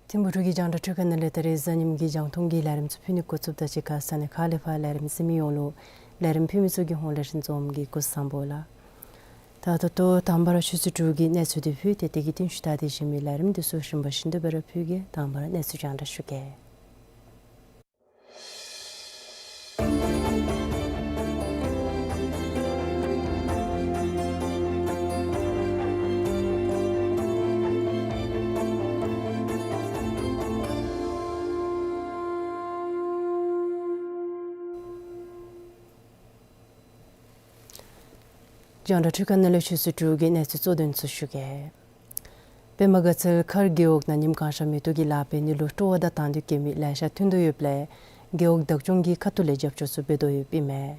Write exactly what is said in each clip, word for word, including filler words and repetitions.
ཐིམ་ཕུག་འབྲུག་གི་རྒྱང་བསྒྲགས་འཕྲུལ་ཁང་ནང་ལས་ད་རེས་གཟའ་ཉིམ་གི་རྒྱང་མཐོང་གི་ལས་རིམ་ཚུ་ཕུལ་ནི་འགོ་བཙུགསཔ་ད་གཅིག་ཁར་ས་གནས་ཁག་ལས་ཕར་ལས་རིམ་གཟིགས་མི་ཡོངས་ལུ་ལས་རིམ་ཕུལ་མི་ཚུ་གི་ཧོངས་ལས་རིན་འཛོམས་ཀྱིས་སྐུ་གཟུགས་བཟང་པོ་ལགས། ད་ད་ལྟོ་དང་པ་ར་ཆུ་ཚོད་དྲུག་གི་གནས་ཚུལ་འདི་ཕུལ་ཏེ་དེ་གི་རྟིང་ཤུལ་ད་དེ་གཞན་མི་ལས་རིམ་འདི་ཚུ་རིམ་པ་བཞིན་དུ་སྦེ་ར་ཕུལ་གེ། དང་པ་ར་གནས་ཚུལ་རྒྱང་བསྒྲགས་ཞུ་གེ། རྒྱང་བསྒྲགས་འཕྲུལ་ཁང་ནང་ལས་ཆུ་ཚོད་དྲུག་གི་གནས་ཚུལ་གཙོ་དོན་ཚུ་ཞུ་གེ། པདྨ་དགའ་ཚལ་མཁར་རྒེད་འོག་ནང་ཉིམ་གང་ཤར་མེ་ཏོག་གི་ལཱ་འབད་ནི་ལུ་སྤྲོ་བ་དང་དང་འདོད་བསྐྱེད་མི་ལེ་ཤ་ཐོན་དོ་ཡོདཔ་ལས་རྒེད་འོག་བདག་སྐྱོང་གི་ཁ་ཐུག་ལས་རྒྱབ་སྐྱོར་ཚུ་འབད་དོ་ཡོདཔ་ཨིན་མས།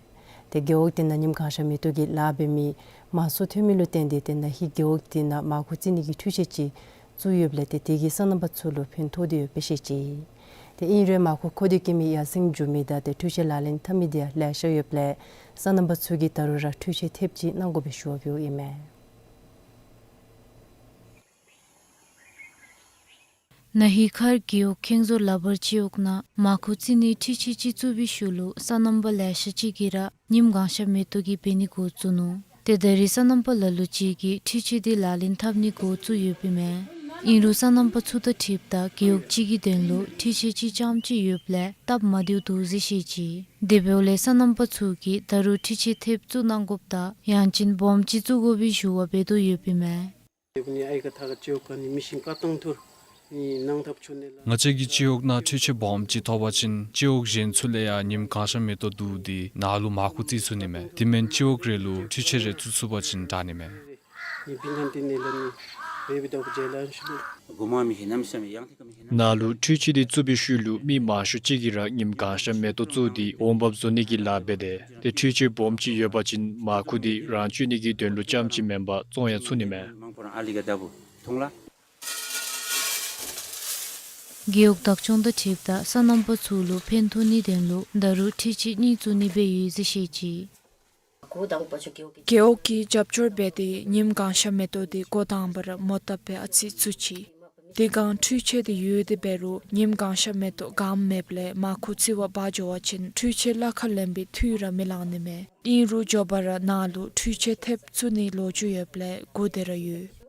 ཏེ་རྒེད་འོག་དེ་ནང་ཉིམ་གང་ཤར་མེ་ཏོག་གི་ལཱ་འབད་མི་མང་སུ་ཐོན་མི་ལུ་བརྟེན་ཏེ་ཏེ་ན་ཧིང་རྒེད་འོག་དེ་ནང་མར་ཁུ་བཙིར་ནི་གི་འཕྲུལ་ཆས་ཅིག་བཙུགས་ཡོདཔ་ལས་ཏེ་དེ་གིས་སོ་ནམ་པ་ཚུ་ལུ་ཕན་ཐོགས་ཏེ་ཡོདཔ་སྦེ་བཤད་ཅི། ཏེ་ཨིན་རུང་མར་ཁུ་མཁོ་འདོད་བསྐྱེད་མི་ཡར་སེང་འགྱོ་མི་དང་ཏེ་འཕྲུལ་ཆས་ལག་ལེན་འཐབ་མི་དེ་ཡང་ལེ་ཤ་ཡོདཔ་ལས་སོ་ནམ་པ་ཚུ་གིས་ད་རུང་ར་འཕྲུལ་ཆས་ཐེབས་ཅིག་གནང་དགོ་པའི་ཞུ་བ་འབདཝ་ཨིན་མས། ན་ཧིང་མཁར་རྒེད་འོག་ཁེངས་ཟོར་ལ་བར་སྤྱི་འོག་ནང་མར་ཁུ་བཙིར་ནི་འཕྲུལ་ཆས་ཅིག་བཙུགས་པའི་ཤུལ་ལུ་སོ་ནམ་པ་ལེ་ཤ་ཅིག་གིས་ར་ཉིམ་གང་ཤར་མེ་ཏོག་གི་འབད་ནི་འགོ་བཙུགས་ནུག། ཏེ་ད་རེས་སོ་ནམ་པ་ལ་ལུ་ཅིག་གིས་འཕྲུལ་ཆས་དེ་ལག་ལེན་འཐབ་ནི་འགོ་བཙུགས་ཡོདཔ་ཨིན་མས། ཨིན་རུང་སོ་ནམ་པ་ཚུ་དང་འཁྲིལཝ་ད་རྒེད་འོག་གཅིག་གི་དོན་ལུ་འཕྲུལ་ཆས་གཅིག་རྐྱངམ་ཅིག་ཡོདཔ་ལས་སྟབས་མ་བདེཝ་འདུག་ཟེར་བཤད་ཅི། དེ་འབདཝ་ལས་སོ་ནམ་པ་ཚུ་གིས་ད་རུང་འཕྲུལ་ཆས་ཐེབས་བཙུགས་གནང་དགོཔ་དང་ཡང་ཅིན་སྦོམ་ཅིག་བཙུགས་དགོ་པའི་ཞུ་བ་འབད་དོ་ཡོདཔ་ཨིན་མས། ང་བཅས་ཀྱི་སྤྱི་འོག་ནང་འཕྲུལ་ཆས་སྦོམ་ཅིག་ཐོབ་པ་ཅིན་སྤྱི་འོག་གཞན་ཚུ་ལས་ཡང་ཉིམ་གང་ཤར་མེ་ཏོག་བསྡུ་སྟེ་ནཱ་ལུ་མར་ཁུ་བཙིར་ཚུགས་ནི་མས། དེ་མེན་སྤྱི་འོག་རེ་ལུ་འཕྲུལ་ཆས་རེ་བཙུགས་ཚུགས་པ་ཅིན་དྲག་ནི་མས། ནཱ་ལུ་འཕྲུལ་ཆས་དེ་བཙུགས་པའི་ཤུལ་ལུ་མི་མང་ཤོས་ཅིག་གིས་ར་ཉིམ་གང་ཤར་མེ་ཏོག་བཙུགས་ཏེ་འོང་འབབ་བཟོ་ནི་གི་ལཱ་འབད་དེ། ཏེ་འཕྲུལ་ཆས་སྦོམ་ཅིག་ཡོད་པ་ཅིན་མར་ཁུ་དེ་རང་སྤྱོད་ནི་གི་དོན་ལུ་རྐྱངམ་ཅིག་མེན་པར་བཙོང་ཡང་ཚུགས་ནི་མས། རྒེད་འོག་བདག་སྐྱོང་དང་འཁྲིལཝ་ད་སོ་ནམ་པ་ཚུ་ལུ་ཕན་ཐོགས་ནིའི་དོན་ལུ་ད་རུང་འཕྲུལ་ཆས་གཉིས་བཙུགས་ནི་འབད་ཡོད་ཟེར་བཤད་ཅི། རྒེད་འོག་གིས་རྒྱབ་སྐྱོར་འབད་དེ་ཉིམ་གང་ཤར་མེ་ཏོག་དེ་འགོ་དང་པ་ར་མོ་བཏབ་སྦེ་ཨ་ཙི་བཙུགས་ཅི། དེ་སྒང་འཕྲུལ་ཆས་དེ་ཡོད་དེ་འབད་རུང་ཉིམ་གང་ཤར་མེ་ཏོག་གངམ་མེདཔ་ལས་མར་ཁུ་བཙིར་བར་འབག་འགྱོ་བ་ཅིན་འཕྲུལ་ཆས་གླ་ཁར་ལེན་པའི་འཐུས་ར་མི་ལང་ནི་མས། ཨིན་རུང་མགྱོགས་པ་ར་ནཱ་ལུ་འཕྲུལ་ཆས་ཐེབས་བཙུགས་ནིའི་ལོ་རྒྱུས་ཡོདཔ་ལས་སྒུག་སྡོད་ར་ཡོད།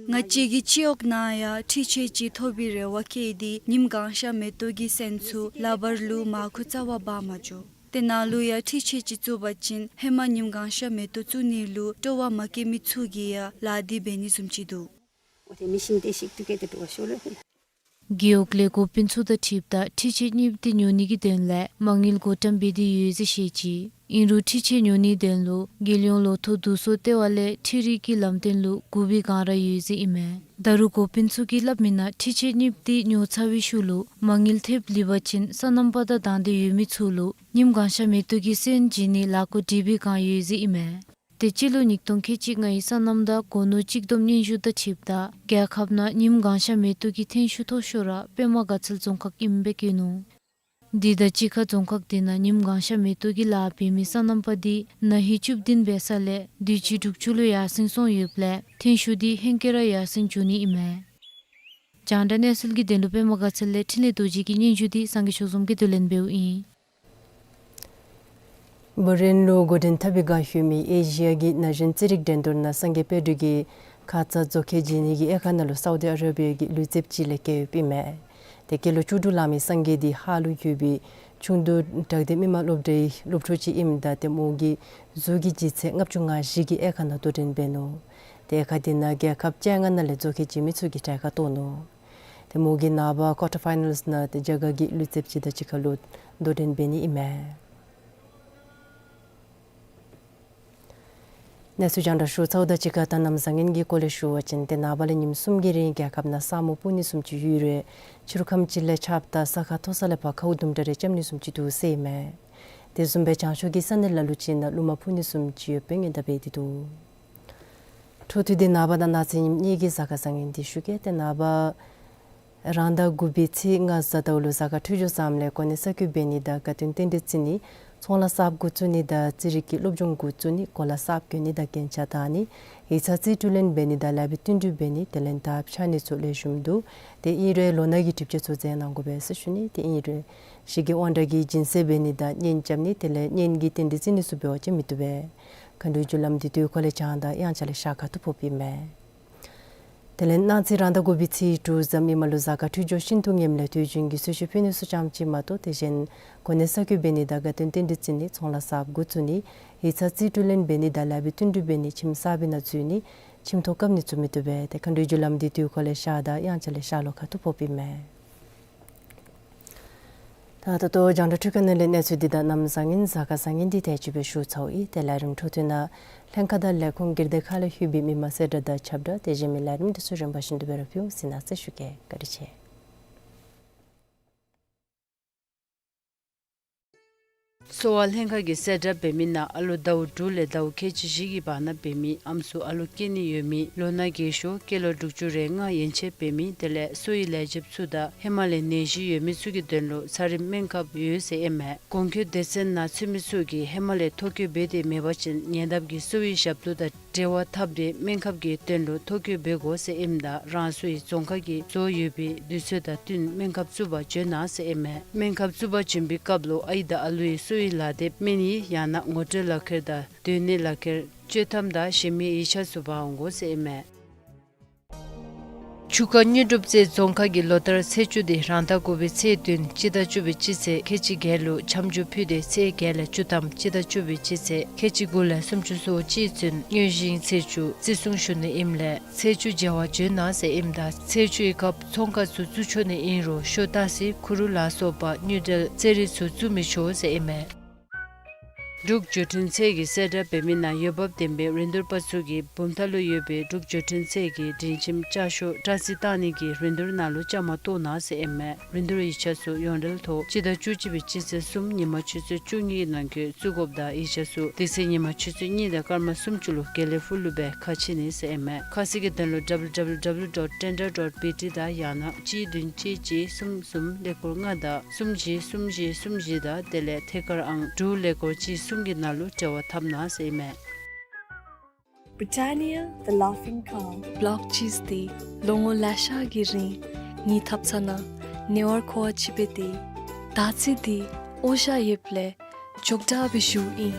ང་བཅས་ཀྱི་སྤྱི་འོག་ནང་ཡང་འཕྲུལ་ཆས་ཅིག་ཐོབ་པའི་རེ་བ་བསྐྱེད་དེ་ཉིམ་གང་ཤར་མེ་ཏོག་གི་སོན་ཚུ་ལ་བར་ལུ་མར་ཁུ་བཙིར་བར་འབག་མ་འགྱོ། ཏེ་ནཱ་ལུ་ཡང་འཕྲུལ་ཆས་ཅིག་བཙུགས་པ་ཅིན་ཧེ་མ་ཉིམ་གང་ཤར་མེ་ཏོག་བཙུགས་ནི་ལུ་སྤྲོ་བ་མ་བསྐྱེད་མི་ཚུ་གིས་ཡང་ལཱ་འདི་འབད་ནི་བཟུམ་ཅིག་འདུག། རྒེད་འོག་ལས་འགོ་དཔོན་ཚུ་དང་འཁྲིལཝ་ད་འཕྲུལ་ཆས་གཉིསཔོ་འདི་ཉོ་ནི་གི་དོན་ལས་མ་དངུལ་བགོ་བཀྲམ་འབད་དེ་ཡོད་ཟེར་བཤད་ཅི། ཨིན་རུང་འཕྲུལ་ཆས་ཉོ་ནིའི་དོན་ལུ་རྒྱལ་ཡོངས་ལོ་ཐོག་བསྡུ་གསོག་ལྟེ་བ་ལས་འཕྲུལ་རིག་གི་ལམ་སྟོན་ལུ་བསྒུག་པའི་བསྒང་ར་ཡོད་ཟེར་ཨིན་མས། ད་རུང་འགོ་དཔོན་ཚུ་གིས་སླབ་མི་ནང་འཕྲུལ་ཆས་གཉིསཔོ་འདི་ཉོ་ཚར་བའི་ཤུལ་ལུ་མ་དངུལ་ཐེབས་ལུས་པ་ཅིན་སོ་ནམ་པ་དང་དང་འདོད་ཡོད་མི་ཚུ་ལུ་ཉིནམ་གང་ཤར་མེ་ཏོག་གི་སོན་བྱིན་ནི་ལས་འགུལ་སྒྲིག་པའི་བསྒང་ཡོད་ཟེར་ཨིན་མས། དེ་སྤྱི་ལོ་ཉིས་སྟོང་ཁལ་གཅིག་ལྔའི་སོ་ནམ་དང་སྒོ་ནོར་གཅིག་བསྡོམས་སྙན་ཞུ་དང་འཁྲིལཝ་ད་རྒྱལ་ཁབ་ནང་ཉིནམ་གང་ཤར་མེ་ཏོག་གི་ཐོན་ཤུགས་མཐོ་ཤོས་ར་པདྨ་དགའ་ཚལ་རྫོང་ཁག་ཨིནམ་སྦེ་བཀོད་ནུག། དེ་དང་གཅིག་ཁར་རྫོང་ཁག་དེ་ནང་ཉིནམ་གང་ཤར་མེ་ཏོག་གི་ལཱ་འབད་མི་སོ་ནམ་པ་འདི་ན་ཧིང་བཅུ་བདུན་འབད་ས་ལས་དུས་ཅི་དྲུག་ཅུ་ལུ་ཡར་སེང་སོང་ཡོདཔ་ལས་ཐོན་ཤུགས་འདི་ཧེང་སྐལ་ར་ཡར་སེང་འགྱོ་ནི་ཨིན་མས། རྒྱང་བསྒྲགས་གནས་ཚུལ་གྱི་དོན་ལུ་པདྨ་དགའ་ཚལ་ལས་འཕྲིན་ལས་རྡོ་རྗེ་གི་སྙན་ཞུ་འདི་སངས་རྒྱས་ཆོས་འཛོམས་ཀྱིས་བསྡུ་ལེན་འབདཝ་ཨིན། བྷ་རེན་ལུ་འགོ་འདྲེན་འཐབ་པའི་བསྒང་ལྷོད་མི་ཨེ་ཤི་ཡ་གི་ན་གཞོན་རྩེད་རིགས་འགྲན་བསྡུར་ནང་སངས་རྒྱས་དཔལ་སྒྲོན་གྱིས་ཁ་ཙ་མཛོག་ཁལ་བྱིན་ནི་གི་དབྱེ་ཁག་ནང་ལུ་སའུ་དི་ཨ་ར་བི་ཡ་གི་ལུས་རྩལཔ་ཅིག་ལས་བརྒལ་ཡོདཔ་ཨིན་མས། ཏེ་སྐྱེས་ལོ་བཅུ་དྲུག་ལང་མི་སངས་རྒྱས་འདི་ཧཱ་ལུ་ཡོད་པའི་ཆུང་དུས་དྲག་སྡེ་མི་དམངས་སློབ་གྲྭའི་སློབ་ཕྲུག་ཅིག་ཨིནམ་ད་ཏེ་མོ་གིས་གཟུགས་ཀྱི་ལྗིད་ཚད་ལྔ་བཅུ་ང་བཞི་གི་དབྱེ་ཁག་ནང་དོ་འགྲན་འབད་ནུག། ཏེ་དབྱེ་ཁག་དེ་ནང་རྒྱལ་ཁབ་བཅོ་ལྔ་ནང་ལས་མཛོག་ཁལ་བྱིན་མི་ཚུ་གིས་གྲལ་ཁར་གཏོགས་ནུག། ཏེ་མོ་གིས་ནངས་པ་ཀོར་ཊར་ཕའི་ནཱལསི་ནང་ཏེ་རྒྱ་གར་གྱི་ལུས་རྩལཔ་ཅིག་དང་གཅིག་ཁར་ལུ་དོ་འགྲན་འབད་ནི་ཨིན་མས། གནས་ཚུལ་རྒྱང་བསྒྲགས་ཞུ་ཚརཝ་དང་གཅིག་ཁར་ད་གནམ་བཟང་ངན་གྱི་སྐོར་ལས་ཞུ་བ་ཅིན་ཏེ་ནངས་པ་ལས་ཉིནམ་གསུམ་གྱི་རིང་རྒྱལ་ཁབ་ནང་ས་སྨུག་སྤུབ་ནི་བཟུམ་ཅིག་ཡོད་རུང་ཕྱི་རུ་ཁམས་ཅིག་ལས་ཆརཔ་དང་ས་ཁ་མཐོ་ས་ལས་ཕར་ཁཝ་དུམ་གྲ་རེ་རྐྱབ་ནི་བཟུམ་ཅིག་འདུག་ཟེར་ཨིན་མས། དེ་བཟུམ་སྦེ་བྱང་ཕྱོགས་ཀྱི་ས་གནས་ལ་ལུ་ཅིག་ནང་རླུང་མ་འཕུ་ནི་བཟུམ་ཅིག་ཡོདཔ་སྦེ་སྔོན་བརྡ་འབད་དེ་འདུག། འཕྲོ་མཐུད་དེ་ནངས་པ་དང་གནངས་ཚེ་ཉིནམ་གཉིས་ཀྱི་གཟའ་སྐར་བཟང་ངན་འདི་ཞུ་གེ། ཏེ་ནངས་པ་རང་ཟླ་དགུ་པའི་ཚེས་ལྔ་གཟའ་ཟླཝ་ལུ་གཟའ་སྐར་འཕྲོད་སྦྱོར་བཟངམ་ལས་གོ་གནས་གསར་བསྐོ་འབད་ནི་དང་དགའ་སྟོན་རྟེན་འབྲེལ་བརྩི་ནི། ཚོང་ལཱ་གསརཔ་འགོ་བཙུགས་ནི་དང་རྩེད་རིགས་ཀྱི་སློབ་སྦྱོང་འགོ་བཙུགས་ནི། གོ་ལ་གསརཔ་གྱོན་ནི་དང་རྒྱན་ཆ་བཏགས་ནི། ཡིག་ཚང་རྩིས་སྤྲོད་ལེན་འབད་ནི་དང་ལཱ་པའི་བསྟུན་གྲོས་འབད་ནི། དེ་ལས་དར་འཕྱར་ནི་ཚུ་ལེགས་ཤོམ་འདུག། ཏེ་ཨིན་རུང་ལོ་ན་གི་གྲིབ་ཆ་ཚུ་འཛེམ་གནང་དགོ་པས་ཟེར་ཞུ་ནི། ཏེ་ཨིན་རུང་ཞི་རྒྱས་དབང་དྲག་གི་སྦྱིན་སྲེག་འབད་ནི་དང་གཉེན་རྐྱབ་ནི་དེ་ལས་གཉེན་གྱི་རྟེན་འབྲེལ་བརྩི་ནི་ཚུ་འབད་བ་ཅིན་མི་བཏུབ་པས། མཁའ་འགྲོའི་རྒྱུ་ལམ་འདི་དུས་འཁོར་ལས་བྱང་དང་དབྱངས་འཆར་ལས་ཤར་ཁ་ཐུག་ཕོགཔ་ཨིན་མས། དེ་ལས་གནངས་ཚེ་རང་ཟླ་དགུ་པའི་ཚེས་དྲུག་གཟའ་མིག་དམར་ལུ་གཟའ་སྐར་འཕྲོད་སྦྱོར་ཤིན་ཏུ་ངནམ་ལས་དུས་རྒྱུན་གྱི་གསོལ་མཆོད་ཕུལ་ནི་ཚུ་ཙམ་ཅིག་མ་གཏོགས་དེ་གཞན་གོ་གནས་གསར་བསྐོ་འབད་ནི་དང་དགའ་སྟོན་རྟེན་འབྲེལ་བརྩི་ནི། ཚོང་ལཱ་གསརཔ་འགོ་བཙུགས་ནི། ཡིག་ཚང་རྩིས་སྤྲོད་ལེན་འབད་ནི་དང་ལཱ་པའི་བསྟུན་གྲོས་འབད་ནི། ཁྱིམ་གསར་པའི་ནང་འཛུལ་ནི། ཁྱིམ་ཐོག་བཀབ་ནི་ཚུ་མི་བཏུབ་པས། ཏེ་མཁའ་འགྲོའི་རྒྱུ་ལམ་འདི་དུས་འཁོར་ལས་ཤར་དང་དབྱངས་འཆར་ལས་ཤར་ལྷོ་ཁ་ཐུག་ཕོགཔ་ཨིན་མས། ད་ད་ལྟོ་རྒྱང་བསྒྲགས་འཕྲུལ་ཁང་ནང་ལས་གནས་ཚུལ་འདི་དང་གནམ་བཟང་ངན་གཟའ་སྐར་བཟང་ངན་འདི་དེ་ཅིག་སྦེ་ཞུ་ཚརཝ་ཨིན། ཏེ་ལས་རིམ་འཕྲོ་མཐུད་ནང་ལྷན་ཁག་དང་ལས་ཁུངས་སྒེར་སྡེ་ཁག་ལས་ལྷོད་པའི་མི་མང་གསལ་བསྒྲགས་དང་ཁྱབ་བསྒྲགས་དེ་བཞིན་མི་ལས་རིམ་འདི་ཚུ་རིམ་པ་བཞིན་དུ་སྦེ་ར་ཕུལ་འོང་ཟེར་གནང་ཟེར་ཞུ་གེ། བཀའ་དྲིན་ཆེ། གསོ་བ་ལྷན་ཁག་གིས་གསལ་བསྒྲགས་འབད་མི་ནང་ཨ་ལོ་ཟླཝ་དྲུག་ལས་ཟླཝ་ཁལ་གཅིག་བཞི་གི་བར་ན་འབད་མི་ཨམ་སྲུ་ཨ་ལོ་སྐྱེ་ནི་ཡོད་མི་ལོ་ན་རྒས་ཤོས་སྐྱེས་ལོ་དྲུག་ཅུ་རེ་ལྔ་ཡན་ཆད་འབད་མི་དེ་ལས་གསོ་བའི་ལས་བྱེདཔ་ཚུ་དང་ཧེ་མ་ལས་ནད་གཞི་ཡོད་མི་ཚུ་གི་དོན་ལུ་ཚ་རིམས་སྨན་ཁབ་ཡོད་ཟེར་ཨིན་མས། གོང་འཁོད་སྡེ་ཚན་ནང་ཚུད་མི་ཚུ་གིས་ཧེ་མ་ལས་ཐོ་བཀོད་འབད་དེ་མེད་པ་ཅིན་ཉེ་འདབས་ཀྱི་གསོ་བའི་ཞབས་ཏོག་དང་འབྲེལ་བ་འཐབ་སྟེ་སྨན་ཁབ་ཀྱི་དོན་ལུ་ཐོ་བཀོད་འབད་དགོ་ཟེར་ཨིནམ་ད་རང་སོའི་རྫོང་ཁག་གི་བཟོ་ཡོད་པའི་དུས་ཚོད་དང་བསྟུན་སྨན་ཁབ་བཙུགས་པར་བྱོན་གནང་ཟེར་ཨིན་མས། སྨན་ཁབ་བཙུགས་པར་བྱོན་པའི་སྐབས་ལུ་ཨའི་དང་ཨ་ལུའི་གསོ་བའི་ལག་དེབ་སྨན་ཡིག་ཡང་ན་ངོ་སྤྲོད་ལག་ཁྱེར་དང་སྡོད་གནས་ལག་ཁྱེར་བཅོས་ཐམ་དང་གཞན་མི་ཡིག་ཆ་ཚུ་འབག་འོང་དགོ་ཟེར་ཨིན་མས། ཆུ་ཁ་དངོས་གྲུབ་རྩེ་རྫོང་ཁག་གིས་ལོ་ལྟར་ཚེས་བཅུ་འདི་རང་ཟླ་དགུ་པའི་ཚེས་བདུན་སྤྱི་ཟླ་བཅུ་པའི་སྤྱི་ཚེས་ཁལ་གཅིག་བརྒྱད་ལུ་འཆམ་འཇུག་ཕུལ་ཏེ་ཚེས་བརྒྱད་ལས་བཅུ་ཐམ་སྤྱི་ཟླ་བཅུ་པའི་སྤྱི་ཚེས་ཁལ་གཅིག་དགུ་ལས་སུམ་ཅུ་སོ་གཅིག་ཚུན་དངོས་གཞིའི་ཚེས་བཅུ་བརྩི་སྲུང་ཞུ་ནི་ཨིནམ་ལས་ཚེས་བཅུ་མཇལ་བར་བྱོན་གནང་ཟེར་ཨིནམ་ད་ཚེས་བཅུའི་སྐབས་ཚོང་ཁང་ཚུ་བཙུགས་ཆོག་ནི་ཨིན་རུང་ཤོ་ཏ་སི་ཁུ་རུ་ལ་སོགས་པ་དངུལ་འབྲེལ་རྩེད་རིགས་ཚུ་བཙུགས་མི་ཆོག་ཟེར་ཨིན་མས། འབྲུག་འགྲུལ་འཕྲིན་ཚད་ཀྱིས་གསལ་བསྒྲགས་འབད་མི་ནང་འོས་འབབ་ལྡན་པའི་རིན་བསྡུར་པ་ཚུ་གིས་བུམ་ཐང་ལུ་ཡོད་པའི་འབྲུག་འགྲུལ་འཕྲིན་ཚད་ཀྱི་མགྲོན་ཁྱིམ་ལྕགས་ཤོག་སྐྲ་རྩི་བཏང་ནི་གི་རིན་བསྡུར་ནང་ལུ་བཅའ་མར་གཏོགས་གནང་ཟེར་ཨིན་མས། རིན་བསྡུར་ཡིག་ཆ་ཚུ་ཡོངས་འབྲེལ་ཐོག་སྤྱི་ཟླ་བཅུ་གཅིག་པའི་སྤྱི་ཚེས་གསུམ་ཉིན་མ་ཆུ་ཚོད་བཅུ་གཉིས་ཀྱི་ནང་འཁོད་བཙུགས་དགོཔ་དང་ཡིག་ཆ་ཚུ་དེ་ཚེ་ཉིན་མ་ཆུ་ཚོད་གཉིས་དང་སྐར་མ་སུམ་ཅུ་ལུ་དགེ་ལེགས་ཕུག་ལུ་སྦེ་ཁ་ཕྱེ་ནི་ཟེར་ཨིན་མས། ཁ་གསལ་གྱི་དོན་ལུ་W W W dot tender dot B T དང་ཡང་ན་གཅིག་བདུན་གཅིག་གཅིག་གསུམ་གསུམ་ཀླད་ཀོར་ལྔ་དང་གསུམ་བཞི་གསུམ་བཞི་གསུམ་བཞི་དང་དེ་ལས་ཐད་ཀར་ཨང་དྲུག་ཀླད་ཀོར་གཅིག་གསུམ་གྱི་ནང་ལུ་འབྲེལ་བ་འཐབ་གནང་ཟེར་ཨིན་མས། Britannia, the laughing cow. བོལ་ཅིས་འདི་ལོ་ངོ་ལེ་ཤ་གི་རིང་ངེའི་ཐབ་ཚང་ནང་ཉེ་བར་མཁོ་བ་ཅིག་སྦེ་སྡོད། ད་ཅི་འདི་འོ་ཞ་ཡོདཔ་ལས་ཅོག་འཐདཔ་སྦེ་བཞུགས་ཡི།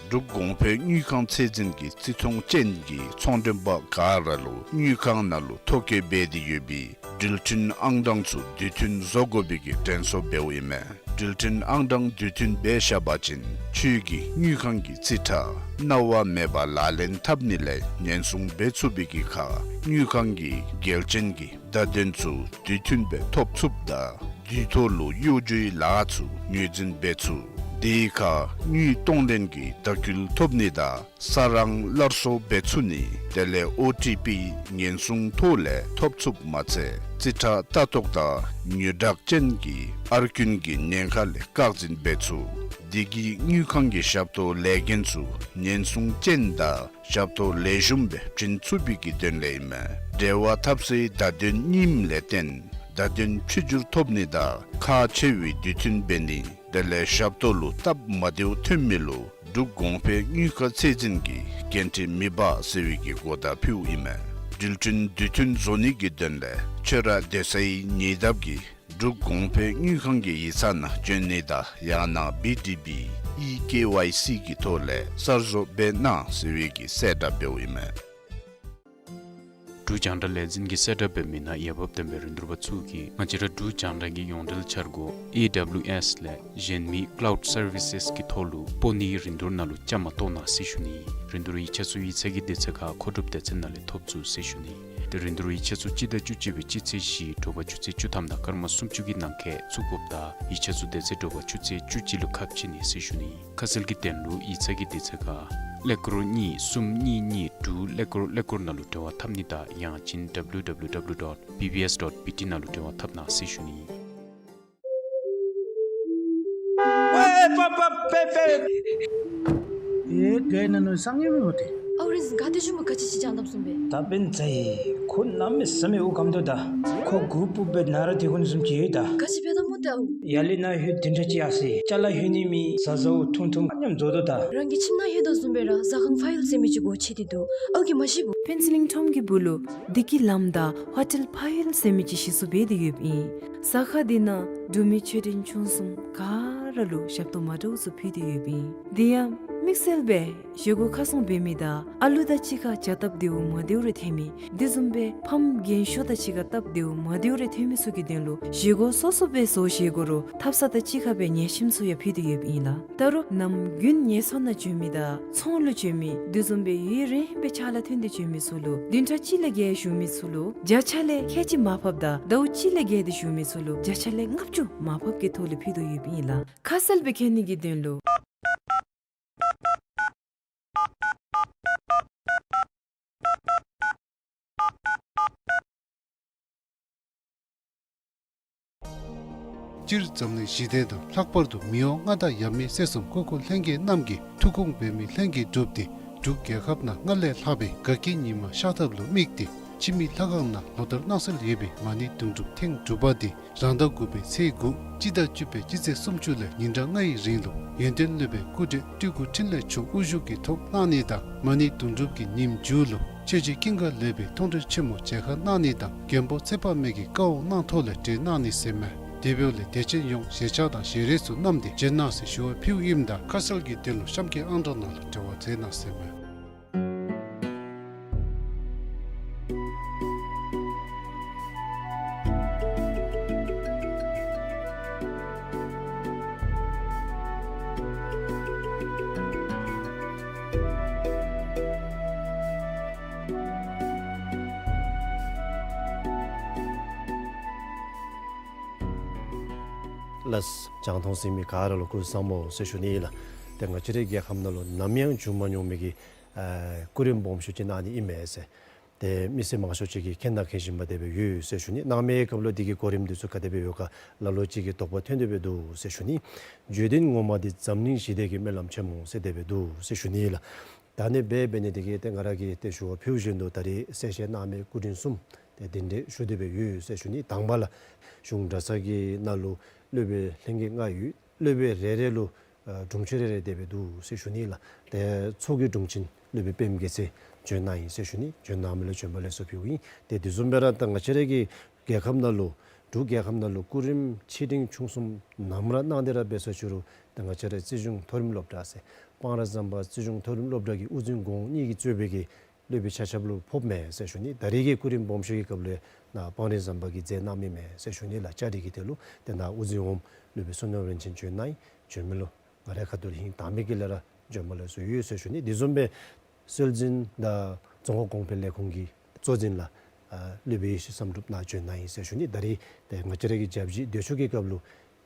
འབྲུག་གོང་འཕེལ་དངུལ་ཁང་ཚད་འཛིན་གྱིས་བརྩི་མཐོང་ཅན་གྱི་ཚོང་མགྲོན་པ་ག་ར་ལུ་དངུལ་ཁང་ནང་ལུ་ཐོ་བཀོད་འབད་དེ་ཡོད་པའི་ འགྲུལ་འཕྲིན་ཨང་གྲངས་ཚུ་དུས་མཐུན་བཟོ་དགོ་པའི་གི་དྲན་གསོ་འབདཝ་ཨིན་མས། འགྲུལ་འཕྲིན་ཨང་གྲངས་དུས་མཐུན་སྦེ་བཞག་པ་ཅིན་ཁྱོད་ཀྱི་དངུལ་ཁང་གི་རྩིས་ཁྲ་གནང་བ་མེད་པར་ལག་ལེན་འཐབ་ནི་ལས་ཉེན་སྲུང་འབད་ཚུགས་པའི་གི་ཁར་དངུལ་ཁང་གི་འགལ་རྐྱེན་གྱི་བརྡ་དོན་ཚུ་དུས་མཐུན་སྦེ་ཐོབ་ཚུགསཔ་དང་དུས་ཐོག་ལུ་གཡོ་སྒྱུའི་ལཱ་ཚུ་ངོས་འཛིན་འབད་ཚུགས། དེའི་ཁར་དངུལ་གཏོང་ལེན་གྱི་ལྟ་སྐུལ་ཐོབ་ནི་དང་ས་རང་སླར་གསོ་འབད་ཚུགས་ནི་དེ་ལས་ཨོ་ཊི་པི་ཉེན་སྲུང་ཐོག་ལས་ཐོབ་ཚུགསཔ་མ་ཚད་རྩིས་ཁྲ་ལྟ་རྟོག་དང་དངུལ་སྦྲགས་ཅན་གྱི་ཨར་རྐུན་གྱི་ཉེན་ཁ་ལས་བཀག་འཛིན་འབད་ཚུགས། དེ་གིས་དངུལ་ཁང་གི་ཞབས་ཏོག་ལས་འགན་ཚུ་ཉེན་སྲུང་ཅན་དང་ཞབས་ཏོག་ལེགས་ཤོམ་སྦེ་བྱིན་ཚུགས་པའི་གི་དོན་ལས་ཨིན་མས། འབྲེལ་བ་འཐབ་སའི་བརྡ་དོན་རྙིངམ་ལས་བརྟེན་བརྡ་དོན་ཕྱི་འགྱུར་ཐོབ་ནི་དང་ཁག་ཆེ་བའི་དུས་མཐུན་འབད་ནི་དེ་ལས་ཞབས་ཏོག་ལུ་སྟབས་མ་བདེཝ་ཐོན་མི་ལུ་འབྲུག་གོང་འཕེལ་དངུལ་ཁང་ཚད་འཛིན་གྱིས་འགན་འཁྲི་མི་འབག་ཟེར་བའི་གི་གོ་བརྡ་ཕུལཝ་ཨིན་མས། འགྲུལ་འཕྲིན་དུས་མཐུན་བཟོ་ནི་གི་དོན་ལས་ཁྱོད་ར་སྡོད་སའི་ཉེ་འདབས་ཀྱི་འབྲུག་གོང་འཕེལ་དངུལ་ཁང་གི་ཡིག་ཚང་ནང་བྱོན་ནི་དང་ཡང་ན་བི་ཌི་བི་ཨི་ཀེ་ཝའི་སི་གི་ཐོག་ལས་གསར་བཟོ་འབད་གནང་ཟེར་བའི་གི་གསལ་བསྒྲགས་འབདཝ་ཨིན་མས། འབྲུག་རྒྱང་བསྒྲགས་ལས་འཛིན་གྱིས་གསལ་བསྒྲགས་འབད་མི་ནང་འོས་འབབ་ལྡན་པའི་རིན་བསྡུར་པ་ཚུ་གིས་ང་བཅས་ར་འབྲུག་རྒྱང་བསྒྲགས་ཀྱི་ཡོངས་འབྲེལ་འཆར་སྒོ་ཨེ་ཌབ་ལིའུ་ཨེསི་ལས་གཞན་མི་ཀ་ལའུཌ་སར་བི་སེསི་གི་ཐོག་ལུ་སྤོ་ནིའི་རིན་བསྡུར་ནང་ལུ་བཅའ་མར་གཏོགས་གནང་ཟེར་ཞུ་ནི། རིན་བསྡུར་ཡིག་ཆ་ཚུ་ཡིག་ཚང་གི་དུས་ཚོད་ཁར་མཁོ་སྒྲུབ་སྡེ་ཚན་ནང་ལས་ཐོབ་ཚུགས་ཟེར་ཞུ་ནི། ཏེ་རིན་བསྡུར་ཡིག་ཆ་ཚུ་སྤྱི་ཟླ་བཅུ་གཅིག་པའི་སྤྱི་ཚེས་བཞི་དྲོ་པ་ཆུ་ཚོད་བཅུ་ཐམ་དང་སྐར་མ་སུམ་ཅུ་གི་ནང་འཁོད་ཚུད་དགོཔ་དང་ཡིག་ཆ་ཚུ་དེ་ཚེ་དྲོ་པ་ཆུ་ཚོད་བཅུ་གཅིག་ལུ་ཁ་ཕྱེ་ནི་ཟེར་ཞུ་ནི། ཁ་གསལ་གྱི་དོན་ལུ་ཡིག་ཚང་གི་དུས་ཚོད་ཁར་ཀླད་ཀོར་གཉིས་གསུམ་གཉིས་གཉིས་དྲུག་ཀླད་ཀོར་ཀླད་ཀོར་ནང་ལུ་འབྲེལ་བ་འཐབ་ནི་དང་ཡང་ཅིན་ཌབ་ལིའུ་ཌབ་ལིའུ་ཌབ་ལིའུ་ཌོཊ་བི་བི་ཨེསི་ཌོཊ་བི་ཊི་ནང་ལུ་འབྲེལ་བ་འཐབ་གནང་ཟེར་ཞུ་ནི། ཨེ་པ་པ་པེ་པེ། ཨེ་ག་ན་ནུ་སང་ཡོད་མི་འོ་ཏེ། ཨའུ་རེས་ག་ཏེ་ཞུ་མི་ག་ཅི་ཅི་ཅང་དམ་སུམ་པེ། ད་པེན་ཚའི་ཁོ་གནམ་མེད་ས་མེད་འུ་གམ་དོ་ད། ཁོ་གུ་པུ་པེ་ན་ར་དེ་ཁོ་ནི་བཟུམ་ཅིག་ཡོད་ད། ག་ཅི་པེ་ད་མོ་ཏེ་ཨའུ། ཡ་ལི་ན་ཧུད་དིན་ཏྲ་ཅི་ཨ་སི་ཅ་ལ་ཧུད་ནི་མི་ཟ་ཟ་འུ་ཐུང་ཐུང་ཉམས་མཛོ་དོ་ད། རང་གི་ཁྱིམ་ནང་ཧུད་དོ་བཟུམ་པེ་ར་ཟ་ཁང་ཕ་ཡུལ་ཟེར་མི་ཅིག་གོ་ཆེ་དེ་དུ་ཨའུ་གི་མ་ཤི་བུ། ཕེན་སི་ལིང་ཁྲོམ་གྱི་སྦུག་ལུ་བདེ་སྐྱིད་ལམ་དང་ཧོ་ཊེལ་ཕ་ཡུལ་ཟེར་མི་ཅིག་ཞིག་གསོ་འབད་དེ་ཡོདཔ་ཨིན། ཟ་ཁང་དེ་ནང་འབྲུག་མི་ཆོས་སྒྲོན་ཆུང་གསུམ་ག་ར་ལུ་ཞབས་ཏོག་མ་འདྲཝ་ཚུ་ཕུལ་དེ་ཡོདཔ་ཨིན། དེ་ཡང་དམིགས་བསལ་སྦེ་བཞེས་སྒོ་ཁ་སྲུང་འབད་མི་དང་ཨ་ལུ་དང་གཅིག་ཁར་བྱ་སྟབས་བདེཝ་མ་བདེཝ་རེ་ཐོན་མི་དེ་བཟུམ་སྦེ་ཕམ་རྒན་ཤོས་དང་གཅིག་ཁར་སྟབས་བདེཝ་མ་བདེཝ་རེ་ཐོན་མི་ཚུ་གི་དོན་ལུ་བཞེས་སྒོ་སོ་སོ་སྦེ་བཟོ་བཞེས་སྒོ་རུ་ཐབ་ཚང་དང་གཅིག་ཁར་སྦེ་ཉལ་ཁྱིམ་ཚུ་ཡང་ཕུལ་དེ་ཡོདཔ་ཨིན་ལགས། ད་རུང་ནམ་རྒྱུན་ངལ་གསོ་ནང་བྱོན་མི་དང་ཚོང་ལུ་བྱོན་མི་དེ་བཟུམ་སྦེ་ཡུན་རིངམོ་སྦེ་ཕྱག་ལཱ་ཐོན་ཏེ་བྱོན་མི་ཚུ་ལུ་བདུན་ཕྲག་གཅིག་ལས་བརྒལ་བཞུགས་མི་ཚུ་ལུ་བརྒྱ་ཆ་ལས་ཁལ་གཅིག་མར་ཕབ་དང་ཟླཝ་གཅིག་ལས་བརྒལ་ཏེ་བཞུགས་མི་ཚུ་ལུ་བརྒྱ་ཆ་ལས་ལྔ་བཅུ་མར་ཕབ་ཀྱི་ཐོག་ལས་ཕུལ་དོ་ཡོདཔ་ཨིན་ལགས། ཁ་གསལ་སྦེ་མཁྱེན་ནི་གི་དོན་ལུ། སྤྱིར་འཛམ་གླིང་ཞི་བདེ་དང་ལྷག་པར་དུ་མི་དབང་མངའ་བདག་ཡབ་མེས་སྲས་གསུམ་སྐུ་འཁོར་ལྷན་རྒྱས་རྣམས་ཀྱི་ཐུགས་དགོངས་འབད་མི་ལྷན་རྒྱས་གྲུབ་སྟེ་འབྲུག་རྒྱལ་ཁབ་ནང་སྔར་ལས་ལྷག་པའི་དགའ་སྐྱིད་ཉི་མ་ཤར་ཐབས་ལུ་དམིགས་ཏེ་འཆི་མེད་ལྷ་ཁང་ནང་ལོ་ལྟར་གནང་སྲོལ་ཡོད་པའི་མ་ཎི་དུང་སྒྲུབ་ཐེངས་དྲུག་པ་འདི་རང་ཟླ་དགུ་པའི་ཚེས་དགུ་སྤྱི་ཟླ་བཅུ་པའི་སྤྱི་ཚེས་སུམ་ཅུ་ལས་ཉིན་གྲངས་ལྔའི་རིང་ལུ་ཡོན་ཏན་སློབ་དཔོན་སྐུ་བགྲེས་སྤྲུལ་སྐུ་འཕྲིན་ལས་མཆོག་དབུ་བཞུགས་ཀྱི་ཐོག་གནང་ནི་དང་མ་ཎི་དུང་སྒྲུབ་ཀྱི་ཉིནམ་མཇུག་ལུ་ཆོས་རྗེ་ཀུན་དགའ་བློ་གྲོས་མཐོང་གྲོལ་ཆེན་མོ་མཇལ་ཁ་གནང་ནི་དང་མགོན་པོ་ཚེ་དཔག་མེད་ཀྱི་བཀའ་དབང་གནང་ཐོག་ལས་གྲོལ་གནང་ནི་ཟེར་མས། དེ་འབདཝ་ལས་དད་ཅན་ཡོངས་ཞལ་ཆས་དང་ཞལ་རས་ཚུ་བསྣམས་ཏེ་བྱོན་གནང་ཟེར་ཞུ་བ་ཕུལཝ་ཨིནམ་ད་ཁ་གསལ་གྱི་དོན་ལུ་གཤམ་གྱི་ཨང་གྲངས་ནང་ལུ་འབྲེལ་བ་མཛད་གནང་ཟེར་མས། ལགས། རྒྱང་མཐོང་གཟིགས་མི་ག་ར་ལུ་སྐུ་གཟུགས་བཟང་པོ་ཟེར་ཞུ་ནི་ལགས། ཏེ་ང་བཅས་རའི་རྒྱལ་ཁབ་ནང་ལུ་ནམ་ཡང་བྱུང་མ་མྱོང་མི་གི་ཨ་སྐུ་རིམ་སྦོམ་ཤོས་ཅིག་གནང་ནི་ཨིན་མས་ཟེར། ཏེ་མི་སེར་མང་ཤོས་ཅིག་གིས་མཁྱེན་དང་མཁྱེན་བཞིན་པ་དེ་སྦེ་ཡོད་ཟེར་ཞུ་ནི། གནང་མིའི་སྐབས་ལུ་དེ་གི་གོ་རིམ་འདི་ཚུ་ག་དེ་སྦེ་ཡོད་ག་ལ་ལུ་ཅིག་གིས་དོགས་པ་ཐོན་ཏེ་སྦེ་འདུག་ཟེར་ཞུ་ནི། བརྗོད་དོན་ངོ་མ་འདི་འཛམ་གླིང་ཞི་བདེ་གི་སྨོན་ལམ་ཆེན་མོ་ཟེར་དེ་སྦེ་འདུག་ཟེར་ཞུ་ནི་ལགས། ད་ནི་འབད་འབད་ནི་དེ་གིས་ཏེ་ང་ར་གིས་ཏེ་ཞུ་བ་ཕུལ་བཞིན་དུ་ད་རེས་གསལ་བཤད་གནང་མི་སྐུ་རིམ་གསུམ་ཏེ་གདན་འདྲེན་ཞུ་སྟེ་སྦེ་ཡོད་ཟེར་ཞུ་ནི། དང་པ་ལགས། གཞུང་གྲྭ་ཚང་གི་ནང་ལུ་སློབ་དཔོན་ལྷན་རྒྱས་ལྔ་ཡོད། སློབ་དཔོན་རེ་རེ་ལུ་ཨ་དྲུང་ཆེན་རེ་རེ་དེ་སྦེ་འདུག་ཟེར་ཞུ་ནི་ལགས། ཏེ་ཚོགས་ཀྱི་དྲུང་ཆེན་སློབ་དཔོན་པདྨ་རྒྱལ་མཚན་བྱོན་གནང་ཡི་ཟེར་ཞུ་ནི། བྱོན་གནང་མི་ལུ་བྱོན་པ་ལེགས་སོ་ཕུལཝ་ཨིན། ཏེ་དེ་བཟུམ་སྦེ་ར་ད་ང་བཅས་ར་གི་རྒྱལ་ཁབ་ནང་ལུ་འབྲུག་རྒྱལ་ཁབ་ནང་ལུ་སྐུ་རིམ་ཆེ་འབྲིང་ཆུང་གསུམ་ནམ་ར་གནང་སྟེ་ར་འབད་ས་ཅི་རུང་ད་ང་བཅས་ར་རྩིས་གཞུང་མཐོ་རིམ་སློབ་གྲྭ་ཟེར་སྤང་ར་ཟམ་པ་རྩིས་གཞུང་མཐོ་རིམ་སློབ་གྲྭ་གི་དབུ་འཛིན་གོང་གཉིས་ཀྱིས་གཙོས་པའི་གི་སློབ་དཔོན་ཆ་ཁྱབ་ལུ་ཕོགཔ་མས་ཟེར་ཞུ་ནི། ད་རེས་ཀྱི་སྐུ་རིམ་སྦོམ་ཤོས་ཀྱི་སྐབས་ལུ་ ནཱ་སྤང་རི་ཟམ་པ་གིས་མཛད་གནང་མི་མས་ཟེར་ཞུ་ནི་ལགས། བཅའ་སྒྲིག་གི་ཐད་ལུ་ཏེ་ནཱ་དབུ་འཛིན་འོགམ་སློབ་དཔོན་བསོད་ནམས་རིན་ཆེན་བྱོན་གནང་ཡི། བྱོན་མི་ལུ་ང་རའི་ཁ་ཐུག་ལས་ཧིང་དྭངས་མའི་དཀྱིལ་ལས་ར་བྱོན་པ་ལེགས་སོ་ཡོད་ཟེར་ཞུ་ནི། དེ་བཟུམ་སྦེ་སྲོལ་འཛིན་དང་རྫོང་ཁ་གོང་འཕེལ་ལས་ཁུངས་ཀྱི་གཙོ་འཛིན་ལགས་ཨ་སློབ་དཔོན་ཡེ་ཤེས་བསམ་གྲུབ་ནཱ་བྱོན་གནང་ཡི་ཟེར་ཞུ་ནི། ད་རིས་ཏེ་ང་བཅས་ར་གི་བརྒྱ་བཞི་དུས་མཆོད་ཀྱི་སྐབས་ལུ་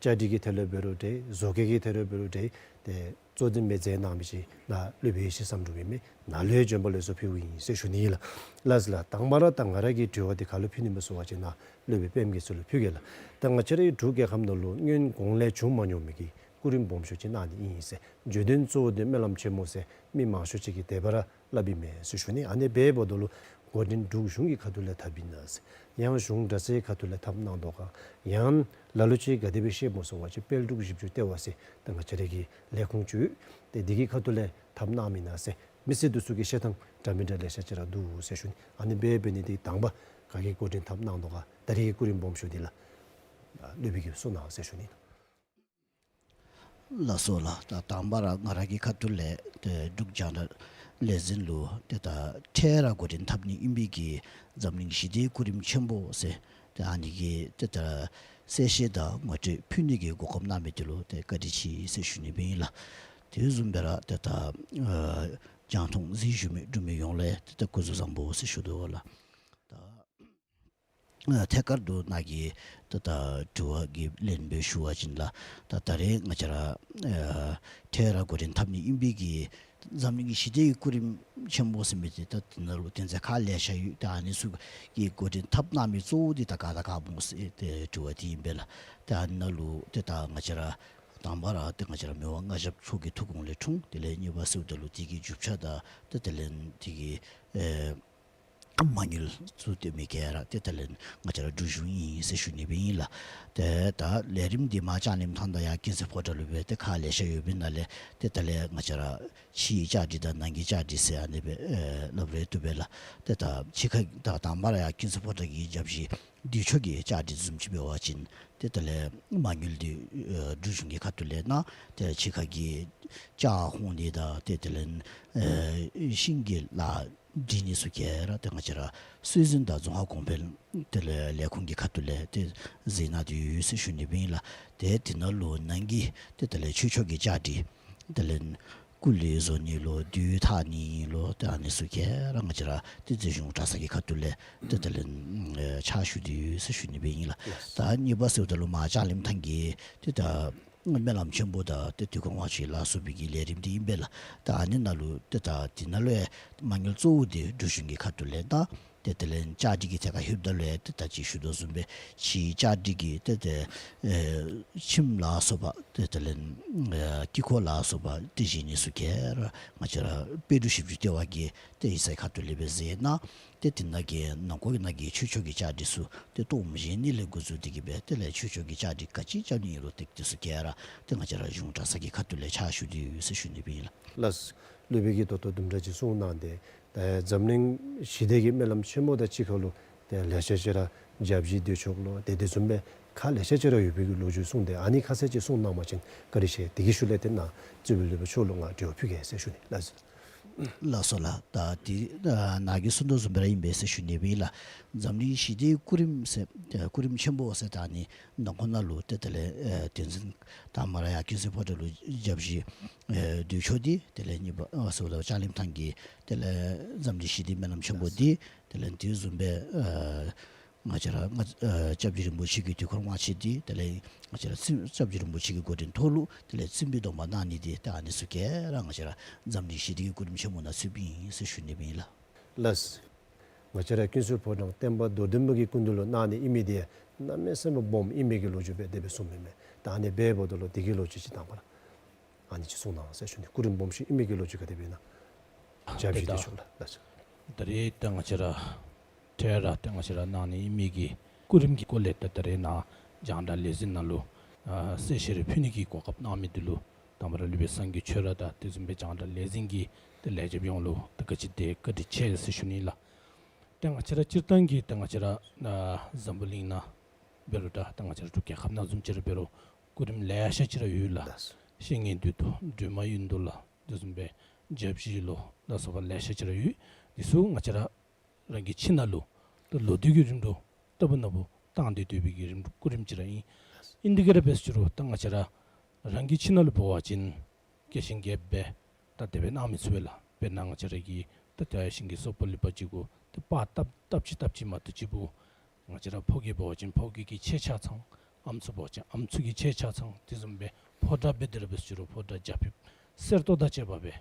བཅའ་སྒྲིག་གི་ཐད་ལས་འབད་རུང་འདྲ་བཟོ་བཀོད་ཀྱི་ཐད་ལས་འབད་རུང་འདྲ་ཏེ་གཙོ་འཛིན་སྦེ་མཛད་གནང་མི་ཅིག་ནཱ་སློབ་དཔོན་ཡེ་ཤེས་བསམ་གྲུབ་ཨིན་མས། ནཱ་ལུ་ཡང་བྱོན་པ་ལེགས་སོ་ཕུལཝ་ཨིན་ཟེར་ཞུ་ནི་ཨིན་ལགས། ལགས་ལགས། དང་པ་ར་ད་ང་ར་གི་དྲི་བ་འདི་ག་ལུ་ཕུལ་ནི་སྨོ་ཟེར་བ་ཅིན་ནཱ་སློབ་དཔོན་པདྨ་རྒྱལ་མཚན་ལུ་ཕུལ་གེ་ལགས། ད་ང་བཅས་རའི་འབྲུག་རྒྱལ་ཁབ་ནང་ལུ་སྔོན་གོང་ལས་བྱུང་མ་མྱོང་མི་གི་སྐུ་རིམ་སྦོམ་ཤོས་ཅིག་གནང་ནི་ཨིན་ཟེར། བརྗོད་དོན་གཙོ་བོ་འདི་སྨོན་ལམ་ཆེན་མོ་ཟེར་མི་མང་ཤོས་ཅིག་གིས་དེ་སྦེ་ར་སླབ་ཨིན་མས་ཟེར་ཞུ་ནི། ཨ་ནི་འབདཝ་ད་ལུ་འགོ་འདྲེན་འབྲུག་གཞུང་གི་ཁ་ཐུག་ལས་འཐབ་ཨིན་ན་ཟེར། ཡང་གཞུང་གྲྭ་ཚང་གི་ཁ་ཐུག་ལས་འཐབ་གནང་དོ་ག། ཡང་ལ་ལུ་ཅིག་ག་དེ་སྦེ་ཤེས་སྨོ་ཟེར་བ་ཅིན་དཔལ་འབྲུག་བཞི་བཅུ་ལྟེ་བ་ཟེར་ཏེ་ང་བཅས་ར་གི་ལས་ཁུངས་ཅིག་ཡོད། ཏེ་འདི་གི་ཁ་ཐུག་ལས་འཐབ་གནངམ་ཨིན་ན་ཟེར་མི་སེར་འདི་ཚུ་གིས་བཤད་ཐངས་འདྲ་མི་འདྲ་ལེ་ཤ་ཅིག་ར་འདུག་ཟེར་ཞུ་ནི། ཨ་ནི་འབད་འབད་ནི་འདི་དང་པ་ག་གིས་འགོ་འདྲེན་འཐབ་གནང་དོ་ག། ད་རིས་ཀྱི་སྐུ་རིམ་སྦོམ་ཤོས་འདི་ལགས་ཨ་སློབ་དཔོན་གྱིས་གསུང་གནང་ཟེར་ཞུ་ནི། ལགས་སོ་ལགས། ད་དང་པ་ར་ང་ར་གི་ཁ་ཐུག་ལས་ཏེ་འབྲུག་རྒྱང་བསྒྲགས་ལས་འཛིན་ལུ་ཏེ་ད་འཕྲལ་ར་འགོ་འདྲེན་འཐབ་ནི་ཨིན་པའི་གི་འཛམ་གླིང་ཞི་བདེའི་སྐུ་རིམ་ཆེན་པོ་ཟེར་ཏེ་ཨ་ནི་གི་ཏེ་ད་གསལ་བཤད་དང་ངོ་སྤྲོད་ཕུལ་ནི་གི་གོ་སྐབས་གནང་མི་འདི་ལུ་ཏེ་བཀའ་དྲིན་ཆེ་ཟེར་ཞུ་ནི་སྦེ་ཨིན་ལགས། དེ་བཟུམ་སྦེ་ར་ཏེ་ད་ཨ་རྒྱང་མཐོང་གཟིགས་བཞུགས་མི་འབྲུག་མི་ཡོངས་ལས་ཏེ་ད་སྐུ་གཟུགས་བཟང་པོ་ཟེར་ཞུ་དོ་ལགས། ད་ཨ་ཐད་ཀར་དུ་ནཱ་གི་ད་ད་དྲི་བ་གི་ལན་སྦེ་ཞུ་བ་ཅིན་ལགས། ད་ད་རེས་ང་བཅས་ར་ཨ་འཕྲལ་ར་འགོ་འདྲེན་འཐབ་ནི་ཨིན་པའི་གི་འཛམ་གླིང་གི་ཞི་བདེའི་སྐུ་རིམ་ཆེན་པོ་ཟེར་མི་འདི་ད་འདི་ནང་ལུ་དོན་ཚན་ཁག་ལེ་ཤ་ཡོད། ད་ཨ་ནི་ཚུ་གི་འགོ་འདྲེན་འཐབ་གནང་མི་གཙོ་བོ་འདི་ད་ག་དང་ག་སྨོ་ཟེར་ཏེ་དྲི་བ་འདི་ཨིན་པས་ལགས། ད་ཨ་ནི་ནང་ལུ་ཏེ་ད་ང་བཅས་ར་དང་པ་ར་ཏེ་ང་བཅས་ར་མི་དབང་མངའ་ཞབས་མཆོག་གི་ཐུགས་དགོངས་ལས་འཁྲུངས། དེ་ལས་གཉིས་པ་ཟེརཝ་ད་ལུ་དེ་གི་རྒྱུ་ཆ་དང་ཏེ་དེ་ལས་དེ་གི་ཨེ་མ་དངུལ་ཚུ་སྟོན་མི་ག་ར་ཏེ་དེ་ལས་ང་བཅས་ར་འབྲུག་གཞུང་ཨིན་ཟེར་ཞུ་ནི་སྦེ་ཨིན་ལགས། ཏེ་ད་ལས་རིམ་འདི་མར་ལྕགས་ལེམ་ཐང་དང་ཡར་ཀུན་གསལ་ཕོ་བྲང་ལུ་སྦེ་ཏེ་ཁག་ལེ་ཤ་ཡོད་པའི་ནང་ལས་ཏེ་དེ་ལས་ང་བཅས་ར་ཕྱིའི་བཅའ་སྒྲིག་དང་ནང་གི་བཅའ་སྒྲིག་ཟེར་ཨ་ནི་སྦེ་ཨེ་སླབ་རེ་བཏུབ་པས་ལགས། ཏེ་ད་ཕྱི་ཁ་ད་དང་པ་ར་ཡར་ཀུན་གསལ་ཕོ་བྲང་གི་བརྒྱ་བཞི་དུས་མཆོད་ཀྱི་བཅའ་སྒྲིག་བཟུམ་ཅིག་འབད་བ་ཅིན་ཏེ་དེ་ལས་མ་དངུལ་འདི་ཨེ་འབྲུག་གཞུང་གི་ཁ་ཐུག་ལས་གནང་། ཏེ་ཕྱི་ཁ་གི་ལྕགས་ཧོང་འདི་དང་ཏེ་དེ་ལས་ཨེ་ཤིང་གི་ལཱ་འབྲི་ནི་ཚུ་ག་ར་ཏེ་ང་བཅས་ར་སྲོལ་འཛིན་དང་རྫོང་ཁ་གོང་འཕེལ་དེ་ལས་ལས་ཁུངས་ཀྱི་ཁ་ཐུག་ལས་ཏེ་མཛད་གནང་སྟེ་ཡོད་ཟེར་ཞུ་ནི་སྦེ་ཨིན་ལགས། ཏེ་དེ་ནང་ལུ་ནང་གི་ཏེ་དེ་ལས་ཆོས་ཕྱོགས་ཀྱི་བཅའ་སྒྲིག་དེ་ལས་སྐུ་ལས་བཟོ་ནི་ལོ་དུས་ཐག་ནི་ལོ་ཏེ་ཨ་ནི་ཚུ་ག་ར་ང་བཅས་ར་ཏེ་རྩིས་གཞུང་གྲྭ་ཚང་གི་ཁ་ཐུག་ལས་ཏེ་དེ་ལས་ཨེ་ཕྱག་ཞུ་སྟེ་ཡོད་ཟེར་ཞུ་ནི་སྦེ་ཨིན་ལགས། ད་གཉིས་པ་ཟེརཝ་ད་ལུ་མར་ལྕགས་ལེམ་ཐང་གི་ཏེ་ད་སྨོན་ལམ་ཆེན་པོ་དང་ཏེ་དུས་འཁོར་དབང་ཆེན་ལ་སོགས་པའི་གི་ལས་རིམ་འདི་ཨིན་པས་ལགས། ད་ཨ་ནི་ནང་ལུ་ཏེ་ད་འདི་ནང་ལུ་ཡང་མ་དངུལ་གཙོ་བོ་འདི་འབྲུག་གཞུང་གི་ཁ་ཐུག་ལས་ད་ཏེ་དེ་ལས་བཅའ་སྒྲིག་གི་ཐད་ཁར་ལྷོདཔ་ད་ལུ་ཡང་ཏེ་ད་ཅི་ཞུ་དོ་བཟུམ་སྦེ་ཕྱིའི་བཅའ་སྒྲིག་གི་ཏེ་ཏེ་ཨེ་ཁྱིམ་ལ་སོགས་པ་ཏེ་དེ་ལས་ཨེ་དཀྱིལ་འཁོར་ལ་སོགས་པ་ཏེ་བཞེངས་ནི་ཚུ་ག་ར་ང་བཅས་ར་དཔལ་འབྲུག་བཞི་བཅུ་ལྟེ་བ་གི་ཏེ་ཡིག་ཚང་ཁ་ཐུག་ལས་སྦེ་མཛད་གནང་། ཏེ་དེ་ནང་གི་ནང་འཁོད་ཀྱི་ནང་གི་ཆོས་ཕྱོགས་ཀྱི་བཅའ་སྒྲིག་ཚུ་ཏེ་སྟོངམ་བཞེངས་ནི་ལས་འགོ་བཙུགས་ཏེ་གི་སྦེ་དེ་ལས་ཆོས་ཕྱོགས་ཀྱི་བཅའ་སྒྲིག་ག་ཅི་རྐྱབ་ནི་ཨིན་རུང་ཏེ་དེ་ཚུ་ག་ར་ཏེ་ང་བཅས་ར་གཞུང་གྲྭ་ཚང་གི་ཁ་ཐུག་ལས་ཕྱག་ཞུ་སྟེ་ཡོད་ཟེར་ཞུ་ནི་སྦེ་ཨིན་ལགས། ལགས། སློབ་དཔོན་གྱིས་ད་ལྟོ་དུམ་གྲ་ཅིག་གསུངས་གནང་སྟེ་ད་འཛམ་གླིང་ཞི་བདེ་གི་སྨོན་ལམ་ཆེན་མོ་དང་གཅིག་ཁར་ལུ་ཏེ་ལེ་ཤ་ཅིག་ར་བརྒྱ་བཞི་དུས་མཆོད་ལོ་ཏེ་དེ་བཟུམ་སྦེ་ཁག་ལེ་ཤ་ཅིག་ར་ཡོད་པའི་གི་ལོ་རྒྱུས་གསུངས་ཏེ་ཨ་ནི་ཁ་གསལ་ཅིག་གསུངས་གནང་བ་ཅིན་བཀའ་དྲིན་ཆེ། དེ་གི་ཤུལ་ལས་ཏེ་ནཱ་རྩིས་འབུལ་སློབ་དཔོན་མཆོག་ལུ་ང་དྲི་བ་ཕུལ་གེ་ཟེར་ཞུ་ནི་ལགས། ལགས་སོ་ལགས། ད་དེ་ནཱ་གིས་གསུངས་དོ་བཟུམ་སྦེ་ར་ཨིན་པས་ཟེར་ཞུ་ནི་སྦེ་ཨིན་ལགས། འཛམ་གླིང་ཞི་བདེའི་སྐུ་རིམ་ཟེར་སྐུ་རིམ་ཆེན་པོ་ཟེར་ད་ཨ་ནི་ནང་འཁོད་ནང་ལུ་ཏེ་དེ་ལས་ཨེ་དོན་ཚན་དང་པ་ར་ཡར་ཀུན་གསལ་ཕོ་བྲང་ལུ་བརྒྱ་བཞི་ཨེ་དུས་མཆོད་འདི་དེ་ལས་གཉིས་པ་ཨ་ཟེརཝ་ད་ལྕགས་ལེམ་ཐང་གི་དེ་ལས་འཛམ་གླིང་ཞི་བདེའི་སྨོན་ལམ་ཆེན་པོ་འདི་དེ་ལས་དེ་བཟུམ་སྦེ་ཨེ་ང་བཅས་ར་ང་ཨེ་སྐྱབས་རྗེ་རིན་པོ་ཆེ་གི་དུས་འཁོར་དབང་ཆེན་འདི་དེ་ལས་ང་བཅས་ར་སྲིད་སྐྱབས་རྗེ་རིན་པོ་ཆེ་གི་འགོ་འདྲེན་ཐོག་ལུ་དེ་ལས་སྲིད་བུའི་སྡོམ་པ་གནང་ནི་འདི་ད་ཨ་ནི་ཚུ་ག་ར་ང་བཅས་ར་འཛམ་གླིང་ཞི་བདེའི་སྐུ་རིམ་ཆེན་མོ་ནང་ཚུདཔ་ཨིན་ཟེར་ཞུ་ནི་སྦེ་ཨིན་ལགས། ལགས། ང་བཅས་ར་ཀུན་གསལ་ཕོ་བྲང་བསྟན་པ་རྡོར་གདན་པ་གི་སྐུ་མདུན་ལུ་གནང་ནི་ཨིན་མི་འདི་གནམ་མེད་ས་མེད་སྦོམ་ཨིན་མི་གི་ལོ་རྒྱུས་སྦེ་དེ་སྦེ་གསུངམ་མས། ད་ཨ་ནི་འབདཝ་ད་ལུ་དེ་གི་ལོ་རྒྱུས་ཅིག་དང་པ་ར་ཨ་ནི་ཅིག་གསུང་གནང་ཟེར་ཞུ་ནི། སྐུ་རིམ་སྦོམ་ཤོས་ཨིན་མི་གི་ལོ་རྒྱུས་ག་དེ་སྦེ་ཨིན་ན། བརྒྱ་བཞི་དེ་ཆོག་ལགས། ལགས་སོ། ད་རེས་ད་ང་བཅས་ར་འཕྲལ་ར་ད་ང་བཅས་ར་གནང་ནི་ཨིན་མི་གི་སྐུ་རིམ་གྱི་སྐོར་ལས་ད་ད་རེས་ནཱ་རྒྱང་བསྒྲགས་ལས་འཛིན་ནང་ལུ་ཨ་གསལ་བཤད་རེ་ཕུལ་ནི་གི་གོ་སྐབས་གནང་མི་འདི་ལུ་དང་པ་ར་སློབ་དཔོན་སངས་རྒྱས་ཆོས་རབ་དང་དེ་བཟུམ་སྦེ་རྒྱང་བསྒྲགས་ལས་འཛིན་གྱི་ཏེ་ལས་བྱེདཔ་ཡོངས་ལུ་ད་ག་ཅི་དེ་བཀའ་དྲིན་ཆེ་ཟེར་ཞུ་ནི་ལགས། ཏེ་ང་བཅས་ར་སྤྱིར་བཏང་གི་ཏེ་ང་བཅས་ར་ཨ་འཛམ་བུ་གླིང་ནང་འབད་རུང་ད་ཏེ་ང་བཅས་ར་འབྲུག་རྒྱལ་ཁབ་ནང་བཟུམ་ཅིག་ར་འབད་རུང་སྐུ་རིམ་ལེ་ཤ་ཅིག་ར་ཡོད་ལགས། ལགས། བཤེས་གཉེན་འདུས་མདོ་སྒྲོལ་མ་གཡུལ་འདུལ་ལ་དེ་བཟུམ་སྦེ་བརྒྱ་བཞི་ལོ་ལ་སོགས་པ་ལེ་ཤ་ཅིག་ར་ཡོད། འདི་ཚུ་ང་བཅས་ར་རང་གི་ཁྱིམ་ནང་ལུ་ཏེ་ལོ་དུས་ཀྱི་རིམ་གྲོ་ ལྟ་བུ་ན་བུ་བཏང་སྟེ་སྡོད་པའི་གི་རིམ་གྲོ་སྐུ་རིམ་ཅིག་ར་ཨིན། ཨིན་དེ་ག་ར་འབད་ཟེར་རུང་ད་ང་བཅས་ར་རང་གི་ཁྱིམ་ནང་ལུ་འབད་བ་ཅིན་རྒྱས་ཤིང་རྒྱསཔ་སྦེ་ད་དེ་སྦེ་གནང་མི་ཚུགས་པས་ལགས། དཔེར་ན་ང་བཅས་ར་གི་ད་ད་ཞིང་གི་སོག་པོ་ལུ་འབད་བ་ཅིན་གོ་ད་པར་བཏབ་བཏབ་ཅི་བཏབ་ཅི་མ་གཏོགས་ཅིག་པོ་ང་བཅས་ར་ཕོ་རྒྱས་འབད་བ་ཅིན་ཕོ་རྒྱས་ཀྱི་ཆས་ཆ་ཚང་། ཨམ་སྲུ་འབད་བ་ཅིན་ཨམ་སྲུ་གི་ཆས་ཆ་ཚང་། དེ་བཟུམ་སྦེ་ཕོ་བྲང་འབད་དེ་ར་འབད་ཟེར་རུང་ཕོ་བྲང་རྒྱ་ཕིབས་གསེར་ཏོག་དང་བཅས་པ་སྦེ་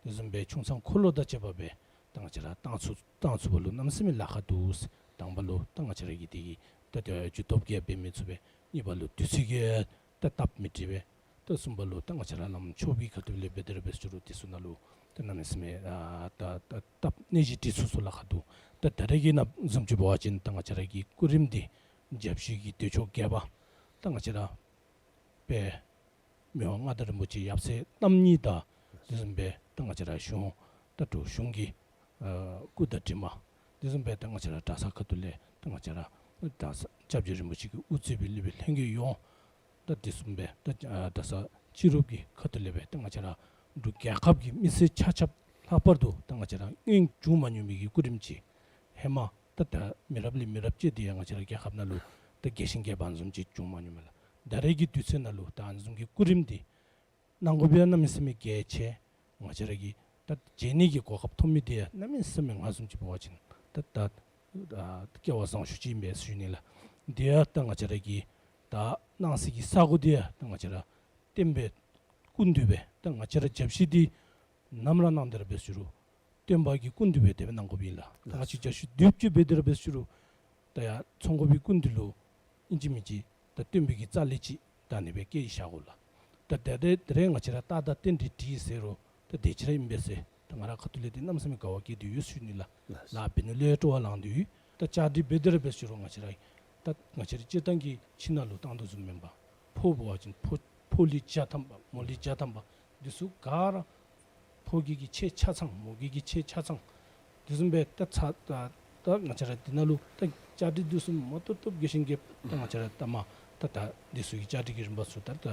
དེ་བཟུམ་སྦེ་ཆུང་ཚང་འཁོར་ལོ་དང་བཅས་པ་སྦེ་ད་ང་བཅས་ར་བཏང་ཚུགས་བཏང་ཚུགས་པ་ལུ་གནམ་མེད་ས་མེད་ལཱ་ཁག་འདུག་ཟེར། དང་པ་ལུ་ད་ང་བཅས་ར་གི་དེ་གི་ད་ད་རྒྱུ་སྟོབས་ཀྱིས་འབད་མི་ཚུགས་པས། གཉིས་པ་ལུ་དུས་ཚོད་ཀྱིས་ད་སྟབས་མི་བདེ་བས། ད་གསུམ་པ་ལུ་ད་ང་བཅས་ར་ལམ་ཕྱོགས་ཀྱི་ཁ་ཐུག་ལས་འབད་དེ་ར་འབད་ཟེར་རུང་དེ་ཚུ་ནང་ལུ་ད་གནམ་མེད་ས་མེད་ཨ་ད་ད་སྟབས་གནས་གཞི་འདི་ཚུ་ཚུ་ལཱ་ཁག་འདུག། ད་ད་རེས་ཀྱི་ནང་བཟུམ་ཅིག་འབད་བ་ཅིན་ད་ང་བཅས་ར་གི་སྐུ་རིམ་འདི་རྒྱབ་བཞི་གི་མདོས་ཆོག་རྒྱས་པ་ད་ང་བཅས་ར་དཔལ་མི་དབང་མངའ་བདག་རིན་པོ་ཆེ་ཡབ་སྲས་རྣམ་གཉིས་དང་དེ་བཟུམ་སྦེ་ད་ང་བཅས་ར་གཞུང་ད་དྲུང་གཞུང་གི་ཨ་སྐུ་དང་གྲིབ་མ་དེ་བཟུམ་སྦེ་ད་ང་བཅས་ར་གྲྭ་ཚང་ཁ་ཐུག་ལས་ད་ང་བཅས་ར་གྲྭ་ཚང་སྐྱབས་རྗེ་རིན་པོ་ཆེ་གི་དབུ་གཙོས་པའི་སློབ་དཔོན་ལྷན་རྒྱས་ཡོངས་ད་དེ་བཟུམ་སྦེ་ད་ཨ་གྲྭ་ཚང་སྤྱི་རོགས་ཀྱི་ཁ་ཐུག་ལས་སྦེ་ད་ང་བཅས་ར་འབྲུག་རྒྱལ་ཁབ་ཀྱི་མི་སེར་ཆ་ཁྱབ་ལྷག་པར་དུ་ད་ང་བཅས་ར་སྔོན་བྱུང་མ་མྱོང་མི་གི་སྐུ་རིམ་ཅིག་ཧེ་མ་ད་ད་མི་རབས་ལས་མི་རབས་བཅད་དེ་ཡང་ང་བཅས་ར་རྒྱལ་ཁབ་ནང་ལུ་ད་རྒྱས་ཤིང་རྒྱས་པ་བཟུམ་ཅིག་བྱུང་མ་མྱོང་མས་ལགས། ད་རེས་ཀྱི་དུས་ཚོད་ནང་ལུ་ད་ཨ་ནི་བཟུམ་གྱི་སྐུ་རིམ་འདི་གནང་དགོ་པའི་གནམ་མེད་ས་མེད་གལ་ཆེ། ང་བཅས་ར་གིས་ད་མཇལ་ནི་གི་གོ་སྐབས་ཐོབ་མི་འདི་ཡང་གནམ་མེད་ས་མེད་ང་བཟུམ་ཅིག་འབད་བ་ཅིན་ད་ད་ཨ་སྐལ་བ་བཟང་ཤོས་ཅིག་ཨིན་པས་ཟེར་ཞུ་ནི་ལགས། དེ་ཡང་ད་ང་བཅས་ར་གི་ད་གནང་སའི་གི་ས་གོ་འདི་ཡང་ད་ང་བཅས་ར་སྟོན་པའི་སྐུ་མདུན་སྦེ་ད་ང་བཅས་ར་རྒྱབ་བཞི་འདི་ནམ་ར་གནང་སྟེ་ར་འབད་ཟེར་རུང་སྟོན་པ་གི་སྐུ་མདུན་སྦེ་དེ་སྦེ་གནང་དགོཔ་ཨིན་ལགས། ད་ང་བཅས་རྒྱབ་བཞི་མདོས་ཆོག་འབད་དེ་ར་འབད་ཟེར་རུང་ད་ཡར་ཚོགས་འགོ་པའི་སྐུ་མདུན་ལུ་ཨིན་ཅི་མིན་ཅི་ད་སྟོན་པའི་གི་རྩ་ལས་ཅིག་ད་ཨ་ནི་སྦེ་བསྐྱལ་བཞག་དགོ་ལགས། ད་ད་དེ་དེ་རེ་ང་བཅས་ར་རྟགས་དང་རྟེན་འབྲེལ་འདི་ཟེར་རུང་ད་དེ་ཅིག་ར་ཨིན་པས་ཟེར་ད་ང་ར་ཁ་ཐུག་ལས་འདི་གནམ་མེད་ས་མེད་དགའ་བ་སྐྱེས་ཏེ་ཡོད་ཟེར་ཞུ་ནི་ལགས། ལགས། ལཱ་འབད་ནི་ལུ་སྤྲོ་བ་ལང་སྟེ་ཡོད། ད་བཅའ་སྒྲིག་འབད་དེ་ར་འབད་ཟེར་རུང་ང་བཅས་ར་ད་ང་བཅས་ར་སྤྱིར་བཏང་གི་ཁྱིམ་ནང་ལུ་བཏང་དོ་བཟུམ་མེན་པར་ཕོ་འབད་བ་ཅིན་ཕོ་ཕོ་ལུས་བརྒྱ་ཐམ་པ་མོ་ལུས་བརྒྱ་ཐམ་པ་འདི་ཚུ་ག་ར་ཕོ་རྒྱས་ཀྱི་ཆས་ཆ་ཚང་མོ་རྒྱས་ཀྱི་ཆས་ཆ་ཚང་དེ་བཟུམ་སྦེ་ད་ཚ་ད་ད་ང་བཅས་ར་འདི་ནང་ལུ་ད་བཅའ་སྒྲིག་འདི་ཚུ་མ་ཏོག་ཏོ་རྒྱས་ཤིང་རྒྱསཔ་ད་ང་བཅས་ར་ད་མ་ད་ད་འདི་ཚུ་གི་བཅའ་སྒྲིག་གི་རིམ་པ་ཚུ་ད་ད་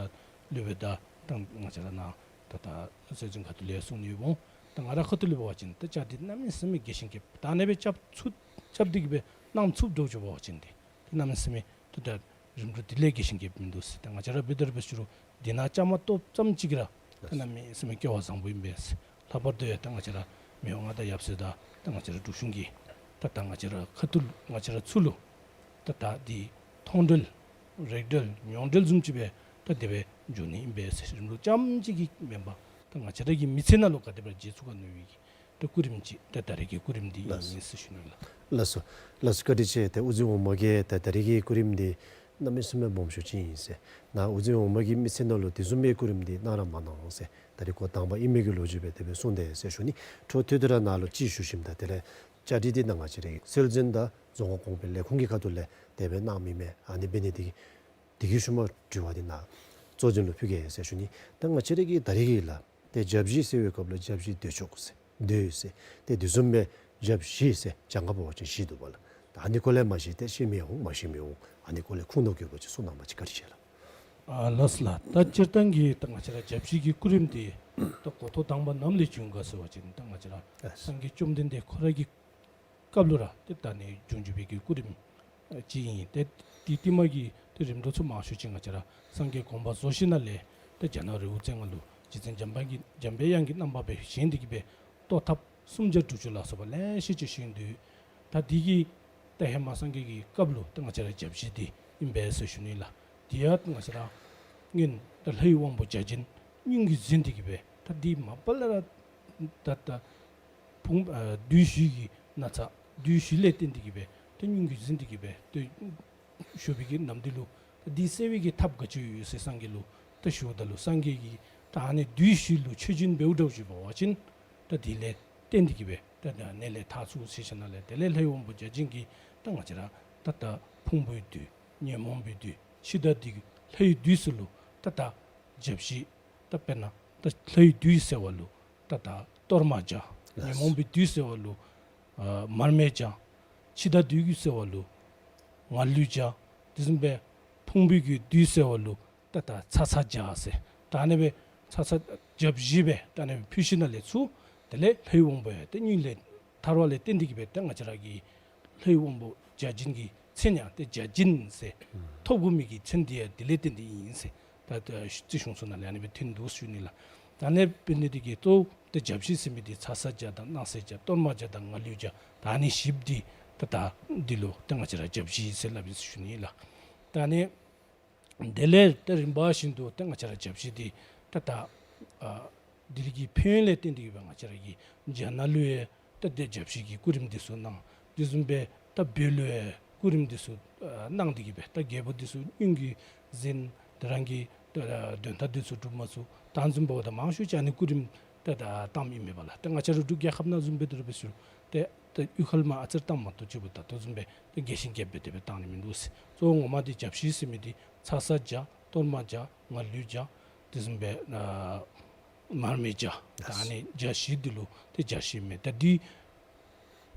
སློབ་དཔོན་དང་ད་ང་བཅས་ར་ནཱ་ད་ད་སྲོལ་འཛིན་ཁ་ཐུག་ལས་གསུང་ནི་ཡོདཔ་འོང་། ད་ང་ར་ཁ་ཐུག་ལས་འབད་བ་ཅིན་ད་བཅའ་སྒྲིག་གནམ་མེད་ས་མེད་རྒྱས་ཤིང་རྒྱསཔ་ད་ཨ་ནི་སྦེ་རྐྱབ་ཚུགས་རྐྱབ་སྟེ་གི་སྦེ་གནང་ཚུགསཔ་འདྲཝ་ཅིག་འབད་བ་ཅིན་ཏེ་ཏེ་གནམ་མེད་ས་མེད་ཏེ་ད་རིམ་གྲོ་འདི་ལས་རྒྱས་ཤིང་རྒྱསཔ་མིན་འདུག་ཟེར། ད་ང་བཅས་ར་འབད་དེ་ར་འབད་ཟེར་རུང་འདི་ནང་བཅའ་མར་གཏོགསཔ་ཙམ་ཅིག་གིས་ར་ད་གནམ་མེད་ས་མེད་སྐལ་བ་བཟང་པོ་ཨིན་པས་ཟེར། ལྷག་པར་དུ་ཡང་ད་ང་བཅས་ར་མི་དབང་མངའ་བདག་ཡབ་སྲས་དང་ད་ང་བཅས་ར་འབྲུག་གཞུང་གིས་ད་ད་ང་བཅས་ར་ཁ་ཐུག་ང་བཅས་ར་ཚུ་ལུ་ད་ད་འདི་མཐོང་གྲོལ་རེག་གྲོལ་མྱོང་གྲོལ་བཟུམ་ཅིག་སྦེ་ད་དེ་སྦེ་འབྱོན་ནི་ཨིན་པས་ཟེར། རིམ་གྲོ་ཙམ་ཅིག་གིས་མེན་པར་ད་ང་བཅས་ར་གི་མི་ཚེ་ནང་ལུ་ག་དེ་སྦེ་མཇལ་ཚུགས་ག་མནོ་བའི་གི་ད་སྐུ་རིམ་ཅིག་ད་ད་རེས་ཀྱི་སྐུ་རིམ་འདི་ཨིན་ཟེར་ཞུ་ནི་ལགས། ལགས་སོ། ལགས་སོ། བཀའ་དྲིན་ཆེ། ཏེ་དབུ་འཛིན་འོག་མ་གིས་ད་ད་རེས་ཀྱི་སྐུ་རིམ་འདི་གནམ་མེད་ས་མེད་སྦོམ་ཤོས་ཅིག་ཨིན་ཟེར། ནཱ་དབུ་འཛིན་འོག་མ་གི་མི་ཚེ་ནང་ལུ་དེ་བཟུམ་མའི་སྐུ་རིམ་འདི་གནང་ར་མ་གནང་ཟེར་ད་རེས་ཁོ་དང་པ་ཨིན་མི་གི་ལོ་རྒྱུས་སྦེ་དེ་སྦེ་གསུངས་ཏེ་ཟེར་ཞུ་ནི། འཕྲོ་མཐུད་དེ་ར་ནཱ་ལུ་ཅིག་ཞུ་ཞིནམ་ད་དེ་ལས་བཅའ་སྒྲིག་འདི་ནཱ་ང་བཅས་རའི་སྲོལ་འཛིན་དང་རྫོང་ཁ་གོང་འཕེལ་ལས་ཁུངས་ཀྱི་ཁ་ཐུག་ལས་དེ་སྦེ་གནང་མི་མས། ཨ་ནི་འབད་ནི་འདི་གིས་དེ་གི་ཤུལ་མ་དྲི་བ་འདི་ནཱ་གཙོ་འཛིན་ལུ་ཕུལ་གེ་ཟེར་ཞུ་ནི། ད་ང་བཅས་ར་གི་ད་རེས་ཀྱི་ལཱ་ཏེ་རྒྱབ་བཞི་ཟེར་བའི་སྐབས་ལུ་རྒྱབ་བཞི་མདོས་ཆོག་ཟེར་མདོས་ཟེར་ཏེ་དེ་བཟུམ་སྦེ་རྒྱབ་བཞི་ཟེར་གྱངས་ཁ་འབད་བ་ཅིན་བཞི་འདུག་པ་ལགས། ད་ཨ་ནི་སྐོར་ལས་མ་གཞི་ཏེ་ཤེས་མི་འོང་མ་ཤེས་མི་འོང་། ཨ་ནི་སྐོར་ལས་ཁུངས་དང་དགོས་པ་ཅིག་གསུང་གནང་བ་ཅིན་བཀའ་དྲིན་ཆེ་ལགས། ཨ་ལགས་སོ་ལགས། ད་སྤྱིར་བཏང་གི་ད་ང་བཅས་ར་རྒྱབ་བཞི་གི་སྐུ་རིམ་འདི་ད་གོ་ཐོག་དང་པ་ནམ་ལས་བྱུང་ག་ཟེར་བ་ཅིན་ད་ང་བཅས་ར་སངས་རྒྱས་བཅོམ་ལྡན་འདས་ཁོ་ར་གི་སྐབས་ལུ་ར་ཏེ་ད་ཨ་ནི་བྱུང་བྱུང་བའི་གི་སྐུ་རིམ་ཨ་ཅིག་ཨིན། ཏེ་དེ་དེ་མ་གི་ཏེ་རིམ་གྲོ་ཚུ་མང་ཤོས་ཅིག་ང་བཅས་ར་སངས་རྒྱས་དགོངས་པ་རྫོགས་ཞིནམ་ལས་ཏེ་རྒྱ་ནག་རི་བོ་རྩེ་ལྔ་ལུ་རྗེ་བཙུན་འཇམ་དཔལ་གྱི་འཇམ་དཔལ་དབྱངས་ཀྱི་རྣམ་པ་སྦེ་བཞེངས་ཏེ་གི་སྦེ་གཏོར་ཐབས་སུམ་བརྒྱ་དྲུག་ཅུ་ལ་སོགས་པ་ལེ་ཤ་ཅིག་བཞེངས་ཏེ་ཡོད། ད་དེ་གིས་ད་ཧེ་མ་སངས་རྒྱས་ཀྱི་སྐབས་ལུ་ད་ང་བཅས་ར་རྒྱབ་བཞི་འདི་ཨིན་པས་ཟེར་ཞུ་ནི་ལགས། དེ་ཡང་ང་བཅས་ར་སྔོན་ད་ལྷའི་དབང་པོ་བརྒྱ་བྱིན་སྙུང་གིས་འཛིན་ཏེ་གི་སྦེ་ད་འདི་མ་པ་ལས་ར་ད་ད་ཕུང་ཨ་བདུད་བཞི་གི་ན་ཚ་བདུད་བཞི་ལས་བརྟེན་ཏེ་གི་སྦེ་ད་སྙུང་གིས་འཛིན་ཏེ་གི་སྦེ་ད་བཞུགས་པའི་གི་ནམ་དུས་ལུ་ད་འདི་སེལ་བའི་གི་ཐབས་ག་ཅི་ཡོད་ཟེར་སངས་རྒྱས་ལུ་ད་ཞུཝ་ད་ལུ་སངས་རྒྱས་ཀྱིས་ད་ཨ་ནི་བདུད་བཞི་ལུ་མཆོད་སྦྱིན་འབདཝ་འདྲཝ་ཅིག་འབད་བ་ཅིན་ད་དེ་ལས་བརྟེན་ཏེ་གི་སྦེ་ད་ད་ནད་ལས་ཐར་ཚུགས་ཟེར་ཞིནམ་ལས་དེ་ལས་ལྷའི་དབང་པོ་བརྒྱ་བྱིན་གྱིས་ད་ང་བཅས་ར་ད་ད་ཕུང་པོའི་བདུད་ཉོན་མོངས་པའི་བདུད་འཆི་བདག་བདུད་ལྷའི་བདུད་ཚུ་ལུ་ད་ད་རྒྱབ་བཞི་ད་དཔེར་ན་ད་ལྷའི་བདུད་ཟེར་བ་ལུ་ད་ད་གཏོར་མ་རྐྱབ། ཉོན་མོངས་པའི་བདུད་ཟེར་བ་ལུ་ཨ་མར་མེ་རྐྱབ། འཆི་བདག་བདུད་ཀྱི་ཟེར་བ་ལུ་ང་ལུས་རྐྱབ། དེ་བཟུམ་སྦེ་ཕུང་པོའི་གི་བདུད་ཟེར་བ་ལུ་ད་ད་ཚ་ཚ་རྐྱབ་ཟེར། ད་ཨ་ནི་སྦེ་ཚ་ཚ་རྒྱབ་བཞི་སྦེ་ད་ཨ་ནི་སྦེ་ཕུལ་ཞིནམ་ལས་ཚུར་དེ་ལས་ལྷའི་དབང་པོ་ཡང་ཏེ་སྙིང་ལས་ཐར་བ་ལས་བརྟེན་ཏེ་གི་སྦེ་ད་ང་བཅས་ར་གི་ལྷའི་དབང་པོ་བརྒྱ་བྱིན་གྱི་ མཚན་ཡང་ཏེ་བརྒྱ་བྱིན་ཟེར་ཐོབ་དགོ་མི་གི་མཚན་དེ་ཡང་དེ་ལས་བརྟེན་ཏེ་ཨིན་ཟེར། ད་ད་རྩིས་གཞུང་ཚུ་ནང་ལས་ཨ་ནི་སྦེ་ཐོན་འདུག་ཟེར་ཞུ་ནི་ལགས། ད་ཨ་ནི་འབད་ནི་དེ་གིས་གཙོ་བོ་ཏེ་བརྒྱ་བཞི་ཟེར་མི་དེ་ཚ་ས་བརྒྱ་དང་སྣང་གསལ་བརྒྱ་གཏོར་མ་བརྒྱ་དང་ང་ལུས་བརྒྱ། ད་ཨ་ནི་བཞི་པོ་དེ་ད་ད་འདི་ལུ་ཏེ་ང་བཅས་ར་བརྒྱ་བཞི་ཟེར་སླབ་ཨིན་ཟེར་ཞུ་ནི་ལགས། ད་ཨ་ནི་དེ་ལས་ཏེ་རིམ་པ་བཞིན་དུ་ཏེ་ང་བཅས་ར་བརྒྱ་བཞི་དེ་ད་ད་ཨ་དེ་ལས་ཀྱི་ཕན་ཡོན་ལས་བརྟེན་ཏེ་གིས་སྦེ་ང་བཅས་ར་གིས་རྒྱ་ནག་ལུ་ཡང་ད་ཏེ་བརྒྱ་བཞི་གི་སྐུ་རིམ་འདི་ཚུ་གནང་། དེ་བཟུམ་སྦེ་ད་བོད་ལུ་ཡང་སྐུ་རིམ་འདི་ཚུ་ཨ་གནང་སྟེ་གིས་སྦེ་ད་རྒྱལ་པོ་འདི་ཚུ་སྔོན་གྱི་ཟིན་ཏེ་རང་གི་ད་དོན་དག་འདི་ཚུ་གྲུབ་མ་ཚུགས་ད་བཟུམ་འབདཝ་ད་མང་ཤོས་ཅིག་ཨ་ནི་སྐུ་རིམ་ད་ད་བཏངམ་ཨིན་མས་པ་ལགས། ད་ང་བཅས་ར་འབྲུག་རྒྱལ་ཁབ་ནང་བཟུམ་སྦེ་དེ་རུ་སྦེ་ཞུ་ཏེ་ད་གཡུས་ཁ་ལས་མར་ཨ་ཙི་རེ་བཏངམ་མ་གཏོགས་ཅིག་འབདཝ་ད་དེ་བཟུམ་སྦེ་ད་རྒྱས་ཤིང་རྒྱསཔ་སྦེ་དེ་སྦེ་བཏང་ནི་མིན་འདུག་ཟེར། གཙོ་བོ་ངོ་མ་འདི་བརྒྱ་བཞི་ཟེར་མི་འདི་ཚ་ས་བརྒྱ་གཏོར་མ་བརྒྱ་ང་ལུས་བརྒྱ་དེ་བཟུམ་སྦེ་ཨ་མར་མེ་བརྒྱ། ད་ཨ་ནི་བརྒྱ་བཞི་འདི་ལུ་ཏེ་བརྒྱ་བཞི་མས། ད་འདི་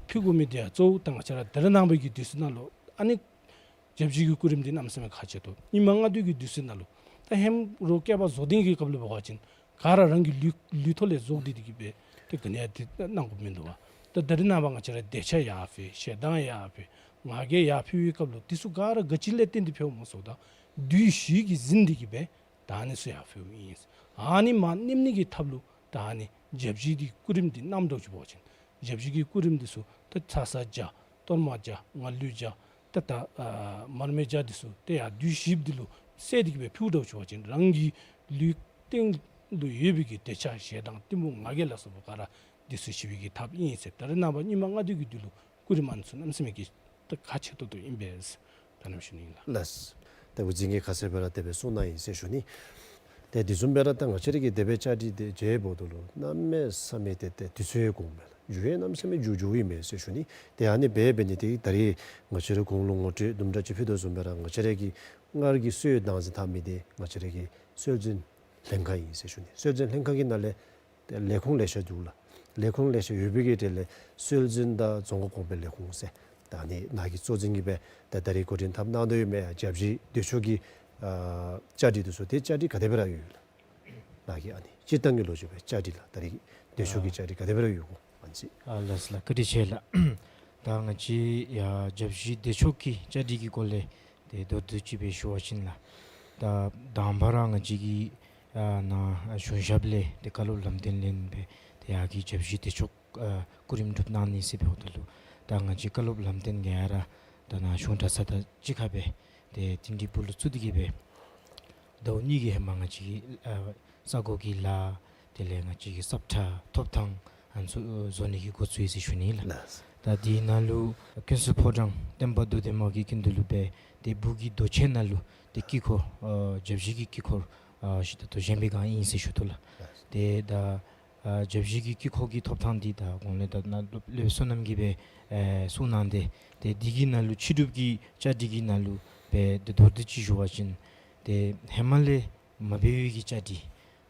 ཕུལ་དགོ་མི་འདི་ཡང་གཙོ་བོ་ད་ང་བཅས་ར་ད་རེས་ནངས་པ་གི་དུས་ཚོད་ནང་ལུ་ཨ་ནི་བརྒྱ་བཞི་གི་སྐུ་རིམ་འདི་གནམ་མེད་ས་མེད་ཁག་ཆེ་ཏོག། རྙིང་མ་ལྔ་བདོའི་གི་དུས་ཚོད་ནང་ལུ་ད་ཧེ་མ་རོགས་བསྐལ་པ་རྫོགས་ལྡན་གྱི་སྐབས་ལུ་འབད་བ་ཅིན་ག་ར་རང་གི་ལུས་ལུས་ཐོག་ལས་རྫོགས་ཏེ་དེ་གིས་སྦེ་ཏེ་ག་ནི་ཡང་དེ་གནང་དགོཔ་མིན་འདུག་པ། ད་ད་རེས་ནངས་པ་ང་བཅས་ར་འདོད་ཆགས་ཡར་འཕེལ་ཞེ་སྡང་ཡར་འཕེལ་ང་རྒྱལ་ཡར་འཕེལ་བའི་སྐབས་ལུ་དེ་ཚུ་ག་ར་ག་ཅི་ལས་བརྟེན་ཏེ་འཕེལཝ་སྨོ་ཟེརཝ་ད་བདུད་བཞི་གིས་ཟིན་ཏེ་གིས་སྦེ་ད་ཨ་ནི་ཚུ་ཡར་འཕེལཝ་ཨིན། ཨ་ནི་མར་མནན་ནི་གི་ཐབས་ལུ་ད་ཨ་ནི་བརྒྱ་བཞི་འདི་སྐུ་རིམ་འདི་གནངམ་འདྲཝ་ཅིག་འབད་བ་ཅིན་བརྒྱ་བཞི་གི་སྐུ་རིམ་འདི་ཚུ་ད་ཚ་ས་བརྒྱ་གཏོར་མ་བརྒྱ་ང་ལུས་བརྒྱ་ད་ད་ཨ་མར་མེ་བརྒྱ་འདི་ཚུ་ཏེ་ཡར་བདུད་བཞི་འདི་ལུ་བསྲེས་ཏེ་གིས་སྦེ་ཕུལཝ་འདྲཝ་ཅིག་འབད་བ་ཅིན་རང་གི་ལུས་སྟེང་ལུ་ཡོད་པའི་གི་འདོད་ཆགས་ཞེ་སྡང་གཏི་མུག་ང་རྒྱལ་ལ་སོགས་པ་ག་ར་འདི་ཚུ་ཞི་བའི་གི་ཐབས་ཨིན་ཟེར། ད་རེས་ནངས་པ་རྙིང་མ་ལྔ་བདོའི་གི་དུས་ལུ་སྐུ་རིམ་ཨ་ནི་ཚུ་གནམ་མེད་ས་མེད་ཀྱི་ད་ཁག་ཆེ་ཏོག་ཏོ་ཨིན་པས་ཟེར་ད་ཨ་ནེམ་ཞུ་ནི་ཨིན་ལགས། ལགས། ཏེ་འུ་ཚུ་གིས་ཁ་གསལ་སྦེ་ར་དེ་སྦེ་གསུངས་གནང་ཡི་ཟེར་ཞུ་ནི། ཏེ་དེ་བཟུམ་སྦེ་ར་ད་ང་བཅས་ར་གིས་དེ་སྦེ་བཅའ་སྒྲིག་དེ་མཛདཔ་ད་ལུ་གནམ་མེད་ས་མེད་ཏེ་ཏེ་དུས་ཚོད་འགོརཝ་མས་ལགས། འགྱོ་ཡང་གནམ་མེད་ས་མེད་འགྱོ་འགྱོཝ་ཨིན་མས་ཟེར་ཞུ་ནི། ཏེ་ཨ་ནི་འབད་འབད་ནི་དེ་གིས་ད་རེས་ང་བཅས་ར་གོང་ལུ་ངོ་སྤྲོད་དུམ་གྲ་ཅིག་ཕུལ་དོ་བཟུམ་སྦེ་ར་ང་བཅས་ར་གི་སྔར་གྱི་སྲོལ་བདག་འཛིན་འཐབ་མི་དེ་ང་བཅས་ར་གི་སྲོལ་འཛིན་ལྷན་ཁག་ཨིན་ཟེར་ཞུ་ནི། སྲོལ་འཛིན་ལྷན་ཁག་གི་ནང་ལས་ཏེ་ལས་ཁུངས་ལེ་ཤ་འདུག་ལགས། ལས་ཁུངས་ལེ་ཤ་ཡོད་པའི་གི་གྲས་ལས་སྲོལ་འཛིན་དང་རྫོང་ཁ་གོང་འཕེལ་ལས་ཁུངས་ཟེར་ད་ཨ་ནི་ནཱ་གིས་གཙོ་འཛིན་གྱིས་སྦེ་ད་ད་རེས་འགོ་འདྲེན་འཐབ་གནང་དོ་ཡོད་མི་བརྒྱ་བཞི་འདོད་ཆོག་གི་ཨ་བཅའ་སྒྲིག་འདི་ཚུ་ཏེ་བཅའ་སྒྲིག་ག་དེ་སྦེ་ར་ཡོད་ལགས། ནཱ་གིས་ཨ་ནི་སྤྱིར་བཏང་གི་ལོ་རྒྱུས་སྦེ་བཅའ་སྒྲིག་ལགས། ད་རེས་འདོད་ཆོག་གི་ཨ་བཅའ་སྒྲིག་ག་དེ་སྦེ་ར་ཡོད་གོ་ཨ་ནི་ཅིག། ཨ་ལགས་ལགས། བཀའ་དྲིན་ཆེ་ལགས། ད་ང་བཅས་ཡ་བརྒྱ་བཞི་འདོད་ཆོག་གི་བཅའ་སྒྲིག་གི་སྐོར་ལས་ཏེ་མདོར་བསྡུས་ཅིག་སྦེ་ཞུ་བ་ཅིན་ལགས། ད་དང་པ་ར་ང་བཅས་ཀྱི་ཨ་ནཱ་གཞུང་ཞབས་ལས་ཏེ་བཀའ་སློབ་ལམ་སྟོན་ལེན་སྦེ་ཏེ་ཡར་གྱི་བརྒྱ་བཞི་འདོད་ཆོག་ཨ་སྐུ་རིམ་སྒྲུབ་གནང་ནི་ཟེར་འབདཝ་ད་ལུ་ད་ང་བཅས་བཀའ་སློབ་ལམ་སྟོན་ག་ར་ད་ནཱ་གཞུང་གྲྭ་ཚང་དང་གཅིག་ཁར་སྦེ་ཏེ་བསྟུན་གྲོས་པུ་ལུ་བཙུགས་ཏེ་གིས་སྦེ་ཟླཝ་གཉིས་ཀྱི་ཧེ་མ་ང་བཅས་ཀྱིས་ཨ་ས་གོ་གི་ལཱ་དེ་ལས་ང་བཅས་ཀྱིས་སབ་ཁྲ་ཐོབ་ཐང་ཨ་ནི་ཚུ་བཟོ་ནི་གི་འགོ་བཙུགས་ཡི་ཟེར་ཞུ་ནི་ལགས། ལགས། ད་དེའི་ནང་ལུ་ཀུན་གསལ་ཕོ་བྲང་བསྟན་པ་རྡོ་སྡེ་མ་གི་ཀུན་འདུས་ལུ་སྦེ་ཏེ་སྦུག་གི་རྡོ་གཅལ་ནང་ལུ་ཏེ་དཀྱིལ་འཁོར་ཨ་བརྒྱ་བཞི་གི་དཀྱིལ་འཁོར་ཨ་ཞིག་ད་ལྟོ་བཞེངས་པའི་སྒང་ཨིན་ཟེར་ཞུ་དོ་ལགས། ལགས། ཏེ་ད་ཨ་བརྒྱ་བཞི་གི་དཀྱིལ་འཁོར་གྱི་ཐོབ་ཐང་འདི་ད་གོང་ལས་ད་ནཱ་སློབ་དཔོན་བསོད་ནམས་ཀྱིས་སྦེ་ཨེ་གསུངས་གནང་སྟེ་ཏེ་འདི་གི་ནང་ལུ་ཕྱི་སྒྲུབ་ཀྱི་བཅའ་སྒྲིག་གི་ནང་ལུ་སྦེ་ཏེ་མདོར་བསྡུས་ཅིག་ཞུ་བ་ཅིན་ཏེ་ཧེ་མ་ལས་མ་འབད་བའི་གི་བཅའ་སྒྲིག་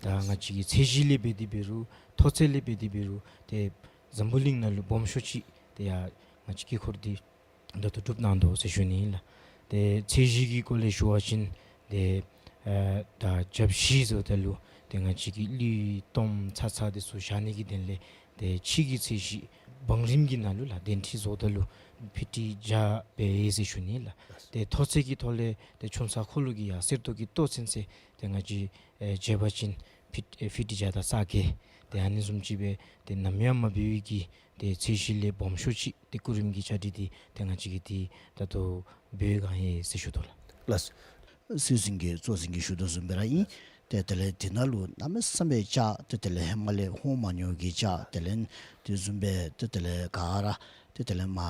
ད་ང་བཅས་ཀྱི་ཚད་གཞི་ལས་འབད་དེ་འབད་རུང་མཐོ་ཚད་ལས་འབད་དེ་འབད་རུང་ཏེ་འཛམ་བུ་གླིང་ནང་ལུ་སྦོམ་ཤོས་ཅིག་ཏེ་ཡ་ང་བཅས་དཀྱིལ་འཁོར་འདི་ད་ལྟོ་སྒྲུབ་གནང་དོ་ཟེར་ཞུ་ནི་ཨིན་ལགས། ཏེ་ཚད་གཞི་གི་སྐོར་ལས་ཞུ་བ་ཅིན་ཏེ་ཨ་ད་བརྒྱ་བཞི་ཟེརཝ་ད་ལུ་ཏེ་ང་བཅས་ཀྱི་ཀླུ་གཏོརམ་ཚ་ཚ་འདི་ཚུ་བཞག་ནི་གི་དོན་ལས་ཏེ་ཕྱི་གི་ཚད་གཞི་བང་རིམ་གྱི་ནང་ལུ་ལགས་གདན་ཁྲི་བཟོཝ་ད་ལུ་ཕི་ཊི་བརྒྱ་འབད་ཡི་ཟེར་ཞུ་ནི་ལགས། ཏེ་མཐོ་ཚད་ཀྱི་ཐོག་ལས་ཏེ་ཆུང་ས་འཁོར་ལོ་གི་ཡ་གསེར་ཏོག་གི་ཏོག་ཙེ་ཙེ་ཏེ་ང་བཅས་ཨེ་བྱས་པ་ཅིན་ཕི་ཨེ་ཕི་ཊི་བརྒྱ་དང་རྩ་བརྒྱད། ཏེ་ཨ་ནི་བཟུམ་ཅིག་སྦེ་ཏེ་ནམ་ཡང་མ་འབད་བའི་གི་ཏེ་ཚད་གཞི་ལས་སྦོམ་ཤོས་ཅིག་ཏེ་སྐུ་རིམ་གྱི་བཅའ་སྒྲིག་འདི་ཏེ་ང་བཅས་ཀྱིས་ཏེ་ད་ལྟོ་འབད་ག་ཡི་ཟེར་ཞུ་དོ་ལགས། ལགས། སྲོལ་འཛིན་གྱི་གཙོ་འཛིན་གྱིས་ཞུ་དོ་བཟུམ་སྦེ་ར་ཨིན། ཏེ་དེ་ལས་དེ་ནང་ལུ་གནམ་མེད་ས་མེད་བཅའ་ཏེ་དེ་ལས་ཧེ་མ་ལས་ཧོང་མ་ཉོ་གི་བཅའ་དེ་ལས་དེ་བཟུམ་སྦེ་ཏེ་དེ་ལས་ག་ར་ཏེ་དེ་ལས་མ་ཨ་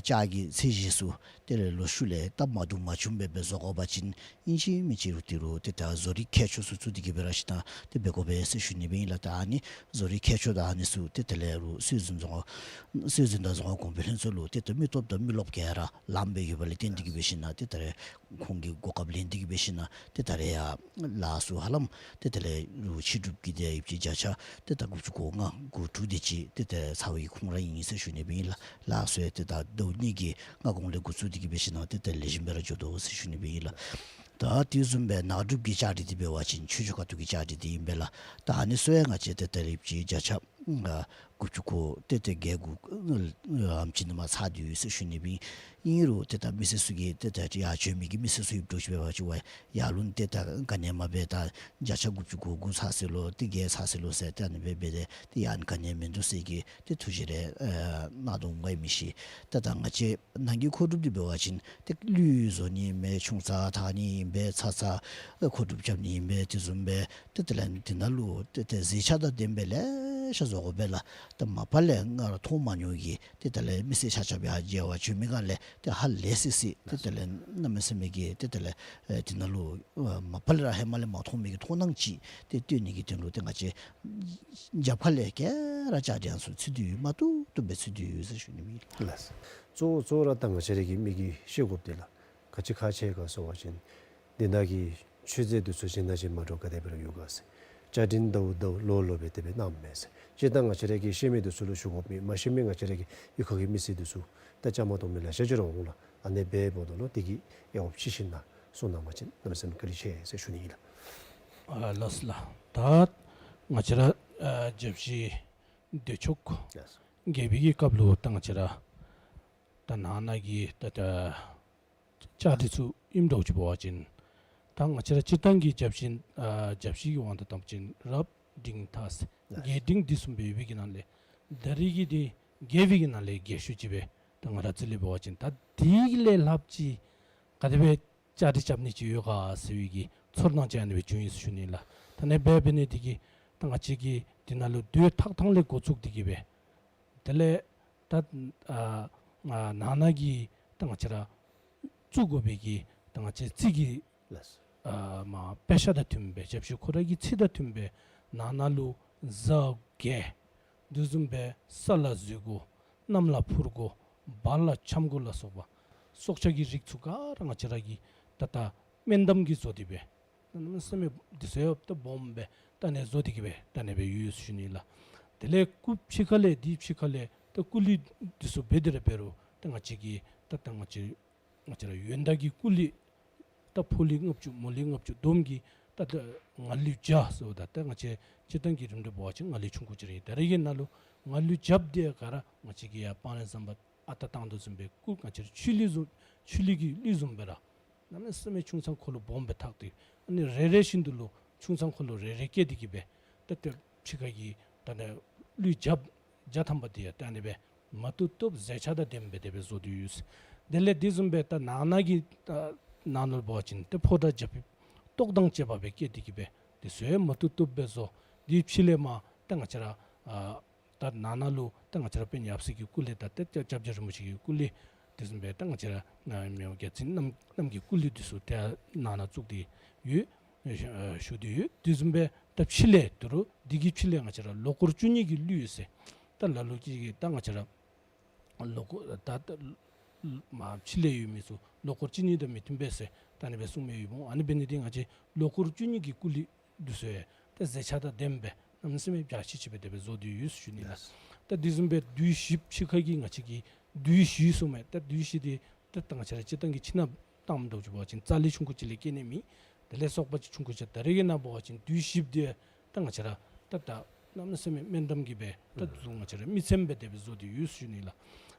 བཅའ་གི་ཚད་གཞི་ཚུ་དེ་ལས་ལོག་ཤུལ་ལས་སྟབས་མ་བདེཝ་མ་བྱུངམ་སྦེ་སྦེ་བཟོ་དགོ་པ་ཅིན་ཨིན་ཅི་མིན་ཅི་རུང་དེ་རུང་ཏེ་ད་བཟོ་རིག་མཁས་མཆོག་ཚུ་བཙུགས་ཏེ་གིས་སྦེ་ར་ཞིནམ་ཏེ་འབད་དགོ་པས་ཟེར་ཞུ་ནི་སྦེ་ཨིན་ལགས། ད་ཨ་ནི་བཟོ་རིག་མཁས་མཆོག་དང་ཨ་ནི་ཚུ་ཏེ་དེ་ལས་རུང་སྲོལ་འཛིན་རྫོང་ཁག་སྲོལ་འཛིན་དང་རྫོང་ཁ་གོང་འཕེལ་ལྷན་ཚོགས་ལུ་ཏེ་ད་མི་སྟོབས་དང་མི་རློབས་ག་ར་ལངམ་སྦེ་ཡོདཔ་ལས་བརྟེན་ཏེ་གིས་སྦེ་ཞིནམ་ཏེ་ད་རེས་ཁོང་གི་གོ་སྐབས་ལེན་ཏེ་གིས་སྦེ་ཞིནམ་ཏེ་ད་རེས་ཡ་ལཱ་ཚུ་ཧ་ལམ་ཏེ་དེ་ལས་རུང་ཕྱི་སྒྲུབ་ཀྱི་དེ་ཡིབ་ཅིག་བརྒྱ་ཆ་ཏེ་ད་དགུ་བཅུ་གོ་ལྔ་དགུ་དྲུག་དེ་ཅིག་ཏེ་ད་ཚར་བའི་ཁོངས་ར་ཨིན་ཟེར་ཞུ་ནི་སྦེ་ཨིན་ལགས། ལཱ་ཚུ་ཡང་ཏེ་ད་ཟླཝ་གཉིས་ཀྱི་སྔ་གོང་ལས་འགོ་བཙུགས་ཏེ་གིས་སྦེ་ཞིནམ་ཏེ་ད་ལེགས་ཤོམ་སྦེ་ར་འགྱོ་དོ་ཟེར་ཞུ་ནི་སྦེ་ཨིན་ལགས། ད་དེ་བཟུམ་སྦེ་ནང་སྒྲུབ་ཀྱི་བཅའ་སྒྲིག་འདི་འབད་བ་ཅིན་ཆོས་རྒྱུགས་ཁ་ཐུག་གི་བཅའ་སྒྲིག་འདི་ཨིན་པས་ལགས། ད་ཨ་ནི་ཚུ་ཡང་ང་བཅས་ཏེ་ད་ཡིབ་ཅིག་བརྒྱ་ཆ་ ཨ་དགུ་བཅུ་གོ་ཏེ་ཏེ་བརྒྱད་དགུ་ཨམ་ཅིག་ནང་མར་ཚར་དོ་ཡོད་ཟེར་ཞུ་ནི་སྦེ་ཨིན། རུང་ཏེ་ད་མི་སེར་ཚུ་གིས་ཏེ་ད་ཡར་བྱོན་མི་གི་མི་སེར་ཚུ་ཡོདཔ་འདྲཝ་ཅིག་འབད་བ་ཅིན་ཝའི་ཡར་ལུ་ཏེ་ད་ག་ནི་མ་འབད། ད་བརྒྱ་ཆ་དགུ་བཅུ་གོ་དགུ་ཚར་སོ་ལོ་ཏེ་བརྒྱད་ཚར་སོ་ལོ་ཟེར་ཏེ་ཨ་ནི་སྦེ་འབད་དེ་ཏེ་ཡང་ག་ནི་མིན་འདུག་ཟེར་གྱི་ཏེ་ཐུགས་བཞེད་རེ་ཨ་གནང་དོ་འོང་ག་ཨིན་མི་ཤེས། ཏེ་ད་ང་བཅས་ནང་གི་མཁོ་སྒྲུབ་འདི་འབད་བ་ཅིན་ཏེ་གླུད་བཟོ་ནི་ཨིན་པས། ཆུང་ཙག་འཐག་ནི་ཨིན་པས། ཚ་ཚ་མཁོ་སྒྲུབ་རྐྱབ་ནི་ཨིན་པས། དེ་བཟུམ་སྦེ་ཏེ་དེ་ལས་དེ་ནང་ལུ་ཏེ་ཏེ་མཛེས་ཆ་དང་ལྡན་པའི་ལེ་ཤ་བཟོ་དགོ་པས་ལགས། ཏེ་མ་པ་ལས་ང་ར་མཐོང་མ་མྱོང་གི་ཏེ་དེ་ལས་མི་སེར་ཆ་ཁྱབ་ཡར་མཇལ་བར་བྱོན་མི་ག་ལས་ཏེ་ཧ་ལས་སི་སི་ཏེ་དེ་ལས་གནམ་མེད་ས་མེད་ཀྱི་ཏེ་དེ་ལས་ཨེ་དེ་ནང་ལུ་ཨ་མ་པ་ལས་ར་ཧེ་མ་ལས་མ་མཐོང་མི་གི་མཐོང་སྣང་ཅིག་ཏེ་སྟོན་ནི་གི་དོན་ལུ་ཏེ་ང་བཅས་རྒྱབ་ཁ་ལས་ག་ར་བཅའ་སྒྲིག་ཚུ་ཚུད་དེ་ཡོད། མ་བཏུབ་བཏུབ་སྦེ་ཚུད་དེ་ཡོད་ཟེར་ཞུ་ནི་ཨིན་ལགས། ལགས། གཙོ་བོ་གཙོ་བོ་ར་ད་ང་བཅས་ར་གིས་མི་གིས་ཤེས་དགོཔ་འདི་ལགས། ག་ཅི་ཁག་ཆེ་ག་ཟེར་བ་ཅིན་འདི་ནང་གི་མཆོད་རྫས་འདི་ཚུ་གཞན་དང་གཞན་མ་འདྲཝ་ག་དེ་སྦེ་ར་ཡོད་ག་ཟེར། བཅའ་སྒྲིག་ཟླཝ་ཟླཝ་ལོ་ལོ་སྦེ་དེ་སྦེ་གནངམ་མས་ཟེར། སྤྱིར་བཏང་ང་བཅས་ར་གིས་ཤེས་མི་འདི་ཚུ་ལུ་ཞུ་དགོཔ་མེད། མ་ཤེས་མི་ང་བཅས་ར་གི་གཡུས་ཁ་གི་མི་སེར་འདི་ཚུ་ད་བཅའ་མར་གཏོགས་མི་ལེ་ཤ་ཅིག་ར་འོང་ལགས། ཨ་ནི་འབདཝ་ད་ལུ་དེ་གི་ཡང་ཕྱི་ཤུལ་ནང་གསུང་གནང་བ་ཅིན་གནམ་མེད་ས་མེད་བཀའ་དྲིན་ཆེ་ཟེར་ཞུ་ནི་ཨིན་ལགས། ཨ་ལགས་སོ་ལགས། ད་ང་བཅས་ར་ཨ་རྒྱབ་བཞི་སྡེ་མཆོག་ལགས་སོ། རྒྱས་པའི་གི་སྐབས་ལུ་ད་ང་བཅས་ར་ད་ནང་ན་གི་ད་ད་བཅའ་སྒྲིག་ཚུ་ཨིནམ་འདྲཝ་ཅིག་འབད་བ་ཅིན་ད་ང་བཅས་ར་སྤྱིར་བཏང་གི་རྒྱབ་བཞི་ཨ་རྒྱབ་བཞི་གི་དབང་དུ་བཏང་བ་ཅིན་རབ་འབྲིང་ཐ་ཟེར་ལགས་སོ། རྒྱས་འབྲིང་འདི་གསུམ་སྦེ་ཡོད་པའི་གི་ནང་ལས་ད་རེས་ཀྱི་འདི་རྒྱས་པའི་གི་ནང་ལས་རྒྱས་ཤོས་ཅིག་སྦེ་ད་ང་ར་རྩིས་ལས་འབད་བ་ཅིན་ད་དེ་ལས་ལྷགཔ་ཅིག་ག་དེ་སྦེ་བཅའ་སྒྲིག་རྐྱབ་ནི་ཅིག་ཡོད་ག་ཟེར་བའི་གི་ཚོར་སྣང་ཅིག་ཨ་ནི་སྦེ་བྱུང་ཡི་ཟེར་ཞུ་ནི་ལགས། ད་ཨ་ནི་སྦེ་འབད་ནི་དེ་གིས་ད་ང་བཅས་ཀྱིས་དེ་ནང་ལུ་དུས་ཐོག་ཐོག་ལས་འགོ་བཙུགས་ཏེ་གི་སྦེ་དེ་ལས་ད་ཨ་ཨ་ནང་ན་གི་ད་ང་བཅས་ར་བཙུགས་དགོ་པའི་གི་ད་ང་བཅས་རྩིས་ཀྱི་ལགས་སོ། ཨ་མ་དཔེ་ཆ་དང་མཐུན་པའི་རྒྱབ་བཞི་ཁོ་ར་གི་ཚིག་དང་མཐུན་པའི་ནང་ན་ལུ་གཟའ་བརྒྱད་དེ་བཟུམ་སྦེ་ས་ལ་འཛུལ་དགོ། གནམ་ལ་འཕུར་དགོ། བར་ལ་འཁྱམ་དགོ་ལ་སོགས་པ་སྲོག་ཆགས་ཀྱི་རིགས་ཚུ་ག་ར་ང་བཅས་ར་གིས་ད་ད་སྨན་འདམ་གྱིས་བཟོ་སྟེ་སྦེ་གནམ་མེད་ས་མེད་འདི་ཚུ་ཡང་ད་སྦོམ་སྦེ་ད་ཨ་ནི་བཟོ་སྟེ་གི་སྦེ་ད་ཨ་ནི་སྦེ་ཡོད་ཟེར་ཞུ་ནི་ལགས། དེ་ལས་སྐུ་ཕྱི་ཁ་ལས་འདི་ཕྱི་ཁ་ལས་ད་སྐུ་གླུད་འདི་ཚུ་འབད་དེ་ར་འབད་རུང་ད་ང་བཅས་ཀྱིས་ད་ད་ང་བཅས་ང་བཅས་ར་ཡོན་བདག་གི་སྐུ་གླུད་ད་ཕོ་གླུད་ལྔ་བཅུ་མོ་གླུད་ལྔ་བཅུ་བསྡོམས་ཀྱིས་ད་ད་ང་གླུད་བརྒྱ་ཟེརཝ་ད་ད་ང་བཅས་སྤྱིར་བཏང་གི་རིམ་གྲོ་འབད་བ་ཅིན་ང་གླུད་ཆུང་ཀུ་ཅིག་ར་ཨིན། ད་རེས་ཀྱི་ནང་ལུ་ང་གླུད་བརྒྱཔ་འདི་ག་ར་ང་བཅས་ཀྱིས་ཡར་སྤང་རི་ཟམ་པ་ཨ་རྟག་བཏང་དོ་བཟུམ་སྦེ་སྐུ་ང་བཅས་ར་ཆོས་གླུད་བཟུམ་ཆོས་གླུད་ཀྱི་གླུད་བཟུམ་སྦེ་ར་གནམ་མེད་ས་མེད་ཆུང་ཚང་འཁོར་ལོ་སྦོམ་སྦེ་འཐག་སྟེ་ཨ་ནི་རེ་རེ་བཞིན་དུ་ལུ་ཆུང་ཚང་འཁོར་ལོ་རེ་རེ་བསྐྱེད་དེ་གི་སྦེ་ད་ད་ཕྱི་ཁ་གི་ད་ནི་གླུད་བརྒྱ་བརྒྱ་ཐམ་པ་འདི་ཡང་ད་ཨ་ནི་སྦེ་མ་བཏུབ་བཏུབ་མཛེས་ཆ་དང་ལྡནམ་སྦེ་དེ་སྦེ་བཟོ་སྟེ་ཡོད། དེ་ལས་དེ་བཟུམ་སྦེ་ད་ནང་ན་གི་ད་ནང་ན་ལུ་འབད་བ་ཅིན་ཏེ་ཕོ་བྲང་རྒྱ་ཕིབས་ཏོག་དང་བཅས་པ་སྦེ་བསྐྱེད་དེ་གི་སྦེ་དེ་ཚུ་ཡང་མ་བཏུབ་བཏུབ་སྦེ་བཟོ། དེའི་ཕྱི་ལས་མར་ད་ང་བཅས་ར་ཨ་ད་ནང་ན་ལུ་ད་ང་བཅས་ར་དཔོན་ཡབ་སྲས་ཀྱི་སྐུ་གླུད་དང་ཏེ་སྐྱབས་རྗེ་རིན་པོ་ཆེ་གི་སྐུ་གླུད་དེ་བཟུམ་སྦེ་ད་ང་བཅས་ར་ཨ་མི་དབང་རྒྱལ་བཙུན་རྣམ་རྣམས་ཀྱི་སྐུ་གླུད་དེ་ཚུ་ཏེ་ནང་ན་བཙུགས་ཏེ་ཡོད། ཨ་བཞུགས་ཏེ་ཡོད། དེ་བཟུམ་སྦེ་ད་ཕྱི་ལས་དོ་རུང་འདི་གི་ཕྱི་ལས་ང་བཅས་ར་ལོ་འཁོར་བཅུ་གཉིས་ཀྱི་གླུད་ཟེར་ད་ལ་ལུ་ཅིག་གིས་ད་ང་བཅས་ར་ལོ་འཁོར་ད་ད་མར་ཕྱི་ལས་ཡོད་མི་ཚུ་ལོ་འཁོར་བཅུ་གཉིས་དང་མི་མཐུན་པས་ཟེར་ད་ཨ་ནི་སྦེ་གསུངས་མི་ཡོདཔ་འོང་། ཨ་ནི་འབད་ནི་འདི་ང་བཅས་ལོ་འཁོར་བཅུ་གཉིས་ཀྱི་སྐུ་གླུད་འདི་ཚུ་ཡང་ཏེ་མཛེས་ཆ་དང་ལྡནམ་སྦེ་གནམ་མེད་ས་མེད་རྒྱ་ཆེ་ཆེ་སྦེ་དེ་སྦེ་བཟོ་སྟེ་ཡོད་ཟེར་ཞུ་ནི་ལགས། ད་དེ་བཟུམ་སྦེ་བདུད་བཞིཔ་ཕྱི་ཁ་གི་ང་བཅས་ཀྱིས་བདུད་བཞི་གསུངམ་མས། ད་བདུད་བཞི་འདི་ད་ད་ང་བཅས་ར་སྤྱིར་བཏང་གི་ཕྱི་ནང་བཏངམ་འདྲཝ་ཅིག་འབད་བ་ཅིན་རྩ་ལེ་ཆུང་ཀུ་ཅིག་ལས་བསྐྱེད་ནི་མེད། དེ་ལས་སོག་པ་ཅིག་ཆུང་ཀུ་ཅིག། ད་རེས་ཀྱི་ནང་འབད་བ་ཅིན་བདུད་བཞིཔ་འདི་ད་ང་བཅས་ར་ད་ད་གནམ་མེད་ས་མེད་སྨན་འདམ་གྱིས་སྦེ་ད་ཨུམ་ད་ང་བཅས་ར་མི་ཚནམ་སྦེ་དེ་སྦེ་བཟོ་སྟེ་ཡོད་ཟེར་ཞུ་ནི་ལགས།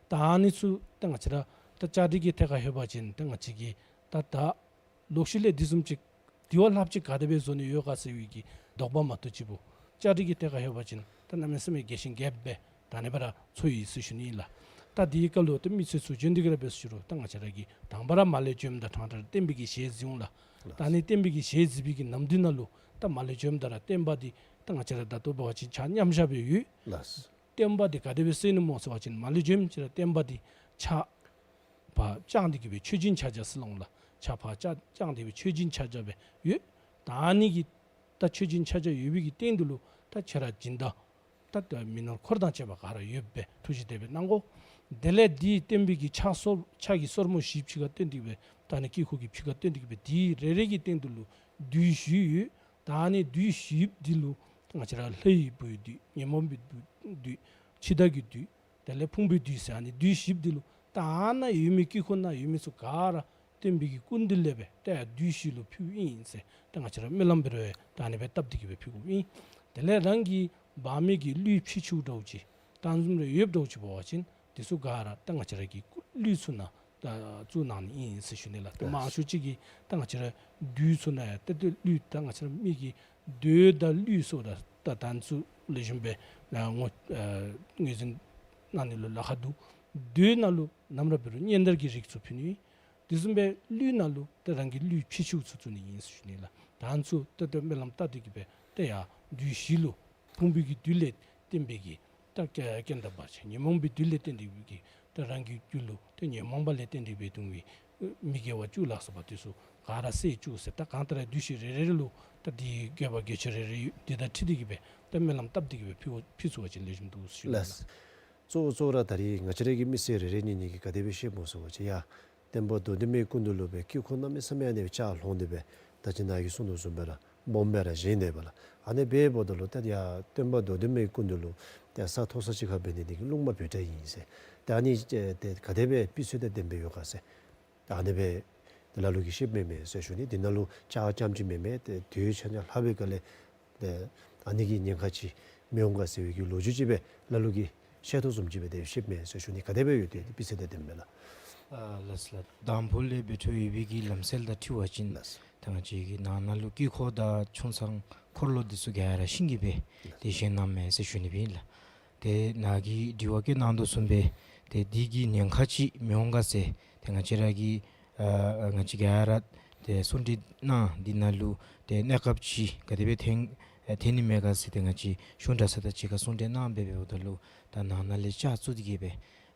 ད་ཨ་ནི་ཚུ་ད་ང་བཅས་ར་ད་བཅའ་སྒྲིག་གི་ཐད་ཁར་ལྷོད་པ་ཅིན་ད་ང་བཅས་ཀྱིས་ད་ད་ལོག་ཤུལ་ལས་འདི་བཟུམ་ཅིག་དེ་བ་ལྷགཔ་ཅིག་ག་དེ་སྦེ་བཟོ་ནི་ཡོད་ག་ཟེར་བའི་གི་དོགས་པ་མ་གཏོགས་ཅིག་པོ་བཅའ་སྒྲིག་གི་ཐད་ཁར་ལྷོད་པ་ཅིན་ད་གནམ་མེད་ས་མེད་རྒྱས་ཤིང་རྒྱསཔ་སྦེ་ད་ཨ་ནི་སྦེ་ར་ཚོར་ཡི་ཟེར་ཞུ་ནི་ཨིན་ལགས། ད་དེའི་སྐབས་ལུ་ད་མི་སེར་ཚུ་བྱོན་ཏེ་གི་ར་འབད་ཟེར་ཞུ་རུང་ད་ང་བཅས་ར་གིས་དང་པ་ར་མ་ལས་བྱོནམ་དང་ཕྲང་ཕྲང་བསྟན་པའི་གི་ཞལ་གཟིགས་འོང་ལགས། ད་ཨ་ནི་བསྟན་པའི་གི་ཞལ་གཟིགས་པའི་གི་ནམ་དུས་ནང་ལུ་ད་མ་ལས་བྱོནམ་ད་ར་བསྟན་པ་འདི་ད་ང་བཅས་ར་ད་ལྟོ་འབད་བ་ཅིན་ཕྱག་མཉམ་བཞག་སྦེ་ཡོད། ལགས། བསྟན་པ་འདི་ག་དེ་སྦེ་གསལ་ནུག་སྨོ་ཟེར་བ་ཅིན་མ་ལས་བྱོནམ་ཅིག་ར་བསྟན་པ་འདི་ཕྱག་ཕར་བརྐྱངས་ཏེ་གི་སྦེ་མཆོད་སྦྱིན་ཕྱག་རྒྱ་ཟེར་སླབ་འོང་ལགས། ཕྱག་ཕར་བརྐྱངས་བརྐྱངས་ཏེ་སྦེ་མཆོད་སྦྱིན་ཕྱག་རྒྱ་སྦེ་ཡོད། ད་ཨ་ནི་གི་ད་མཆོད་སྦྱིན་ཕྱག་རྒྱ་ཡོད་པའི་གི་སྟེང་དུ་ལུ་ད་ཁྱོད་ར་སྦྱིན་བདག་ད་ད་མི་ནོར་འཁོར་དང་བཅས་པ་ག་ར་ཡོདཔ་སྦེ་ཐུགས་བཞེད་དེ་སྦེ་གནང་དགོ། དེ་ལས་འདི་བསྟན་པའི་གི་ཕྱག་སོར་ཕྱག་གི་སོར་མོ་བཞི་ཕྱི་ཁར་བཏོན་ཏེ་གི་སྦེ་ད་ཨ་ནི་དཀྱིལ་འཁོར་གྱི་ཕྱི་ཁར་བཏོན་ཏེ་གི་སྦེ་འདི་རེ་རེ་གི་སྟེང་དུ་ལུ་བདུད་བཞི་ཡོད། ད་ཨ་ནི་བདུད་བཞིཔ་འདི་ལུ་ང་བཅས་ར་ལྷའི་བུའི་བདུད་ཉོན་མོངས་པའི་བདུད་འཆི་བདག་གི་བདུད་དེ་ལས་ཕུང་པོའི་བདུད་ཟེར་ཨ་ནི་བདུད་བཞིཔ་འདི་ལུ་ད་ཨ་ནཱ་ཡོད་མི་དཀྱིལ་འཁོར་ནང་ཡོད་མི་ཚུ་ག་ར་བསྟན་པའི་གི་སྐུ་མདུན་ལས་སྦེ་ད་ཡར་བདུད་བཞི་ལུ་ཕུལཝ་ཨིན་ཟེར་ད་ང་བཅས་ར་སྨོན་ལམ་འབད་རུང་ད་ཨ་ནི་སྦེ་བཏབ་སྟེ་གི་སྦེ་ཕུལ་དགོཔ་ཨིན། དེ་ལས་རང་གི་འབག་མི་གི་གླུད་ཕྱི་ཆུ་འདྲཝ་ཅིག་ད་བཟུམ་རེ་ཡོདཔ་འདྲཝ་ཅིག་འབད་བ་ཅིན་དེ་ཚུ་ག་ར་ད་ང་བཅས་ར་གི་གླུད་ཚུ་ནང་ད་བཙུགས་གནང་ནི་ཨིན་ཟེར་ཞུ་ནི་ལགས། ད་མང་ཤོས་ཅིག་གིས་ད་ང་བཅས་ར་རྡུལ་ཚུ་ནང་ཡང་ཏེ་ཏེ་གླུད་ད་ང་བཅས་ར་མི་གི་རྡོ་དང་གླུད་སོགས་ད་ད་ད་ཚུ་ལེགས་ཤོམ་སྦེ་ཨ་ངོས་ཨ་ངོས་འཛིན་གནང་ནི་ལུ་ལཱ་ཁག་འདུག། རྡོའི་ནང་ལུ་ནམ་ར་འབད་རུང་སྙན་དར་གྱི་རིགས་ཚུ་ཕུལ་ནི། དེ་བཟུམ་སྦེ་གླུད་ནང་ལུ་ཏེ་རང་གི་གླུད་ཕྱི་ཆུ་ཚུ་བཙུགས་ནི་ཨིན་ཟེར་ཞུ་ནི་ལགས། ད་ཚུ་ཏེ་ཏེ་སྨོན་ལམ་བཏབ་སྟེ་གི་སྦེ་ཏེ་ཡར་རྡུལ་བཞི་ལུ་ཕུང་པོའི་གི་རྡུལ་ལས་བརྟེན་པའི་གི་ད་རྐྱེན་དང་བར་ཆད་ཉོན་མོངས་པའི་རྡུལ་ལས་བརྟེན་ཏེ་གི་ད་རང་གི་རྒྱུད་ལུ་ཏེ་ཉོན་མོངས་པ་ལས་བརྟེན་ཏེ་སྦེ་ལྟུང་བའི་མི་དགེ་བ་བཅུ་ལ་སོགས་པ་དེ་ཚུ་ག་ར་བསལ་བཅུག་ཟེར། ད་གང་ལྟར་རྡུལ་ཞིག་རེ་རེ་ལུ་ད་དེ་དགེ་བ་དགེ་ཆེ་རེ་རེ་ཡོད། དེ་དང་འཁྲིལ་ཏེ་གི་སྦེ་ད་སྨོན་ལམ་བཏབ་སྟེ་གི་སྦེ་ཕུལ་ཕུལ་ཚུགས་པ་ཅིན་ལེགས་ཤོམ་འདུག་ཟེར་ཞུ་ནི་ལགས། གཙོ་བོ་གཙོ་བོ་ར་ད་རིས་ང་བཅས་ར་གི་མི་སེར་རེ་རེ་གཉིས་གཉིས་ཀྱིས་ག་དེ་སྦེ་ཤེས་སྨོ་ཟེར་བ་ཅིན་ཡ་སྟོན་པ་མདོ་སྡེ་མའི་སྐུ་མདུན་ལུ་སྦེ་དཀྱིལ་འཁོར་གནམ་མེད་ས་མེད་ཨ་ནི་སྦེ་ལྕགས་ལྷོང་སྟེ་སྦེ་ད་ཅི་ནཱ་གིས་གསུངས་དོ་བཟུམ་སྦེ་ར་སྦོམ་སྦེ་ར་བཞེངས་ནི་ཨིན་པས་ལགས། ཨ་ནི་སྦེ་འབདཝ་ད་ལུ་ད་ཡ་སྟོན་པ་མདོ་སྡེ་མའི་སྐུ་མདུན་ལུ་ད་ས་མཐོ་ས་ཅིག་ཁར་འབད་ནི་དེ་གིས་རླུང་མ་བུད་དྲགས་ཨིན་ཟེར། ད་ཨ་ནི་ཏེ་ག་དེ་སྦེ་དཔེ་ཚུལ་དང་ལྡནམ་སྦེ་ཡོད་ག་ཟེར། ད་ཨ་ནི་སྦེ་ལ་ལུ་གིས་ཤེསཔ་མེད་མས་ཟེར་ཞུ་ནི། དེ་ནང་ལུ་ལྕགས་རྐྱངམ་ཅིག་མེན་མས། ཏེ་དུས་ཆ་ཉ་ལྷག་པའི་སྐབས་ལས་ཏེ་ཨ་ནི་གི་ཉེན་ཁ་ཅིག་མི་འོང་ག་ཟེར་བའི་གི་ལོ་རྒྱུས་ཅིག་སྦེ་ལ་ལུ་གིས་ཤེས་དོ་བཟུམ་ཅིག་སྦེ་དེ་ཤེསཔ་མས་ཟེར་ཞུ་ནི། ག་དེ་སྦེ་ཡོད་དེ་དཔེ་ཚུལ་དང་ལྡནམ་སྦེ་ལགས། ཨ་ལགས་སོ་ལགས། དང་ཕུ་ལས་འབད་འཕྲོ་ཡོད་པའི་གི་ལམ་སྲོལ་དང་འཁྲིལ་བ་ཅིན་ལགས་སོ། ད་ང་བཅས་ཀྱི་ནང་ན་ལུ་དཀྱིལ་འཁོར་དང་ཆུང་ཚང་འཁོར་ལོ་འདི་ཚུ་ག་ར་ཤིང་གིས་སྦེ་ཏེ་བཞེངས་གནངམ་མས་ཟེར་ཞུ་ནི་སྦེ་ཨིན་ལགས། ཏེ་ནཱ་གིས་དྲི་བ་བཀོད་གནང་དོ་བཟུམ་སྦེ་ཏེ་འདི་གིས་ཉེན་ཁ་ཅིག་མི་འོང་ག་ཟེར་ཏེ་ང་བཅས་ར་གི་ཨ་ང་བཅས་ག་ར་ཏེ་གསུང་གྲོས་གནང་འདི་ནང་ལུ་ཏེ་གནས་སྐབས་ཅིག་ག་དེ་སྦེ་ཐོན་ཨ་ཐོན་ནི་མས་ག་ཟེར་ཏེ་ང་བཅས་གཞུང་གྲྭ་ཚང་དང་གཅིག་ཁར་གསུང་གྲོས་གནང་སྦེ་འབདཝ་ད་ལུ་ད་ནང་ན་ལས་ལྕགས་བཙུགས་ཏེ་གི་སྦེ་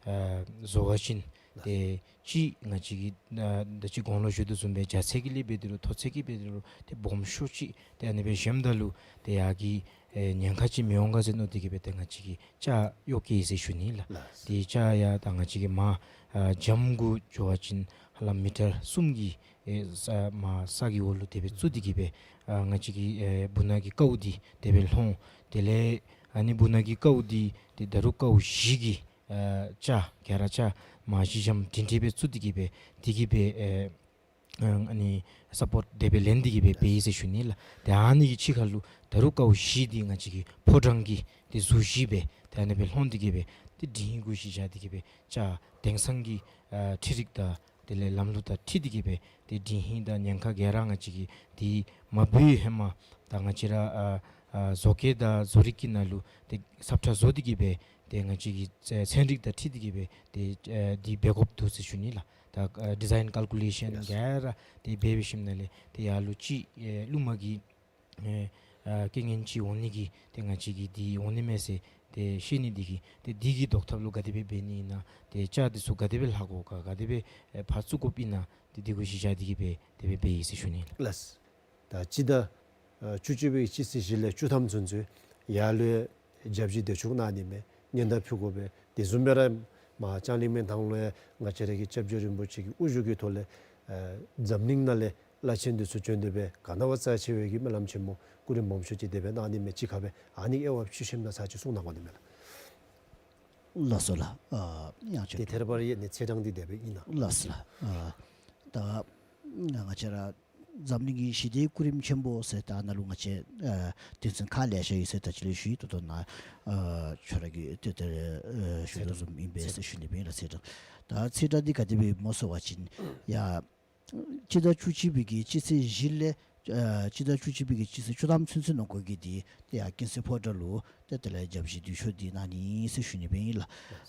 ཨ་བཟོ་བ་ཅིན་ཏེ་ཅིག་ང་བཅས་ཀྱིས་ཨ་ད་ཅི་གོང་ལུ་ཞུ་དོ་བཟུམ་སྦེ་རྒྱ་ཚད་ཀྱི་ལས་འབད་དེ་རུང་མཐོ་ཚད་ཀྱི་འབད་དེ་རུང་ཏེ་སྦོམ་ཤོས་ཅིག་ཏེ་ཨ་ནི་སྦེ་བཞེངསམ་ད་ལུ་ཏེ་ཡར་གི་ཨེ་ཉེན་ཁ་ཅིག་མི་འོང་ག་ཟེར་མནོ་སྟེ་གི་སྦེ་ཏེ་ང་བཅས་ཀྱིས་ལྕགས་གཡོག་བཀལ་ཡི་ཟེར་ཞུ་ནི་ལགས། ལགས། ཏེ་ལྕགས་ཡང་ད་ང་བཅས་ཀྱིས་མར་ཨ་འཇམ་གུ་འགྱོ་བ་ཅིན་ཧ་ལམ་མི་ཊར་གསུམ་གྱི་ཨེ་ས་མར་ས་གི་འོག་ལུ་དེ་སྦེ་བཙུགས་ཏེ་གི་སྦེ་ཨ་ང་བཅས་ཀྱི་ཨེ་སྦུག་ན་གི་ཀཝ་འདི་དེ་སྦེ་ལྷོང་། དེ་ལས་ཨ་ནི་སྦུག་ན་གི་ཀཝ་འདི་ཏེ་ད་རུང་ཀཝ་བཞི་གི་ཨ་ལྕགས་ག་ར་ལྕགས་མར་བཞི་འཇམ་སྒྲིང་སྒྲིང་སྦེ་བཙུགས་ཏེ་གི་སྦེ་དེ་གི་སྦེ་ཨེ་ཨ་ཨ་ནི་སཔོཊ་དེ་སྦེ་ལེན་ཏེ་གི་སྦེ་འབད་ཡི་ཟེར་ཞུ་ནི་ལགས། ཏེ་ཨ་ནི་གི་ཕྱི་ཁ་ལུ་ད་རུང་ཀཝ་བཞི་འདི་ང་བཅས་ཀྱིས་ཕོ་བྲང་གི་ཏེ་ཟུར་བཞི་སྦེ་ཏེ་ཨ་ནི་སྦེ་ལྷོང་སྟེ་གི་སྦེ་ཏེ་དྲི་ཧིང་གུ་ཅིག་བཞག་སྟེ་གི་སྦེ་ལྕགས་དེང་སང་གི་ཨ་འཕྲུལ་རིག་དང་དེ་ལས་ལམ་ལུགས་དང་འཁྲིལ་ཏེ་གི་སྦེ་ཏེ་དྲི་ཧིང་དང་ཉེན་ཁ་ག་ར་ང་བཅས་ཀྱིས་ཏེ་མ་འབད་བའི་ཧེ་མ་ད་ང་བཅས་ར་ཨ་ཨ་བཟོ་བཀོད་དང་བཟོ་རིག་གི་ནང་ལུ་ཏེ་ས་ཁྲ་བཟོ་སྟེ་གི་སྦེ་ཏེ་ང་བཅས་ཀྱི་ཚན་རིག་དང་འཁྲིལ་ཏེ་གི་སྦེ་ཏེ་ཨ་འདི་འབད་དགོཔ་འདུག་ཟེར་ཞུ་ནི་ལགས། ད་ཨ་ཌི་ཛའིན་ཀལ་ཀུ་ལེ་ཤཱན་ཡེས་ག་ར་ཏེ་འབད་འབད་ཞིནམ་ལས་ཏེ་ཡར་ལུ་ཅིག་ཨེ་རླུང་མ་གི་ཨེ་ཨ་རྐྱེན་ངན་ཅིག་འོང་ནི་གི་ཏེ་ང་བཅས་ཀྱིས་འདི་འོང་ནི་མས་ཟེར་ཏེ་ཤེས་ནི་འདི་གིས་ཏེ་འདི་གི་ཟློག་ཐབས་ལུ་ག་དེ་སྦེ་འབད་ནི་ཨིན་ན་ཏེ་ལྕགས་འདི་ཚུ་ག་དེ་སྦེ་ལྷག་དགོ་ག་ག་དེ་སྦེ་ཨེ་ཕར་བཙུགས་དགོཔ་ཨིན་ན་ཏེ་འདི་གུ་གཞི་བཞག་སྟེ་གི་སྦེ་དེ་སྦེ་འབད་ཡི་ཟེར་ཞུ་ནི་ལགས། ལགས། ད་སྤྱི་ཟླ་ཨ་བཅུ་གཅིག་པའི་སྤྱི་ཚེས་བཞི་ལས་བཅུ་ཐམ་ཚུན་ཚོད་ཡར་ལུ་ཡང་བརྒྱ་བཞི་དེ་ཚུ་གནང་ནི་མས། སྙན་དར་ཕུལ་དགོ་པས། དེ་བཟུམ་སྦེ་ར་མར་ལྕང་གླིང་མའི་ཐང་ལུ་ཡང་ང་བཅས་ར་གི་སྐྱབས་རྗེ་རིན་པོ་ཆེ་གི་དབུ་བཞུགས་ཀྱི་ཐོག་ལས་ཨ་འཛམ་གླིང་ནང་ལས་བླ་ཆེན་འདི་ཚུ་བྱོན་ཏེ་སྦེ་ག་ནི་བ་རྩ་ཆེ་བའི་གི་སྨོན་ལམ་ཆེན་མོ་སྐུ་རིམ་སྦོམ་ཤོས་ཅིག་དེ་སྦེ་གནང་ནི་མས། གཅིག་ཁར་སྦེ་ཨ་ནི་དབྱེ་བ་ཕྱེ་ཞིནམ་ད་ཚར་གཅིག་གསུང་གནང་དགོ་ནི་མས་ལགས། ལགས་སོ་ལགས། ཨ་ཡང་ཅིན་ཏེ་ཐད་རི་བ་རི་ཡང་ནི་ཚེས་གྲངས་འདི་དེ་སྦེ་ཨིན་ན། ལགས་སོ་ལགས། ཨ་ད་ང་བཅས་ར་འཛམ་གླིང་གི་ཞི་བདེའི་སྐུ་རིམ་ཆེན་པོ་ཟེར་ད་ནཱ་ལུ་ང་བཅས་ཨ་དོན་ཚན་ཁག་ལེ་ཤ་ཡོད་ཟེར་ད་ཅི་ལས་ཞུ་ཡི། ད་ལྟོ་ནཱ་ཨ་ཁྱོད་ར་གིས་ཏེ་ཏེ་ཨ་ཞུ་དོ་བཟུམ་ཨིན་པས་ཟེར་ཞུ་ནི་སྦེ་ཨིན་ལགས། ཚེས་གྲངས་ད་ཚེས་གྲངས་འདི་ག་དེ་སྦེ་སྨོ་ཟེར་བ་ཅིན་ཡ་སྤྱི་ཟླ་བཅུ་གཅིག་པའི་གི་སྤྱི་ཚེས་བཞི་ལས་ཨ་སྤྱི་ཟླ་བཅུ་གཅིག་པའི་གི་སྤྱི་ཚེས་བཅུ་ཐམ་ཚུན་ཚོད་ནང་འཁོད་ཀྱི་འདི་ཏེ་ཡར་ཀུན་གསལ་ཕོ་བྲང་ལུ་ཏེ་དེ་ལས་བརྒྱ་བཞི་དེ་ཚུ་འདི་གནང་ནི་ཟེར་ཞུ་ནི་སྦེ་ཨིན་ལགས།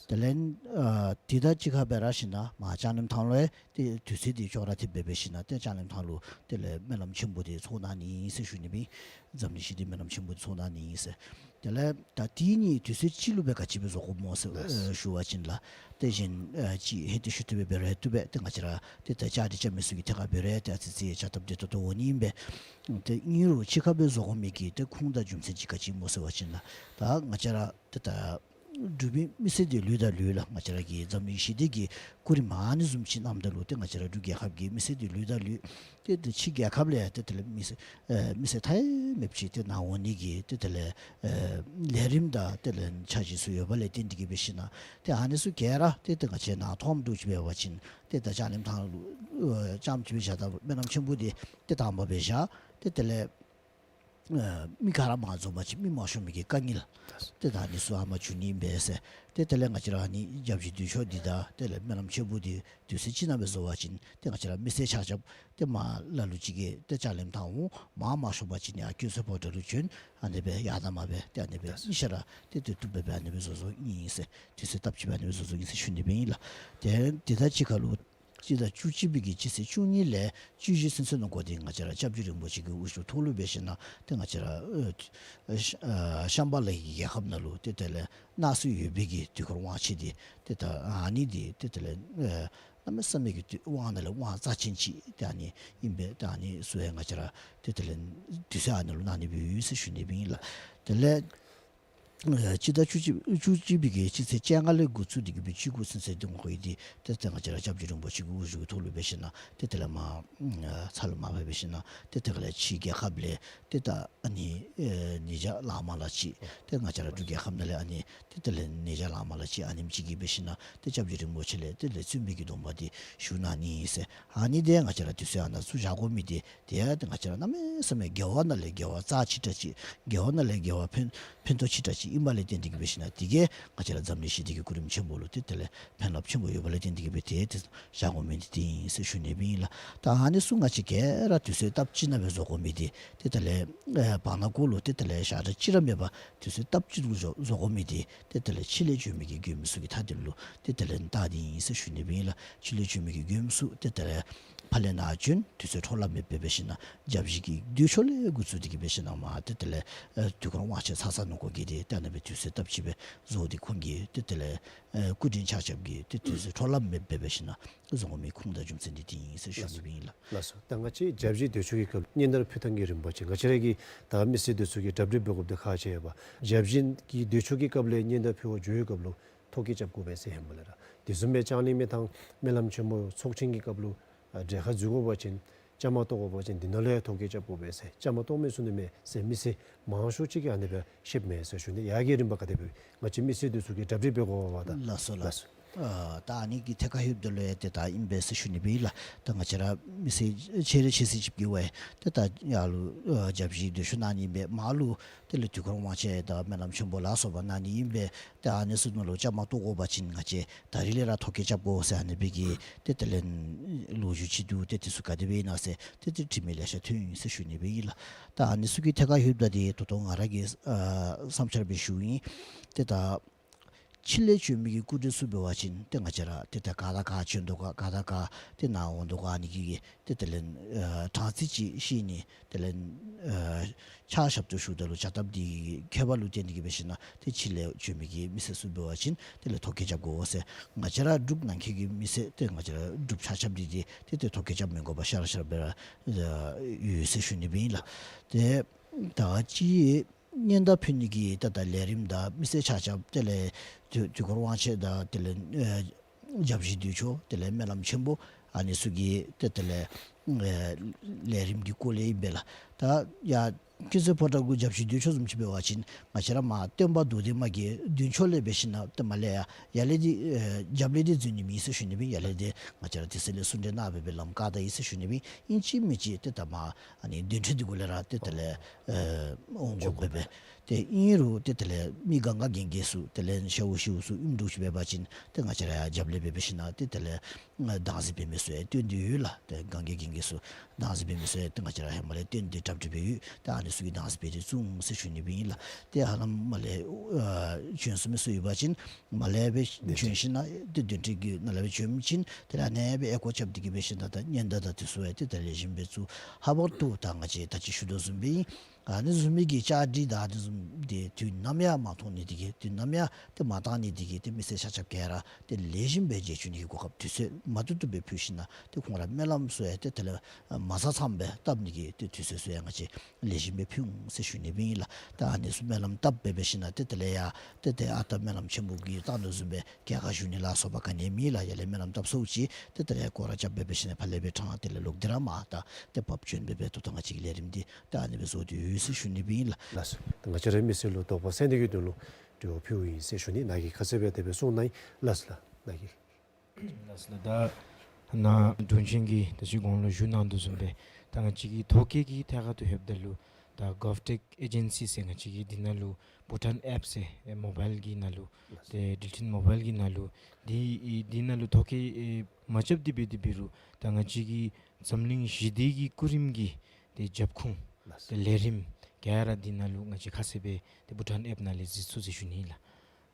དེ་ལས་ཨ་དེ་དང་གཅིག་ཁར་སྦེ་ར་ཞིནམ་ན་མར་ལྕང་གླིང་ཐང་ལུ་ཡང་ཏེ་དུས་ཚོད་འདི་ཅོག་ར་འཐདཔ་སྦེ་འབད་ཞིནམ་ན་ཏེ་ལྕང་གླིང་ཐང་ལུ་དེ་ལས་སྨོན་ལམ་ཆེན་པོ་འདི་ཚོགས་གནང་ནི་ཟེར་ཞུ་ནི་སྦེ་ཨིན། འཛམ་གླིང་ཞི་བདེའི་སྨོན་ལམ་ཆེན་པོ་འདི་ཚོགས་གནང་ནི་ཟེར། དེ་ལས་ད་དེ་གཉིས་དུས་ཚོད་གཅིག་ལུ་སྦེ་ག་ཅི་སྦེ་བཟོ་དགོཔ་སྨོ་ཟེར་ལགས། ཨ་ཞུ་བ་ཅིན་ལགས་ཏེ་གཞན་ཨ་ཅིག་ཧེ་ཏེ་ཤུལ་ཏེ་སྦེ་འབད་རུང་ཡང་བཏུབ་པས། ཏེ་ང་བཅས་ར་ཏེ་ད་བཅའ་སྒྲིག་རྐྱབ་མི་ཚུ་གི་ཐད་ཁར་འབད་རུང་ཡང་ཏེ་ཨ་ཙི་ཙི་བཅའ་ཐབས་འདི་ད་ལྟོ་འོང་ནི་ཨིན་པས། ཏེ་ཨིན་རུང་གཅིག་ཁར་སྦེ་བཟོ་དགོ་མི་གི་ཏེ་ཁུངས་དང་རྒྱུ་མཚན་ཅིག་ག་ཅི་སྨོ་ཟེར་བ་ཅིན་ལགས་ད་ང་བཅས་ར་ཏེ་ད་འབྲུག་པའི་མི་སེར་འདི་ལུས་དང་ལུས་ལགས། ང་བཅས་ར་གི་འཛམ་གླིང་ཞི་བདེ་གི་སྐུ་རིམ་ཨ་ནི་བཟུམ་ཅིག་གནངམ་ད་ལུ་ཏེ་ང་བཅས་ར་འབྲུག་རྒྱལ་ཁབ་ཀྱི་མི་སེར་འདི་ལུས་དང་ལུས་ཏེ་ཏེ་ཕྱི་རྒྱལ་ཁབ་ལས་ཏེ་དེ་ལས་མི་སེར་ཨེ་མི་སེར་མཐའ་ཡས་མེདཔ་ཅིག་ཏེ་ནཱ་འོང་ནི་གི་ཏེ་དེ་ལས་ཨེ་ལས་རིམ་དང་དེ་ལས་འཆར་གཞི་ཚུ་ཡོདཔ་ལས་བརྟེན་ཏེ་གི་སྦེ་ཞིནམ་ན་ཏེ་ཨ་ནི་ཚུ་ག་ར་ཏེ་ཏེ་ང་བཅས་ནཱ་མཐོངམ་འདྲཝ་ཅིག་འབད་བ་ཅིན་ཏེ་ད་ལྕང་གླིང་ཐང་ལུ་ཨེ་རྐྱངམ་ཅིག་སྦེ་བཞག་ད་སྨོན་ལམ་ཆེན་པོ་འདི་ཏེ་དང་པ་སྦེ་བཞག། ཏེ་དེ་ལས་ ཨ་མི་ག་ར་མ་འཛོམས་པ་ཅིན་མི་མ་ཤོང་མི་གི་དཀའ་ངལ་ཏེ་ད་ཨ་ནི་ཚུ་ཨ་མ་བྱུང་ནི་ཨིན་པས་ཟེར། ཏེ་དེ་ལས་ང་བཅས་ར་ཨ་ནི་བརྒྱ་བཞི་མདུན་ཕྱོགས་འདི་དང་དེ་ལས་སྨོན་ལམ་ཆེན་པོ་འདི་དུས་ཚོད་ཅིག་ནང་སྦེ་བཟོ་བ་ཅིན་ཏེ་ང་བཅས་ར་མི་སེར་ཆ་ཁྱབ་ཏེ་མར་ལ་ལུ་ཅིག་གིས་ཏེ་ལྕགས་ལམ་ཐང་འོང་མར་མ་ཤོང་པ་ཅིན་ཡར་ཀུན་གསལ་ཕོ་བྲང་ལུ་བྱོན། ཨ་ནི་སྦེ་ཡར་དང་མར་སྦེ་ཏེ་ཨ་ནི་སྦེ་ཡེས་ཤ་ར་ཏེ་ཏེ་བཏུབ་སྦེ་སྦེ་ཨ་ནི་སྦེ་བཟོ་བཟོཝ་ཨིན་ཟེར། དུས་ཚོད་སྟབས་གཅིག་སྦེ་ཨ་ནི་སྦེ་བཟོ་བཟོཝ་ཨིན་ཟེར་ཞུ་ནི་སྦེ་ཨིན་ལགས། ཏེ་དེ་དང་གཅིག་ཁར་ལུ་སྤྱི་ཟླ་བཅུ་གཅིག་པའི་གི་སྤྱི་ཚེས་བཅུ་གཉིས་ལས་བཅུ་བཞི་ཚུན་ཚོད་ནང་འགོར་ཏེ་ང་བཅས་ར་སྐྱབས་རྗེ་རིན་པོ་ཆེ་གི་དབུ་བཞུགས་ཐོག་ལུ་འབད་ཞིན་ན་ཏེ་ང་བཅས་ར་ཨ་ཤམ་བྷ་ལ་གི་རྒྱལ་ཁབ་ནང་ལུ་ཏེ་དེ་ལས་གནང་སྲོལ་ཡོད་པའི་གི་དུས་འཁོར་དབང་ཆེན་འདི་ཏེ་ད་ཨ་ནི་འདི་ཏེ་དེ་ལས་ཨ་གནམ་མེད་ས་མེད་ཀྱི་དུས་དབང་ནང་ལས་དབང་རྩ་ཆེན་ཅིག་ཏེ་ཨ་ནི་ཨིན་པས། ཏེ་ཨ་ནི་ཚུ་ཡང་ང་བཅས་ར་ཏེ་དེ་ལས་དུས་ཚོད་ཨ་ནི་ལུ་གནང་ནི་སྦེ་ཡོད་ཟེར་ཞུ་ནི་སྦེ་ཨིན་ལགས། དེ་ལས་ཨ་སྤྱི་ཟླ་བཅུ་གཅིག་བཅུ་གཅིག་པའི་གི་སྤྱི་ཚེས་བཅོ་ལྔ་ལས་འགོ་བཙུགས་ཏེ་གི་སྦེ་བཅུ་དགུ་ཚུན་ཚོད་འདི་འགོར་ཡི། ཏེ་ཏེ་ང་བཅས་ར་སྐྱབས་རྗེ་རིན་པོ་ཆེ་གི་དབུ་བཞུགས་ཐོག་ལུ་འབད་ཞིན་ན་ཏེ་དེ་ལས་མར་ཨ་ཚར་ལུ་མར་སྦེ་འབད་ཞིན་ན་ཏེ་དེ་ལས་ཕྱི་རྒྱལ་ཁབ་ལས་ཏེ་ད་ཨ་ནི་ཨེ་ཉེ་ཞ་ལག་དམར་ལགས་ཅིག་ཏེ་ང་བཅས་ར་འབྲུག་རྒྱལ་ཁབ་ནང་ལས་ཨ་ནི་ཏེ་དེ་ལས་ཉེ་ཞ་ལག་དམར་ལགས་ཅིག་ཨ་ནེམ་ཅིག་གིས་འབད་ཞིན་ན་ཏེ་སྐྱབས་རྗེ་རིན་པོ་ཆེ་ལས་དེ་ལས་བཙུན་མའི་གི་སྡོམ་པ་འདི་ཞུ་གནང་ནི་ཨིན་ཟེར། ཨ་ནི་འདི་ང་བཅས་ར་དུས་ཚོད་ཨ་ནཱ་ཚུར་བཞག་དགོ་མི་འདི་དེ་ཡང་ཏེ་ང་བཅས་ར་གནམ་མེད་ས་མེད་དགེ་བ་ནང་ལས་དགེ་བ་རྩ་ཆེ་དྲགས་ཅིག་དགེ་བ་ནང་ལས་དགེ་བ་ཕན་ཕན་ཐོགས་ཆེ་དྲགས་ཅིག་ཨིནམ་ལས་བརྟེན་ཏེ་གི་འབད་ཞིན་ན་དེ་གིས་ང་བཅས་ར་འཛམ་གླིང་ཞི་བདེ་གི་སྐུ་རིམ་ཆེན་པོ་ལུ་ཏེ་དེ་ལས་ཕན་རླབས་ཆེན་པོ་ཡོདཔ་ལས་བརྟེན་ཏེ་གི་འབད་དེ་ཏེ་བཞག་དགོ་མི་འདི་དེ་ཨིན་ཟེར་ཞུ་ནི་སྦེ་ཨིན་ལགས། ད་ཨ་ནི་ཚུ་ང་བཅས་ག་ར་དུས་ཚོད་སྟབས་གཅིག་ནང་སྦེ་བཟོ་དགོ་མི་འདི་ཏེ་དེ་ལས་ཨེ་བར་ན་གུ་ལུ་ཏེ་དེ་ལས་ཞག་གྲངས་གཅིག་ར་མེད་པར་དུས་ཚོད་སྟབས་གཅིག་ལུ་བཟོ་བཟོ་དགོ་མི་འདི་ཏེ་དེ་ལས་ཕྱི་ལས་བྱོན་མི་གི་མགོན་པོ་ཚུ་གི་མཐའ་འདི་ལུ་ཏེ་དེ་ལས་བཏགས་ཏེ་ཨིན་ཟེར་ཞུ་ནི་སྦེ་ཨིན་ལགས། ཕྱི་ལས་བྱོན་མི་གི་མགོན་པོ་ཚུ་ཏེ་དེ་ལས་ཕར་ལས་ནཱ་བྱོན། དུས་ཚོད་འཕྲོ་བརླག་མེདཔ་སྦེ་འབད་ཞིན་ན་བརྒྱ་བཞི་གི་མདུན་ཕྱོགས་ལས་འགོ་བཙུགས་ཏེ་གི་འབད་ཞིན་ན་མར་ཏེ་དེ་ལས་ཨེ་དུས་འཁོར་དབང་ཆེན་ཚར་ཚར་ནང་འགོར་གེ་ཏེ་ཏེ་ཨ་ནི་སྦེ་དུས་ཚོད་སྟབས་གཅིག་སྦེ་བཟོ་སྟེ་ཁོང་གིས་ཏེ་དེ་ལས་ཨེ་སྐུ་མགྲོན་ཆ་ཁྱབ་ཀྱིས་ཏེ་དུས་ཚོད་འཕྲོ་བརླག་མེདཔ་སྦེ་འབད་ཞིན་ན་བཟོ་དགོ་མི་ཁུངས་དང་རྒྱུ་མཚན་འདི་དེ་ཨིན་ཟེར་ཞུ་ནི་སྦེ་ཨིན་ལགས། ལགས་སོ། ད་ང་བཅས་བརྒྱ་བཞིའི་མདུན་ཕྱོགས་ཀྱི་སྐབས་སྙན་དར་ཕུལ་ཐངས་ཀྱི་རིམ་པ་ཅིག་ང་བཅས་ར་གིས་ད་མི་སེར་འདི་ཚུ་གིས་གྲ་སྒྲིག་འབད་དགོཔ་འདི་ཁག་ཆེ་བས། བརྒྱ་བཞི་གི་མདུན་ཕྱོགས་ཀྱི་སྐབས་ལས་སྙན་དར་ཕུལ་བར་འགྱོ་བའི་སྐབས་ལུ་ཐོ་བཀོད་རྐྱབ་དགོ་པས་ཟེར་ཧེ་མ་ལས་ར། དེ་བཟུམ་སྦེ་ལྕང་གླིང་མི་ཐང་སྨོན་ལམ་ཆེན་མོ་ཚོགས་ཆེན་གྱི་སྐབས་ལུ་ཨ་གྲལ་ཁར་འཛུལ་དགོ་པ་ཅིན་བཅའ་མར་གཏོགས་དགོ་པ་ཅིན་དེ་ནང་ལས་ཐོ་བཀོད་རྐྱབ་དགོ་པས་ཟེར། བཅའ་མར་གཏོགས་མི་ཚུགས་ནི་མས་ཟེར་མི་སེར་མང་ཤོས་ཅིག་གིས་ཨ་ནི་སྦེ་བཤདཔ་མས་ཟེར་ཞུ་ནི། ཡ་གི་རིམ་པ་ག་དེ་སྦེ་ང་བཅས་མི་སེར་འདི་ཚུ་གིས་གྲ་སྒྲིག་འབད་དགོ་པས་ད། ལགས་སོ་ལགས། ལགས་སོ། ཨ་ད་ཨ་ནི་གི་ཐད་ཁར་ལྷོདཔ་ད་ལུ་ཡང་ཏེ་ད་ཨིན་པས་ཟེར་ཞུ་ནི་སྦེ་ཨིན་ལགས། ད་ང་བཅས་ར་མི་སེར་ཆེ་རེ་ཆེ་ཟེར་ཅིག་གིས་འབད་ཏེ་ད་ཡར་ལུ་ཨ་བརྒྱ་བཞིའི་མདུན་ཕྱོགས་གནང་ནི་ཨིན་པས། མར་ལུ་དེ་ལས་དུས་འཁོར་དབང་ཆེན་དང་སྨོན་ལམ་ཆེན་པོ་ལ་སོགས་པ་གནང་ནི་ཨིན་པས། ཏེ་ཨ་ནི་ཚུ་ནང་ལུ་བཅའ་མར་གཏོགས་དགོ་པ་ཅིན་ང་བཅས་ད་རིས་ལས་ར་ཐོ་བཀོད་རྐྱབ་དགོ་ཟེར་ཨ་ནི་སྦེ་གི་ཏེ་དེ་ལས་ལོ་རྒྱུས་ཅིག་འདུག། ཏེ་དེ་ཚུ་ག་དེ་སྦེ་ཨིན་ན་ཟེར་ཏེ་ཏེ་དྲི་མི་ལེ་ཤ་ཐོན་ཡི་ཟེར་ཞུ་ནི་སྦེ་ཨིན་ལགས། ད་ཨ་ནི་ཚུ་གི་ཐད་ཁར་ལྷོདཔ་ད་ཏེ་ད་ལྟོ་ང་ར་གི་ཨ་བསམ་འཆར་སྦེ་ཞུཝ་ཨིན། ཏེ་ད་ཕྱི་ལས་བྱོན་མི་གི་སྐུ་མགྲོན་ཚུ་འབད་བ་ཅིན་ཏེ་ང་བཅས་ར་ཏེ་ད་ག་དང་ག་བྱོན་དོ་ག་ག་དང་ག་ཏེ་ནཱ་འོང་དོ་ག་ཨ་ནི་གི་ཏེ་དེ་ལས་ཨ་གྲངས་རྩིས་ཅིག་ཤེས་ནི་དེ་ལས་ཨ་ཕྱག་ཞབས་ཏོག་ཞུཝ་ད་ལུ་བྱ་སྟབས་འདི་ཁྱད་པར་ལུ་བརྟེན་ཏེ་གི་འབད་ཞིན་ན་ཏེ་ཕྱི་ལས་བྱོན་མི་གི་མི་སེར་ཚུ་འབད་བ་ཅིན་དེ་ལས་ཐོ་བཀོད་རྐྱབ་དགོ་ཟེར། ང་བཅས་ར་འབྲུག་ནང་འཁོད་ཀྱི་མི་སེར་ཏེ་ང་བཅས་ར་འབྲུགཔ་ཆ་ཁྱབ་འདི་ཏེ་ཏེ་ཏེ་ཐོ་བཀོད་རྐྱབ་མི་དགོ་པར་ཤར་ཤར་སྦེ་ར་ཨ་ཡོད་ཟེར་ཞུ་ནི་སྦེ་ཨིན་ལགས། ཏེ་ད་ཅི་སྙན་དར་ཕུལ་ནི་གི་ད་ད་ལས་རིམ་དང་མི་སེར་ཆ་ཁྱབ་དེ་ལས་དུས་དུས་འཁོར་དབང་ཆེན་དང་དེ་ལས་ཨེ་བརྒྱ་བཞིའི་མདུན་ཕྱོགས་དེ་ལས་སྨོན་ལམ་ཆེན་པོ་ཨ་ནི་ཚུ་གི་ཏེ་དེ་ལས་ཨེ་ལས་རིམ་གྱི་སྐོར་ལས་ཨིན་པས་ལགས། ད་ཡར་ཀུན་གསལ་ཕོ་བྲང་གུ་བརྒྱ་བཞིའི་མདུན་ཕྱོགས་བཟུམ་ཅིག་འབད་བ་ཅིན་ང་བཅས་ར་མར་སྟོན་པ་རྡོར་གདན་མ་གི་མདུན་ཕྱོགས་ལས་འབད་ཞིན་ན་ཏེ་མར་ལས་ཡར་ཡར་ལས་འདི་ཨེ་རྒྱབ་ལས་འདི་འཛུལ་ནི་མེད་ཟེར་ཞུ་ནི་སྦེ། ཡར་ལས་འདི་ང་བཅས་ར་དེ་ཚེ་ལས་གསུང་གྲོས་གནང་སྦེ་སྦེ་ལམ་བཀག་ད་ཡི་ཟེར་ཞུ་ནི་སྦེ། ཨིན་ཅི་མིན་ཅི་ཏེ་ད་མར་ཨ་ནི་མདུན་ཕྲན་འདི་གུ་ལས་ར་ཏེ་དེ་ལས་ཨེ་འོང་དགོ་པས་སྦེ། ཏེ་ཨིན་རུང་ཏེ་དེ་ལས་མི་གང་ག་གན་རྐྱལ་ཚུ་དེ་ལས་ཤ་བོ་ཤི་བོ་ཚུ་ཨིནམ་འདྲཝ་ཅིག་འབད་བ་ཅིན་ཏེ་ང་བཅས་ར་ཡར་རྒྱབ་ལས་སྦེ་འབད་ཞིན་ན་ཏེ་དེ་ལས་ཨེ་བདག་འཛིན་འབད་མི་ཚུ་ཡང་བཏོན་ཏེ་ཡོད་ལགས། ཏེ་གན་རྐྱལ་གན་རྐྱལ་ཚུ་བདག་འཛིན་འབད་མི་ཚུ་ཡང་ཏེ་ང་བཅས་ར་ཧེ་མ་ལས་བཏོན་ཏེ་གྲ་སྒྲིག་འབད་ཡོད། ཏེ་ཨ་ནི་ཚུ་གིས་བདག་འཛིན་འབད་དེ་བཙུགས་ཟེར་ཞུ་ནི་སྦེ་ཨིན་ལགས། ཏེ་ཧ་ལམ་མར་ལས་ཨེ་བྱོན་སོང་མི་ཚུ་ཡོད་པ་ཅིན་མར་ལས་སྦེ་བྱོན་ཞིན་ན་ཏེ་མདུན་ཕྲན་གྱི་ནང་ལས་སྦེ་བྱོན་མི་ཅིག་དེ་ལས་ཨ་ནེ་སྦེ་ཨེ་སྐོར་རྐྱབ་སྟེ་གི་འབད་ཞིན་ན་ད་སྙན་དར་དང་དེ་ཚུ་ཡང་ཏེ་ད་ལེགས་ཤོམ་སྦེ་བཙུགས། ལྷག་པར་དུ་ད་ང་བཅས་ད་ཅི་ཞུ་དོ་བཟུམ་སྦེ་ཨིན། ཨ་ནི་བཟུམ་མའི་གི་བཅའ་སྒྲིག་དང་ཨ་ནི་བཟུམ་འདི་དུས་ནམ་ཡང་མ་ཐོགས་ནི་དེ་གིས་དུས་ནམ་ཡང་ཏེ་མ་བཏང་ནི་དེ་གིས་ཏེ་མི་སེར་ཆ་ཁྱབ་ག་ར་ཏེ་ལེགས་ཤོམ་སྦེ་མཇལ་བཅུག་ནི་གི་གོ་སྐབས་དུས་ཚོད་མ་ཐུབ་ཐུབ་སྦེ་ཕུལ་ཞིན་ན་ཏེ་ཁོང་ར་སྨོན་ལམ་ཚུ་ཡང་ཏེ་དེ་ལས་མ་ཚར་ཚརཝ་སྦེ་བཏབ་ནི་གི་ཏེ་དུས་ཚོད་ཚུ་ཡང་ང་བཅས་ལེགས་ཤོམ་སྦེ་ཕུལ་འོང་ཟེར་ཞུ་ནི་སྦེ་ཨིན་ལགས། ད་ཨ་ནི་ཚུ་སྨོན་ལམ་བཏབ་སྦེ་འབད་ཞིན་ན་ཏེ་དེ་ལས་ཡང་ཏེ་ཏེ་ཨ་རྟག་སྨོན་ལམ་ཆེན་པོ་གི་བཏང་དོ་བཟུམ་སྦེ་གྱལ་ཁར་བཞུགས་ནི་ལ་སོགས་པ་ག་ནི་མེད་ལགས། ཡར་ལས་སྨོན་ལམ་བཏབ་ཚརཝ་ཅིག་ཏེ་དེ་ལས་ཡང་སྐོར་ར་རྐྱབ་སྦེ་འབད་ཞིན་ན་ཕར་ལས་སྦེ་ཕྲང་སྟེ་ལས་ལོག་སྟེ་ར་མར་ད་ཏེ་བབས་བྱོན་སྦེ་འབད་ཏོག་ཏོ་ང་བཅས་ཀྱི་ལས་རིམ་འདི་ད་ཨ་ནི་སྦེ་བཟོ་སྟེ་ཡོད་ཟེར་ཞུ་ནི་སྦེ་ཨིན་ལགས། ལགས་སོ། ད་ང་བཅས་ར་མི་སེར་ལུ་དོགས་པ་སེལ་ནི་གི་དོན་ལུ་འབྲེལ་བ་ཕུལཝ་ཨིན་ཟེར་ཞུ་ནི། ནཱ་གིས་ཁ་གསལ་སྦེ་དེ་སྦེ་གསུངས་གནང་ཡི། ལགས་སོ་ལགས། ནཱ་གིས། ལགས་སོ་ལགས། ད་ནཱ་དྲུང་ཆེན་གྱིས་ད་ཅི་གོང་ལུ་ཞུ་གནང་དོ་བཟུམ་སྦེ་ད་ང་བཅས་ཀྱི་ཐོ་བཀོད་ཀྱི་ཐད་ཁར་དུ་ལྷོདཔ་ད་ལུ་ ད་གོབ་ཊེཀ་ཨེ་ཇེན་སི་ཟེར་ང་བཅས་ཀྱིས་འདི་ནང་ལུ་བྷུ་ཊཱན་ཨེཔ་ཟེར་ཨེ་མོ་བཱའིལ་གྱི་ནང་ལུ་ལགས། ཏེ་འགྲུལ་འཕྲིན་མོ་བཱའིལ་གྱི་ནང་ལུ་འདི་ཨེ་འདི་ནང་ལུ་ཐོ་བཀོད་ཨེ་མ་རྐྱབ་སྟེ་འབད་དེ་འབད་རུང་ད་ང་བཅས་ཀྱི་འཛམ་གླིང་ཞི་བདེ་གི་སྐུ་རིམ་གྱི་ཏེ་རྒྱབ་ཁུངས་ལགས། ཏེ་ལས་རིམ་ག་ར་འདི་ནང་ལུ་ང་བཅས་ཁ་གསལ་སྦེ་ཏེ་བྷུ་ཊཱན་ཨེཔ་ནང་ལས་གཟིགས་ཚུགས་ཟེར་ཞུ་ནི་ལགས།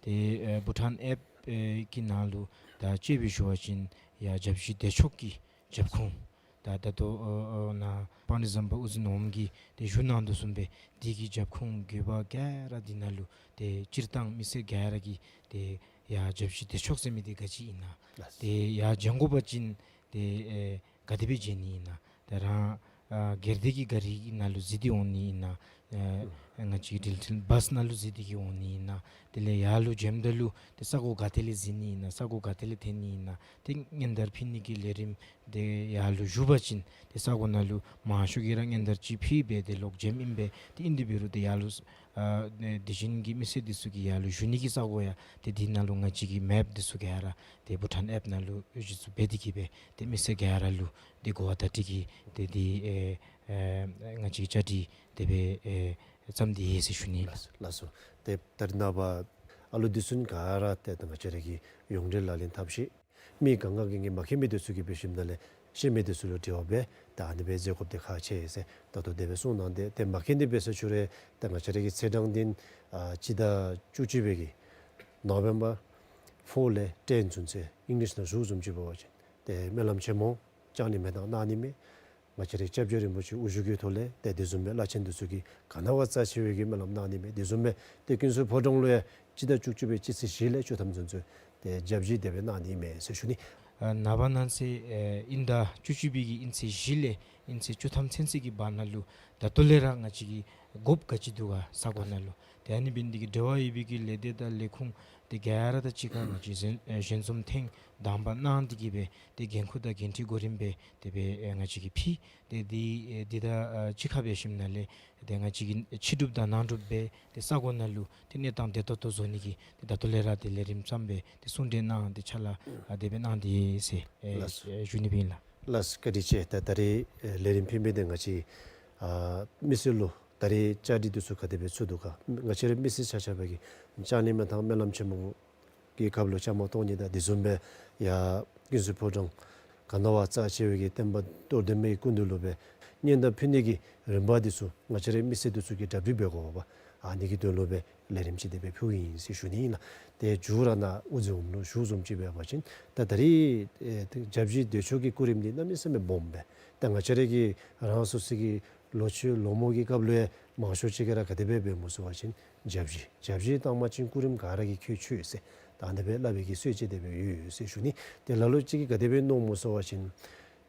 ཏེ་ཨེ་བྷུ་ཊཱན་ཨེཔ་ཨེ་གི་ནང་ལུ་ད་དཔྱེ་སྦེ་ཞུ་བ་ཅིན་ཡར་བརྒྱ་བཞི་བདེ་མཆོག་གི་རྒྱབ་ཁུངས་ད་ད་ལྟོ་ཨ་ཨ་ནཱ་སྤང་རི་ཟམ་པ་དབུ་འཛིན་འོགམ་གིས་ཏེ་ཞུ་གནང་དོ་བཟུམ་སྦེ་འདི་གི་རྒྱབ་ཁུངས་དགོས་པ་ག་ར་འདི་ནང་ལུ་ཏེ་སྤྱིར་བཏང་མི་སེར་ག་ར་གིས་ཏེ་ཡར་བརྒྱ་བཞི་བདེ་མཆོག་ཟེར་མི་འདི་ག་ཅི་ཨིན་ན། ལགས། ཏེ་ཡར་འགྱོ་དགོ་པ་ཅིན་ཏེ་ཨེ་ག་དེ་སྦེ་འགྱོ་ནི་ཨིན་ན། ཏེ་རང་ཨ་སྒེར་སྡེ་གི་ག་རི་གི་ནང་ལུ་གཟིགས་ཏེ་འོང་ནི་ཨིན་ན། ཨེ་ང་བཅས་འགྲུལ་འཕྲིན་བཱས་ནང་ལུ་གཟིགས་ཏེ་གི་འོང་ནི་ཨིན་ན། དེ་ལས་ཡར་ལུ་འགྱོཝ་ད་ལུ་ཏེ་ས་གོ་ག་ཏེ་ལས་གཟིགས་ནི་ཨིན་ན། ས་གོ་ག་ཏེ་ལས་ཐོན་ནི་ཨིན་ན། ཏེ་སྔོན་དར་ཕུལ་ནི་གི་ལས་རིམ་དེ་ཡར་ལུ་ཞུ་བ་ཅིན་ཏེ་ས་གོ་ནང་ལུ་མང་ཤོས་ཀྱིས་ར་སྔོན་དར་ཅིག་ཕུལ་སྦེ་ཏེ་ལོག་འགྱོཝ་ཨིན་པས། ཏེ་ཨིན་དེ་འབད་རུང་ཏེ་ཡར་ལུ་ཨ་དེ་བཞིན་གྱི་མི་སེར་འདི་ཚུ་གིས་ཡར་ལུ་ཞུ་ནི་གི་ས་གོ་ཡང་ཏེ་འདི་ནང་ལུ་ང་བཅས་ཀྱི་མེཔ་འདི་ཚུ་ག་ར་ཏེ་བྷུ་ཊཱན་ཨེཔ་ནང་ལུ་གཞི་བཙུགས་འབད་དེ་གིས་སྦེ་ཏེ་མི་སེར་ག་ར་ལུ་ཏེ་གོ་བ་བརྡ་སྤྲོད་ཀྱི་ཏེ་འདི་ཨེ་ཨེ་ང་བཅས་ཀྱི་བཅའ་སྒྲིག་དེ་སྦེ་ཨེ་བརྩམས་ཏེ་ཡོད་ཟེར་ཞུ་ནི། ལགས་སོ། ལགས་སོ། ཏེ་ད་རེས་ནངས་པ་ཨ་ལོ་འདི་ཚུ་ག་ར་ཏེ་ད་ང་བཅས་ར་གི་ཡོངས་འབྲེལ་ལག་ལེན་འཐབ་ཤེས། མི་གང་ག་གིས་མ་མཁྱེན་མི་འདི་ཚུ་གིས་འབད་ཞིནམ་ལས་ཤེས་མི་འདི་ཚུ་ལུ་དྲི་བ་འབད་ད་ཨ་ནི་སྦེ་མཛད་དགོཔ་འདི་ཁག་ཆེ་ཟེར་ད་ལྟོ་དེ་སྦེ་གསུངས་གནང་སྟེ། ཏེ་མ་མཁྱེན་འདི་འབད་ས་ཕྱོགས་རེ་ད་ང་བཅས་ར་གི་ཚེས་གྲངས་འདི་ཨ་སྤྱི་ཟླ་བཅུ་གཅིག་པའི་གི་ནོ་བེམ་བར་ཕོར་ལས་ཊེན་ཚུན་ཚོད་ཨིང་ལིཤ་ནང་ཞུ་བཟུམ་ཅིག་འབད་བ་ཅིན་ཏེ་སྨོན་ལམ་ཆེན་མོ་ལྕང་གླིང་མེ་ཏོག་གནང་ནི་མས། ང་བཅས་རའི་སྐྱབས་རྗེ་རིན་པོ་ཆེ་དབུ་བཞུགས་ཀྱི་ཐོག་ལས་ཏེ་དེ་བཟུམ་སྦེ་བླ་ཆེན་འདི་ཚུ་གིས་ག་ནི་བ་རྩ་ཆེ་བའི་གི་སྨོན་ལམ་གནང་ནི་མས། དེ་བཟུམ་སྦེ་ཏེ་ཀུན་གསལ་ཕོ་བྲང་ལུ་ཡང་སྤྱི་ཟླ་བཅུ་གཅིག་པའི་སྤྱི་ཚེས་བཞི་ལས་བཅུ་ཐམ་ཚུན་ཚོད་ཏེ་བརྒྱ་བཞི་དེ་སྦེ་གནང་ནི་མས་ཟེར་ཞུ་ནི། ཨ་ནངས་པ་གནངས་ཚེ་ཨེ་དབྱིན་ཟླ་བཅུ་གཅིག་པའི་གི་དབྱིན་ཚེས་བཞི་ལས་དབྱིན་ཚེས་བཅུ་ཐམ་ཚུན་ཚོད་ཀྱི་བར་ན་ལུ་ད་ལྟོ་ལས་ར་ང་བཅས་ཀྱིས་དགོཔ་ག་ཅི་འདུག་ག་ས་གོ་ནང་ལུ་ཏེ་ཨ་ནི་འབད་ནི་འདི་གིས་འབྲེལ་བ་ཡོད་པའི་གི་ལས་སྡེ་དང་ལས་ཁུངས་དེ་ག་ར་དང་གཅིག་ཁར་ང་བཅས་ཞལ་ཨེ་ཞལ་འཛོམས་ཐེངས་དང་པ་གནང་སྟེ་གིས་སྦེ་ཏེ་འགན་ཁུར་དང་འགན་འཁྲི་གོ་རིམ་སྦེ་དེ་སྦེ་ཨེ་ང་བཅས་ཀྱིས་ཕུལ། ཏེ་འདི་ཨེ་འདི་དང་ཨ་གཅིག་ཁར་འབད་ཞིནམ་ལས་ཏེ་ང་བཅས་ཀྱིས་ཕྱི་གྲུབ་དང་ནང་གྲུབ་སྦེ་ཏེ་ས་གོ་ནང་ལུ་ཏེ་གནས་སྟངས་བདེ་ཏོག་ཏོ་བཟོ་ནི་གི་ཏེ་ད་ལྟོ་ལས་ར་ཏེ་ལས་རིམ་བརྩམས་སྦེ་ཏེ་གསུང་གྲོས་གནང་སྟེ་ཕྱག་ལཱ་ཨ་དེ་སྦེ་གནང་སྟེ་ཡོད་ཟེར་ཨེ་ལགས་སོ། ཨེ་ཞུ་ནི་སྦེ་ཨིན་ལགས། ལགས་སོ། བཀའ་དྲིན་ཆེ། ད་ད་རེས་ཨེ་ལས་རིམ་ཕུལ་མི་འདི་ང་བཅས་ཨ་མི་སེར་ལུ་ད་རེས་བཅའ་སྒྲིག་འདི་ཚུ་ག་དེ་སྦེ་ཚུད་འདུག་ག། ང་བཅས་རའི་མི་སེར་ཆ་ཁྱབ་ཀྱིས་ལྕང་གླིང་མེ་ཏོག་སྨོན་ལམ་ཆེན་མོ་གི་སྐབས་ལུ་བཅའ་མར་གཏོགས་ནི་དང་དེ་བཟུམ་སྦེ་ཡར་ཀུན་གསལ་ཕོ་བྲང་ག་ནི་བ་རྩ་ཆེ་བའི་གི་བསྟན་པ་གཏོར་སྟོན་པའི་སྐུ་མདུན་ལུ་སྦེ་སྙན་དར་ཕུལ་ནི་གི་རིམ་པ་འདི་ཚུ་ང་བཅས་རའི་མི་སེར་འདི་ཚུ་གིས་གྲ་སྒྲིག་འབད་དགོ་པས། ཨ་ནི་གི་དོན་ལུ་སྦེ་ལས་རིམ་ཅིག་དེ་སྦེ་ཕུལཝ་ཨིན་ཟེར་ཞུ་ནི་ཨིན་ལགས། ཏེ་མཇུག་ར་ནཱ་དབུ་འཛིན་འོགམ་ལུ་ཞུ་བཟུམ་ཅིག་འབད་བ་ཅིན་ད་ད་རེས་ཨེ་བརྒྱ་བཞི་བདེ་མཆོག་གི་སྐུ་རིམ་འདི་གནམ་མེད་ས་མེད་སྦོམ་སྦེ་ད་ང་བཅས་ར་གི་རང་སོ་སོ་གི་ལོ་ཆུང་ལོ་མོ་གི་སྐབས་ལུ་ཡང་མང་ཤོས་ཅིག་གིས་ར་ག་དེ་སྦེ་འབདཝ་སྨོ་ཟེར་བ་ཅིན་བརྒྱ་བཞི་བརྒྱ་བཞི་བཏང་པ་ཅིན་སྐུ་རིམ་ག་ར་གིས་ཁྱད་ཆོས་ཟེར་ད་ཨ་ནི་སྦེ་སླབ་པའི་གི་སྲོལ་ཅིག་དེ་སྦེ་ཡོད་ཡོད་ཟེར་ཞུ་ནི། ཏེ་ལ་ལུ་ཅིག་གིས་ག་དེ་སྦེ་མནོཝ་སྨོ་ཟེར་བ་ཅིན་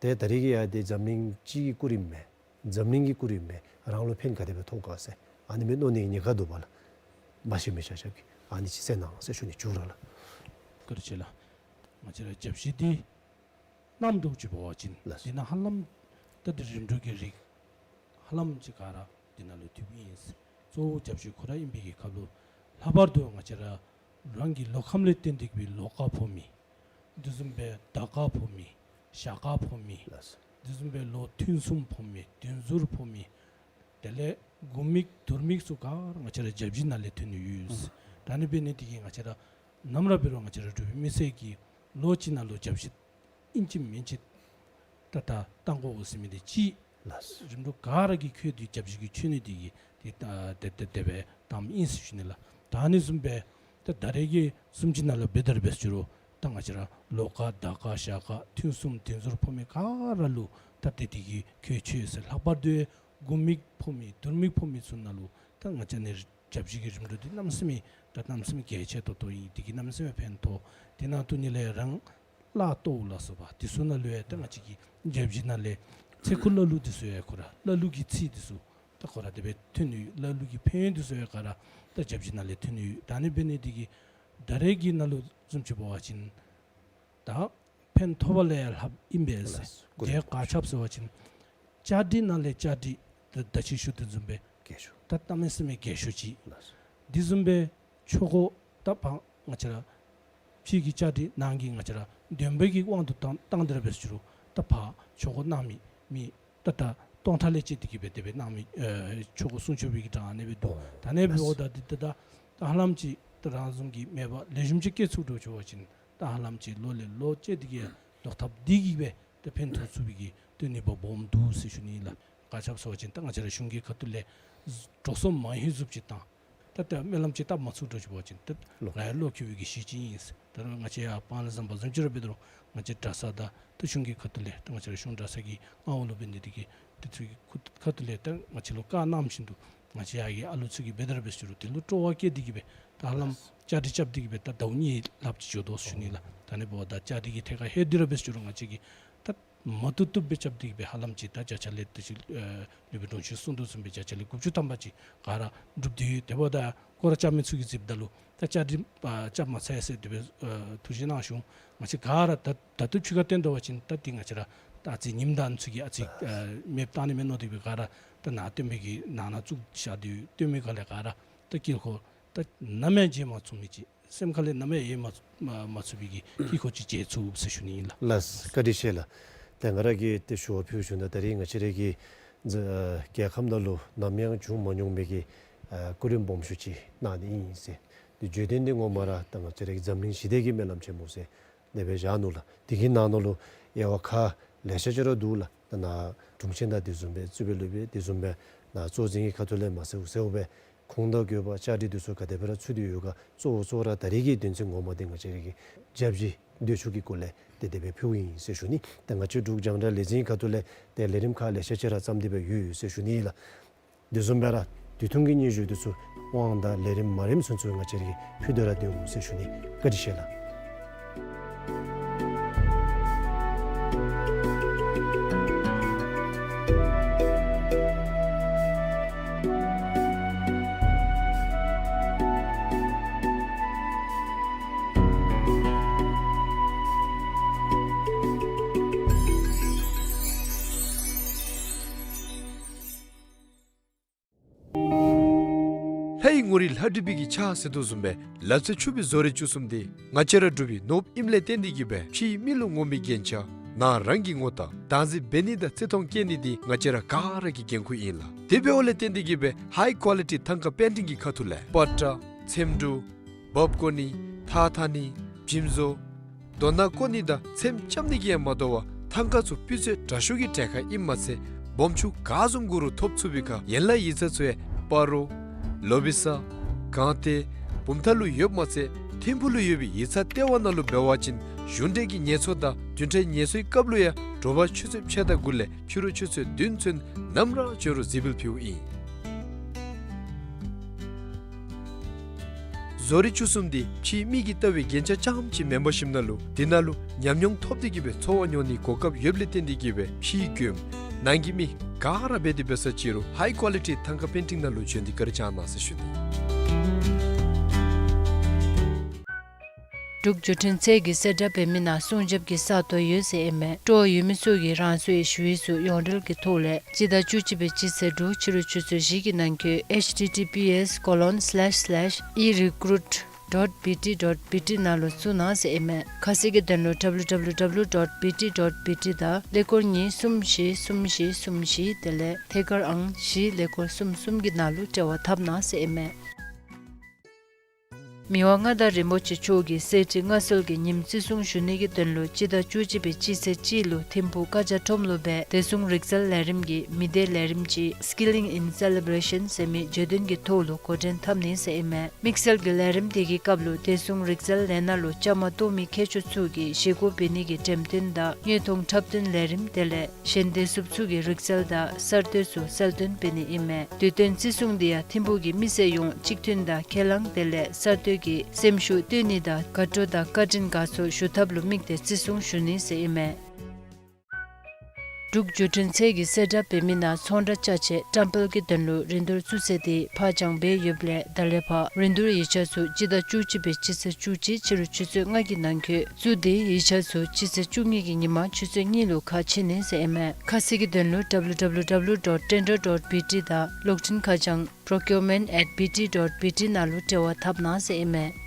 ཏེ་ད་རེས་ཀྱི་ཡ་འདི་འཛམ་གླིང་སྤྱི་གི་སྐུ་རིམ་མས། འཛམ་གླིང་གི་སྐུ་རིམ་མས། རང་ལུ་ཕན་ག་དེ་སྦེ་ཐོགས་ག་ཟེར་ཨ་ནི་སྦེ་མནོ་ནི་ཉེན་ཁ་འདུག་པ་ལགས། འབད་ཤེས་མི་ཆ་ཁྱབ་ཀྱིས་ཨ་ནི་ཅིག་གསན་གནང་ཟེར་ཞུ་ནི། མཇུག་ར་ལགས། བཀའ་དྲིན་ཆེ་ལགས། ང་བཅས་ར་བརྒྱ་བཞི་འདི་གནམ་དུ་ཅིག་འབད་བ་ཅིན་ལགས། འདི་ནང་ཧ་ལམ་ད་འདི་རིམ་གྲོ་གི་རིགས་ཧ་ལམ་ཅིག་ག་ར་འདི་ནང་ལུ་འདུཝ་ཨིན། གཙོ་བོ་བརྒྱ་བཞི་ཁོ་ར་ཨིན་པའི་གི་སྐབས་ལུ་ལྷག་པར་དུ་ང་བཅས་ར་རང་གི་ལོ་ཁམས་ལས་བརྟེན་ཏེ་གི་སྦེ་ལོ་ཀ་ཕོག་མི་དེ་བཟུམ་སྦེ་ཟླ་ཀ་ཕོག་མི་ཞག་ཀ་ཕོག་མི་ལགས། དེ་བཟུམ་སྦེ་ལོ་ཐུན་གསུམ་ཕོག་མི་དུས་འཛོལ་ཕོག་མི་དེ་ལས་དགུ་མིག་དུར་མིག་ཚུ་ག་ར་ང་བཅས་ར་བརྒྱ་བཞི་ནང་ལས་ཐོན་ནི་ཡོད། ཨུམ། ད་ཨ་ནི་འབད་ནི་དེ་གིས་ང་བཅས་ར་ནམ་ར་འབད་རུང་ང་བཅས་ར་འབྲུག་པའི་མི་སེར་གྱིས་ལོ་གཅིག་ནང་ལུ་བརྒྱ་བཞི་ཨིན་ཅི་མིན་ཅི་ད་ད་བཏང་དགོ་ཟེར་མི་འདི་ཅིག་ལགས། རིམ་གྲོ་ག་ར་གིས་ཁྱོད་འདི་བརྒྱ་བཞི་གི་མཆོད་གནས་འདི་གིས་འདི་ད་དེ་དེ་དེ་སྦེ་བཏངམ་ཨིན་ཟེར་ཞུ་ནི་ལགས། ད་ཨ་ནི་བཟུམ་སྦེ་ད་ད་རེས་ཀྱི་བཟུམ་ཅིག་ནང་ལུ་འབད་དེ་ར་འབད་ཟེར་རུང་ད་ང་བཅས་ར་ལོ་ཀ་ཟླ་ཀ་ཞག་ཀ་ཐུན་གསུམ་དུས་འཛོལ་ཕོག་མི་ག་ར་ལུ་ད་དེ་དེ་གིས་ཁྱད་ཆོས་ཟེར། ལྷག་པར་དུ་དགུ་མིག་ཕོག་མི་དུར་མིག་ཕོག་མི་ཚུ་ནང་ལུ་ད་ང་བཅས་ནི་བརྒྱ་བཞི་གི་རིམ་གྲོ་འདི་གནམ་མེད་ས་མེད་ད་གནམ་མེད་ས་མེད་གལ་ཆེ་ཏོག་ཏོ་ཨིན། དེ་གིས་གནམ་མེད་ས་མེད་ཕན་ཐོགས། དེ་ནང་དུ་ནི་ལས་རང་བླ་གཏོར་ལ་སོགས་པ་དེ་ཚུ་ནང་ལུ་ཡང་ད་ང་བཅས་ཀྱི་བརྒྱ་བཞི་ནང་ལས་ཚེ་འཁོར་བླ་ལུག་འདི་ཚུ་ཡང་ཁོ་ར་བླ་ལུག་གི་ཚིག་འདི་ཚུ་ད་ཁོ་ར་དེ་སྦེ་ཐོན་ནི་ཡོད། བླ་ལུག་གི་ཕན་ཡོན་འདི་ཚུ་ཡང་ག་ར་ད་བརྒྱ་བཞི་ནང་ལས་ཐོན་ནི་ཡོད། ད་ཨ་ནི་འབད་ནི་དེ་གིས་ད་རེས་ཀྱི་ནང་ལུ་བཟུམ་ཅིག་འབད་བ་ཅིན་ད་ཕན་ཐོགས་པ་ལས་ཡང་ལྷགཔ་ཨིན་པས་ཟེར། ལགས། དེ་ག་ཅི་འབད་ཟེར་བ་ཅིན་བཅའ་སྒྲིག་ནང་ལས་བཅའ་སྒྲིག་ད་ད་ཅི་ཞུ་དོ་བཟུམ་སྦེ་རྒྱས་ཤོས་ད་གནམ་མེད་ས་མེད་རྒྱས་ཤོས་ཅིག། ལགས། དེ་བཟུམ་སྦེ་ཆོས་འཁོར་ད་ཕར་ང་བཅས་ར་ཕྱི་གི་བཅའ་སྒྲིག་ནང་གི་ང་བཅས་ར་འདོན་པའི་གི་དབང་དུ་བཏང་བཏང་སྟེ་ར་འབད་ཟེར་རུང་ད་ཕར་ཆོས་འཁོར་གནང་མི་མི་ད་ད་ སྟོང་ཕྲག་ལས་བཅད་དེ་གི་སྦེ་དེ་སྦེ་གནང་མི་ཨེ་ཆོ་ག་སྲུང་སྐྱོབ་པའི་གི་གྲངས་ཨ་ནི་སྦེ་འདུག། ཨོ་ད་ཨ་ནི་སྦེ་འབདཝ་ད་འདི་ད་ད་ད་ཧ་ལམ་ཅིག་ད་རང་བཟུམ་གྱི་མེད་པར་ལེགས་ཤོམ་ཅིག་སྐྱེལ་ཚུགས་འགྱོ་ཚུགས་པ་ཅིན་ད་ཧ་ལམ་ཅིག་ལོ་ལས་ལོ་བཅད་དེ་གི་ལོག་ཐབས་འདི་གིས་སྦེ་ད་ཕན་ཐོགས་ཚུགས་པའི་གི་ཏེ་ནུས་པ་སྦོམ་འདུག་ཟེར་ཞུ་ནི་ལགས། ག་ཅི་སྦེ་ཟེར་བ་ཅིན་ད་ང་བཅས་ར་གཞུང་གི་ཁ་ཐུག་ལས་འགྲོ་སོང་མ་ཡོད་བཟུམ་ཅིག་བཏང་། ད་ད་སྨོན་ལམ་ཅིག་བཏབ་མ་ཚུགས་འགྱོ་ཚུགས་པ་ཅིན་ད་ལོ་ང་ཡང་བློ་འགྱོད་པའི་གི་གཞི་ཅིག་ཨིན་ཟེར། ད་རུང་ང་བཅས་ཡར་སྤང་ལ་ཟམ་པ་བཟུམ་ཅིག་ར་འབད་དོ་རུང་ང་བཅས་གྲྭ་ཚང་དང་ད་གཞུང་གི་ཁ་ཐུག་ལས་ད་ང་བཅས་ར་གཞུང་གྲྭ་ཚང་གི་ཨ་ཝ་ལུ་འབད་ནི་དེ་གིས་དེ་ཚུ་གི་ཁུ་ཁ་ཐུག་ལས་ད་ང་བཅས་ལུ་བཀའ་གནང་བཞིན་དུ་ང་བཅས་ཡར་གྱི་ཨ་ལུ་ཚུ་གིས་འབད་དེ་ར་འབད་ཞུ་རུང་དེ་ལུ་སྤྲོ་བ་བསྐྱེད་དེ་གི་སྦེ་ད་ཧ་ལམ་བཅའ་སྒྲིག་རྐྱབ་སྟེ་གི་སྦེ་ད་ཟླཝ་གཉིས་ལྷགཔ་ཅིག་འགྱོ་དོ་ཟེར་ཞུ་ནི་ལགས། ད་ཨ་ནི་འབདཝ་ད་བཅའ་སྒྲིག་གི་ཐད་ཁར་ལྷོད་དེ་ར་འབད་ཞུ་རུང་ང་བཅས་ཀྱིས་ད་མ་བཏུབ་བཏུབ་སྦེ་རྐྱབ་སྟེ་གི་སྦེ་ཧ་ལམ་ཅིག་ད་བརྒྱ་ཆ་ལས་ད་ཅིག་ཨེ་ནུས་པ་གྲོང་ཆོག་གསུང་དོ་བཟུམ་སྦེ་བརྒྱ་ཆ་ལས་དགུ་བཅུ་ཐམ་པ་ཅིག་ག་ར་འགྲུབ་སྟེ་ཡོད། དེ་འབདཝ་ད་སྐོར་ར་རྐྱབ་མི་ཚུ་གིས་གཟིགསཔ་ད་ལུ་ད་བཅའ་སྒྲིག་ཨ་རྐྱབ་མ་ཚར་ཟེར་དེ་སྦེ་ཨ་ཐུགས་བཞེད་གནང་བྱུང་། ང་བཅས་ག་ར་ད་ད་ལྟོ་ཕྱི་ཁར་བཏོན་དོ་བ་ཅིན་ད་འདི་ང་བཅས་ར་ད་ཨ་ཙི་ཉིནམ་དང་ཚུ་གི་ཨ་ཙི་ཨ་མེདཔ་བཏང་ནི་མས་མནོ་སྟེ་སྦེ་ག་ར་ད་ནཱ་བཏོན་མི་གི་ནང་ན་བཙུགས་བཞག་སྟེ་ཡོད། བཏོན་མི་ག་ལས་ག་ར་ད་དཀྱིལ་འཁོར་ད་ནམ་ཡང་བརྗེད་མ་ཚུགས་མི་ཅིག་སེམས་ཁ་ལས་ནམ་ཡང་ཡལ་མ་མ་མ་ཚུགས་པའི་གི་དཀྱིལ་འཁོར་ཅིག་མཇལ་ཚུགས་ཟེར་ཞུ་ནི་ཨིན་ལགས། ལགས་བཀའ་དྲིན་ཆེ་ལགས། ད་ང་ར་གིས་ཏེ་ཞུ་བ་ཕུལ་བྱུང་ད་ད་རིས་ང་བཅས་ར་གི་རྒྱལ་ཁམས་ནང་ལུ་ནམ་ཡང་བྱུང་མ་མྱོང་མི་གི་ཨ་སྐུ་རིམ་སྦོམ་ཤོས་ཅིག་གནང་ནི་ཨིན་ཟེར། འདི་བརྗོད་དོན་འདི་ངོ་མ་ར་ད་ང་བཅས་ར་གི་འཛམ་གླིང་ཞི་བདེ་གི་སྨོན་ལམ་ཆེན་མོ་ཟེར་དེ་སྦེ་བཞག་ནུག་ལགས། དེ་གི་ནང་ན་ལུ་དབྱེ་བ་ཁག་ལེ་ཤ་ཅིག་ར་འདུག་ལགས། ད་ནཱ་དྲུང་ཆེན་དང་དེ་བཟུམ་སྦེ་གཙོས་པའི་སློབ་དཔོན་དེ་བཟུམ་སྦེ་ནཱ་གཙོ་འཛིན་གྱི་ཁ་ཐུག་ལས་མ་གསལཝ་གསལཝ་སྦེ་ཁུངས་དང་དགོས་པ་བཅའ་སྒྲིག་འདི་ཚུ་ག་དེ་སྦེ་ར་ཚུད་དེ་ཡོད་ག། གཙོ་བོ་གཙོ་བོ་ར་ད་རིས་ཀྱི་དོན་ཚན་ངོ་མ་འདི་ང་བཅས་ར་གི་སྐྱབས་རྗེ་མདོས་ཆོས་ཀྱི་སྐོར་ལས་ཏེ་དེ་སྦེ་ཕུལཝ་ཨིན་ཟེར་ཞུ་ནི། ཏེ་ང་བཅས་འབྲུག་རྒྱང་བསྒྲགས་ལས་འཛིན་ཁ་ཐུག་ལས་ཏེ་ལས་རིམ་ཁག་ལེ་ཤ་ཅིག་ར་བརྩམས་ཏེ་སྦེ་ཡོད་ཟེར་ཞུ་ནི་ལགས། དེ་བཟུམ་སྦེ་ར་དུས་ཐུང་གི་སྙན་ཞུ་འདི་ཚུ་དབང་དང་ལས་རིམ་མ་རིམ་ཚུན་ཚོད་ང་བཅས་ར་གིས་ཕུལ་ཏེ་ར་སྡོད་འོང་ཟེར་ཞུ་ནི། བཀའ་དྲིན་ཆེ་ལགས། ལྷའི་ངོ་རིས་ལྷ་བྲིས་པའི་གི་ཕྱག་ཟེར་དོ་བཟུམ་སྦེ་ལག་རྩལ་ཕྱུག་པའི་བཟོ་རིག་བཅུ་གསུམ་འདི་ང་བཅས་ར་འབྲུག་པའི་ནོར་བུ་ཨིནམ་ལས་བརྟེན་ཏེ་གི་སྦེ་ཕྱིའི་མི་ལུ་ངོམ་པའི་རྒྱན་ཆ་ནང་རང་གིས་ངོ་ལྟ་བདག་འཛིན་འབད་ནི་དང་བརྩི་མཐོང་བསྐྱེད་ནི་འདི་ང་བཅས་ར་ག་ར་གི་འགན་ཁུར་ཨིན་ལགས། དེ་འབདཝ་ལས་བརྟེན་ཏེ་གི་སྦེ་ཧའི་ཀོ་ལི་ཊི་ཐང་ཀ་པེན་ཊིང་གི་ཁ་ཐུག་ལས་པ་ཏྲ་ཚེམ་དྲུབ་འབག་བརྐོ་ནི་ཐགས་འཐག་ནི་འཇིམ་བཟོ་རྡོ་ནག་བརྐོ་ནི་དང་ཚེམ་རྐྱབ་ནི་གིས་ཡང་མ་དོ་བར་ཐང་ཀ་ཚུ་སྤུས་ཚད་དྲག་ཤོས་ཀྱི་གྲལ་ཁར་ཨིནམ་མ་ཚད་སྦོམ་ཆུང་ག་བཟུམ་དགོ་རུང་ཐོབ་ཚུགས་པའི་ཁར་ཡན་ལག་ཡིག་ཚང་ཚུ་ཡང་སྤ་རོ་ལོ་བི་ས་སྒང་སྟེང་བུམ་ཐང་ལུ་ཡོདཔ་མ་ཚད་ཐིམ་ཕུག་ལུ་ཡོད་པའི་ཡིག་ཚང་ལྟེ་བ་ནང་ལུ་འབད་བ་ཅིན་གཞུང་འབྲེལ་གྱི་ངལ་འཚོ་དང་བདུན་ཕྲག་ངལ་འཚོའི་སྐབས་ལུ་ཡང་དྲོ་པ་ཆུ་ཚོད་ཕྱེད་དང་དགུ་ལས་ཕྱི་རུ་ཆུ་ཚོད་བདུན་ཚུན་ནམ་ར་འབྱོན་རུང་གཟིགས་འབུལ་ཕུལཝ་ཨིན། བཟོ་རིག་བཅུ་གསུམ་འདི་ཕྱིའི་མི་གིས་ལྟ་བའི་རྒྱན་ཆ་རྐྱངམ་ཅིག་མེན་པར་ཞིནམ་ན་ལུ་དེ་ནང་ལུ་ཉམས་མྱོང་ཐོབ་སྟེ་གི་སྦེ་འཚོ་བ་མྱོང་ནིའི་གོ་སྐབས་ཡོདཔ་ལས་བརྟེན་ཏེ་གི་སྦེ་ཕྱིའི་མགྱོནམ་ནང་གི་མི་ག་ར་འབད་དེ་འབད་ས་ཅིག་རུང་ཧའི་ཀོ་ལི་ཊི་ཐང་ཀ་པེན་ཊིང་ནང་ལུ་བྱོན་ཏེ་བཀའ་དྲིན་བསྐྱང་གནང་ཟེར་ཞུ་ནི། འབྲུག་བརྒྱུད་འཕྲིན་ཚད་ཀྱི་གསལ་བསྒྲགས་འབད་མི་ནང་སྲུང་སྐྱོབ་ཀྱི་ས་སྟོང་ཡོད་ཟེར་ཨིན་མས། སྤྲོ་བ་ཡོད་མི་ཚུ་གིས་རང་སོའི་ཞུ་ཡིག་ཚུ་ཡོངས་འབྲེལ་གྱི་ཐོག་ལས་སྤྱི་ཟླ་བཅུ་གཅིག་པའི་སྤྱི་ཚེས་དྲུག་ཕྱི་རུ་ཆུ་ཚོད་བཞི་གི་ནང་འཁོད་ཨེཆ་ཊི་ཊི་པི་ཨེསི་ཀོ་ལོན་སི་ལེཤ་སི་ལེཤ་ཨི་རི་ཀུ་རུཊ་ཌོཊ་བི་ཊི་ཌོཊ་བི་ཊི་ནང་ལུ་བཙུགས་གནང་ཟེར་ཨིན་མས། ཁ་གསལ་གྱི་དོན་ལུ་ཌབ་ལུ་ཌབ་ལུ་ཌབ་ལུ་ཌོཊ་བི་ཊི་ཌོཊ་བི་ཊི་དང་ཀླད་ཀོར་གཉིས་གསུམ་བཞི་གསུམ་བཞི་གསུམ་བཞི་དེ་ལས་ཐད་ཀར་ཨང་བཞི་ཀླད་ཀོར་གསུམ་གསུམ་གྱི་ནང་ལུ་འབྲེལ་བ་འཐབ་གནང་ཟེར་ཨིན་མས། མི་དབང་མངའ་བདག་རིན་པོ་ཆེ་མཆོག་གིས་གསེར་ཁྲི་མངའ་གསོལ་གྱི་ཉིནམ་བརྩི་སྲུང་ཞུ་ནི་གི་དོན་ལུ་སྤྱི་ཟླ་བཅུ་གཅིག་པའི་སྤྱི་ཚེས་གཅིག་ལུ་ཐིམ་ཕུག་ཀ་ཇ་ཁྲོམ་ལུ་སྦེ་བདེ་སྲུང་རིག་རྩལ་ལས་རིམ་གྱི་མི་སྡེ་ལས་རིམ་ཅིག་Skilling in Celebration ཟེར་མི་བརྗོད་དོན་གྱི་ཐོག་ལུ་འགོ་འདྲེན་འཐབ་ནི་ཟེར་ཨིན་མས། དམིགས་བསལ་གྱི་ལས་རིམ་དེ་གི་སྐབས་ལུ་བདེ་སྲུང་རིག་རྩལ་ལས་སྣ་ལུ་བཅའ་མར་གཏོགས་མི་མཁས་མཆོག་ཚུ་གིས་བཞེས་སྒོ་འབད་ནི་གི་འགྲེམས་སྟོན་དང་དངོས་མཐོང་འཁྲབ་སྟོན་ལས་རིམ་དེ་ལས་གཞན་བདེ་སྲུངཔ་ཚུ་གིས་རིག་རྩལ་དང་གསར་གཏོད་ཚུ་གསལ་སྟོན་འབད་ནི་ཨིན་མས། དུས་སྟོན་བརྩི་སྲུང་འདི་ཡང་ཐིམ་ཕུག་གི་མི་སེར་ཡོངས་གཅིག་མཐུན་དང་ཁས་བླངས་དེ་ལས་གསར་གཏོད་ཀྱི་སེམས་ཤུགས་བཏོན་ནི་དང་དགའ་སྤྲོ་དང་བཀའ་དྲིན་དགའ་ཚོར་ཞུ་ཐབས་ལུ་དམིགས་ཏེ་བརྩི་སྲུང་ཞུ་ནི་ཟེར་ཨིན་མས། འབྲུག་བརྒྱུད་འཕྲིན་ཚད་ཀྱི་གསལ་བསྒྲགས་འབད་མི་ནང་ཚོང་བསྒྲགས་ཅ་ཆས་བཀྲམ་སྤེལ་གྱི་དོན་ལུ་རིན་བསྡུར་བཙུགས་ཚེས་འདི་ཕར་འགྱངས་འབད་ཡོདཔ་ལས་ད་ལས་ཕར་རིན་བསྡུར་ཡིག་ཆ་ཚུ་སྤྱི་ཟླ་བཅུ་གཅིག་པའི་སྤྱི་ཚེས་བཅུ་གཅིག་ཕྱི་རུ་ཆུ་ཚོད་ལྔ་གི་ནང་འཁོད་བཙུགས་ཏེ་ཡིག་ཆ་ཚུ་སྤྱི་ཚེས་བཅུ་གཉིས་ཀྱི་ཉིན་མ་ཆུ་ཚོད་གཉིས་ལུ་ཁ་ཕྱེ་ནི་ཟེར་ཨིན་མས། ཁ་གསལ་གྱི་དོན་ལུ་ཌབ་ལུ་ཌབ་ལུ་ཌབ་ལུ་ཌོཊ་ཊེན་ཌར་ཌོཊ་བི་ཊི་དང་གློག་འཕྲིན་ཁ་བྱང་པྲོ་ཀིའུར་མེནཊ་ཨེཊ་བི་ཊི་ཌོཊ་བི་ཊི་ནང་ལུ་འབྲེལ་བ་འཐབ་གནང་ཟེར་ཨིན་མས།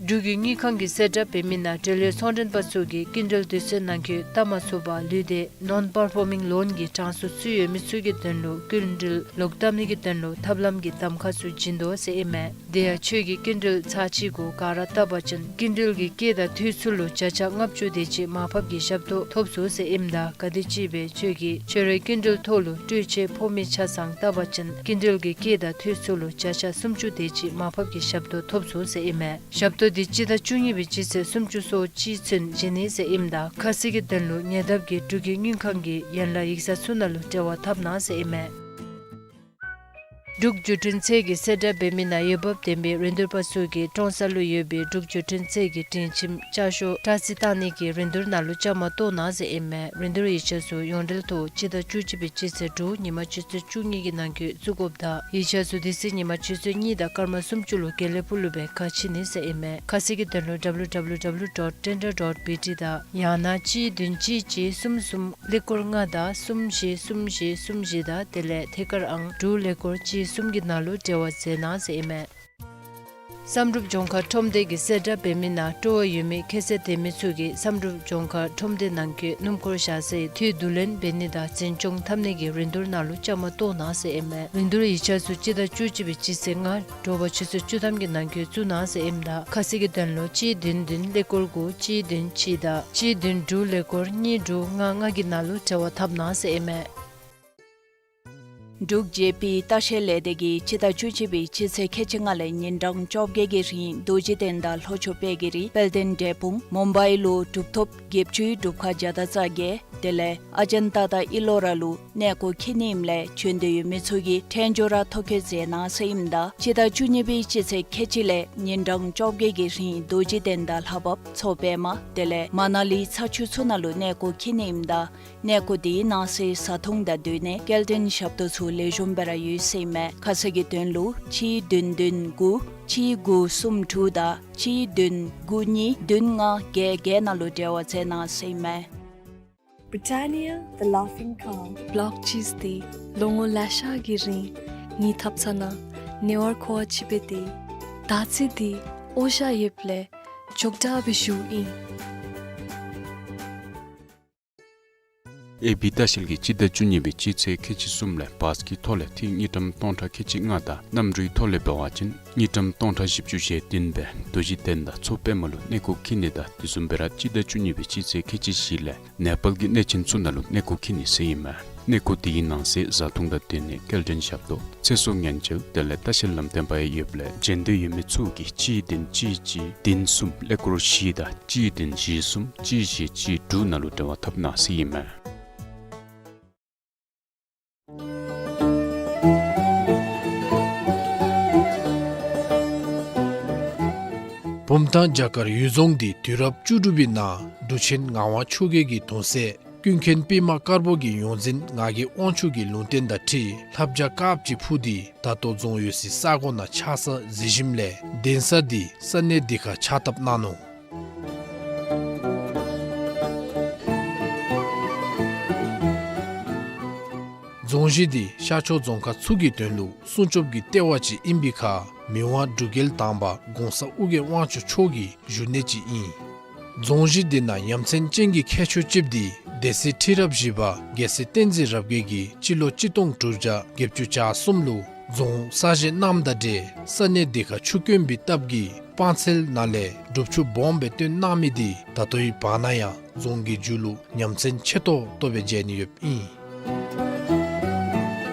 འབྲུག་གི་དངུལ་ཁང་གིས་གསལ་བསྒྲགས་འབད་མི་ནང་འབྲེལ་ཡོད་ཚོང་མགྲོན་པ་ཚུ་གིས་སྐྱིན་འགྲུལ་དུས་ཚོད་ནང་འཁོད་བཏབ་མ་ཚུགས་པར་ལུས་ཏེ་ནོན་པར་ཕོར་མིང་ལོན་གྱི་གྲངས་སུ་ཚུད་ཡོད་མི་ཚུ་གི་དོན་ལུ་སྐྱིན་འགྲུལ་ལོག་བཏབ་ནི་གི་དོན་ལུ་ཐབས་ལམ་གྱི་གདམ་ཁ་ཚུ་བྱིན་དོ་ཟེར་ཨིན་མས། དེ་ཡང་ཁྱོད་ཀྱིས་སྐྱིན་འགྲུལ་ཚར་གཅིག་གུ་ག་ར་བཏབ་པ་ཅིན་སྐྱིན་འགྲུལ་གྱི་སྐྱེད་དང་འཐུས་ཚུ་ལུ་བརྒྱ་ཆ་ལྔ་བཅུ་དེ་ཅིག་མར་ཕབ་ཀྱི་ཞབས་ཏོག་ཐོབ་ཚུགས་ཟེར་ཨིནམ་ད་ག་དེམ་ཅིག་སྦེ་ཁྱོད་ཀྱིས་ཁྱོད་རའི་སྐྱིན་འགྲུལ་ཐོག་ལུ་སྤྲོད་ཆས་ཕོག་མི་ཆ་ཚང་བཏབ་པ་ཅིན་སྐྱིན་འགྲུལ་གྱི་སྐྱེད་དང་འཐུས་ཚུ་ལུ་བརྒྱ་ཆ་སུམ་ཅུ་དེ་ཅིག་མར་ཕབ་ཀྱི་ཞབས་ཏོག་ཐོབ་ཚུགས་ཟེར་ཨིན་མས། ཞབས་ཏོག་འདི་སྤྱི་ཟླ་བཅུ་གཉིས་པའི་སྤྱི་ཚེས་སུམ་ཅུ་སོ་གཅིག་ཚུན་བྱིན་ནི་ཟེར་ཨིནམ་ད་ཁ་གསལ་གྱི་དོན་ལུ་ཉེ་འདབས་ཀྱི་འབྲུག་གི་དངུལ་ཁང་གི་ཡན་ལག་ཡིག་ཚང་ཚུ་ནང་ལུ་འབྲེལ་བ་འཐབ་གནང་ཟེར་ཨིན་མས། འབྲུག་བརྒྱུད་འཕྲིན་ཚད་ཀྱིས་གསལ་བསྒྲགས་འབད་མི་ནང་འོས་འབབ་ལྡན་པའི་རིན་བསྡུར་པ་ཚུ་གིས་ཀྲོང་གསར་ལུ་ཡོད་པའི་འབྲུག་བརྒྱུད་འཕྲིན་ཚད་ཀྱི་སྒྲིང་ཁྱིམ་ལྕགས་ཤོག་སྐྲ་རྩི་བཏང་ནི་གི་རིན་བསྡུར་ནང་ལུ་བཅའ་མར་གཏོགས་གནང་ཟེར་ཨིན་མས། རིན་བསྡུར་ཡིག་ཆ་ཚུ་ཡོངས་འབྲེལ་ཐོག་སྤྱི་ཟླ་བཅུ་གཅིག་པའི་སྤྱི་ཚེས་དྲུག་ཉིན་མ་ཆུ་ཚོད་བཅུ་གཉིས་ཀྱི་ནང་འཁོད་བཙུགས་དགོཔ་དང་ཡིག་ཆ་ཚུ་དེ་ཚེ་ཉིན་མ་ཆུ་ཚོད་གཉིས་དང་སྐར་མ་སུམ་ཅུ་ལུ་དགེ་ལེགས་ཕུག་ལུ་སྦེ་ཁ་ཕྱེ་ནི་ཟེར་ཨིན་མས། ཁ་གསལ་གྱི་དོན་ལུ་W W W dot tender dot B T དང་ཡང་ན་གཅིག་བདུན་གཅིག་གཅིག་གསུམ་གསུམ་ཀླད་ཀོར་ལྔ་དང་གསུམ་བཞི་གསུམ་བཞི་གསུམ་བཞི་དང་དེ་ལས་ཐད་ཀར་ཨང་དྲུག་ཀླད་ཀོར་གཅིག་གསུམ་གྱི་ནང་ལུ་འབྲེལ་བ་མཛད་གནང་ཟེར་ཨིན་མས། བསམ་གྲུབ་ལྗོངས་མཁར་ཁྲོམ་སྡེ་གིས་གསལ་བསྒྲགས་འབད་མི་ནང་སྤྲོ་བ་ཡོད་མི་ཁྱད་ཚད་ལྡན་མི་ཚུ་གིས་བསམ་གྲུབ་ལྗོངས་མཁར་ཁྲོམ་སྡེ་ནང་འཁོད་སྣུམ་འཁོར་བཞག་སའི་འཐུས་བསྡུ་ལེན་འབད་ནི་དང་འཛིན་སྐྱོང་འཐབ་ནི་གི་རིན་བསྡུར་ནང་ལུ་བཅའ་མར་གཏོགས་གནང་ཟེར་ཨིན་མས། རིན་བསྡུར་ཡིག་ཆ་ཚུ་སྤྱི་ཟླ་བཅུ་གཅིག་པའི་སྤྱི་ཚེས་ལྔ་དྲོ་པ་ཆུ་ཚོད་བཅུ་ཐམ་གྱི་ནང་འཁོད་བཙུགས་གནང་ཟེར་ཨིནམ་ད་ཁ་གསལ་གྱི་དོན་ལུ་གཅིག་བདུན་བདུན་ཀླད་ཀོར་དགུ་གཅིག་བདུན་གཅིག་དང་གཅིག་བདུན་དྲུག་ཀླད་ཀོར་གཉིས་དྲུག་ལྔ་ལྔ་གི་ནང་ལུ་འབྲེལ་བ་འཐབ་གནང་ཟེར་ཨིན་མས། འབྲུག་ཇེ་པི་ལྟ་བཤལ་ལས་སྡེ་གིས་སྤྱི་ཟླ་བཅུ་གཅིག་པའི་སྤྱི་ཚེས་ཁལ་གཅིག་ལྔ་ལས་ཉིན་གྲངས་བཅོ་བརྒྱད་ཀྱི་རིང་རྡོ་རྗེ་གདན་དང་ལྷོ་ཕྱོགས་དཔལ་གྱི་རི་དཔལ་ལྡན་འབྲས་སྤུངས་མུམ་བའི་ལུ་གྲུབ་ཐོབ་བརྒྱད་ཅུའི་སྒྲུབ་ཁང་བརྒྱ་དང་རྩ་བརྒྱད་དེ་ལས་ཨ་ཇན་ཏ་དང་ཨི་ལོ་ར་ལུ་གནས་སྐོར་འཁྱིད་ནི་ཨིནམ་ལས་བྱོན་འདོད་ཡོད་མི་ཚུ་གིས་འཕྲལ་མགྱོགས་ར་ཐོ་བཀོད་མཛད་གནང་ཟེར་ཨིནམ་ད་སྤྱི་ཟླ་བཅུ་གཉིས་པའི་སྤྱི་ཚེས་ཁལ་གཅིག་ལས་ཉིན་གྲངས་བཅོ་བརྒྱད་ཀྱི་རིང་རྡོ་རྗེ་གདན་དང་ལྷ་བབས་མཚོ་པདྨ་དེ་ལས་མ་ན་ལི་ཚ་ཆུ་ཚུ་ནང་ལུ་གནས་སྐོར་འཁྱིད་ནི་ཨིནམ་ད་གནས་སྐོར་དེའི་ནང་གསེས་བཟའ་འཐུང་དང་སྡོད་གནས་སྐྱེལ་འདྲེན་ཞབས་ཏོག་ཚུ་ལེགས་ཤོམ་སྦེ་ར་ཡོད་ཟེར་ཨིན་མས། ཁ་གསལ་གྱི་དོན་ལུ་གཅིག་བདུན་བདུན་དགུ་གཅིག་དགུ་གསུམ་དྲུག་དང་གཅིག་བདུན་དགུ་གཉིས་བདུན་ལྔ་བརྒྱད་བརྒྱད་ནང་ལུ་འབྲེལ་བ་མཛད་གནང་ཟེར་ཨིན་མས། Britannia, the Laughing Cow. བློག་ཅིས་ཏེ་ལོ་ངོ་ལེ་ཤ་གི་རིང་ངེའི་ཐབ་ཚང་ནང་ཉེ་བར་མཁོ་བ་ཅིག་འབད་དེ་ད་ཅི་འདི་ཨོ་ཤ་ཡོདཔ་ལས་ཅོག་འཐདཔ་སྦེ་བཞུགས་ཨིན། ཨེ་བི་ལྟ་བཤལ་གྱིས་སྤྱི་ཟླ་བཅུ་གཉིས་པའི་སྤྱི་ཚེས་ཁལ་གཅིག་གསུམ་ལས་བཱས་ཀྱི་ཐོག་ལས་ཐིག་དངུལ་ཀྲམ་སྟོང་ཕྲག་ཁལ་གཅིག་ལྔ་དང་གནམ་གྲུའི་ཐོག་ལས་འབད་བ་ཅིན་དངུལ་ཀྲམ་སྟོང་ཕྲག་བཞི་བཅུ་ཞེ་བདུན་སྦེ་རྡོ་རྗེ་གདན་དང་མཚོ་པདྨ་ལུ་གནས་སྐོར་འཁྱིད་ནི་དང་དེ་བཟུམ་སྦེ་ར་སྤྱི་ཟླ་བཅུ་གཉིས་པའི་སྤྱི་ཚེས་ཁལ་གཅིག་བཞི་ལས་ནེ་པཱལ་གྱི་གནས་ཆེན་ཚུ་ནང་ལུ་གནས་སྐོར་འཁྱིད་ནི་ཟེར་ཨིན་མས། གནས་སྐོར་དེའི་ནང་གསེས་བཟའ་འཐུང་དང་སྡོད་གནས་སྐྱེལ་འདྲེན་ཞབས་ཏོག་ཚེ་སྲོག་ཉེན་བཅོལ་དེ་ལས་ལྟ་བཤལ་ལམ་སྟོན་པ་ཡང་ཡོདཔ་ལས་བྱོན་འདོད་ཡོད་མི་ཚུ་གིས་གཅིག་བདུན་གཅིག་གཅིག་བདུན་གསུམ་ཀླད་ཀོར་བཞི་དང་གཅིག་བདུན་བཞི་གསུམ་གཅིག་བཞི་གཅིག་དྲུག་ནང་ལུ་འབྲེལ་བ་འཐབ་གནང་ཟེར་ཨིན་མས། བུམ་ཐང་བྱ་དཀར་ཡུལ་རྫོང་འདི་དུས་རབས་བཅུ་དྲུག་པའི་ནང་འབྲུག་ཆེན་ངག་དབང་ཆོས་རྒྱལ་གྱི་གདུང་སྲས་ཀུན་མཁྱེན་པདྨ་དཀར་པོ་གི་ཡོངས་འཛིན་ངག་གི་དབང་ཕྱུག་གི་ལུང་བསྟན་དང་འཁྲིལ་ལྷ་བྱ་དཀརཔོ་ཅིག་འཕུར་ཏེ་ད་ལྟོ་རྫོང་ཡོད་སའི་ས་གོ་ནང་ཆགས་ས་གཟིགས་ཞིནམ་ལས་གདན་ས་འདི་ས་གནས་འདི་ཁར་ཕྱག་བཏབ་གནང་ནུག། རྫོང་གཞི་འདི་ཤར་ཕྱོགས་རྫོང་ཁག་ཚུ་གི་དོན་ལུ་སྲུང་སྐྱོབ་ཀྱི་ལྟེ་བ་ཅིག་ཨིན་པའི་ཁར་མི་དབང་འབྲུག་རྒྱལ་དང་པ་གོང་ས་ཨོ་རྒྱན་དབང་ཕྱུག་མཆོག་གི་བཞུགས་གནས་ཅིག་ཨིན། རྫོང་གཞི་འདི་ནང་ཡ་མཚན་ཅན་གྱི་ཁྱད་ཆོས་ཅིག་འདི་སྡེ་སྲིད་ཁྲི་རབས་བཞི་པ་རྒྱལ་སྲས་བསྟན་འཛིན་རབ་རྒྱས་ཀྱིས་སྤྱི་ལོ་གཅིག་སྟོང་དྲུག་བརྒྱ་བརྒྱད་ཅུ་གྱ་གསུམ་ལུ་རྫོང་གསར་བཞེངས་གནངམ་དང་འབྲེལ་ས་གནས་འདི་ཁར་ཆུ་དཀོན་པའི་སྟབས་ཀྱིས་སྤང་ཚལ་ནང་ལས་སྒྲུབ་ཆུ་སྦོམ་སྦེ་བཏོན་གནང་མི་འདི་ད་ལྟོའི་བར་ན་ཡང་རྫོང་གི་མཇུག་ལུ་ཡ་མཚན་ཆེ་ཏོག་ཏོ་སྦེ་མཇལ་ནི་ཡོདཔ་ཨིན།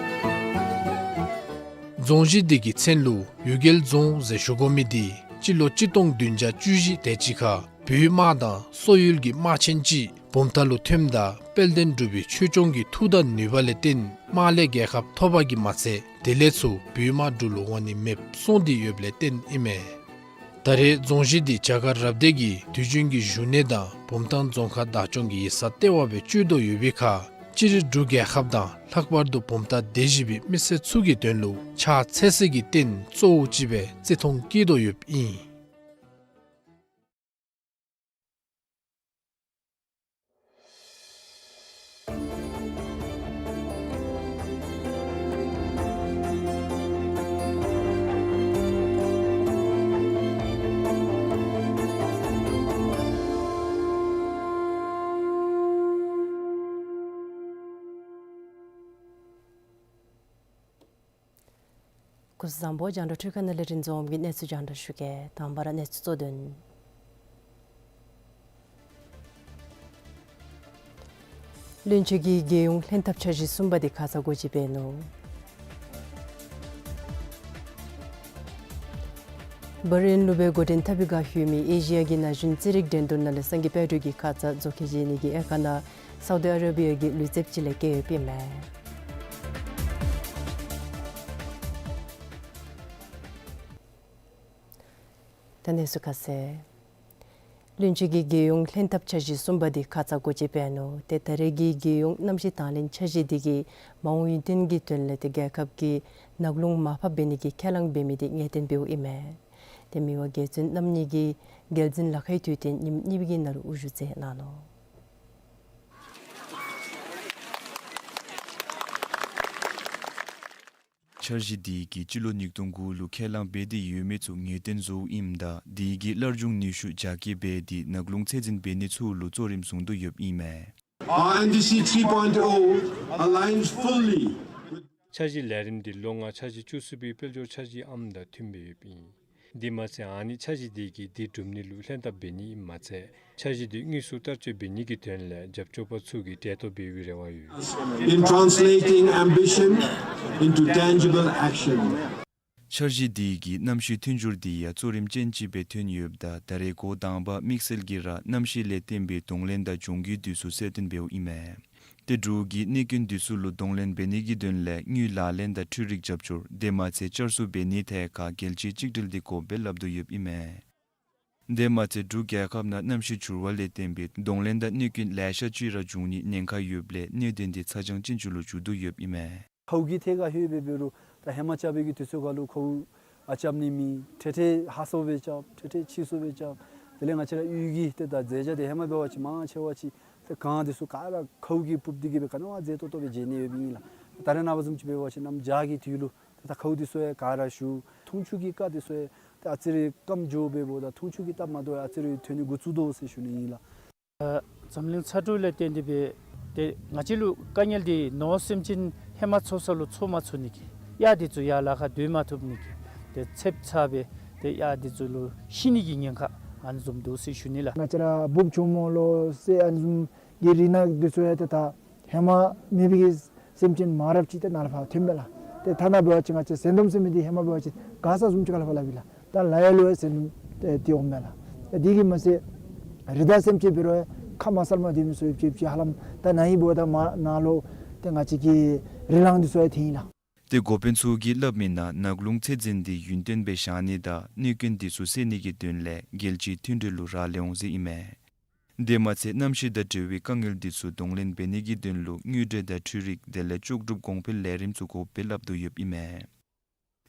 རྫོང་གཞི་འདི་གི་མཚན་ལུ་གཡུལ་རྒྱལ་རྫོང་ཟེར་ཞུ་དགོ་མི་འདི་སྤྱི་ལོ་གཅིག་སྟོང་བདུན་བརྒྱ་བཅུ་བཞི་དེ་ཅིག་ཁར་བོད་དམག་དང་སོག་ཡུལ་གྱི་དམག་ཆེན་ཅིག་བུམ་ཐང་ལུ་ཐོནམ་ད་དཔལ་ལྡན་འབྲུག་པའི་ཆོས་སྐྱོང་གི་མཐུ་དང་ནུས་པ་ལས་བརྟེན་དམག་ལས་རྒྱལ་ཁ་ཐོབ་པ་གིས་མ་ཚད་དེ་ལས་ཚུར་བོད་དམག་འབྲུག་ལུ་འོང་ནི་མེདཔ་སོང་སྟེ་ཡོདཔ་ལས་བརྟེན་ཨིན་མས། ད་རེས་རྫོང་གཞི་འདི་བྱ་དཀར་རབ་སྡེ་གི་དུས་རྒྱུན་གྱི་བཞུགས་གནས་དང་བུམ་ཐང་རྫོང་ཁག་བདག་སྐྱོང་གི་ཡིག་ཚང་ལྟེ་བ་སྦེ་སྤྱོད་དོ་ཡོད་པའི་ཁར་སྤྱིར་འབྲུག་རྒྱལ་ཁབ་དང་ལྷག་པར་དུ་བུམ་ཐང་སྡེ་བཞི་པའི་མི་སེར་ཚུ་གི་དོན་ལུ་ཕྱག་འཚལ་ས་གི་རྟེན་གཙོ་བོ་ཅིག་སྦེ་བརྩི་མཐོང་བསྐྱེད་དོ་ཡོདཔ་ཨིན། སྐུ་གཟུགས་བཟང་པོ། རྒྱང་བསྒྲགས་འཕྲུལ་ཁང་ནང་ལས་རིན་འཛོམས་ཀྱིས་གནས་ཚུལ་རྒྱང་བསྒྲགས་ཞུ་གེ། དང་པ་ར་གནས་ཚུལ་གཙོ་དོན། བློན་ཆེན་གྱི་རྒྱལ་ཡོངས་ལྷན་ཐབས་འཆར་གཞི་གསུམ་པ་དེ་ཁ་ཙ་སྒོ་འབྱེད་འབད་ནུག། བྷ་རེན་ལུ་སྦེ་འགོ་འདྲེན་འཐབ་པའི་བསྒང་ཡོད་མི་ཨེ་ཤི་ཡ་གི་ན་གཞོན་རྩེད་རིགས་འགྲན་བསྡུར་ནང་ལས་སངས་རྒྱས་དཔལ་སྒྲོན་གྱིས་ཁ་ཙ་མཛོག་ཁེལ་བཞེས་ནི་གི་དབྱེན་ཁག་ནང་སའུ་དི་ཨ་རེ་བི་ཡ་གི་ལུས་རྩལཔ་ཅིག་ལས་བཀལ་ཡོདཔ་ཨིན་མས། ད་གནས་ཚུལ་ཁ་གསལ། བློན་ཆེན་གྱི་རྒྱལ་ཡོངས་ལྷན་ཐབས་འཆར་གཞི་གསུམ་པ་དེ་ཁ་ཙ་སྒོ་འབྱེད་འབད་ནུག། ཏེ་ད་རེས་ཀྱི་རྒྱལ་ཡོངས་གནམ་གཤིས་དང་ལེན་འཆར་གཞི་དེ་གིས་མ་འོངས་ཡུན་བརྟན་གྱི་དོན་ལས་ཏེ་རྒྱལ་ཁབ་ཀྱིས་ནགས་རླུང་མར་ཕབ་འབད་ནི་གི་ཁས་བླངས་འབད་མི་དེ་ངེས་བརྟན་འབདཝ་ཨིན་མས། ཏེ་མི་དབང་རྒྱལ་བཙུན་རྣམ་གཉིས་ཀྱིས་རྒྱལ་འཛིན་ལ་ཁའི་དུས་སྟོན་ཉིནམ་གཉིས་པའི་ནང་ལུ་དབུ་བཞུགས་མཛད་གནང་ནུག། འཆར་གཞི་དེ་གིས་སྤྱི་ལོ་ཉིས་སྟོང་དགུ་ལུ་ཁས་བླངས་འབད་དེ་ཡོད་མི་ཚུ་ངེས་བརྟན་བཟོཝ་ཨིནམ་ད་དེ་གིས་སླར་འབྱུང་ནུས་ཤུགས་རྒྱ་སྐྱེད་འབད་དེ་ནགས་རླུང་ཚད་འཛིན་འབད་ནི་ཚུ་ལུ་གཙོ་རིམ་བཟུང་དོ་ཡོདཔ་ཨིན་མས། Our N D C three point oh aligns fully with འཆར་གཞི་ལས་རིམ་དེ་ལོ་ལྔ་འཆར་གཞི་བཅུ་གསུམ་པའི་དཔལ་འབྱོར་འཆར་གཞིའམ་དང་མཐུནམ་སྦེ་ཡོདཔ་ཨིན། དེ་མ་ཚད་ཨ་ནི་འཆར་གཞི་དེ་གིས་དེ་སྒྲུབ་ནི་ལུ་ལྷན་ཐབས་འབད་ནི་ཨིནམ་མ་ཚད་འཆར་གཞི་དེ་དངོས་སུ་བསྟར་སྤྱོད་འབད་ནི་གི་དོན་ལས་རྒྱབ་སྐྱོར་པ་ཚུ་གིས་གྲལ་གཏོགས་འབད་བའི་རེ་བ་ཡོད། In translating ambition into tangible action. འཆར་གཞི་དེ་གིས་གནམ་གཤིས་མཐུན་འགྱུར་དེ་ཡང་གཙོ་རིམ་ཅན་ཅིག་སྦེ་ཐོན་ཡོདཔ་ད་ད་རེས་འགོ་དང་པ་དམིགས་བསལ་གྱིས་ར་གནམ་གཤིས་ལས་བརྟེན་པའི་གདོང་ལེན་དང་གྱོང་གུད་དེ་ཚུ་གསལ་སྟོན་འབདཝ་ཨིན་མས། ཏེ་འབྲུག་གིས་གནོད་སྐྱོན་དེ་ཚུ་ལུ་གདོང་ལེན་འབད་ནི་གི་དོན་ལས་དངུལ་ལག་ལེན་དང་འཕྲུལ་རིག་རྒྱབ་སྐྱོར་དེ་མ་ཚད་བསྐྱར་གསོ་འབད་ནི་ཐད་ཁར་རྒྱལ་སྤྱིའི་གཅིག་སྒྲིལ་དེ་དགོཔ་སྦེ་སླབ་དོ་ཡོདཔ་ཨིན་མས། དེ་མ་ཚད་འབྲུག་རྒྱལ་ཁབ་ནང་གནམ་གཤིས་འགྱུར་བ་ལས་བརྟེན་པའི་གདོང་ལེན་དང་གནོད་སྐྱོན་ལེ་ཤ་ཅིག་ར་འབྱུང་ནིའི་ཉེན་ཁ་ཡོདཔ་ལས་གནད་དོན་དེ་ཚ་གྱང་ཅན་ཅིག་ལུ་འགྱུར་དོ་ཡོདཔ་ཨིན་མས། ཁཝ་གི་ཐད་ཁར་ལྷོད་པའི་འབད་རུང་ད་ཧེ་མ་རྐྱབ་པའི་གི་དུས་ཚོད་ཁར་ལུ་ཁཝ་ཨ་རྐྱབ་ནི་མེད། ཐེངས་ཐེངས་ཧ་སོ་སྦེ་རྐྱབ། ཐེངས་ཐེངས་ཕྱི་སོ་སྦེ་རྐྱབ། དེ་ལས་ང་བཅས་ར་གཡུས་ཀྱི་ཏེ་ད་མཛེས་ཆ་དེ་ཧེ་མ་འབད་བ་ཅིན་མང་ཆེ་བ་ཅིག་ཏེ་གངས་དེ་ཚུ་ག་ར་ཁཝ་གིས་སྤུབས་ཏེ་གིས་སྦེ་ག་ནི་བ་མཛེས་ཏོག་ཏོ་སྦེ་མཇལ་ནི་ཡོདཔ་ཨིན་ལགས། ད་རེས་ནངས་པ་བཟུམ་ཅིག་འབད་བ་ཅིན་གནམ་བྱཱར་གྱི་དུས་ལུ་ཏེ་ད་ཁཝ་དེ་ཚུ་ཡང་ག་ར་ཞུ། འཐུང་ཆུ་གི་རྐ་དེ་ཚུ་ཡང་ཏེ་ཨ་ཙི་རེ་སྐམ་འགྱོ་འབདཝ་ད་འཐུང་ཆུ་གི་སྟབས་མ་བདེཝ་ཡང་ཨ་ཙི་རེ་ཐོན་ནི་འགོ་བཙུགས་དོ་ཟེར་ཞུ་ནི་ཨིན་ལགས། འཛམ་གླིང་ཚ་དྲོད་ལས་བརྟེན་ཏེ་སྦེ་ཏེ་ང་བཅས་ལུ་དཀའ་ངལ་འདི་ནོར་སེམས་ཅན་ཧེ་མ་འཚོ་ས་ལུ་འཚོ་མ་ཚུགས་ནི་གི་གཡག་འདི་ཚུ་ཡར་ལ་ཁར་སྡོད་མ་ཚུགས་ནི་གི་ཏེ་ཚདཔ་ཚ་སྦེ་ཏེ་གཡག་འདི་ཚུ་ལུ་ཤི་ནི་གི་ཉེན་ཁ་ཨ་ནི་བཟུམ་འདུག་ཟེར་ཞུ་ནི་ལགས། ང་བཅས་ར་འབུཔ་ཆུང་མོ་ལོ་ཟེར་ཨ་ནི་བཟུམ་གྱི་རིགས་ནང་འདི་ཚུ་ཡང་ཏེ་ད་ཧེ་མ་མེད་པའི་གི་སེམས་ཅན་མང་རབས་ཅིག་ཏེ་ནཱ་ལས་ཕར་ཐོན་མས་ལགས། ཏེ་ཐ་ན་འབད་བ་ཅིན་ང་བཅས་ཟན་དོམ་ཟེར་མི་འདི་ཧེ་མ་འབད་བ་ཅིན་མགར་ས་བཟུམ་ཅིག་ཁ་ལས་ཕར་སླབ་ཨིན་ལགས། ད་ལ་ཡ་ལུ་ཡང་ཟན་དོམ་ཏེ་འོངམ་མས་ལགས། ད་འདི་གིས་མ་ཚད་རི་དྭགས་སེམས་ཅན་འབད་རུང་ཁ་མ་གསལ་མ་སྡོད་མི་ཚུ་ཡང་ཅིག་ཅིག་ཧ་ལམ་ད་ན་ཧིང་འབདཝ་ད་མར་ནཱ་ལུ་ཏེ་ང་བཅས་ཀྱི་རི་ལངས་འདི་ཚུ་ཡང་ཐོན་ཡི་ལགས། ཏེ་འགོ་དཔོན་ཚུ་གིས་སླབ་མི་ནང་ནགས་རླུང་ཚད་འཛིན་འདི་ཡུན་བརྟན་སྦེ་བཞག་ནི་དང་གནོད་སྐྱོན་འདི་ཚུ་སེལ་ནི་གི་དོན་ལས་རྒྱལ་སྤྱིའི་མཐུན་གྲོས་ལུ་རག་ལས་འོང་ཟེར་ཨིན་མས། དེ་མ་ཚད་གནམ་གཤིས་དང་འབྲེལ་བའི་དཀའ་ངལ་འདི་ཚུ་གདོང་ལེན་འབད་ནི་གི་དོན་ལུ་དངུལ་འབྲེལ་དང་འཕྲུལ་རིག་དེ་ལས་ལྕོགས་གྲུབ་གོང་འཕེལ་ལས་རིམ་ཚུ་དགོཔ་སྦེ་སླབ་དོ་ཡོདཔ་ཨིན་མས།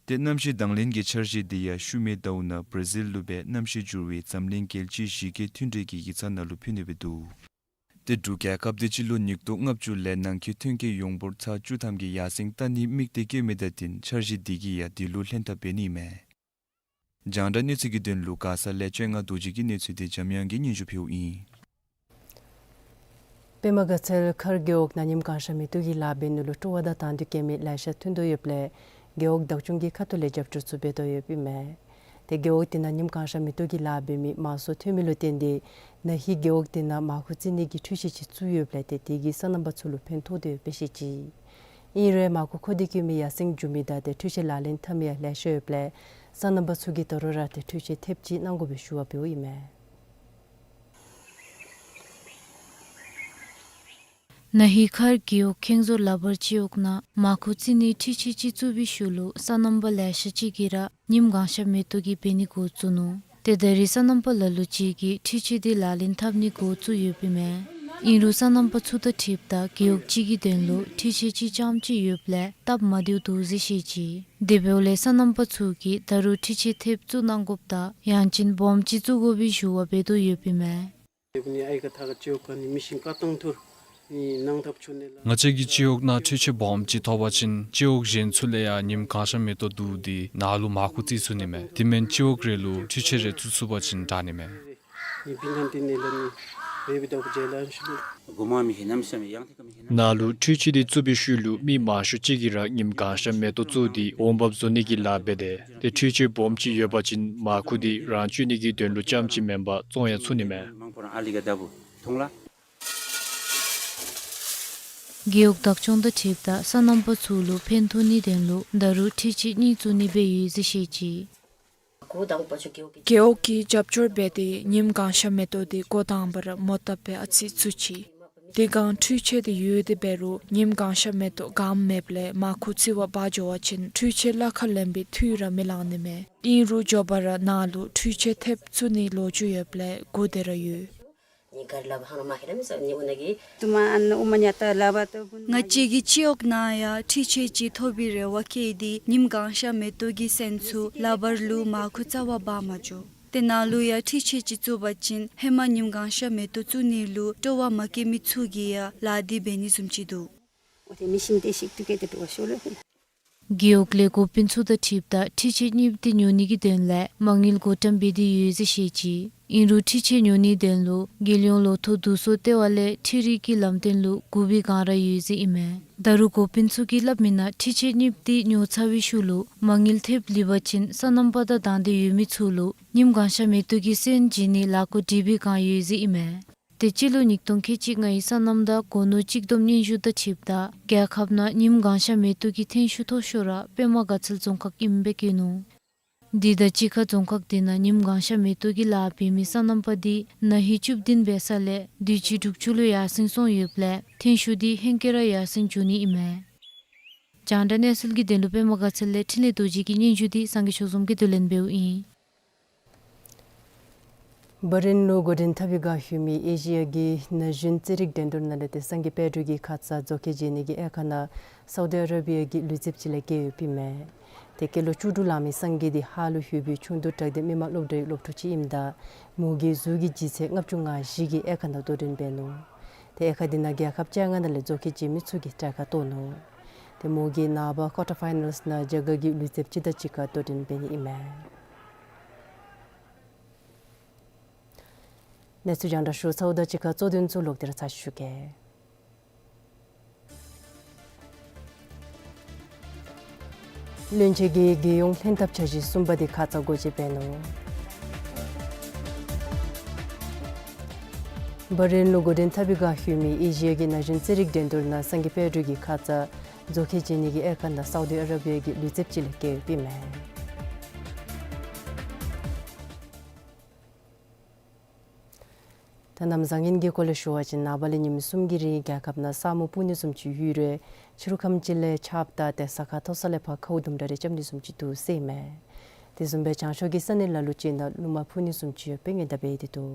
ཏེ་གནམ་གཤིས་དང་ལེན་གྱི་འཆར་གཞི་འདི་ཡང་ཤུལ་མའི་ཟླཝ་ནང་བར་ཛིལ་ལུ་སྦེ་གནམ་གཤིས་འགྱུར་བའི་འཛམ་གླིང་རྒྱལ་སྤྱིའི་གཞི་བཀོད་མཐུན་གྲོས་ཀྱི་ཡིག་ཚང་ནང་ལུ་ཕུལ་ནི་སྦེ་འདུག། ཏེ་འབྲུག་རྒྱལ་ཁབ་འདི་སྤྱི་ལོ་ཉིས་སྟོང་ལྔ་བཅུ་ལས་ནང་འཁོད་ཐོན་སྐྱེད་ཡོངས་འབོར་ཚག་བཅུ་ཐམ་གྱི་ཡར་སེང་བཏང་ནི་དམིགས་གཏད་བསྐྱེད་མི་དང་བསྟུན་འཆར་གཞི་འདི་གིས་ཡང་དེ་ལུ་ལྷན་ཐབས་འབད་ནི་ཨིན་མས། རྒྱང་བསྒྲགས་གནས་ཚུལ་གྱི་དོན་ལུ་མགར་ས་ལས་བཅོ་ལྔ་རྡོ་རྗེ་གི་གནས་ཚུལ་དེ་འཇམ་དབྱངས་ཀྱིས་སྙན་ཞུ་ཕུལཝ་ཨིན། པདྨ་དགའ་ཚལ་མཁར་རྒེད་འོག་ནང་ཉིམ་གང་ཤར་མེ་ཏོག་གི་ལཱ་འབད་ནི་ལུ་སྤྲོ་བ་དང་དང་འདོད་བསྐྱེད་མི་ལེ་ཤ་ཐོན་དོ་ཡོདཔ་ལས་རྒེད་འོག་བདག་སྐྱོང་གི་ཁ་ཐུག་ལས་རྒྱབ་སྐྱོར་ཚུ་འབད་དོ་ཡོདཔ་ཨིན་མས། ཏེ་རྒེད་འོག་དེ་ནང་ཉིམ་གང་ཤར་མེ་ཏོག་གི་ལཱ་འབད་མི་མང་སུ་ཐོན་མི་ལུ་བརྟེན་ཏེ་ན་ཧིང་རྒེད་འོག་དེ་ནང་མར་ཁུ་བཙིར་ནི་གི་འཕྲུལ་ཆས་ཅིག་བཙུགས་ཡོདཔ་ལས་ཏེ་དེ་གིས་སོ་ནམ་པ་ཚུ་ལུ་ཕན་ཐོགས་དོ་ཡོདཔ་སྦེ་བཤད་ཅི། ཨིན་རུང་མར་ཁུ་མཁོ་འདོད་བསྐྱེད་མི་ཡར་སེང་འགྱོ་མི་དང་ཏེ་འཕྲུལ་ཆས་ལག་ལེན་འཐབ་མི་ཡང་ལེ་ཤ་ཡོདཔ་ལས་སོ་ནམ་པ་ཚུ་གིས་ད་རུང་ར་ཏེ་འཕྲུལ་ཆས་ཐེབས་ཅིག་གནང་དགོ་པའི་ཞུ་བ་འབདཝ་ཨིན་མས། ན་ཧིང་མཁར་རྒེད་འོག་ཁེངས་ཟོར་ལ་བར་སྤྱི་འོག་ནང་མར་ཁུ་བཙིར་ནིའི་འཕྲུལ་ཆས་ཅིག་བཙུགས་པའི་ཤུལ་ལུ་སོ་ནམ་པ་ལེ་ཤ་ཅིག་གིས་ར་ཉིམ་གང་ཤར་མེ་ཏོག་གི་འབད་ནི་འགོ་བཙུགས་ནུག། ཏེ་ད་རེས་སོ་ནམ་པ་ལ་ལུ་ཅིག་གིས་འཕྲུལ་ཆས་དེ་ལག་ལེན་འཐབ་ནི་འགོ་བཙུགས་ཡོདཔ་ཨིན་མས། ཨིན་རུང་སོ་ནམ་པ་ཚུ་དང་འཁྲིལཝ་ད་རྒེད་འོག་གཅིག་གི་དོན་ལུ་འཕྲུལ་ཆས་གཅིག་རྐྱངམ་ཅིག་ཡོདཔ་ལས་སྟབས་མ་བདེཝ་འདུག་ཟེར་བཤད་ཅི། དེ་འབདཝ་ལས་སོ་ནམ་པ་ཚུ་གིས་ད་རུང་འཕྲུལ་ཆས་ཐེབས་བཙུགས་གནང་དགོཔ་དང་ཡང་ཅིན་སྦོམ་ཅིག་བཙུགས་དགོ་པའི་ཞུ་བ་འབད་དོ་ཡོདཔ་ཨིན་མས། ང་བཅས་ཀྱི་སྤྱི་འོག་ནང་འཕྲུལ་ཆས་སྦོམ་ཅིག་ཐོབ་པ་ཅིན་སྤྱི་འོག་གཞན་ཚུ་ལས་ཡང་ཉིམ་གང་ཤར་མེ་ཏོག་བསྡུ་སྟེ་ནཱ་ལུ་མར་ཁུ་བཙིར་ཚུགས་ནི་མས། དེ་མེན་སྤྱི་འོག་རེ་ལུ་འཕྲུལ་ཆས་རེ་བཙུགས་ཚུགས་པ་ཅིན་དྲག་ནི་མས། འབད་བའི་ཐོག་ལས་ལན་ཞུ་ནི། ནཱ་ལུ་འཕྲུལ་ཆས་འདི་བཙུགས་པའི་ཤུལ་ལུ་མི་མང་ཤོས་ཅིག་གིས་ར་ཉིམ་གང་ཤར་མེ་ཏོག་བཙུགས་ཏེ་འོང་འབབ་བཟོ་ནི་གི་ལཱ་འབད་དེ་ཏེ་འཕྲུལ་ཆས་སྦོམ་ཅིག་ཡོད་པ་ཅིན་མར་ཁུ་འདི་རང་སྤྱོད་ནི་གི་དོན་ལུ་ཙམ་ཅིག་མེན་པར་བཙོང་ཡང་ཚུགས་ནི་མས། རྒེད་འོག་བདག་སྐྱོང་དང་འཁྲིལཝ་ད་སོ་ནམ་པ་ཚུ་ལུ་ཕན་ཐོགས་ནིའི་དོན་ལུ་ད་རུང་འཕྲུལ་ཆས་གཉིས་བཙུགས་ནི་སྦེ་ཡོད་ཟེར་བཤད་ཅི། རྒེད་འོག་གིས་རྒྱབ་སྐྱོར་འབད་དེ་ཉིམ་གང་ཤར་མེ་ཏོག་འདི་འགོ་དང་པ་ར་མོ་བཏབ་སྦེ་ཨ་ཙི་བཙུགས་ཅི། དེ་སྒང་འཕྲུལ་ཆས་འདི་ཡོད་དེ་འབད་རུང་ཉིམ་གང་ཤར་མེ་ཏོག་གངམ་མེདཔ་ལས་མར་ཁུ་རྩི་བ་འབག་འགྱོ་བ་ཅིན་འཕྲུལ་ཆས་ལ་ཁ་ལེན་པའི་འཐུས་ར་མི་ལང་ནི་མས། ཨིན་རུང་མགྱོགས་པ་ར་ནཱ་ལུ་འཕྲུལ་ཆས་ཐེབས་བཙུགས་ནིའི་ལོ་རྒྱུས་ཡོདཔ་ལས་སྒུག་སྡོད་ར་ཡོད། ང་བཅས་ཀྱི་སྤྱི་འོག་ནང་ཡང་འཕྲུལ་ཆས་ཅིག་ཐོབ་པའི་རེ་བ་བསྐྱེད་དེ་ཉིམ་གང་ཤར་མེ་ཏོག་གི་སོན་ཚུ་ལག་པར་ལུ་མར་ཁུ་རྩ་བ་འབག་མ་འགྱོ། དེ་ནང་ལུ་ཡང་འཕྲུལ་ཆས་ཅིག་བཙུགས་པ་ཅིན་ཧེ་མ་ཉིམ་གང་ཤར་མེ་ཏོག་བཙུགས་ནི་ལུ་སྤྲོ་བ་མ་བསྐྱེད་མི་ཚུ་གིས་ཡང་ལཱ་འདི་འབད་ནི་བཟུམ་ཅིག་འདུག། རྒེད་འོག་ལས་འགོ་དཔོན་ཚུ་དང་འཁྲིལཝ་ད་འཕྲུལ་ཆས་གཉིསཔ་འདི་ཉོ་ནི་གི་དོན་ལས་མ་དངུལ་བགོ་བཀྲམ་འབད་དེ་ཡོད་ཟེར་བཤད་ཅི། ཨིན་རུང་འཕྲུལ་ཆས་ཉོ་ནིའི་དོན་ལུ་རྒྱལ་ཡོངས་ལོ་ཐོག་བསྡུ་གསོག་ལྟེ་བ་ལས་འཕྲུལ་རིག་གི་ལམ་སྟོན་ལུ་སྒུག་པའི་བསྒང་ར་ཡོད་ཟེར་ཨིན་མས། ད་རུང་འགོ་དཔོན་ཚུ་གིས་སླབ་མིའི་ནང་འཕྲུལ་ཆས་གཉིསཔ་འདི་ཉོ་ཚར་བའི་ཤུལ་ལུ་མ་དངུལ་ཐེབས་ལུས་པ་ཅིན་སོ་ནམ་པ་དང་དང་འདོད་ཡོད་མི་ཚུ་ལུ་ཉིམ་གང་ཤར་མེ་ཏོག་གི་སོན་བྱིན་ནིའི་ལས་འགུལ་སྒྲིག་པའི་བསྒང་ཡོད་ཟེར་ཨིན་མས། དེ་སྤྱི་ལོ་ཉིས་སྟོང་ཁལ་གཅིག་ལྔའི་སོ་ནམ་དང་སྒོ་ནོར་གཅིག་བསྡོམས་སྙན་ཞུ་དང་འཁྲིལཝ་ད་རྒྱལ་ཁབ་ནང་ཉིམ་གང་ཤར་མེ་ཏོག་གི་ཐོན་ཤུགས་མཐོ་ཤོས་ར་པདྨ་དགའ་ཚལ་རྫོང་ཁག་ཨིནམ་སྦེ་བཀོད་ནུག། དེ་དང་གཅིག་ཁར་རྫོང་ཁག་དེ་ནང་ཉིམ་གང་ཤར་མེ་ཏོག་གི་ལཱ་འབད་མི་སོ་ནམ་པ་འདི་ན་ཧིང་བཅུ་བདུན་འབད་ས་ལས་དུས་ཅི་དྲུག་ཅུ་ལུ་ཡར་སེང་སོང་ཡོདཔ་ལས་ཐོན་ཤུགས་འདི་ཧེང་སྐལ་ར་ཡར་སེང་འགྱོ་ནི་ཨིན་མས། རྒྱང་བསྒྲགས་གནས་ཚུལ་གྱི་དོན་ལུ་པདྨ་དགའ་ཚལ་ལས་འཕྲིན་ལས་རྡོ་རྗེ་གི་སྙན་ཞུ་འདི་སངས་རྒྱས་ཆོས་འཛོམས་ཀྱིས་བསྡུ་ལེན་འབདཝ་ཨིན། བྷ་རེན་ལུ་འགོ་འདྲེན་འཐབ་པའི་བསྒང་ཡོད་མི་ཨེ་ཤི་ཡ་གི་ན་གཞོན་རྩེད་རིགས་འགྲན་བསྡུར་ནང་ལས་ཏེ་སངས་རྒྱས་པེ་ཏྲོ་གི་ཁ་ཙ་མཛོག་ཁེ་བྱིན་ནི་གི་དབྱེ་ཁག་ནང་སའུ་དི་ཨ་ར་བི་ཡ་གི་ལུས་རྩལཔ་ཅིག་ལས་བརྒལ་ཡོདཔ་ཨིན་མས། ཏེ་སྐྱེས་ལོ་བཅུ་དྲུག་ལང་མི་སངས་རྒྱས་འདི་ཧཱ་ལུ་ཡོད་པའི་ཆུང་དུས་བྲག་སྡེ་མི་དམངས་སློབ་གྲྭའི་སློབ་ཕྲུག་ཅིག་ཨིནམ་ད་མོ་གིས་གཟུགས་ཀྱི་ལྗིད་ཚད་ལྔ་བཅུ་ང་བཞི་གི་དབྱེ་ཁག་ནང་དོ་འགྲན་འབད་ནུག། ཏེ་དབྱེ་ཁག་འདི་ནང་རྒྱལ་ཁབ་བཅོ་ལྔ་ནང་ལས་མཛོག་ཁེ་བྱིན་མི་ཚུ་གིས་གྲལ་ཁར་གཏོགས་ནུག། ཏེ་མོ་གིས་ནངས་པ་ཀོར་ཊར་ཕའི་ནཱལསི་ནང་རྒྱ་གར་གྱི་ལུས་རྩལཔ་ཅིག་དང་གཅིག་ཁར་དོ་འགྲན་འབད་ནི་ཨིན་མས། གནས་ཚུལ་རྒྱང་བསྒྲགས་ཞུ་ཚརཝ་དང་གཅིག་ཁར་གཙོ་དོན་ཚུ་ལོག་སྟེ་ར་ཚར་ཞུ་གེ། བློན་ཆེན་གྱི་རྒྱལ་ཡོངས་ལྷན་ཐབས་འཆར་གཞི་གསུམ་པ་འདི་ཁ་ཙ་སྒོ་འབྱེད་འབད་ནུག། བྷ་རེན་ལུ་འགོ་འདྲེན་འཐབ་པའི་བསྒང་ཡོད་མི་ཨེ་ཤི་ཡ་གི་ན་གཞོན་རྩེད་རིགས་འགྲན་བསྡུར་ནང་སངས་རྒྱས་པེ་ཏྲོ་གི་ཁ་ཙ་མཛོག་ཁེ་བྱིན་ནི་གི་དབྱེ་ཁག་ནང་སའུ་དི་ཨ་ར་བི་ཡ་གི་ལུས་རྩལཔ་ཅིག་ལས་བརྒལ་ཡོདཔ་ཨིན་མས། ད་གནམ་བཟང་ངན་གྱི་སྐོར་ལས་ཞུ་བ་ཅིན་ནངས་པ་ལས་ཉིནམ་གསུམ་གྱི་རིང་རྒྱལ་ཁབ་ནང་ས་སྨུག་སྤུབ་ནི་བཟུམ་ཅིག་ཡོད་རུང་ཕྱི་རུ་ཁམས་ཅིག་ལས་ཆརཔ་དང་ཏེ་ས་ཁ་མཐོ་ས་ལས་ཕར་ཁཝ་དུམ་གྲ་རེ་རྐྱབ་ནི་བཟུམ་ཅིག་འདུག་ཟེར་ཨིན་མས། དེ་བཟུམ་སྦེ་བྱང་ཕྱོགས་ཀྱི་ས་གནས་ལ་ལུ་ཅིག་ནང་རླུང་མ་འཕུ་ནི་བཟུམ་ཅིག་ཡོད་པའི་ཉེན་བརྡ་འབད་དེ་འདུག།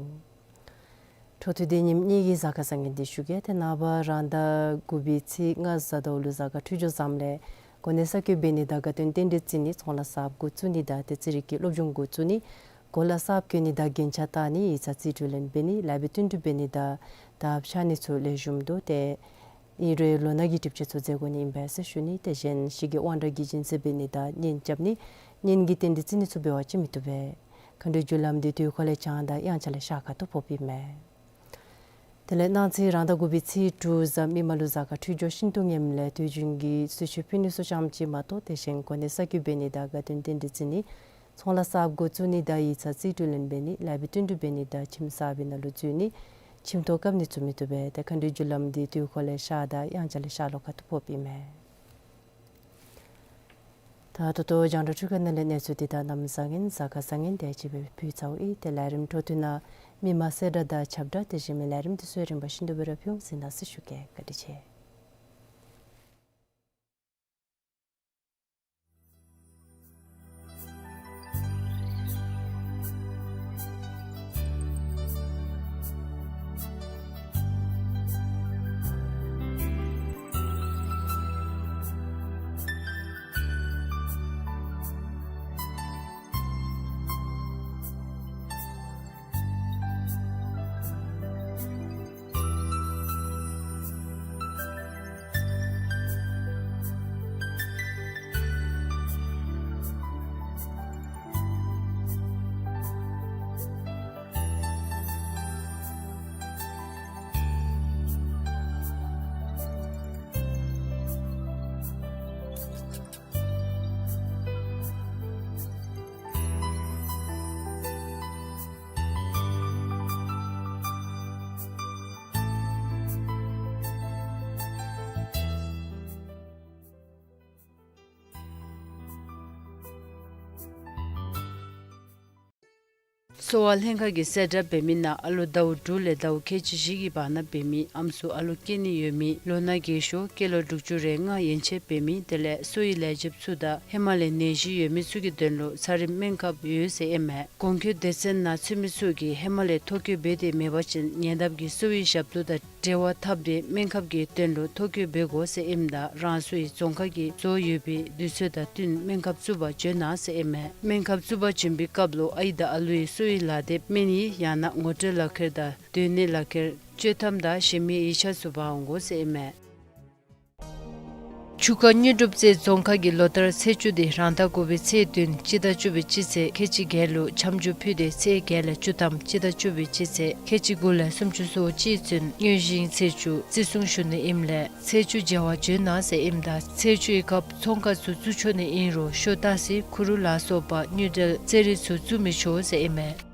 འཕྲོ་མཐུད་དེ་ཉིནམ་གཉིས་ཀྱི་གཟའ་སྐར་བཟང་ངན་འདི་ཞུ་གེ། ཏེ་ནངས་པ་རང་ཟླ་དགུ་པའི་ཚེས་ལྔ་གཟའ་ཟླཝ་ལུ་གཟའ་སྐར་འཕྲོད་སྦྱོར་བཟངམ་ལས་གོ་གནས་གསར་བསྐོ་འབད་ནི་དང་དགའ་སྟོན་རྟེན་འབྲེལ་བརྩི་ནི་ཚོང་ལཱ་གསརཔ་འགོ་བཙུགས་ནི་དང་ཏེ་རྩེད་རིགས་ཀྱི་སློབ་སྦྱོང་འགོ་བཙུགས་ནི་གོ་ལ་གསརཔ་གྱོན་ནི་དང་རྒྱན་ཆ་བཏགས་ནི་ཡིག་ཚང་རྩིས་སྤྲོད་ལེན་འབད་ནི་ལཱ་འབད་བསྟུན་གྲོས་འབད་ནི་དང་དར་འཕྱར་ནི་ཚུ་ལེགས་ཤོམ་འདུག། ཏེ་ཨིན་རུང་ལོ་ན་གི་སྒྲིབ་བཅོས་ཚུ་མཛད་དགོ་ནི་ཨིན་པས་ཟེར་ཞུ་ནི། དེ་གཞན་ཕྱི་རྒྱལ་དབང་གྲགས་ཀྱི་སྦྱིན་སྲེག་འབད་ནི་དང་གཉེན་རྐྱབ་ནི་གཉེན་གྱི་རྟེན་འབྲེལ་བརྩི་ནི་ཚུ་འབད་བ་ཅིན་མི་བཏུབ་པས། མཁའ་འགྲོའི་རྒྱུ་ལམ་འདི་དུས་འཁོར་ལས་བྱང་དང་དབྱངས་འཆར་ལས་ཤར་ཁ་ཐུག་ཕོགཔ་ཨིན་མས། དེ་ལས་གནངས་ཚེ་རང་ཟླ་དགུ་པའི་ཚེས་དྲུག་གཟའ་མིག་དམར་ལུ་གཟའ་སྐར་འཕྲོད་སྦྱོར་ཤིན་ཏུ་ངནམ་ལས་དུས་རྒྱུན་གྱི་གསོལ་མཆོད་ཕུལ་ནི་ཚུ་ཙམ་ཅིག་མ་གཏོགས་དེ་གཞན་གོ་གནས་གསར་བསྐོ་འབད་ནི་དང་དགའ་སྟོན་རྟེན་འབྲེལ་བརྩི་ནི་ཚོང་ལཱ་གསརཔ་འགོ་བཙུགས་ནི་དང་ཡིག་ཚང་རྩིས་སྤྲོད་ལེན་འབད་ནི་ལཱ་འབད་བསྟུན་གྲོས་འབད་ནི་དང་ཁྱིམ་གསར་པའི་ནང་ལུ་འཛུལ་ནི་ཁྱིམ་ཐོག་བཀབ་ནི་ཚུ་མི་བཏུབ་པས། ཏེ་མཁའ་འགྲོའི་རྒྱུ་ལམ་འདི་དུས་འཁོར་ལས་ཤར་དང་དབྱངས་འཆར་ལས་ཤར་ལྷོ་ཁ་ཐུག་ཕོགཔ་ཨིན་མས། ད་ད་ལྟོ་རྒྱང་བསྒྲགས་འཕྲུལ་ཁང་ནང་ལས་གནས་ཚུལ་འདི་དང་གནམ་བཟང་ངན་གཟའ་སྐར་བཟང་ངན་དེ་ཅིག་སྦེ་ཕུལ་ཚརཝ་ཨིན། ཏེ་ལས་རིམ་འཕྲོ་མཐུད་ནང་མི་མང་གསལ་བསྒྲགས་དང་ཁྱབ་བསྒྲགས་དེ་བཞིན་མི་ལས་རིམ་འདི་ཚུ་རིམ་པ་བཞིན་དུ་སྦེ་ར་ཕུལ་འོང་། གཟིགས་གནང་ཟེར་ཞུ་གེ། བཀའ་དྲིན་ཆེ། གསོ་བ་ལྷན་ཁག་གིས་གསལ་བསྒྲགས་འབད་མི་ནང་ཨ་ལོ་ཟླཝ་དྲུག་ལས་ཟླཝ་ཁལ་གཅིག་བཞི་གི་བར་ན་འབད་མི་ཨམ་སྲུ་ཨ་ལོ་སྐྱེ་ནི་ཡོད་མི་ལོ་ན་རྒས་ཤོས་སྐྱེས་ལོ་དྲུག་ཅུ་རེ་ལྔ་ཡན་ཆད་འབད་མི་དེ་ལས་གསོ་བའི་ལས་བྱེདཔ་ཚུ་དང་ཧེ་མ་ལས་ནད་གཞི་ཡོད་མི་ཚུ་གི་དོན་ལུ་ཚ་རིམས་སྨན་ཁབ་ཡོད་ཟེར་ཨིན་མས། གོང་འཁོད་སྡེ་ཚན་ནང་ཚུད་མི་ཚུ་གིས་ཧེ་མ་ལས་ཐོ་བཀོད་འབད་དེ་མེད་པ་ཅིན་ཉེ་འདབས་ཀྱི་གསོ་བའི་ཞབས་ཏོག་དང་འབྲེལ་བ་འཐབ་སྟེ་སྨན་ཁབ་ཀྱི་དོན་ལུ་ཐོ་བཀོད་འབད་དགོ་ཟེར་ཨིནམ་ད་རང་སོའི་རྫོང་ཁག་གིས་བཟོ་ཡོད་པའི་དུས་ཚོད་དང་བསྟུན་སྨན་ཁབ་བཙུགས་པར་བྱོན་གནང་ཟེར་ཨིན་མས། སྨན་ཁབ་བཙུགས་པར་བྱོན་པའི་སྐབས་ལུ་ཨའི་དང་ཨ་ལུའི་གསོ་བའི་ལག་དེབ་སྨན་ཡིག་ཡང་ན་ངོ་སྤྲོད་ལག་ཁྱེར་དང་སྡོད་གནས་ལག་ཁྱེར་སྤྱོད་ཐམ་དང་གཞན་མི་ཡིག་ཆ་ཚུ་འབག་འོང་དགོ་ཟེར་ཨིན་མས། ཆུ་ཁ་དངོས་གྲུབ་རྩེ་རྫོང་ཁག་གིས་ལོ་ལྟར་ཚེས་བཅུ་དེ་རང་ཟླ་དགུ་པའི་ཚེས་བདུན་སྤྱི་ཟླ་བཅུ་པའི་སྤྱི་ཚེས་ཁལ་གཅིག་བརྒྱད་ལུ་འཆམ་འཇུག་ཕུལ་ཏེ་ཚེས་བརྒྱད་ལས་བཅུ་ཐམ་སྤྱི་ཟླ་བཅུ་པའི་སྤྱི་ཚེས་ཁལ་གཅིག་དགུ་ལས་སུམ་ཅུ་སོ་གཅིག་ཚུན་དངོས་གཞིའི་ཚེས་བཅུ་བརྩི་སྲུང་ཞུ་ནི་ཨིནམ་ལས་ཚེས་བཅུ་མཇལ་བར་བྱོན་གནང་ཟེར་ཨིནམ་ད་ཚེས་བཅུའི་སྐབས་ཚོང་ཁང་ཚུ་བཙུགས་ཆོག་ནི་ཨིན་རུང་ཤོ་ཏ་སི་ཁུ་རུ་ལ་སོགས་པ་དངུལ་འབྲེལ་རྩེད་རིགས་ཚུ་བཙུགས་མི་ཆོག་ཟེར་ཨིན་མས།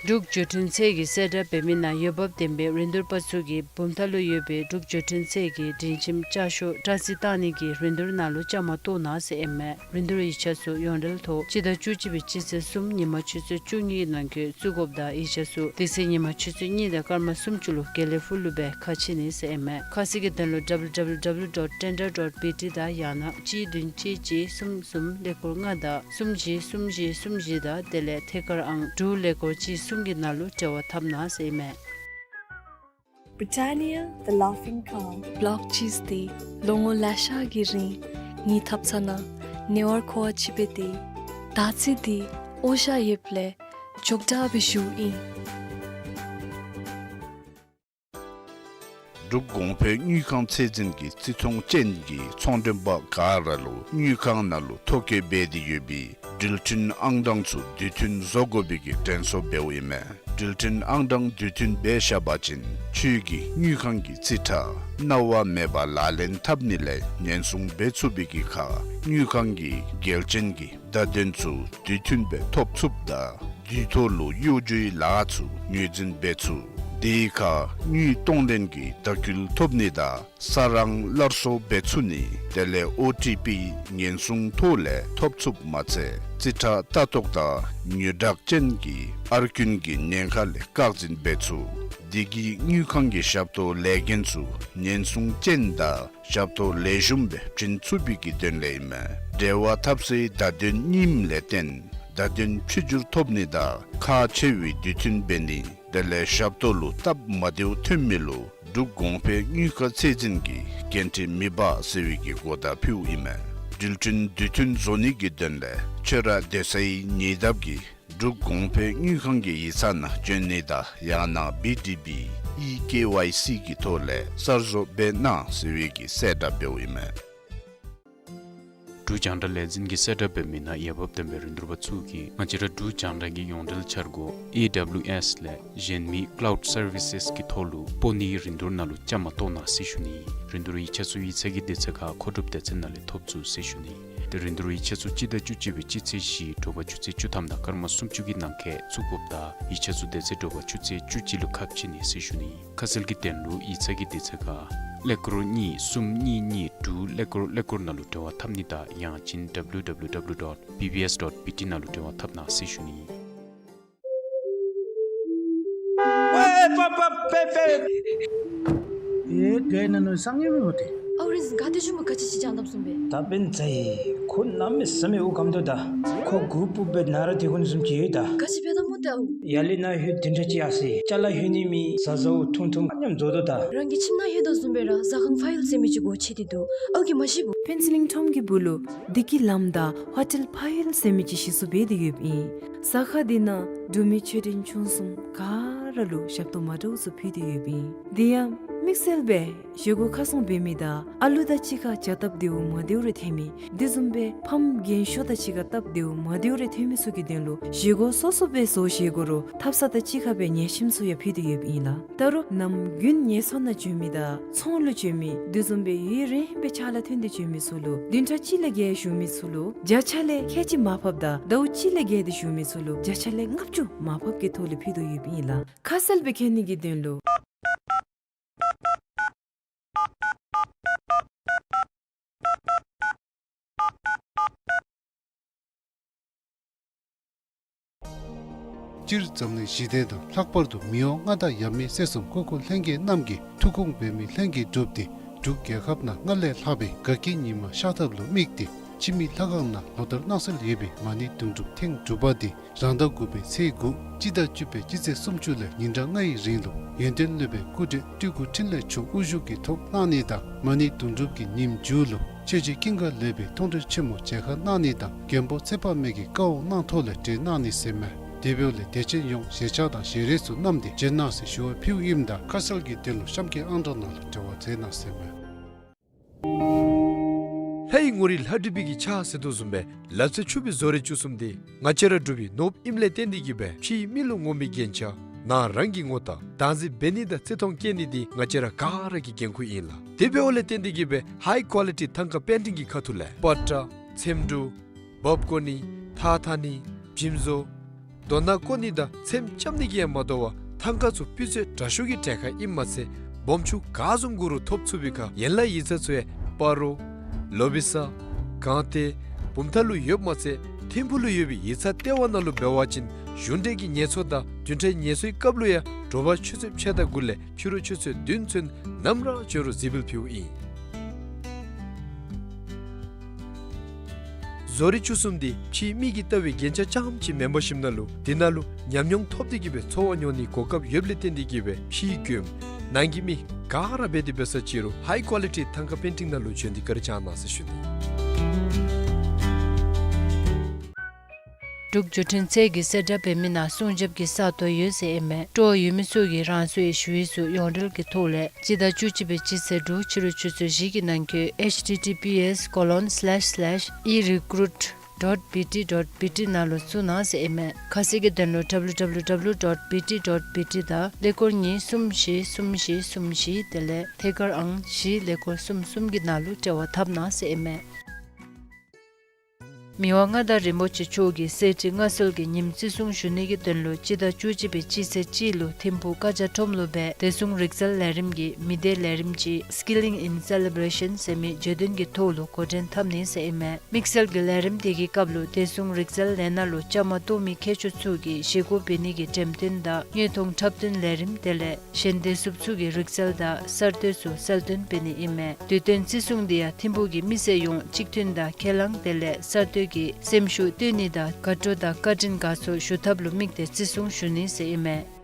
འབྲུག་འགྲུལ་འཕྲིན་ཚད་ཀྱིས་གསལ་བསྒྲགས་འབད་མི་ནང་འོས་འབབ་ལྡན་པའི་རིན་བསྡུར་པ་ཚུ་གིས་བུམ་ཐང་ལུ་ཡོད་པའི་འབྲུག་འགྲུལ་འཕྲིན་ཚད་ཀྱི་སྒྲིང་ཁྱིམ་ལྕགས་ཤོག་སྤྲོད་རྩིས་བཏང་ནི་གི་རིན་བསྡུར་ནང་ལུ་བཅའ་མར་གཏོགས་གནང་ཟེར་ཨིན་མས། རིན་བསྡུར་ཡིག་ཆ་ཚུ་ཡོངས་འབྲེལ་ཐོག་སྤྱི་ཟླ་བཅུ་གཅིག་པའི་སྤྱི་ཚེས་གསུམ་ཉིན་མ་ཆུ་ཚོད་བཅུ་གཉིས་ནང་འཁོད་བཙུགས་དགོཔ་དང་ཡིག་ཆ་ཚུ་དེ་ཚེ་ཉིན་མ་ཆུ་ཚོད་གཉིས་དང་སྐར་མ་སུམ་ཅུ་ལུ་དགེ་ལེགས་ཕུག་ལུ་སྦེ་ཁ་ཕྱེ་ནི་ཟེར་ཨིན་མས། ཁ་གསལ་གྱི་དོན་ལུ་W W W dot tender dot B T དང་ཡང་ན་གཅིག་བདུན་གཅིག་གཅིག་གསུམ་གསུམ་ཀླད་ཀོར་ལྔ་དང་གསུམ་བཞི་གསུམ་བཞི་གསུམ་བཞི་དང་དེ་ལས་ཐད་ཀར་ཨང་དྲུག་ཀླད་ཀོར་གཅིག་གསུམ་གྱི་ནང་ལུ་འབྲེལ་བ་འཐབ་གནང་ཟེར་ཨིན་མས། Britannia, the laughing calm. བྷ་ལོག་ཅིསི་འདི་ལོ་ངོ་ལེ་ཤ་གི་རིང་ངེའི་ཐབ་ཚང་ནང་ཉེ་བར་མཁོ་བ་ཅིག་སྦེ་སྟེ། ད་ཅི་འདི་ཨོ་ཤ་ཡོདཔ་ལས་ཅོག་འཐདཔ་སྦེ་བཞུགས་ཨིན། འབྲུག་གོང་འཕེལ་དངུལ་ཁང་ཚད་འཛིན་གྱི་བརྩི་མཐོང་ཅན་གྱི་ཚོང་མགྲོན་པ་ག་ར་ལུ་དངུལ་ཁང་ནང་ལུ་ཐོ་བཀོད་འབད་དེ་ཡོད་པའི་འགྲུལ་འཕྲིན་ཨང་གྲངས་ཚུ་དུས་མཐུན་བཟོ་དགོ་པའི་གི་དྲན་གསོ་འབདཝ་ཨིན་མས། འགྲུལ་འཕྲིན་ཨང་གྲངས་དུས་མཐུན་འབད་བཞག་པ་ཅིན་ཁྱོད་ཀྱི་དངུལ་ཁང་གི་རྩིས་ཁྲ་གནང་བ་མེད་པར་ལག་ལེན་འཐབ་ནི་ལས་ཉེན་སྲུང་འབད་ཚུགས་པའི་གི་ཁར་དངུལ་ཁང་གི་འགལ་རྐྱེན་གྱི་བརྡ་དོན་ཚུ་དུས་མཐུན་སྦེ་ཐོབ་ཚུགསཔ་དང་དུས་ཐོག་ལུ་གཡོ་སྒྱུའི་ལཱ་ཚུ་ངོས་འཛིན་འབད་ཚུགས། དེའི་ཁར་དངུལ་གཏོང་ལེན་གྱི་བརྡ་སྐུལ་ཐོབ་ནི་དང་ས་རང་སླར་གསོ་འབད་ཚུགས་ནི་དེ་ལས་ཨོ་ཊི་པི་ཉེན་སྲུང་ཐོག་ལས་ཐོབ་ཚུགསཔ་མ་ཚད་རྩིས་ཁྲ་ལྟ་རྟོག་དང་ཉོ་སྦྲགས་ཅན་གྱི་ཨར་རྐུན་གྱི་ཉེན་ཁ་ལས་བཀག་འཛིན་འབད་ཚུགས། དེ་གིས་དངུལ་ཁང་གི་ཞབས་ཏོག་ལས་འགན་ཚུ་ཉེན་སྲུང་ཅན་དང་ཞབས་ཏོག་ལེགས་ཤོམ་སྦེ་བྱིན་ཚུགས་པའི་གི་དོན་ལས་ཨིན་མས། འབྲེལ་བ་འཐབ་སའི་བརྡ་དོན་རྙིངམ་ལས་བརྟེན་བརྡ་དོན་ཕྱི་འགྱུར་ཐོབ་ནི་དང་ཁག་ཆེ་བའི་དུས་མཐུན་འབད་ནི་དེ་ལས་ཞབས་ཏོག་ལུ་སྟབས་མ་བདེཝ་ཐོན་མི་ལུ་འབྲུག་གོང་འཕེལ་དངུལ་ཁང་ཚད་འཛིན་གྱིས་འགན་འཁྲི་མི་འབག་ཟེར་བའི་གི་གོ་བརྡ་ཕུལཝ་ཨིན་མས། འགྲུལ་འཕྲིན་དུས་མཐུན་བཟོ་ནི་གི་དོན་ལས་ཁྱོད་ར་སྡོད་སའི་ཉེ་འདབས་ཀྱི་འབྲུག་གོང་འཕེལ་དངུལ་ཁང་གི་ཡིག་ཚང་ནང་བྱོན་ནི་དང་ཡང་ན་བི་ཌི་བི་ཨི་ཀེ་ཝའི་སི་གི་ཐོག་ལས་གསར་བཟོ་འབད་གནང་ཟེར་བའི་གི་གསལ་བསྒྲགས་འབདཝ་ཨིན་མས། འབྲུག་རྒྱང་བསྒྲགས་ལས་འཛིན་གྱིས་གསལ་བསྒྲགས་འབད་མི་ནང་འོས་འབབ་ལྡན་པའི་རིན་བསྡུར་པ་ཚུ་གིས་ང་བཅས་ར་འབྲུག་རྒྱང་བསྒྲགས་ཀྱི་ཡོངས་འབྲེལ་འཆར་སྒོ་ཨེ་ཌབ་ལིའུ་ཨེསི་ལས་གཞན་མི་ཀ་ལའུཌ་སར་བི་སེསི་གི་ཐོག་ལུ་སྤོ་ནིའི་རིན་བསྡུར་ནང་ལུ་བཅའ་མར་གཏོགས་གནང་ཟེར་ཞུ་ནི། རིན་བསྡུར་ཡིག་ཆ་ཚུ་ཡིག་ཚང་གི་དུས་ཚོད་ཁར་མཁོ་སྒྲུབ་སྡེ་ཚན་ནང་ལས་ཐོབ་ཚུགས་ཟེར་ཞུ་ནི། ཏེ་རིན་བསྡུར་ཡིག་ཆ་ཚུ་སྤྱི་ཟླ་བཅུ་གཅིག་པའི་སྤྱི་ཚེས་བཞི་དྲོ་པ་ཆུ་ཚོད་བཅུ་ཐམ་དང་སྐར་མ་སུམ་ཅུ་གི་ནང་འཁོད་བཙུགས་དགོཔ་དང་ཡིག་ཆ་ཚུ་དེ་ཚེ་དྲོ་པ་ཆུ་ཚོད་བཅུ་གཅིག་ལུ་ཁ་ཕྱེ་ནི་ཟེར་ཞུ་ནི། ཁ་གསལ་གྱི་དོན་ལུ་ཡིག་ཚང་གི་དུས་ཚོད་ཁར་ཀླད་ཀོར་གཉིས་གསུམ་གཉིས་གཉིས་དྲུག་ཀླད་ཀོར་ཀླད་ཀོར་ནང་ལུ་འབྲེལ་བ་འཐབ་ནི་དང་ཡང་ཅིན་W W W dot B B S dot B T ནང་ལུ་འབྲེལ་བ་འཐབ་གནང་ཟེར་ཞུ་ནི། ཨེ་པ་པ་པེ་པེ། ཨེ་ག་ན་ནུ་སང་ཡེ་མི་མོ་ཏེ། ཨའུ་རེན་ག་ཏེ་ཞུ་མ་ག་ཅི་ཅི་ཅང་དམ་སུམ་པེ། ད་པེན་ཚ་ཡི་ཁོ་གནམ་མེད་ས་མེད་འུ་ཁམ་དོ་ད། ཁོ་གུ་པུ་པེ་ན་ར་དེ་ཁོ་ནི་སུམ་ཅི་ཡོད་ད། ག་ཅི་པེ་ད་མོ་ཏེ་ཨའུ། ཡ་ལི་ན་ཧུད་དེ་འདྲ་ཅིག་ཨ་སི་ཅ་ལ་ཧུད་ནི་མི་ཟ་ཟ་འུ་ཐུང་ཐུང་མཉམ་མཛོ་དོ་ད། རང་གི་ཁྱིམ་ནང་ཧུད་དོ་སུམ་པེ་ར་ཟ་ཁང་ཕ་ཡུལ་ཟེར་མི་ཅིག་གོ་ཆེ་དེ་དུ་ཨའུ་གི་མ་ཤི་བུ། ཕེན་སི་ལིང་ཁྲོམ་གྱི་སྦུག་ལུ་བདེ་སྐྱིད་ལམ་དང་ཧོ་ཊེལ་ཕ་ཡུལ་ཟེར་མི་ཅིག་གཞི་བཙུགས་འབད་དེ་ཡོདཔ་ཨིན། ཟ་ཁང་དེ་ནང་འབྲུག་མི་ཆེ་འབྲིང་ཆུང་གསུམ་ག་ར་ལུ་ཞབས་ཏོག་མ་འདྲཝ་ཚུ་ཕུལ་ཏེ་ཡོདཔ་ཨིན། དེ་ཡང་དམིགས་བསལ་སྦེ་བཞེས་སྒོ་ཁ་སྲུང་འབད་མི་དང་ཨ་ལུ་དང་གཅིག་ཁར་བྱ་སྟབས་བདེཝ་མ་བདེཝ་རེ་ཐོན་མི་དེ་བཟུམ་སྦེ་ཕམ་རྒན་ཤོས་དང་གཅིག་ཁར་སྟབས་བདེཝ་མ་བདེཝ་རེ་ཐོན་མི་ཚུ་གི་དོན་ལུ་བཞེས་སྒོ་སོ་སོ་སྦེ་བཟོ་བཞེས་དགོ་རུང་ཐབ་ཚང་དང་གཅིག་ཁར་སྦེ་ཉལ་ཁྱིམ་ཚུ་ཡང་ཕུལ་ཏེ་ཡོདཔ་ཨིན་ལགས། ད་རུང་ནམ་རྒྱུན་ངལ་གསོ་ནང་འགྱོ་མི་དང་ཚོང་ལུ་འགྱོ་མི་དེ་བཟུམ་སྦེ་ཡུན་རིངམོ་སྦེ་ཕྱག་ལཱ་ཐོན་ཏེ་འགྱོ་མི་ཚུ་ལུ་བདུན་ཕྲག་གཅིག་ལས་བརྒལ་བཞུགས་མི་ཚུ་ལུ་བརྒྱ་ཆ་ལས་ཁལ་གཅིག་མར་ཕབ་དང་ཟླཝ་གཅིག་ལས་བརྒལ་ཏེ་བཞུགས་མི་ཚུ་ལུ་བརྒྱ་ཆ་ལས་ལྔ་བཅུ་མར་ཕབ་ཀྱི་ཐོག་ལས་ཕུལ་དོ་ཡོདཔ་ཨིན་ལགས། ཁ་གསལ་སྦེ་མཁྱེན་ནི་གི་དོན་ལུ། སྤྱིར་འཛམ་གླིང་ཞི་བདེ་དང་ལྷག་པར་དུ་མི་དབང་མངའ་བདག་ཡབ་མེས་སྲས་གསུམ་སྐུ་འཁོར་ལྷན་རྒྱས་རྣམས་ཀྱི་ཐུགས་དགོངས་འབད་མི་ལྷན་རྒྱས་འགྲུབ་སྟེ། འབྲུག་རྒྱལ་ཁབ་ནང་སྔར་ལས་ལྷག་པའི་དགའ་སྐྱིད་ཉི་མ་ཤར་ཐབས་ལུ་དམིགས་ཏེ། འཆི་མེད་ལྷ་ཁང་ནང་ལོ་ལྟར་གནང་སྲོལ་ཡོད་པའི་མ་ཎི་དུང་སྒྲུབ་ཐེངས་དྲུག་པ་འདི་རང་ཟླ་དགུ་པའི་ཚེས་དགུ་སྤྱི་ཟླ་བཅུ་པའི་སྤྱི་ཚེས་སུམ་ཅུ་ལས་ཉིན་གྲངས་ལྔ་ཡི་རིང་ལུ་ཡོན་ཏན་སློབ་དཔོན་སྐུ་བགྲེས་སྤྲུལ་སྐུ་འཕྲིན་ལས་མཆོག་དབུ་བཞུགས་ཀྱི་ཐོག་གནང་ནི་དང་། མ་ཎི་དུང་སྒྲུབ་ཀྱི་ཉིནམ་མཇུག་ལུ་ཆོས་རྗེ་ཀུན་དགའ་ལེགས་པའི་མཐོང་གྲོལ་ཆེན་མོ་མཇལ་ཁ་གནང་ནི་དང་། མགོན་པོ་ཚེ་དཔག་མེད་ཀྱི་བཀའ་དབང་གནང་ཐོག་ལས་གྲོལ་གནང་ནི་ཟེར་མས། དེ་འབདཝ་ལས་དད་ཅན་ཡོངས་ཞལ་ཆས་དང་ཞལ་རས་ཚུ་བསྣམས་ཏེ་བྱོན་གནང་ཟེར་ཞུ་བ་ཕུལཝ་ཨིནམ་ད། ཁ་གསལ་གྱི་དོན་ལུ་གཤམ་གྱི་ཨང་གྲངས་ནང་ལུ་འབྲེལ་བ་མཛད་གནང་ཟེར་མས། ལྷ་ཡི་ངོ་རིས་ལྷ་བྲིས་པའི་གི་ཆས་ཟེར་དོ་བཟུམ་སྦེ་ལག་རྩལ་ཕྱུག་པའི་བཟོ་རིག་བཅུ་གསུམ་འདི་ང་བཅས་ར་འབྲུག་པའི་ནོར་བུ་ཨིནམ་ལས་བརྟེན་ཏེ་གིས་སྦེ་ཕྱིའི་མི་ལུ་ངོམ་པའི་རྒྱན་ཆ་ནང་རང་གི་ངོ་རྟགས་བདག་འཛིན་འབད་ནི་དང་བརྩི་མཐོང་བསྐྱེད་ནི་འདི་ང་བཅས་ར་ག་ར་གི་འགན་ཁུར་ཨིན་ལགས། དེ་འབདཝ་ལས་བརྟེན་ཏེ་གིས་སྦེ་ཧའི་ཀོ་ལི་ཊི་ཐང་ཀ་པེན་ཊིང་གི་ཁ་ཐུག་ལས་པ་ཏྲ་ཚེམ་དྲུབ་འབག་བརྐོ་ནི་ཐགས་འཐག་ནི་འཇིམ་བཟོ་རྡོ་ནག་བརྐོ་ནི་དང་ཚེམ་རྐྱབ་ནི་གིས་ཡང་མ་དོ་བར་ཐང་ཀ་ཚུ་སྤུས་ཚད་དྲག་ཤོས་ཀྱི་གྲལ་ཁར་ཨིནམ་མ་ཚད་སྦོམ་ཆུང་ག་བཟུམ་དགོ་རུང་ཐོབ་ཚུགས་པའི་ཁར་ཡན་ལག་ཡིག་ཚང་ཚུ་ཡང་སྤ་རོ་ལོ་བི་ས་སྒང་སྟེང་བུམ་ཐང་ལུ་ཡོདཔ་མ་ཚད་ཐིམ་ཕུག་ལུ་ཡོད་པའི་ཡིག་ཚང་ལྟེ་བ་ནང་ལུ་འབད་བ་ཅིན་གཞུང་འབྲེལ་གྱི་ངལ་གསོ་དང་བདུན་ཕྲག་ངལ་གསོའི་སྐབས་ལུ་ཡང་དྲོ་པ་ཆུ་ཚོད་ཕྱེད་དང་དགུ་ལས་ཕྱི་རུ་ཆུ་ཚོད་བདུན་ཚུན་ནམ་ར་འབྱོན་རུང་གཟིགས་འབུལ་ཕུལཝ་ཨིན། བཟོ་རིག་བཅུ་གསུམ་འདི་ཕྱིའི་མི་གིས་བལྟ་བའི་རྒྱན་ཆ་རྐྱངམ་ཅིག་མེན་པར་ཞིནམ་ན་ལུ་དེ་ནང་ལུ་ཉམས་མྱོང་ཐོབ་སྟེ་གིས་སྦེ་འཚོ་བ་མྱོང་ནིའི་གོ་སྐབས་ཡོདཔ་ལས་བརྟེན་ཏེ་གིས་སྦེ་ཕྱིའི་མགྱོནམ་ནང་གི་མི་ག་ར་འབད་དེ་འབད་ས་ཅིག་རུང་ཧའི་ཀོ་ལི་ཊི་ཐང་ཀ་པེན་ཊིང་ནང་ལུ་བྱོན་ཏེ་བཀའ་དྲིན་བསྐྱང་གནང་ཟེར་ཞུ་ནི། འབྲུག་བརྒྱུད་འཕྲིན་ཚད་ཀྱི་གསལ་བསྒྲགས་འབད་མི་ནང་སྲུང་སྐྱོབ་ཀྱི་ས་སྟོང་ཡོད་ཟེར་ཨིན་མས། སྤྲོ་བ་ཡོད་མི་ཚུ་གིས་རང་སོའི་ཞུ་ཡིག་ཚུ་ཡོངས་འབྲེལ་གྱི་ཐོག་ལས་སྤྱི་ཟླ་བཅུ་གཅིག་པའི་སྤྱི་ཚེས་དྲུག་ཕྱི་རུ་ཆུ་ཚོད་བཞི་གི་ནང་འཁོད་ཨེཆ་ཊི་ཊི་པི་ཨེསི་ཀོ་ལོན་སི་ལེཤ་སི་ལེཤ་ཨི་རི་ཀུ་རུཊ་ཌོཊ་བི་ཊི་ཌོཊ་བི་ཊི་ནང་ལུ་བཙུགས་གནང་ཟེར་ཨིན་མས། ཁ་གསལ་གྱི་དོན་ལུ་ཌབ་ལུ་ཌབ་ལུ་ཌོཊ་བི་ཊི་ཌོཊ་བི་ཊི་དང་ཀླད་ཀོར་གཉིས་གསུམ་བཞི་གསུམ་བཞི་གསུམ་བཞི་དེ་ལས་ཐད་ཀར་ཨང་བཞི་ཀླད་ཀོར་གསུམ་གསུམ་གྱི་ནང་ལུ་འབྲེལ་བ་འཐབ་གནང་ཟེར་ཨིན་མས། མི་དབང་མངའ་བདག་རིན་པོ་ཆེ་མཆོག་གི་གསེར་ཁྲི་མངའ་གསོལ་གྱི་ཉིནམ་བརྩི་སྲུང་ཞུ་ནི་གི་དོན་ལུ་སྤྱི་ཟླ་བཅུ་གཅིག་པའི་སྤྱི་ཚེས་གཅིག་ལུ་ཐིམ་ཕུག་ཀ་ཇ་ཁྲོམ་ལུ་སྦེ་བདེ་སྲུང་རིག་རྩལ་ལས་རིམ་གྱི་མི་སྡེ་ལས་རིམ་ཅིག་Skilling in Celebration ཟེར་མི་བརྗོད་དོན་གྱི་ཐོག་ལུ་འགོ་འདྲེན་འཐབ་ནི་ཟེར་ཨིན་མས། དམིགས་བསལ་གྱི་ལས་རིམ་དེ་གི་སྐབས་ལུ་བདེ་སྲུང་རིག་རྩལ་ལས་སྣ་ལུ་བཅའ་མར་གཏོགས་མི་མཁས་མཆོག་ཚུ་གིས་བཞེས་སྒོ་འབད་ནི་གི་འགྲེམས་སྟོན་དང་དངོས་མཐོང་འཁྲབ་སྟོན་ལས་རིམ་དེ་ལས་གཞན་བདེ་སྲུངཔ་ཚུ་གི་རིག་རྩལ་དང་གསར་གཏོད་ཚུ་གསལ་སྟོན་འབད་ནི་ཨིན་མས། དུས་སྟོན་བརྩི་སྲུང་འདི་ཡང་ཐིམ་ཕུག་གི་མི་སེར་ཡོངས་གཅིག་མཐུན་དང་ཁས་བླངས་དེ་ལས་གསར་གཏོད་ཀྱི་སེམས་ཤུགས་བཏོན་ནི་དང་དགའ་སྤྲོ་དང་བཀའ་དྲིན་དགའ་ཚོར་ཞུ་ཐབས་ལུ་དམིགས་ཏེ་བརྩི་སྲུང་ཞུ་ནི་ཟེར་ཨིན་མས།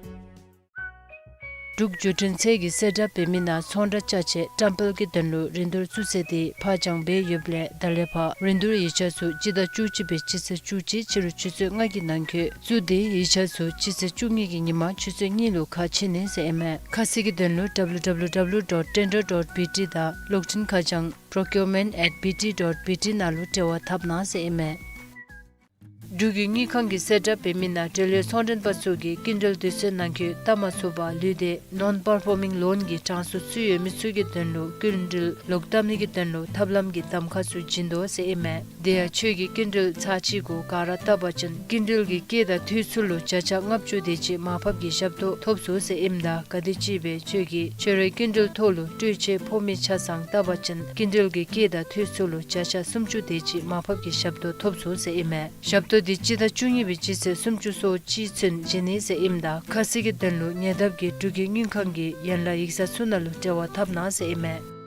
འབྲུག་བརྒྱུད་འཕྲིན་ཚད་ཀྱི་གསལ་བསྒྲགས་འབད་མི་ནང་ཚོང་བསྒྲགས་ཅ་ཆས་བཀྲམ་སྤེལ་གྱི་དོན་ལུ་རིན་བསྡུར་བཙུགས་ཚེས་འདི་ཕར་འགྱངས་འབད་ཡོདཔ་ལས་ད་ལས་ཕར་རིན་བསྡུར་ཡིག་ཆ་ཚུ་སྤྱི་ཟླ་བཅུ་གཅིག་པའི་སྤྱི་ཚེས་བཅུ་གཅིག་ཕྱི་རུ་ཆུ་ཚོད་ལྔ་གི་ནང་འཁོད་བཙུགས་ཏེ་ཡིག་ཆ་ཚུ་སྤྱི་ཚེས་བཅུ་གཉིས་ཀྱི་ཉིན་མ་ཆུ་ཚོད་གཉིས་ལུ་ཁ་ཕྱེ་ནི་ཟེར་ཨིན་མས། ཁ་གསལ་གྱི་དོན་ལུ་ཌབ་ལུ་ཌབ་ལུ་ཌབ་ལུ་ཌོཊ་ཊེན་ཌར་ཌོཊ་བི་ཊི་དང་གློག་འཕྲིན་ཁ་བྱང་པྲོ་ཀིའུར་མེནཊ་ཨེཊ་བི་ཊི་ཌོཊ་བི་ཊི་ནང་ལུ་འབྲེལ་བ་འཐབ་གནང་ཟེར་ཨིན་མས། འབྲུག་གི་དངུལ་ཁང་གི་གསལ་བསྒྲགས་འབད་མི་ནང་འབྲེལ་ཡོད་ཚོང་མགྲོན་པ་ཚུ་གིས་སྐྱིན་འགྲུལ་དུས་ཚོད་ནང་འཁོད་བཏབ་མ་ཚུགས་པར་ལུས་ཏེ་ནོན་པར་ཕོར་མིང་ལོན་གྱི་གྲངས་སུ་ཚུད་ཡོད་མི་ཚུ་གི་དོན་ལུ་སྐྱིན་འགྲུལ་ལོག་བཏབ་ནི་གི་དོན་ལུ་ཐབས་ལམ་གྱི་གདམ་ཁ་ཚུ་བྱིན་དོ་ཟེར་ཨིན་མས། དེ་ཡང་ཁྱོད་ཀྱིས་སྐྱིན་འགྲུལ་ཚར་གཅིག་གུ་ག་ར་བཏབ་པ་ཅིན་སྐྱིན་འགྲུལ་གྱི་སྐྱེད་དང་འཐུས་ཚུ་ལུ་བརྒྱ་ཆ་ལྔ་བཅུ་དེ་ཅིག་མར་ཕབ་ཀྱི་ཞབས་ཏོག་ཐོབ་ཚུགས་ཟེར་ཨིནམ་ད་ག་དེམ་ཅིག་སྦེ་ཁྱོད་ཀྱིས་ཁྱོད་རའི་སྐྱིན་འགྲུལ་ཐོག་ལུ་སྤྲོད་ཆས་ཕོག་མི་ཆ་ཚང་བཏབ་པ་ཅིན་སྐྱིན་འགྲུལ་གྱི་སྐྱེད་དང་འཐུས་ཚུ་ལུ་བརྒྱ་ཆ་སུམ་ཅུ་དེ་ཅིག་མར་ཕབ་ཀྱི་ཞབས་ཏོག་ཐོབ་ཚུགས་ཟེར་ཨིན་མས། ཞབས་ཏོག་འདི་སྤྱི་ཟླ་བཅུ་གཉིས་པའི་སྤྱི་ཚེས་སུམ་ཅུ་སོ་གཅིག་ཚུན་བྱིན་ནི་ཟེར་ཨིནམ་ད་ཁ་གསལ་གྱི་དོན་ལུ་ཉེ་འདབས་ཀྱི་འབྲུག་གི་དངུལ་ཁང་གི་ཡན་ལག་ཡིག་ཚང་ཚུ་ནང་ལུ་འབྲེལ་བ་འཐབ་གནང་ཟེར་ཨིན་མས།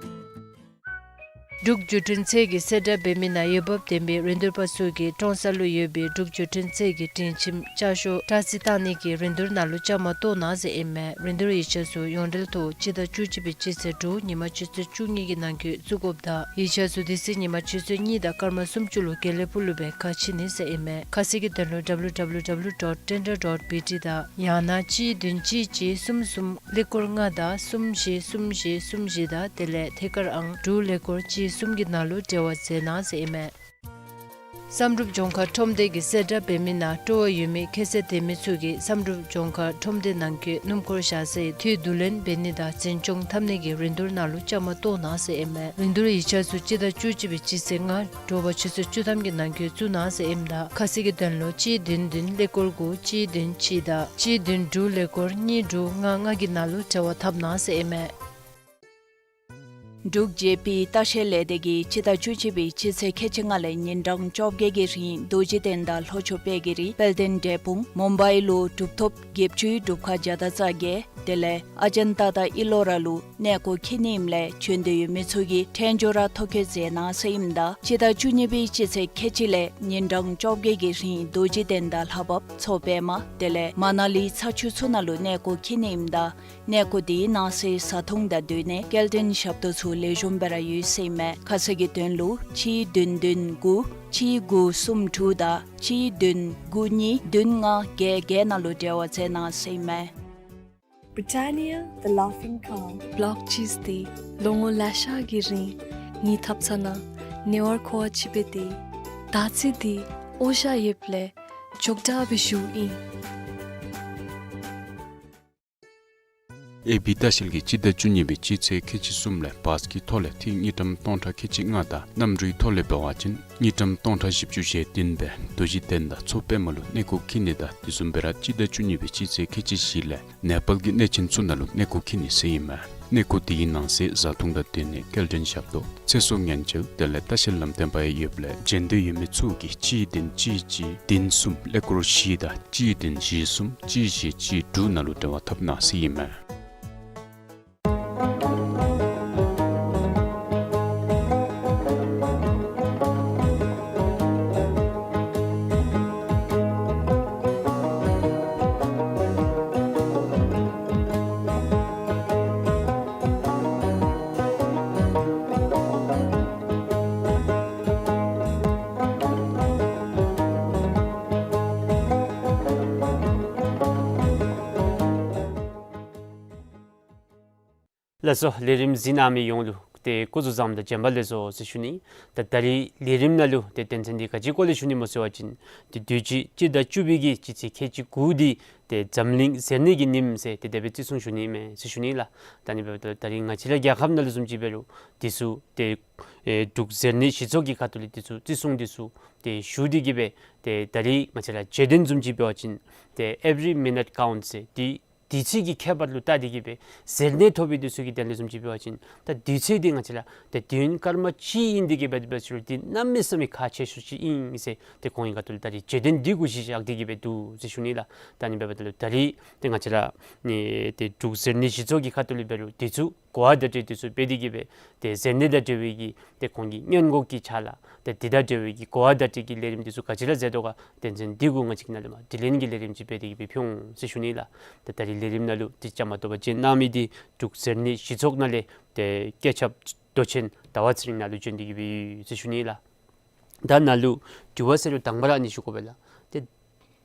འབྲུག་བརྒྱུད་འཕྲིན་ཚད་ཀྱི་གསལ་བསྒྲགས་འབད་མི་ནང་འོས་འབབ་ལྡན་པའི་རིན་བསྡུར་པ་ཚུ་གིས་ཀྲོང་གསར་ལུ་ཡོད་པའི་འབྲུག་བརྒྱུད་འཕྲིན་ཚད་ཀྱི་སྒྲིང་ཁྱིམ་ལྕགས་ཤོག་སྐྲ་རྩི་བཏང་ནི་གི་རིན་བསྡུར་ནང་ལུ་བཅའ་མར་གཏོགས་གནང་ཟེར་ཨིན་མས། རིན་བསྡུར་ཡིག་ཆ་ཚུ་ཡོངས་འབྲེལ་ཐོག་སྤྱི་ཟླ་བཅུ་གཅིག་པའི་སྤྱི་ཚེས་དྲུག་ཉིན་མ་ཆུ་ཚོད་བཅུ་གཉིས་ཀྱི་ནང་འཁོད་བཙུགས་དགོཔ་དང་ཡིག་ཆ་ཚུ་དེ་ཚེ་ཉིན་མ་ཆུ་ཚོད་གཉིས་དང་སྐར་མ་སུམ་ཅུ་ལུ་དགེ་ལེགས་ཕུག་ལུ་སྦེ་ཁ་ཕྱེ་ནི་ཟེར་ཨིན་མས། ཁ་གསལ་གྱི་དོན་ལུ་ཌབ་ལུ་ཌབ་ལུ་ཌབ་ལུ་ཌོཊ་ཊེན་ཌར་ཌོཊ་བི་ཊི་དང་ཡང་ན་གཅིག་བདུན་གཅིག་གཅིག་གསུམ་གསུམ་ཀླད་ཀོར་ལྔ་དང་གསུམ་བཞི་གསུམ་བཞི་གསུམ་བཞི་དང་དེ་ལས་ཐད་ཀར་ཨང་དྲུག་ཀླད་ཀོར་གཅིག་གསུམ་གྱི་ནང་ལུ་འབྲེལ་བ་མཛད་གནང་ཟེར་ཨིན་མས། བསམ་གྲུབ་ལྗོངས་མཁར་ཁྲོམ་སྡེ་གི་གསལ་བསྒྲགས་འབད་མི་ནང་སྤྲོ་བ་ཡོད་མི་ཁྱད་ཚད་ལྡན་མི་ཚུ་གིས་བསམ་གྲུབ་ལྗོངས་མཁར་ཁྲོམ་སྡེ་ནང་འཁོད་སྣུམ་འཁོར་བཞག་སའི་འཐུས་བསྡུ་ལེན་འབད་ནི་དང་འཛིན་སྐྱོང་འཐབ་ནི་གི་རིན་བསྡུར་ནང་ལུ་བཅའ་མར་གཏོགས་གནང་ཟེར་ཨིན་མས། རིན་བསྡུར་ཡིག་ཆ་ཚུ་སྤྱི་ཟླ་བཅུ་གཅིག་པའི་སྤྱི་ཚེས་ལྔ་དྲོ་པ་ཆུ་ཚོད་བཅུ་ཐམ་གྱི་ནང་འཁོད་བཙུགས་གནང་ཟེར་ཨིནམ་ད་ཁ་གསལ་གྱི་དོན་ལུ་གཅིག་བདུན་བདུན་ཀླད་ཀོར་དགུ་གཅིག་བདུན་གཅིག་དང་གཅིག་བདུན་དྲུག་ཀླད་ཀོར་གཉིས་དྲུག་ལྔ་ལྔ་གི་ནང་ལུ་འབྲེལ་བ་འཐབ་གནང་ཟེར་ཨིན་མས། འབྲུག་ཇེ་པི་ལྟ་བཤལ་ལས་སྡེ་གིས་སྤྱི་ཟླ་བཅུ་གཅིག་པའི་སྤྱི་ཚེས་ཁལ་གཅིག་ལྔ་ལས་ཉིན་གྲངས་བཅོ་བརྒྱད་ཀྱི་རིང་རྡོ་རྗེ་གདན་དང་ལྷོ་ཕྱོགས་དཔལ་གྱི་རི་དཔལ་ལྡན་འབྲས་སྤུངས་མུམ་བའི་ལུ་གྲུབ་ཐོབ་བརྒྱད་ཅུའི་སྒྲུབ་ཁང་བརྒྱ་དང་རྩ་བརྒྱད་དེ་ལས་ཨ་ཇན་ཏ་དང་ཨི་ལོ་ར་ལུ་གནས་སྐོར་འཁྱིད་ནི་ཨིནམ་ལས་བྱོན་འདོད་ཡོད་མི་ཚུ་གིས་འཕྲལ་མགྱོགས་ར་ཐོ་བཀོད་མཛད་གནང་ཟེར་ཨིནམ་ད་སྤྱི་ཟླ་བཅུ་གཉིས་པའི་སྤྱི་ཚེས་ཁལ་གཅིག་ལས་ཉིན་གྲངས་བཅོ་བརྒྱད་ཀྱི་རིང་རྡོ་རྗེ་གདན་དང་ལྷ་བབས་མཚོ་པདྨ་དེ་ལས་མ་ན་ལི་ཚ་ཆུ་ཚུ་ནང་ལུ་གནས་སྐོར་འཁྱིད་ནི་ཨིནམ་ད་གནས་སྐོར་དེའི་ནང་གསེས་བཟའ་འཐུང་དང་སྡོད་གནས་སྐྱེལ་འདྲེན་ཞབས་ཏོག་ཚུ་ལེགས་ཤོམ་སྦེ་ར་ཡོད་ཟེར་ཨིན་མས། ཁ་གསལ་གྱི་དོན་ལུ་གཅིག་བདུན་བདུན་དགུ་གཅིག་དགུ་གསུམ་དྲུག་དང་གཅིག་བདུན་དགུ་གཉིས་བདུན་ལྔ་བརྒྱད་བརྒྱད་ནང་ལུ་འབྲེལ་བ་མཛད་གནང་ཟེར་ཨིན་མས། Britannia, the laughing calm. བློག་ཅིས་ཏེ་ལོ་ངོ་ལེ་ཤ་གི་རིང་ངེའི་ཐབ་ཚང་ནང་ཉེ་བར་མཁོ་བ་ཅིག་འབད་དེ་ད་ཚེ་འདི་འོ་ཞ་ཡོདཔ་ལས་འཇོག་དྲགས་སྦེ་བཞུགས་ཨིན། ཨེ་བི་ལྟ་བཤལ་གྱིས་སྤྱི་ཟླ་བཅུ་གཉིས་པའི་སྤྱི་ཚེས་ཁལ་གཅིག་གསུམ་ལས་བཱས་ཀྱི་ཐོག་ལས་ཏིག་དངུལ་ཀྲམ་སྟོང་ཕྲག་ཁལ་གཅིག་ལྔ་དང་གནམ་གྲུའི་ཐོག་ལས་འབད་བ་ཅིན་དངུལ་ཀྲམ་སྟོང་ཕྲག་བཞི་བཅུ་ཞེ་བདུན་སྦེ་རྡོ་རྗེ་གདན་དང་མཚོ་པདྨ་ལུ་གནས་སྐོར་འཁྱིད་ནི་དང་དེ་བཟུམ་སྦེ་ར་སྤྱི་ཟླ་བཅུ་གཉིས་པའི་སྤྱི་ཚེས་ཁལ་གཅིག་བཞི་ལས་ནེ་པཱལ་གྱི་གནས་ཆེན་ཚུ་ནང་ལུ་གནས་སྐོར་འཁྱིད་ནི་ཟེར་ཨིན་མས། གནས་སྐོར་དེའི་ནང་གསེས་བཟའ་འཐུང་དང་སྡོད་གནས་སྐྱེལ་འདྲེན་ཞབས་ཏོག་ཚེ་སྲོག་ཉེན་བཅོལ་དེ་ལས་ལྟ་བཤལ་ལམ་སྟོན་པ་ཡང་ཡོདཔ་ལས་བྱོན་འདོད་ཡོད་མི་ཚུ་གིས་གཅིག་བདུན་གཅིག་གཅིག་བདུན་གསུམ་ཀླད་ཀོར་བཞི་དང་གཅིག་བདུན་བཞི་གསུམ་གཅིག་བཞི་གཅིག་དྲུག་ནང་ལུ་འབྲེལ་བ་འཐབ་གནང་ཟེར་ཨིན་མས། ལགས་སོ། ལས་རིམ་གཟིགས་གནང་མི་ཡོངས་ལུ་ཏེ་སྐུ་གཟུགས་བཟང་དང་བྱོན་པ་ལེགས་སོ་ཟེར་ཞུ་ནི། ད་ད་རིས་ལས་རིམ་ནང་ལུ་ཏེ་དོན་ཚན་འདི་ག་ཅིའི་སྐོར་ལས་ཞུ་ནི་སྨོ་ཟེར་བ་ཅིན་ཏེ་དུས་ཅི་སྤྱི་ཟླ་བཅུ་པའི་གི་སྤྱི་ཚེས་ཁལ་གཅིག་དགུ་འདི་ཏེ་འཛམ་གླིང་ཟེར་ནི་གི་ཉིནམ་ཟེར་ཏེ་དེ་སྦེ་བརྩི་སྲུང་ཞུ་ནི་མས་ཟེར་ཞུ་ནི་ལགས། ད་ནི་འབདཝ་ད་ད་རིས་ང་བཅས་ར་རྒྱལ་ཁབ་ནང་ལུ་བཟུམ་ཅིག་འབད་རུང་དེ་ཚུ་ཏེ་ཨེ་འབྲུག་ཟེར་ནི་གཞི་ཚོགས་ཀྱི་ཁ་ཐུག་ལས་དེ་ཚུ་བརྩི་སྲུང་དེ་ཚུ་ཏེ་ཞུ་སྟེ་གི་སྦེ་ཏེ་ད་རིས་ང་བཅས་ར་བརྗོད་དོན་བཟུམ་ཅིག་འབད་བ་ཅིན་ཏེ་every minute counts ཟེར་ཏེ་དུས་ཚོད་ཀྱི་ཁྱད་པར་ལུ་བལྟ་སྟེ་གི་སྦེ་ཟེར་ནི་ཐོབ་པའི་དུས་ཚོད་ཀྱི་དོན་ལས་བཟུམ་ཅིག་འབད་བ་ཅིན་ད་དུས་ཚོད་འདི་ང་བཅས་ར་ཏེ་དུས་ཡུན་སྐར་མ་གཅིག་ཨིན་ཏེ་གི་སྦེ་དེ་སྦེ་ཞུ་རུང་འདི་གནམ་མེད་ས་མེད་ཁག་ཆེ་ཤོས་ཅིག་ཨིན་ཟེར་ཏེ་ཁོང་གི་ཁ་ཐུག་ལས་ད་རིས་བརྗོད་དོན་འདི་གུ་གཞི་བཞག་སྟེ་གི་སྦེ་འདུག་ཟེར་ཞུ་ནི་ལགས། ད་ནི་འབདཝ་ད་ལུ་ད་རིས་ཏེ་ང་བཅས་ར་ནི་ཏེ་འབྲུག་ཟེར་ནི་གཞི་ཚོགས་ཀྱི་ཁ་ཐུག་ལས་འབད་རུང་དེ་ཚུ་གོ་བ་བརྡ་སྤྲོད་དེ་ཚུ་འབད་དེ་གི་སྦེ་ཏེ་ཟེར་ནི་དང་འབྲེལ་བའི་གི་ཏེ་ཁོང་གི་སྔོན་འགོག་གི་ཕྱག་ལཱ་ཏེ་འདི་དང་འབྲེལ་བའི་གི་གོ་བ་བརྡ་སྤྲོད་ཀྱི་ལས་རིམ་དེ་ཚུ་ག་ཅི་ར་མཛད་དོ་ག་དོན་ཚན་འདི་གུ་ང་བཅས་ཀྱིས་ནཱ་ལས་མར་དྲི་ལན་གྱི་ལས་རིམ་ཅིག་འབད་དེ་གི་སྦེ་ཕུལ་འོང་ཟེར་ཞུ་ནི་ལགས། ཏེ་ད་རིས་ལས་རིམ་ནང་ལུ་ཏེ་བཅའ་མར་གཏོགས་པ་བྱོན་གནང་མི་འདི་འབྲུག་ཟེར་ནི་གཞི་ཚོགས་ནང་ལས་ཏེ་བཀོད་ཁྱབ་མདོ་ཆེན་ཟླ་བ་ཚེ་རིང་ནཱ་ལུ་བྱོན་ཏེ་གི་སྦེ་ཡོད་ཟེར་ཞུ་ནི་ལགས། ད་ནཱ་ལུ་དྲི་བ་ཟེར་རུང་དང་པ་ར་ཨ་ནི་ཞུ་དགོ་པས་ལགས། ཏེ་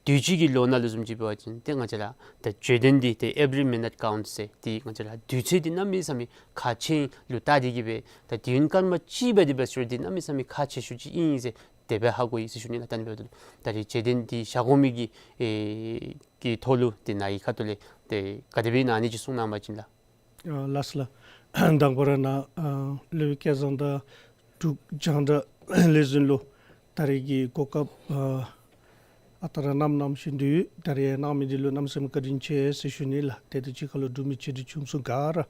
དུས་ཅི་གི་ལོ་ནང་ལུ་བཟུམ་ཅིག་འབད་བ་ཅིན་ཏེ་ང་བཅས་ར་ད་བརྗོད་དོན་འདི་ཏེ་every minute counts ཟེར་ཏེ་ང་བཅས་ར་དུས་ཚོད་འདི་གནམ་མེད་ས་མེད་ཁག་ཆེ་ལུ་བལྟ་སྟེ་གི་སྦེ་ད་དུས་ཡུན་སྐར་མ་གཅིག་འབད་དེ་འབད་ཞུ་རུང་འདི་གནམ་མེད་ས་མེད་ཁག་ཆེ་ཤོས་ཅིག་ཨིན་ཟེར་དེ་སྦེ་ཧ་གོ་ཡི་ཟེར་ཞུ་ནི་ལགས། ད་ནི་འབདཝ་ད་ད་རིས་བརྗོད་དོན་འདི་བཞག་དགོ་མི་གི་ཨེ་གི་ཐོག་ལུ་ཏེ་ནཱ་གི་ཁ་ཐུག་ལས་ཏེ་ག་དེ་སྦེ་ཨིན་ན་ཨ་ནི་ཅིག་གསུང་གནང་བ་ཅིན་ལགས། ཨ་ལགས་སོ་ལགས། དང་པ་ར་ནཱ་ཨ་སློབ་དཔོན་སྐལ་བཟང་དང་འབྲུག་རྒྱང་བསྒྲགས་ལས་འཛིན་ལུ་ད་རིས་ཀྱི་གོ་སྐབས་ཨ་ཨ་རྟག་ར་གནངམ་གནང་བཞིན་དུ་ད་རིས་གནང་མི་འདི་ལུ་གནམ་མེད་ས་མེད་བཀའ་དྲིན་ཆེ་ཟེར་ཞུ་ནི་ལགས། ཏེ་དེ་གཅིག་ཁར་ལུ་འབྲུག་མི་ཆེ་འབྲིང་ཆུང་གསུམ་ག་ར་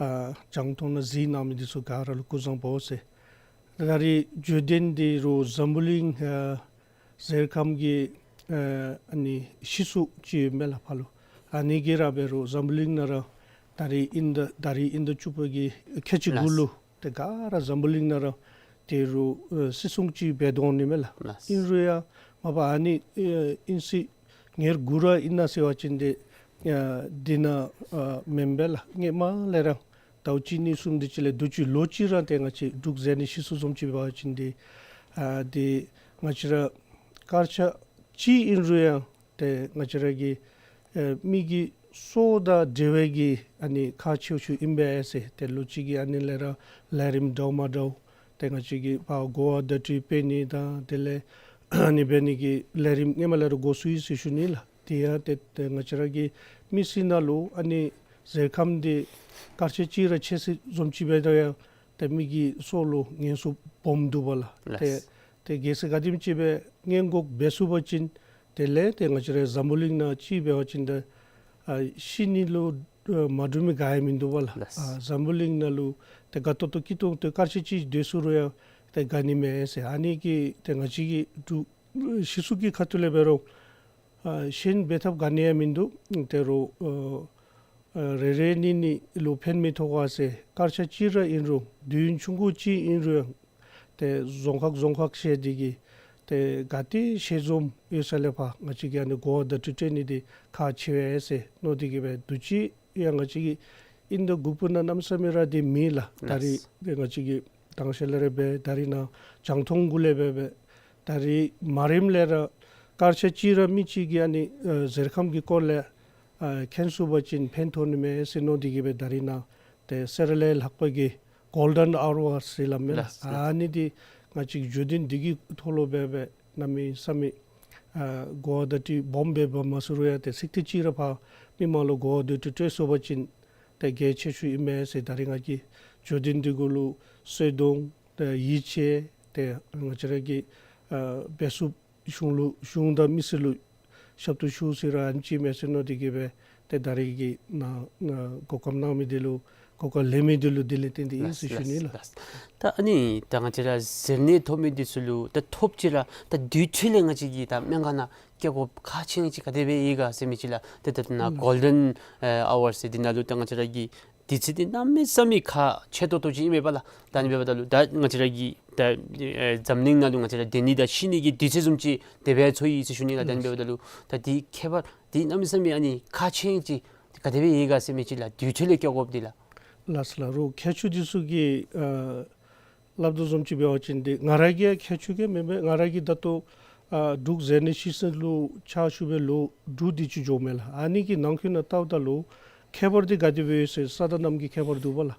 ཨ་རྒྱང་མཐོང་ནང་གཟིགས་གནང་མི་འདི་ཚུ་ག་ར་ལུ་སྐུ་གཟུགས་བཟང་པོ་ཟེར། ད་རིས་བརྗོད་དོན་འདི་རུང་འཛམ་བུ་གླིང་ཨ་གཟེར་ཁམས་ཀྱི་ཨ་ཨ་ནི་སྤྱི་ཚོགས་ཅིག་ཡོད་མས་ལགས་ཕར་ལུ། ཨ་ནི་གིས་ར་འབད་རུང་འཛམ་བུ་གླིང་ནང་ར་ད་རིས་དབྱིན་ཟླ་ད་རིས་དབྱིན་ཟླ་བཅུ་པ་གི་ཁལ་གཅིག་དགུ་ལགས་ལུ་ཏེ་ག་ར་འཛམ་བུ་གླིང་ནང་ར་ཏེ་རུང་ཨེ་སྲིད་སྲུང་ཅིག་འབད་དོ་འོང་ནི་མས་ལགས། ལགས། ཨིན་རུང་ཡང་མ་པ་ཨ་ནི་ཨེ་དབྱིན་སྲིད་ཉེར་དགུ་ར་ཨིན་ན་ཟེར་བ་ཅིན་ཏེ་ཨ་འདི་ནང་ཨ་མེན་པས་ལགས། སྔོན་མ་ལས་ར་ཟླཝ་གཅིག་གཉིས་གསུམ་འདི་ཅིག་ལས་དུས་ཅི་ལོ་གཅིག་ར་ཏེ་ང་བཅས་འབྲུག་གཟེར་ནི་སྤྱི་ཚོགས་བཟུམ་ཅིག་འབད་བ་ཅིན་ཏེ་ཨ་ཏེ་ང་བཅས་ར་དཀར་ཆག་ཅིག་ཨིན་རུང་ཡང་ཏེ་ང་བཅས་ར་གི་ཨེ་མི་གི་སྲོག་དང་འབྲེལ་བའི་གི་ཨ་ནི་ཁག་ཆེ་ཤོས་ཨིན་པས་ཟེར། ཏེ་ལོ་གཅིག་གི་ཨ་ནི་ལས་ར་ལས་རིམ་འདྲཝ་མ་འདྲཝ་ཏེ་ང་བཅས་ཀྱིས་ཕར་གོ་བ་བརྡ་སྤྲོད་འབད་ནི་དང་དེ་ལས་ཨ་ནི་འབད་ནི་གི་ལས་རིམ་སྔོན་མ་ལས་ར་འགོ་བཙུགས་ཡི་ཟེར་ཞུ་ནི་ལགས། དེ་ཡང་ཏེ་ཏེ་ང་བཅས་ར་གི་མི་སེར་ནང་ལུ་ཨ་ནི་གཟེར་ཁམས་འདི་དཀར་ཆག་ཅིག་ར་ཆེ་སུ་བཟུམ་ཅིག་འབད་དེ་ཡང་ཏེ་མི་གི་སྲོག་ལུ་ངན་སོང་སྦོམ་འདུག་པ་ལགས། ཏེ་ལགས། ཏེ་གལ་སྲིད་ག་དེམ་ཅིག་སྦེ་སྔོན་འགོག་འབད་ཚུགས་པ་ཅིན་དེ་ལས་ཏེ་ང་བཅས་ར་འཛམ་བུ་གླིང་ནང་ཅིག་འབད་བ་ཅིན་ཏེ་ཨ་ཤི་ནི་ལུ་ ཨ་མ་འདྲུམ་མི་ག་ཡང་མིན་འདུག་པ་ལགས། ལགས། ཨ་འཛམ་བུ་གླིང་ནང་ལུ་ཏེ་དགའ་ཏོག་ཏོ་སྐྱིད་ཏོང་ཏོ་སྐར་ཆ་གཅིག་སྡོད་ཚུགས་རུང་ཡང་ཏེ་དགའ་ནི་མས་ཟེར། ཨ་ནི་གི་ཏེ་ང་བཅས་ཀྱི་འབྲུག་ཨ་ཕྱི་སོ་གི་ཁ་ཐུག་ལས་འབད་རུང་ཨ་གཞན་འབད་ཐབས་ག་ནི་ཡང་མིན་འདུག། ཏེ་རུང་ཨ་ཨ་རེ་རེ་གཉིས་གཉིས་ལུ་ཕན་མི་ཐོགས་ག་ཟེར་སྐར་ཆ་གཅིག་ར་ཨིན་རུང་དུས་ཡུན་ཆུང་ཀུ་ཅིག་ཨིན་རུང་ཡང་ཏེ་རྫོང་ཁག་རྫོང་ཁག་བཤལ་ཏེ་གིས་ཏེ་ག་ཏེ་ཞལ་འཛོམས་ཡོད་ས་ལས་ཕར་ང་བཅས་ཀྱིས་ཨ་ནི་གོ་བ་བརྡ་སྤྲོད་སྤྲོད་ནི་འདི་ཁག་ཆེ་བས་ཟེར་མནོ་སྟེ་གིས་སྦེ་འདི་ཅིག་ཡང་ང་བཅས་ཀྱི་དབྱིན་ཟླ་དགུ་པ་ནང་གནམ་མེད་ས་མེད་ར་འདི་མེད་ལགས། ད་རིས་ལགས། ཏེ་ང་བཅས་ཀྱིས་དང་ཤེས་ལས་ར་འབད་ད་རིས་ནཱ་རྒྱང་མཐོང་གུ་ལས་འབད་འབད་ད་རིས་མ་རིམ་ལས་ར་སྐར་ཆ་གཅིག་ར་མི་གཅིག་གིས་ཨ་ནི་ཨ་གཟེར་ཁམས་ཀྱི་སྐོར་ལས་ཨ་མཁྱེན་ཚུགས་པ་ཅིན་ཕན་ཐོགས་ནི་མས་ཟེར་མནོ་སྟེ་གིས་སྦེ་ད་རིས་ནཱ་ཏེ་གསེར་ལས་ལྷག་པའི་གི་གོལ་ཌེན་ཨ་ཝར་ཟེར་སླབ་མས་ལགས། ལགས། ཨ་ནི་འདི་ང་བཅས་ཀྱིས་བརྗོད་དོན་འདི་གི་ཐོག་ལུ་འབད་འབད་གནམ་མེད་ས་མེད་ཨ་གོ་བ་བརྡ་སྤྲོད་སྦོམ་སྦེ་འབད་མ་ཚུགས་རུང་ཡང་ཏེ་ཚིག་ཐེངས་གཅིག་ར་ཕར་མི་མང་ལུ་གོ་བ་བརྡ་སྤྲོད་སྤྲོད་ཚུགས་པ་ཅིན་ཏེ་གལ་ཆེ་ཤོས་ཨིན་མས་ཟེར། ད་རིས་ང་གིས་བརྗོད་དོན་འདི་གུ་ལུ་གསོལ་སྡོང་ཏེ་ཡིད་ཆེས་ཏེ་ང་བཅས་ར་གི་ཨ་འབད་ཚུགས་གཞུང་ལུ་གཞུང་དང་མི་སེར་ལུ་ཞབས་ཏོག་ཞུ་ཟེར་ར་ཨ་ནི་ཅིག་མས་ཟེར་མནོ་སྟེ་གིས་སྦེ་ཏེ་ད་རིས་ཀྱི་ནཱ་ནཱ་གོ་སྐབས་གནང་མི་འདི་ལུ་གོ་སྐབས་ལེན་མི་འདི་ལུ་བདེ་ལེགས་བསྟན་ཏེ་ཨིན་ཟེར་ཞུ་ནི་ལགས། ལགས། ད་ཨ་ནི་ད་ང་བཅས་ར་གཟེར་ནད་ཐོབ་མི་འདི་ཚུ་ལུ་ད་ཐོབ་ཅི་ར་ད་དུས་ཚོད་ལས་ང་བཅས་ཀྱིས་ད་སྨན་ཁང་ནང་བསྐྱལ་དགོཔ་ཁག་ཆེ་ཅིག་ག་དེ་སྦེ་ཡོད་ག་ཟེར་མི་ཅིག་ལགས། ཏེ་ད་ནཱ་ཨུམ་གོལ་ཌེན་ཨ་ཝར་ཟེར་འདི་ནང་ལུ་ད་ང་བཅས་ར་གི་དུས་ཚོད་འདི་གནམ་མེད་ས་མེད་ཁག་ཆེ་ཏོག་ཏོ་ཅིག་ཨིན་མས་པ་ལགས། ད་ཨ་ནི་འབདཝ་ད་ལུ་ད་ང་བཅས་ར་གི་ད་ཨེ་འཛམ་གླིང་ནང་ལུ་ང་བཅས་ར་སྡོད་ནི་དང་ཤི་ནི་གི་དུས་ཚོད་བཟུམ་ཅིག་དེ་སྦེ་ཚོར་ཡི་ཟེར་ཞུ་ནི་ལགས། ད་ཨ་ནི་འབདཝ་ད་ལུ་ད་འདི་ཁྱད་པར་འདི་གནམ་མེད་ས་མེད་ཨ་ནི་ཁག་ཆེ་ཅིག་ག་དེ་སྦེ་ཡོད་ག་ཟེར་མི་ཅིག་ལགས། དུས་ཚོད་ལས་བསྐྱལ་དགོཔ་འདི་ལགས། ལགས་སོ་ལགས། རོགས་མཁས་མཆོག་འདི་ཚུ་གིས་ཨ་སླབ་དོ་བཟུམ་ཅིག་འབད་བ་ཅིན་འདི་ང་ར་གིས་མཁས་མཆོག་གིས་མེན་པས། ང་ར་གིས་ད་ལྟོ་ཨ་འབྲུག་གཟེར་ནད་ཞིབ་སེལ་ལུ་ཕྱག་ཞུ་བའི་ལོ་དྲུག་དེ་ཅིག་འགྱོཝ་མས་ལགས། ཨ་ནི་གི་ནང་འཁོད་ནང་བལྟཝ་ད་ལུ་ཁྱད་པར་འདི་ག་དེ་སྦེ་ཡོད་ཟེར་ས་དང་གནམ་གྱི་ཁྱད་པར་འདུག་པ་ལགས།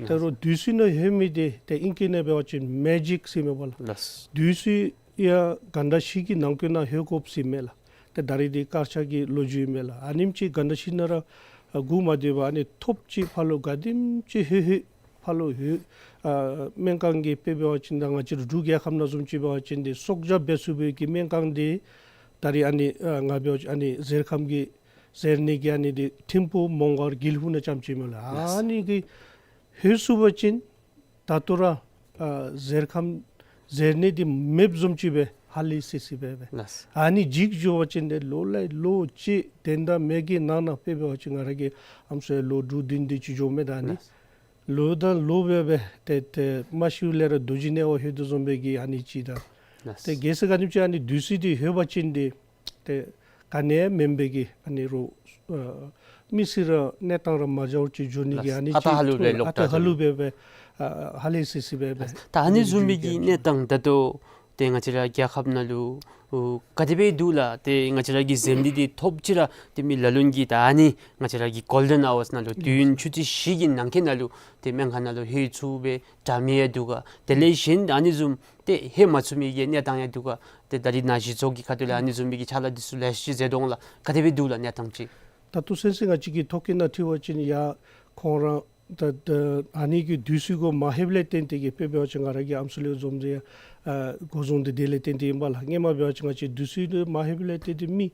ད་རུང་དུས་ཚོད་ནང་ལྷོད་མི་འདི་ཏེ་ཨིང་སྐད་ནང་འབད་བ་ཅིན་མེ་ཇིག་ཟེར་མས་པ་ལགས། ལགས། དུས་ཚོད་ཡང་གྷན་ཊ་བཞི་གི་ནང་འཁོད་ནང་ལྷོད་དགོཔ་ཟེར་མས་ལགས། ཏེ་ད་རིས་འདི་སྐར་ཆ་གི་ལོ་རྒྱུས་མས་ལགས། ཨ་ནེམ་ཅིག་གྷན་ཊ་བཞི་ནང་ར་ཨ་སྒུག་མ་སྡོད་པར་ཨ་ནི་ཐོབ་ཅིག་ཕར་ལུ་ག་དེམ་ཅིག་ལྷོད་ལྷོད་ཕར་ལུ་ལྷོད་ཨ་སྨན་ཁང་གི་དཔེ་འབད་བ་ཅིན་ད་ང་བཅས་ར་འབྲུག་རྒྱལ་ཁབ་ནང་བཟུམ་ཅིག་འབད་བ་ཅིན་འདི་གསོག་རྒྱག་འབད་ཚུགས་པའི་གི་སྨན་ཁང་འདི་ད་རིས་ཨ་ནི་ཨ་ང་འབད་བ་ཅིན་ཨ་ནི་གཟེར་ཁམས་ཀྱི་གཟེར་ནད་ཀྱི་ཨ་ནི་འདི་ཐིམ་ཕུག་མོང་སྒར་དགེ་ལེགས་ཕུག་ནང་ཙམ་ཅིག་མས་ལགས། ལགས། ཨ་ནི་གིས་ལྷོད་ཚུགས་པ་ཅིན་ད་ལྟོ་ར་ཨ་གཟེར་ཁམས་གཟེར་ནད་འདི་མེདཔ་བཟུམ་ཅིག་སྦེ་ཧ་ལས་སི་སི་སྦེ་སྦེ། ལགས། ཨ་ནི་འཇིག་འགྱོ་བ་ཅིན་འདི་ལོ་ལས་ལོ་ཅིག་དོན་དག་མེད་གི་ནང་ན་དཔེ་འབད་བ་ཅིན་ང་ར་གི་ཨམ་སྲུ་ལོ་དྲུག་བདུན་དེ་ཅིག་འགྱོཝ་མས། ད་ཨ་ནི་ལགས། ལོ་དང་ལོ་སྦེ་སྦེ་ཏེ་ཏེ་མ་ཤིཝ་ལས་ར་རྡོ་རྗེ་ནད་པ་ལྷོད་དོ་བཟུམ་སྦེ་གི་ཨ་ནི་ཅིག་དང་། ལགས། ཏེ་གལ་སྲིད་ག་དེམ་ཅིག་ཨ་ནི་དུས་ཚོད་འདི་ལྷོད་པ་ཅིན་འདི་ཏེ་ག་ནི་ཡང་མེན་པའི་གི་ཨ་ནི་རོགས་ཨ་མི་སེར་ར་གནས་སྟངས་ར་མ་འདྲཝ་ཅིག་འགྱོ་ནི་གི་ཨ་ནི་ཨ་ཏ་ཧ་ལུགས་སྦེ་ལོག་ཨ་ཏ་ཧ་ལུགས་སྦེ་སྦེ་ཨ་ཧ་ལས་སི་སི་སྦེ་སྦེ། ད་ཨ་ནི་བཟུམ་མའི་གི་གནས་སྟངས་ད་ལྟོ་ཏེ་ང་བཅས་ར་རྒྱལ་ཁབ་ནང་ལུ་ཨོ་ག་དེ་སྦེ་འདུག་ལགས། ཏེ་ང་བཅས་ར་གི་གཟེར་ནད་འདི་ཐོབ་ཅི་ར་ཏེ་མི་ལ་ལུ་གིས་ད་ཨ་ནི་ང་བཅས་ར་གི་གོལ་ཌེན་ཨ་ཝརསི་ནང་ལུ་དུས་ཡུན་ཆུ་ཚོད་བཞི་གི་ནང་འཁོད་ནང་ལུ་ཏེ་སྨན་ཁང་ནང་ལུ་ལྷོད་ཚུགས་པའི་འདྲ་མི་ཡང་འདུག་ག། དེ་ལས་གཞན་ཨ་ནི་བཟུམ་ཏེ་ལྷོད་མ་ཚུགས་མི་གི་གནས་སྟངས་ཡང་འདུག་ག། ཏེ་ད་རིས་ནཱ་གཞི་ཚོགས་ཀྱི་ཁ་ཐུག་ལས་ཨ་ནི་བཟུམ་མའི་གི་ཕྱག་ལཱ་འདི་ཚུ་ལེ་ཤ་ཅིག་མཛད་དོ་འོང་ལགས། ག་དེ་སྦེ་འདུག་ལགས་གནས་སྟངས་ཅིག། ད་ལྟོ་ཚུན་ཚོད་ང་བཅས་ཀྱི་ཐོ་བཀོད་ནང་འཁྲིལ་བ་ཅིན་ཡང་ཁོང་ར་ད་ད་ཨ་ནི་གི་དུས་ཚོད་གུ་མ་ལྷོདཔ་ལས་བརྟེན་ཏེ་གིས་དཔེ་འབད་བ་ཅིན་ང་ར་གི་ཨམ་སྲུ་ལས་འཛོམས་ཏེ་ཨ་འགོ་བཟུང་སྟེ་དེ་ལས་བརྟེན་ཏེ་ཨིན་པས་ལགས། སྔོན་མ་འབད་བ་ཅིན་ང་བཅས་དུས་ཚོད་མ་ལྷོདཔ་ལས་བརྟེན་ཏེ་མི་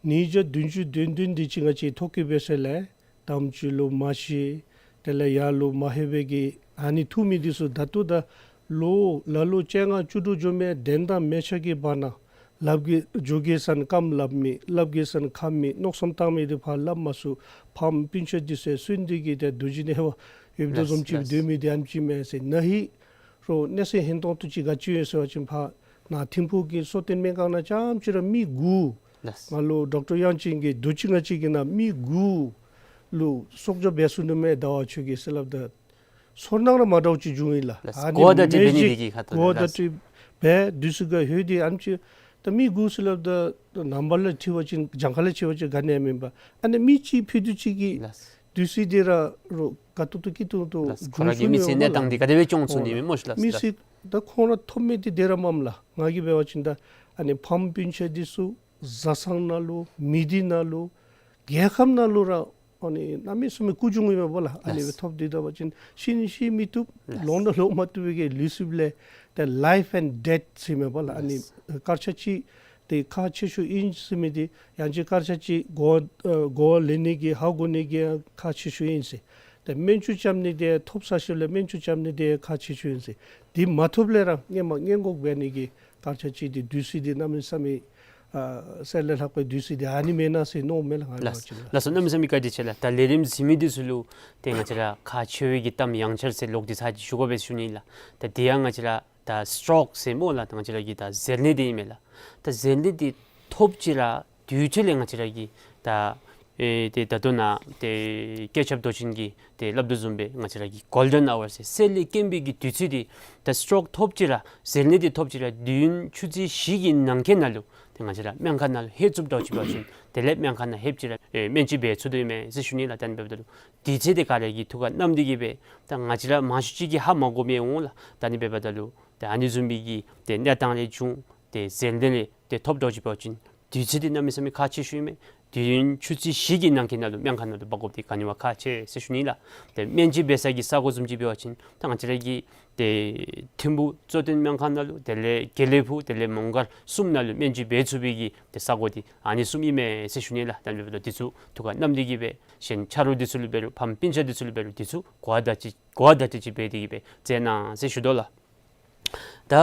ཉིས་བརྒྱ་བདུན་ཅུ་དོན་བདུན་དེ་ཅིག་ང་བཅས་ཐོ་བཀོད་འབད་ས་ལས་དམ་ཅིག་ལུ་མ་ཤི། དེ་ལས་ཡར་ལུ་མ་ལྷོད་པའི་གི་ཨ་ནི་ཐུག་མི་འདི་ཚུ་ད་ལྟོ་ད་ལོ་ལ་ལོ་བཅོ་ལྔ་བཅུ་དྲུག་འགྱོ་མི་དོན་དག་མེད་ཆ་གི་བར་ན་ལགཔ་གིས་འགྱོ་གེ་ཟེར་ན་རྐངམ་ལགཔ་མེད། ལགཔ་གེ་ཟེར་ན་ཁ་མེད། མནོ་བསམ་བཏང་མི་འདི་ཕར་ལགཔ་མ་ཚུགས། ཕམ་སྤུན་ཆ་འདི་ཚུ་གསོན་ཏེ་གིས་ཏེ་རྡོ་རྗེ་ནད་པ་ཡོདཔ་དོ་བཟུམ་ཅིག་སྦེ་སྡོད་མི་འདི་ཨ་ནེམ་ཅིག་མས་ཟེར། ན་ཧིང་རོགས་གནས་ཚུལ་ཧན་ཏོང་ཏོ་ཅིག་ག་ཅི་ཡོད་ཟེར་བ་ཅིན་ཕར་ནཱ་ཐིམ་ཕུག་གི་གསོ་རྟེན་སྨན་ཁང་ནང་ཙམ་ཅིག་ར་མི་དགུ་ལགས། ང་ལུ་ཌོག་ཊར་དབྱངས་ཅན་གྱིས་དུས་ཅི་ང་བཅས་ཀྱི་ནང་མི་དགུ་ལུ་གསོག་འཇོག་འབད་ཚུགས་ནི་མས་ཟླ་བ་ཆོས་རྒྱལ་ཟེར་སླབ་ད་ཚོར་སྣང་ར་མ་འདྲཝ་ཅིག་བྱུང་ཡི་ལགས། ལགས། ཨ་ནི་གོ་བརྡ་སྤྲོད་མེ་འབད་ནི་ཇིག་འདི་གིས་ཁ་ཐུག་གོ་བརྡ་ལགས། སྤྲོད་འབད་དུས་ཚོད་ག་ལྷོད་དེ་ཨ་ནེམ་ཅིག་ད་མི་དགུ་ཟེར་སླབ་ད་ནང་པ་ལས་འཁྲིལ་བ་ཅིན་གྱངས་ཁ་ལས་འཁྲིལ་བ་ཅིན་ག་ནི་ཡང་མེན་པས། ཨ་ནི་མི་གཅིག་ཕུད་དུས་ཅིག་གི་ལགས། དུས་ཚོད་འདི་ར་རོགས་དགའ་ཏོག་ཏོ་སྐྱིད་ཏོང་ཏོ་ལགས། ཁོ་ར་གི་མི་ཚེ་གནས་སྟངས་འདི་ག་དེ་སྦེ་སྐྱོང་ཚུགས་ནི་མས་སྨོ་ཤིག་ལགས། མི་ཚེ་ད་ཁོང་ར་ཐོབ་མི་འདི་དེ་ར་མས་ལགས། ང་གིས་འབད་བ་ཅིན་ད་ཨ་ནི་ཕམ་སྤུན་ཆ་འདི་ཚུ་བཟའ་ཚང་ནང་ལུ་མི་སྡེ་ནང་ལུ་རྒྱལ་ཁབ་ནང་ལུ་ར་ཨ་ནི་གནམ་མེད་ས་མེད་སྐུ་གྱོང་ཨིན་མས་པ་ལགས། ཨ་ནི་ལགས། སྦེ་ཐོབ་སྟེ་ད་པ་ཅིན་ཤི་ནི་ཤི་མི་བཏུབ། ལགས། ལོང་ནི་ལོང་མ་བཏུབ་པའི་གི་ལུས་སྲོག་ལས་ཏེ་ལའིཕ་ཨེནཌ་ཌེཐ་ཟེར་མས་པ་ལགས། ཨ་ནི་ལགས། སྐར་ཆ་གཅིག་ དེ་ཁག་ཆེ་ཤོས་ཨིན་ཟེར་མི་དེ་ཡང་ཅིན་སྐར་ཆ་ཅིག་གོ་ཨ་གོ་ལེན་ནི་གི་ཧ་གོ་ནི་གི་ཁག་ཆེ་ཤོས་ཨིན་ཟེར། ཏེ་སྨན་བཅོས་རྐྱབ་ནི་དེ་ཐོབ་ཚར་ཞིནམ་ལས་སྨན་བཅོས་རྐྱབ་ནི་དེ་ཁག་ཆེ་ཤོས་ཨིན་ཟེར། དེ་མ་ཐོབ་ལས་ར་སྔོན་མ་སྔོན་འགོག་འབད་ནི་གི་སྐར་ཆ་ཅིག་དེ་དུས་ཚོད་དེ་གནམ་མེད་ས་མེད་ཨ་གསེར་ལས་ལྷག་པའི་དུས་ཚོད་དེ་ཨ་ནི་མེན་ན་ཟེར་མནོཝ་མས་ལགས། ང་ལགས་བ་ཅིན་ལགས། ལགས་སོ། གནམ་མེད་ས་མེད་བཀའ་དྲིན་ཆེ་ལགས། ད་ལས་རིམ་གཟིགས་མི་འདི་ཚུ་ལུ་ཏེ་ང་བཅས་ར་ཁག་ཆེ་བའི་གི་གཏམ་ཡང་བསྐྱར་ཟེར་ལོག་སྟེ་ཚར་ཅིག་ཞུ་དགོ་པས་ཞུ་ནི་ལགས། ད་དེ་ཡང་ང་བཅས་ར་ད་སི་ཊོག་ཟེར་སྨོ་ལགས། ད་ང་བཅས་ར་གི་ད་གཟེར་ནད་དེ་ཨིན་མས་ལགས། ད་གཟེར་ནད་དེ་ཐོབ་ཅི་ར་དུས་ཚོད་ལས་ང་བཅས་ར་གི་ད་ཨེ་ཏེ་ད་ལྟོ་ནཱ་ཏེ་སྐྱེས་ཆབ་མདོ་ཆེན་གྱིས་ཏེ་སླབ་དོ་བཟུམ་སྦེ་ང་བཅས་ར་གི་གོལ་ཌེན་ཨ་ཝར་ཟེར་གསེར་ལས་དཀོན་པའི་གི་དུས་ཚོད་དེ་ད་སི་ཊོག་ཐོབ་ཅི་ར་གཟེར་ནད་དེ་ཐོབ་ཅི་ར་དུས་ཡུན་ཆུ་ཚོད་བཞི་གི་ནང་འཁོད་ནང་ལུ་ཏེ་ང་བཅས་ར་སྨན་ཁང་ནང་ལུ་ལྷོད་ཚུགསཔ་འདྲཝ་ཅིག་འབད་བ་ཅིན་དེ་ལས་སྨན་ཁང་ནང་ལྷོདཔ་ཅིག་ར་ཨེ་སྨན་བཅོས་འབད་ཚུགས་དོ་ཨིན་མས་ཟེར་ཞུ་ནི་ལགས། ད་ཨ་ནི་འབདཝ་ད་ལུ་དུས་ཚོད་དེ་ག་ར་གི་ཐུགས་ཁར་བསྣམས་ཏེ་གི་སྦེ་ད་ང་བཅས་ར་མང་ཤོས་ཅིག་གིས་ཧ་མ་གོ་མི་འོང་ལགས། ད་ཨ་ནི་འབདཝ་ད་ལུ་ཏེ་ཨ་ནི་བཟུམ་མའི་གི་ཏེ་གནས་སྟངས་ལས་བྱུང་སྟེ་གཟེར་ནད་ལས་ཏེ་ཐོབ་འདྲཝ་ཅིག་འབད་བ་ཅིན་དུས་ཚོད་དེ་གནམ་མེད་ས་མེད་ཁག་ཆེ་ཤོས་ཨིན་མས། དུས་ཡུན་ཆུ་ཚོད་བཞི་གི་ནང་འཁོད་ནང་ལུ་སྨན་ཁང་ནང་ལུ་འབག་དགོཔ་དེ་ག་ནི་བ་ཁག་ཆེ་ཟེར་ཞུ་ནི་ལགས། ཏེ་སྨན་བཅོས་འབད་ས་གི་ས་གོ་བཟུམ་ཅིག་འབད་བ་ཅིན་ད་ང་བཅས་ར་གི་ཏེ་ཐིམ་ཕུག་གཙོ་བསྟེན་སྨན་ཁང་ནང་ལུ་དེ་ལས་དགེ་ལེགས་ཕུག་དེ་ལས་མོང་སྒར་གསུམ་ནང་ལུ་སྨན་བཅོས་འབད་ཚུགས་པའི་གི་ཏེ་ས་གོ་དེ་ཨ་ནི་གསུམ་ཨིན་མས་ཟེར་ཞུ་ནི་ལགས། ད་ཨ་ནི་འབདཝ་ད་དེ་ཚུ་ཐུགས་ཁར་བསྣམས་ཏེ་གི་སྦེ་གཞན་ཆ་རོགས་འདི་ཚུ་ལུ་འབད་རུང་ཕམ་སྤུན་ཆ་འདི་ཚུ་ལུ་འབད་རུང་དེ་ཚུ་གོ་བ་བརྡ་ཅིག་གོ་བ་བརྡ་སྤྲོད་ཅིག་འབད་དེ་གི་སྦེ་མཛད་གནང་ཟེར་ཞུ་དོ་ལགས། ད་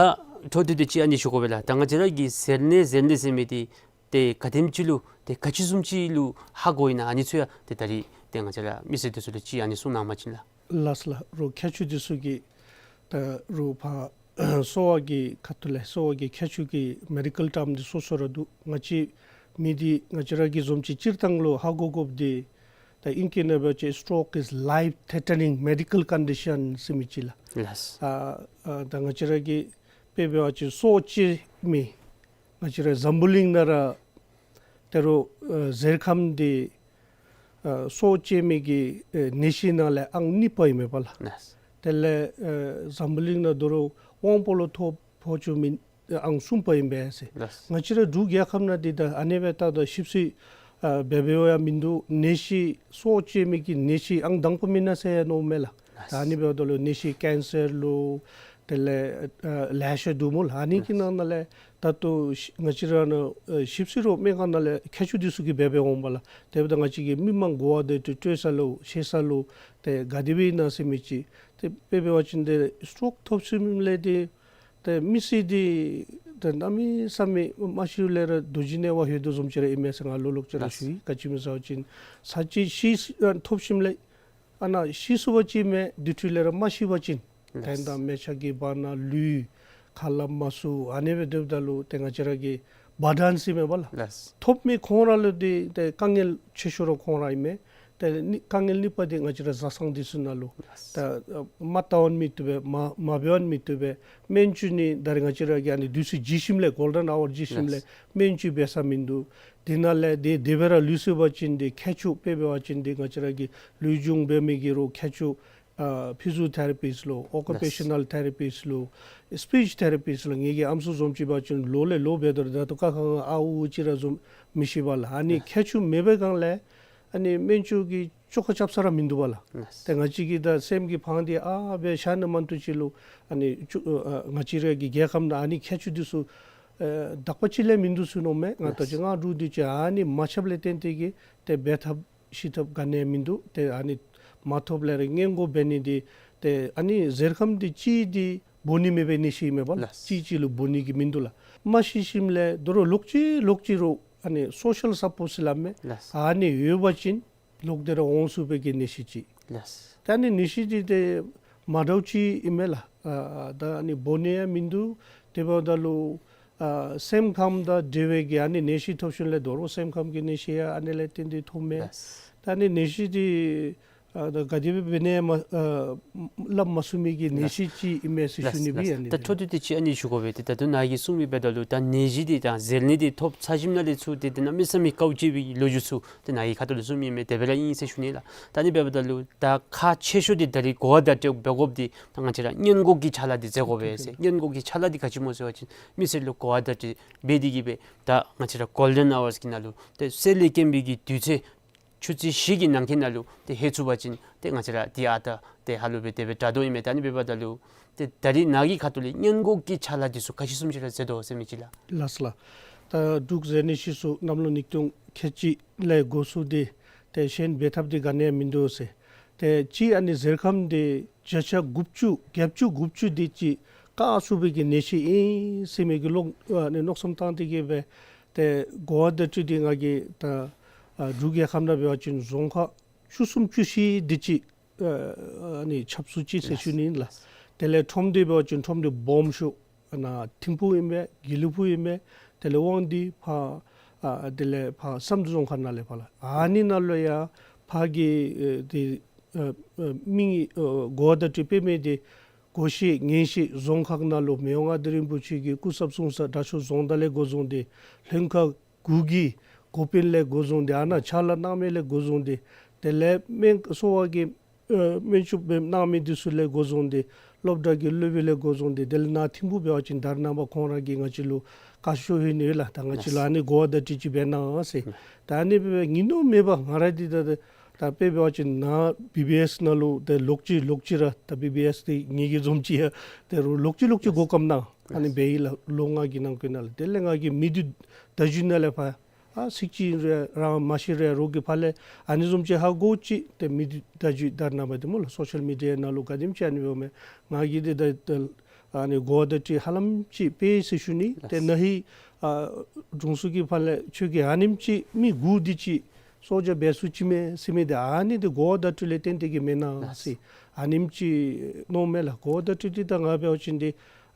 འཕྲོ་མཐུད་དེ་ཅིག་ཨ་ནི་ཞུ་དགོ་པས་ལགས། ད་ང་བཅས་ར་གི་གཟེར་ནད་གཟེར་ནད་ཟེར་མི་དེ་ཏེ་ག་དེམ་ཅིག་ལུ་ཏེ་ག་ཅི་བཟུམ་ཅིག་ལུ་ཧ་གོཝ་ཨིན་ན་ཨ་ནི་ཚུ་ཡང་ཏེ་ད་རིས་ཏེ་ང་བཅས་ར་མི་སེར་འདི་ཚུ་ལུ་ཅིག་ཨ་ནི་གསུང་གནང་བ་ཅིན་ལགས། ལགས་སོ་ལགས། རོགས་མཁས་མཆོག་འདི་ཚུ་གིས་ད་རོགས་ཕར་གསོ་བ་གི་ཁ་ཐུག་ལས་གསོ་བ་གི་མཁས་མཆོག་གི་མེ་ཌི་ཀཱལ་ཊརམ་འདི་སོ་སོ་ར་འདུག། ང་བཅས་མི་འདི་ང་བཅས་ར་གི་བཟུམ་ཅིག་སྤྱིར་བཏང་ལུ་ཧ་གོ་དགོཔ་འདི་ད་ཨིང་སྐད་ནང་འབད་བ་ཅིན་stroke is life threatening medical condition ཟེར་མི་ཅིག་ལགས། ལགས། ཨ་ཨ་ད་ང་བཅས་ར་གི་དཔེ་འབད་བ་ཅིན་སྲོག་བཅད་མི་ང་བཅས་ར་འཛམ་བུ་གླིང་ནང་ར་ད་རུང་ཨ་གཟེར་ཁམས་འདི་ཨ་སྲོག་བཅད་མི་གི་ཨེ་ནད་གཞི་ནང་ལས་ཨང་གཉིས་པ་ཨིན་མས་པ་ལགས། ལགས། དེ་ལས་ཨ་འཛམ་བུ་གླིང་ནང་ད་རུང་དབང་པོ་ལུ་ཐོ་ཕོག་བཅུག་མི་ཨང་གསུམ་པ་ཨིན་པས་ཟེར། ལགས། ང་བཅས་ར་འབྲུག་རྒྱལ་ཁབ་ནང་འདི་ད་ཨ་ནི་སྦེ་ད་ད་ཞིབ་འཚོལ་ཨ་འབད་འབདཝ་ཡང་མིན་འདུག། ནད་གཞི་སྲོག་བཅད་མི་གི་ནད་གཞི་ཨང་དང་པ་མེན་ན་ཟེར་ཡང་མནོཝ་མས་ལགས། ད་ཨ་ནི་འབདཝ་ད་ལུ་ནད་གཞི་ཀེན་སར་ལོ་དེ་ལས་ཨ་ལེ་ཤ་འདུག་སྨོ་ལགས། ཨ་ནི་གི་ནང་ན་ལས་ད་ལྟོ་ང་བཅས་ར་ནཱ་ཨ་ཞིབ་འཚོལ་རོགས་སྨན་ཁང་ནང་ལས་མཁས་མཆོག་འདི་ཚུ་གིས་འབད་འབདཝ་འོང་པ་ལགས། དེ་འབདཝ་ད་ང་བཅས་ཀྱི་མི་མང་གོ་བ་དེ་ཏེ་སྤྲོད་ས་ལུ་ཤེས་ས་ལུ་ཏེ་ག་དེ་སྦེ་ཨིན་ན་ཟེར་མི་ཅིག། ཏེ་དཔེ་འབད་བ་ཅིན་ཏེ་སི་ཊོག་ཐོབ་ཞིནམ་ལས་ཏེ་ཏེ་མི་ཚེ་འདི་ཏེ་གནམ་མེད་ས་མེད་མ་ཤིཝ་ལས་ར་རྡོ་རྗེ་ནས་ཝ་ལྷོད་དོ་བཟུམ་ཅིག་ར་ཨིན་མས་ཟེར་ང་ལོག་ལོག་ཅིག་ར་ལགས། ཞུ་ཡི། ག་ཅི་སྨོ་ཟེར་བ་ཅིན་ཚར་གཅིག་ཤི་ཨ་ཐོབ་ཞིནམ་ལས་ཨ་ནཱ་ཤི་སོང་པ་ཅིན་མེན་དེ་འཕྲོ་ལས་ར་མ་ཤི་བ་ཅིན་ལགས། དོན་དག་མལ་ཆ་གི་བར་ན་ལུས་ཁ་སླབ་མ་ཚུགས། ཨ་ནི་སྦེ་སྡོདཔ་ད་ལུ་ཏེ་ང་བཅས་ར་གི་བར་ཌེན་ཟེར་མས་པ་ལགས། ལགས། ཐོབ་མི་ཁོང་ར་ལུ་འདི་ཏེ་དཀའ་ངལ་ཆེ་ཤོས་ར་ཁོང་ར་ཨིན་མས། ཏེ་ནི་དཀའ་ངལ་གཉིས་པ་འདི་ང་བཅས་ར་བཟའ་ཚང་འདི་ཚུ་ནང་ལུ། ལགས། ད་མ་བལྟ་བར་མི་བཏུབ་པས། མ་མ་འབད་བར་མི་བཏུབ་པས། སྨན་བཅོས་ནི་ད་རེས་ང་བཅས་ར་གི་ཨ་ནི་དུས་ཚོད་བརྗེ་ཞིནམ་ལས་གོལ་ཌེན་ཨ་ཝར་བརྗེ་ཞིནམ་ལས། ལགས། སྨན་བཅོས་འབད་ས་མིན་འདུག། དེ་ནང་ལས་དེ་དེ་སྦེ་ར་ལུས་སོང་པ་ཅིན་འདི་མཁས་མཆོག་དཔེ་འབད་བ་ཅིན་འདི་ང་བཅས་ར་གི་ལུས་སྦྱོང་འབད་མི་གི་རོགས་མཁས་མཆོག་ཨ་ཕི་ཟི་ཡོ་ཐེ་ར་པིསཊ་ལོ། ཨོ་ཀུ་པེ་ཤ་ནཱལ་ཐེ་ར་པིསཊ་ལོ། སི་པིཆ་ཐེ་ར་པིསཊ་ལོ། ངེ་གི་ཨམ་སྲུ་བཟུམ་ཅིག་འབད་བ་ཅིན་ལོ་ལས་ལོ་འབད་དོ་ར་ད་ལྟོ་ཁ་ཁ་ཨ་ཨུ་ཨུ་ཅིག་ར་བཟུམ་མི་ཤེས་པ་ལགས། ཨ་ནི་ལགས། མཁས་མཆོག་མེད་པའི་སྒང་ལས་ཨ་ནི་སྨན་བཅོས་ཀྱི་བཅོ་ཁ་རྐྱབ་ས་ར་མིན་འདུག་པ་ལགས། ལགས། ཏེ་ང་བཅས་ཀྱི་ད་སེམས་ཀྱི་ཕངས་ཏེ་ཨ་སྦེ་ཤ་ནི་མ་འདུག་ཅིག་ལུ་ཨ་ནི་བཅོ་ཨ་ང་བཅས་ར་གི་རྒྱལ་ཁབ་ནང་ཨ་ནི་མཁས་མཆོག་འདི་ཚུ་ཨ་དག་པ་ཅིག་ལས་མིན་འདུག་ཟེར་མནོཝ་མས། ང་ལྟོ་ཅིག་ང་འབྲུག་འདི་ཅིག་ཨ་ནི་མ་ཁྱབ་ལས་བརྟེན་ཏེ་གི་ཏེ་འབད་ཐབས་ཤེས་ཐབས་ག་ནི་ཡང་མིན་འདུག། ཏེ་ཨ་ནི་མ་ཐོབ་ལས་ར་སྔོན་འགོག་འབད་ནི་འདི་ཏེ་ཨ་ནི་གཟེར་ཁམས་འདི་གཅིག་འདི་འབོ་ནི་མེད་པའི་ནད་གཞི་ཨིན་མས་པ་ལགས། ལགས། གཅིག་གཅིག་ལུ་འབོ་ནི་གི་མིན་འདུག་ལགས། མ་ཤི་ཞིནམ་ལས་དོ་རུང་ལོག་ཅི་ལོག་ཅི་རུང་ཨ་ནི་སོ་ཤལ་སཔོརཊ་ཟེར་སླབ་མས། ལགས། ཨ་ནི་ཡོད་པ་ཅིན་ལོག་སྟེ་ར་འོང་ཚུགས་པའི་གི་ནད་གཞི་ཅིག། ལགས། ད་ཨ་ནི་ནད་གཞི་འདི་ཏེ་མ་འདྲཝ་ཅིག་ཨིན་མས་ལགས། ཨ་ད་ཨ་ནི་འབོ་ནི་ཡང་མིན་འདུག། དེ་འབདཝ་ད་ལུ་ཨ་སེམས་ཁམས་དང་འབྲེལ་བའི་གི་ཨ་ནི་ནད་གཞི་ཐོབ་ཞིནམ་ལས་དོ་རུང་སེམས་ཁམས་ཀྱི་ནད་གཞི་ཡང་ཨ་ནི་ལས་བརྟེན་ཏེ་ཐོབ་མས། ལགས། ད་ཨ་ནི་ནད་གཞི་འདི་ཨ་ད་ག་དེ་སྦེ་འབད་ནི་མ་ཨ་སླབ་མ་ཚུགས་མི་གི་ནད་གཞི་ཅིག་ཨིན་མས་ཟེར་ཞུ་ནི་སྦེ་ཨིན། ལགས། ད་འཕྲོ་མཐུད་དེ་ཅིག་ཨ་ནི་ཞུ་དགོ་པས། ཏེ་ད་ལྟོ་ནཱ་གིས་གསུངས་མི་འབདཝ་ད་ལུ་ད་ནད་གཞི་འདི་དང་གཟེར་ནད་འདི་ཐོབ་ཚར་ཞིནམ་ལས་ཚུར་ཏེ་ཏེ་གནམ་མེད་ས་མེད་དཀའཝ་སྤྱད་པའི་ལོ་རྒྱུས་ཚུ་ཏེ་ནཱ་གི་ཁ་ཐུག་ལས་གསུངས་མི་ཨིན་མས། དེ་སྦེ་ར་ཨིན་ཟེར་ཞུ་ནི་ལགས། ད་ཨ་ནི་འབདཝ་ད་ལུ་ད་ཁག་ཆེ་ཤོས་འདི་ད་རིས་གོ་བ་བརྡ་སྤྲོད་འབད་དགོཔ་འདི་ད་ང་བཅས་ར་སྔོན་འགོག་གི་ཕྱག་ལཱ་འདི་མཛད་དགོ་པས་ཟེར། སྔོན་འགོག་གི་ཕྱག་ལཱ་འདི་ག་ཅི་སྨོ་ཟེར་བ་ཅིན་མི་སེར་ལུ་གོ་བ་བརྡ་སྤྲོད་འབད་དེ་གི་སྦེ་ད་ང་བཅས་ར་གོལ་ཌེན་ཨ་ཝརསི་གི་ནང་ལུ་ཏེ་གསེར་ལས་དཀོན་པའི་གི་དུས་ཚོད་ཆུ་ཚོད་བཞི་གི་ནང་འཁོད་ནང་ལུ་ཏེ་ལྷོད་ཚུགས་པ་ཅིན་ཏེ་ང་བཅས་ར་འདི་ཨ་རྟག་ཏེ་ཧ་ལུགས་སྦེ་དེ་སྦེ་དྲག་དོ་ཨིན་མས། ད་ཨ་ནི་འབདཝ་ད་ལུ་ཏེ་ད་རིས་ནཱ་གི་ཁ་ཐུག་ལས་སྔོན་འགོག་གི་ཕྱག་ལཱ་འདི་ཚུ་ག་ཅི་བཟུམ་ཅིག་ར་མཛད་དོ་ཟེར་མི་ཅིག་ལགས། ལགས་སོ་ལགས། ད་འབྲུག་ཟེར་ནི་ཤེས་སུ་གནམ་ལོ་ཉིས་སྟོང་ཁལ་གཅིག་ལས་འགོ་བཙུགས་ཏེ་ཏེ་གཞན་འབད་ཐབས་འདི་ག་ནི་ཡང་མིན་འདུག་ཟེར། ཏེ་གཅིག་ཨ་ནི་གཟེར་ཁམས་འདི་བརྒྱ་ཆ་དགུ་བཅུ་བརྒྱད་ཅུ་དགུ་བཅུ་འདི་ཅིག་བཀག་ཚུགས་པའི་གི་ནད་གཞི་ཨིན་ཟེར་མི་གི་ལོག་ཨ་ནི་མནོ་བསམ་བཏང་སྟེ་གི་སྦེ་ཏེ་གོ་བ་བརྡ་སྤྲོད་འདི་ང་གིས་ད་ཨ་འབྲུག་རྒྱལ་ཁབ་ནང་འབད་བ་ཅིན་རྫོང་ཁག་བཅུ་གསུམ་བཅུ་བཞི་འདི་ཅིག་ཨ་ཨ་ནི་ཁྱབ་བསུ་ཅིག་ཟེར་ཞུ་ནི་ཨིན་ལགས། དེ་ལས་ཁྲོམ་སྡེ་འབད་བ་ཅིན་ཁྲོམ་སྡེ་སྦོམ་ཤོས་ཨ་ནཱ་ཐིམ་ཕུག་ཨིན་པས། དགེ་ལེགས་ཕུག་ཨིན་པས། དེ་ལས་དབང་འདུས་ཕར་ཨ་དེ་ལས་ཕར་བསམ་གྲུབ་རྫོང་ཁག་ནང་ལས་ཕར་ལགས། ཨ་ནི་ནང་ལུ་ཡང་ཕར་གྱི་ཨེ་དེ་ཨ་ཨ་མི་ཨ་གོ་བ་བརྡ་སྤྲོད་འབད་མི་འདི་གོ་ཤེས་ཉན་ཤེས་རྫོང་ཁག་ནང་ལུ་མི་དབང་མངའ་བདག་རིན་པོ་ཆེ་གི་སྐུ་ཚབ་གསུང་ས་དྲག་ཤོས་རྫོང་བདག་ལས་འགོ་བཟུང་སྟེ་ལྷན་ཁག་གུ་གི་འགོ་དཔོན་ལས་འགོ་བཟུང་སྟེ་ཨ་ནཱ་ཕྱག་ལཱ་གནང་མི་ལས་འགོ་བཟུང་སྟེ་དེ་ལས་སྨན་གསོ་བ་གི་ཨ་སྨན་བཅོས་འབད་གནང་མི་འདི་ཚུ་ལས་འགོ་བཟུང་སྟེ་སློབ་གྲྭ་གི་སློབ་དཔོན་ལས་འགོ་བཟུང་སྟེ་དེ་ལས་ནཱ་ཐིམ་ཕུག་འབད་བ་ཅིན་ད་རེས་ནངས་པ་ཁོང་ར་གིས་ང་བཅས་ལུ་བཀའ་ཤོག་ལྷོད་ནི་ཡོད་ལགས། ད་ང་བཅས་ལུ་ཨ་ནི་གོ་བ་བརྡ་སྤྲོད་ཅིག་འབད་གནང་ཟེར། ད་ཨ་ནི་འབད་བའི་ཉིན་ནུབ་མེད་པར་ང་ར་འདི་ད་ད་དཔེ་འབད་བ་ཅིན་ནཱ་བི་བི་ཨེསི་ནང་ལུ་ཏེ་ལོག་ཅི་ལོག་ཅི་ར་ད་བི་བི་ཨེསི་འདི་ངེ་གི་བཟུམ་ཅིག་ཡང་ཏེ་རུང་ལོག་ཅི་ལོག་ཅི་གོ་སྐབས་གནང་ཨ་ནི་འབད་ཡི་ལགས། ལོ་ལྔ་གི་ནང་འཁོད་ནང་ལུ་དེ་ལས་ང་གིས་མི་སྡེ་བརྡ་བརྒྱུད་ནང་ལས་ཕར་ཨ་ཚིག་གཅིག་རེ་རང་མ་ཤེས་རུང་རོགས་ཀྱི་ཕར་ལས་ཨ་ནི་བཟུམ་ཅིག་ཧ་གོ་ཅི། ཏེ་མི་སྡེ་བརྡ་བརྒྱུད་ད་རེས་ནངས་པ་འདི་སྨོ་ལགས་སོ་ཤལ་མི་ཌི་ཡ་ནང་ལུ་ག་དེམ་ཅིག་ཨ་ནི་འབདཝ་མས། ང་གིས་འདི་ད་ད་ཨ་ནི་གོ་བ་བརྡ་སྤྲོད་ཧ་ལམ་ཅིག་སྤེལ་ཟེར་ཞུ་ནི། ཏེ་ན་ཧིང་ཨ་དྲུང་འཚོ་གི་ཕར་ལས་ཁྱོད་ཀྱིས་ཨ་ནེམ་ཅིག་མི་དགུ་འདི་ཅིག་གསོ་བྱ་འབད་ཚུགས་ཅི་མས་ཟེར་མི་འདི་ཨ་ནི་འདི་གོ་བ་བརྡ་སྤྲོད་ལས་བརྟེན་ཏེ་གི་མེན་ན་ཟེར་ཨ་ནེམ་ཅིག་མནོཝ་མས་ལགས། གོ་བ་བརྡ་སྤྲོད་འདི་ད་ང་འབད་བ་ཅིན་འདི་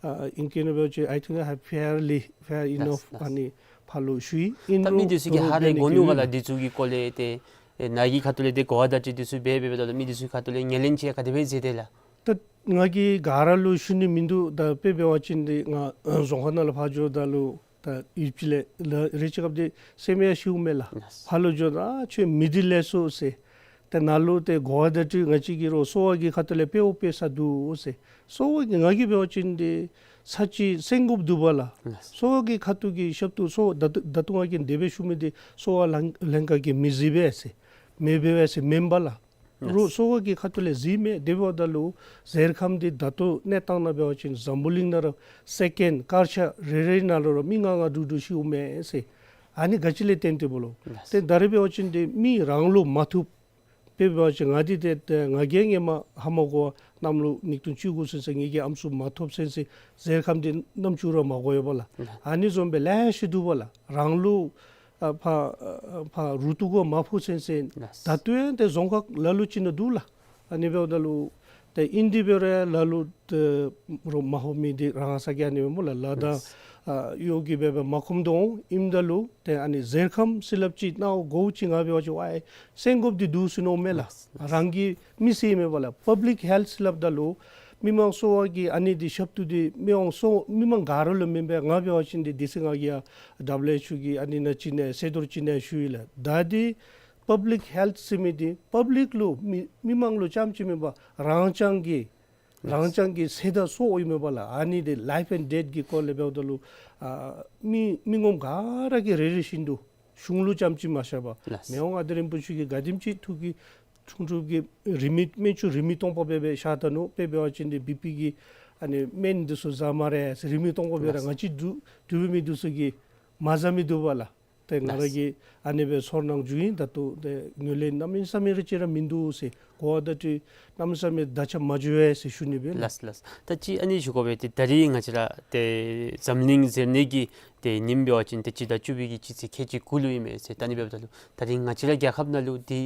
ཨ་ཨིང་སྐད་ནང་འབད་བ་ཅིན་I think I have fairly fair enough ཨ་ནི་ཕར་ལུ་ཞུ་ཡི། ཨིན་ད་མི་རུང་འདི་ཚུ་གིས་ཧ་རེ་གོ་ནུག་ག་ལགས། འདི་ཚུ་གི་སྐོར་ལས་ཏེ་ཨེ་ནཱ་གི་ཁ་ཐུག་ལས་ཏེ་གོ་བ་བརྡ་སྤྲོད་འདི་ཚུ་འབད་འབད་འབདཝ་ད་ལུ་མི་འདི་ཚུ་གི་ཁ་ཐུག་ལས་ངོས་ལེན་ཅིག་ག་དེ་སྦེ་མཛད་དེས་ལགས། ད་ང་གིས་ག་ར་ལུ་ཞུ་ནི་མིན་འདུག། ད་དཔེ་འབད་བ་ཅིན་འདི་ང་རྫོང་ཁག་ནང་ལུ་ཕར་འགྱོཝ་ད་ལུ་ད་ཡུདཔ་ཅིག་ལས་ལ་རེ་ཅིག་སྐབས་འདི་སེམས་ཡང་ཤིཝ་མས་ལགས། ཕར་ལུ་འགྱོཝ་ད་ཨ་ཁྱོད་མི་སྡེ་ལས་སོ་ཟེར། ཏེ་ནཱ་ལུ་ཏེ་གོ་བ་བརྡ་སྤྲོད་ང་བཅས་ཀྱིས་རོགས་གསོ་བ་གི་ཁ་ཐུག་ལས་སྤེལ་འོང་སྤེལ་ས་འདུག་ཟེར། གསོ་བ་གི་ང་གིས་འབད་བ་ཅིན་འདི་ཚར་གཅིག་གསན་དགོཔ་འདུག་པ་ལགས། གསོ་བ་གི་ཁ་ཐུག་གི་ཞབས་ཏོག་གསོ་ད་ལྟོ་ད་ལྟོ་ང་གིས་དེ་སྦེ་ཞུ་མི་འདི་གསོ་བ་ལྷན་ལྷན་ཁག་གི་མི་གཟིགས་པས་ཟེར་མེད་པས་ཟེར་མེན་པ་ལགས། རོགས་གསོ་བ་གི་ཁ་ཐུག་ལས་གཟིགས་མས། དེ་འབདཝ་ད་ལུ་གཟེར་ཁམས་འདི་ད་ལྟོ་གནས་སྟངས་ནང་འབད་བ་ཅིན་འཛམ་བུ་གླིང་ནང་ར་སེ་ཀེནཌ་སྐར་ཆ་རེ་རེ་ནང་ལུ་ར་མི་ལྔ་ལྔ་དྲུག་དྲུག་ཤིཝ་མས་ཟེར། ཨ་ནི་ག་ཅི་ལས་བརྟེན་ཏེ་སྨོ་ལགས། ཏེ་ད་རེས་འབད་བ་ཅིན་འདི་མི་རང་ལུ་མ་ཐུབ། དཔེ་འབད་བ་ཅིན་ང་འདི་ཏེ་ཏེ་ང་གིས་ཧེ་མ་ཧ་མ་གོ་བར་གནམ་ལོ་ཉིས་སྟོང་བཅུ་དགུ་ཚུན་ཚོད་ངེ་གི་ཨམ་སྲུ་མ་ཐོབ་ཚུན་ཚོད་གཟེར་ཁམས་འདི་རྣམ་ཅོ་ར་མ་གོ་ཡོད་པ་ལགས། ཨ་ནི་བཟུམ་སྦེ་ལེ་ཤ་འདུག་པ་ལགས། རང་ལུ་ཨ་ཕར་ཨ་ཕར་རུ་ཏོག་གུ་མ་ཕོག་ཚུན་ཚོད་ད་ལྟོ་ཡང་ཏེ་རྫོང་ཁག་ལ་ལུ་ཅིག་ནང་འདུག་ལགས། ཨ་ནི་འབདཝ་ད་ལུ་ཏེ་ཨིན་དེ་འབད་རུང་ལ་ལུ་ཏེ་རོགས་མ་ཕོག་མི་འདི་རང་ས་གི་ཨ་ནི་སྦེ་སྨོ་ལགས། ལ་དང་ཨ་གཡོག་གི་སྦེ་སྦེ་མ་ཁོམ་དོ་འོང་། ཨིནམ་ད་ལུ་ཏེ་ཨ་ནི་གཟེར་ཁམས་ཟེར་སླབ་ཅིག་ནཱ་འོང་དགོཔ་ཅིག་ང་འབད་བ་ཅིན་ཝའི་གསན་དགོཔ་འདི་འདུག་ཟེར་མནོཝ་མས་ལགས། རང་གི་མི་ཚེ་མེན་པ་ལགས། པབ་ལིཀ་ཧེལཐ་ཟེར་སླབ་ད་ལུ་མི་མང་གསོ་བ་གི་ཨ་ནི་འདི་ཞབས་ཏོག་འདི་མི་མང་གསོ་མི་མང་ག་ར་ལུ་མེན་པས། ང་འབད་བ་ཅིན་འདི་དེ་ཚེ་ང་གིས་ཡང་ཌབ་ལུ་ཨེཆ་ཨོ་གི་ཨ་ནི་ནང་ཅིག་ནང་སེ་དོར་ཅིག་ནང་ཞུ་ཡི་ལགས། ད་འདི་པབ་ལིཀ་ཧེལཐ་ཟེར་མི་འདི་པབ་ལིཀ་ལུ་མི་མི་མང་ལུ་རྐྱངམ་ཅིག་མེན་པར་རང་རྐྱང་གི་རང་རྐྱང་གི་ཚེ་དང་སྲོག་ཨིན་མས་པ་ལགས། ཨ་ནི་འདི་ལའིཕ་ཨེནཌ་ཌེཐ་གི་སྐོར་ལས་འབདཝ་ད་ལུ་ཨ་མི་མི་ངོམ་ག་ར་གིས་རེ་རེ་བཞིན་དུ་གཞུང་ལུ་རྐྱངམ་ཅིག་མ་བཞག་པར་ལགས། མི་དབང་མངའ་བདག་རིན་པོ་ཆེ་གིས་ག་དེམ་ཅིག་ཐུགས་ཀྱི་འཁྲུངས་སྐར་གྱི་རིན་མེད་སྨན་བཅོས་རིན་མེད་སྟོང་པ་སྦེ་སྦེ་བཞག་ད་ནུག། དཔེ་འབད་བ་ཅིན་འདི་བི་པི་གི་ཨ་ནི་སྨན་འདི་ཚུ་ཟ་སྨ་རེ་ཟེར་རིན་མེད་སྟོང་པ་སྦེ་ར་ལགས། ང་བཅས་འབྲུག་འབྲུག་པའི་མི་འདི་ཚུ་གིས་མ་ཟ་མི་འདུག་པ་ལགས། ཏེ་ང་ར་གིས་ཨ་ནི་སྦེ་ཚོར་སྣང་བྱུང་ཡི། ད་ལྟོ་ཏེ་ངོས་ལེན་གནམ་མེད་ས་མེད་ར་ཅིག་ར་མིན་འདུག་ཟེར། གོ་བ་བརྡ་སྤྲོད་གནམ་མེད་ས་མེད་ད་ཆ་མ་འགྱོ་བས་ཟེར་ཞུ་ནི་སྦེ་ལགས། ལགས་ལགས། ད་ཅི་ཨ་ནི་ཞུ་དགོ་པས། ཏེ་ད་རིས་ང་བཅས་ར་ཏེ་འཛམ་གླིང་གཟེར་ནད་ཀྱི་ཏེ་ཉིནམ་འབད་བ་ཅིན་ཏེ་སྤྱི་ཟླ་བཅུ་པའི་གི་སྤྱི་ཚེས་ཁལ་གཅིག་གུ་ལུ་ཨིན་མས་ཟེར། ད་ཨ་ནི་འབདཝ་ད་ལུ་ད་རིས་ང་བཅས་ར་རྒྱལ་ཁབ་ནང་ལུ་འདི་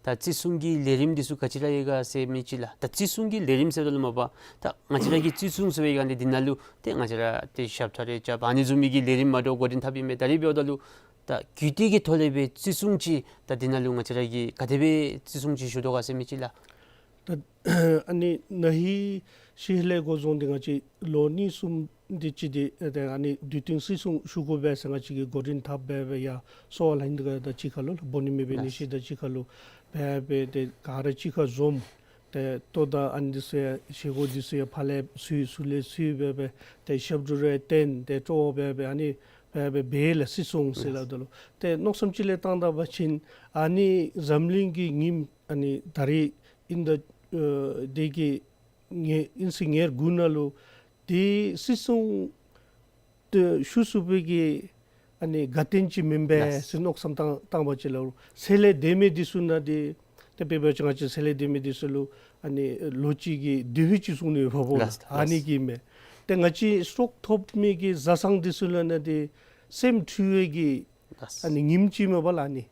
ད་བརྩི་སྲུང་གི་ལས་རིམ་འདི་ཚུ་ག་ཅི་ར་ཡོད་ག་ཟེར་མི་ཅིག་ལགས། ད་བརྩི་སྲུང་གི་ལས་རིམ་ཟེརཝ་ད་ལུ་མ་པ་ད་ང་བཅས་ར་གིས་བརྩི་སྲུང་ཟེར་བའི་སྒང་ལས་འདི་ནང་ལུ་ཏེ་ང་བཅས་ར་ཏེ་ཞབས་ཁྲ་རེ་རྐྱབ་ཨ་ནི་བཟུམ་མའི་གི་ལས་རིམ་མ་འདྲཝ་འགོ་འདྲེན་འཐབ་ཨིན་མས། ད་རིས་འབདཝ་ད་ལུ་ད་རྒྱུད་སྟོད་ཀྱི་ཐོག་ལས་སྦེ་བརྩི་སྲུང་ཅིག་ད་འདི་ནང་ལུ་ང་བཅས་ར་གིས་ག་དེ་སྦེ་བརྩི་སྲུང་ཅིག་ཞུ་དོ་ག་ཟེར་མི་ཅིག་ལགས། ད་ཨ་ནི་ན་ཧིང་ཤི་ལས་འགོ་བཟུང་སྟེ་ང་བཅས་ལོ་གཉིས་གསུམ་འདི་ཅིག་འདི་ཨ་ནི་དུས་སྟོན་བརྩི་སྲུང་ཞུ་དགོ་པས་ཟེར་ང་བཅས་ཀྱིས་འགོ་འདྲེན་འཐབ་སྦེ་སྦེ་ཡར་གསོ་བ་ལྷན་ཁག་དང་གཅིག་ཁར་ལུ་སྦོ་ནི་མེད་པའི་ནད་གཞི་དང་གཅིག་ཁར་ལུ་སྦེ་སྦེ་ཏེ་ག་ར་གཅིག་ཁར་འཛོམས། ཏེ་ལྟོ་དང་ཨ་ནི་འདི་ཚུ་ཡང་བཞེས་སྒོ་འདི་ཚུ་ཡང་ཕར་ལས་ཚུད་ཚུར་ལས་ཚུད་སྦེ་སྦེ་ཏེ་ཞབས་དྲུང་རེ་བསྟེན་ཏེ་སྤྲོ་བ་སྦེ་སྦེ་ཨ་ནི་སྦེ་སྦེ་འབད་ལགས། བརྩི་སྲུང་ཟེར་སླབ་ད་ལུ་ཏེ་མནོ་བསམ་ཅིག་ལས་བཏང་ད་པ་ཅིན་ཨ་ནི་འཛམ་གླིང་གི་ཉིནམ་ཨ་ནི་ད་རིས་ཨིན་ད་ཨ་འདི་གི་ཉེ་ཨིན་ཚེས་ཉེར་དགུ་ནང་ལུ་ཏེ་བརྩི་སྲུང་ཏེ་ཞུ་ཚུགས་པའི་གི་ ཨ་ནི་དགའ་སྟོན་ཅིག་མེན་པས་ཟེར་མནོ་བསམ་བཏང་བཏང་བ་ཅིན་ལགས། ཚེ་ལས་འདས་མི་འདི་ཚུ་ནང་འདི་ཏེ་དཔེ་འབད་བ་ཅིན་ང་བཅས་ཚེ་ལས་འདས་མི་འདི་ཚུ་ལུ་ཨ་ནི་ལོ་གཅིག་གི་དུས་ཚོད་ཅིག་གསུངས་ནི་ཡོདཔ་ལགས། ལགས་ལགས། ཨ་ནི་གི་མས། ཏེ་ང་བཅས་སྲོག་ཐོབ་མི་གི་བཟའ་ཚང་འདི་ཚུ་ལུ་ནང་འདི་སེམས་འཁྲུལ་བའི་གི་ལགས། ཨ་ནི་ཉིནམ་ཅིག་མས་པ་ལགས་ཨ་ནི།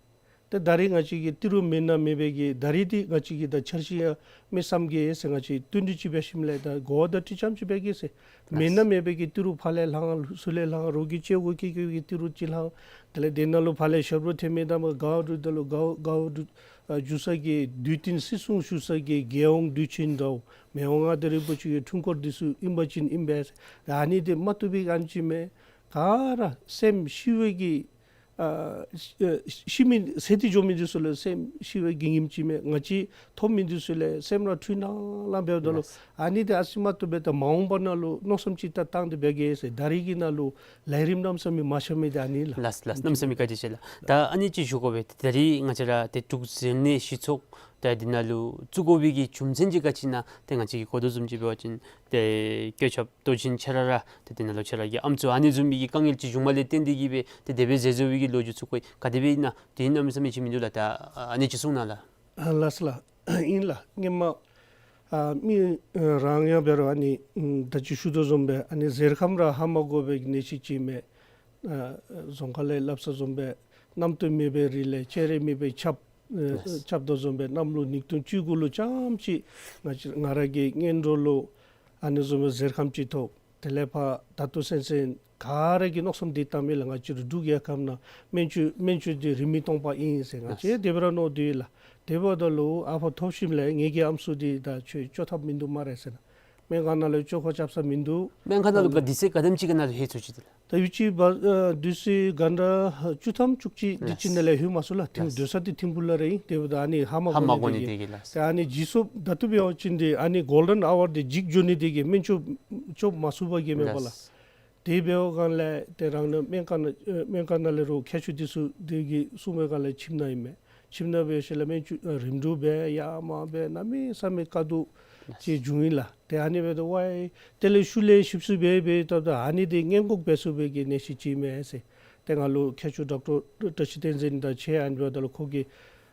ཏེ་ད་རིས་ང་བཅས་ཀྱི་ཏི་རུ་མེད་ན་མེད་པའི་གི་ད་རིས་འདི་ང་བཅས་ཀྱི་ད་འཆར་གཞི་ཡང་མི་བསམ་གེ་ཟེར། ང་བཅས་བསྟུན་གྲོས་ཅིག་འབད་ཞིནམ་ལས་ད་གོ་བ་བརྡ་སྤྲོད་ཙམ་ཅིག་འབད་གེ་ཟེར། མེད་ན་མེད་པའི་གི་ཏི་རུ་ཕར་ལས་ལྷང་ཚུར་ལས་ལྷང་རོགས་ཀྱིས་བཅོལ་དགོ་ཀི་ཀི་གི་ཏི་རུ་ཅིག་ལྷང་། དེ་ལས་དེ་ནང་ལུ་ཕར་ལས་ཞབས་རོགས་ཐོན་མི་དང་མ་ག་བ་འདྲུད་ད་ལུ་ག་བ་ག་བ་འདྲུད་ཨ་འགྱོ་ས་གི་དུས་སྟོན་སྲིད་སྲུང་ཞུ་ས་གི་རྒྱལ་ཡོངས་དུས་ཆེན་དང་མི་དབང་མངའ་བདག་རིན་པོ་ཆེ་གི་འཁྲུངས་སྐར་འདི་ཚུ་ཨིན་པ་ཅིན་ཨིན་པས། ཨ་ནི་འདི་མ་བཏུབ་པའི་ཨ་ནི་ཅིག་མས། ག་ར་སེམས་ཤི་བའི་གི་ཨ་ཤི་ཨ་ཤི་མི་ཟེར་ཏེ་འགྱོ་མི་འདི་ཚུ་ལུ་སེམས་ཤི་བའི་གི་ཉིནམ་ཅིག་མས། ང་བཅས་ཐོབ་མི་འདི་ཚུ་ལས་སེམས་ར་འཁྲུལ་སྣང་ལང་འབདཝ་ད་ལུ། ལགས། ཨ་ནི་འདི་ཨ་ཙི་མ་བཏུབ་པའི་ད་མ་འོངས་པ་ནང་ལུ་མནོ་བསམ་ཅིག་ད་བཏང་སྟེ་འབད་གེ་ཟེར། ད་རིས་ཀྱི་ནང་ལུ་ལས་རིམ་གནམ་མེད་ས་མེད་མ་ཤར་མི་འདི་ཨ་ནི་ལགས། ལགས་ལགས། གནམ་མེད་ས་མེད་བཀའ་དྲིན་ཆེ་ལགས། ད་ཨ་ནི་ཅིག་ཞུ་དགོ་པས། ད་རིས་ང་བཅས་ར་ཏེ་འབྲུག་ཟེར་ནི་གཞི་ཚོགས་ད་འདི་ནང་ལུ་བཙུགས་དགོ་པའི་གི་རྒྱུ་མཚན་ཅིག་ག་ཅི་ཨིན་ན་ཏེ་ང་བཅས་ཀྱིས་གོ་དོ་བཟུམ་ཅིག་འབད་བ་ཅིན་ཏེ་བཀོད་ཁྱབ་ལྟོ་ཆེན་ཁྱེད་ར་ར་ཏེ་དེ་ནང་ལུ་ཁྱེད་ར་གི་ཨམ་སྲུ་ཨ་ནི་བཟུམ་མའི་གི་དཀའ་ངལ་ཅིག་བྱུངམ་ལས་བརྟེན་ཏེ་གིས་སྦེ་ཏེ་དེ་སྦེ་མཛད་མཛད་པའི་གི་ལོ་རྒྱུས་ཚུ་གོ་ཡི། ག་དེ་སྦེ་ཨིན་ན་དེ་གནམ་མེད་ས་མེད་ཅིག་མིན་འདུག་ལགས། ད་ཨ་ནི་ཅིག་གསུང་གནང་ལགས། ལགས་ལགས། ཨིན་ལགས། སྔོན་མ་ཨ་མི་ཨ་རང་ཡང་འབད་རུང་ཨ་ནི་ཨམ་ད་ཅི་ཞུ་དོ་བཟུམ་སྦེ་ཨ་ནི་གཟེར་ཁམས་ར་ཧ་མ་གོ་བའི་གནས་ཤིག་ཅིག་མས། ཨ་རྫོང་ཁ་ལས་སླབ་ས་བཟུམ་སྦེ་གནམ་དུས་མེད་པའི་རི་ལས་སྤྱན་རས་མེད་པའི་ཆབ་ཨ་ལགས། ཆབ་དོ་བཟུམ་སྦེ་གནམ་ལོ་ཉིས་སྟོང་བཅུ་དགུ་ལུ་ཙམ་ཅིག་ང་བཅས་ང་ར་གི་སྔོན་འགྲོ་ལུ་ཨ་ནི་བཟུམ་སྦེ་གཟེར་ཁམས་ཅིག་ཐོབ། དེ་ལས་ཕར་ད་ལྟོ་སེམས་ཅན་ག་ར་གིས་མནོ་བསམ་འདི་བཏང་མི་ལགས། ང་བཅས་ར་འབྲུག་རྒྱལ་ཁབ་ནང་སྨན་བཅོས་སྨན་བཅོས་འདི་རིན་མེད་སྟོང་པ་ཨིན་ཟེར་ང་བཅས་ལགས། དེ་སྦེ་ར་མནོ་སྡོད་ཡི་ལགས། དེ་འབདཝ་ད་ལུ་ཨ་ཕར་ཐོབ་ཞིནམ་ལས་ངེ་གི་ཨམ་སྲུ་འདི་ད་ཁྱོད་བཅོ་ཐབས་མིན་འདུག་སྨ་རེ་ཟེར་ན། སྨན་ཁང་ནང་ལུ་བཅོ་ཁ་རྐྱབ་ས་མིན་འདུག། སྨན་ཁང་ནང་ལུ་ག་དུས་ཚོད་ག་དེམ་ཅིག་གི་ནང་ལུ་ལྷོད་ཚུགས་ཅི་ཏེ་ལགས། ད་ཡུདཔ་ཅིག་བ་ཨ་དུས་ཚོད་ག་འདྲ་བཅུ་ཐམ་བཅུ་གཅིག་དེ་ཅིག་ནང་ལས་ལྷོད་མ་ཚུགས་ལགས། ཐིམ་ལགས། སྡོད་ས་འདི་ཐིམ་ཕུག་ལུ་ར་ཨིན། དེ་འབདཝ་ད་ཨ་ནི་ཧ་མ་ཧ་མ་གོ་ནི་གོ་ནི་དེ་གིས། དེ་གིས་ལགས། ད་ཨ་ནི་འཇིགས་སོཔ་ད་ལྟོ་འབད་བ་ཅིན་འདི་ཨ་ནི་གོལ་ཌེན་ཨ་ཝར་འདི་འཇིག་འགྱོ་ནི་དེ་གིས་སྨན་བཅོས་བཅོ་མ་ཚུགས་པ་གིས་མས་པ་ལགས། ལགས། དེ་འབདཝ་སྒང་ལས་ཏེ་རང་ནི་སྨན་ཁང་ནང་ཨེ་སྨན་ཁང་ནང་ལས་རོགས་མཁས་མཆོག་འདི་ཚུ་འདི་གིས་གསུངས་པའི་སྒང་ལས་ཁྱིམ་ནང་ཨིན་མས། ཁྱིམ་ནང་འབད་ཞིནམ་ལས་སྨན་བཅོས་ཨ་རིམ་གྲོ་འབད་ཡར་མར་འབད་གནམ་མེད་ས་མེད་དཀའ་སྡུག་ཅིག་བྱུང་ཡི་ལགས། ཏེ་ཨ་ནི་འབདཝ་ད་ཝའི་དེ་ལས་ཤུལ་ལས་ཞིབ་འཚོལ་འབད་འབད་བལྟཝ་ད་ཨ་ནི་འདི་སྔོན་འགོག་འབད་ཚུགས་པའི་གི་ནད་གཞི་ཅིག་མས་ཟེར། ཏེ་ང་ལུ་མཁས་མཆོག་ཌོག་ཊར་བཀྲ་ཤིས་བསྟན་འཛིན་དང་ཕྱད། ཨ་ནི་འབདཝ་ད་ལུ་ཁོ་གིས་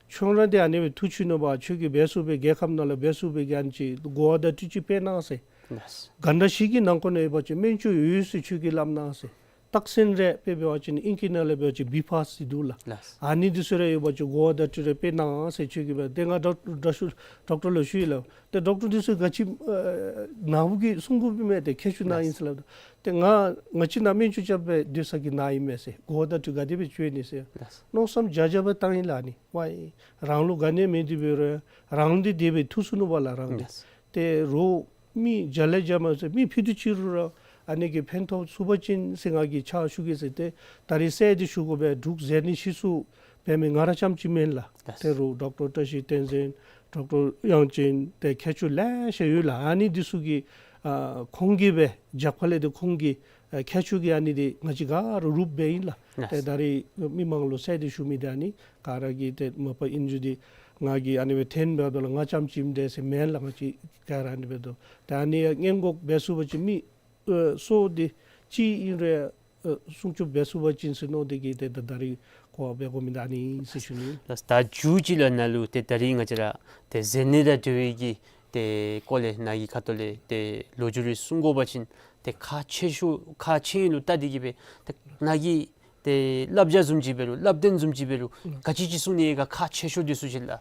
ཁྱོད་ར་འདི་ཨ་ནི་སྦེ་ཐུགས་ཆུད་ནུག་པ། ཁྱོད་ཀྱིས་འབད་ཚུགས་པའི་རྒྱལ་ཁབ་ནང་ལུ་འབད་ཚུགས་པའི་གི་ཨ་ནི་ཅིག་གོ་བ་བརྡ་སྤྲོད་ཅིག་སྤེལ་གནང་ཟེར། ལགས། ག་འདྲ་ཞིག་གི་ནང་འཁོད་ནང་ཡོད་པ་ཅིན་སྨན་བཅོས་ཡོད་ཟེར་ཁྱོད་ཀྱིས་སླབ་གནང་ཟེར། རྟགས་མཚན་རེ་དཔེ་འབད་བ་ཅིན་ཨིང་སྐད་ནང་ལས་འབད་བ་ཅིན་བི་ཕཱསི་ཟེར་འདུག་ལགས། ལགས། ཨ་ནི་འདི་ཚུ་རེ་ཡོད་པ་ཅིན་གོ་བ་བརྡ་སྤྲོད་རེ་སྤེལ་གནང་ཟེར་ཁྱོད་ཀྱིས་འབད། ཏེ་ང་ཌོག་ཌོག་ཌོག་ཌོག་ཊར་ལུ་ཞུ་ཡི་ལགས། ཏེ་ཌོག་ཊར་འདི་ཚུ་ག་ཅི་ཨ་ནཝ་གིས་གསུང་དགོཔ་མས། ཏེ་མཁས་མཆོག་ནཱ་ཨིན་ཟེར་སླབ་ད། ཏེ་ང་ང་བཅས་ནཱ་སྨན་བཅོས་རྐྱབ་སྦེ་སྡོད་ས་གི་ནཱ་ཨིན་མས་ཟེར། གོ་བ་བརྡ་སྤྲོད་ག་དེ་སྦེ་བཅོ་ནི་ཟེར། ལགས། མནོ་བསམ་བརྒྱ་བརྒྱ་སྦེ་བཏང་ཡི་ལགས། ཨ་ནི་ཝའི་རང་ལུ་ག་ནི་མེད་དེ་འབད་རུང་རང་འདི་དེ་སྦེ་ཐུག་སོ་ནུག་པ་ལགས་རང་འདི། ལགས། ཏེ་རོགས་མི་བརྒྱ་ལས་བརྒྱ་མ་ཚད་མི་ཕུད་རྡོག་ཅིག་རུང་ར་ཨ་ནི་གིས་ཕན་ཐོགས་ཚུགས་པ་ཅིན་ཟེར་ང་གིས་ཕྱག་ཞུ་གེ་ཟེར། ཏེ་ད་རིས་གསལ་ཏེ་ཞུ་དགོ་པས། འབྲུག་ཟེར་ནི་གཞི་བཙུགས་འབད་མི་ང་ར་རྐྱངམ་ཅིག་མེན་ལགས། ལགས། ཏེ་རོགས་ཌོག་ཊར་བཀྲ་ཤིས་བསྟན་འཛིན་ཌོག་ཊར་དབྱངས་ཅན་ཏེ་མཁས་མཆོག་ལེ་ཤ་ཡོད་ལགས། ཨ་ནི་འདི་ཚུ་གིས་ཨ་ཁོང་གིས་སྦེ་རྒྱབ་ཁ་ལས་ཏེ་ཁོང་གིས་ཨ་མཁས་མཆོག་གིས་ཨ་ནི་འདི་ང་བཅས་ག་ར་རུབ་འབད་ཨིན་ལགས། ལགས། ཏེ་ད་རིས་མི་མང་ལུ་གསལ་ཏེ་ཞུ་མི་འདི་ཨ་ནི་ག་ར་གིས་ཏེ་མ་པ་ཨིན་རུང་འདི་ང་གིས་ཨ་ནི་སྦེ་འཐེན་འབདཝ་ད་ལུ་ང་རྐྱངམ་ཅིག་ཨིནམ་འདྲས་ཟེར་མེན་ལགས། ང་བཅས་ག་ར་ཨ་ནི་འབད་དོ། ཏེ་ཨ་ནི་སྔོན་འགོག་འབད་ཚུགས་པ་ཅིན་མི་ཨ་སོ་འདི་གཅིག་ཨིན་རུང་ཨ་སྲུང་སྐྱོབ་འབད་ཚུགས་པ་ཅིན་ཟེར་མནོ་སྟེ་གིས་ཏེ་ད་ད་རིས་གོ་བ་འབད་དགོ་མི་འདི་ཨ་ནི་ཨིན་ཟེར་ཞུ་ནི། ལགས། ད་མཇུག་ཅིག་ལུ་ནཱ་ལུ་ཏེ་ད་རིས་ང་བཅས་ར་ཏེ་ཟེར་ནི་དང་འབྲེལ་བའི་གི་ཏེ་སྐོར་ལས་ནཱ་གི་ཁ་ཐུག་ལས་ཏེ་ལོ་རྒྱུས་རེ་གསུང་དགོ་པ་ཅིན་ཏེ་ཁག་ཆེ་ཤོས་ཁག་ཆེ་ལུ་བལྟ་སྟེ་གིས་སྦེ་ཏེ་ནཱ་གི་ཏེ་བསླབ་བྱ་བཟུམ་ཅིག་འབད་རུང་བསླབ་སྟོན་བཟུམ་ཅིག་འབད་རུང་ག་ཅི་ཅིག་གསུང་ནི་ཡོད་ག། ཁག་ཆེ་ཤོས་འདི་ཚུ་ཅིག་ལགས།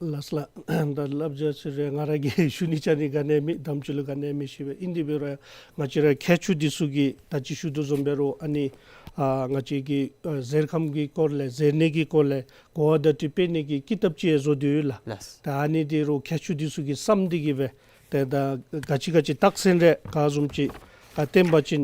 ལགས་ལགས། ད་བསླབ་བྱ་ཟེར་རུང་ང་ར་གིས་ཞུ་ནི་རྐྱབ་ནི་ག་ནི་མེད། དམ་ཚིག་ལུ་ག་ནི་མེད་ཤེས་པས། ཨིན་དེ་འབད་རུང་ང་བཅས་ར་མཁས་མཆོག་འདི་ཚུ་གིས་ད་ཅི་ཞུ་དོ་བཟུམ་འབད་རུང་ཨ་ནི་ཨ་ང་བཅས་ཀྱི་ཨ་ཟེར་ཁམས་ཀྱི་སྐོར་ལས་ཟེར་ནད་ཀྱི་སྐོར་ལས་གོ་བ་བརྡ་སྤྲོད་སྤེལ་ནི་གི་ཀི་ཏབ་ཅིག་ཡང་བཟོ་སྡོད་ཡོད་ལགས། ལགས། ད་ཨ་ནི་འདི་རོགས་མཁས་མཆོག་འདི་ཚུ་གིས་བསམ་སྟེ་གིས་སྦེ་ཏེ་ད་ག་ཅི་ག་ཅི་རྟགས་མཚན་རེ་ག་བཟུམ་ཅིག་ཨ་བསྟན་པ་ཅིན་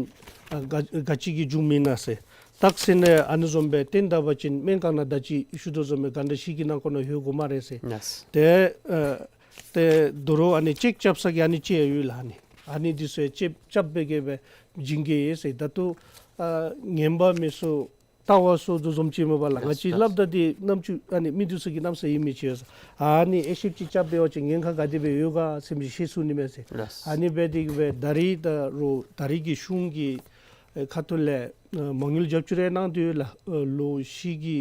ཨ་ག་ག་ཅི་གིས་འབྱུང་མི་ན་ཟེར། རྟགས་མཚན་རེ་ཨ་ནི་བཟུམ་སྦེ་བསྟན་ད་པ་ཅིན་སྨན་ཁང་ནང་ད་ཅི་ཞུ་དོ་བཟུམ་སྦེ་ག་འདྲ་ཞིག་གི་ནང་འཁོད་ནང་ལྷོད་དགོ་སྨ་རེ་ཟེར། ལགས། ཏེ་ཨ་ཏེ་དོ་རུང་ཨ་ནི་ཅེཀ་རྐྱབ་ས་གི་ཨ་ནི་ཅིག་ཡང་ཡོད་ལགས། ཨ་ནི་ཨ་ནི་འདི་ཚུ་ཡང་ཅེཀ་རྐྱབ་སྦེ་གིས་སྦེ་བྱིན་གེ་ཟེར། ད་ལྟོ་ཨ་ངན་པ་མི་སོ་ལྟ་བ་སོ་དོ་བཟུམ་ཅིག་མས་པ་ལགས། ང་བཅས་ལགས། སླབ་ད་འདི་རྣམ་ཅོ་ཨ་ནི་མི་འདི་ཚུ་གི་གནམ་ས་ཡིད་མི་ཆེས། ཨ་ནི་ཨེ་ཤེབ་ཅིག་རྐྱབ་འབད་བ་ཅིན་ཉེན་ཁ་ག་དེ་སྦེ་ཡོད་ག་ཟེར་མི་ཤེས་ཚུགས་ནི་མས་ཟེར། ལགས། ཨ་ནི་འབད་དེ་གིས་སྦེ་ད་རིས་ད་རོགས་ད་རིས་ཀྱི་གཞུང་གི་ ཨེ་ཁ་ཐུག་ལས་ཨ་མ་དངུལ་རྒྱབ་སྐྱོར་རེ་གནང་དོ་ཡོད་ལགས། ཨ་ལོ་བཞི་གི་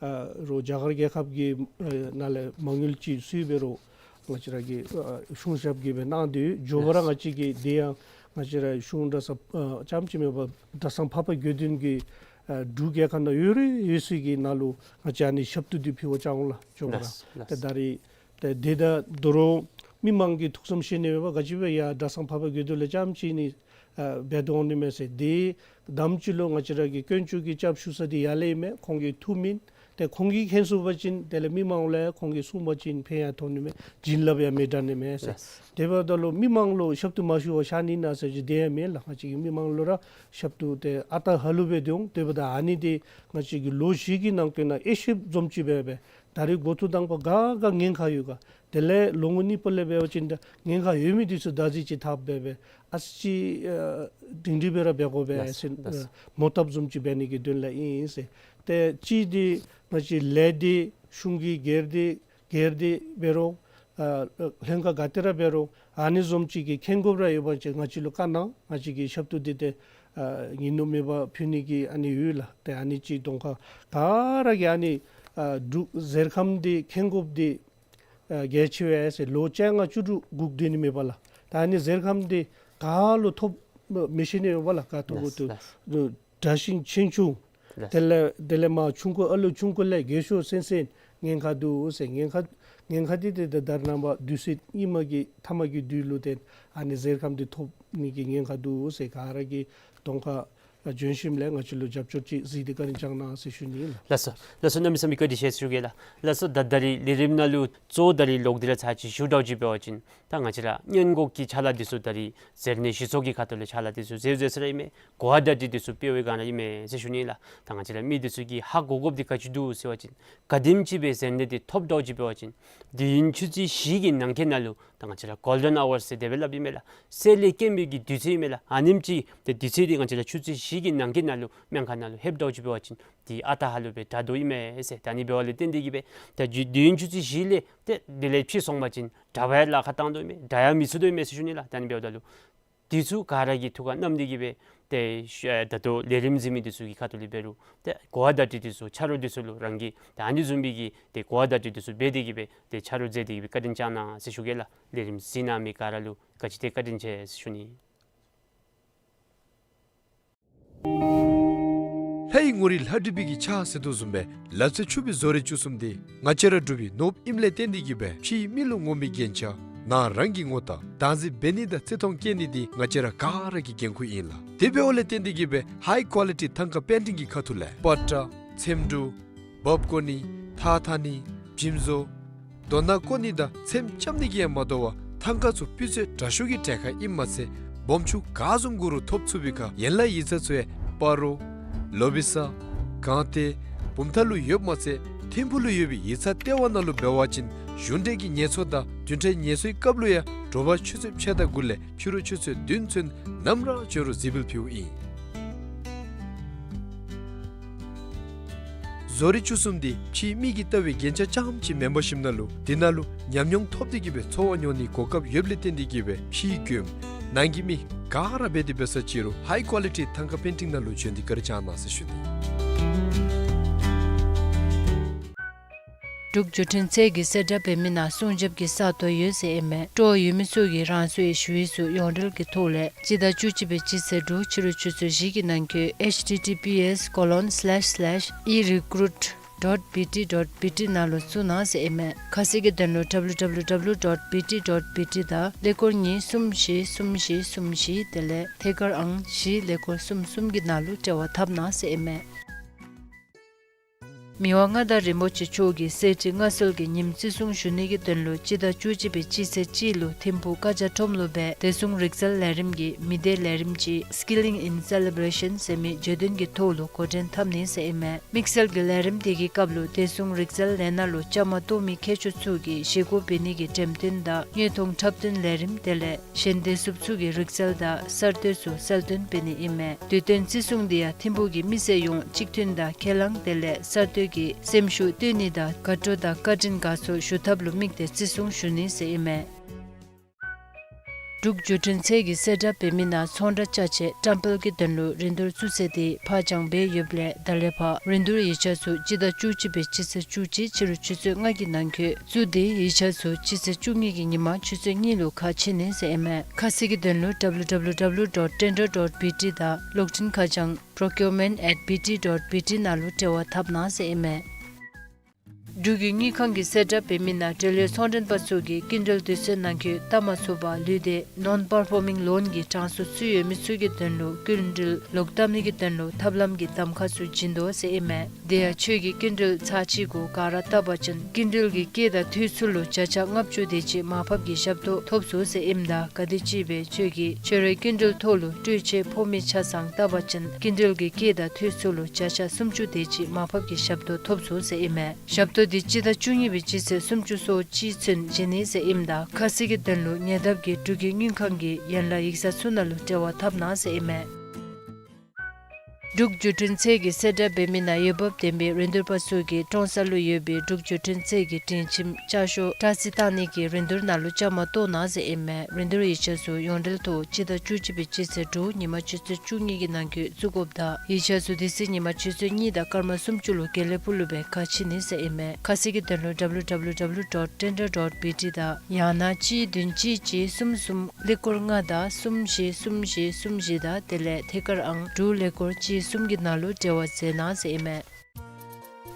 ཨ་རོགས་རྒྱ་གར་རྒྱལ་ཁབ་ཀྱི་ཨ་ནང་ལས་མ་དངུལ་ཅིག་བཙུགས་འབད་རུང་ང་བཅས་ར་གི་ཨ་གཞུང་ཞབས་ཀྱིས་སྦེ་གནང་དོ་ཡོད། མགྱོགས་པ་ར་ང་བཅས་ཀྱི་དེ་ཡང་ང་བཅས་ར་གཞུང་གྲྭ་ཚང་ཨ་རྐྱངམ་ཅིག་མེན་པར་གྲྭ་ཚང་འཕགས་པ་དགེ་འདུན་གྱི་ཨ་འབྲུག་རྒྱལ་ཁབ་ནང་ཡོད་རིགས་ཡོད་ཚད་ཀྱི་ནང་ལུ་ང་བཅས་ཨ་ནི་ཞབས་ཏོག་འདི་ཕུལ་བར་བཅར་འོང་ལགས། མགྱོགས་པ་ར། ལགས་སོ། ལགས་སོ། ད་ད་རིས་ཏེ་དེ་ད་དོ་རུང་མི་མང་གིས་ཐུགས་བསམ་བཞེས་ནི་མེད་པར་ག་ཅི་སྦེ་ཡར་གྲྭ་ཚང་འཕགས་པ་དགེ་འདུན་ལས་རྐྱངམ་ཅིག་ནི་ཨ་འབད་དོ་འོང་ནི་མས་ཟེར། དེ་དང་པ་ཅིག་ལུ་ང་བཅས་ར་གི་དཀོན་མཆོག་གི་སྐྱབས་ཞུ་ས་འདི་ཡར་ལས་ཨིན་མས། ཁོང་གིས་ཐུགས་སྨོན་ཏེ་ཁོང་གིས་མཁྱེན་ཚུགས་པ་ཅིན་དེ་ལས་མི་མང་ལུ་ཡང་ཁོང་གིས་གསུངས་པ་ཅིན་ཕན་ཡང་ཐོགས་ནི་མས། བྱིན་རླབས་ཡང་མི་འདྲ་ནི་མས་ཟེར། ལགས་སོ། དེ་འབདཝ་ད་ལུ་མི་མང་ལུ་ཞབས་ཏོག་མ་ཞུ་བར་བཞག་ནི་ཨིན་ན་ཟེར་ཅིག་དེ་ཡང་མེན་ལགས། ང་བཅས་ཀྱིས་མི་མང་ལུ་ར་ཞབས་ཏོག་ཏེ་ཨ་རྟག་ཧ་ལུགས་སྦེ་སྡོད་འོང་། དེ་འབདཝ་ད་ཨ་ནི་འདི་ང་བཅས་ཀྱིས་ལོ་བཞི་གི་ནང་འཁོད་ནང་དབྱེ་ཞིབ་བཟུམ་ཅིག་འབད་འབད་ད་རིས་འགོ་ཐོག་དང་པ་ག་ག་ཉེན་ཁ་ཡོད་ག། དེ་ལས་ལོ་ངོ་གཉིས་པ་ལས་འབད་བ་ཅིན་ད་ཉེན་ཁ་ཡོད་མི་འདི་ཚུ་བདག་འཛིན་ཅིག་འཐབ་འབད་འབད་ཨ་ཙི་ཅིག་ཨ་སྒྲིང་སྒྲིང་སྦེ་ར་འབད་དགོ་པས་ཟེར། ལགས་སོ། ཨ་མོ་བཏབ་བཟུམ་ཅིག་འབད་ནི་གི་དོན་ལས་ཨིན་ཟེར། ཏེ་གཅིག་འདི་ང་བཅས་ལས་འདི་གཞུང་གི་སྒེར་སྡེ་སྒེར་སྡེ་འབད་རུང་ཨ་ལྷན་ཁག་ག་ཏེ་ར་འབད་རུང་ཨ་ནི་བཟུམ་ཅིག་གི་མཁྱེན་དགོཔ་ར་ཡོད་པ་ཅིན་ང་བཅས་ལུ་བཀའ་གནང་། ང་བཅས་ཀྱིས་ཞབས་ཏོག་འདི་ཏེ་ཨ་ཉིན་ནུབ་མེད་པར་ཕུལ་ནི་གི་ཨ་ནི་ཡོད་ལགས། ཏེ་ཨ་ནི་ཅིག་གདོང་ཁར་ག་ར་གིས་ཨ་ནི་ཨ་འབྲུག་གཟེར་ཁམས་འདི་མཁྱེན་དགོཔ་འདི་ཨ་གལ་ཆེ་བས་ཟེར། ལོ་བཅོ་ལྔ་བཅུ་དྲུག་སྒུག་སྡོད་ནི་མེད་པ་ལགས། ད་ཨ་ནི་གཟེར་ཁམས་འདི་ག་ལུ་ཐོབ་མི་ཤེས་ནི་ཡོད་པ་ལགས། ག་ཐོབ་གོ། ལགས་སོ། ལགས་སོ། དུ་དྲག་ཞན་ཆེ་ཆུང་། ལགས་སོ། དེ་ལས་དེ་ལས་མར་ཆུང་ཀུ་ཨ་ལུ་ཆུང་ཀུ་ལས་རྒས་ཤོས་ཚུན་ཚོད་ཉེན་ཁ་འདུག་ཟེར། ཉེན་ཁ་ཉེན་ཁ་འདི་ཏེ་ད་ད་རེས་ནངས་པ་དུས་ཚོད་སྔོན་མ་གི་མཐའ་མ་གི་དུས་ལུ་ཏེ་ཨ་ནི་གཟེར་ཁམས་འདི་ཐོབ་ནི་གི་ཉེན་ཁ་འདུག་ཟེར། ག་ར་གིས་གདོང་ཁར་ཨ་བྱོན་ཞིནམ་ལས་ང་བཅས་ལུ་རྒྱབ་སྐྱོར་ཅིག་གཟིགས་ཏེ་བཀའ་དྲིན་བསྐྱང་གནང་ཟེར་ཞུ་ནི་ཨིན་ལགས། ལགས་སོ། ལགས་སོ། གནམ་མེད་ས་མེད་བཀའ་དྲིན་ཆེ་ཟེར་ཞུ་གེ་ལགས། ལགས་སོ། ད་ད་རིས་ལས་རིམ་ནང་ལུ་གཙོ་བོ་ད་རིས་ལོག་སྟེ་ར་ཚར་ཅིག་ཞུ་དོ་ཅིག་འབད་བ་ཅིན་ད་ང་བཅས་ར་སྔོན་འགོག་གི་ཅ་ལ་འདི་ཚུ་ད་རིས་གཟེར་ནད་ཞི་གསོ་གི་ཁ་ཐུག་ལས་ཅ་ལ་འདི་ཚུ་ཟེར་ཟེར་ས་ར་ཨིན་མས། གོ་བརྡ་འདི་འདི་ཚུ་སྤེལ་བའི་སྒང་ར་ཨིན་མས་ཟེར་ཞུ་ནི་ལགས། ད་ང་བཅས་ར་མི་འདི་ཚུ་གིས་ཧ་གོ་དགོཔ་འདི་ག་ཅི་འདུག་ཟེར་བ་ཅིན་ག་དེམ་ཅིག་སྦེ་གཟེར་ནད་འདི་ཐོབ་དོ་ཅིག་འབད་བ་ཅིན་དུས་ཡུན་ཆུ་ཚོད་བཞི་གི་ནང་འཁོད་ནང་ལུ་ད་ང་བཅས་ར་གོལ་ཌེན་ཨ་ཝརསི་ཟེར་དེ་སྦེ་སླབ་ཨིན་མས་ལགས། གསལ་ལེ་སྐྱེམས་པའི་གི་དུས་ཚོད་ཨིན་མས་ལགས། ཨ་ནེམ་ཅིག་ཏེ་དུས་ཚོད་འདི་ང་བཅས་ར་ཆུ་ཚོད་བཞི་གི་ནང་འཁོད་ནང་ལུ་སྨན་ཁང་ནང་ལུ་ལྷོདཔ་དོ་ཅིག་འབད་བ་ཅིན་འདི་ཨ་རྟག་ཧ་ལུགས་སྦེ་དྲག་དོ་ཨིན་མས་ཟེར། ད་ཨ་ནི་འབདཝ་ལས་བརྟེན་ཏེ་གིས་སྦེ་ད་དུས་ཡུན་ཆུ་ཚོད་བཞི་ལས་ཏེ་དེ་ལས་ཕྱི་སོང་པ་ཅིན་དྲག་པའི་ལཱ་ཁག་བཏང་དོ་ཨིན་མས། དྲག་ཡང་མི་ཚུགས་དོ་ཨིན་མས་ཟེར་ཞུ་ནི་ལགས། ད་ཨ་ནི་འབདཝ་ད་ལུ་འདི་ཚུ་ག་ར་གིས་ཐུགས་ཁར་བསྣམས་ཏེ་གིས་སྦེ་ཏེ་ཤུ་ཨ་ད་ལྟོ་ལས་རིམ་གཟིགས་མི་འདི་ཚུ་གི་ཁ་ཐུག་ལས་འབད་རུང་ཏེ་གོ་བ་བརྡ་སྤྲོད་འདི་ཚུ་ཆ་རོགས་འདི་ཚུ་ལུ་རང་གིས་ཏེ་ཨ་ནི་བཟུམ་སྦེ་གི་ཏེ་གོ་བ་བརྡ་སྤྲོད་འདི་ཚུ་འབད་དེ་གིས་སྦེ་ཏེ་ཆ་རོགས་མཛད་དེ་གིས་སྦེ་བཀའ་དྲིན་བསྐྱང་གནང་ཟེར་ཞུ་གེ་ལགས། ལས་རིམ་གཟིགས་གནང་མི་ག་ར་ལུ་ག་ཅི་ཏེ་བཀའ་དྲིན་ཆེ་ཟེར་ཞུ་ནི། ལྷའི་ངོ་རིས་ལྷ་བྲིས་པའི་གི་ཕྱག་ཟེར་དོ་བཟུམ་སྦེ་ལག་རྩལ་ཕྱུག་པའི་བཟོ་རིག་བཅུ་གསུམ་འདི་ང་བཅས་ར་འབྲུག་པའི་ནོར་བུ་ཨིནམ་ལས་བརྟེན་ཏེ་གིས་སྦེ་ཕྱིའི་མི་ལུ་ངོམ་པའི་རྒྱན་ཆ་ནང་རང་གི་ངོ་རྟགས་བདག་འཛིན་འབད་ནི་དང་བརྩི་མཐོང་བསྐྱེད་ནི་འདི་ང་བཅས་ར་ག་ར་གི་འགན་ཁུར་ཨིན་ལགས། དེ་འབདཝ་ལས་བརྟེན་ཏེ་གིས་སྦེ་ཧའི་ཀོ་ལི་ཊི་ཐང་ཀ་པེན་ཊིང་གི་ཁ་ཐུག་ལས་པ་ཏྲ་ཚེམ་དྲུབ་འབག་བརྐོ་ནི་ཐགས་འཐག་ནི་འཇིམ་བཟོ་རྡོ་སྣ་བརྐོ་ནི་དང་ཚེམ་རྐྱབ་ནི་གིས་ཡང་མ་དོ་བར་ཐང་ཀ་ཚུ་སྤུས་ཚད་དྲག་ཤོས་ཀྱི་གྲལ་ཁར་ཨིནམ་མ་ཚད་སྦོམ་ཆུང་ག་བཟུམ་དགོ་རུང་ཐོབ་ཚུགས་པའི་ཁར་ཡན་ལག་ཡིག་ཚང་ཚུ་ཡང་སྤ་རོ་ལོ་བི་ས་དགོང་ཐེ་བུམ་ཐང་ལུ་ཡོདཔ་མ་ཚད་ཐིམ་ཕུག་ལུ་ཡོད་པའི་ཡིག་ཚང་ལྟེ་བ་ནང་ལུ་འབད་བ་ཅིན་གཞུང་འབྲེལ་གྱི་ངལ་གསོ་དང་བདུན་ཕྲག་ངལ་གསོའི་སྐབས་ལུ་ཡང་དྲོ་པ་ཆུ་ཚོད་ཕྱེད་དང་དགུ་ལས་ཕྱི་རུ་ཆུ་ཚོད་བདུན་ཚུན་ནམ་ར་བྱོན་རུང་གཟིགས་འབུལ་ཕུལཝ་ཨིན། བཟོ་རིག་བཅུ་གསུམ་འདི་ཕྱིའི་མིག་གིས་བལྟ་བའི་རྒྱན་ཆ་རྐྱངམ་ཅིག་མེན་པར་ཞིནམ་ན་ལུ་འདི་ནང་ལུ་ཉམས་མྱོང་ཐོབ་སྟེ་གིས་སྦེ་འཚོ་བ་མྱོང་ནིའི་གོ་སྐབས་ཡོདཔ་ལས་བརྟེན་ཏེ་གིས་སྦེ་ཕྱིའི་མགྱོནམ་ནང་གི་མི་ག་ར་འབད་དེ་འབད་ས་ཅིག་རུང་ཧའི་ཀོ་ལི་ཊི་ཐང་ཀ་པེན་ཊིང་ནང་ལུ་བྱོན་ཏེ་བཀའ་དྲིན་བསྐྱང་གནང་ཟེར་ཞུ་ནི། འབྲུག་བརྒྱུད་འཕྲིན་ཚད་ཀྱི་གསལ་བསྒྲགས་འབད་མི་ནང་སྲུང་སྐྱོབ་ཀྱི་ས་སྟོང་ཡོད་ཟེར་ཨིན་མས། སྤྲོ་བ་ཡོད་མི་ཚུ་གིས་རང་སོའི་ཞུ་ཡིག་ཚུ་ཡོངས་འབྲེལ་གྱི་ཐོག་ལས་སྤྱི་ཟླ་བཅུ་གཅིག་པའི་སྤྱི་ཚེས་དྲུག་ཕྱི་རུ་ཆུ་ཚོད་བཞི་གི་ནང་འཁོད་H T T P S colon slash slash e recruit dot B T dot B T ནང་ལུ་བཙུགས་གནང་ཟེར་ཨིན་མས། ཁ་གསལ་གྱི་དོན་ལུ་W W W dot B T dot B T དང་ཀླད་ཀོར་གཉིས་གསུམ་བཞི་གསུམ་བཞི་གསུམ་བཞི་དེ་ལས་ཐད་ཀར་ཨང་བཞི་ཀླད་ཀོར་གསུམ་གསུམ་གྱི་ནང་ལུ་འབྲེལ་བ་འཐབ་གནང་ཟེར་ཨིན་མས། མི་དབང་མངའ་བདག་རིན་པོ་ཆེ་མཆོག་གིས་གསེར་ཁྲི་མངའ་གསོལ་གྱི་ཉིནམ་བརྩི་སྲུང་ཞུ་ནི་གི་དོན་ལུ་སྤྱི་ཟླ་བཅུ་གཅིག་པའི་སྤྱི་ཚེས་གཅིག་ལུ་ཐིམ་ཕུག་ཀ་ཇ་ཁྲོམ་ལུ་སྦེ་བདེ་སྲུང་རིག་རྩལ་ལས་རིམ་གྱི་མི་སྡེ་ལས་རིམ་ཅིག་Skilling in Celebration ཟེར་མི་བརྗོད་དོན་གྱི་ཐོག་ལུ་འགོ་འདྲེན་འཐབ་ནི་ཟེར་ཨིན་མས། དམིགས་བསལ་གྱི་ལས་རིམ་དེ་གི་སྐབས་ལུ་བདེ་སྲུང་རིག་རྩལ་ལས་སྣ་ལུ་བཅའ་མར་གཏོགས་མི་མཁས་མཆོག་ཚུ་གིས་བཞེས་སྒོ་འབད་ནི་གི་འགྲེམས་སྟོན་དང་དངོས་མཐོང་འཁྲབ་སྟོན་ལས་རིམ་དེ་ལས་གཞན་བདེ་སྲུངཔ་ཚུ་གིས་རིག་རྩལ་དང་གསར་གཏོད་ཚུ་གསལ་སྟོན་འབད་ནི་ཨིན་མས། དུས་སྟོན་བརྩི་སྲུང་འདི་ཡང་ཐིམ་ཕུག་གི་མི་སེར་ཡོངས་གཅིག་མཐུན་དང་ཁས་བླངས་དེ་ལས་གསར་གཏོད་ཀྱི་སེམས་ཤུགས་བཏོན་ནི་དང་དགའ་སྤྲོ་དང་བཀའ་དྲིན་དགའ་ཚོར་ཞུ་ཐབས་ལུ་དམིགས་ཏེ་བརྩི་སྲུང་ཞུ་ནི་ཟེར་ཨིན་མས། འབྲུག་བརྒྱུད་འཕྲིན་ཚད་ཀྱི་གསལ་བསྒྲགས་འབད་མི་ནང་ཚོང་བསྒྲགས་ཅ་ཆས་བཀྲམ་སྤེལ་གྱི་དོན་ལུ་རིན་བསྡུར་བཙུགས་ཚེས་དེ་ཕར་འགྱངས་འབད་ཡོདཔ་ལས་ད་ལས་ཕར་རིན་བསྡུར་ཡིག་ཆ་ཚུ་སྤྱི་ཟླ་བཅུ་གཅིག་པའི་སྤྱི་ཚེས་བཅུ་གཅིག་ཕྱི་རུ་ཆུ་ཚོད་ལྔ་གི་ནང་འཁོད་བཙུགས་ཏེ་ཡིག་ཆ་ཚུ་སྤྱི་ཚེས་བཅུ་གཉིས་ཀྱི་ཉིན་མ་ཆུ་ཚོད་གཉིས་ལུ་ཁ་ཕྱེ་ནི་ཟེར་ཨིན་མས། ཁ་གསལ་གྱི་དོན་ལུ་W W W dot tender dot B T དང་གློག་འཕྲིན་ཁ་བྱང་procurement at B T dot B T ནང་ལུ་འབྲེལ་བ་འཐབ་གནང་ཟེར་ཨིན་མས། འབྲུག་གི་དངུལ་ཁང་གི་གསལ་བསྒྲགས་འབད་མི་ནང་འབྲེལ་ཡོད་ཚོང་མགྲོན་པ་ཚུ་གིས་སྐྱིན་འགྲུལ་དུས་ཚོད་ནང་འཁོད་བཏབ་མ་ཚུགས་པར་ལུས་ཏེ་non performing loan གི་གྲངས་སུ་ཚུད་ཡོད་མི་ཚུ་གི་དོན་ལུ་སྐྱིན་འགྲུལ་ལོག་བཏབ་ནི་གི་དོན་ལུ་ཐབས་ལམ་གྱི་གདམ་ཁ་ཚུ་བྱིན་དོ་ཟེར་ཨིན་མས། དེ་ཡང་ཁྱོད་ཀྱིས་སྐྱིན་འགྲུལ་ཚར་གཅིག་གུ་ག་ར་བཏབ་པ་ཅིན་སྐྱིན་འགྲུལ་གྱི་སྐྱེད་དང་འཐུས་ཚུ་ལུ་བརྒྱ་ཆ་ལྔ་བཅུ་དེ་ཅིག་མར་ཕབ་ཀྱི་ཞབས་ཏོག་ཐོབ་ཚུགས་ཟེར་ཨིནམ་ད་ག་དེམ་ཅིག་སྦེ་ཁྱོད་ཀྱིས་ཁྱོད་རའི་སྐྱིན་འགྲུལ་ཐོག་ལུ་སྤྲོད་ཆས་ཕོག་མི་ཆ་ཚང་བཏབ་པ་ཅིན་སྐྱིན་འགྲུལ་གྱི་སྐྱེད་དང་འཐུས་ཚུ་ལུ་བརྒྱ་ཆ་སུམ་ཅུ་དེ་ཅིག་མར་ཕབ་ཀྱི་ཞབས་ཏོག་ཐོབ་ཚུགས་ཟེར་ཨིན་མས། ཞབས་ཏོག་འདི་སྤྱི་ཟླ་བཅུ་གཉིས་པའི་སྤྱི་ཚེས་སུམ་ཅུ་སོ་གཅིག་ཚུན་བྱིན་ནི་ཟེར་ཨིནམ་ད་ཁ་གསལ་གྱི་དོན་ལུ་ཉེ་འདབས་ཀྱི་འབྲུག་གི་དངུལ་ཁང་གི་ཡན་ལག་ཡིག་ཚང་ཚུ་ནང་ལུ་འབྲེལ་བ་འཐབ་གནང་ཟེར་ཨིན་མས། འབྲུག་བརྒྱུད་འཕྲིན་ཚད་ཀྱི་གསལ་བསྒྲགས་འབད་མི་ནང་འོས་འབབ་ལྡན་པའི་རིན་བསྡུར་པ་ཚུ་གིས་ཀྲོང་གསར་ལུ་ཡོད་པའི་འབྲུག་བརྒྱུད་འཕྲིན་ཚད་ཀྱི་སྒྲིང་ཁྱིམ་ལྕགས་ཤོག་སྐྲ་རྩི་བཏང་ནི་གི་རིན་བསྡུར་ནང་ལུ་བཅའ་མར་གཏོགས་གནང་ཟེར་ཨིན་མས། རིན་བསྡུར་ཡིག་ཆ་ཚུ་ཡོངས་འབྲེལ་ཐོག་སྤྱི་ཟླ་བཅུ་གཅིག་པའི་སྤྱི་ཚེས་དྲུག་ཉིན་མ་ཆུ་ཚོད་བཅུ་གཉིས་ཀྱི་ནང་འཁོད་བཙུགས་དགོཔ་དང་ཡིག་ཆ་ཚུ་དེ་ཚེ་ཉིན་མ་ཆུ་ཚོད་གཉིས་དང་སྐར་མ་སུམ་ཅུ་ལུ་དགེ་ལེགས་ཕུག་ལུ་སྦེ་ཁ་ཕྱེ་ནི་ཟེར་ཨིན་མས། ཁ་གསལ་གྱི་དོན་ལུ་W W W dot tender dot B T དང་ཡང་ན་གཅིག་བདུན་གཅིག་གཅིག་གསུམ་གསུམ་ཀླད་ཀོར་ལྔ་དང་གསུམ་བཞི་གསུམ་བཞི་གསུམ་བཞི་དང་དེ་ལས་ཐད་ཀར་ཨང་དྲུག་ཀླད་ཀོར་གཅིག་གསུམ་གྱི་ནང་ལུ་འབྲེལ་བ་མཛད་གནང་ཟེར་ཨིན་མས།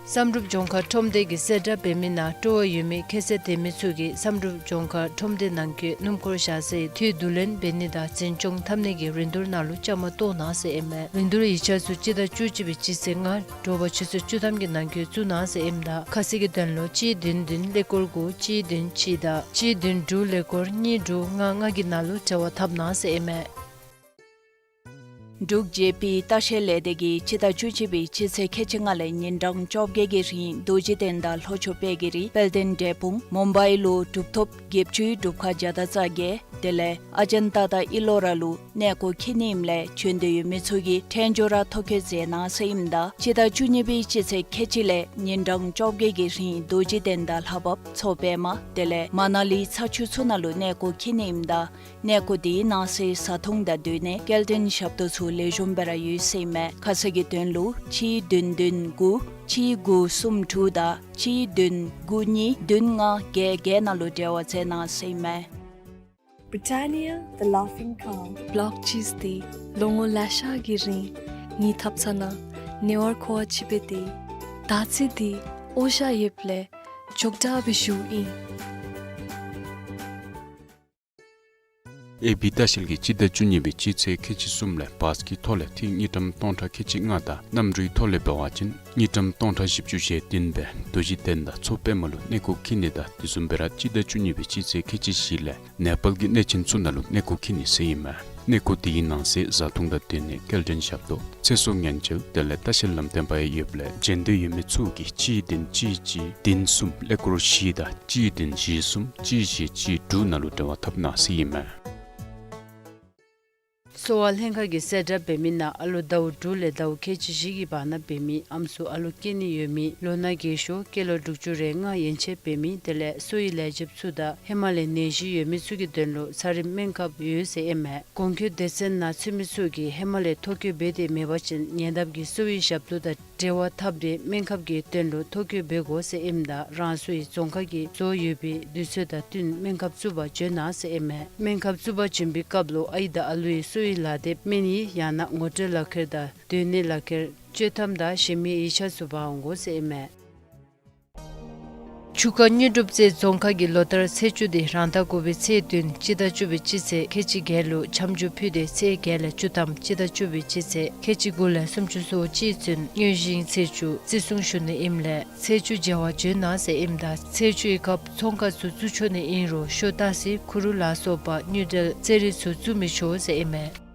བསམ་གྲུབ་ལྗོངས་མཁར་ཁྲོམ་སྡེ་གི་གསལ་བསྒྲགས་འབད་མི་ནང་སྤྲོ་བ་ཡོད་མི་ཁྱད་ཚད་ལྡན་མི་ཚུ་གིས་བསམ་གྲུབ་ལྗོངས་མཁར་ཁྲོམ་སྡེ་ནང་འཁོད་སྣུམ་འཁོར་བཞག་སའི་འཐུས་བསྡུ་ལེན་འབད་ནི་དང་འཛིན་སྐྱོང་འཐབ་ནི་གི་རིན་བསྡུར་ནང་ལུ་བཅའ་མར་གཏོགས་གནང་ཟེར་ཨིན་མས། རིན་བསྡུར་ཡིག་ཆ་ཚུ་སྤྱི་ཟླ་བཅུ་གཅིག་པའི་སྤྱི་ཚེས་ལྔ་དྲོ་པ་ཆུ་ཚོད་བཅུ་ཐམ་གྱི་ནང་འཁོད་བཙུགས་གནང་ཟེར་ཨིནམ་ད་ཁ་གསལ་གྱི་དོན་ལུ་གཅིག་བདུན་བདུན་ཀླད་ཀོར་དགུ་གཅིག་བདུན་གཅིག་དང་གཅིག་བདུན་དྲུག་ཀླད་ཀོར་གཉིས་དྲུག་ལྔ་ལྔ་གི་ནང་ལུ་འབྲེལ་བ་འཐབ་གནང་ཟེར་ཨིན་མས། འབྲུག་ཇེ་པི་ལྟ་བཤལ་ལས་སྡེ་གིས་སྤྱི་ཟླ་བཅུ་གཅིག་པའི་སྤྱི་ཚེས་ཁལ་གཅིག་ལྔ་ལས་ཉིན་གྲངས་བཅོ་བརྒྱད་ཀྱི་རིང་རྡོ་རྗེ་གདན་དང་ལྷོ་ཕྱོགས་དཔལ་གྱི་རི་དཔལ་ལྡན་འབྲས་སྤུངས་མུམ་བའི་ལུ་གྲུབ་ཐོབ་བརྒྱད་ཅུའི་སྒྲུབ་ཁང་བརྒྱ་དང་རྩ་བརྒྱད་དེ་ལས་ཨ་ཇན་ཏ་དང་ཨི་ལོ་ར་ལུ་གནས་སྐོར་འཁྱིད་ནི་ཨིནམ་ལས་བྱོན་འདོད་ཡོད་མི་ཚུ་གིས་ཕྲན་བྱུང་ར་ཐོ་བཀོད་མཛད་གནང་ཟེར་ཨིནམ་ད་སྤྱི་ཟླ་བཅུ་གཉིས་པའི་སྤྱི་ཚེས་ཁལ་གཅིག་ལས་ཉིན་གྲངས་བཅོ་བརྒྱད་ཀྱི་རིང་རྡོ་རྗེ་གདན་དང་ལྷ་བབས་མཚོ་པདྨ་དེ་ལས་མ་ན་ལི་ཚ་ཆུ་ཚུ་ནང་ལུ་གནས་སྐོར་འཁྱིད་ནི་ཨིནམ་ད་གནས་སྐོར་དེའི་ནང་གསེས་བཟའ་འཐུང་དང་སྡོད་གནས་སྐྱེལ་འདྲེན་ཞབས་ཏོག་ཚུ་ལེགས་ཤོམ་སྦེ་ར་ཡོད་ཟེར་ཨིན་མས། ཁ་གསལ་གྱི་དོན་ལུ་གཅིག་བདུན་བདུན་དགུ་གཅིག་དགུ་གསུམ་དྲུག་དང་གཅིག་བདུན་དགུ་གཉིས་བདུན་ལྔ་བརྒྱད་བརྒྱད་ནང་ལུ་འབྲེལ་བ་མཛད་གནང་ཟེར་ཨིན་མས། Britannia, the laughing calm. བློག་ཅིས་འདི་ལོ་ངོ་ལེ་ཤ་གི་རིང་ངེའི་ཐབ་ཚང་ནང་ཉེ་བར་མཁོ་བ་ཅིག་འབད་དེ་ད་ཅི་འདི་ཨོ་ཞ་ཡོདཔ་ལས་ཅོག་འཐདཔ་སྦེ་བཞུགས་ཨིན། ཨེ་བི་ལྟ་བཤལ་གྱིས་སྤྱི་ཟླ་བཅུ་གཉིས་པའི་སྤྱི་ཚེས་ཁལ་གཅིག་གསུམ་ལས་བཱས་ཀྱི་ཐོག་ལས་ཐིག་དངུལ་ཀྲམ་སྟོང་ཕྲག་ཁལ་གཅིག་ལྔ་དང་གནམ་གྲུའི་ཐོག་ལས་འབད་བ་ཅིན་དངུལ་ཀྲམ་སྟོང་ཕྲག་བཞི་བཅུ་ཞེ་བདུན་སྦེ་རྡོ་རྗེ་གདན་དང་མཚོ་པདྨ་ལུ་གནས་སྐོར་འཁྱིད་ནི་དང་དེ་བཟུམ་སྦེ་ར་སྤྱི་ཟླ་བཅུ་གཉིས་པའི་སྤྱི་ཚེས་ཁལ་གཅིག་བཞི་ལས་ནེ་པཱལ་གྱི་གནས་ཆེན་ཚུ་ནང་ལུ་གནས་སྐོར་འཁྱིད་ནི་ཟེར་ཨིན་མས། གནས་སྐོར་དེའི་ནང་གསེས་བཟའ་འཐུང་དང་སྡོད་གནས་སྐྱེལ་འདྲེན་ཞབས་ཏོག་ཚེ་སྲོག་ཉེན་བཅོལ་དེ་ལས་ལྟ་བཤལ་ལམ་སྟོན་པ་ཡང་ཡོདཔ་ལས་བྱོན་འདོད་ཡོད་མི་ཚུ་གིས་གཅིག་བདུན་གཅིག་གཅིག་བདུན་གསུམ་ཀླད་ཀོར་བཞི་དང་གཅིག་བདུན་བཞི་གསུམ་གཅིག་བཞི་གཅིག་དྲུག་ནང་ལུ་འབྲེལ་བ་འཐབ་གནང་ཟེར་ཨིན་མས། གསོ་བ་ལྷན་ཁག་གི་གསལ་བསྒྲགས་འབད་མི་ནང་ཨ་ལོ་ཟླཝ་དྲུག་ལས་ཟླཝ་ཁལ་གཅིག་བཞི་གི་བར་ན་འབད་མི་ཨམ་སྲུ་ཨ་ལོ་སྐྱེ་ནི་ཡོད་མི་ལོ་ན་རྒས་ཤོས་སྐྱེས་ལོ་དྲུག་ཅུ་རེ་ལྔ་ཡན་ཆད་འབད་མི་དེ་ལས་གསོ་བའི་ལས་བྱེདཔ་ཚུ་དང་ཧེ་མ་ལས་ནད་གཞི་ཡོད་མི་ཚུ་གི་དོན་ལུ་ཚ་རིམས་སྨན་ཁབ་ཡོད་ཟེར་ཨིན་མས། གོང་འཁོད་སྡེ་ཚན་ནང་ཚུད་མི་ཚུ་གིས་ཧེ་མ་ལས་ཐོ་བཀོད་འབད་དེ་མེད་པ་ཅིན་ཉེ་འདབས་ཀྱི་གསོ་བའི་ཞབས་ཏོག་དང་འབྲེལ་བ་འཐབ་སྟེ་སྨན་ཁབ་ཀྱི་དོན་ལུ་ཐོ་བཀོད་འབད་དགོ་ཟེར་ཨིནམ་ད་རང་སོའི་རྫོང་ཁག་གི་རྫོགས་ཡོད་པའི་དུས་ཚོད་དང་བསྟུན་སྨན་ཁབ་བཙུགས་པར་བྱོན་གནང་ཟེར་ཨིན་མས། སྨན་ཁབ་བཙུགས་པར་བྱོན་པའི་སྐབས་ལུ་ཨའི་དང་ཨ་ལུའི་གསོ་བའི་ལག་དེབ་སྨན་ཡིག་ཡང་ན་ངོ་སྤྲོད་ལག་ཁྱེར་དང་སྡོད་གནས་ལག་ཁྱེར་སྤྱོད་ཐམ་དང་གཞན་མི་ཡིག་ཆ་ཚུ་འབག་འོང་དགོ་ཟེར་ཨིན་མས། ཆུ་ཁ་དངོས་གྲུབ་རྩེ་རྫོང་ཁག་གིས་ལོ་ལྟར་ཚེས་བཅུ་འདི་རང་ཟླ་དགུ་པའི་ཚེས་བདུན་སྤྱི་ཟླ་བཅུ་པའི་སྤྱི་ཚེས་ཁལ་གཅིག་བརྒྱད་ལུ་འཆམ་འཇུག་ཕུལ་ཏེ་ཚེས་བརྒྱད་ལས་བཅུ་ཐམ་སྤྱི་ཟླ་བཅུ་པའི་སྤྱི་ཚེས་ཁལ་གཅིག་དགུ་ལས་སུམ་ཅུ་སོ་གཅིག་ཚུན་དངོས་གཞིའི་ཚེས་བཅུ་བརྩི་སྲུང་ཞུ་ནི་ཨིནམ་ལས་ཚེས་བཅུ་མཇལ་བར་བྱོན་གནང་ཟེར་ཨིནམ་ད་ཚེས་བཅུའི་སྐབས་ཚོང་ཁང་ཚུ་བཙུགས་ཆོག་ནི་ཨིན་རུང་ཤོ་སྟག་གཟིག་ཁུ་རུ་ལ་སོགས་པ་དངུལ་འབྲེལ་རྩེད་རིགས་ཚུ་བཙུགས་མི་ཆོག་ཟེར་ཨིན་མས།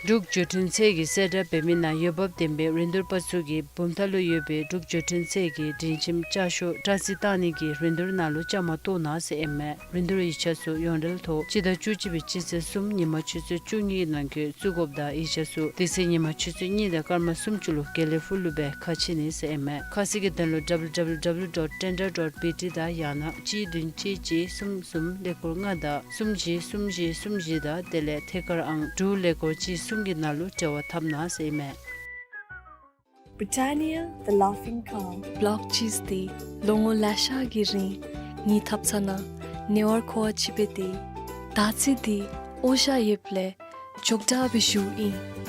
འབྲུག་འགྲུལ་འཕྲིན་ཚད་ཀྱིས་གསལ་བསྒྲགས་འབད་མི་ནང་འོས་འབབ་ལྡན་པའི་རིན་བསྡུར་པ་ཚུ་གིས་བུམ་ཐང་ལུ་ཡོད་པའི་འབྲུག་འགྲུལ་འཕྲིན་ཚད་ཀྱི་སྒྲིང་ཁྱིམ་ལྕགས་ཤོག་སྤྲོད་རྩིས་བཏང་ནི་གི་རིན་བསྡུར་ནང་ལུ་བཅའ་མར་གཏོགས་གནང་ཟེར་ཨིན་མས། རིན་བསྡུར་ཡིག་ཆ་ཚུ་ཡོངས་འབྲེལ་ཐོག་སྤྱི་ཟླ་བཅུ་གཅིག་པའི་སྤྱི་ཚེས་གསུམ་ཉིན་མ་ཆུ་ཚོད་བཅུ་གཉིས་ནང་འཁོད་བཙུགས་དགོཔ་དང་ཡིག་ཆ་ཚུ་དེ་ཚེ་ཉིན་མ་ཆུ་ཚོད་གཉིས་དང་སྐར་མ་སུམ་ཅུ་ལུ་དགེ་ལེགས་ཕུག་ལུ་སྦེ་ཁ་ཕྱེ་ནི་ཟེར་ཨིན་མས། ཁ་གསལ་གྱི་དོན་ལུ་W W W dot tender dot B T དང་ཡང་ན་གཅིག་བདུན་གཅིག་གཅིག་གསུམ་གསུམ་ཀླད་ཀོར་ལྔ་དང་གསུམ་བཞི་གསུམ་བཞི་གསུམ་བཞི་དང་དེ་ལས་ཐད་ཀར་ཨང་དྲུག་ཀླད་ཀོར་གཅིག་གསུམ་གྱི་ནང་ལུ་འབྲེལ་བ་འཐབ་གནང་ཟེར་ཨིན་མས། Britannia, the laughing calm. བི་ལོག་ཅིསི་འདི་ལོ་ངོ་ལེ་ཤ་གི་རིང་ངེའི་ཐབ་ཚང་ནང་ནེ་ཝར་ཁོ་བ་ཅིག་སྦེ་སྡོད། ད་ཚེ་འདི་འོ་ཞ་ཡོདཔ་ལས་ཅོག་འཐདཔ་སྦེ་བཞུགས་ཨིན།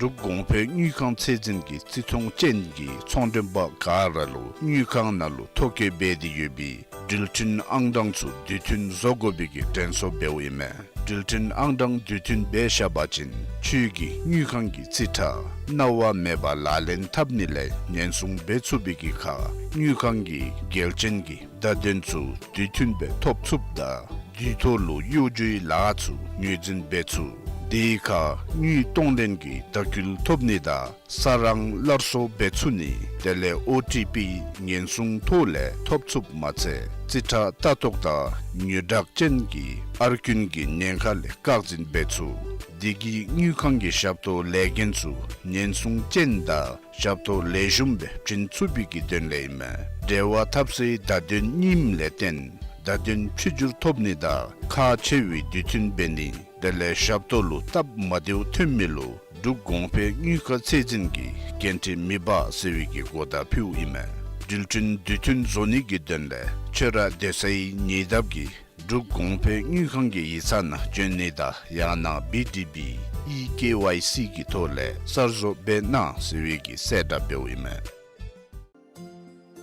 འབྲུག་གོང་འཕེལ་དངུལ་ཁང་ཚད་འཛིན་གྱིས་བརྩི་མཐོང་ཅན་གྱི་ཚོང་མགྲོན་པ་ག་ར་ལུ་དངུལ་ཁང་ནང་ལུ་ཐོ་བཀོད་འབད་དེ་ཡོད་པའི་འགྲུལ་འཕྲིན་ཨང་གྲངས་ཚུ་དུས་མཐུན་བཟོ་དགོ་པའི་གི་དྲན་གསོ་འབདཝ་ཨིན་མས། འགྲུལ་འཕྲིན་ཨང་གྲངས་དུས་མཐུན་འབད་བཞག་པ་ཅིན་ཁྱོད་ཀྱིས་དངུལ་ཁང་གི་རྩིས་ཁྲ་གནང་བ་མེད་པར་ལག་ལེན་འཐབ་ནི་ལས་ཉེན་སྲུང་འབད་ཚུགས་པའི་གི་ཁར་དངུལ་ཁང་གི་འགལ་རྐྱེན་གྱི་བརྡ་དོན་ཚུ་དུས་མཐུན་སྦེ་ཐོབ་ཚུགསཔ་དང་དུས་ཐོག་ལུ་གཡོ་སྒྱུའི་ལཱ་ཚུ་ངོས་འཛིན་འབད་ཚུགས། དེའི་ཁར་དངུལ་གཏོང་ལེན་གྱི་ལྟ་སྐུལ་ཐོབ་ནི་དང་ས་རང་སླར་གསོ་འབད་ཚུགས་ནི་དེ་ལས་ཨོ་ཊི་པི་ཉེན་སྲུང་ཐོག་ལས་ཐོབ་ཚུགསཔ་མ་ཚད་རྩིས་ཁྲ་ལྟ་རྟོག་དང་ཉོ་བཀྲག་ཅན་གྱི་ཨར་རྐུན་གྱི་ཉེན་ཁ་ལས་བཀག་འཛིན་འབད་ཚུགས། དེ་གིས་དངུལ་ཁང་གི་ཞབས་ཏོག་ལས་འགན་ཚུ་ཉེན་སྲུང་ཅན་དང་ཞབས་ཏོག་ལེགས་ཤོམ་སྦེ་བྱིན་ཚུགས་པའི་གི་དོན་ལས་ཨིན་མས། འབྲེལ་བ་འཐབ་སའི་བརྡ་དོན་རྙིངམ་ལས་བརྟེན་བརྡ་དོན་ཕྱི་འགྱུར་ཐོབ་ནི་དང་ཁག་ཆེ་བའི་དུས་མཐུན་འབད་ནི་དེ་ལས་ཞབས་ཏོག་ལུ་སྟབས་མ་བདེཝ་ཐོན་མི་ལུ་འབྲུག་གོང་འཕེལ་དངུལ་ཁང་ཚད་འཛིན་གྱིས་འགན་འཁྲི་མི་འབག་ཟེར་བའི་གི་གོ་བརྡ་ཕུལཝ་ཨིན་མས། འགྲུལ་འཕྲིན་དུས་མཐུན་བཟོ་ནི་གི་དོན་ལས་ཁྱོད་ར་སྡོད་སའི་ཉེ་འདབས་ཀྱི་འབྲུག་གོང་འཕེལ་དངུལ་ཁང་གི་ཡིག་ཚང་ནང་བྱོན་ནི་དང་ཡང་ན་བི་ཌི་བི་ཨི་ཀེ་ཝའི་སི་གི་ཐོག་ལས་གསར་བཟོ་འབད་གནང་ཟེར་བའི་གི་གསལ་བསྒྲགས་འབདཝ་ཨིན་མས།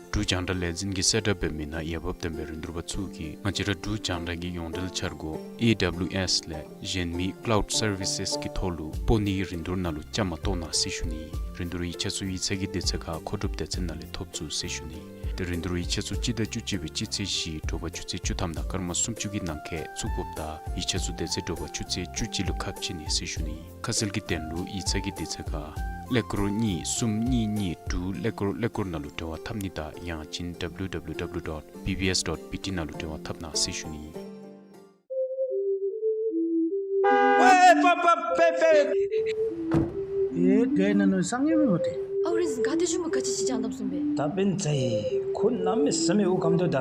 འབྲུག་རྒྱང་བསྒྲགས་ལས་འཛིན་གྱིས་གསལ་བསྒྲགས་འབད་མི་ནང་འོས་འབབ་ལྡན་པའི་རིན་བསྡུར་པ་ཚུ་གིས་ང་བཅས་ར་འབྲུག་རྒྱང་བསྒྲགས་ཀྱི་ཡོངས་འབྲེལ་འཆར་སྒོ་ཨེ་ཌབ་ལིའུ་ཨེསི་ལས་གཞན་མི་ཀ་ལའུཌ་སར་བི་སེསི་གི་ཐོག་ལུ་སྤོ་ནིའི་རིན་བསྡུར་ནང་ལུ་བཅའ་མར་གཏོགས་གནང་ཟེར་ཞུ་ནི། རིན་བསྡུར་ཡིག་ཆ་ཚུ་ཡིག་ཚང་གི་དུས་ཚོད་ཁར་མཁོ་སྒྲུབ་སྡེ་ཚན་ནང་ལས་ཐོབ་ཚུགས་ཟེར་ཞུ་ནི། ཏེ་རིན་བསྡུར་ཡིག་ཆ་ཚུ་སྤྱི་ཟླ་བཅུ་གཅིག་པའི་སྤྱི་ཚེས་བཞི་དྲོ་པ་ཆུ་ཚོད་བཅུ་ཐམ་དང་སྐར་མ་སུམ་ཅུ་གི་ནང་འཁོད་བཙུགས་དགོཔ་དང་ཡིག་ཆ་ཚུ་དེ་ཚེ་དྲོ་པ་ཆུ་ཚོད་བཅུ་གཅིག་ལུ་ཁ་ཕྱེ་ནི་ཟེར་ཞུ་ནི། ཁ་གསལ་གྱི་དོན་ལུ་ཡིག་ཚང་གི་དུས་ཚོད་ཁར་ཀླད་ཀོར་གཉིས་གསུམ་གཉིས་གཉིས་དྲུག་ཀླད་ཀོར་ཀླད་ཀོར་ནང་ལུ་འབྲེལ་བ་འཐབ་ནི་དང་ཡང་ཅིན་ཌབ་ལིའུ་ཌབ་ལིའུ་ཌབ་ལིའུ་ཌོཊ་བི་བི་ཨེསི་ཌོཊ་བི་ཊི་ནང་ལུ་འབྲེལ་བ་འཐབ་གནང་ཟེར་ཞུ་ནི། ཨེ་པ་པ་པེ་པེ། ཨེ་ག་ན་ནུ་སང་ཡེ་མི་མོ་ཏེ། ཨའུ་རེན་ག་ཏེ་ཞུ་མོ་ག་ཅི་ཅི་ཅང་དམ་སུམ་པེ། ད་པེན་ཛའི་ཁོ་གནམ་མེད་ས་མེད་འུ་ཁམ་དོ་ད།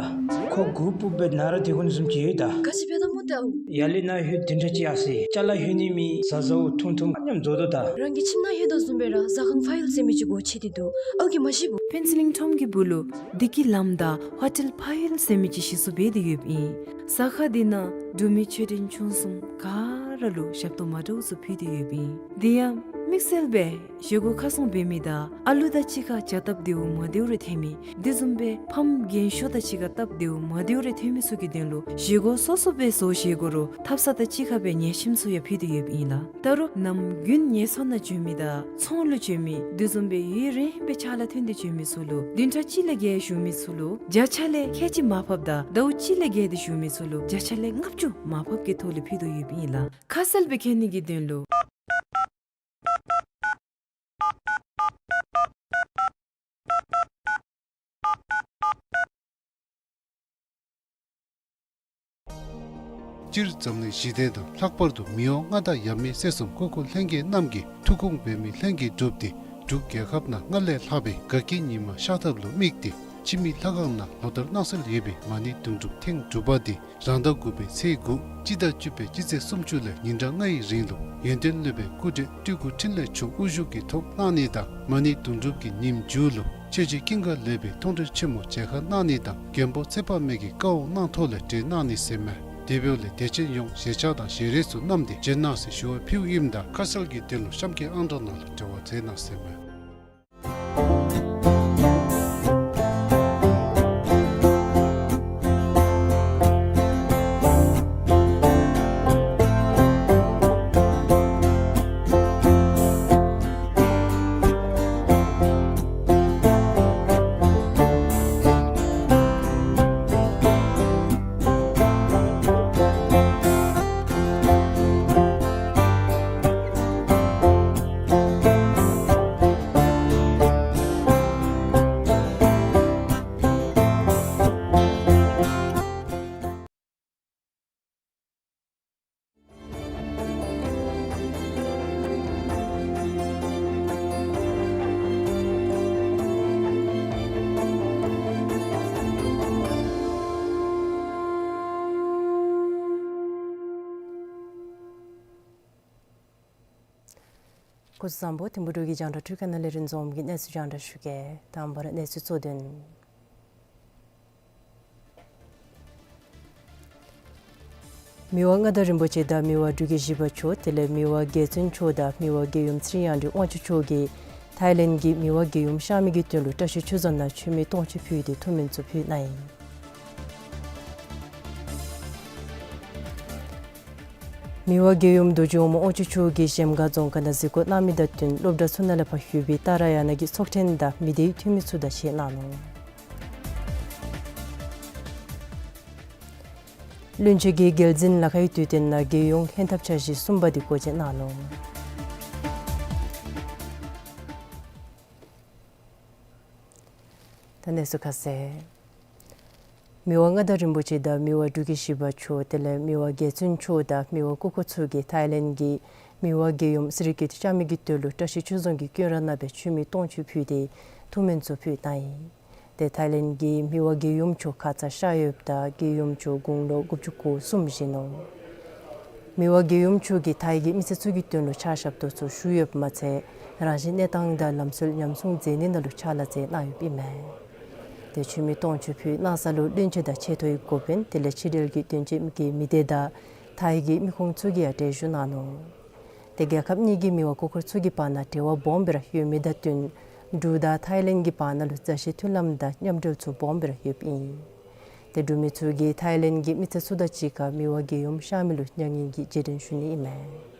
ཁོ་གུ་པུ་པེ་ན་ར་དེ་ཁོ་ནི་སུམ་ཅི་ཡོད་ད། ག་ཅི་པེ་ད་མོ་ཏེ་ཨའུ། ཡར་ལས་ནཱ་ལྷོད་དེ་འདྲ་ཅིག་ཡར་སོ་ཡི། ཅ་ལ་ལྷོད་ནི་མེད། ཟ་ཟཝ་ཐུང་ཐུང་མཉམ་བཟོ་དོ་ད། རང་གི་ཁྱིམ་ནང་ལྷོད་དོ་བཟུམ་སྦེ་ར་ཟ་ཁང་ཕ་ཡུལ་ཟེར་མི་ཅིག་སྒོ་ཕྱེ་སྟེ་འདུག། ཨའུ་གིས་མ་ཤེས་བུ། ཕེན་སི་ལིང་ཁྲོམ་གྱི་སྦུག་ལུ་བདེ་སྐྱིད་ལམ་དང་ཧོ་ཊེལ་ཕ་ཡུལ་ཟེར་མི་ཅིག་གཞི་བཙུགས་འབད་དེ་ཡོདཔ་ཨིན། ཟ་ཁང་འདི་ནང་འབྲུག་མི་ཆོས་ལྡན་ཆུང་གསུམ་ག་ར་ལུ་ཞབས་ཏོག་མ་འདྲཝ་ཚུ་ཕུལ་ཏེ་ཡོདཔ་ཨིན། དེ་ཡང་དམིགས་བསལ་སྦེ་བཞེས་སྒོ་ཁ་སྲུང་འབད་མི་དང་ཨ་ལུ་དང་གཅིག་ཁར་བྱ་སྟབས་བདེཝ་མ་བདེཝ་རེ་ཐོན་མི། དེ་བཟུམ་སྦེ་ཕམ་རྒན་ཤོས་དང་གཅིག་ཁར་སྟབས་བདེཝ་མ་བདེཝ་རེ་ཐོན་མི་ཚུ་གི་དོན་ལུ་བཞེས་སྒོ་སོ་སོ་སྦེ་བཟོ་བཞེས་སྒོ་རུང་ཐབ་ཚང་དང་གཅིག་ཁར་སྦེ་ཉལ་ཁྱིམ་ཚུ་ཡང་ཕུལ་ཏེ་ཡོདཔ་ཨིན་ལགས། ད་རུང་ནམ་རྒྱུན་ངལ་གསོ་ནང་འགྱོ་མི་དང་ཚོང་ལུ་འགྱོ་མི་དེ་བཟུམ་སྦེ་ཡུན་རིངམོ་སྦེ་ཕྱག་ལཱ་ཐོན་ཏེ་འགྱོ་མི་ཚུ་ལུ་བདུན་ཕྲག་གཅིག་ལས་བརྒལ་བཞུགས་མི་ཚུ་ལུ་བརྒྱ་ཆ་ལས་ཁལ་གཅིག་མར་ཕབ་དང་ཟླཝ་གཅིག་ལས་བརྒལ་ཏེ་བཞུགས་མི་ཚུ་ལུ་བརྒྱ་ཆ་ལས་ལྔ་བཅུ་མར་ཕབ་ཀྱི་ཐོག་ལས་ཕུལ་དོ་ཡོདཔ་ཨིན་ལགས། ཁ་གསལ་སྦེ་མཁྱེན་ནི་གི་དོན་ལུ། སྤྱིར་འཛམ་གླིང་ཞི་བདེ་དང་ལྷག་པར་དུ་མི་དབང་མངའ་བདག་ཡབ་མེས་སྲས་གསུམ་སྐུ་འཁོར་ལྷན་རྒྱས་རྣམས་ཀྱིས་ཐུགས་དགོངས་འབད་མི་ལྷན་རྒྱས་སྒྲུབ་སྟེ་འབྲུག་རྒྱལ་ཁབ་ནང་སྔར་ལས་ལྷག་པའི་དགའ་སྐྱིད་ཉི་མ་ཤར་ཐབས་ལུ་དམིགས་ཏེ་འཆི་མེད་ལྷ་ཁང་ནང་ལོ་ལྟར་གནང་སྲོལ་ཡོད་པའི་མ་ཎི་དུང་སྒྲུབ་ཐེངས་དྲུག་པ་འདི་རང་ཟླ་དགུ་པའི་ཚེས་དགུ་སྤྱི་ཟླ་བཅུ་པའི་སྤྱི་ཚེས་སུམ་ཅུ་ལས་ཉིན་གྲངས་ལྔའི་རིང་ལུ་ཡོན་ཏན་སློབ་དཔོན་སྐུ་བགྲེས་སྤྲུལ་སྐུ་འཕྲིན་ལས་མཆོག་དབུ་བཞུགས་ཀྱི་ཐོག་གནང་ནི་དང་མ་ཎི་དུང་སྒྲུབ་ཀྱི་ཉིནམ་མཇུག་ལུ་ཆོས་རྗེ་ཀུན་དགའ་ལེགས་པའི་མཐོང་གྲོལ་ཆེན་མོ་མཇལ་ཁ་གནང་ནི་དང་མགོན་པོ་ཚེ་དཔག་མེད་ཀྱི་བཀའ་དབང་གནང་ཐོག་ལས་གྲོལ་གནང་ནི་ཟེར་མས། དེ་འབདཝ་ལས་དད་ཅན་ཡོངས་ཞལ་ཕྱག་དང་ཞལ་རས་ཚུ་བསྣམས་ཏེ་བྱོན་གནང་ཟེར་ཞུ་བ་ཕུལཝ་ཨིནམ་ད་ཁ་གསལ་གྱི་དོན་ལུ་གཤམ་གྱི་ཨང་གྲངས་ནང་ལུ་འབྲེལ་བ་མཛད་གནང་ཟེར་མས། སྐུ་གཟུགས་བཟང་པོ། ཐིམ་ཕུག་འབྲུག་གི་རྒྱང་བསྒྲགས་ཁྲུས་ཁང་ནང་ལས་རིན་འཛོམས་ཀྱིས་གནས་ཚུལ་རྒྱང་བསྒྲགས་ཞུ་གེ། དང་པ་ར་གནས་ཚུལ་གཙོ་དོན། མི་དབང་མངའ་བདག་རིན་པོ་ཆེ་དང་མི་དབང་འབྲུག་རྒྱལ་བཞི་པ་མཆོག་དེ་ལས་མི་དབང་རྒྱལ་བཙུན་མཆོག་དང་མི་དབང་རྒྱལ་ཡུམ་ཚེ་རིང་དབང་འདུས་དབང་ཕྱུག་མཆོག་གིས་ཐའི་ལེནཌ་གྱི་མི་དབང་རྒྱལ་ཡུམ་གཤགས་མི་གི་དོན་ལུ་བཀྲ་ཤིས་ཆོས་རྫོང་ནང་མཆོད་མེ་སྟོང་མཆོད་ཕུལ་ཏེ་ཐུགས་སྨོན་ཚུ་ཕུལ་གནང་ཡི། མི་དབང་རྒྱལ་ཡུམ་རྡོ་རྗེ་འོག་མ་དབང་ཕྱུག་མཆོག་གིས་གཞལམ་སྒང་རྫོང་ཁག་ནང་གཟིགས་སྐོར་གནང་མི་དང་བསྟུན་སློབ་གྲྭ་ཚུ་ནང་ལས་ཕར་ལྷོད་པའི་ཏཱ་ར་ཡ་ན་གི་ཚོགས་ཐེངས་དང་མི་སྡེའི་འཐུས་མི་ཚུ་དང་མཇལ་གནང་ནུག། བློན་ཆེན་གྱིས་རྒྱལ་འཛིན་ལ་ཁའི་དུས་སྟོན་ནང་རྒྱལ་ཡོངས་ལྷན་ཐབས་འཆར་གཞི་གསུམ་པ་དེ་སྒོ་འབྱེད་གནང་ནུག། ད་གནས་ཚུལ་ཁ་གསལ། མི་དབང་མངའ་བདག་རིན་པོ་ཆེ་དང་མི་དབང་འབྲུག་རྒྱལ་བཞི་པ་མཆོག་དེ་ལས་མི་དབང་རྒྱལ་བཙུན་མཆོག་དང་མི་དབང་སྐུ་འཁོར་ཚུ་གིས་ཐའི་ལེནཌ་གྱི་མི་དབང་རྒྱལ་ཡུམ་སི་རི་ཀིཊ་གཤགས་མི་གི་དོན་ལུ་བཀྲ་ཤིས་ཆོས་རྫོང་གི་དཀོན་ར་ནང་སྦེ་མཆོད་མེ་སྟོང་མཆོད་ཕུལ་ཏེ་ཐུགས་སྨོན་ཚུ་ཕུལ་གནང་ཡི། ཏེ་ཐའི་ལེནཌ་གི་མི་དབང་རྒྱལ་ཡུམ་མཆོག་ཁ་ཙ་གཤགས་ཡོདཔ་ད་རྒྱལ་ཡུམ་མཆོག་དགུང་ལོ་དགུ་བཅུ་གོ་གསུམ་བཞེས་ནུག། མི་དབང་རྒྱལ་ཡུམ་མཆོག་གིས་ཐའི་གི་མི་སེར་ཚུ་གི་དོན་ལུ་ཕྱག་ཞབས་ཏོག་ཚུ་ཞུ་ཡོདཔ་མ་ཚད་རང་བཞིན་གནས་སྟངས་དང་ལམ་སྲོལ་ཉམས་སྲུང་མཛད་ནི་ནང་ལུ་ཕྱག་ལཱ་མཛད་གནང་ཡོདཔ་ཨིན་མས། ཏེ་མཆོད་མེ་སྟོང་མཆོད་ཕུལ་གནང་ས་ལུ་བློན་ཆེན་དང་ཆེ་མཐོའི་འགོ་དཔོན་དེ་ལས་ཕྱི་འབྲེལ་གྱི་དོན་གཅོད་ཀྱི་མི་སྡེ་དང་ཐའི་གི་མི་ཁོངས་ཚུ་གིས་ཡང་གྲལ་བཞུགས་གནང་ནུག། ཏེ་རྒྱལ་ཁབ་གཉིས་ཀྱི་མི་དབང་སྐུ་འཁོར་ཚུ་གི་བར་ན་འབྲེལ་བ་སྦོམ་སྦེ་ར་ཡོད་མི་དང་བསྟུན་འབྲུག་དང་ཐའི་ལེནཌ་གི་བར་ན་ལུ་མཛའ་བཤེས་མཐུན་ལམ་དང་མཉམ་འབྲེལ་ཚུ་སྦོམ་སྦེ་ར་ཡོདཔ་ཨིན། ཏེ་འབྲུག་མི་ཚུ་གིས་ཐའི་ལེནཌ་གྱི་མི་སེར་ཚུ་དང་གཅིག་ཁར་མི་དབང་རྒྱལ་ཡུམ་གཤགས་མི་ལུ་མྱ་ངན་གྱི་རྗེས་དྲན་ཞུ་ནི་ཨིན་མས།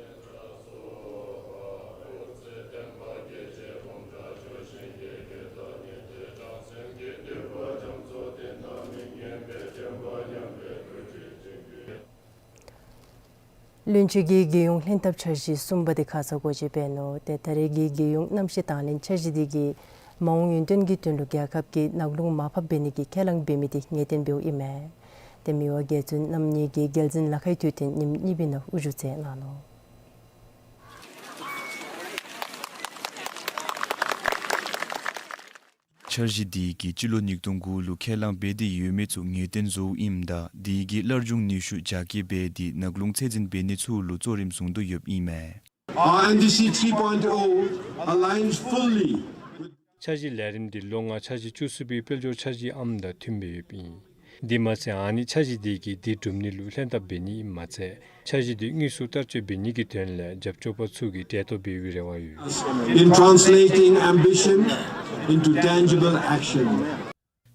བློན་ཆེན་གྱིས་རྒྱལ་ཡོངས་ལྷན་ཐབས་འཆར་གཞི་གསུམ་པ་དེ་ཁ་ཙ་སྒོ་འབྱེད་འབད་ནུག། ཏེ་ད་རེས་ཀྱི་རྒྱལ་ཡོངས་གནམ་གཤིས་དང་ལེན་འཆར་གཞི་དེ་གིས་མ་འོངས་ཡུན་བརྟན་གྱི་དོན་ལུ་རྒྱལ་ཁབ་ཀྱིས་ནགས་རླུང་མར་ཕབ་འབད་ནི་གི་ཁས་བླངས་འབད་མི་དེ་ངེས་གཏན་འབདཝ་ཨིན་མས། ཏེ་མི་དབང་རྒྱལ་བཙུན་རྣམ་གཉིས་ཀྱིས་རྒྱལ་འཛིན་ལ་ཁའི་དུས་སྟོན་ཉིནམ་གཉིས་པའི་ནང་དབུ་བཞུགས་མཛད་གནང་ནུག། འཆར་གཞི་དེ་གིས་སྤྱི་ལོ་ཉིས་སྟོང་དགུ་ལུ་ཁས་བླངས་འབད་དེ་ཡོད་མི་ཚུ་ངེས་གཏན་བཟོཝ་ཨིནམ་ད་དེ་གིས་སླར་འབྱུང་ནུས་ཤུགས་རྒྱ་སྐྱེད་འབད་དེ་ནགས་རླུང་ཚད་འཛིན་འབད་ནི་ཚུ་ལུ་གཙོ་རིམ་བཟུང་དོ་ཡོདཔ་ཨིན་མས། Our N D C three point oh aligns fully with འཆར་གཞི་ལས་རིམ་དེ་ལོ་ལྔ་འཆར་གཞི་བཅུ་གསུམ་པའི་དཔལ་འབྱོར་འཆར་གཞིའམ་དང་མཐུནམ་སྦེ་ཡོདཔ་ཨིན། དེ་མ་ཚད་ཨ་ནི་འཆར་གཞི་དེ་གིས་དེ་སྒྲུབ་ནི་ལུ་ལྷན་ཐབས་འབད་ནི་ཨིནམ་མ་ཚད་འཆར་གཞི་དེ་དངོས་སུ་བསྟར་སྤྱོད་འབད་ནི་གི་དོན་ལས་རྒྱབ་སྐྱོར་པ་ཚུ་གིས་གྲལ་གཏོགས་འབད་བའི་རེ་བ་ཡོད། In translating ambition into tangible action.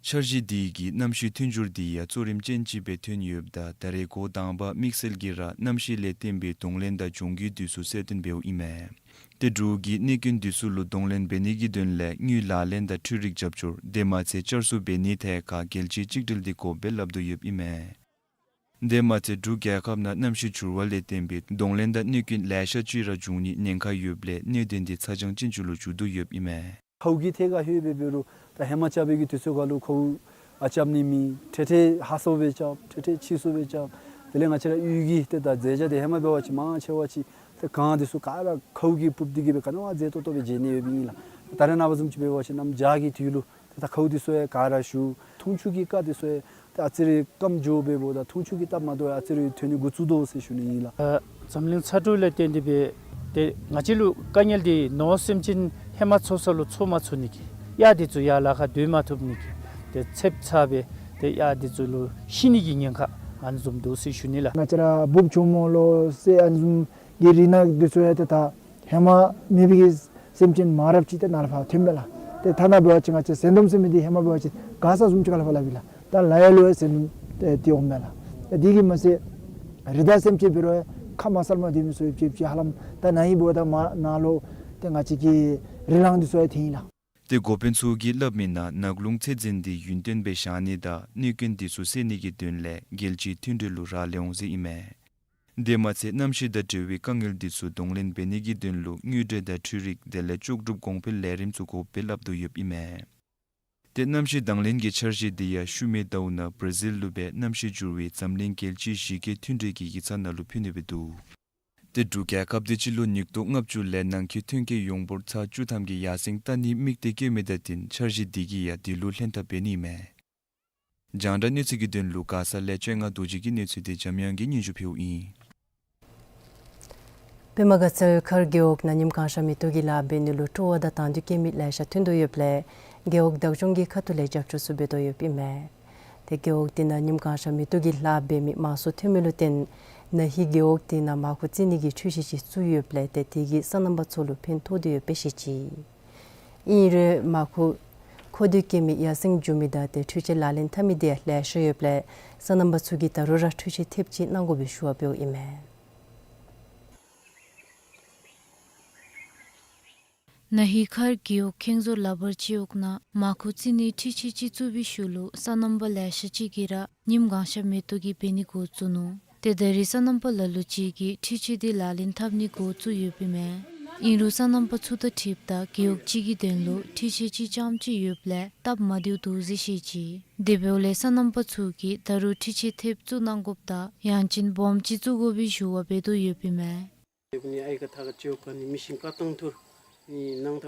འཆར་གཞི་དེ་གིས་གནམ་གཤིས་མཐུན་འགྱུར་དེ་ཡང་གཙོ་རིམ་ཅན་ཅིག་སྦེ་ཐོན་ཡོདཔ་ད་ད་རེས་འགོ་དང་པ་དམིགས་བསལ་གྱིས་ར་གནམ་གཤིས་ལས་བརྟེན་པའི་གདོང་ལེན་དང་གྱོང་གུད་དེ་ཚུ་གསལ་སྟོན་འབདཝ་ཨིན་མས། ཏེ་འབྲུག་གིས་གནོད་སྐྱོན་དེ་ཚུ་ལུ་གདོང་ལེན་འབད་ནི་གི་དོན་ལས་དངུལ་ལག་ལེན་དང་འཕྲུལ་རིག་རྒྱབ་སྐྱོར་དེ་མ་ཚད་བསྐྱར་གསོ་འབད་ནི་ཐད་ཁར་རྒྱལ་སྤྱིའི་གཅིག་སྒྲིལ་དེ་དགོཔ་སྦེ་སླབ་དོ་ཡོདཔ་ཨིན་མས། དེ་མ་ཚད་འབྲུག་རྒྱལ་ཁབ་ནང་གནམ་གཤིས་འགྱུར་བ་ལས་བརྟེན་པའི་གདོང་ལེན་དང་གནོད་སྐྱོན་ལེ་ཤ་ཅིག་ར་འབྱུང་ནིའི་ཉེན་ཁ་ཡོདཔ་ལས་གནད་དོན་དེ་ཚ་གྱང་ཅན་ཅིག་ལུ་འགྱུར་དོ་ཡོདཔ་ཨིན་མས། ཁཝ་གི་ཐད་ཁར་ལྷོད་སྦེ་འབད་རུང་ད་ཧེ་མ་རྐྱབ་པའི་གི་དུས་ཚོད་ཁར་ལུ་ཁཝ་ཨ་རྐྱབ་ནི་མེད། ཐེངས་ཐེངས་ཧ་སོ་སྦེ་རྐྱབ། ཐེངས་ཐེངས་ཕྱི་སོ་སྦེ་རྐྱབ། དེ་ལས་ང་བཅས་ར་གཡུས་ཀྱི་ཏེ་ད་རྫས་ཆ་དེ་ཧེ་མ་འབད་བ་ཅིན་མང་ཆེ་བ་ཅིག་ཏེ་གངས་དེ་ཚུ་ག་ར་ཁཝ་གིས་སྤུབ་སྟེ་གིས་སྦེ་ག་ནི་བ་མཛེས་ཏོག་ཏོ་སྦེ་མཇལ་ནི་ཡོདཔ་ཨིན་ལགས། ད་རེས་ནངས་པ་བཟུམ་ཅིག་འབད་བ་ཅིན་གནམ་བྱཱར་གྱི་དུས་ལུ་ཏེ་ད་ཁཝ་དེ་ཚུ་ཡང་ག་ར་ཞུ། འཐུང་ཆུ་གི་རྐ་དེ་ཚུ་ཡང་ཏེ་ཨ་ཙི་རེ་སྐམ་འགྱོ་སྦེ་འབདཝ་ད་འཐུང་ཆུ་གི་སྟབས་མ་བདེཝ་ཨ་ཙི་རེ་ཐོན་ནི་འགོ་བཙུགས་དོ་ཟེར་ཞུ་ནི་ཨིན་ལགས། ཨ་འཛམ་གླིང་ཚ་དྲོད་ལས་བརྟེན་ཏེ་སྦེ་ཏེ་ང་བཅས་ལུ་དཀའ་ངལ་དེ་ནོར་སེམས་ཅན་ཧེ་མ་འཚོ་ས་ལུ་འཚོ་མ་ཚུགས་ནི་གི་གཡག་དེ་ཚུ་ཡར་ལ་ཁར་སྡོད་མ་ཐུབ་ནི་གི་ཏེ་ཚདཔ་ཚ་སྦེ་ཏེ་གཡག་དེ་ཚུ་ལུ་ཤི་ནི་གི་ཉེན་ཁ་ཨ་ནི་བཟུམ་འདུག་ཟེར་ཞུ་ནི་ལགས། ང་བཅས་ར་འབུཔ་གྱོགམོ་ལོ་ཟེར་ཨ་ནི་བཟུམ་གྱི་རིགས་སྣ་དེ་ཚུ་ཡང་ཏེ་ད་ཧེ་མ་མེད་པའི་གི་སེམས་ཅན་མང་རབས་ཅིག་ཏེ་ནཱ་ལས་ཕར་ཐོན་མས་ལགས། ཏེ་ཐ་ན་འབད་བ་ཅིན་ང་བཅས་ཟན་དུམ་ཟེར་མི་འདི་ཧེ་མ་འབད་བ་ཅིན་མགར་ས་བཟུམ་ཅིག་ཁ་ལས་ཕར་སླབ་ཨིན་ལགས། ད་ལ་ཡ་ལུ་ཡང་ཟན་དུམ་ཏེ་འོངམ་མས་ལགས། ད་དེ་གིས་མ་ཚད་རི་དྭགས་སེམས་ཅན་འབད་རུང་ཁ་མ་གསལ་མ་སྡོད་མི་ཚུ་ཡང་ཅིག་ཅིག་ཧ་ལམ་ད་ནཱ་ཨིན་འབདཝ་ད་མར་ནཱ་ལུ་ཏེ་ང་བཅས་ཀྱི་རི་གླང་འདི་ཚུ་ཡང་ཐོན་ཡི་ལགས། ཏེ་འགོ་དཔོན་ཚུ་གིས་སླབ་མི་ནང་ནགས་རླུང་ཚད་འཛིན་འདི་ཡུན་བརྟན་སྦེ་བཞག་ནི་དང་གནོད་སྐྱོན་འདི་ཚུ་སེལ་ནི་གི་དོན་ལས་རྒྱལ་སྤྱིའི་མཐུན་སྒྲིལ་ལུ་རག་ལས་འོང་ཟེར་ཨིན་མས། དེ་མ་ཚད་གནམ་གཤིས་དང་འབྲེལ་བའི་དཀའ་ངལ་འདི་ཚུ་གདོང་ལེན་འབད་ནི་གི་དོན་ལུ་དངུལ་འབྲེལ་དང་འཕྲུལ་རིག་དེ་ལས་ལྕོགས་གྲུབ་གོང་འཕེལ་ལས་རིམ་ཚུ་དགོཔ་སྦེ་སླབ་དོ་ཡོདཔ་ཨིན་མས། ཏེ་གནམ་གཤིས་དང་ལེན་གྱི་འཆར་གཞི་འདི་ཡང་ཤུལ་མའི་ཟླཝ་ནང་བར་ཛིལ་ལུ་སྦེ་གནམ་གཤིས་འགྱུར་བའི་འཛམ་གླིང་རྒྱལ་སྤྱིའི་གཞི་རྒྱས་མཐུན་གྲོས་ཀྱི་ཡིག་ཚང་ནང་ལུ་ཕུལ་ནི་སྦེ་འདུག། ཏེ་འབྲུག་རྒྱལ་ཁབ་འདི་སྤྱི་ལོ་ཉིས་སྟོང་ལྔ་བཅུ་ལས་ནང་འཁོད་ཐོན་སྐྱེད་ཡོངས་འབོར་ཚག་བཅུ་ཐམ་གྱི་ཡར་སེང་བཏང་ནི་དམིགས་གཏད་བསྐྱེད་མི་དང་བསྟུན་འཆར་གཞི་འདི་གིས་ཡང་དེ་ལུ་ལྷན་ཐབས་འབད་ནི་ཨིན་མས། རྒྱང་བསྒྲགས་གནས་ཚུལ་གྱི་དོན་ལུ་མགར་ས་ལས་ལྕང་ང་རྡོ་རྗེ་གི་གནས་ཚུལ་དེ་འཇམ་དབྱངས་ཀྱིས་སྙན་ཞུ་ཕུལཝ་ཨིན། པདྨ་དགའ་ཚལ་མཁར་རྒེད་འོག་ནང་ཉིམ་གང་ཤ་མེ་ཏོག་གི་ལཱ་འབད་ནི་ལུ་སྤྲོ་བ་དང་དང་འདོད་བསྐྱེད་མི་ལེ་ཤ་ཐོན་དོ་ཡོདཔ་ལས་རྒེད་འོག་བདག་སྐྱོང་གི་ཁ་ཐུག་ལས་རྒྱབ་སྐྱོར་ཚུ་འབད་དོ་ཡོདཔ་ཨིན་མས། ཏེ་རྒེད་འོག་དེ་ནང་ཉིམ་གང་ཤ་མེ་ཏོག་གི་ལཱ་འབད་མི་མང་སུ་ཐོན་མི་ལུ་བརྟེན་ན་ཧིང་རྒེད་འོག་དེ་ནང་མར་ཁུ་བཙིར་ནི་གི་འཕྲུལ་ཆས་ཅིག་བཙུགས་ཡོདཔ་ལས་ཏེ་དེ་གིས་སོ་ནམ་པ་ཚུ་ལུ་ཕན་ཐོགས་དོ་ཡོདཔ་སྦེ་བཤད་ཅི། ཨིན་རུང་མར་ཁུ་མཁོ་འདོད་བསྐྱེད་མི་ཡར་སེང་འགྱོ་མི་དང་ཏེ་འཕྲུལ་ཆས་ལག་ལེན་འཐབ་མི་དེ་ཡང་ལེ་ཤ་ཡོདཔ་ལས་སོ་ནམ་པ་ཚུ་གིས་ད་རུང་ར་འཕྲུལ་ཆས་ཐེབས་ཅིག་གནང་དགོ་པའི་ཞུ་བ་འབདཝ་ཨིན་མས། ན་ཧིང་མཁར་རྒེད་འོག་ཁེངས་ཟོར་ལ་བར་སྤྱི་འོག་ནང་མར་ཁུ་བཙིར་ནིའི་འཕྲུལ་ཆས་ཅིག་བཙུགས་པའི་ཤུལ་ལུ་སོ་ནམ་པ་ལེ་ཤ་ཅིག་གིས་ར་ཉིམ་གང་ཤ་མེ་ཏོག་གི་འབད་ནི་འགོ་བཙུགས་ནུག། ཏེ་ད་རེས་སོ་ནམ་པ་ལ་ལུ་ཅིག་གིས་འཕྲུལ་ཆས་དེ་ལག་ལེན་འཐབ་ནི་འགོ་བཙུགས་ཡོདཔ་ཨིན་མས། ཨིན་རུང་སོ་ནམ་པ་ཚུ་དང་འཁྲིལཝ་ད་རྒེད་འོག་གཅིག་གི་དོན་ལུ་འཕྲུལ་ཆས་ཅིག་རྐྱངམ་ཅིག་ཡོདཔ་ལས་སྟབས་མ་བདེཝ་འདུག་ཟེར་བཤད་ཅི། དེ་འབདཝ་ལས་སོ་ནམ་པ་ཚུ་གིས་ད་རུང་འཕྲུལ་ཆས་ཐེབས་བཙུགས་གནང་དགོཔ་དང་ཡང་ཅིན་སྦོམ་ཅིག་བཙུགས་དགོ་པའི་ཞུ་བ་འབད་དོ་ཡོདཔ་ཨིན་མས། ང་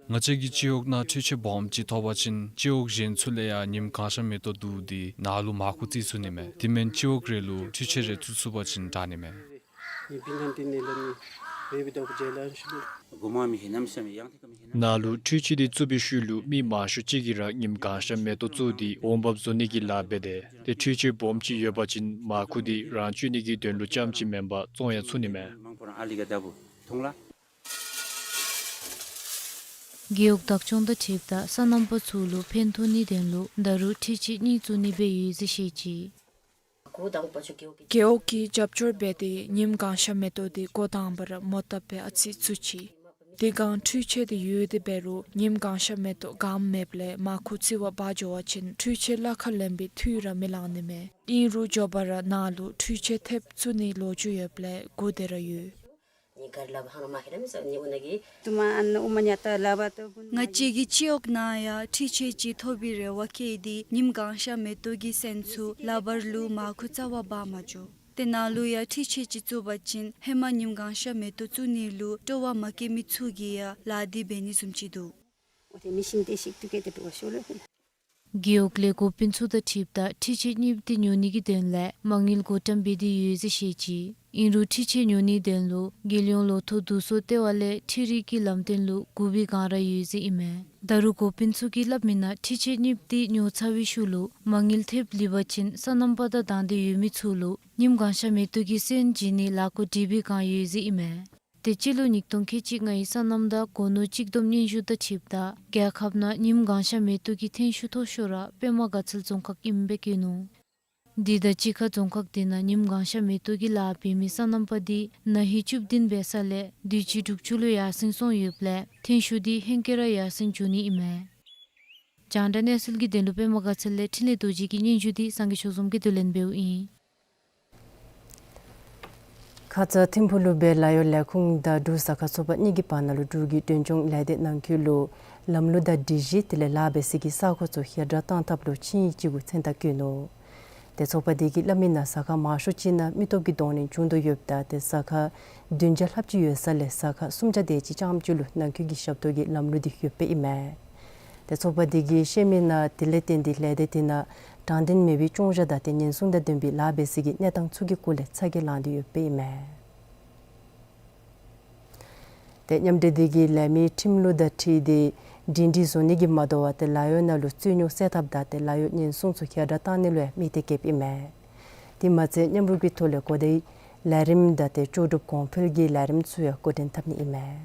བཅས་ཀྱི་སྤྱི་འོག་ནང་འཕྲུལ་ཆས་སྦོམ་ཅིག་ཐོབ་པ་ཅིན་སྤྱི་འོག་གཞན་ཚུ་ལས་ཡང་ཉིམ་གང་ཤ་མེ་ཏོག་བསྡུ་སྟེ་ནཱ་ལུ་མར་ཁུ་བཙིར་ཚུགས་ནི་མས། དེ་མེན་སྤྱི་འོག་རེ་ལུ་འཕྲུལ་ཆས་རེ་བཙུགས་ཚུགས་པ་ཅིན་དྲག་ནི་མས། ནཱ་ལུ་འཕྲུལ་ཆས་དེ་བཙུགས་པའི་ཤུལ་ལུ་མི་མང་ཤོས་ཅིག་གིས་ར་ཉིམ་གང་ཤ་མེ་ཏོག་བཙུགས་ཏེ་འོང་འབབ་བཟོ་ནི་གི་ལཱ་འབད་དེ་ཏེ་འཕྲུལ་ཆས་སྦོམ་ཅིག་ཡོད་པ་ཅིན་མར་ཁུ་དེ་རང་སྤྱོད་ནི་གི་དོན་ལུ་རྐྱངམ་ཅིག་མེན་པར་བཙོང་ཡང་ཚུགས་ནི་མས། རྒེད་འོག་བདག་སྐྱོང་དང་འཁྲིལཝ་ད་སོ་ནམ་པ་ཚུ་ལུ་ཕན་ཐོགས་ནིའི་དོན་ལུ་ད་རུང་འཕྲུལ་ཆས་གཉིས་བཙུགས་ནི་སྦེ་ཡོད་ཟེར་བཤད་ཅི། རྒེད་འོག་གིས་རྒྱབ་སྐྱོར་འབད་དེ་ཉིམ་གང་ཤ་མེ་ཏོག་དེ་འགོ་དང་པ་ར་མོ་བཏབ་སྦེ་ཨ་ཙི་བཙུགས་ཅི། དེ་སྒང་འཕྲུལ་ཆས་དེ་ཡོད་དེ་འབད་རུང་ཉིམ་གང་ཤ་མེ་ཏོག་གངམ་མེདཔ་ལས་མར་ཁུ་བཙིར་བར་འབག་འགྱོ་བ་ཅིན་འཕྲུལ་ཆས་གླ་ཁར་ལེན་པའི་འཐུས་ར་མི་ལང་ནི་མས། ཨིན་རུང་མགྱོགས་པ་ར་ནཱ་ལུ་འཕྲུལ་ཆས་ཐེབས་བཙུགས་ནིའི་ལོ་རྒྱུས་ཡོདཔ་ལས་སྒུག་སྡོད་ར་ཡོད། ང་བཅས་ཀྱི་སྤྱི་འོག་ནང་ཡང་འཕྲུལ་ཆས་ཅིག་ཐོབ་པའི་རེ་བ་བསྐྱེད་དེ་ཉིམ་གང་ཤ་མེ་ཏོག་གི་སོན་ཚུ་ལ་བར་ལུ་མར་ཁུ་བཙིར་བར་འབག་མ་འགྱོ། ཏེ་ནཱ་ལུ་ཡང་འཕྲུལ་ཆས་ཅིག་བཙུགས་པ་ཅིན་ཧེ་མ་ཉིམ་གང་ཤ་མེ་ཏོག་བཙུགས་ནི་ལུ་སྤྲོ་བ་མ་བསྐྱེད་མི་ཚུ་གིས་ཡང་ལཱ་དེ་འབད་ནི་བཟུམ་ཅིག་འདུག། རྒེད་འོག་ལས་འགོ་དཔོན་ཚུ་དང་འཁྲིལཝ་ད་འཕྲུལ་ཆས་གཉིསཔོ་དེ་ཉོ་ནི་གི་དོན་ལས་མ་དངུལ་བགོ་བཀྲམ་འབད་དེ་ཡོད་ཟེར་བཤད་ཅི། ཨིན་རུང་འཕྲུལ་ཆས་ཉོ་ནིའི་དོན་ལུ་རྒྱལ་ཡོངས་ལོ་ཐོག་བསྡུ་གསོག་ལྟེ་བ་ལས་འཕྲུལ་རིག་གི་ལམ་སྟོན་ལུ་སྒུག་པའི་བསྒང་ར་ཡོད་ཟེར་ཨིན་མས། ད་རུང་འགོ་དཔོན་ཚུ་གིས་སླབ་མི་ནང་འཕྲུལ་ཆས་གཉིསཔོ་དེ་ཉོ་ཚར་བའི་ཤུལ་ལུ་མ་དངུལ་ཐེབས་ལུས་པ་ཅིན་སོ་ནམ་པ་དང་དང་འདོད་ཡོད་མི་ཚུ་ལུ་ཉིམ་གང་ཤ་མེ་ཏོག་གི་སོན་བྱིན་ནིའི་ལས་འགུལ་སྒྲིག་པའི་བསྒང་ཡོད་ཟེར་ཨིན་མས། ཏེ་སྤྱི་ལོ་ཉིས་སྟོང་ཁལ་གཅིག་ལྔའི་སོ་ནམ་དང་སྒོ་ནོར་གཅིག་བསྡོམས་སྙན་ཞུ་དང་འཁྲིལཝ་ད་རྒྱལ་ཁབ་ནང་ཉིམ་གང་ཤ་མེ་ཏོག་གི་ཐོན་ཤུགས་མཐོ་ཤོས་ར་པདྨ་དགའ་ཚལ་རྫོང་ཁག་ཨིནམ་སྦེ་བཀོད་ནུག། དེ་དང་གཅིག་ཁར་རྫོང་ཁག་དེ་ནང་ཉིམ་གང་ཤ་མེ་ཏོག་གི་ལཱ་འབད་མི་སོ་ནམ་པ་དེ་ན་ཧིང་བཅུ་བདུན་འབད་ས་ལས་དུས་ཅི་དྲུག་ཅུ་ལུ་ཡར་སེང་སོང་ཡོདཔ་ལས་ཐོན་ཤུགས་དེ་ཧེང་སྐལ་ར་ཡར་སེང་འགྱོ་ནི་ཨིན་མས། རྒྱང་བསྒྲགས་གནས་ཚུལ་གྱི་དོན་ལུ་པདྨ་དགའ་ཚལ་ལས་འཕྲིན་ལས་རྡོ་རྗེ་གི་སྙན་ཞུ་དེ་སངས་རྒྱས་ཆོས་འཛོམས་ཀྱིས་བསྡུ་ལེན་འབདཝ་ཨིན། ཁ་ཙ་ཐིམ་ཕུག་ལུ་སྦེ་ལཱ་གཡོག་ལས་ཁུངས་དང་འབྲུག་ཟ་ཁང་ཚོགས་པ་གཉིས་ཀྱི་བར་ན་ལུ་འབྲུག་གི་མདུན་ལྗོངས་ལས་སྡེ་ནང་འཁོད་ལུ་ལམ་ལུགས་དང་སྒྲིག་གཞི་དེ་ལས་ལཱ་འབད་སའི་གི་ས་གོ་ཚུ་ཞལ་བསྒྲགས་བཏང་ཐབས་ལུ་ཆིངས་ཡིག་ཅིག་གུ་མཚན་རྟགས་བཀོད་ནུག། ཏེ་ཚོགས་པ་དེ་གིས་སླབ་མི་ནང་ཟ་ཁང་མང་ཤོས་ཅིག་ནང་མི་སྟོབས་ཀྱི་གདོང་ལེན་བྱུང་དོ་ཡོདཔ་ད་ཏེ་ཟ་ཁང་བདུན་བརྒྱ་ལྷགཔ་ཅིག་ཡོད་ས་ལས་ཟ་ཁང་སུམ་བརྒྱ་དེ་ཅིག་རྐྱངམ་ཅིག་ལུ་ནང་འཁོད་ཀྱི་ཞབས་ཏོག་གི་ལམ་ལུགས་དེ་ཡོདཔ་ཨིན་མས། ཏེ་ཚོགས་པ་དེ་གིས་བཤད་མི་ནང་དེ་ལས་བརྟེན་ཏེ་ལས་སྡེ་དེ་ནང་དྲང་བདེན་མེད་པའི་སྐྱོན་བརྗོད་དང་ཏེ་ཉེན་སྲུང་དང་ལྡན་པའི་ལཱ་འབད་སའི་གི་གནས་སྟངས་ཚུ་གི་སྐོར་ལས་ཚ་གྱང་ལངས་ཏེ་ཡོདཔ་ཨིན་མས། ཏེ་མཉམ་འབྲེལ་དེ་གིས་ལས་མིའི་ཁྲིམས་ལུགས་དང་འཁྲིལ་ཏེ་སྒྲིང་སྒྲིང་བཟོ་ནི་གིས་མ་དོ་བར་ཏེ་ལཱ་གཡོག་ནང་ལུ་རྩོད་རྙོག་སེལ་ཐབས་དང་ཏེ་ལཱ་གཡོག་ཉེན་སྲུང་ཚུ་ཞལ་བསྒྲགས་བཏང་ནི་ལུ་ཡང་དམིགས་གཏད་བསྐྱེདཔ་ཨིན་མས། དེ་མ་ཚད་མཉམ་རུབ་ཀྱི་ཐོག་ལས་གོ་བརྡའི་ལས་རིམ་དང་ཏེ་ལྕོགས་གྲུབ་གོང་འཕེལ་གྱི་ལས་རིམ་ཚུ་ཡང་འགོ་འདྲེན་འཐབ་ནི་ཨིན་མས།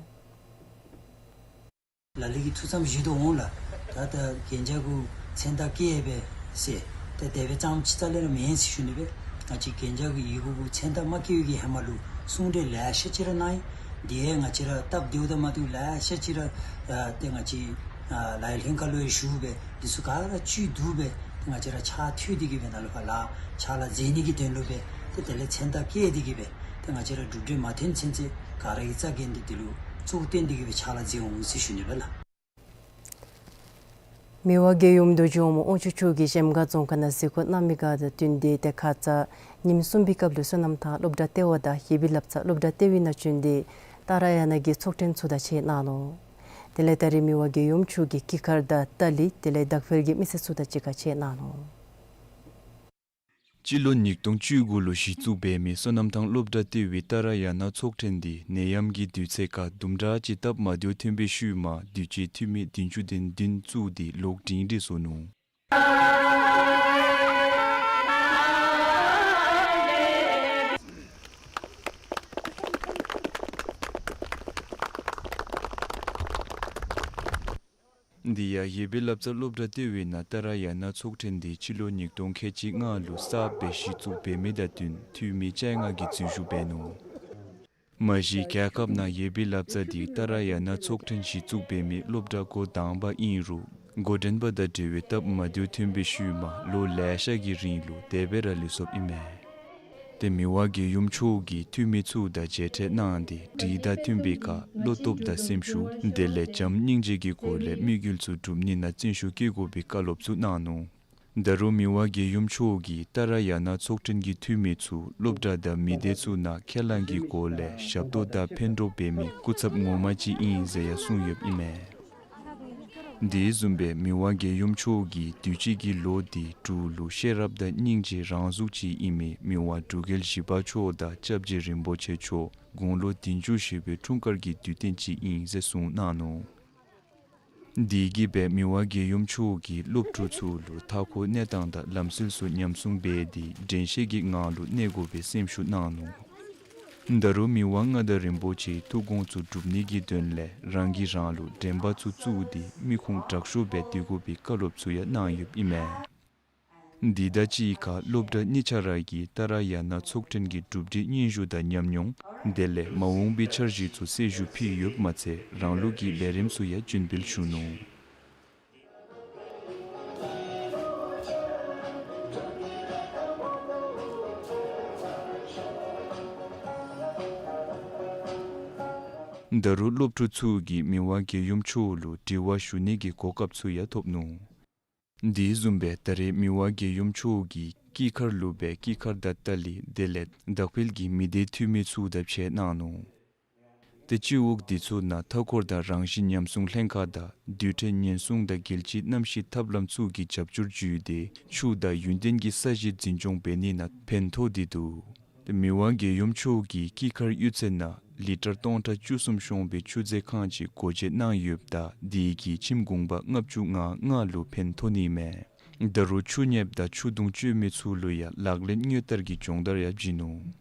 ལ་ལུ་གིས་ཐུགས་བསམ་བཞེས་དོ་འོང་ལགས། ད་ད་གན་རྒྱ་གུ་མཚན་རྟགས་བཀལ་སྦེ་ཟེར། ད་དེ་སྦེ་རྐྱངམ་ཅིག་རྩ་ལས་ར་མེན་ཟེར་ཞུ་ནི་སྦེ། ང་བཅས་གན་རྒྱ་གུ་ཡི་གུ་གུ་མཚན་རྟགས་མ་བཀལ་བའི་གི་ཧེ་མ་ལུ་གསུང་གྲོས་ལེ་ཤ་ཅིག་ར་གནང་ཡི། དེ་ཡང་ང་བཅས་ར་སྟབས་བདེཝ་དང་མ་བདེཝ་ལེ་ཤ་ཅིག་ར་ཨ་ཏེ་ང་བཅས་ཨ་ལཱ་གཡོག་ལྷན་ཁག་ལུ་ཡང་ཞུ་སྦེ་འདི་ཚུ་ག་ར་བཅུད་བསྡུ་སྦེ་ཏེ་ང་བཅས་ར་ཕྱག་མཐུད་དེ་གི་སྦེ་ནཱ་ལུ་ཕར་ལཱ་ཕྱག་ལཱ་མཛད་ནི་གི་དོན་ལུ་སྦེ་ཏེ་དེ་ལས་མཚན་རྟགས་བཀལ་ཏེ་གི་སྦེ་ཏེ་ང་བཅས་ར་གྲུབ་འབྲས་མ་ཐོན་ཚུན་ཚོད་ག་ར་གིས་རྩ་འགེངས་ཏེ་དེ་ལུ་གཙོ་བོ་བཏོན་ཏེ་གི་སྦེ་ཕྱག་ལཱ་མཛད་འོང་ཟེར་ཞུ་ནི་སྦེ་ལགས། མི་དབང་རྒྱལ་ཡུམ་རྡོ་རྗེ་འོག་མ་དབང་ཕྱུག་མཆོག་གིས་གཞལམ་སྒང་རྫོང་ཁག་ནང་གཟིགས་སྐོར་གནང་མི་དང་བསྟུན་ཏེ་ཏེ་ཁ་ཙ་ཉིནམ་གསུམ་པའི་སྐབས་ལུ་སོ་ནམ་ཐང་སློབ་གྲྭ་ལྟེ་བ་དང་ཡེ་བི་ལབ་རྩ་སློབ་གྲྭ་ལྟེ་བའི་ནང་བྱོན་ཏེ་ཏཱ་ར་ཡ་ན་གི་ཚོགས་ཐེངས་ཚུ་དང་གཅིག་ཁར་གནང་ནུག། དེ་ལས་ད་རེས་མི་དབང་རྒྱལ་ཡུམ་མཆོག་གིས་སྐྱེས་སྐར་དང་ཏཱ་ལི་དེ་ལས་དགའ་འཕེལ་གྱི་མི་སེར་ཚུ་དང་གཅིག་ཁར་གཅིག་ཁར་གནང་ནུག། སྤྱི་ལོ་ཉིས་སྟོང་བཅུ་དགུ་ལུ་གཞི་བཙུགས་འབད་མི་སོ་ནམ་ཐང་སློབ་གྲྭ་ལྟེ་བའི་ཏཱ་ར་ཡ་ན་ཚོགས་ཐེངས་འདི་ནད་ཡམས་ཀྱི་དུས་ཚོད་ཁར་དུམ་གྲ་ཅིག་སྟབས་མ་བདེཝ་ཐོན་པའི་ཤུལ་མ་དུས་ཅི་འཐུས་མི་བདུན་ཅུ་དོན་བདུན་བཙུགས་ཏེ་ལོག་སྒྲིང་སྒྲི་བཟོ་ནུག། འདི་ཡང་ཡེར་པའི་ལབ་རྩ་སློབ་གྲྭ་ལྟེ་བའི་ནང་ཏཱ་ར་ཡ་ན་ཚོགས་ཐེངས་འདི་སྤྱི་ལོ་ཉིས་སྟོང་ཁལ་གཅིག་ལྔ་ལུ་གསརཔ་སྦེ་གཞི་བཙུགས་འབད་མི་དང་བསྟུན་འཐུས་མི་བཅོ་ལྔ་གིས་འཛུལ་ཞུགས་འབད་ནུག། མ་གཞི་རྒྱལ་ཁབ་ནང་ཡེར་པའི་ལབ་རྩ་འདི་ཏཱ་ར་ཡ་ན་ཚོགས་ཐེངས་གཞི་བཙུགས་འབད་མི་སློབ་གྲྭ་འགོ་དང་པ་ཨིན་རུང་འགོ་འདྲེན་པ་དང་འབྲེལ་བའི་སྟབས་མ་བདེཝ་ཐོན་པའི་ཤུལ་མ་ལོ་ལེ་ཤ་གི་རིང་ལུ་དེ་སྦེ་ར་ལུས་སོཔ་ཨིན་མས། ཏེ་མི་དབང་རྒྱལ་ཡུམ་མཆོག་གིས་འཐུས་མི་ཚུ་དང་མཇལ་འཕྲད་གནང་སྟེ་དྲིན་དང་མཐུན་པའི་ཁར་བློ་སྟོབས་དང་སེམས་ཤུགས་དེ་ལས་བྱམས་སྙིང་རྗེ་གི་སྒོ་ལས་དམིགས་ཡུལ་ཚུ་འགྲུབ་ནི་ནང་བརྩོན་ཤུགས་བསྐྱེད་དགོ་པའི་བཀའ་སློབ་ཚུ་གནང་ནུག། ད་རུང་མི་དབང་རྒྱལ་ཡུམ་མཆོག་གིས་ཏཱ་ར་ཡ་ན་ཚོགས་ཐེངས་ཀྱི་འཐུས་མི་ཚུ་སློབ་གྲྭ་དང་མི་སྡེ་ཚུ་ནང་ཁས་བླངས་ཀྱི་སྒོ་ལས་ཞབས་ཏོག་དང་ཕན་ཐོགས་འབད་མི་སྐུ་ཚབ་ངོ་མ་ཅིག་ཨིན་ཟེར་ཡང་གསུངས་ཡོདཔ་ཨིན་མས། དེ་བཟུམ་སྦེ་མི་དབང་རྒྱལ་ཡུམ་མཆོག་གིས་དུས་ཅི་གི་ལོ་འདི་དྲུག་ལུ་ཤེས་རབ་དང་སྙིང་རྗེ་རང་གཟུགས་ཅིག་ཨིན་མི་མི་དབང་འབྲུག་རྒྱལ་བཞི་པ་མཆོག་དང་སྐྱབས་རྗེ་རིན་པོ་ཆེ་མཆོག་དགུང་ལོ་བདུན་ཅུ་བཞེས་པའི་འཁྲུངས་སྐར་གྱི་དུས་སྟོན་ཅིག་ཨིན་ཟེར་གསུངས་གནང་ནུག། དེ་གིས་སྦེ་མི་དབང་རྒྱལ་ཡུམ་མཆོག་གིས་སློབ་ཕྲུག་ཚུ་ལུ་མཐའ་འཁོར་གནས་སྟངས་དང་ལམ་སྲོལ་ཚུ་ཉམས་སྲུང་འབད་དེ་དྲན་ཤེས་ཀྱི་ངང་ལུ་གནས་དགོ་པའི་སེམས་ཤུགས་གནང་ནུག། ད་རུང་མི་དབང་མངའ་བདག་རིན་པོ་ཆེའི་ཐུགས་དགོངས་ཚུ་སྒྲུབ་ནི་གི་དོན་ལས་རང་གིས་རང་ལུ་དྲན་པ་ཚུ་བཙུགས་ཏེ་མི་ཁུངས་དྲག་ཤོས་སྦེ་སྡོད་དགོ་པའི་བཀའ་སློབ་ཚུ་ཡང་གནང་ཡོདཔ་ཨིན་མས། འདི་དང་གཅིག་ཁར་སློབ་གྲྭ་གཉིས་ཆ་ར་གིས་ཏཱ་ར་ཡ་ན་ཚོགས་ཐེངས་ཀྱི་གྲུབ་འབྲས་སྙན་ཞུ་དང་ཉམས་མྱོང་དེ་ལས་མ་འོངས་པའི་འཆར་གཞི་ཚུ་གསལ་ཞུ་ཕུལ་ཡོདཔ་མ་ཚད་རང་ལུགས་ཀྱི་ལས་རིམ་ཚུ་ཡང་རྒྱུན་སྤེལ་ཞུ་ནུག། ད་རུང་སློབ་ཕྲུག་ཚུ་གིས་མི་དབང་རྒྱལ་ཡུམ་མཆོག་ལུ་དྲི་བ་ཞུ་ནི་གི་གོ་སྐབས་ཚུ་ཡང་ཐོབ་ནུག། དེ་བཟུམ་སྦེ་ད་རེས་མི་དབང་རྒྱལ་ཡུམ་མཆོག་གིས་དཀྱིལ་མཁར་ལུ་སྦེ་དཀྱིལ་མཁར་དང་ཏཱ་ལི་དེ་ལས་དྭགས་འཕེལ་གྱི་མི་སྡེ་འཐུས་མི་ཚུ་དང་ཕྱད་གནང་ནུག། ཏེ་སྤྱི་འོག་འདི་ཚུ་ནང་མཐའ་འཁོར་དང་རང་བཞིན་ཉམས་སྲུང་ལྷན་ཁག་དང་རྡུལ་ཕྲན་ཉེན་སྲུང་དང་རྒྱལ་སྤྱིའི་གནམ་གཤིས་ཐབས་ལམ་ཚུ་གི་རྒྱབ་སྐྱོར་བརྒྱུད་དེ་ཆུ་དང་ཡུན་བརྟན་གྱི་ས་གཞི་འཛིན་སྐྱོང་འབད་ནི་ནང་ཕན་ཐོགས་ཏེ་འདུག། ཏེ་མི་དབང་རྒྱལ་ཡུམ་མཆོག་གིས་དཀྱིལ་མཁར་གཡུས་ཚན་ནང་ལི་ཊར་སྟོང་ཕྲག་བཅུ་གསུམ་ཤོང་བའི་ཆུ་མཛོད་ཁང་ཅིག་སྒོ་འབྱེད་གནང་ཡོདཔ་ད་དེ་གིས་ཁྱིམ་གུང་པ་ལྔ་བཅུ་ང་ལྔ་ལུ་ཕན་ཐོགས་ནི་མས། ད་རུང་ཆུ་གཉེརཔ་དང་ཆུ་དུང་སྤྱོད་མི་ཚུ་ལུ་ཡང་ལག་ལེན་དངོས་བསྟར་གྱི་སྦྱོང་བརྡར་ཡང་བྱིན་ནུག།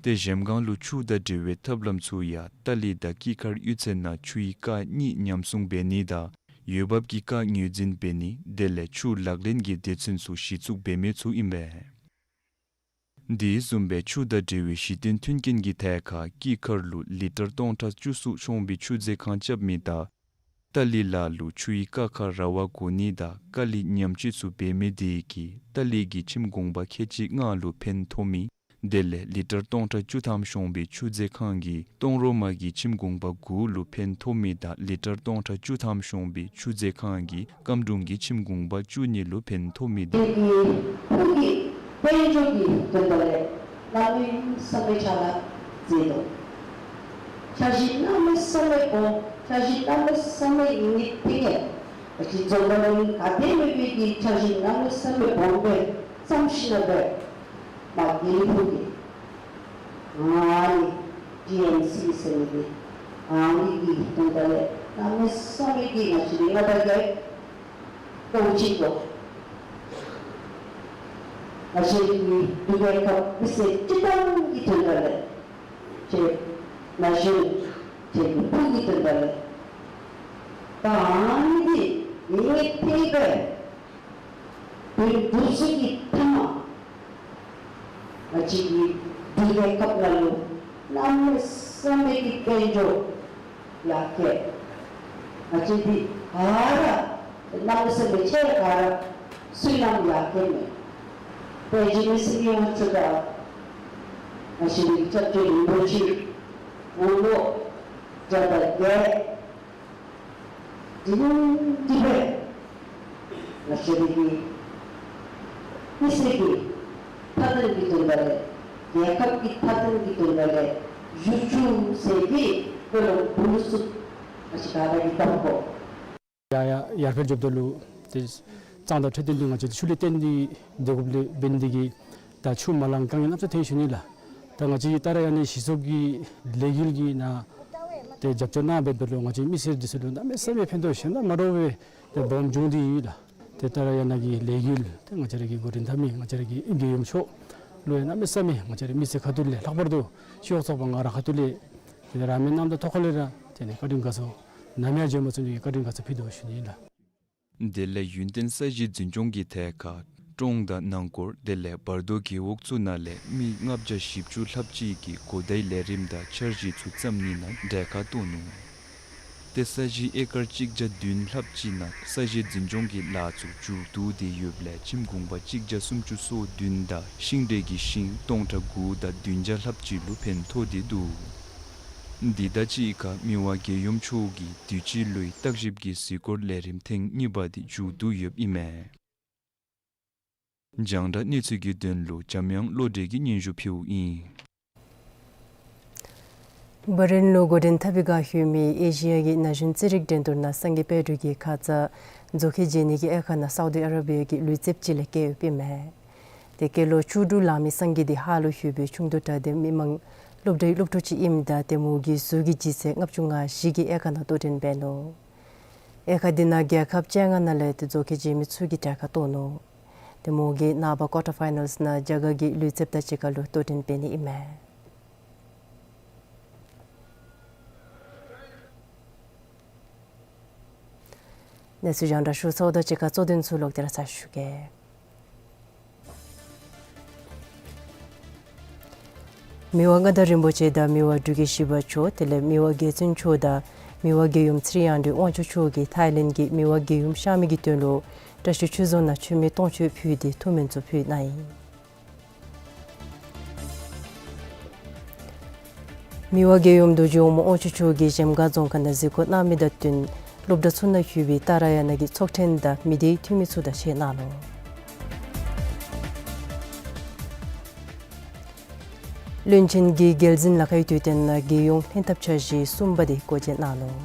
ཏེ་གཞལམ་སྒང་ལུ་ཆུ་དང་འབྲེལ་བའི་ཐབས་ལམ་ཚུ་ཡང་ཏཱ་ལི་དང་དཀྱིལ་མཁར་གཡུས་ཚན་ནང་ཆུའི་རྐ་གཉིས་ཉམས་སྲུང་འབད་ནི་དང་འོས་འབབ་ཀྱི་རྐ་ངོས་འཛིན་འབད་ནི་དེ་ལས་ཆུ་ལག་ལེན་གྱི་སྡེ་ཚན་ཚུ་གཞི་བཙུགས་འབད་མི་ཚུ་ཨིན་པས། དེ་བཟུམ་སྦེ་ཆུ་དང་འབྲེལ་བའི་གཞི་རྟེན་མཐུན་རྐྱེན་གྱི་ཐད་ཁར་དཀྱིལ་མཁར་ལུ་ལི་ཊར་སྟོང་ཕྲག་བཅུ་གསུམ་ཤོང་བའི་ཆུ་མཛོད་ཁང་རྐྱབ་མི་དང་ཏཱ་ལི་ལ་ལུ་ཆུའི་རྐ་ཁ་ར་བ་བགོ་ནི་དང་རྐ་ལི་ཉམས་བཅོས་ཚུ་འབད་མི་དེ་གིས་ཏཱ་ལི་གི་ཁྱིམ་གུང་པ་ཁལ་གཅིག་ལྔ་ལུ་ཕན་ཐོགས་མི་དེ་ལས་ལི་ཊར་སྟོང་ཕྲག་བཅུ་ཐམ་ཤོང་བའི་ཆུ་མཛོད་ཁང་གིས་སྟོང་རོ་མ་གི་ཁྱིམ་གུང་པ་དགུ་ལུ་ཕན་ཐོགས་མི་དང་ལི་ཊར་སྟོང་ཕྲག་བཅུ་ཐམ་ཤོང་བའི་ཆུ་མཛོད་ཁང་གིས་སྐམ་དྲུང་གི་ཁྱིམ་གུང་པ་བཅུ་གཉིས་ལུ་ཕན་ཐོགས་མི་དེ། དེ་གི་ཕུགས་ཀྱི་དཔལ་འབྱོར་གྱི་དོན་དག་ལས་གནམ་མེད་ས་མེད་ཕྱག་ལཱ་མཛད་དོ། འཆར་གཞི་གནམ་མེད་ས་མེད་སྦོམ། འཆར་གཞི་གནམ་མེད་ས་མེད་ཡིན་ནི་དེ་གིས་ང་བཅས་འཛོམས་པ་ལུ་ག་དེ་སྦེ་སྦེ་གི་འཆར་གཞི་གནམ་མེད་ས་མེད་སྦོམ་སྦེ་བརྩམས་ཞིནམ་ལས་མ་དགེ་ལེགས་ཕུག་གི་ཨ་ནི་ཊི་ཨེམ་སི་ཟེར་མི་འདི་ཨ་ནི་གི་དོན་དག་ལས་གནམ་མེད་ས་མེད་ཀྱི་ང་བཅས་ར་མངའ་བདག་རྒྱལཔོ་གཙོ་བོ་ཅིག་གོ། ང་བཅས་ཀྱི་འབྲུག་རྒྱལ་ཁབ་མི་སེར་སྤྱིར་བཏང་གི་དོན་དག་ལས་ཏེ་ན་གཞོན་ཏེ་ཕུགས་ཀྱི་དོན་དག་ལས་ད་ཨ་ནི་འདི་ངེས་ཏིག་ཏིག་སྦེ་དོན་འགྲུབ་ཚུགས་ཀྱི་ཐ་མ་ང་བཅས་ཀྱི་འབྲུག་རྒྱལ་ཁབ་ནང་ལུ་གནམ་མེད་ས་མེད་ཀྱི་དཔལ་འབྱོར་ཡར་རྒྱས། ང་བཅས་འདི་ག་ར་གནམ་མེད་ས་མེད་ཆེ་ག་ར་སུ་ནམ་ཡར་རྒྱས་མས། དཔལ་འབྱོར་མི་སེར་གྱི་ང་བཅས་ཀྱི་སྐྱབས་རྗེ་རིན་པོ་ཆེ་དགུང་ལོ་བརྒྱ་དང་བརྒྱད་འདི་ནི་འདི་སྦེ་ང་བཅས་ར་གི་མི་སེར་གྱི་མཐའ་དོན་གྱི་དོན་དག་ལས་རྒྱལ་ཁབ་ཀྱི་མཐའ་དོན་གྱི་དོན་དག་ལས་བཞུགས་བཅུག་ཟེར་གྱི་དཔོན་སློབ་བུ་ཚུ་ང་བཅས་ག་ར་གིས་བཏབ་དགོ། ཡར་ཡར་ཡར་འཕེལ་འགྱོཝ་ད་ལུ་ཏེ་གཙང་དང་འཕྲོད་བསྟེན་འདི་ང་བཅས་ཤུགས་ལས་བཏོན་ཏེ་སྡོད་དགོཔ་ལས་འབད་ནི་དེ་གིས་ ད་ཆུ་མ་ལང་དཀའ་ངལ་གནམ་ས་ཐོན་བཞིན་ཨིན་ལགས། ད་ང་བཅས་ཀྱི་ཏཱ་ར་ཡ་ན་གཞི་ཚོགས་ཀྱི་ལས་འགུལ་གྱི་ནང་ཏེ་རྒྱབ་སྐྱོར་གནང་འབདཝ་ལུ་ང་བཅས་མི་སེར་འདི་ཚུ་ལུ་གནམ་མེད་ས་མེད་ཕན་ཐོགས་ཞེ་དྲག་མ་འདྲཝ་སྦེ་ཏེ་སྦོམ་བྱུང་སྟེ་ཡོད་ལགས། ཏེ་ཏཱ་ར་ཡ་ན་གི་ལས་འགུལ་ཏེ་ང་བཅས་ར་གི་འགོ་འདྲེན་འཐབ་མི་ང་བཅས་ར་གི་རྒྱལ་ཡུམ་མཆོག་ལུ་ཡང་གནམ་མེད་ས་མེད་ང་བཅས་ར་མི་སེར་ཁ་ཐུག་ལས་ལྷག་པར་དུ་ཤེས་རབ་ཚོགས་པ་ང་ར་ཁ་ཐུག་ལས་ཏེ་རང་མི་རྣམས་དང་ཐོག་ཁ་ལས་ར་ཏེ་ནི་བཀའ་དྲིན་དགའ་ཚོར་ནམ་ཡང་བརྗེད་མ་ཚུགས་ནི་བཀའ་དྲིན་དགའ་ཚོར་ཕུལ་དོ་ཞུ་ནི་ཨིན་ལགས། དེ་ལས་ཡུན་བརྟན་ས་གཞི་འཛིན་སྐྱོང་གི་ཐད་ཁར་ཀྲོང་དང་ནང་སྐོར་དེ་ལས་བར་དོ་རྒེད་འོག་ཚུ་ནང་ལས་མི་ལྔ་བརྒྱ་བཞི་བཅུ་ལྷགཔ་ཅིག་གིས་གོ་བརྡའི་ལས་རིམ་དང་འཆར་གཞི་ཚུ་བརྩམ་ནི་ནང་གྲལ་ཁར་གཏོགས་ནུག། ཏེ་ས་གཞི་ཨེ་ཀར་གཅིག་བརྒྱ་བདུན་ལྷགཔ་ཅིག་ནང་ས་གཞི་འཛིན་སྐྱོང་གི་ལཱ་ཚུ་མཇུག་བསྡུ་སྟེ་ཡོདཔ་ལས་ཁྱིམ་གུང་པ་གཅིག་བརྒྱ་སུམ་ཅུ་སོ་བདུན་དང་ཤིང་འབྲས་ཀྱི་ཤིང་སྟོང་ཕྲག་དགུ་དང་བདུན་བརྒྱ་ལྷགཔ་ཅིག་ལུ་ཕན་ཐོགས་ཏེ་འདུག། འདི་དང་གཅིག་ཁར་མི་དབང་རྒྱལ་ཡུམ་མཆོག་གིས་དུས་ཅི་ལོའི་བརྟག་ཞིབ་ཀྱི་གཟིགས་སྐོར་ལས་རིམ་ཐེངས་གཉིས་པ་འདི་མཇུག་བསྡུ་ཡོདཔ་ཨིན་མས། རྒྱང་བསྒྲགས་གནས་ཚུལ་གྱི་དོན་ལུ་འཇམ་དབྱངས་བློ་གྲོས་ཀྱིས་སྙན་ཞུ་ཕུལཝ་ཨིན། བྷ་རེན་ལུ་འགོ་འདྲེན་འཐབ་པའི་བསྒང་ལྷོད་མི་ཨེ་ཤི་ཡ་གི་ན་གཞོན་རྩེད་རིགས་འགྲན་བསྡུར་ནང་སངས་རྒྱས་པེ་ཏྲོ་གིས་ཁ་ཙ་མཛོ་ཁལ་འཇལ་ནི་གི་དབྱེ་ཁག་ནང་སའུ་དི་ཨ་ར་བི་ཡ་གི་ལུས་རྩལཔ་ཅིག་ལས་བཀལ་ཡོདཔ་ཨིན་མས། ཏེ་སྐྱེས་ལོ་བཅུ་དྲུག་ལང་མི་སངས་རྒྱས་འདི་ཧཱ་ལུ་ལྷོད་པའི་ཆུང་དུས་དྲག་སྡེ་མི་མང་སློབ་གྲྭའི་སློབ་ཕྲུག་ཅིག་ཨིནམ་ད་ཏེ་མོ་གིས་ཟུར་གྱི་ལྗིད་ཚད་ལྔ་བཅུ་ང་བཞི་གི་དབྱེ་ཁག་ནང་གཏོགས་འདྲེན་འབད་ནུག། དབྱེ་ཁག་འདི་ནང་རྒྱལ་ཁབ་བཅོ་ལྔ་ནང་ལས་ཏེ་མཛོ་ཁལ་འཇལ་མི་ཚུ་གིས་གྲལ་ཁར་གཏོགས་ནུག། ཏེ་མོ་གིས་ནངས་པ་ཀོར་ཊར་ཕའི་ནཱལསི་ནང་རྒྱ་གར་གྱི་ལུས་རྩལཔ་དང་གཅིག་ཁར་ལུ་གཏོགས་འདྲེན་འབད་ནི་ཨིན་མས། གནས་ཚུལ་རྒྱང་བསྒྲགས་ཞུ་ཚརཝ་ད་གཅིག་ཁར་གཙོ་དོན་ཚུ་ལོག་སྟེ་ར་ཚར་ཞུ་གེ། མི་དབང་མངའ་བདག་རིན་པོ་ཆེ་དང་མི་དབང་འབྲུག་རྒྱལ་བཞི་པ་མཆོག་དེ་ལས་མི་དབང་རྒྱལ་བཙུན་མཆོག་དང་མི་དབང་རྒྱལ་ཡུམ་ཚེ་རིང་དབང་འདུས་དབང་ཕྱུག་མཆོག་གིས་ཐའི་ལེནཌ་གི་མི་དབང་རྒྱལ་ཡུམ་གཤགས་མི་གི་དོན་ལུ་བཀྲ་ཤིས་ཆོས་རྫོང་ནང་མཆོད་མེ་སྟོང་མཆོད་ཕུལ་ཏེ་ཐུགས་སྨོན་ཚུ་ཕུལ་གནང་ཡི། མི་དབང་རྒྱལ་ཡུམ་རྡོ་རྗེ་འོག་མ་དབང་ཕྱུག་མཆོག་གིས་གཞལམ་སྒང་རྫོང་ཁག་ནང་གཟིགས་སྐོར་གནང་མི་དང་བསྟུན་སློབ་གྲྭ་ཚུ་ནང་ཡོད་པའི་ཏཱ་ར་ཡ་ན་གི་ཚོགས་ཐེངས་དང་མི་སྡེའི་འཐུས་མི་ཚུ་དང་གཞས་གནང་ནུག། བློན་ཆེན་གྱིས་རྒྱལ་འཛིན་ལ་ཁའི་དུས་སྟོན་ནང་རྒྱལ་ཡོངས་ལྷན་ཐབས་འཆར་གཞི་གསུམ་པ་དེ་སྒོ་འབྱེད་གནང་ནུག།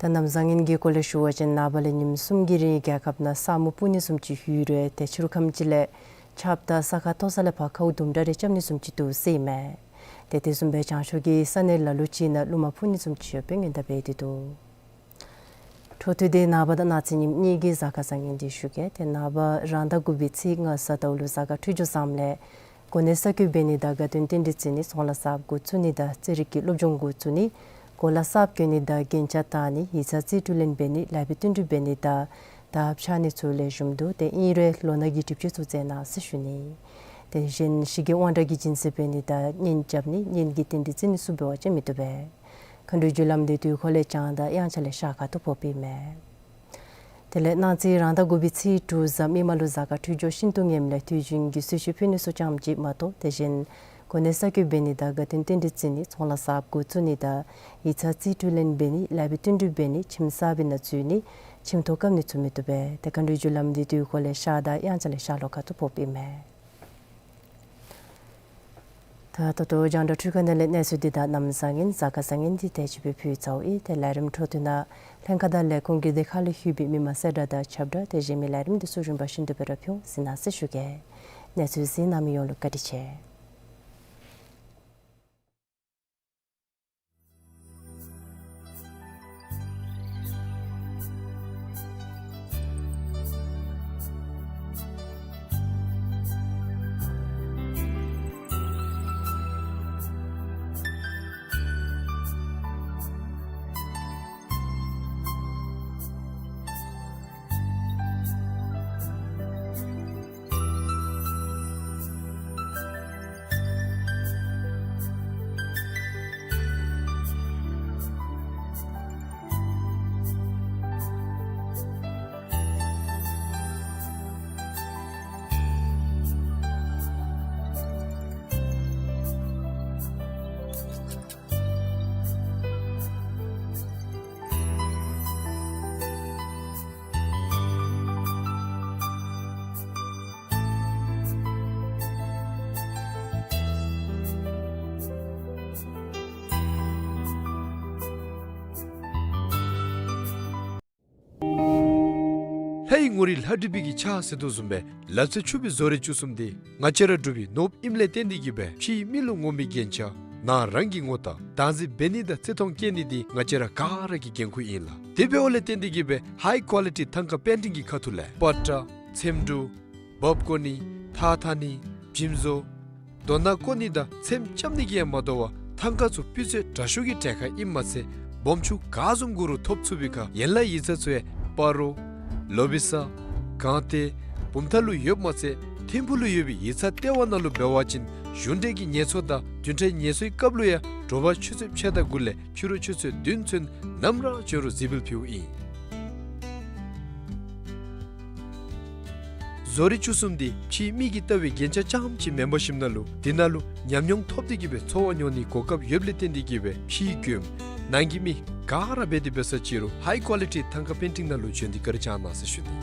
ད་གནམ་བཟང་ངན་གྱི་སྐོར་ལས་ཞུ་བ་ཅིན་ནངས་པ་ལས་ཉིནམ་གསུམ་གྱི་རིང་རྒྱལ་ཁབ་ནང་ས་སྨུག་སྤུབ་ནི་བཟུམ་ཅིག་ཡོད་རུང་ཏེ་ཕྱི་རུ་ཁམས་ཅིག་ལས་ཆརཔ་དང་ས་ཁ་མཐོ་ས་ལས་ཕར་ཁཝ་དུམ་གྲ་རེ་རྐྱབ་ནི་བཟུམ་ཅིག་འདུག་ཟེར་ཨིན་མས། ཏེ་དེ་བཟུམ་སྦེ་བྱང་ཕྱོགས་ཀྱི་ས་གནས་ལ་ལུ་ཅིག་ནང་རླུང་མ་འཕུ་ནི་བཟུམ་ཅིག་ཡོད་པའི་སྔོན་བརྡ་འབད་དེ་འདུག། འཕྲོ་མཐུད་དེ་ནངས་པ་དང་གནངས་ཚེ་ཉིནམ་གཉིས་ཀྱི་གཟའ་སྐར་བཟང་ངན་འདི་ཞུ་གེ། ཏེ་ནངས་པ་རང་ཟླ་དགུ་པའི་ཚེས་ལྔ་གཟའ་ཟླཝ་ལུ་གཟའ་སྐར་འཕྲོད་སྦྱོར་བཟངམ་ལས་གོ་གནས་གསར་བསྐོ་འབད་ནི་དང་དགའ་སྟོན་རྟེན་འབྲེལ་བརྩི་ནི་ཚོང་ལཱ་གསརཔ་འགོ་བཙུགས་ནི་དང་རྩེད་རིགས་ཀྱི་སློབ་སྦྱོང་འགོ་བཙུགས་ནི་གོ་ལ་གསརཔ་གྱོན་ནི་དང་རྒྱན་ཆ་བཏགས་ནི་ཡིག་ཚང་རྩིས་སྤྲོད་ལེན་འབད་ནི་ལཱ་འབད་བསྟུན་གྲོས་འབད་ནི་དང་དར་ཁྱབ་ནི་ཚུ་ལེགས་ཤོམ་འདུག། ཏེ་ཨིན་རུང་ལོ་ནག་གི་གྲིབ་སྐྱོན་ཚུ་བཙལ་གནང་ཟེར་ཞུ་ནི། དེ་བཞིན་ཞི་རྒྱས་དབང་དྲག་གི་སྦྱིན་སྲེག་འབད་ནི་དང་གཉེན་རྐྱབ་ནི་གཉེན་གྱི་རྟེན་འབྲེལ་བརྩི་ནི་ཚུ་འབད་བ་ཅིན་མི་བཏུབ་པས། མཁའ་འགྲོའི་རྒྱུ་ལམ་འདི་དུས་འཁོར་ལས་བྱང་དང་དབྱངས་འཆར་ལས་ཤར་ཁ་ཐུག་ཕོགཔ་ཨིན་མས། དེ་ལས་གནངས་ཚེ་རང་ཟླ་དགུ་པའི་ཚེས་དྲུག་གཟའ་མིག་དམར་ལུ་གཟའ་སྐར་འཕྲོད་སྦྱོར་ཤིན་ཏུ་ངནམ་ལས་དུས་རྒྱུན་གྱི་གསོལ་མཆོད་ཕུལ་ནི་ཚུ་ཙམ་ཅིག་མ་གཏོགས་དེ་བཞིན་གོ་གནས་གསར་བསྐོ་འབད་ནི་དང་དགའ་སྟོན་རྟེན་འབྲེལ་བརྩི་ནི་ཚོང་ལཱ་གསརཔ་འགོ་བཙུགས་ནི་དང་ཡིག་ཚང་རྩིས་སྤྲོད་ལེན་འབད་ནི་ལཱ་འབད་བསྟུན་གྲོས་འབད་ནི་ཁྱིམ་གསར་པའི་ནང་འཛུལ་ནི་ཁྱིམ་ཐོག་བཀབ་ནི་ཚུ་མི་བཏུབ་པས། ཏེ་མཁའ་འགྲོའི་རྒྱུ་ལམ་འདི་དུས་འཁོར་ལས་ཤར་དང་དབྱངས་འཆར་ལས་ཤར་ལྷོ་ཁ་ཐུག་ཕོགཔ་ཨིན་མས། ད་ད་ལྟོ་རྒྱང་བསྒྲགས་འཕྲུལ་ཁང་ནང་ལས་གནས་ཚུལ་འདི་དང་གནམ་བཟང་ངན་གཟའ་སྐར་བཟང་ངན་འདི་དེ་ཅིག་སྦེ་ཕུལ་ཚརཝ་ཨིན། ཏེ་ལས་རིམ་འཕྲོ་མཐུད་ནང་ལྷན་ཁག་དང་ལས་ཁུངས་ཀྱི་སྡེ་ཁག་ལུ་ཡོད་པའི་མི་མང་གསལ་བསྒྲགས་དང་ཁྱབ་བསྒྲགས་དེ་བཞིན་མི་ལས་རིམ་འདི་ཚུ་རིམ་པ་བཞིན་དུ་སྦེ་ར་ཕུལ་ཟེར་གནང་ཟེར་ཞུ་གེ། གནས་ཚུལ་གཟིགས་གནང་མི་ཡོངས་ལུ་བཀའ་དྲིན་ཆེ། ཕྱིའི་ངོ་རིས་ལྷ་བྲིས་པའི་གི་ཆ་ཟེར་དོ་བཟུམ་སྦེ་ལབ་ཚད་ཆུང་བའི་བཟོ་རིག་བཅུ་གསུམ་འདི་ང་བཅས་ར་འབྲུག་པའི་ནོར་བུ་ཨིནམ་ལས་བརྟེན་ཏེ་གིས་སྦེ་ཕྱིའི་མི་ལུ་ངོམ་པའི་རྒྱན་ཆ་ནང་རང་གི་ངོ་རྟགས་བདག་འཛིན་འབད་ནི་དང་བརྩི་མཐོང་བསྐྱེད་ནི་འདི་ང་བཅས་ར་ག་ར་གི་འགན་ཁུར་ཨིན་ལགས། དེ་འབདཝ་ལས་བརྟེན་ཏེ་གིས་སྦེ་ཧའི་ཀོ་ལི་ཊི་ཐང་ཀ་པེན་ཊིང་གི་ཁ་ཐུག་ལས་པ་ཏྲ་ཚེམ་དྲུབ་འབག་བརྐོ་ནི་ཐགས་འཐག་ནི་འཇིམ་བཟོ་རྡོ་ནང་བརྐོ་ནི་དང་ཚེམ་རྐྱབ་ནི་གིས་ཡང་མ་དོ་བར་ཐང་ཀ་ཚུ་སྤུས་ཚད་དྲག་ཤོས་ཀྱི་གྲལ་ཁར་ཨིནམ་མ་ཚད་སྦོམ་ཆུང་ག་བཟུམ་དགོ་རུང་ཐོབ་ཚུགས་པའི་ཁར་ཡན་ལག་ཡིག་ཚང་ཚུ་ཡང་སྤ་རོ་ལོ་བི་ས་སྒང་སྟེང་བུམ་ཐང་ལུ་ཡོདཔ་མ་ཚད་ཐིམ་ཕུག་ལུ་ཡོད་པའི་ཡིག་ཚང་ལྟེ་བ་ནང་ལུ་འབད་བ་ཅིན་གཞུང་འབྲེལ་གྱི་ངལ་གསོ་དང་བདུན་ཕྲག་ངལ་གསོའི་སྐབས་ལུ་ཡང་དྲོ་པ་ཆུ་ཚོད་ཕྱེད་དང་དགུ་ལས་ཕྱི་རུ་ཆུ་ཚོད་བདུན་ཚུན་ནམ་ར་བྱོན་རུང་གཟིགས་འབུལ་ཕུལཝ་ཨིན། བཟོ་རིག་བཅུ་གསུམ་འདི་ཕྱིའི་མི་གིས་ལྟ་བའི་རྒྱན་ཆ་རྐྱངམ་ཅིག་མེན་པར་ཞིནམ་ལས་འདི་ནང་ལུ་ཉམས་མྱོང་ཐོབ་སྟེ་གིས་སྦེ་འཚོ་བ་མྱོང་ནིའི་གོ་སྐབས་ཡོདཔ་ལས་བརྟེན་ཏེ་གིས་སྦེ་ཕྱིའི་མགྱོནམ་ནང་གི་མི་ག་ར་འབད་དེ་འབད་ས་ཅིག་རུང་ཧའི་ཀོ་ལི་ཊི་ཐང་ཀ་པེན་ཊིང་ནང་ལུ་བྱོན་ཏེ་བཀའ་དྲིན་བསྐྱང་གནང་ཟེར་ཞུ་ནི།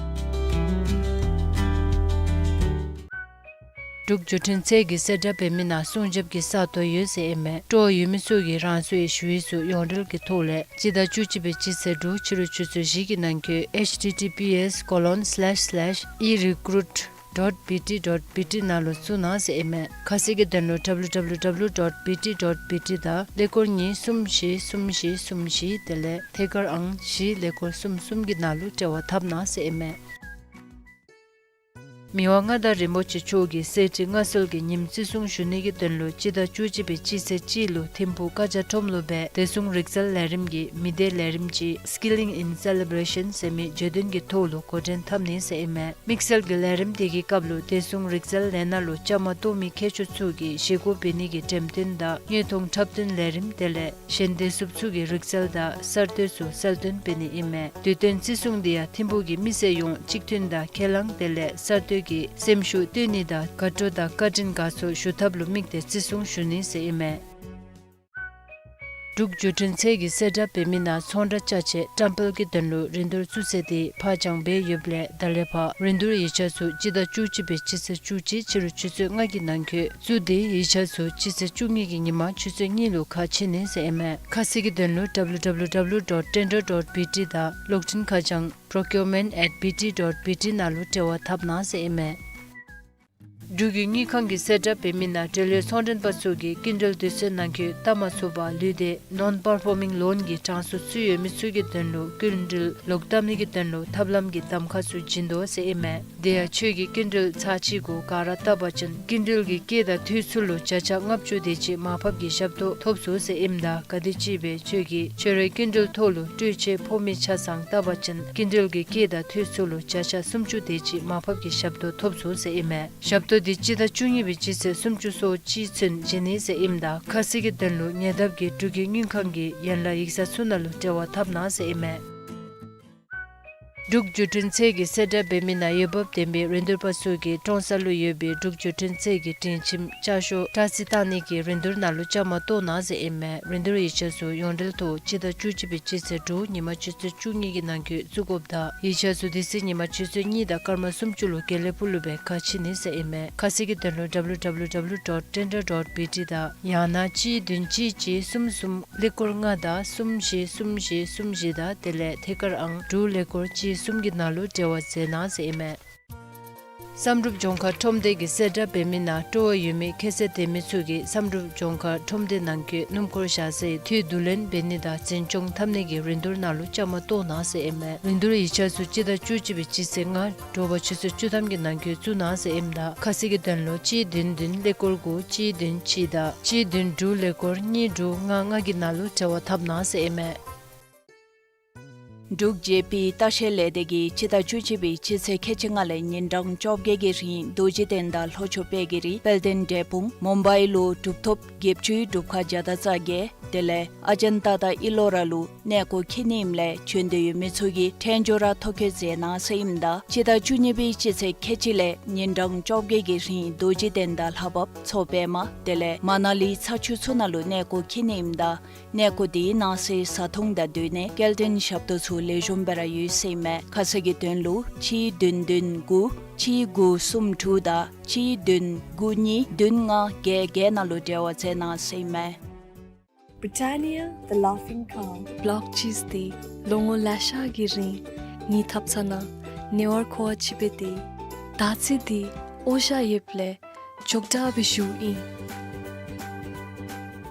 འབྲུག་བརྒྱུད་འཕྲིན་ཚད་ཀྱི་གསལ་བསྒྲགས་འབད་མི་ནང་སྲུང་སྐྱོབ་ཀྱི་ས་སྟོང་ཡོད་ཟེར་ཨིན་མས། སྤྲོ་བ་ཡོད་མི་ཚུ་གིས་རང་སོའི་ཞུ་ཡིག་ཚུ་ཡོངས་འབྲེལ་གྱི་ཐོག་ལས་སྤྱི་ཟླ་བཅུ་གཅིག་པའི་སྤྱི་ཚེས་དྲུག་ཕྱི་རུ་ཆུ་ཚོད་བཞི་གི་ནང་འཁོད་ཨེཆ་ཊི་ཊི་པི་ཨེསི་ཀོ་ལོན་སི་ལེཤ་སི་ལེཤ་ཨི་རི་ཀུ་རུཊ་ཌོཊ་བི་ཊི་ཌོཊ་བི་ཊི་ནང་ལུ་བཙུགས་གནང་ཟེར་ཨིན་མས། ཁ་གསལ་གྱི་དོན་ལུ་ཌབ་ལུ་ཌབ་ལུ་ཌབ་ལུ་ཌོཊ་བི་ཊི་ཌོཊ་བི་ཊི་དང་ཀླད་ཀོར་གཉིས་གསུམ་བཞི་གསུམ་བཞི་གསུམ་བཞི་དེ་ལས་ཐད་ཀར་ཨང་བཞི་ཀླད་ཀོར་གསུམ་གསུམ་གྱི་ནང་ལུ་འབྲེལ་བ་འཐབ་གནང་ཟེར་ཨིན་མས། མི་དབང་མངའ་བདག་རིན་པོ་ཆེ་མཆོག་གིས་གསེར་ཁྲི་མངའ་གསོལ་གྱི་ཉིནམ་བརྩི་སྲུང་ཞུ་ནི་གི་དོན་ལུ་སྤྱི་ཟླ་བཅུ་གཅིག་པའི་སྤྱི་ཚེས་གཅིག་ལུ་ཐིམ་ཕུག་ཀ་ཇ་ཁྲོམ་ལུ་སྦེ་བདེ་སྲུང་རིག་རྩལ་ལས་རིམ་གྱི་མི་སྡེ་ལས་རིམ་ཅིག་Skilling in Celebration ཟེར་མི་བརྗོད་དོན་གྱི་ཐོག་ལུ་འགོ་འདྲེན་འཐབ་ནི་ཟེར་ཨིན་མས། དམིགས་བསལ་གྱི་ལས་རིམ་དེ་གི་སྐབས་ལུ་བདེ་སྲུང་རིག་རྩལ་ལས་སྣ་ལུ་བཅའ་མར་གཏོགས་མི་མཁས་མཆོག་ཚུ་གིས་བཞེས་སྒོ་འབད་ནི་གི་འགྲེམས་སྟོན་དང་དངོས་མཐོང་འཁྲབ་སྟོན་ལས་རིམ་དེ་ལས་གཞན་བདེ་སྲུངཔ་ཚུ་གི་རིག་རྩལ་དང་གསར་གཏོད་ཚུ་གསལ་སྟོན་འབད་ནི་ཨིན་མས། དུས་སྟོན་བརྩི་སྲུང་འདི་ཡང་ཐིམ་ཕུག་གི་མི་སེར་ཡོངས་གཅིག་མཐུན་དང་ཁས་བླངས་དེ་ལས་གསར་གཏོད་ཀྱི་སེམས་ཤུགས་བཏོན་ནི་དང་དགའ་སྤྲོ་དང་བཀའ་དྲིན་དགའ་ཚོར་ཞུ་ཐབས་ལུ་དམིགས་ཏེ་བརྩི་སྲུང་ཞུ་ནི་ཟེར་ཨིན་མས། འབྲུག་བརྒྱུད་འཕྲིན་ཚད་ཀྱི་གསལ་བསྒྲགས་འབད་མི་ནང་ཚོང་བསྒྲགས་ཅ་ཆས་བཀྲམ་སྤེལ་གྱི་དོན་ལུ་རིན་བསྡུར་བཙུགས་ཚེས་འདི་ཕར་འགྱངས་འབད་ཡོདཔ་ལས་ད་ལས་ཕར་རིན་བསྡུར་ཡིག་ཆ་ཚུ་སྤྱི་ཟླ་བཅུ་གཅིག་པའི་སྤྱི་ཚེས་བཅུ་གཅིག་ཕྱི་རུ་ཆུ་ཚོད་ལྔ་གི་ནང་འཁོད་བཙུགས་ཏེ་ཡིག་ཆ་ཚུ་སྤྱི་ཚེས་བཅུ་གཉིས་ཀྱི་ཉིན་མ་ཆུ་ཚོད་གཉིས་ལུ་ཁ་ཕྱེ་ནི་ཟེར་ཨིན་མས། ཁ་གསལ་གྱི་དོན་ལུ་ཌབ་ལུ་ཌབ་ལུ་ཌབ་ལུ་ཌོཊ་ཊེན་ཌར་ཌོཊ་བི་ཊི་དང་གློག་འཕྲིན་ཁ་བྱང་པྲོ་ཀིའུར་མེནཊ་ཨེཊ་བི་ཊི་ཌོཊ་བི་ཊི་ནང་ལུ་འབྲེལ་བ་འཐབ་གནང་ཟེར་ཨིན་མས། འབྲུག་གི་དངུལ་ཁང་གི་གསལ་བསྒྲགས་འབད་མི་ནང་འབྲེལ་ཡོད་ཚོང་མགྲོན་པ་ཚུ་གིས་སྐྱིན་འགྲུལ་དུས་ཚོད་ནང་འཁོད་བཏབ་མ་ཚུགས་པར་ལུས་ཏེ་ནོན་པར་ཕོར་མིང་ལོན་གྱི་གྲངས་སུ་ཚུད་ཡོད་མི་ཚུ་གི་དོན་ལུ་སྐྱིན་འགྲུལ་ལོག་བཏབ་ནི་གི་དོན་ལུ་ཐབས་ལམ་གྱི་གདམ་ཁ་ཚུ་བྱིན་དོ་ཟེར་ཨིན་མས། དེ་ཡང་ཁྱོད་ཀྱིས་སྐྱིན་འགྲུལ་ཚར་གཅིག་གུ་ག་ར་བཏབ་པ་ཅིན་སྐྱིན་འགྲུལ་གྱི་སྐྱེད་དང་འཐུས་ཚུ་ལུ་བརྒྱ་ཆ་ལྔ་བཅུ་དེ་ཅིག་མར་ཕབ་ཀྱི་ཞབས་ཏོག་ཐོབ་ཚུགས་ཟེར་ཨིནམ་ད་ག་དེམ་ཅིག་སྦེ་ཁྱོད་ཀྱིས་ཁྱོད་རའི་སྐྱིན་འགྲུལ་ཐོག་ལུ་སྤྲོད་ཆས་ཕོག་མི་ཆ་ཚང་བཏབ་པ་ཅིན་སྐྱིན་འགྲུལ་གྱི་སྐྱེད་དང་འཐུས་ཚུ་ལུ་བརྒྱ་ཆ་སུམ་ཅུ་དེ་ཅིག་མར་ཕབ་ཀྱི་ཞབས་ཏོག་ཐོབ་ཚུགས་ཟེར་ཨིན་མས། ཞབས་ཏོག་འདི་སྤྱི་ཟླ་བཅུ་གཉིས་པའི་སྤྱི་ཚེས་སུམ་ཅུ་སོ་གཅིག་ཚུན་བྱིན་ནི་ཟེར་ཨིནམ་ད་ཁ་གསལ་གྱི་དོན་ལུ་ཉེ་འདབས་ཀྱི་འབྲུག་གི་དངུལ་ཁང་གི་ཡན་ལག་ཡིག་ཚང་ཚུ་ནང་ལུ་འབྲེལ་བ་འཐབ་གནང་ཟེར་ཨིན་མས། འབྲུག་བརྒྱུད་འཕྲིན་ཚད་ཀྱི་གསལ་བསྒྲགས་འབད་མི་ནང་འོས་འབབ་ལྡན་པའི་རིན་བསྡུར་པ་ཚུ་གིས་ཀྲོང་གསར་ལུ་ཡོད་པའི་འབྲུག་བརྒྱུད་འཕྲིན་ཚད་ཀྱི་སྒྲིང་ཁྱིམ་ལྕགས་ཤོག་སྦྲག་རྩིས་བཏང་ནི་གི་རིན་བསྡུར་ནང་ལུ་བཅའ་མར་གཏོགས་གནང་ཟེར་ཨིན་མས། རིན་བསྡུར་ཡིག་ཆ་ཚུ་ཡོངས་འབྲེལ་ཐོག་སྤྱི་ཟླ་བཅུ་གཅིག་པའི་སྤྱི་ཚེས་དྲུག་ཉིན་མ་ཆུ་ཚོད་བཅུ་གཉིས་ཀྱི་ནང་འཁོད་བཙུགས་དགོཔ་དང་ཡིག་ཆ་ཚུ་དེ་ཚེ་ཉིན་མ་ཆུ་ཚོད་གཉིས་དང་སྐར་མ་སུམ་ཅུ་ལུ་དགེ་ལེགས་ཕུག་ལུ་སྦེ་ཁ་ཕྱེ་ནི་ཟེར་ཨིན་མས། ཁ་གསལ་གྱི་དོན་ལུ་ཌབ་ལུ་ཌབ་ལུ་ཌབ་ལུ་ཌོཊ་ཊེན་ཌར་ཌོཊ་བི་ཊི་དང་ཡང་ན་གཅིག་བདུན་གཅིག་གཅིག་གསུམ་གསུམ་ཀླད་ཀོར་ལྔ་དང་གསུམ་བཞི་གསུམ་བཞི་གསུམ་བཞི་དང་དེ་ལས་ཐད་ཀར་ཨང་དྲུག་ཀླད་ཀོར་གཅིག་གསུམ་གྱི་ནང་ལུ་འབྲེལ་བ་མཛད་གནང་ཟེར་ཨིན་མས། བསམ་གྲུབ་ལྗོངས་མཁར་ཁྲོམ་སྡེ་གི་གསལ་བསྒྲགས་འབད་མི་ནང་སྤྲོ་བ་ཡོད་མི་ཁྱད་ཚད་ལྡན་མི་ཚུ་གིས་བསམ་གྲུབ་ལྗོངས་མཁར་ཁྲོམ་སྡེ་ནང་འཁོད་སྣུམ་འཁོར་བཞག་སའི་འཐུས་བསྡུ་ལེན་འབད་ནི་དང་འཛིན་སྐྱོང་འཐབ་ནི་གི་རིན་བསྡུར་ནང་ལུ་བཅའ་མར་གཏོགས་གནང་ཟེར་ཨིན་མས། རིན་བསྡུར་ཡིག་ཆ་ཚུ་སྤྱི་ཟླ་བཅུ་གཅིག་པའི་སྤྱི་ཚེས་ལྔ་དྲོ་པ་ཆུ་ཚོད་བཅུ་ཐམ་གྱི་ནང་འཁོད་བཙུགས་གནང་ཟེར་ཨིནམ་ད་ཁ་གསལ་གྱི་དོན་ལུ་གཅིག་བདུན་བདུན་ཀླད་ཀོར་དགུ་གཅིག་བདུན་གཅིག་དང་གཅིག་བདུན་དྲུག་ཀླད་ཀོར་གཉིས་དྲུག་ལྔ་ལྔ་གི་ནང་ལུ་འབྲེལ་བ་འཐབ་གནང་ཟེར་ཨིན་མས། འབྲུག་ཇེ་པི་ལྟ་བཤལ་ལས་སྡེ་གིས་སྤྱི་ཟླ་བཅུ་གཅིག་པའི་སྤྱི་ཚེས་ཁལ་གཅིག་ལྔ་ལས་ཉིན་གྲངས་བཅོ་བརྒྱད་ཀྱི་རིང་རྡོ་རྗེ་གདན་དང་ལྷོ་ཕྱོགས་དཔལ་གྱི་རི་དཔལ་ལྡན་འབྲས་སྤུངས་མུམ་བའི་ལུ་གྲུབ་ཐོབ་བརྒྱད་ཅུའི་སྒྲུབ་ཁང་བརྒྱ་དང་རྩ་བརྒྱད་དེ་ལས་ཨ་ཇན་ཏ་དང་ཨི་ལོ་ར་ལུ་གནས་སྐོར་འཁྱིད་ནི་ཨིནམ་ལས་བྱོན་འདོད་ཡོད་མི་ཚུ་གིས་ཕྲན་བྱུང་ར་ཐོ་བཀོད་མཛད་གནང་ཟེར་ཨིནམ་ད་སྤྱི་ཟླ་བཅུ་གཉིས་པའི་སྤྱི་ཚེས་ཁལ་གཅིག་ལས་ཉིན་གྲངས་བཅོ་བརྒྱད་ཀྱི་རིང་རྡོ་རྗེ་གདན་དང་ལྷ་བབས་མཚོ་པདྨ་དེ་ལས་མ་ན་ལི་ཚ་ཆུ་ཚུ་ནང་ལུ་གནས་སྐོར་འཁྱིད་ནི་ཨིནམ་ད་གནས་སྐོར་དེའི་ནང་གསེས་བཟའ་འཐུང་དང་སྡོད་གནས་སྐྱེལ་འདྲེན་ཞབས་ཏོག་ཚུ་ལེགས་ཤོམ་སྦེ་ར་ཡོད་ཟེར་ཨིན་མས། ཁ་གསལ་གྱི་དོན་ལུ་གཅིག་བདུན་བདུན་དགུ་གཅིག་དགུ་གསུམ་དྲུག་དང་གཅིག་བདུན་དགུ་གཉིས་བདུན་ལྔ་བརྒྱད་བརྒྱད་ནང་ལུ་འབྲེལ་བ་མཛད་གནང་ཟེར་ཨིན་མས། Britannia, the Laughing Cow. བི་ལོག་ཅིས་འདི་ལོ་ངོ་ལེ་ཤ་གི་རིང་ངེའི་ཐབ་ཚང་ནང་ ཉེ་བར་མཁོ་བ་ཅིག་འབད་དེ། དར་ཚིལ་འདི་ཨོ་ཤ་ཡོདཔ་ལས་མགྱོགས་དྲགས་སྦེ་ཞུཝ་ཨིན།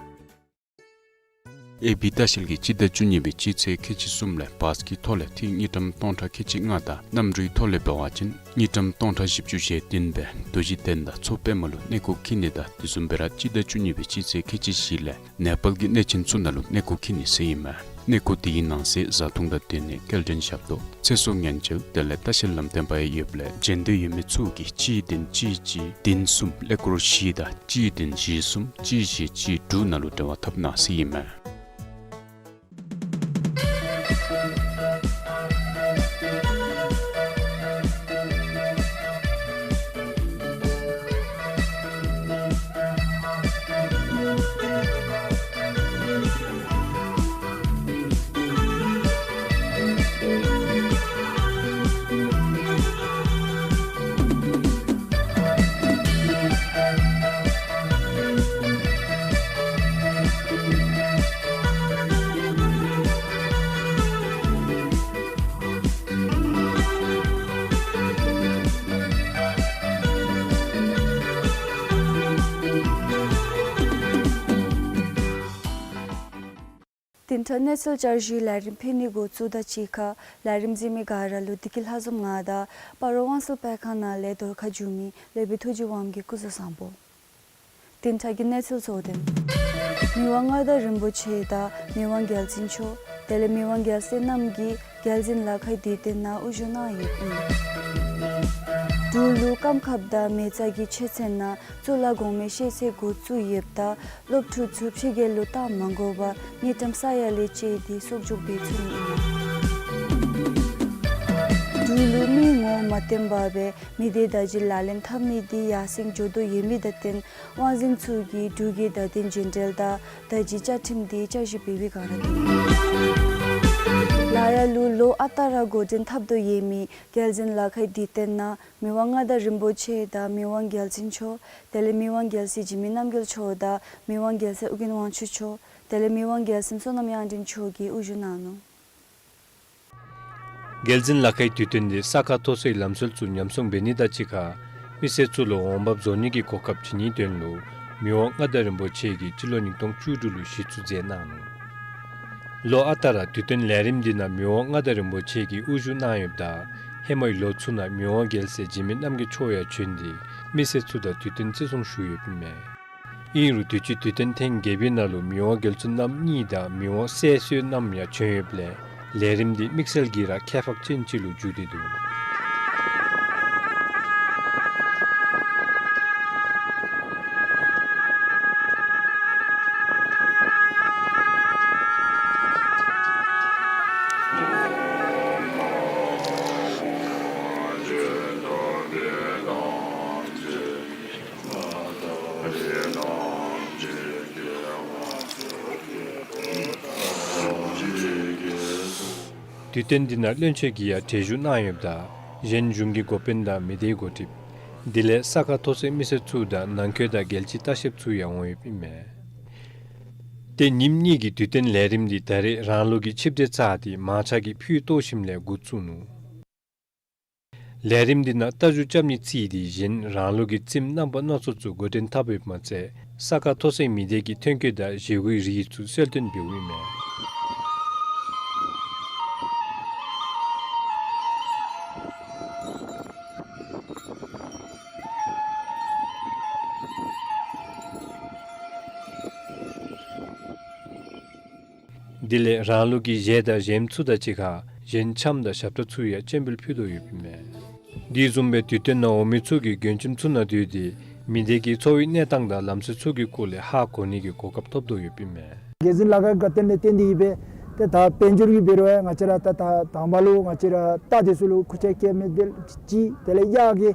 ཨེ་བི་ལྟ་བཤལ་གྱིས་སྤྱི་ཟླ་བཅུ་གཉིས་པའི་སྤྱི་ཚེས་ཁལ་གཅིག་གསུམ་ལས་བཱས་ཀྱི་ཐོག་ལས་ཐིག་དངུལ་ཀྲམ་སྟོང་ཕྲག་ཁལ་གཅིག་ལྔ་དང་གནམ་གྲུའི་ཐོག་ལས་འབད་བ་ཅིན་དངུལ་ཀྲམ་སྟོང་ཕྲག་བཞི་བཅུ་ཞེ་བདུན་སྦེ་རྡོ་རྗེ་གདན་དང་མཚོ་པདྨ་ལུ་གནས་སྐོར་འཁྱིད་ནི་དང་དེ་བཟུམ་སྦེ་ར་སྤྱི་ཟླ་བཅུ་གཉིས་པའི་སྤྱི་ཚེས་ཁལ་གཅིག་བཞི་ལས་ནེ་པཱལ་གྱི་གནས་ཆེན་ཚུ་ནང་ལུ་གནས་སྐོར་འཁྱིད་ནི་ཟེར་ཨིན་མས། གནས་སྐོར་དེའི་ནང་གསེས་བཟའ་འཐུང་དང་སྡོད་གནས་སྐྱེལ་འདྲེན་ཞབས་ཏོག་ཚེ་སྲོག་ཉེན་བཅོལ་དེ་ལས་ལྟ་བཤལ་ལམ་སྟོན་པ་ཡང་ཡོདཔ་ལས་འབྱོན་འདོད་ཡོད་མི་ཚུ་གིས་གཅིག་བདུན་གཅིག་གཅིག་བདུན་གསུམ་ཀླད་ཀོར་བཞི་དང་གཅིག་བདུན་བཞི་གསུམ་གཅིག་བཞི་གཅིག་དྲུག་ནང་ལུ་འབྲེལ་བ་འཐབ་གནང་ཟེར་ཨིན་མས། བདུན་ཕྲག་གནས་ཚུལ་བསྐྱར་ཞུའི་ལས་རིམ་ཕུལ་ནི་འགོ་བཙུགས་དོ། སྤྱི་ཁ་ལས་རིམ་གཟིགས་མི་ག་ར་ལུ་བདེ་སྐྱིད་ལྷ་འཛོམས་ང་དང་སྤ་རོ་དབང་གསལ་སྤེལ་ཁང་ནང་ལས་བརྡ་ཁ་ཞུ་མི་ལེགས་པའི་ཐུགས་རྗེ་དབང་གིས་སྐུ་གཟུགས་བཟང་པོ། བདུན་ཕྲག་གི་གནས་ཚུལ་གཙོ་དོན། མི་དབང་མངའ་བདག་རིན་པོ་ཆེ་དང་མི་དབང་རྒྱལ་བཙུན་མཆོག་དེ་ལས་མི་དབང་རྒྱལ་སྲས་རྣམས་ཀྱིས་རྒྱལ་འཛིན་ལ་ཁའི་དུས་སྟོན་ནང་དབུ་བཞུགས་གནང་ཡོདཔ་ཨིན། འབྲུག་ལུ་སྐམ་ཁབ་དང་མེ་བཙའ་གི་ཆོས་ཚན་ནང་གཙུག་ལག་གོང་མའི་ཤེས་ཚད་འགོ་བཙུགས་ཡོདཔ་ད་སློབ་ཕྲུག་ཚུ་ཕྱི་རྒྱལ་ལུ་གཏང་མ་དགོ་པར་དངུལ་ཀྲམ་ས་ཡ་ལས་བཅད་དེ་གསོག་འཇོག་འབད་ཚུགས་ནི་ཨིན། འབྲུག་ལུ་མི་ངོ་མ་བསྟན་པར་སྦེ་མི་སྡེ་བརྡ་བརྒྱུད་ལག་ལེན་འཐབ་མི་འདི་ཡར་སེང་འགྱོ་དོ་ཡོད་མི་དང་བསྟུན་དབང་འཛིན་ཚུ་གིས་འབྲུག་གི་བརྡ་དོན་རྒྱུན་འབྲེལ་དང་བརྡ་བརྒྱུད་བཅའ་ཁྲིམས་འདི་བསྐྱར་ཞིབ་འབད་བའི་བསྒང་ར་འདུག། ལ་ཡ་ལུ་ལོ་ཨ་རྟག་ར་འགོ་འདྲེན་འཐབ་དོ་ཡོད་མི་རྒྱལ་འཛིན་ལ་ཁའི་དུས་སྟོན་ནང་མི་དབང་མངའ་བདག་རིན་པོ་ཆེ་དང་མི་དབང་རྒྱལ་བཙུན་མཆོག་དེ་ལས་མི་དབང་རྒྱལ་སྲས་འཇིགས་མེད་རྣམ་རྒྱལ་མཆོག་དང་མི་དབང་རྒྱལ་སྲས་ཨོ་རྒྱན་དབང་ཕྱུག་མཆོག་དེ་ལས་མི་དབང་རྒྱལ་སྲས་བསོད་ནམས་དབྱངས་ཅན་མཆོག་གིས་དབུ་བཞུགས་གནང་ནུག། རྒྱལ་འཛིན་ལ་ཁའི་དུས་སྟོན་འདི་ས་ཁ་མཐོ་སའི་ལམ་སྲོལ་ཚུ་ཉམས་སྲུང་འབད་ནི་དང་གཅིག་ཁར་མི་སེར་ཚུ་ལུ་འོང་འབབ་བཟོ་ནི་གི་གོ་སྐབས་བྱིན་ནིའི་དོན་ལུ་མི་དབང་མངའ་བདག་རིན་པོ་ཆེ་གིས་སྤྱི་ལོ་ཉིས་སྟོང་བཅུ་དྲུག་ལུ་གཞི་བཙུགས་མཛད་གནང་ནུག། ལོ་ཨ་རྟག་ར་དུས་སྟོན་ལས་རིམ་འདི་ནང་མི་དབང་མངའ་བདག་རིན་པོ་ཆེ་གིས་དབུ་བཞུགས་གནང་ཡོདཔ་ད་ཧེ་མའི་ལོ་ཚུ་ནང་མི་དབང་རྒྱལ་སྲས་འཇིགས་མེད་རྣམ་རྒྱལ་མཆོག་ཡང་བྱོན་ཏེ་མི་སེར་ཚུ་དང་དུས་སྟོན་བརྩི་སྲུང་ཞུ་ཡོདཔ་ཨིན་མས། ཨིན་རུང་དུས་ཅི་དུས་སྟོན་ཐེངས་བརྒྱད་པའི་ནང་ལུ་མི་དབང་རྒྱལ་བཙུན་རྣམ་གཉིས་དང་མི་དབང་སྲས་བསོད་ནམས་ཡང་བྱོན་ཡོདཔ་ལས་ལས་རིམ་འདི་དམིགས་བསལ་གྱིས་ར་ཁྱད་འཕགས་ཅན་ཅིག་ལུ་འགྱུར་ཏེ་འདུག། དུས་སྟོན་འདི་ནང་བློན་ཆེན་གྱིས་ཡང་གྲལ་བཞུགས་གནང་ཡོདཔ་ད་གཞན་གཞུང་གི་འགོ་དཔོན་དང་མི་སྡེའི་འགོ་ཁྲིདཔ་དེ་ལས་ས་ཁ་མཐོ་སའི་མི་སེར་ཚུ་དང་ནང་འཁོད་དང་རྒྱལ་སྤྱིའི་ལྟ་བཤལཔ་ཚུ་ཡང་འོང་ཡོདཔ་ཨིན་མས། ཏེ་ཉིནམ་གཉིས་ཀྱི་དུས་སྟོན་ལས་རིམ་འདི་ད་རེས་རང་ལུགས་ཀྱི་ཆིབས་སྒྲིག་ཚར་ཏེ་མང་ཆ་གིས་ཕུད་གཏོར་ཞིནམ་ལས་འགོ་བཙུགས་ནུག། ལས་རིམ་འདི་ནང་རྟ་རྒྱུག་རྐྱབ་ནི་བརྩིས་ཏེ་གཞན་རང་ལུགས་ཀྱི་རྩེདམོ་རྣམ་པ་སྣ་ཚོགས་ཚུ་འགོ་འདྲེན་འཐབ་ཡོདཔ་མ་ཚད་ས་ཁ་མཐོ་སའི་མི་སྡེ་གི་ཐོན་སྐྱེད་དང་བཞེས་སྒོའི་རིགས་ཚུ་གསལ་སྟོན་འབདཝ་ཨིན་མས། དེ་ལས་རང་ལུགས་ཀྱི་གཞས་དང་གཞས་མ་ཚུ་དང་གཅིག་ཁར་གཞན་འཆམ་དང་ཞབས་ཁྲ་ཚུ་ཡང་སྤྱན་འབུལ་ཕུལ་དོ་ཡོདཔ་ཨིན་མས། དེ་བཟུམ་སྦེ་དུས་སྟོན་ནང་འོང་མི་ཚུ་གིས་མགྱོན་ཆེམ་ཚུ་ནང་བསྡུས་ཏེ་མི་སྡེ་གི་འཚོ་བའི་གནས་སྟངས་དང་ལམ་སྲོལ་ཚུ་གི་སྐོར་ལས་ཧ་གོ་ནི་གི་གོ་སྐབས་ཐོབ་དོ་ཡོདཔ་ཨིན་མས། རྒྱལ་འཛིན་ལ་ཁའི་དགའ་སྟོན་ལས་བརྟེན་ཏེ་གིས་སྦེ་ཏེ་ད་དཔལ་འབྱོར་གྱི་འབད་རུང་ང་བཅས་ར་ད་ད་དང་པ་ལུ་ང་བཅས་ར་རྟ་དེ་ཚུ་ལུ་ཁུར་ཆ་བཀལ་མི་དེ་གཅིག་དེ་ལས་གཡག་གི་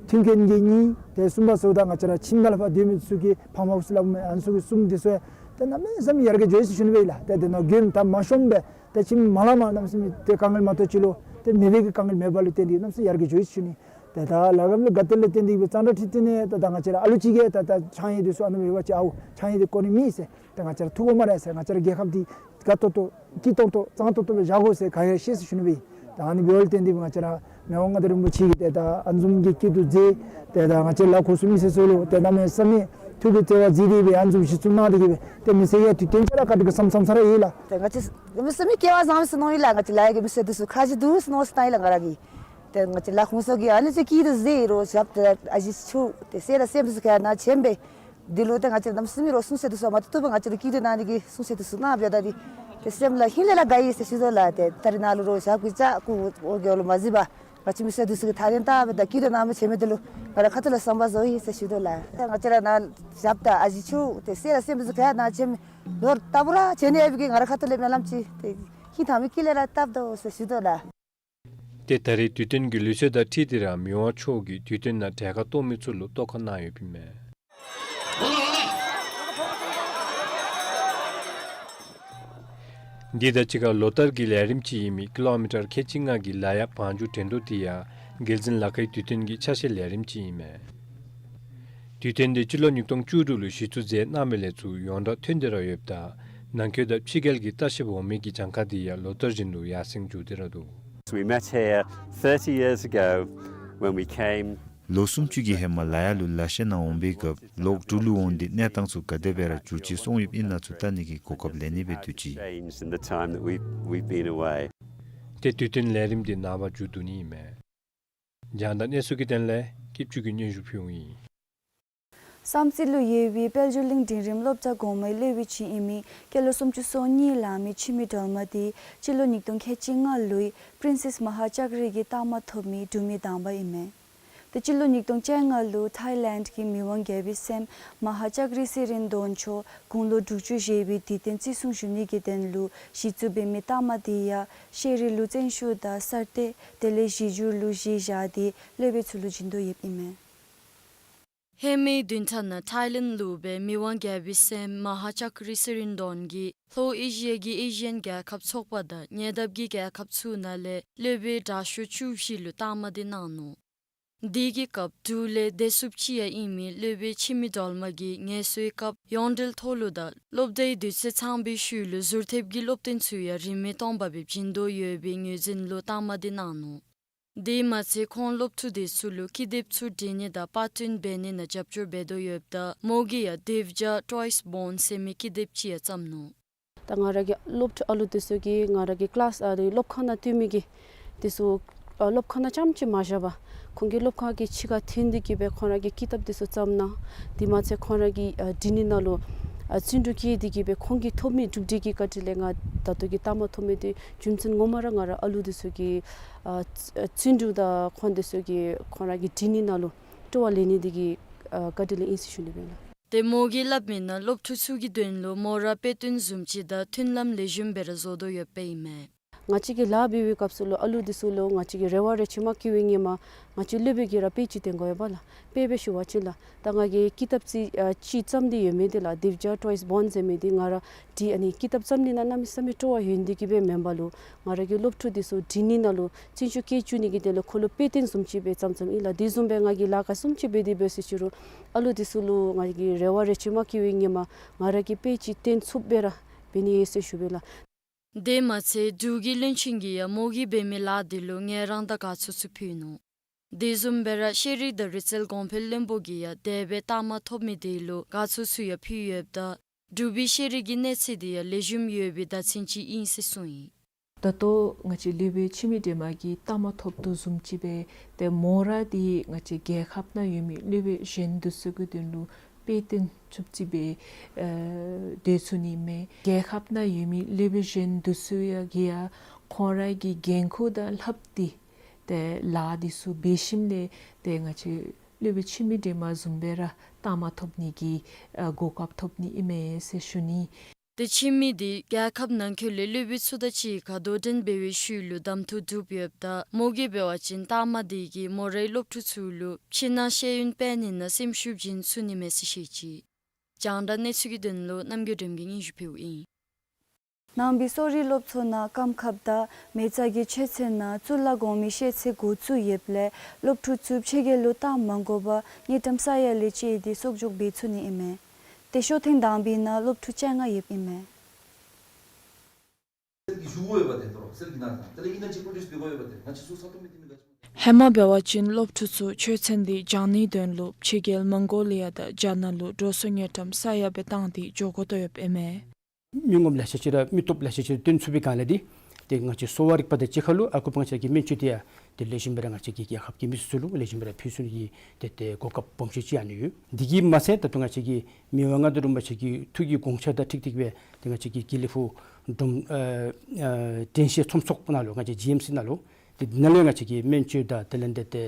ཐོན་སྐྱེད་གཉིས་དེ་གསུམ་པ་ཚུ་ད་ང་བཅས་ར་ཁྱིམ་ནང་ལས་ཕར་སྡོད་མི་ཚུ་གི་ཕམ་ཧའུསི་སླབ་མི་ཨ་ནི་ཚུ་གི་གསུམ་དེ་ཚུ་ཡང་ཏེ་གནམ་མེད་ས་མེད་ཡར་རྒྱས་འགྱོ་ཡི་ཟེར་ཞུ་ནི་སྦེ་ཨིན་ལགས། ཏེ་དེ་ནང་མགྱོནམ་ད་མ་ཤོངམ་སྦེ་ཏེ་ཁྱིམ་མ་ལང་མ་གནམ་མེད་ས་མེད་ཏེ་དཀའ་ངལ་མ་གཏོགས་ཅིག་ལུ་ཏེ་མེད་པའི་གི་དཀའ་ངལ་མེད་པ་ལུ་བརྟེན་ཏེ་གནམ་མེད་ས་མེད་ཡར་རྒྱས་འགྱོ་ཡི་ཟེར་ཞུ་ནི། ཏེ་ད་ལ་ཁའི་དགའ་སྟོན་ལས་བརྟེན་ཏེ་གིས་སྦེ་གཙང་སྦྲ་འཁྲིལ་ཏེ་ནི་ད་ད་ང་བཅས་ར་ཨ་ལུ་ཅིག་གིས་ད་ད་ཆང་ཡོད་དེ་ཚུ་ཨ་ནི་སྦེ་འབད་བ་ཅིན་ཨའུ་ཆང་ཡོད་དེ་དཀོན་ནི་མེད་ཟེར། ད་ང་བཅས་ར་འཐུ་དགོ་སྨ་རེ་ཟེར། ང་བཅས་ར་རྒྱལ་ཁབ་འདི་དགའ་ཏོག་ཏོ་སྐྱིད་ཏོག་ཏོ་གཙང་ཏོག་ཏོ་སྦེ་བཞག་དགོ་ཟེར་ག་ར་ཤེས་ཟེར་ཞུ་ནི་སྦེ་ཨིན། ད་ཨ་ནི་འབདཝ་ལས་བརྟེན་ཏེ་སྦེ་ང་བཅས་ར་ མི་དབང་མངའ་བདག་རིན་པོ་ཆེ་གིས་ཏེ་ད་ཨ་ནི་བཟུམ་གྱི་སྐྱིད་སྡུག་མཛད། ཏེ་ད་ང་བཅས་ལ་ཁོ་ཚུ་མི་སེར་ཚུ་ལུ་ཏེ་གནམ་མེད་ས་མེད་ཐུགས་ཀྱི་བརྩེ་བ་མཛད་དེ་སྦེ་ཨ་ནི་བཟུམ་གཞི་བཙུགས་གནང་སྟེ་གིས་སྦེ་ཏེ་མི་སེར་ཡང་དུས་སྟོན་ཆ་ར་ག་དེ་གི་བསམ་བསམ་ས་ར་ཡོད་ལགས། ཏེ་ང་བཅས་མི་སེར་མི་སྐལ་བ་བཟང་པོ་ཟེར་མནོ་ཡི་ལགས། ང་བཅས་ལ་ཡ་གི་མི་སེར་འདི་ཚུ་ཁ་རྗེ་འདུག་ཟེར་མནོ་ས་ད་ཡི་ལགས་ང་ར་གིས། ཏེ་ང་བཅས་ལ་ཁོང་ཚུ་གིས་ཨ་ནི་ཚུ་སྐྱིད་སྡུག་མཛད་རུང་ཞབས་ཏེ་ཨ་ཞེ་ཚུ་ཏེ་སེམས་དང་སེམས་སུ་ག་ནང་བྱོན་སྦེ། འདི་ལུ་ཏེ་ང་བཅས་གནམ་མེད་ས་མེད་རོགས་གསུང་བཤད་འདི་ཚུ་མ་ཐུབ་ཐུབ་པར་ང་བཅས་ལུ་སྐྱིད་སྡུག་གནང་ནི་གི་གསུང་བཤད་འདི་ཚུ་གནང་སྦེ་ད་འདི་ཏེ་སེམས་ལ་ཧིང་ལས་ར་དགའ་ཡི་ཟེར་ཞུ་དོ་ལགས། ཏེ་ད་རེས་ནཱ་ལུ་རོགས་ཞབས་ཀྱིས་ཅ་ཀུ་འོ་གེ་ལུ་མ་གཟིགས་པར་ང་བཅས་མི་སེར་འདི་ཚུ་གིས་ཐག་རིང་ལྟ་སྦེ་ད་སྐྱིད་སྡུག་གནང་མི་བྱོན་མི་འདི་ལུ་ང་ར་ཁ་ཐུག་ལས་བསམ་པ་བཟོ་ཡི་ཟེར་ཞུ་དོ་ལགས། ཏེ་ང་བཅས་ར་ནཱ་ཞབས་དང་ཨ་ཞེ་ཚུ་ཏེ་སེམས་ལ་སེམས་སུ་ག་ནང་བྱོན་མི་ལོ་ལྟ་བུ་ར་བྱོན་ནི་ཡོད་པའི་གི་ང་ར་ཁ་ཐུག་ལས་སྨོན་ལམ་ཅིག་ཏེ་ཧིང་ཐང་མི་དཀྱིལ་ལས་ར་བཏབ་དོ་ཟེར་ཞུ་དོ་ལགས། ཏེ་ད་རེས་དུས་སྟོན་གྱི་ལུགས་སྲོལ་དང་འཁྲིལ་ཏེ་ར་མི་དབང་མཆོག་གིས་དུས་སྟོན་ནང་གྲལ་ཁར་གཏོགས་མི་ཚུ་ལུ་བསྟོད་པ་གནང་ཡོདཔ་ཨིན་མས། འདི་དང་གཅིག་ཁར་ལོ་ལྟར་གྱི་ལས་རིམ་ཅིག་ཨིན་མི་ཀི་ལོ་མི་ཊར་ཁལ་གཅིག་ལྔ་གི་ལ་ཡང་བང་རྒྱུག་འགྲན་བསྡུར་འདི་ཡང་རྒྱལ་འཛིན་ལ་ཁའི་དུས་སྟོན་གྱི་ཆ་ཤས་ལས་རིམ་ཅིག་ཨིན་མས། དུས་སྟོན་འདི་སྤྱི་ལོ་ཉིས་སྟོང་བཅུ་དྲུག་ལུ་གཞི་བཙུགས་མཛད་གནང་མི་ལས་ཚུར་ཡོངས་གྲགས་ཐོན་ཏེ་ར་ཡོདཔ་ད་ནང་འཁོད་དང་ཕྱི་རྒྱལ་གྱི་ལྟ་བཤལཔ་འོང་མི་གི་གྱངས་ཁ་འདི་ཡང་ལོ་ལྟར་བཞིན་དུ་ཡར་སེང་འགྱོ་སྟེ་ར་འདུག། We met here thirty years ago when we came. ལོ་སུམ་ཅུ་གི་ཧེ་མ་ལ་ཡ་ལུ་ལ་བཤལ་ནང་འོང་པའི་སྐབས་ལོག་འབྲུག་ལུ་འོང་སྟེ་གནས་སྟངས་ཚུ་ག་དེ་སྦེ་ར་འགྱུར་བཅོས་སོང་ཡོདཔ་ཨིན་ན་ཚུ་བལྟ་ནི་གི་གོ་སྐབས་ལེན་ནི་སྦེ་འདུག་ཅི། Changed in the time that we've, we've been away. ཏེ་དུས་སྟོན་ལས་རིམ་འདི་ནངས་པ་མཇུག་བསྡུ་ནི་ཨིན་མས། རྒྱང་བསྒྲགས་གནས་ཚུལ་གྱི་དོན་ལས་སྐྱིད་ཆུ་གིས་སྙན་ཞུ་ཕུལཝ་ཨིན། བསམ་རྩེ་ལུ་ཡོད་པའི་དཔལ་འབྱོར་གླིང་འབྲིང་རིམ་སློབ་གྲྭ་གོང་མའི་སློབ་དཔོན་ཅིག་ཨིན་མི་སྐྱེས་ལོ་སུམ་ཅུ་སོ་གཉིས་ལང་མི་འཆི་མེད་སྒྲོལ་མ་འདི་སྤྱི་ལོ་ཉིས་སྟོང་ཁལ་གཅིག་ལྔ་ལོའི་པྲིན་སེས་མ་ཧཱ་ལྕགས་རི་གི་རྟགས་མ་ཐོབ་མི་འབྲུག་མི་དང་པ་ཨིན་མས། ཏེ་སྤྱི་ལོ་ཉིས་སྟོང་བཅོ་ལྔ་ལུ་ཐའི་ལེནཌ་གི་མི་དབང་རྒྱལ་པོའི་སྲསམོ་མ་ཧཱ་ལྕགས་རི་སེ་རིན་དོན་མཆོག་དགུང་ལོ་དྲུག་ཅུ་བཞེས་པའི་དུས་སྟོན་བརྩི་སྲུང་ཞུ་ནི་གི་དོན་ལུ་གཞི་བཙུགས་འབད་མི་རྟགས་མ་འདི་ཡང་ཤེས་རིག་ལུ་བརྩོན་ཤུགས་དང་གསར་གཏོད་དེ་ལས་གཞི་བསྒྱུར་ལུ་གཞི་བཞག་སྟེ་སློབ་དཔོན་ཚུ་ལུ་བྱིན་དོ་ཡོདཔ་ཨིན་མས། ཧེ་མའི་བདུན་ཕྲག་ནང་ཐའི་ལེནཌ་ལུ་སྦེ་མི་དབང་རྒྱལ་པོའི་སྲསམོ་མ་ཧཱ་ལྕགས་རི་སེ་རིན་དོན་གྱིས་ལྷོ་ཨེ་ཤི་ཡ་གི་ཨེ་ཤི་ཡན་རྒྱལ་ཁབ་ཚོགས་པ་དང་ཉེ་འདབས་ཀྱི་རྒྱལ་ཁབ་ཚུ་ནང་ལས་སློབ་དཔོན་དྲག་ཤོས་བཅུ་བཞི་ལུ་རྟགས་མ་འདི་གནང་ནུག། དེ་གི་སྐབས་འབྲུག་ལས་བདེ་སྲུངཔ་ཅིག་ཡང་ཨིན་མི་སློབ་དཔོན་འཆི་མེད་སྒྲོལ་མ་གིས་ངལ་གསོའི་སྐབས་ཡོངས་འབྲེལ་ཐོག་ལུ་དང་སློབ་གྲྭའི་དུས་ཚོད་ཚང་པའི་ཤུལ་ལུ་ཟུར་ཐེབས་ཀྱི་སློབ་སྟོན་ཚུ་ཡང་རིན་མེད་སྟོང་པ་སྦེ་བྱིན་དོ་ཡོད་པའི་ངོས་འཛིན་ལུ་རྟགས་མ་འདི་གནང་ནུག། དེ་མ་ཚད་ཁོང་སློབ་ཕྲུག་དེ་ཚུ་ལུ་ཀི་དེབ་ཚུ་འབྲི་ནི་དང་པར་སྐྲུན་འབད་ནི་ནང་རྒྱབ་སྐྱོར་འབད་དོ་ཡོདཔ་ད་མོ་གིས་ཡང་དེབ་བརྒྱ་ཊོའིས་བོན་ཟེར་མི་ཀི་དེབ་ཅིག་ཡང་བརྩམས་ནུག། ད་ང་ར་གི་སློབ་ཕྲུག་ཨ་ལུ་དེ་ཚུ་གིས་ང་ར་གི་ཀི་ལཱསི་ཨ་རེ་སློབ་ཁང་ནང་སྡོད་མི་གི་དེ་ཚུ་ཨ་སློབ་ཁང་ནང་རྐྱངམ་ཅིག་མ་བཞག་པར་ཁོང་གིས་སློབ་ཁང་གི་ཕྱི་ཁར་འཐོན་ཏེ་གི་སྦེ་ཁོང་ར་གི་ཀི་དེབ་དེ་ཚུ་བརྩམས་གནང་། དེ་མ་ཚད་ཁོང་ར་གིས་ཨ་འབྲི་ནི་ནང་ལུ་ཨ་བརྩོན་འགྲུས་བསྐྱེད་དེ་གི་སྦེ་ཁོང་གིས་ཐོབ་མི་གྲུབ་འབྲས་ཀྱི་བཀའ་དྲིན་ལས་ང་ད་ལྟོ་གི་རྟགས་མ་ཐོབ་མི་དེ་རྒྱུ་མཚན་ངོ་མ་ར་ང་ར་ཨ་ལུ་དེ་ཚུ་གི་ཨ་བརྩོན་འགྲུས་དང་ཁོང་དེ་ཚུ་གིས་ཁོང་ར་གི་འབྲི་ནི་ནང་ལུ་སྤྲོ་བ་ལེན་ནི་དེ་གི་ཨ་བཀའ་དྲིན་ལས་ཨིན་ཟེར་ཞུ་ནི་སྦེ་ལགས། ཏེ་མོ་གིས་སླབ་མིའི་ནང་སློབ་ཕྲུག་ཚུ་གི་དོན་ལུ་མོ་ར་དཔེ་སྟོན་བཟུམ་ཅིག་དང་མཐུན་ལམ་ལེགས་ཤོམ་སྦེ་ར་བཟོ་དོ་ཡོདཔ་ཨིན་མས། ང་བཅས་ཀྱིས་ལཱ་འབད་བའི་སྐབས་སུ་ལུ་ཨ་ལུ་དེ་ཚུ་ལུ་ང་བཅས་ཀྱིས་རེ་བ་རེ་ཆེ་མ་བསྐྱེད་པའི་ཧེ་མ་ང་བཅས་སློབ་དཔོན་གྱིས་ར་དཔེ་ཅིག་སྟོན་དགོ་པས་ལགས། དཔེ་སྦེ་ཞུ་བ་ཅིན་ལགས། ད་ང་གིས་ཀི་དེབ་ཅིག་ཨ་ཅིག་བརྩམས་ཏེ་ཡོད་མི་དེ་ལགས། དེབ་བརྒྱ་ཊོའིས་བོན་ཟེར་མི་དེ་ང་ར་འབྲི་ཨ་ནི་ཀི་དེབ་བརྩམ་ནི་ནང་གནམ་མེད་ས་མེད་སྤྲོ་བ་ཡོད་ནི་དེ་གིས་སྦེ་མེན་པར་ལུ་ང་ར་གི་སློབ་ཕྲུག་དེ་ཚུ་འབྲི་ནི་ནང་ལུ་བརྩོན་ཤུགས་བསྐྱེད་བཅུག་ནི་གི་དོན་ལུ་ཁོ་ལུ་དཔེ་སྟོན་བཟུམ་ཅིག་སྦེ་བརྩམས་བརྩམསཔ་ཨིན་ལགས། དེ་བཟུམ་སྦེ་ང་གིས་ལཱ་ག་བཟུམ་ཅིག་འབད་དེ་འབད་ཟེར་ཞུ་རུང་ཨ་ལུ་དེ་ཚུ་ལུ་ང་གིས་རེ་བ་རེ་ཆེ་མ་བསྐྱེད་པའི་ཧེ་མ་ང་ར་གིས་དཔེ་ཅིག་སྟོན་ཚུགསཔ་སྦེ་ར་འབད་ནི་ཡོད་ཟེར་ཞུ་བས་ལགས། དེ་མ་ཚད་འབྲུག་གི་བློན་ཆེན་གྱིས་ཡང་མོ་གིས་འབད་མི་ལཱ་དེ་ལུ་ངལ་རངས་དང་དགའ་ཚོར་ཚུ་ཕུལ་ནུག། དེ་བཟུམ་སྦེ་ར་ཤེས་རིག་དང་རིག་རྩལ་གོང་འཕེལ་བློན་པོ་གིས་ཡང་དེ་སྦེ་རྟགས་མ་ཐོབ་མི་དེ་ལུ་དགའ་ཚོར་ཚུ་ཡང་ཕུལ་ཡོདཔ་ད་འབྲུག་པའི་ཤེས་རིག་གི་གནས་ཚད་དེ་ཡང་ལེགས་ཤོམ་ཡོད་པའི་བརྡ་མཚོན་ཅིག་ཨིན་ཟེར་གསུངས་ཡི། ད་ལྟོ་ང་བཅས་སློབ་དཔོན་འཆི་མེད་སྒྲོལ་མ་གིས་རྟགས་མ་ཐོབ་དོ་བཟུམ་ཅིག་སྦེ་ཏེ་མོ་ར་འདི་ང་བཅས་རྒྱལ་ཁབ་ནང་ཡོད་མི་སློབ་དཔོན་གཞན་དེ་ཚུ་གི་དོན་ལུ་དཔེ་སྟོན་ཚུགསཔ་ཅིག་སྦེ་ཨེ་སྡོད་ཚུགས་ནི་མས། རྒྱལ་ཁབ་ནང་ཡོད་མི་སློབ་དཔོན་གཞན་དེ་ཚུ་ཡང་གིས་ཡང་ཁོང་ར་གི་འགན་ཁུར་དང་ལྷགཔ་སྟེ་ཏེ་ལཱ་དེ་ཚུ་འབད་ཞིནམ་ལས་ཏེ་ང་བཅས་སློབ་དཔོན་འཆི་མེད་སྒྲོལ་མ་བཟུམ་སྦེ་ར་རྟགས་མ་ཐོབ་ནི་གི་ཨ་གོ་སྐབས་ཐོབ་ནི་ཨིན་མས་ཟེར་ཞུ་ནི། ཏེ་འཆི་མེད་འདི་རྒྱལ་ཁབ་ནང་འཁོད་ལས་སློབ་དཔོན་ཚུ་དང་གཅིག་ཁར་དོ་འགྲན་འབད་བའི་ཤུལ་ལུ་གདམ་འཐུ་གྲུབ་ཡོདཔ་ད་མོ་གིས་འབད་བ་ཅིན་རྟགས་མ་འདི་གིས་མོ་རའི་སློབ་ཕྲུག་ཚུ་ལུ་ཕྱི་ནང་ཤེས་ཡོན་སྤེལ་ནི་ནང་སེམས་ཤུགས་བྱིན་ཚུགས་ནི་མས་ཟེར་བཤད་ཅི། རྒྱང་བསྒྲགས་གནས་ཚུལ་གྱི་དོན་ལུ་རྣམ་རྒྱལ་སྒྲོལ་མ་གིས་སྙན་ཞུ་ཕུལཝ་ཨིན། ནང་པའི་གསོ་རིག་སློབ་ཚོགས་ནང་སྐམ་ཁབ་དང་མེ་བཙའ་གི་ཆོས་ཚན་ནང་གཙུག་ལག་གོང་མའི་བཤད་ཚད་འགོ་བཙུགས་ཡོདཔ་ལས་སློབ་ཕྲུག་ཚུ་ཕྱི་རྒྱལ་ལུ་གཏང་མ་དགོ་པར་དངུལ་ཀྲམ་ས་ཡ་ལས་བཅད་དེ་གསོག་འཇོག་འབད་ཚུགས་ནི་ཨིན་མས། ཏེ་ཤོག་ཐེངས་དང་པའི་ནང་སློབ་ཕྲུག་བཅོ་ལྔ་ཡོདཔ་ཨིན་མས། གསེར་གྱི་ཞུ་གོ་ཡོད་པ་དེ་ཏོ་རོ་གསེར་གྱི་ནང་ཚང་དེ་ལས་ཨིན་ན་ཅིག་པྲོ་ཌིའུསི་འབད་གོ་ཡོད་པ་དེ་ང་བཅས་སུ་ས་ཐོབ་མི་དེ་མི་དགའ་ཆུང་། ཧེ་མ་འབད་བ་ཅིན་སློབ་ཕྲུག་ཚུ་ཆོས་ཚན་འདི་སྦྱང་ནིའི་དོན་ལུ་ཕྱི་རྒྱལ་མོང་གོ་ལི་ཡ་དང་རྒྱ་ནག་ལུ་འགྲོ་སོང་དངུལ་ཀྲམ་ས་ཡ་སྦེ་བཏང་སྟེ་འགྱོ་དགོ་དོ་ཡོདཔ་ཨིན་མས། མི་ངོམ་ལེ་ཤ་ཅིག་ར་མི་སྟོབས་ལེ་ཤ་ཅིག་ར་བཏོན་ཚུགས་པའི་སྒང་ལས་འདི་ཏེ་ང་བཅས་གསོ་བ་རིག་པ་དང་གཅིག་ཁར་ལུ་ཨ་ཁུ་པང་ཆེན་གྱི་སྨན་བཅོས་འདི་ཡང་ཏེ་ལེགས་ཤོམ་སྦེ་ར་ང་བཅས་ཀྱི་རྒྱལ་ཁབ་ཀྱི་མི་སེར་ཚུ་ལུ་ལེགས་ཤོམ་སྦེ་ར་ཕུལ་ཚུགས་ནི་གི་ཏེ་ཏེ་གོ་སྐབས་སྦོམ་ཤོས་ཅིག་ཨ་ནི་ཡོད། འདི་གིས་མ་ཚད་ད་ལྟོ་ང་བཅས་ཀྱི་མི་དབང་མངའ་བདག་རིན་པོ་ཆེ་གི་ཐུགས་ཀྱི་དགོངས་འཆར་དང་ཁྲིག་ཁྲིག་སྦེ་ཏེ་ང་བཅས་ཀྱི་དགེ་ལེགས་ཕུག་འབྲོམ་ཨ་ཨ་དྲན་ཤེས་ཚོམས་ཚོགས་ནང་ལུ་ང་བཅས་ཇི་ཨེམ་སི་ནང་ལུ་ཏེ་འདི་ནང་ལུ་ཡང་ང་བཅས་ཀྱི་སྨན་བཅོས་དང་དེ་ལས་འདི་ཏེ་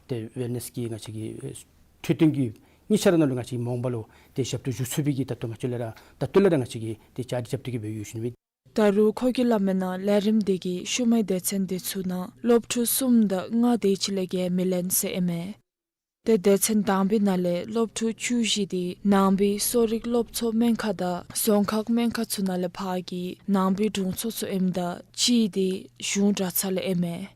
ཏེ་ཝེལ་ནེསི་གི་ང་བཅས་ཀྱི་འཕྲོད་བསྟེན་གྱི་གཉིས་ཆ་ར་ནང་ལུ་ང་བཅས་མོང་པ་ལུ་ཏེ་ཞབས་ཏོག་ཞུ་ཚུགས་པའི་གི་ད་ལྟོ་ང་བཅས་ལས་ར་ད་ལྟོ་ལས་ར་ང་བཅས་ཀྱིས་ཏེ་བཅའ་སྒྲིག་རྐྱབ་སྟེ་གི་སྦེ་ཡོད་ཞུ་ནི་མས། ད་རུང་ཁོ་གིས་སླབ་མིའི་ནང་ལས་རིམ་འདི་གིས་ཤུལ་མའི་སྡེ་ཚན་འདི་ཚུ་ནང་སློབ་ཕྲུག་གསུམ་དང་ལྔ་དེ་ཅིག་ལས་བརྒལ་མི་ལེན་ཟེར་ཨིན་མས། ཏེ་སྡེ་ཚན་དང་པའི་ནང་ལས་སློབ་ཕྲུག་བཅུ་བཞི་འདི་ནང་པའི་གསོ་རིག་སློབ་ཚོགས་སྨན་ཁང་དང་རྫོང་ཁག་སྨན་ཁང་ཚུ་ནང་ལས་ཕར་གྱི་ནང་པའི་དྲུང་འཚོ་ཚུ་ཨིནམ་ད་གཅིག་འདི་གཞུང་གྲྭ་ཚང་ལས་ཨིན་མས།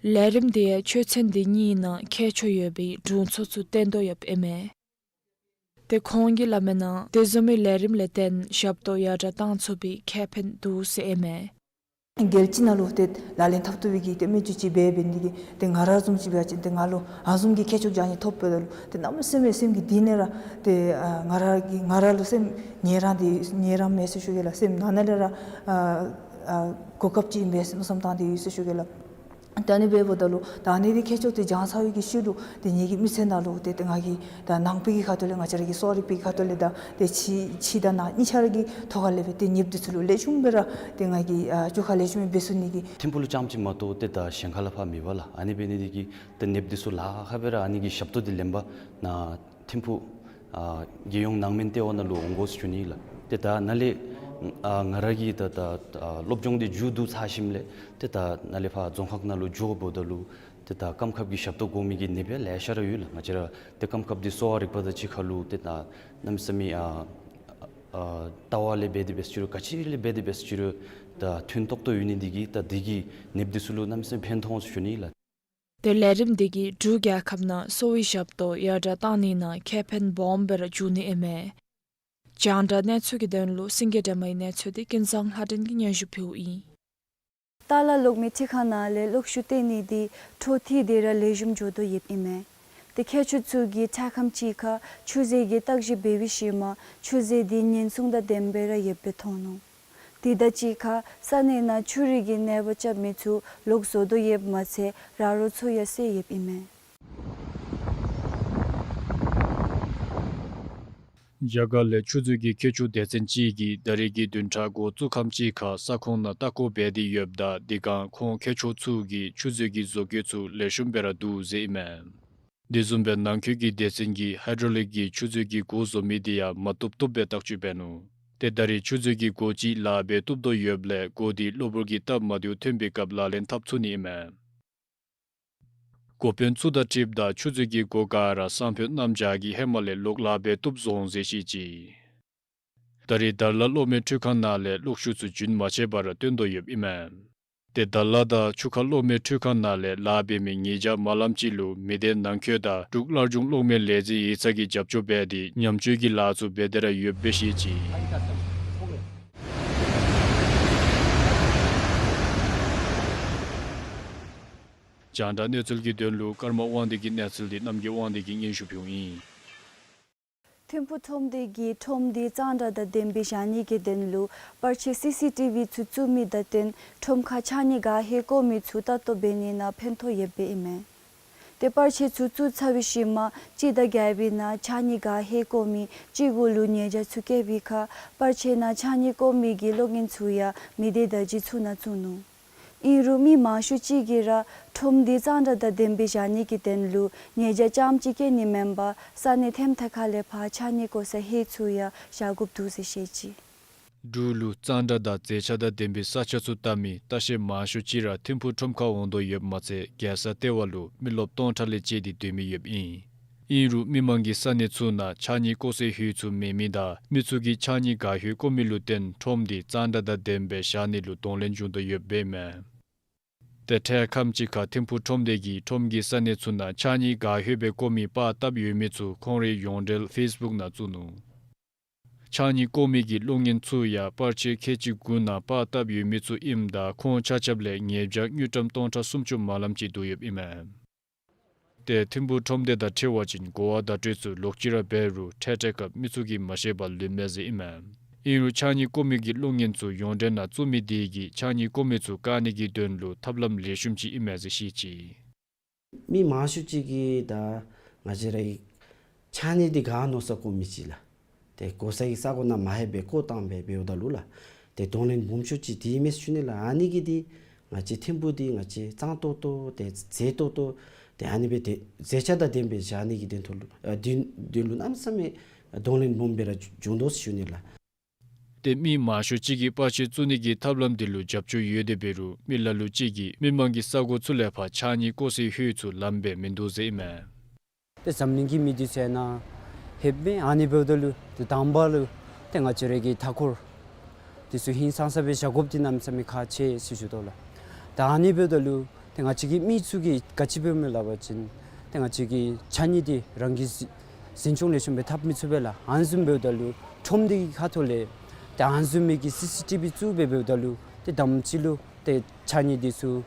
ལས་རིམ་འདི་ཡང་ཆོས་ཚན་འདི་གཉིས་ནང་ཁྱད་ཆོས་ཡོད་པའི་དྲུང་འཚོ་ཚུ་བཏོན་དོ་ཡོདཔ་ཨིན་མས། ཏེ་ཁོང་གིས་སླབ་མིའི་ནང་དེ་བཟུམ་མའི་ལས་རིམ་ལས་བརྟེན་ཞབས་ཏོག་ཡར་དྲག་བཏང་ཚུགས་པའི་ཁེ་ཕན་འདུག་ཟེར་ཨིན་མས། རྒྱལ་སྤྱི་ནང་ལུ་ཏེ་ལག་ལེན་འཐབ་བཏུབ་པའི་གི་ཏེ་སྨན་བཅོས་ཅིག་འབད་འབད་ནི་དེ་གིས་ཏེ་ང་ར་བཟུམ་ཅིག་འབད་བ་ཅིན་ཏེ་ང་ལུ་ཨ་བཟུམ་གྱི་ཁྱད་ཆོས་ཅིག་ཨ་ནི་ཐོབ་པ་ད་ལུ་ཏེ་གནམ་མེད་ས་མེད་སེམས་ཀྱི་གཏིང་ནས་ར་ཏེ་ཨ་ང་ར་གི་ང་ར་ལུ་སེམས་ཉེ་རང་དེ་ཉེ་རང་མས་ཟེར་ཞུ་གེ་ལགས། སེམས་ནང་ན་ལས་ར་ཨ་ཨ་གོ་སྐབས་ཅིག་ཨིན་པས་ཟེར་མནོ་བསམ་བཏང་སྟེ་ཡོད་ཟེར་ཞུ་གེ་ལགས། ད་ཨ་ནི་འབདཝ་ད་ལུ་ད་ཨ་ནི་དེ་ཁྱད་ཆོས་དེ་སྦྱང་ཚར་བའི་གི་ཤུལ་ལུ་ཏེ་ངེ་གི་མི་ཚེ་ནང་ལུ་ཏེ་ཏེ་ང་གིས་ད་ནང་པའི་གི་ཁ་ཐུག་ལས་ང་བཅས་ར་གི་གསོ་བ་རིག་པའི་ཁ་ཐུག་ལས་དང་ཏེ་ཕྱི་ཕྱི་དང་ནང་གཉིས་ཆ་ར་གི་ཐོག་ཁ་ལས་སྦེ་ཏེ་ནདཔ་འདི་ཚུ་ལུ་ལེགས་ཤོམ་སྦེ་ར་ཏེ་ང་གིས་ཨ་བཅོས་ཁ་ལེགས་ཤོམ་སྦེ་འབད་ཚུགས་ནི་གི། ཐིམ་ཕུག་ལུ་རྐྱངམ་ཅིག་མ་གཏོགས་ཏེ་ད་གཞན་ཁ་ལས་ཕར་མེད་པས་ལགས། ཨ་ནི་འབད་ནི་དེ་གིས་ཏེ་ནདཔ་འདི་ཚུ་ལཱ་ཁག་སྦེ་ར་ཨ་ནི་གི་ཞབས་ཏོག་འདི་ལེན་པར་ནཱ་ཐིམ་ཕུག་ཨ་རྒྱལ་ཡོངས་ནང་སྨན་ལྟེ་བ་ནང་ལུ་འོང་དགོ་ཟེར་ཞུ་ནི་ལགས། ཏེ་ད་ནཱ་ལས་ཨ་ང་ར་གིས་ད་ད་ཨ་སློབ་སྦྱོང་འདི་མཇུག་བསྡུ་ཚར་ཞིནམ་ལས་ཏེ་ད་ནཱ་ལས་ཕར་རྫོང་ཁག་ནང་ལུ་འགྱོཝ་ད་ལུ་ཏེ་ད་སྐམ་ཁབ་ཀྱི་ཞབས་ཏོག་དགོ་མི་གི་ནདཔ་ཡང་ལེ་ཤ་ར་ཡོད་ལགས། ང་བཅས་ར་ཏེ་སྐམ་ཁབ་འདི་གསོ་བ་རིག་པ་དང་གཅིག་ཁར་ལུ་ཏེ་ད་གནམ་མེད་ས་མེད་ཨ་ཨ་ལྟ་བ་ལས་འབད་དེ་འབད་ཟེར་རུང་ག་ཅི་ལས་འབད་དེ་འབད་ཟེར་རུང་ད་མཐུན་ཏོག་ཏོ་ཡོད་ནི་དེ་གིས་ད་དེ་གིས་ནདཔ་འདི་ཚུ་ལུ་གནམ་མེད་ས་མེད་ཕན་ཐོགས་ཟེར་ཞུ་ནི་ལགས། ཏེ་ལས་རིམ་འདི་གིས་འབྲུག་རྒྱལ་ཁབ་ནང་གསོ་བའི་ཞབས་ཏོག་ཡར་དྲག་བཏང་ནི་ནང་ཁེ་ཕན་སྦོམ་སྦེ་ར་འབྱུང་ནི་ཨིན་མས། རྒྱང་བསྒྲགས་གནས་ཚུལ་གྱི་དོན་ལུ་སེང་གེ་སྒྲོལ་མའི་གནས་ཚུལ་འདི་ཀུན་བཟང་ལྷ་སྒྲོན་གྱིས་སྙན་ཞུ་ཕུལཝ་ཨིན། ཏཱ་ལ་གློག་མེ་འཕྲུལ་ཁང་ནང་ལས་གློག་ཤུགས་བཏོན་ནི་འདི་འཕྲོ་མཐུད་དེ་ར་ལེགས་ཤོམ་འགྱོ་དོ་ཡོདཔ་ཨིན་མས། ཏེ་མཁས་མཆོག་ཚུ་གིས་འཕྲལ་ཁམས་ཅིག་ཁར་ཆུ་མཛོད་ཀྱི་བརྟག་ཞིབ་འབད་བའི་ཤུལ་མ་ཆུ་མཛོད་འདི་ཉེན་སྲུང་དང་ལྡནམ་སྦེ་ར་ཡོདཔ་སྦེ་མཐོང་ནུག། དེ་དང་གཅིག་ཁར་ས་གནས་ནང་ཆུ་རུད་ཀྱི་གནོད་པ་རྐྱབ་མི་ཚུ་ལོག་བཟོ་དོ་ཡོདཔ་མ་ཚད་ར་རོ་ཚུ་ཡང་སེལ་ཡོདཔ་ཨིན་མས། རྒྱ་གར་ལས་ཆུ་མཛོད་ཀྱི་མཁས་མཆོག་སྡེ་ཚན་ཅིག་གིས་ད་རེས་ཀྱི་བདུན་ཕྲག་འགོ་བཙུགས་ཁམས་ཅིག་ཁར་ས་ཁོངས་ནང་ལྟ་སྐོར་འབད་དེ་ཡོདཔ་ད་དེ་སྒང་ཁོང་མཁས་མཆོག་ཚུ་གིས་ཆུ་མཛོད་ཀྱི་བཟོ་བཀོད་ཚུ་ལེགས་ཤོམ་སྦེ་ར་འདུག་ཟེར་ཨིན་མས། དེ་བཟུམ་སྦེ་ནང་འཁོད་ཀྱི་སྡེ་ཚན་གྱིས་ཧའི་ཌྲོ་ལིག་གི་ཆུ་མཛོད་ཀྱི་སྒོ་བཟོ་མི་དེ་ཡང་མ་བཏུབ་བཏུབ་སྦེ་བརྟག་དཔྱད་འབད་ནུག། ཏེ་ད་རེས་ཆུ་མཛོད་ཀྱི་སྒོ་ཅིག་ལཱ་འབད་བཏུབ་དོ་ཡོདཔ་ལས་སྒོ་དེ་གློ་བུར་གྱི་སྟབས་མ་བདེཝ་ཐོན་པའི་སྐབས་ལག་ལེན་འཐབ་ཚུགས་ནི་ཨིན་མས། འགོ་དཔོན་ཚུ་དང་འཁྲིལཝ་ད་ཆུ་མཛོད་ཀྱི་སྒོ་ག་ར་སང་ཕོད་གནམ་བྱཱར་གྱི་ཧེ་མ་ལས་ལོག་ལཱ་འབད་བཏུབ་བཟོ་འོང་ཟེར་བཤད་ཅི། ད་རེས་དར་ལ་གློག་མེ་འཕྲུལ་ཁང་ནང་ལས་གློག་ཤུགས་ཚུ་རྒྱུན་མ་ཆད་པར་བཏོན་དོ་ཡོདཔ་ཨིན་མས། ཏེ་དར་ལ་དང་ཆུ་ཁ་གློག་མེ་འཕྲུལ་ཁང་ནང་ལས་ལཱ་འབད་མི་ཉིས་བརྒྱ་མ་ལམ་ཅིག་ལུ་མི་སྡེ་ནང་འཁོད་དང་འབྲུག་སླར་འབྱུང་གློག་མེ་ལས་འཛིན་ཡིག་ཚང་གིས་རྒྱབ་སྐྱོར་འབད་དེ་ཉམས་བཅོས་ཀྱི་ལཱ་ཚུ་འབད་དེ་ར་ཡོདཔ་སྦེ་བཤད་ཅི། རྒྱང་བསྒྲགས་གནས་ཚུལ་གྱི་དོན་ལུ་ཀརྨ་དབང་འདུས་ཀྱི་གནས་ཚུལ་འདི་རྣམ་རྒྱལ་དབང་འདུས་ཀྱིས་སྙན་ཞུ་ཕུལཝ་ཨིན། ཐིམ་ཕུག་ཁྲོམ་སྡེ་གིས་ཁྲོམ་འདི་གཙང་སྦྲ་དང་ལྡནམ་སྦེ་བཞག་ནི་གི་དོན་ལུ་པར་ཆས་སི་སི་ཊི་བི་ཚུ་བཙུགས་མི་དང་བསྟུན་ཁྲོམ་ཁར་ཕྱགས་སྙིགས་འགའ་ཧེ་བཀོ་མི་ཚུ་ལྟ་རྟོག་འབད་ནི་ནང་ཕན་ཐོགས་ཡོདཔ་སྦེ་ཨིན་མས། ཏེ་པར་ཆས་ཚུ་བཙུགས་ཚར་བའི་ཤུལ་མ་སྤྱི་ཟླ་བརྒྱད་པའི་ནང་ཕྱགས་སྙིགས་འགའ་ཧེ་བཀོ་མི་སྤྱི་གོ་ལུ་ཉེས་བྱ་ཚུ་བཀལ་བའི་ཁར་པར་ཆས་ནང་ཕྱགས་སྙིགས་བཀོ་མི་གི་གློག་བརྙན་ཚུ་ཡང་མི་སྡེ་བརྡ་བརྒྱུད་ཚུ་ནང་བཙུགས་ནུག། ཨིན་རུང་མི་མང་ཤོས་ཅིག་གིས་ར་ཁྲོམ་འདི་གཙང་སྦྲ་དང་ལྡནམ་སྦེ་བཞག་ནི་གི་དོན་ལུ་ཉེས་བྱ་རྐྱངམ་ཅིག་བཀལ་ནི་མེན་པར་ས་གནས་ཐེམ་ཐག་ཁ་ལས་ཕར་ཕྱགས་སྙིགས་བཀོ་ས་ཧེ་ཚུ་ཡང་བཞག་དགོཔ་འདུག་ཟེར་བཤད་ཅི། འབྲུག་ལུ་གཙང་སྦྲ་དང་མཛེས་ཆ་དང་ལྡན་པའི་ས་ཆ་ཚུ་བལྟ་མི་ལྟ་བཤལ་མང་ཤོས་ཅིག་ར་ཐིམ་ཕུག་ཁྲོམ་ཁར་འོང་དོ་ཡོདཔ་མ་ཚད་རྒྱལ་ས་ལྟེ་བ་ལུ་མི་རློབས་སྟོང་ཕྲག་ལས་བཅད་དེ་སྡོད་མི་ཡོདཔ་ཨིན། ཨིན་རུང་མི་མང་གིས་ས་གནས་ཚུ་ནང་ཕྱགས་སྙིགས་བཀོ་སའི་ཧུད་ཚུ་མེད་མི་དང་མི་ཚུ་གིས་ཕྱགས་སྙིགས་འགའ་ཧེ་བཀོ་མི་ལུ་བརྟེན་ཁྲོམ་འདི་གཙང་སྦྲ་དང་ལྡནམ་སྦེ་བཞག་ནི་ལུ་གདོང་ལེན་འབྱུང་དོ་ཡོདཔ་སྦེ་མས། ཏེ་འཕྲལ་ཁམས་ཅིག་ཁར་ཐིམ་ཕུག་ཁྲོམ་སྡེ་གིས་ཁྲོམ་གྱི་ས་གནས་ཚུ་ནང་ཕྱགས་སྙིགས་འགའ་ཧེ་སྦེ་བཀོ་མི་པར་བཏབ་ཡོད་མི་ཚུ་ཁོང་རའི་ཡོངས་འབྲེལ་ཕེསི་བུཀ་ནང་བཙུགས་ནུག། ཕྱགས་སྙིགས་བཀོ་མི་གི་གློག་བརྙན་ཚུ་ཡང་པར་ཆས་ཁལ་གཅིག་དགུ་ནང་པར་བཏབ་ཡོད་མི་ཚུ་ཨིནམ་ད་ཁོང་ཆ་ཁྱབ་ལས་ཉེས་བྱ་དངུལ་ཀྲམ་སྟོང་ཕྲག་སུམ་ཅུ་མ་ལམ་ཅིག་བསྡུ་ཡོདཔ་ཨིན་མས། ཏེ་ཐིམ་ཕུག་ཁྲོམ་སྡེ་དང་འཁྲིལ་བ་ཅིན་གོ་བ་བརྡ་སྤྲོད་ཚུ་ལོག་ཅི་ར་འབད་རུང་འཕྲལ་འཕྲལ་སྐབས་མི་ཚུ་གིས་མ་ཤེས་པར་ལུས་མས་ཟེར་ཨིན་མས། ཨིན་རུང་ཕྱགས་སྙིགས་བཀོ་མི་གི་གློག་བརྙན་ཚུ་ཡོངས་འབྲེལ་ནང་བཙུགས་མི་དེ་གིས་ཕྱགས་སྙིགས་བཀོ་མི་ཚུ་བཀག་ནི་གི་དོན་ལུ་ཐབས་ལམ་ལེགས་ཤོམ་ཅིག་ཨིན་མས་ཟེར་བཤད་ཅི། མི་མང་ཤོས་ཅིག་གིས་ད་ང་བཅས་རའི་ཕྱགས་སྙིགས་འདི་ག་མནོ་ས་བཀོ་མི་ཅིག་ལགས། ཏེ་བཀོ་སའི་ས་གོ་ནང་མ་ལྷོད་པར་བཀོ་བཏང་སྦེ་འབདཝ་ད་ལུ་ལགས། ཏེ་གདོང་ལེན་སྦོམ་ཤོས་ཅིག་དེ་ཨིན་མས་ཟེར་ཞུ་ནི་ལགས། ཨ་ནི་གིས་འདི་ང་བཅས་ཐིམ་ཕུག་འདི་ང་བཅས་གཙང་ཏོག་ཏོ་ཏེ་མཛེས་ཏོག་ཏོ་ཏེ་ཨ་ནི་སྦེ་ཏེ་མཛེས་ཆ་དང་ལྡན་པའི་བཞག་ནི་གི་དོན་ཐོག་ལུ་ཨ་དོན་དོན་ལུ་གནམ་མེད་ས་མེད་གདོང་ལེན་སྦོམ་སྦེ་ར་འབྱུང་དོ་ཟེར་ཞུ་ནི་ལགས། ཏེ་མི་མང་ཤོས་ཅིག་གིས་པར་ཆས་བཙུགས་ནི་གི་ཐབས་ལམ་འདི་ལུ་རྒྱབ་སྐྱོར་ཡོད་དེ་འབད་རུང་མི་ལ་ལུ་ཅིག་གིས་མི་མང་གི་ས་གོ་ཚུ་ལས་ཕར་ཕྱགས་སྙིགས་བཀོ་སའི་ཧོད་ཚུ་ལངམ་སྦེ་མིན་འདུག་ཟེར་ཨིན་མས། ཏེ་འཛམ་གླིང་གི་མི་འདི་ཚུ་ནཱ་ལྷོདཔ་མས། ཨ་ནི་འབདཝ་ད་ལུ་ཏེ་དང་པ་ལུ་ཏེ་ང་བཅས་ར་གི་མཐའ་འཁོར་འདི་ཚུ་ཧིང་སངས་ས་སྦེ་བཞག་དགོཔ་འདི་གནམ་མེད་ས་མེད་ཁག་ཆེ་ཟེར་ཞུ་དོ་ལགས། ད་ཨ་ནི་འབདཝ་ད་ལུ་ཏེ་ང་བཅས་ཀྱི་མི་ཚུ་གིས་ག་ཅི་འབདཝ་མས་སླབ་པ་ཅིན་ཏེ་ང་བཅས་ཀྱིས་ཕྱགས་སྙིགས་འདི་རང་གིས་འཛིན་སྐྱོང་ལེགས་ཤོམ་སྦེ་འཐབ་མི་ཚུགས་པས་ལགས། ཨ་ནི་བཟུམ་འབདཝ་ད་ལུ་ཁྲོམ་སྡེ་གི་ཁ་ཐུག་ལས་ཏེ་ཨ་ནི་བཟུམ་མའི་གི་སི་སི་ཊི་བི་བཙུགས་སྦེ་འབདཝ་ད་ལུ་ཏེ་དང་པ་ཅིག་ལུ་ཏེ་ཕྱགས་སྙིགས་འདི་ཚུ་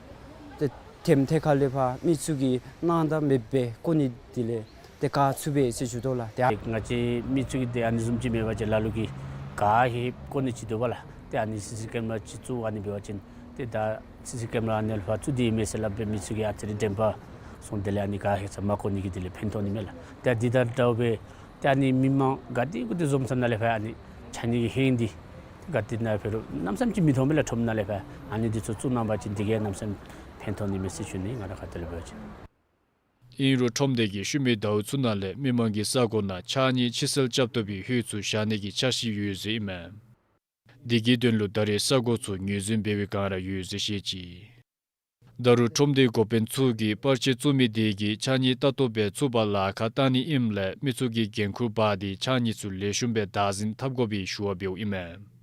ཏེ་ཐེམ་ཐེ་ཁ་ལས་ཕར་མི་ཚུ་གིས་སྣང་དག་མེདཔ་སྦེ་བཀོ་ནི་དེ་ལས་ཏེ་བཀག་ཚུགས་པས་ཟེར་ཞུ་དོ་ལགས། ཏེ་ང་བཅས་མི་ཚུ་གིས་ཏེ་ཨ་ནི་བཟུམ་ཅིག་མེད་པ་ཅིན་ལ་ལུ་གིས་ག་ཧེ་བཀོ་ནི་ཅིག་འདུག་པ་ལགས། ཏེ་ཨ་ནི་སི་སི་ཀེམ་ར་ཅིག་བཙུགས་ཨ་ནི་འབད་བ་ཅིན་ཏེ་ད་སི་སི་ཀེམ་ར་ཨ་ནི་ལས་ཕར་བཙུགས་ཏེ་ཨིན་མས་ཟེར་སླབ་སྦེ་མི་ཚུ་གིས་ཨ་ཙི་རེ་དྲན་པ་སོང་། དེ་ལས་ཨ་ནི་ག་ཧེ་ས་མ་བཀོ་ནི་གི་དེ་ལས་ཕན་ཐོགས་ནི་མས་ལགས། ཏེ་འདི་དང་འདྲཝ་སྦེ་ཏེ་ཨ་ནི་མི་མང་ག་ཏེ་གུ་ཏེ་འཛོམས་ས་ནང་ལས་ཕར་ཨ་ནི་ཕྱགས་སྙིགས་ཀྱི་ཧེང་འདི་ག་ཏེ་ནང་ཕར་རུང་གནམ་མེད་ས་མེད་ཅིག་མི་མཐོང་མས་ལགས། ཁྲོམ་ནང་ལས་ཕར་ཨ་ནི་འདི་ཚུ་བཙུགས་གནང་པ་ཅིན་འདི་གིས་གནམ་མེད་ས་མེད་ཕན་ཐོགས་ནི་མས་ཟེར་ཞུ་ནི། ང་ར་ཁ་ཐུག་ལས་འབད་བ་ཅིན། ཨིན་རུང་ཁྲོམ་སྡེ་གིས་ཤུལ་མའི་ཟླཝ་ཚུ་ནང་ལས་མི་མང་གི་ས་གོ་ནང་ཕྱགས་སྙིགས་ཕྱི་སེལ་རྐྱབ་བཏུབ་པའི་ཧོད་ཚུ་བཞག་ནི་གི་འཆར་གཞི་ཡོད་ཟེར་ཨིན་མས། དེ་གི་དོན་ལུ་ད་རེས་ས་གོ་ཚུ་ངོས་འཛིན་འབད་བའི་བསྒང་ར་ཡོད་ཟེར་བཤད་ཅི། ད་རུང་ཁྲོམ་སྡེའི་འགོ་དཔོན་ཚུ་གིས་པར་ཆས་བཙུགས་མི་དེ་གིས་ཕྱགས་སྙིགས་ལྟ་རྟོག་འབད་ཚུགས་པར་ལཱ་ཁག་གཏང་ནི་ཨིནམ་ལས་མི་ཚུ་གིས་འགན་ཁུར་འབག་སྟེ་ཕྱགས་སྙིགས་ཚུ་ལེགས་ཤོམ་སྦེ་བདག་འཛིན་འཐབ་དགོ་པའི་ཞུ་བ་འབདཝ་ཨིན་མས།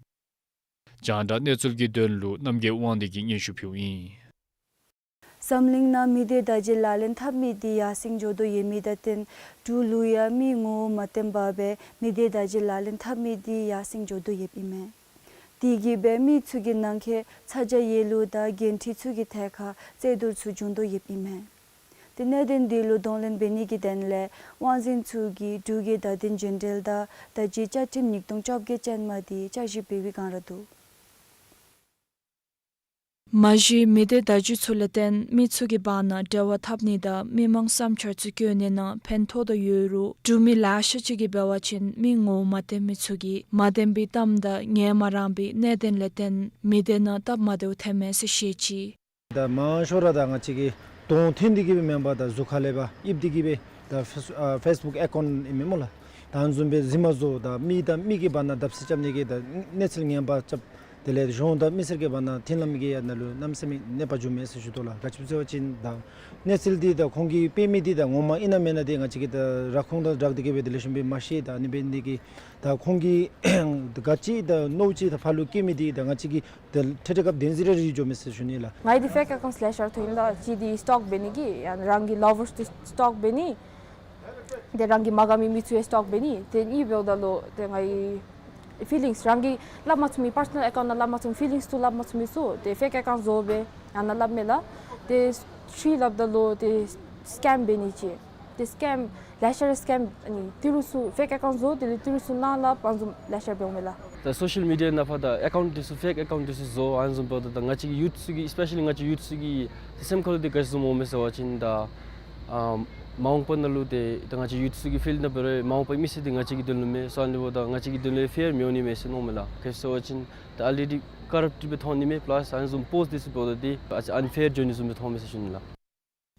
རྒྱང་བསྒྲགས་གནས་ཚུལ་གྱི་དོན་ལུ་རྣམ་རྒྱལ་དབང་འདུས་ཀྱིས་སྙན་ཞུ་ཕུལཝ་ཨིན། འཛམ་གླིང་ནང་མི་སྡེ་བརྡ་བརྒྱུད་ལག་ལེན་འཐབ་མི་འདི་ཡར་སེང་འགྱོ་དོ་ཡོད་མི་དང་བསྟུན་འབྲུག་ལུ་ཡང་མི་ངོ་བོ་མ་བསྟན་པར་སྦེ་མི་སྡེ་བརྡ་བརྒྱུད་ལག་ལེན་འཐབ་མི་འདི་ཡར་སེང་འགྱོ་དོ་ཡོདཔ་ཨིན་མས། དེ་གིས་སྦེ་མི་ཚུ་གི་ནང་འཁོད་ཚ་གྱང་ཡོད་ལུགས་དང་འགན་འཁྲི་ཚུ་གི་ཐད་ཁར་རྩོད་བསྡུར་ཚུ་འབྱུང་དོ་ཡོདཔ་ཨིན་མས། ཏེ་གནད་དོན་འདི་ལུ་གདོང་ལེན་འབད་ནི་གི་དོན་ལས་དབང་འཛིན་ཚུ་གིས་འབྲུག་གི་བརྡ་དོན་རྒྱུན་འབྲེལ་དང་བརྡ་བརྒྱུད་བཅའ་ཁྲིམས་ཉིས་སྟོང་བཅོ་བརྒྱད་ཅན་མ་འདི་བསྐྱར་ཞིབ་འབད་བའི་བསྒང་ར་འདུག། མ་གཞི་མི་སྡེ་བརྡ་བརྒྱུད་ཚུ་ལས་བརྟེན་མི་ཚུ་གི་བར་ན་འབྲེལ་བ་འཐབ་ནི་དང་མི་མང་བསམ་འཆར་ཚུ་བཀོད་ནི་ནང་ཕན་ཐོགས་དོ་ཡོད་རུང་འབྲུག་མི་ལེ་ཤ་ཅིག་གིས་འབད་བ་ཅིན་མི་ངོ་བོ་མ་བསྟན་མི་ཚུ་གིས་མ་བདེན་པའི་གཏམ་དང་ངལ་མ་རངས་པའི་གནད་དོན་ལས་བརྟེན་མི་སྡེ་ནང་སྟབས་མ་བདེཝ་ཐོན་མས་ཟེར་བཤད་ཅི། ད་མང་ཤོས་ར་ད་ང་བཅས་ཀྱི་གདོང་ཐོན་ཏེ་གི་སྦེ་མེན་པར་ད་གཟུགས་ཁ་ལས་ཕར་ཡིབ་སྟེ་གི་སྦེ་ད་ཕེསི་ཨ་ཕེསི་བུཀ་ཨེ་ཀའུནཊ་ཨིན་མས་སྨོ་ལགས། ད་ཨ་ནི་བཟུམ་སྦེ་རྫུན་མ་བཟོ་ད་མི་དང་མི་གི་བར་ན་བརྡབ་གསིག་རྐྱབ་ནི་གི་ད་གནས་ཚུལ་ངན་པ་རྐྱབ། དེ་ལས་གཞུང་དང་མི་སེར་གྱི་བར་ན་མཐུན་ལམ་གྱི་ཡང་ནང་ལུ་གནམ་མེད་ས་མེད་གནོད་པ་འབྱུངམ་མས་ཟེར་ཞུ་དོ་ལགས། ག་ཅི་སྦེ་ཟེར་བ་ཅིན་ད་གནས་ཚུལ་འདི་ད་ཁོང་གིས་སྤེལ་མི་འདི་ད་ངོ་མ་ཨིན་ན་མེན་ན་འདི་ང་བཅས་ཀྱིས་ད་ར་ཁུངས་དང་སྦྲགས་ཏེ་གི་སྦེ་དེ་ལེགས་ཤོམ་སྦེ་མ་ཤེས། ད་ཨ་ནི་འབད་ནི་དེ་གིས་ད་ཁོང་གིས་ད་ག་ཅི་ད་མནོཝ་ཅིག་ད་ཕར་ལུ་བཀོད་མི་འདི་ད་ང་བཅས་ཀྱིས་ད་འཕྲལ་འཕྲལ་སྐབས་བདེན་འཛིན་ར་རེ་འགྱོཝ་མས་ཟེར་ཞུ་ནི་ལགས། ང་ཡི་འདི་ཕེཀ་ཨེ་ཀའུནཊསི་ལེ་ཤ་ར་ཐོན་ཡི་ལགས། གཅིག་འདི་སི་ཊོཀ་འབད་ནི་གི་ཡང་རང་གི་ལོ་ཝརསི་འདི་སི་ཊོཀ་འབད་ནི། ཏེ་རང་གི་མ་དགའ་མི་མི་ཚུ་ཡང་སི་ཊོཀ་འབད་ནི། ཏེ་གཉིས་འབདཝ་ད་ལུ་ཏེ་ང་གི་ཕི་ལིངསི་རང་གི་སླབ་མ་ཚུགས་མི་པར་སོ་ནལ་ཨེ་ཀའུནཊ་ནང་སླབ་མ་ཚུགས་མི་ཕི་ལིངསི་ཚུ་སླབ་མ་ཚུགས་མི་ཚུ་ཏེ་ཕེཀ་ཨེ་ཀའུནཊ་བཟོ་སྦེ་ཡང་ན་སླབ་མས་ལགས། ཏེ་ཚུ་སླབ་ད་ལུ་ཏེ་སི་ཀེམ་འབད་ནི་ཅིག། ཏེ་སི་ཀེམ་ལེ་ཤ་ར་སི་ཀེམ་ཨ་ནི་ཏི་རུ་ཚུ་ཕེཀ་ཨེ་ཀའུནཊ་བཟོ་དེ་ལས་ཏི་རུ་ཚུ་ནང་སླབ་ཨ་ནི་བཟུམ་ལེ་ཤ་འབདཝ་མས་ལགས། ད་སོ་ཤལ་མི་ཌི་ཡ་ནང་ཕར་ད་ཨེ་ཀའུནཊ་འདི་ཚུ་ཕེཀ་ཨེ་ཀའུནཊ་འདི་ཚུ་བཟོ་ཨ་ནི་བཟུམ་འབདཝ་ད་ད་ང་བཅས་ཀྱི་ཡུཐ་ཚུ་གི་ཨེསི་པེ་ཤ་ལི་ང་བཅས་ཡུཐ་ཚུ་གི་ཏེ་སེམས་ཁ་ལུ་འདི་ག་ཅི་བཟུམ་འོང་མས་ཟེར་བ་ཅིན་ད་ཨ་མ་འོངས་པ་ནང་ལུ་ཏེ་ད་ང་བཅས་ཡུཐ་ཚུ་གི་ཕིལཌ་ནང་འབད་རུང་མ་འོངས་པའི་མི་སེར་འདི་ང་བཅས་ཀྱི་དོན་ལུ་མས། སོ་ཨ་ནི་འབདཝ་ད་ང་བཅས་ཀྱི་དོན་ལུ་ཕེར་མི་འོང་ནི་མས་ཟེར་མནོཝ་མས་ལགས། ག་ཅི་སྦེ་ཟེར་བ་ཅིན་ད་ཨལ་རེ་ཌི་ཀརབཊ་སྦེ་མཐོང་ནི་མས། པ་ལཱསི་ཨ་ནི་བཟུམ་པོསཊ་འདི་ཚུ་འབདཝ་ད་ཏེ་ཨ་ནི་ཕེར་འགྱོ་ནི་བཟུམ་སྦེ་མཐོངམ་མས་ཟེར་ཞུ་ནི་ལགས།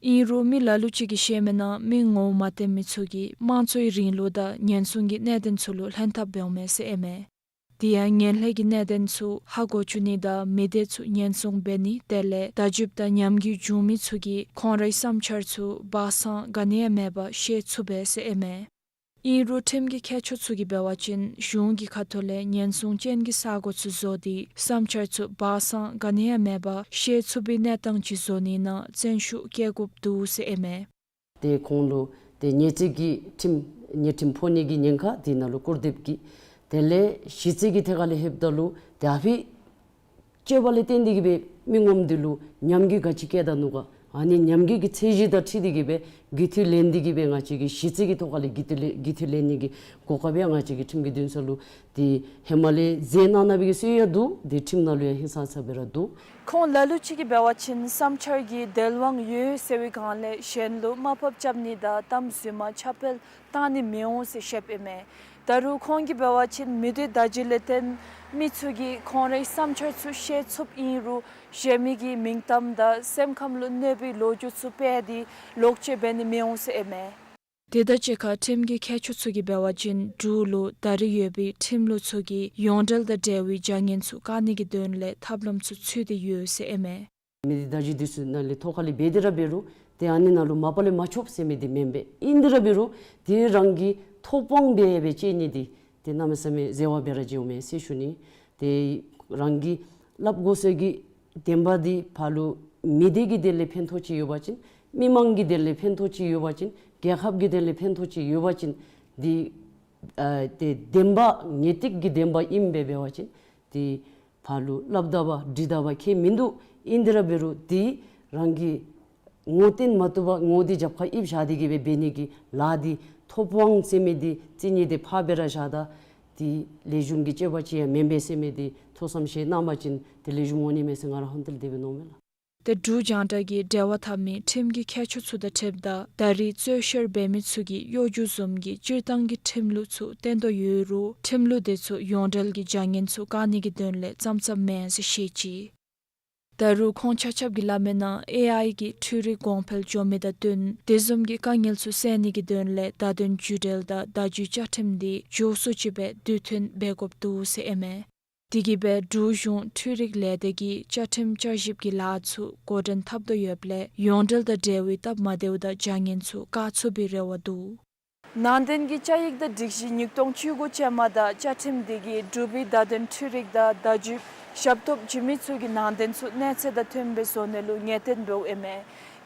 ཨིན་རུང་མི་ལ་ལུ་ཅིག་གིས་བཤད་མི་ནང་མི་ངོ་བོ་མ་བསྟན་མི་ཚུ་གིས་དམངས་གཙོའི་རིང་ལུགས་དང་ཉེན་སྲུང་གི་གནད་དོན་ཚུ་ལུ་ལྷན་ཐབས་འབདཝ་མས་ཟེར་ཨིན་མས། དེ་ཡང་ངན་ལྷད་ཀྱི་གནད་དོན་ཚུ་ཧ་གོ་བཅུག་ནི་དང་མི་སྡེ་ཚུ་ཉེན་སྲུང་འབད་ནི་དེ་ལས་བརྡ་བརྒྱུདཔ་དང་ཉམས་རྒུད་བྱུང་མི་ཚུ་གིས་ཁོང་རའི་བསམ་འཆར་ཚུ་སྦ་གསང་ག་ནི་ཡང་མེད་པར་བཤད་ཚུགས་པས་ཟེར་ཨིན་མས། ཨིན་རུང་ཁྲིམས་ཀྱི་མཁས་མཆོག་ཚུ་གིས་འབད་བ་ཅིན་གཞུང་གི་ཁ་ཐུག་ལས་ཉེན་སྲུང་ཅན་གྱི་ས་གོ་ཚུ་བཟོ་སྟེ་བསམ་འཆར་ཚུ་སྦ་གསང་ག་ནི་ཡང་མེད་པར་བཤད་ཚུགས་པའི་གནས་སྟངས་ཅིག་བཟོ་ནི་ནང་བརྩོན་ཤུགས་བསྐྱེད་དགོཔ་འདུག་ཟེར་ཨིན་མས། ཏེ་ཁོང་ལུ་ཏེ་ཉེས་ཆད་ཀྱི་ཁྲིམས་ཉེས་ཁྲིམས་ཕོག་ནི་གི་ཉེན་ཁ་དེ་ནང་ལུ་སྐོར་འདེབས་ཀྱི། དེ་ལས་གཞི་རྩའི་གི་ཐད་ཁ་ལས་ལྷོདཔ་ད་ལུ་ཏེ་ཨ་ཕི་སྤྱོད་པ་ལས་བརྟེན་ཏེ་གི་སྦེ་མི་ངོམ་འདི་ལུ་ཉམས་རྒུད་ག་ཅི་བཀལ་ད་ནུག་ག། ཨ་ནི་ཉམས་རྒུད་ཀྱི་ཚད་གཞི་དང་འཁྲིལ་ཏེ་གི་སྦེ་རྒུད་འཐུས་ལེན་ཏེ་གི་སྦེ་ང་བཅས་ཀྱིས་གཞི་རྩའི་གི་ཐོག་ཁ་ལས་རྒུད་འཐུས་ལེ་རྒུད་འཐུས་ལེན་ནི་གི་གོ་སྐབས་ཡང་ང་བཅས་ཀྱིས་ཁྲིམས་ཀྱི་འདུན་ས་ལུ་ཏེ་ཧེ་མ་ལས་མཛད་གནང་གནང་བའི་གི་སྲོལ་ཡང་འདུག། ཏེ་ཁྲིམས་ནང་ལུ་ཡང་ཧིང་སངས་ས་སྦེ་ར་འདུག། ཁོང་ལ་ལུ་ཅིག་གིས་འབད་བ་ཅིན་བསམ་འཆར་གྱི་དལ་དབང་ཡོད་ཟེར་བའི་སྒང་ལས་གཞན་ལུ་དམའ་ཕབ་རྐྱབ་ནི་དང་གཏམ་རྫུན་མ་ཁྱབ་སྤེལ་བཏང་ནི་མི་འོང་ཟེར་བཤདཔ་ཨིན་མས། ད་རུང་ཁོང་གིས་འབད་བ་ཅིན་མི་སྡེ་བརྡ་བརྒྱུད་ལས་བརྟེན་མི་ཚུ་གིས་ཁོང་རའི་བསམ་འཆར་ཚུ་བཤད་ཚུགསཔ་ཨིན་རུང་གཞན་མི་གི་མིང་གཏམ་དང་སེམས་ཁམས་ལུ་གནོད་པའི་ལོ་རྒྱུས་ཚུ་སྤེལ་ཏེ་ལོག་སྤྱོད་འབད་ནི་མི་འོང་ཟེར་ཨིན་མས། དེ་དང་གཅིག་ཁར་ཁྲིམས་ཀྱི་མཁས་མཆོག་ཚུ་གིས་འབད་བ་ཅིན་འབྲུག་ལུ་ད་རེས་ཡོད་པའི་ཁྲིམས་ལུགས་ཚུ་གིས་ཡོངས་འབྲེལ་དང་འབྲེལ་བའི་བྱ་ངན་ཚུ་བཀག་ནི་གི་དོན་ལས་ཐབས་ལམ་ཚུ་འཚོལ་ཏེ་ཡོད་ཟེར་ཨིན་མས། མི་སྡེ་བརྡ་བརྒྱུད་འདི་ཚུ་ནང་ལས་ཐོག་ཁ་ལས་འབད་དེ་ར་འབད་རུང་ཏེ་ཨ་ནི་ནང་ལུ་མ་པ་ལས་མ་ཆོགཔ་ཟེར་མི་འདི་མེན་པས། ཨིན་དེ་ར་འབད་རུང་ཏེ་རང་གི་ཐོབ་དབང་འབད་འབད་སྤྱོད་ནི་འདི་ཏེ་གནམ་མེད་ས་མེད་འཛོལ་བ་འབད་ར་འགྱོཝ་མས་ཟེར་ཞུ་ནི། ཏེ་རང་གིས་སླབ་དགོ་ས་གི་བདེན་པ་འདི་ཕར་ལུ་མི་སྡེ་གི་དོན་ལས་ཕན་ཐོགས་ཅིག་ཡོད་པ་ཅིན་མི་མང་གི་དོན་ལས་ཕན་ཐོགས་ཅིག་ཡོད་པ་ཅིན་རྒྱལ་ཁབ་ཀྱི་དོན་ལས་ཕན་ཐོགས་ཅིག་ཡོད་པ་ཅིན་འདི་ཨ་ཏེ་བདེན་པ་ངེས་ཏིག་གི་བདེན་པ་ཨིནམ་སྦེ་འབད་བ་ཅིན་ཏེ་ཕར་ལུ་སླབ་ད་པ་འདྲི་ད་པ་ཁྱད་མིན་འདུག། ཨིན་དེ་ར་འབད་རུང་ཏེ་རང་གིས་ངོ་བསྟོན་མ་བཏུབ་པར་ངོ་འདི་རྒྱབ་ཁར་ཡིབ་བཞག་སྟེ་གི་སྦེ་འབད་ནི་གི་ལཱ་འདི་ཐོབ་དབང་ཟེར་མི་འདི་རྩིས་ནི་འདི་ཕར་སྦེ་ར་བཞག་ད་ཏེ་ལེགས་ཤོམ་གྱི་སྤྱོད་པ་ཅིག་ཡང་མེན་པས་ཟེར་མི་འདི་ཐུགས་བསམ་བཞེས་གནང་པ་ཅིན་ཏེ་ལེགས་ཤོམ་འོང་ནི་མས་ཟེར་ང་ར་ཧོན་ཏེ་ལས་དེ་སྦེ་མནོཝ་མས་ལགས། ཏེ་འབྲུག་རྒྱང་བསྒྲགས་ཀྱིས་འབྲེལ་བ་འཐབ་མི་ཁྲིམས་ཀྱི་མཁས་མཆོག་ཚུ་དང་འཁྲིལཝ་ད་ད་རེས་རྩོད་བཤེར་འབད་མི་ཚུ་གིས་གཡོ་སྒྱུ་བཟུམ་གྱི་སྤྱིར་བཏང་གི་ཁྲིམས་ལུགས་ཚུ་བསྟན་དོ་ཡོད་རུང་ཁྲིམས་ལུགས་དེ་ཚུ་ཡོངས་འབྲེལ་གྱི་བྱ་ངན་ཚུ་བཀག་ནི་གི་དོན་ལས་ཙམ་ཙམ་མེན་ཟེར་བཤད་ཅི། ད་རུང་ཁོང་ཆ་ཁྱབ་ཀྱིས་སླབ་མིའི་ནང་ཨེ་ཨའི་གི་འཕྲུལ་རིག་གོང་འཕེལ་འགྱོ་མི་དང་བསྟུན་དེ་བཟུམ་གྱི་དཀའ་ངལ་ཚུ་སེལ་ནི་གི་དོན་ལས་བརྡ་དོན་བརྒྱུད་འབྲེལ་དང་བརྡ་བརྒྱུད་བཅའ་ཁྲིམས་འདི་མགྱོགས་སུ་ཅིག་སྦེ་དུས་མཐུན་འབད་དགོཔ་འདུག་ཟེར་ཨིན་མས། དེ་གིས་སྦེ་འབྲུག་གཞུང་འཕྲུལ་རིག་ལས་སྡེ་གིས་བཅའ་ཁྲིམས་བསྐྱར་ཞིབ་ཀྱི་ལཱ་ཚུ་འགོ་འདྲེན་འཐབ་དོ་ཡོདཔ་ལས་ཡོངས་འབྲེལ་དང་འབྲེལ་བའི་སྟབས་མ་བདེཝ་དང་བྱ་ངན་ཚུ་བཀག་ཚུགས་པའི་རེ་བ་འདུག། ནང་དོན་གྱི་བཅའ་ཡིག་དང་སྒྲིག་གཞི་ཉིས་སྟོང་བཅུ་དགུ་ཅན་མ་དང་བཅའ་ཁྲིམས་དེ་གིས་འབྲུག་པའི་བརྡ་དོན་འཕྲུལ་རིག་དང་བརྡ་བརྒྱུད་ཞབས་ཏོག་བྱིན་མི་ཚུ་གི་ནང་དོན་ཚུ་གནས་ཚད་དང་མཐུནམ་སྦེ་བཟོ་ནི་ལུ་ངེས་གཏན་འབདཝ་ཨིན་མས།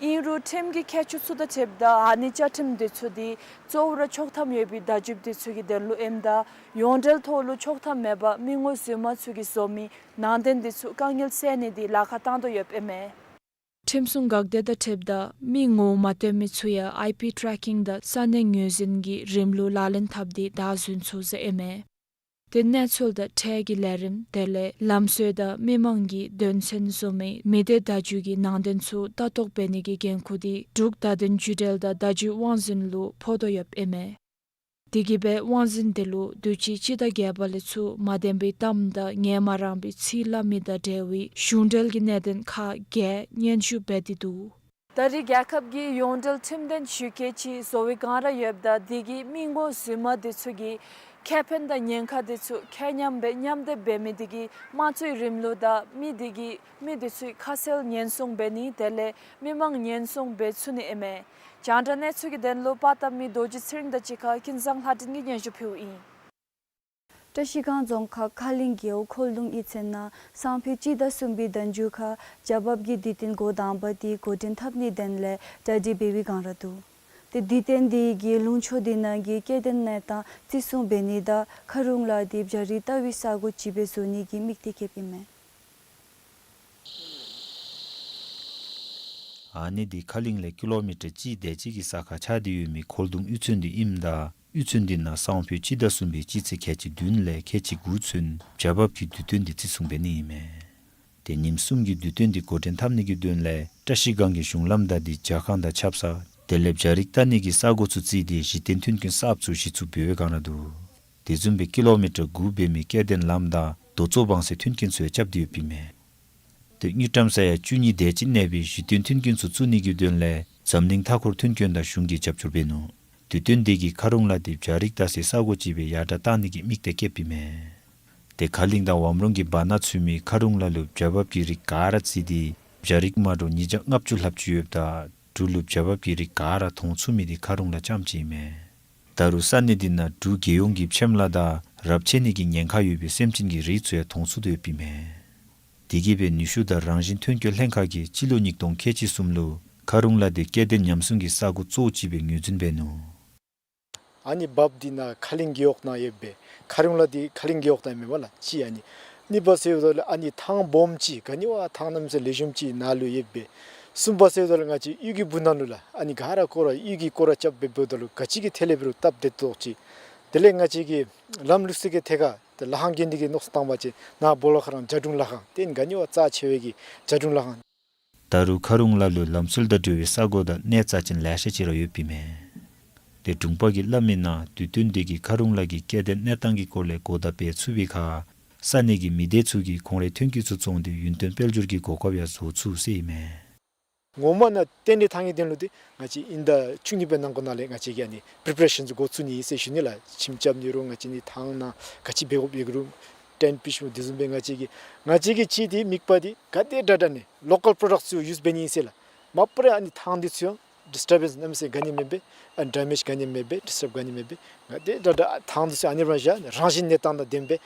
ཨིན་རུང་ཁྲིམས་ཀྱི་མཁས་མཆོག་ཚུ་དང་འཁྲིལཝ་ད་ཨ་ནི་བཅའ་ཁྲིམས་དེ་ཚུ་འདི་གཙོ་བོ་ར་ཆོག་ཐམ་ཡོད་པའི་བརྡ་བརྒྱུད་དེ་ཚུ་གི་དོན་ལུ་ཨིནམ་ད་ཡོངས་འབྲེལ་ཐོག་ལུ་ཆོག་ཐམ་མེད་པར་མི་ངོ་རྫུན་མ་ཚུ་གིས་བཟོ་མི་ནང་དོན་དེ་ཚུ་དཀའ་ངལ་སེལ་ནི་འདི་ལཱ་ཁག་བཏང་དོ་ཡོདཔ་ཨིན་མས། ཁྲིམས་སྲུང་འགག་སྡེ་དང་འཁྲིལཝ་ད་མི་ངོ་མ་སྟོན་མི་ཚུ་ཡང་ཨའི་པི་ཊེ་རེ་ཀིང་དང་ས་གནས་ངོས་འཛིན་གྱི་རིམ་ལུགས་ལག་ལེན་འཐབ་སྟེ་བདའ་ཟུན་ཚུགས་ཟེར་ཨིན་མས། ཏེ་གནས་ཚུལ་དང་ཁྲལ་གྱི་ལས་རིམ་དེ་ལས་ལམ་སྲོལ་དང་མི་མང་གི་དོན་ཚན་བཟུམ་མའི་མི་སྡེ་བརྡ་བརྒྱུད་ཀྱི་ནང་དོན་ཚུ་ལྟ་རྟོག་འབད་ནི་གི་འགན་ཁུར་འདི་འབྲུག་བརྡ་དོན་བརྒྱུད་འབྲེལ་དང་བརྡ་བརྒྱུད་དབང་འཛིན་ལུ་ཕོག་དོ་ཡོདཔ་ཨིན་མས། དེ་གིས་སྦེ་དབང་འཛིན་དེ་ལུ་དུས་ཅི་སྤྱི་ཟླ་བརྒྱད་པ་ལས་ཚུར་མ་བདེན་པའི་གཏམ་དང་ངལ་མ་རངས་པའི་ཚིག་སླབ་མི་དང་འབྲེལ་བའི་གཞུང་འབྲེལ་གྱི་གནད་དོན་ཁག་བརྒྱད་སྙན་ཞུ་འབད་དེ་འདུག། ད་རེས་རྒྱལ་ཁབ་ཀྱིས་ཡོངས་འབྲེལ་ཁྲིམས་དོན་ཞུ་གེ་ཅིག་བཟོ་བའི་བསྒང་ར་ཡོདཔ་ད་དེ་གིས་མི་ངོ་རྫུན་མ་དེ་ཚུ་གི་ཁེ་ཕན་དང་ཉེན་ཁ་དེ་ཚུ་ཁྱད་མཉམ་སྦེ་མཉམ་སྡེབ་འབད་མི་དེ་གིས་དམངས་གཙོའི་རིམ་ལུགས་དང་མི་དེ་གིས་མི་དེ་ཚུའི་ཁ་གསལ་ཉེན་སྲུང་འབད་ནི་དེ་ལས་མི་མང་ཉེན་སྲུང་འབད་ཚུགས་ནི་ཨིན་མས། རྒྱང་བསྒྲགས་གནས་ཚུལ་གྱི་དོན་ལུ་པར་བཏབ་མི་རྡོ་རྗེ་ཚེ་རིང་དང་གཅིག་ཁར་ཀུན་བཟང་ལྷ་སྒྲོན་གྱིས་སྙན་ཞུ་ཕུལཝ་ཨིན། བཀྲ་ཤིས་སྒང་རྫོང་ཁག་ཁ་གླིང་རྒེད་འོག་འཁོར་གདུང་གཡུས་ཚན་ནང་སང་ཕོད་སྤྱི་ཟླ་གསུམ་པའི་ཟླ་མཇུག་ཁར་བྱ་འབབ་ཀྱི་དུས་སྟོན་འགོ་དང་པ་དེ་འགོ་འདྲེན་འཐབ་ནིའི་དོན་ལས་གྲ་སྒྲིག་འབད་བའི་བསྒང་ར་འདུག། ཏེ་དུས་སྟོན་དེ་གིས་ལུང་ཕྱོགས་དེ་ནང་གི་སྐྱེ་ལྡན་གནས་སྟངས་བརྩི་སྲུང་འབད་ནི་དང་ཁ་རུང་ལ་དེ་བྱ་རིགས་བལྟ་བའི་ས་སྒོ་ཅིག་སྦེ་བཟོ་ནི་གི་དམིགས་གཏད་བསྐྱེདཔ་ཨིན་མས། ཨ་ནི་དེ་ཁ་གླིང་ལས་ཀི་ལོ་མི་ཊར་གཅིག་དེ་ཅིག་གི་ས་ཁར་ཆགས་ཏེ་ཡོད་མི་འཁོར་གདུང་གཡུས་ཚན་དེ་ཨིནམ་ད་གཡུས་ཚན་དེ་ནང་སང་ཕོད་སྤྱི་ཟླ་གསུམ་པའི་སྤྱི་ཚེས་ཁལ་གཅིག་བདུན་ལས་ཁལ་གཅིག་དགུ་ཚུན་བྱ་འབབ་ཀྱི་དུས་སྟོན་དེ་བརྩི་སྲུང་འབད་ནི་ཨིན་མས། ཏེ་ཉིནམ་གསུམ་གྱི་དུས་སྟོན་དེ་འགོ་འདྲེན་འཐབ་ནི་གི་དོན་ལས་བཀྲ་ཤིས་སྒང་གི་གཞུང་ལམ་དང་དེ་ཇ་ཁང་དང་ཆབ་གསང་དེ་ལས་བྱ་རིགས་བལྟ་ནི་གི་ས་སྒོ་ཚུ་བརྩིས་ཏེ་གཞི་རྟེན་མཐུན་རྐྱེན་གསརཔ་ཚུ་གཞི་བཙུགས་འབད་བའི་བསྒང་ར་འདུག། དེ་བཟུམ་སྦེ་ཀི་ལོ་མི་ཊར་དགུ་འབད་མི་སྐྱེ་ལྡན་ལམ་དང་རྡོ་བཙོག་བང་སའི་མཐུན་རྐྱེན་ཚུ་ཡང་རྐྱབ་སྟེ་ཡོདཔ་ཨིན་མས། ཏེ་དངུལ་ཀྲམ་ས་ཡ་བཅུ་གཉིས་དེ་ཅིག་གནས་པའི་གཞི་རྟེན་མཐུན་རྐྱེན་ཚུ་བཙུགས་ནི་གི་དོན་ལས་འཛམ་གླིང་མཐའ་འཁོར་མཐུན་རྐྱེན་དང་གཞུང་གིས་རྒྱབ་སྐྱོར་འབད་ནུག། དུས་སྟོན་དེ་གིས་ཁ་རུང་ལ་དེ་བྱ་རིགས་བལྟ་སའི་ས་སྒོ་ཅིག་སྦེ་ཡར་དྲག་བཏང་ནི་གི་དམིགས་གཏད་བསྐྱེདཔ་ཨིན་མས། ཏེ་ཁ་གླིང་དང་ཝམ་རོང་གི་བར་ན་ཚུད་མི་ཁ་རུང་ལ་ལུ་བྱ་འབབ་ཀྱི་རིགས་ག་ར་བརྩིས་ཏེ་བྱ་རིགས་མ་འདྲཝ་ཉིས་བརྒྱ་ལྔ་བཅུ་ལྷགཔ་ཅིག་ཡོདཔ་ད་འབྲུག་ལུ་བྱ་འབབ་ཀྱི་རིགས་ག་ར་མཐོང་ཚུགས་མི་དེ་ཁ་རུང་ལ་རྐྱངམ་ཅིག་ཨིན་མས། ད་རུང་ས་གནས་དེ་ནང་འབྲུག་རྒྱལ་ཡོངས་ཀྱི་ཕྱེམ་ལ་དང་རབས་ཆད་ནི་གི་ཉེན་ཁ་ཡོད་པའི་སེམས་ཅན་གྱི་རིགས་ཚུ་ཡང་མཐོང་ཚུགས་དོ་ཡོདཔ་ཨིན་མས། དེ་གིས་སྦེ་ནུས་ཤུགས་དང་རང་བཞིན་ཐོན་སྐྱེད་ལྷན་ཁག་གིས་སྤྱི་ལོ་ཉིས་སྟོང་ཁལ་གཅིག་གསུམ་ལུ་ཁ་རུང་ལ་དེ་སྐྱེ་ལྡན་ཉམས་སྲུང་གི་ས་སྒོ་གཙོ་བོ་ཅིག་སྦེ་ངོས་འཛིན་འབད་ནུག། ཨ་ནི་འབབ་དེ་ནང་ཁ་གླིང་རྒེད་འོག་ནང་ཡོདཔ་སྦེ་ཁ་རུང་ལ་དེ་ཁ་གླིང་རྒེད་འོག་ནང་མེན་པ་ལགས་གཅིག། ཨ་ནི་གཉིས་པ་ཟེརཝ་ད་ལུ་ཨ་ནི་ཐང་སྦོམ་ཅིག་ག་ནི་བ་ཐང་གནམ་མེད་ས་མེད་ལེགས་ཤོམ་ཅིག་ནང་ལུ་ཡོདཔ་སྦེ་ གསུམ་པ་ཟེརཝ་ད་ལུ་ང་བཅས་གཡུས་ཀྱི་སྦུག་ནང་ལུ་ལགས་ཨ་ནི་ག་ར་སྐོར་ར་གཡུས་ཀྱི་སྐོར་ར་རྐྱབ་སྦེ་འབདཝ་ད་ལུ་ག་ཅི་གི་ཐད་ལས་འབད་རུང་སྟབས་བདེ་ཏོག་ཏོ་ཅིག། དེ་ལས་ང་བཅས་ཀྱི་ལམ་ལུགས་སྲོལ་གྱི་ཐད་ཁར་ཏེ་ལ་ཁང་གི་འདི་གི་མནོ་བསམ་བཏང་བ་ཅིན་ནཱ་སྦོ་ལོགས་ཁར་རང་བྱ་སྒྲུང་ལ་ཁང་ཏེ་ཨ་ནི་ག་ནི་བ་རྩ་ཆེ་བའི་གི་བྱ་སྒྲུང་ལ་ཁང་། ད་རུང་མཁར་གྲོང་ལ་ལུ་ལམ་སྲོལ་དང་འབྲེལ་བའི་ས་གོ་དང་གནས་རྩ་ཅན་ལེ་ཤ་ཅིག་ར་ཡོདཔ་ཨིན་མས། ཏེ་དྲུང་པ་གིས་སླབ་མིའི་ནང་དུས་སྟོན་འདི་གིས་མཁར་གྲོང་ལ་གི་སྐྱེ་ལྡན་གནས་སྟངས་ཀྱི་སྐོར་ལས་གོ་བརྡ་སྤེལ་ཚུགས་པའི་ཁར་ས་གནས་ཀྱི་མི་སྡེ་ཚུ་གིས་ཁོང་རའི་ཐོན་སྐྱེད་ཚུ་བཙོང་སྟེ་ཡུན་བརྟན་དཔལ་འབྱོར་གྱི་གོ་སྐབས་ཡང་བཟོ་ཚུགས་ཟེར་ཨིན་མས། ངོ་མ་ནཱ་ཏེ་ནཱ་ཐང་གི་དོན་ལུ་འདི་ང་བཅས་ཨིན་ཟླ་བཅུ་གཉིས་པའི་ནང་འཁོད་ནང་ལས་ང་བཅས་ཀྱིས་ཨ་ནི་པི་རི་པེ་རེ་ཤཱནསི་འགོ་བཙུགས་ནི་ཨིན་ཟེར་ཞུ་ནི་ལགས། ཁྱིམ་རྐྱབ་ནི་རུང་ང་བཅས་ནི་ཐང་ནང་ག་ཅི་འབད་དགོཔ་ཡོད་རུང་ཊེནཊ་པི་ཤིམ་འདི་བཟུམ་སྦེ་ང་བཅས་ཀྱིས་ང་བཅས་ཀྱི་ཅིག་འདི་དམིགས་པ་འདི་ག་དེ་དྲག་དྲག་ཨ་ནི་ལོ་ཀཱལ་པྲོ་ཌག་ཚུ་ཡུསི་འབད་ནི་ཨིན་ཟེར་ལགས། མ་པ་ར་ཨ་ནི་ཐང་འདི་ཚུ་ཡང་ཌིསི་ཊར་བེནསི་གནམ་མེད་ས་མེད་ག་ནི་མེད་པར་ཨ་ནི་ཌེ་མེཇ་ག་ནི་མེད་པར་ཌིསི་ཊརབ་ག་ནི་མེད་པར་ག་དེ་དྲག་དྲག་ཐང་འདི་ཚུ་ཨ་ནི་རང་བཞག་རང་བཞིན་གནས་སྟངས་དང་ལྡནམ་སྦེ།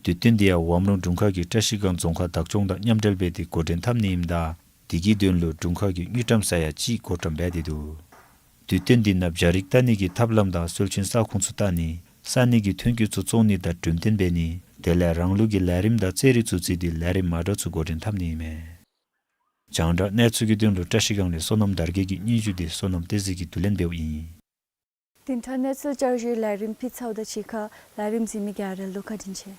དུས་སྟོན་འདི་ཡང་ཝམ་རོང་དྲུང་ཁག་གི་བཀྲ་ཤིས་སྒང་རྫོང་ཁག་བདག་སྐྱོང་དང་མཉམ་འབྲེལ་འབད་དེ་འགོ་འདྲེན་འཐབ་ནི་ཨིནམ་ད་འདི་གི་དོན་ལུ་དྲུང་ཁག་གི་དངུལ་ཀྲམ་ས་ཡ་གཅིག་བགོ་བཀྲམ་འབད་དེ་འདུག། དུས་སྟོན་འདི་ནང་བྱ་རིགས་བལྟ་ནི་གི་ཐབས་ལམ་དང་སྲོལ་རྒྱུན་ས་ཁོངས་ཚུ་བལྟ་ནི་ས་གནས་ཀྱི་ཐོན་སྐྱེད་ཚུ་བཙོང་ནི་དང་གྲོས་བསྟུན་འབད་ནི་དེ་ལས་རང་ལུགས་ཀྱི་ལས་རིམ་དང་རྩེད་རིགས་ཚུ་རྩིས་ཏེ་ལས་རིམ་མ་འདྲཝ་ཚུ་འགོ་འདྲེན་འཐབ་ནི་ཨིན་མས། རྒྱང་བསྒྲགས་གནས་ཚུལ་གྱི་དོན་ལུ་བཀྲ་ཤིས་སྒང་ལས་བསོད་ནམས་དར་རྒྱས་ཀྱི་སྙན་ཞུ་འདི་བསོད་ནམས་བསྟན་འཛིན་གྱིས་བསྡུ་ལེན་འབདཝ་ཨིན། བདུན་ཕྲག་གནས་ཚུལ་བསྐྱར་ཞུའི་ལས་རིམ་ཕུལ་ཚརཝ་དང་གཅིག་ཁར་ལས་རིམ་གཟིགས་མི་ག་ར་ལུ་བཀའ་དྲིན་ཆེ།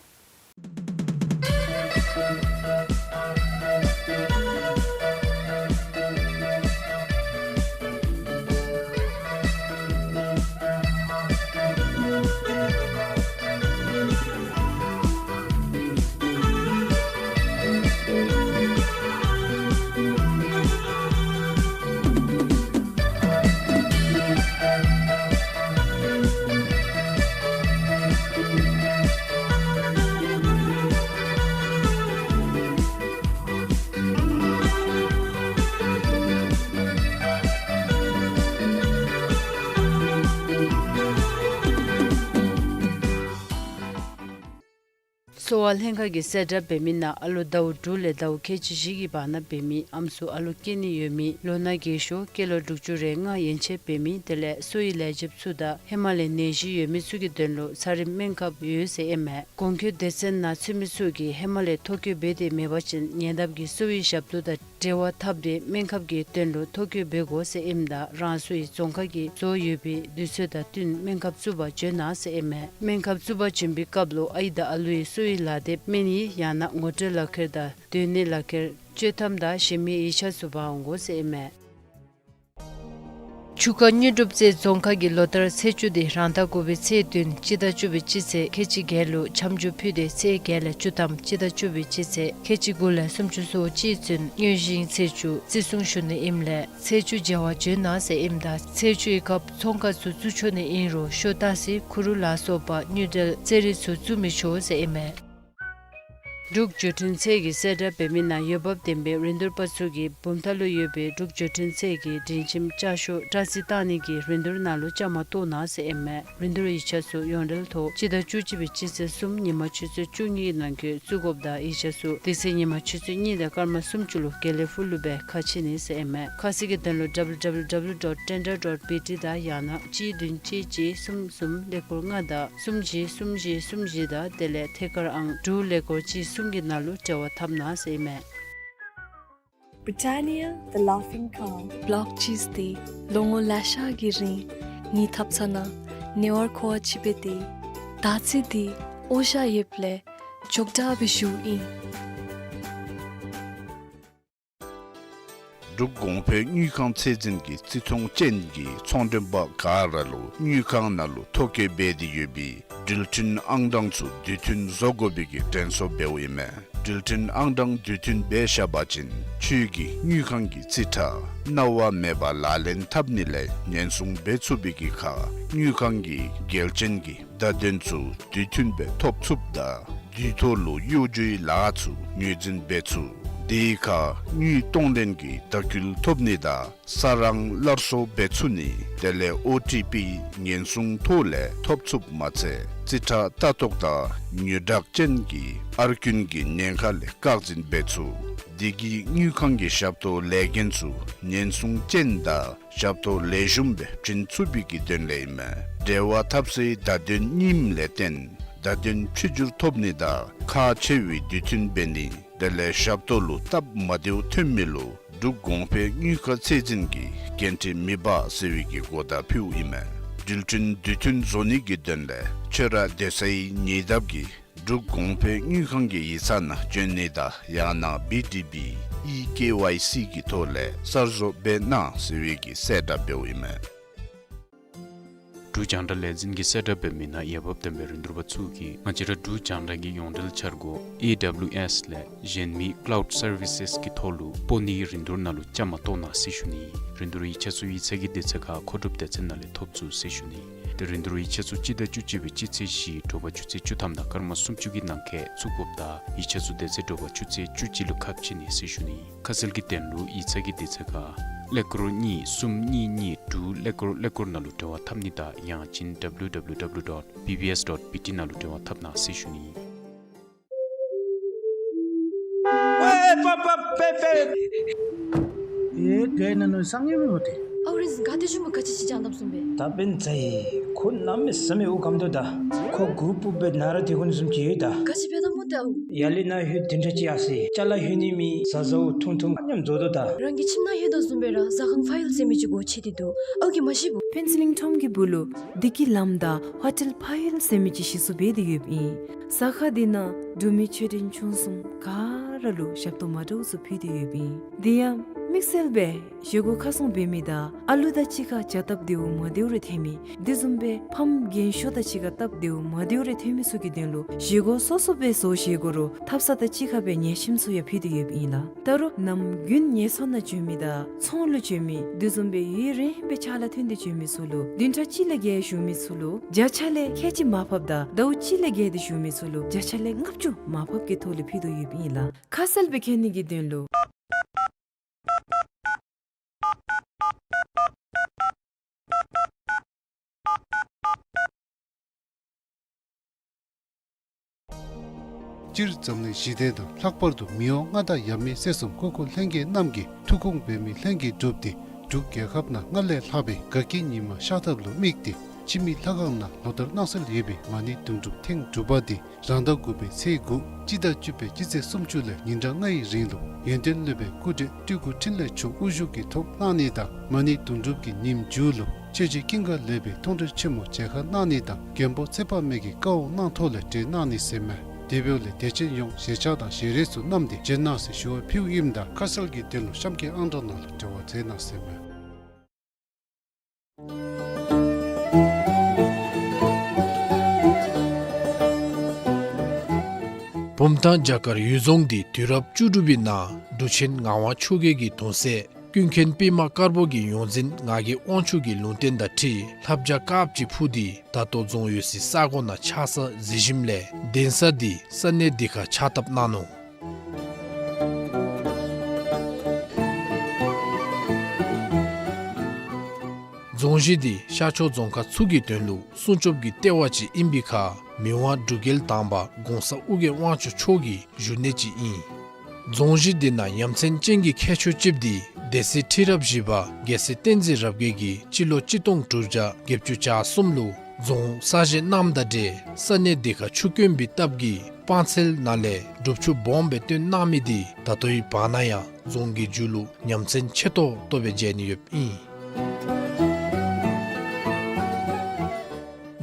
གསོ་བ་ལྷན་ཁག་གིས་གསལ་བསྒྲགས་འབད་མི་ནང་ཨ་ལོ་ཟླཝ་དྲུག་ལས་ཟླཝ་ཁལ་གཅིག་བཞི་གི་བར་ན་འབད་མི་ཨམ་སྲུ་ཨ་ལོ་སྐྱེ་ནི་ཡོད་མི་ལོ་ན་རྒས་ཤོས་སྐྱེས་ལོ་དྲུག་ཅུ་རེ་ལྔ་ཡན་ཆད་འབད་མི་དེ་ལས་གསོ་བའི་ལས་བྱེདཔ་ཚུ་དང་ཧེ་མ་ལས་ནད་གཞི་ཡོད་མི་ཚུ་གི་དོན་ལུ་ཚ་རིམས་སྨན་ཁབ་ཡོད་ཟེར་ཨིན་མས། གོང་འཁོད་སྡེ་ཚན་ནང་ཚུད་མི་ཚུ་གིས་ཧེ་མ་ལས་ཐོ་བཀོད་འབད་དེ་མེད་པ་ཅིན་ཉེ་འདབས་ཀྱི་གསོ་བའི་ཞབས་ཏོག་དང་འབྲེལ་བ་འཐབ་སྟེ་སྨན་ཁབ་ཀྱི་དོན་ལུ་ཐོ་བཀོད་འབད་དགོ་ཟེར་ཨིནམ་ད་རང་སོའི་རྫོང་ཁག་གིས་བཟོ་ཡོད་པའི་དུས་ཚོད་དང་བསྟུན་སྨན་ཁབ་བཙུགས་པར་བྱོན་གནང་ཟེར་ཨིན་མས། སྨན་ཁབ་བཙུགས་པར་བྱོན་པའི་སྐབས་ལུ་ཨའི་དང་ཨ་ལུའི་གསོ་བའི་ལག་དེབ་སྨན་ཡིག་ཡང་ན་ངོ་སྤྲོད་ལག་ཁྱེར་དང་སྡོད་གནས་ལག་ཁྱེར་སྤྱོད་ཐམ་དང་གཞན་མི་ཡིག་ཆ་ཚུ་འབག་འོང་དགོ་ཟེར་ཨིན་མས། ཆུ་ཁ་དངོས་གྲུབ་རྩེ་རྫོང་ཁག་གིས་ལོ་ལྟར་ཚེས་བཅུ་དེ་རང་ཟླ་དགུ་པའི་ཚེས་བདུན་སྤྱི་ཟླ་བཅུ་པའི་སྤྱི་ཚེས་ཁལ་གཅིག་བརྒྱད་ལུ་འཆམ་འཇུག་ཕུལ་ཏེ་ཚེས་བརྒྱད་ལས་བཅུ་ཐམ་སྤྱི་ཟླ་བཅུ་པའི་སྤྱི་ཚེས་ཁལ་གཅིག་དགུ་ལས་སུམ་ཅུ་སོ་གཅིག་ཚུན་དངོས་གཞིའི་ཚེས་བཅུ་བརྩི་སྲུང་ཞུ་ནི་ཨིནམ་ལས་ཚེས་བཅུ་མཇལ་བར་བྱོན་གནང་ཟེར་ཨིནམ་ད་ཚེས་བཅུའི་སྐབས་ཚོང་ཁང་ཚུ་བཙུགས་ཆོག་ནི་ཨིན་རུང་ཤོ་ཏ་སི་ཁུ་རུ་ལ་སོགས་པ་དངུལ་འབྲེལ་རྩེད་རིགས་ཚུ་བཙུགས་མི་ཆོག་ཟེར་ཨིན་མས། འབྲུག་བརྒྱུད་འཕྲིན་ཚད་ཀྱིས་གསལ་བསྒྲགས་འབད་མི་ནང་འོས་འབབ་ལྡན་པའི་རིན་བསྡུར་པ་ཚུ་གིས་བུམ་ཐང་ལུ་ཡོད་པའི་འབྲུག་བརྒྱུད་འཕྲིན་ཚད་ཀྱི་སྒྲིང་ཁྱིམ་ལྕགས་ཤོག་སྐྲ་རྩི་བཏང་ནི་གི་རིན་བསྡུར་ནང་ལུ་བཅའ་མར་གཏོགས་གནང་ཟེར་ཨིན་མས། རིན་བསྡུར་ཡིག་ཆ་ཚུ་ཡོངས་འབྲེལ་ཐོག་སྤྱི་ཟླ་བཅུ་གཅིག་པའི་སྤྱི་ཚེས་གསུམ་ཉིན་མ་ཆུ་ཚོད་བཅུ་གཉིས་ནང་འཁོད་བཙུགས་དགོཔ་དང་ཡིག་ཆ་ཚུ་དེ་ཚེ་ཉིན་མ་ཆུ་ཚོད་གཉིས་དང་སྐར་མ་སུམ་ཅུ་ལུ་དགེ་ལེགས་ཕུག་ལུ་སྦེ་ཁ་ཕྱེ་ནི་ཟེར་ཨིན་མས། ཁ་གསལ་གྱི་དོན་ལུ་W W W dot tender dot B T དང་ཡང་ན་གཅིག་བདུན་གཅིག་གཅིག་གསུམ་གསུམ་ཀླད་ཀོར་ལྔ་དང་གསུམ་བཞི་གསུམ་བཞི་གསུམ་བཞི་དང་དེ་ལས་ཐད་ཀར་ཨང་དྲུག་ཀླད་ཀོར་གཅིག་གསུམ་གྱི་ནང་ལུ་འབྲེལ་བ་འཐབ་གནང་ཟེར་ཨིན་མས། Britannia, the laughing cow. བློག་ཅིས་འདི་ལོ་ངོ་ལེ་ཤ་གི་རིང་ངེའི་ཐབ་ཚང་ནང་ཉེ་བར་མཁོ་བ་ཅིག་སྦེ་སྡོད། ད་ཅི་འདི་ཨོ་ཤ་ཡོདཔ་ལས་མགྱོགས་དྲགས་སྦེ་ཞུཝ་ཨིན། འབྲུག་གོང་འཕེལ་དངུལ་ཁང་ཚད་འཛིན་གྱི་བརྩི་མཐོང་ཅན་གྱི་ཚོང་མགྲོན་པ་ག་ར་ལུ་དངུལ་ཁང་ནང་ལུ་ཐོ་བཀོད་འབད་དེ་ཡོད་པའི་འགྲུལ་འཕྲིན་ཨང་གྲངས་ཚུ་དུས་མཐུན་བཟོ་དགོ་པའི་གི་དྲན་གསོ་འབདཝ་ཨིན་མས། འགྲུལ་འཕྲིན་ཨང་གྲངས་དུས་མཐུན་འབད་བཞག་པ་ཅིན་ཁྱོད་ཀྱི་དངུལ་ཁང་གི་རྩིས་ཁྲ་གནང་བ་མེད་པར་ལག་ལེན་འཐབ་ནི་ལས་ཉེན་སྲུང་འབད་ཚུགས་པའི་གི་ཁར་དངུལ་ཁང་གི་འགལ་རྐྱེན་གྱི་བརྡ་དོན་ཚུ་དུས་མཐུན་སྦེ་ཐོབ་ཚུགསཔ་དང་དུས་ཐོག་ལུ་གཡོ་སྒྱུའི་ལཱ་ཚུ་ངོས་འཛིན་འབད་ཚུགས། དེའི་ཁར་དངུལ་གཏོང་ལེན་གྱི་ལྟ་སྐུལ་ཐོབ་ནི་དང་ས་རང་སླར་གསོ་འབད་ཚུགས་ནི་དེ་ལས་ཨོ་ཊི་པི་ཉེན་སྲུང་ཐོག་ལས་ཐོབ་ཚུགསཔ་མ་ཚད་རྩིས་ཁྲ་ལྟ་རྟོག་དང་ཉོག་དྲགས་ཅན་གྱི་ཨར་རྐུན་གྱི་ཉེན་ཁ་ལས་བཀག་འཛིན་འབད་ཚུགས། དེ་གིས་དངུལ་ཁང་གི་ཞབས་ཏོག་ལས་འགན་ཚུ་ཉེན་སྲུང་ཅན་དང་ཞབས་ཏོག་ལེགས་ཤོམ་སྦེ་བྱིན་ཚུགས་པའི་གི་དོན་ལས་ཨིན་མས། འབྲེལ་བ་འཐབ་སའི་བརྡ་དོན་རྙིངམ་ལས་བརྟེན་བརྡ་དོན་བཅོས་བསྒྱུར་ཐོབ་ནི་དང་ཁག་ཆེ་བའི་དུས་མཐུན་འབད་ནི་དེ་ལས་ཞབས་ཏོག་ལུ་སྟབས་མ་བདེཝ་ཐོན་མི་ལུ་ འབྲུག་གོང་འཕེལ་དངུལ་ཁང་ཚད་འཛིན་གྱི་འགན་འཁྲི་མི་འབག་ཟེར་བའི་གི་གོ་བརྡ་ཕུལཝ་ཨིན་མས། འགྲུལ་འཕྲིན་དུས་མཐུན་བཟོ་ནི་གི་དོན་ལས་ཁྱོད་ར་སྡོད་སའི་ཉེ་འདབས་ཀྱི་འབྲུག་གོང་འཕེལ་དངུལ་ཁང་གི་ཡིག་ཚང་ནང་བྱོན་ནི་དང་ཡང་ན་བི་ཌི་བི་ཨི་ཀེ་ཝའི་སི་གི་ཐོག་ལས་གསར་བཟོ་འབད་གནང་ཟེར་བའི་གི་གསལ་བསྒྲགས་འབདཝ་ཨིན་མས། འབྲུག་རྒྱང་བསྒྲགས་ལས་འཛིན་གྱིས་གསལ་བསྒྲགས་འབད་མི་ནང་འོས་འབབ་ལྡན་པའི་རིན་བསྡུར་པ་ཚུ་གིས་ང་བཅས་ར་འབྲུག་རྒྱང་བསྒྲགས་ཀྱི་ཡོངས་འབྲེལ་འཆར་སྒོ་ཨེ་ཌབ་ལིའུ་ཨེསི་ལས་གཞན་མི་ཀ་ལའུཌ་སར་བི་སེསི་གི་ཐོག་ལུ་སྤོ་ནིའི་རིན་བསྡུར་ནང་ལུ་བཅའ་མར་གཏོགས་གནང་ཟེར་ཞུ་ནི། རིན་བསྡུར་ཡིག་ཆ་ཚུ་ཡིག་ཚང་གི་དུས་ཚོད་ཁར་མཁོ་སྒྲུབ་སྡེ་ཚན་ནང་ལས་ཐོབ་ཚུགས་ཟེར་ཞུ་ནི། ཏེ་རིན་བསྡུར་ཡིག་ཆ་ཚུ་སྤྱི་ཟླ་བཅུ་གཅིག་པའི་སྤྱི་ཚེས་བཞི་དྲོ་པ་ཆུ་ཚོད་བཅུ་ཐམ་དང་སྐར་མ་སུམ་ཅུ་གི་ནང་འཁོད་ཚུད་དགོཔ་དང་ཡིག་ཆ་ཚུ་དེ་ཚེ་དྲོ་པ་ཆུ་ཚོད་བཅུ་གཅིག་ལུ་ཁ་ཕྱེ་ནི་ཟེར་ཞུ་ནི། ཁ་གསལ་གྱི་དོན་ལུ་ཡིག་ཚང་གི་དུས་ཚོད་ཁར་ཀླད་ཀོར་གཉིས་གསུམ་གཉིས་གཉིས་དྲུག་ཀླད་ཀོར་ཀླད་ཀོར་ནང་ལུ་འབྲེལ་བ་འཐབ་ནི་དང་ཡང་ཅིན་ཌབ་ལིའུ་ཌབ་ལིའུ་ཌབ་ལིའུ་ཌོཊ་བི་བི་ཨེསི་ཌོཊ་བི་ཊི་ནང་ལུ་འབྲེལ་བ་འཐབ་གནང་ཟེར་ཞུ་ནི། ཨེ་པ་པ་པེ་པེ། ཨེ་ག་ཨིན་ན་ནོ་སང་ཡོད་མི་འོ་དེ། ཨའུ་རིག་ག་དེ་ཞུ་མི་ག་ཅི་ཅིག་ཅང་དམ་སུམ་པེ། ད་པེན་ཚ་ཡི་ཁོ་གནམ་མེད་ས་མེད་དབུགས་སྐམ་དོ་ད། ཁོ་གུ་སྤུབ་པའི་ན་ར་དེ་ཁོ་ནི་བཟུམ་ཅིག་ཡོད་ད། ག་ཅི་འབད་ད་མོ་ཏེ་ཨའུ། ཡར་ལས་ནཱ་ལྷོད་དེ་འདྲ་ཅིག་ཡར་སོ་ཡི། ཅ་ལ་ལྷོད་ནི་མེད། ཟ་ཟཝ་འཐུང་འཐུངམ་ཉམས་རྫོགས་དོ་ད། རང་གི་ཁྱིམ་ནང་ལྷོད་དོ་བཟུམ་སྦེ་ར་ཟ་ཁང་ཕ་ཡུལ་ཟེར་མི་ཅིག་སྒོ་ཕྱེ་སྟེ་འདུག། ཨའུ་གིས་མ་ཤེས་བུ། ཕེན་སི་ལིང་ཁྲོམ་གྱི་སྦུག་ལུ་བདེ་སྐྱིད་ལམ་དང་ཧོ་ཊེལ་ཕ་ཡུལ་ཟེར་མི་ཅིག་གཞི་བཙུགས་འབད་དེ་ཡོདཔ་ཨིན། ཟ་ཁང་དེ་ནང་འབྲུག་མི་ཆོས་ལྡན་ཆུང་གསུམ་ག་ར་ལུ་ཞབས་ཏོག་མ་འདྲཝ་ཚུ་ཕུལ་ཏེ་ཡོདཔ་ཨིན། དེ་ཡང་དམིགས་བསལ་སྦེ་བཞེས་སྒོ་ཁ་སྲུང་འབད་མི་དང་ཨ་ལུ་དང་གཅིག་ཁར་ཇ་བཏབ་བདེཝ་མ་བདེཝ་རེ་ཐོན་མི། དེ་བཟུམ་སྦེ་ཕམ་རྒན་ཤོས་དང་གཅིག་ཁར་བཏབ་བདེཝ་མ་བདེཝ་རེ་ཐོན་མི་ཚུ་གི་དོན་ལུ་བཞེས་སྒོ་སོ་སོ་སྦེ་བཟོ་བཞེས་དགོ་རུང་ཐབ་ཚང་དང་གཅིག་ཁར་སྦེ་ཉལ་ཁྱིམ་ཚུ་ཡང་ཕུལ་ཏེ་ཡོདཔ་ཨིན་ལགས། ད་རུང་ནམ་རྒྱུན་ཉལ་ཚང་ནང་བྱོན་མི་དང་ཚོང་ལུ་བྱོན་མི་དེ་བཟུམ་སྦེ་ཡུན་རིངམོ་སྦེ་ཕྱག་ལཱ་ཐོན་ཏེ་བྱོན་མི་ཚུ་ལུ་བདུན་ཕྲག་གཅིག་ལས་བརྒལ་བཞུགས་མི་ཚུ་ལུ་བརྒྱ་ཆ་ལས་ཁལ་གཅིག་མར་ཕབ་དང་ཟླཝ་གཅིག་ལས་བརྒལ་ཏེ་བཞུགས་མི་ཚུ་ལུ་བརྒྱ་ཆ་ལས་ལྔ་བཅུ་མར་ཕབ་ཀྱི་ཐོག་ལས་ཕུལ་དོ་ཡོདཔ་ཨིན་ལགས། ཁ་གསལ་སྦེ་མཁྱེན་ནི་གི་དོན་ལུ། སྤྱིར་འཛམ་གླིང་ཞི་བདེ་དང་ལྷག་པར་དུ་མི་དབང་མངའ་བདག་ཡབ་མེས་སྲས་གསུམ་སྐུ་འཁོར་ལྷན་རྒྱས་རྣམས་ཀྱི་ཐུགས་དགོངས་འབད་མི་ལྷན་རྒྱས་གྲུབ་སྟེ་འབྲུག་རྒྱལ་ཁབ་ནང་སྔར་ལས་ལྷག་པའི་དགའ་སྐྱིད་ཉི་མ་ཤར་ཐབས་ལུ་དམིགས་ཏེ་འཆི་མེད་ལྷ་ཁང་ནང་ལོ་ལྟར་གནང་སྲོལ་ཡོད་པའི་མ་ཎི་དུང་སྒྲུབ་ཐེངས་དྲུག་པ་འདི་རང་ཟླ་དགུ་པའི་ཚེས་དགུ་སྤྱི་ཟླ་བཅུ་པའི་སྤྱི་ཚེས་སུམ་ཅུ་ལས་ཉིན་གྲངས་ལྔའི་རིང་ལུ་ཡོན་ཏན་སློབ་དཔོན་སྐུ་བགྲེས་སྤྲུལ་སྐུ་འཕྲིན་ལས་མཆོག་དབུ་བཞུགས་ཀྱི་ཐོག་གནང་ནི་དང་མ་ཎི་དུང་སྒྲུབ་ཀྱི་ཉིནམ་མཇུག་ལུ་ཆོས་རྗེ་ཀུན་དགའ་ལེགས་པའི་མཐོང་གྲོལ་ཆེན་མོ་མཇལ་ཁ་གནང་ནི་དང་མགོན་པོ་ཚེ་དཔག་མེད་ཀྱི་བཀའ་དབང་གནང་ཐོག་ལས་གྲོལ་གནང་ནི་ཟེར་མས། དེ་འབདཝ་ལས་དད་ཅན་ཡོངས་ཞལ་ཆས་དང་ཞལ་རས་ཚུ་བསྣམས་ཏེ་བྱོན་གནང་ཟེར་ཞུ་བ་ཕུལཝ་ཨིནམ་ད་ཁ་གསལ་གྱི་དོན་ལུ་གཤམ་གྱི་ཨང་གྲངས་ནང་ལུ་འབྲེལ་བ་མཛད་གནང་ཟེར་མས། བུམ་ཐང་བྱ་དཀར་ཡུལ་རྫོང་འདི་དུས་རབས་བཅུ་དྲུག་པའི་ནང་འབྲུག་ཆེན་ངག་དབང་ཆོས་རྒྱལ་གྱི་གདུང་སྲས་ཀུན་མཁྱེན་པདྨ་དཀར་པོ་གི་ཡོངས་འཛིན་ངག་གི་དབང་ཕྱུག་གི་ལུང་བསྟན་དང་འཁྲིལ་ལྷ་བྱ་དཀརཔོ་ཅིག་འཕུར་ཏེ་ད་ལྟོ་རྫོང་ཡོད་སའི་ས་གོ་ནང་ཆགས་ས་གཟིགས་ཞིནམ་ལས་གདན་ས་འདི་ས་གནས་འདི་ཁར་ཕྱག་བཏབ་གནང་ནུག། རྫོང་གཞི་འདི་ཤར་ཕྱོགས་རྫོང་ཁག་ཚུ་གི་དོན་ལུ་སྲུང་སྐྱོབ་ཀྱི་ལྟེ་བ་ཅིག་ཨིན་པའི་ཁར་མི་དབང་འབྲུག་རྒྱལ་དང་པ་གོང་ས་ཨོ་རྒྱན་དབང་ཕྱུག་མཆོག་གི་བཞུགས་གནས་ཅིག་ཨིན། རྫོང་གཞི་འདི་ནང་ཡ་མཚན་ཅན་གྱི་ཁྱད་ཆོས་ཅིག་འདི་སྡེ་སྲིད་ཁྲི་རབས་བཞི་པ་རྒྱལ་སྲས་བསྟན་འཛིན་རབ་རྒྱས་ཀྱིས་སྤྱི་ལོ་གཅིག་སྟོང་དྲུག་བརྒྱ་བརྒྱད་ཅུ་གྱ་གསུམ་ལུ་རྫོང་གསར་བཞེངས་གནངམ་དང་འབྲེལ་ས་གནས་འདི་ཁར་ཆུ་དཀོན་པའི་སྟབས་ཀྱིས་སྤང་ཚལ་ནང་ལས་སྒྲུབ་ཆུ་སྦོམ་སྦེ་བཏོན་གནང་མི་འདི་ད་ལྟོའི་བར་ན་ཡང་རྫོང་གི་མཇུག་ལུ་ཡ་མཚན་ཆེ་ཏོག་ཏོ་སྦེ་མཇལ་ནི་ཡོདཔ་ཨིན།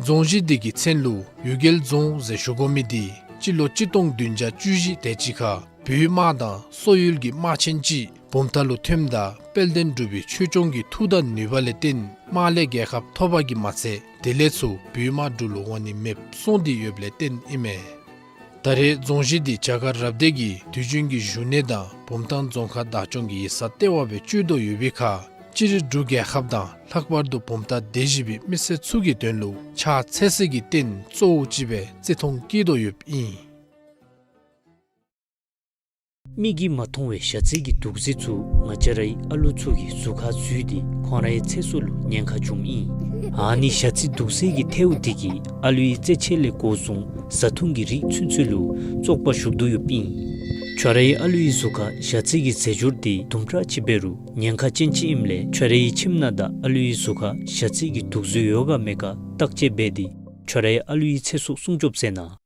རྫོང་གཞི་འདི་གི་མཚན་ལུ་གཡུལ་རྒྱལ་རྫོང་ཟེར་ཞུ་དགོ་མི་འདི་སྤྱི་ལོ་གཅིག་སྟོང་བདུན་བརྒྱ་བཅུ་བཞི་དེ་ཅིག་ཁར་བོད་དམག་དང་སོག་ཡུལ་གྱི་དམག་ཆེན་ཅིག་བུམ་ཐང་ལུ་ཐོནམ་ད་དཔལ་ལྡན་འབྲུག་པའི་ཆོས་སྐྱོང་གི་མཐུ་དང་ནུས་པ་ལས་བརྟེན་དམག་ལས་རྒྱལ་ཁ་ཐོབ་པ་གིས་མ་ཚད་དེ་ལས་ཚུར་བོད་དམག་འབྲུག་ལུ་འོང་ནི་མེདཔ་སོང་སྟེ་ཡོདཔ་ལས་བརྟེན་ཨིན་མས། ད་རེས་རྫོང་གཞི་འདི་བྱ་དཀར་རབ་སྡེ་གི་དུས་རྒྱུན་གྱི་བཞུགས་གནས་དང་བུམ་ཐང་རྫོང་ཁག་བདག་སྐྱོང་གི་ཡིག་ཚང་ལྟེ་བ་སྦེ་སྤྱོད་དོ་ཡོད་པའི་ཁར་སྤྱིར་འབྲུག་རྒྱལ་ཁབ་དང་ལྷག་པར་དུ་བུམ་ཐང་སྡེ་བཞི་པའི་མི་སེར་ཚུ་གི་དོན་ལུ་ཕྱག་འཚལ་སའི་རྟེན་གཙོ་བོ་ཅིག་སྦེ་བརྩི་མཐོང་བསྐྱེད་དོ་ཡོདཔ་ཨིན། མིག་གིས་མ་མཐོང་བའི་ཞ་རྩི་གི་དུག་རྫས་ཚུ་ང་བཅས་རའི་ཨ་ལུ་ཚུ་གི་གཟུགས་ཁར་འཛུལ་ཏེ་ཁོང་རའི་ཚེ་སྲོག་ལུ་ཉེན་ཁ་བྱུངམ་ཨིན། ཨ་ནི་ཞ་རྩི་དུག་རྫས་ཀྱི་ཐལཝ་འདི་གིས་ཨ་ལུའི་རྩེད་ཆས་ལས་འགོ་བཟུང་བཟའ་འཐུང་གི་རིགས་ཚུན་ཚོད་ལུ་བཙོག་པ་ཞུགས་དོ་ཡོདཔ་ཨིན། ཁྱོད་རའི་ཨ་ལུའི་གཟུགས་ཁར་ཞ་རྩི་གི་རྫས་སྦྱོར་འདི་དུམ་གྲ་ཅིག་འབད་རུང་ཉེན་ཁ་ཅན་ཅིག་ཨིནམ་ལས་ཁྱོད་རའི་ཁྱིམ་ནང་དང་ཨ་ལུའི་གཟུགས་ཁར་ཞ་རྩི་གི་དུག་རྫས་ཡོད་ག་མེད་ག་བརྟག་དཔྱད་འབད་དེ་ཁྱོད་རའི་ཨ་ལུའི་ཚེ་སྲོག་སྲུང་སྐྱོབ་མཛད་གནང་།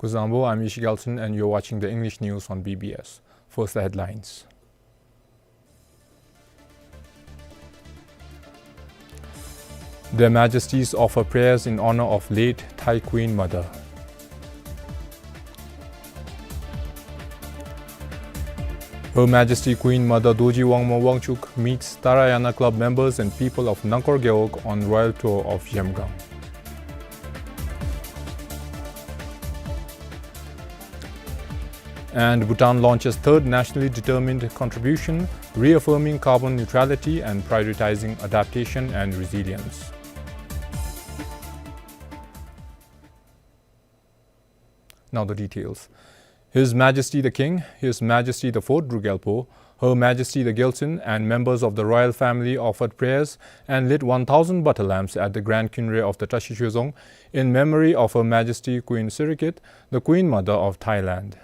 Kuzuzangpo, I'm Ishi Gelson and you're watching the English news on B B S. First, the headlines. Their Majesties offer prayers in honor of late Thai Queen Mother. Her Majesty Queen Mother Dorji Wangmo Wangchuck meets Tarayana Club members and people of Nangkor Gewog on royal tour of Zhemgang. And Bhutan launches third nationally determined contribution, reaffirming carbon neutrality and prioritizing adaptation and resilience. Now the details. His Majesty the King, His Majesty the Fourth Druk Gyalpo, Her Majesty the Gyaltsuen, and members of the royal family offered prayers and lit one thousand butter lamps at the Grand Kynre of the Tashi Chuezong in memory of Her Majesty Queen Sirikit, the Queen Mother of Thailand.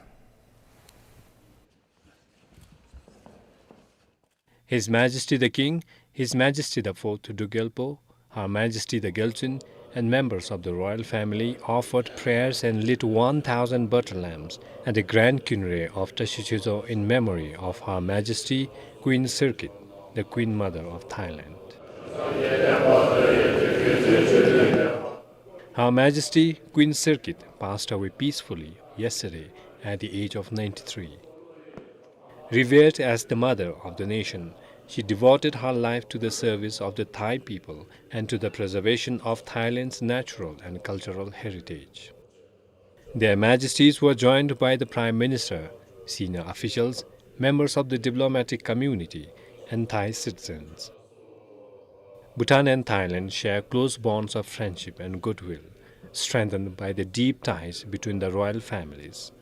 His Majesty the King, His Majesty the Fourth Druk Gyalpo, Her Majesty the Gyaltsuen, and members of the royal family offered prayers and lit one thousand butter lamps at the Grand Kynre of Tashi Chuezong in memory of Her Majesty Queen Sirikit, the Queen Mother of Thailand. Her Majesty Queen Sirikit passed away peacefully yesterday at the age of ninety-three. Revered as the mother of the nation, she devoted her life to the service of the Thai people and to the preservation of Thailand's natural and cultural heritage. Their Majesties were joined by the Prime Minister, senior officials, members of the diplomatic community, and Thai citizens. Bhutan and Thailand share close bonds of friendship and goodwill, strengthened by the deep ties between the royal families.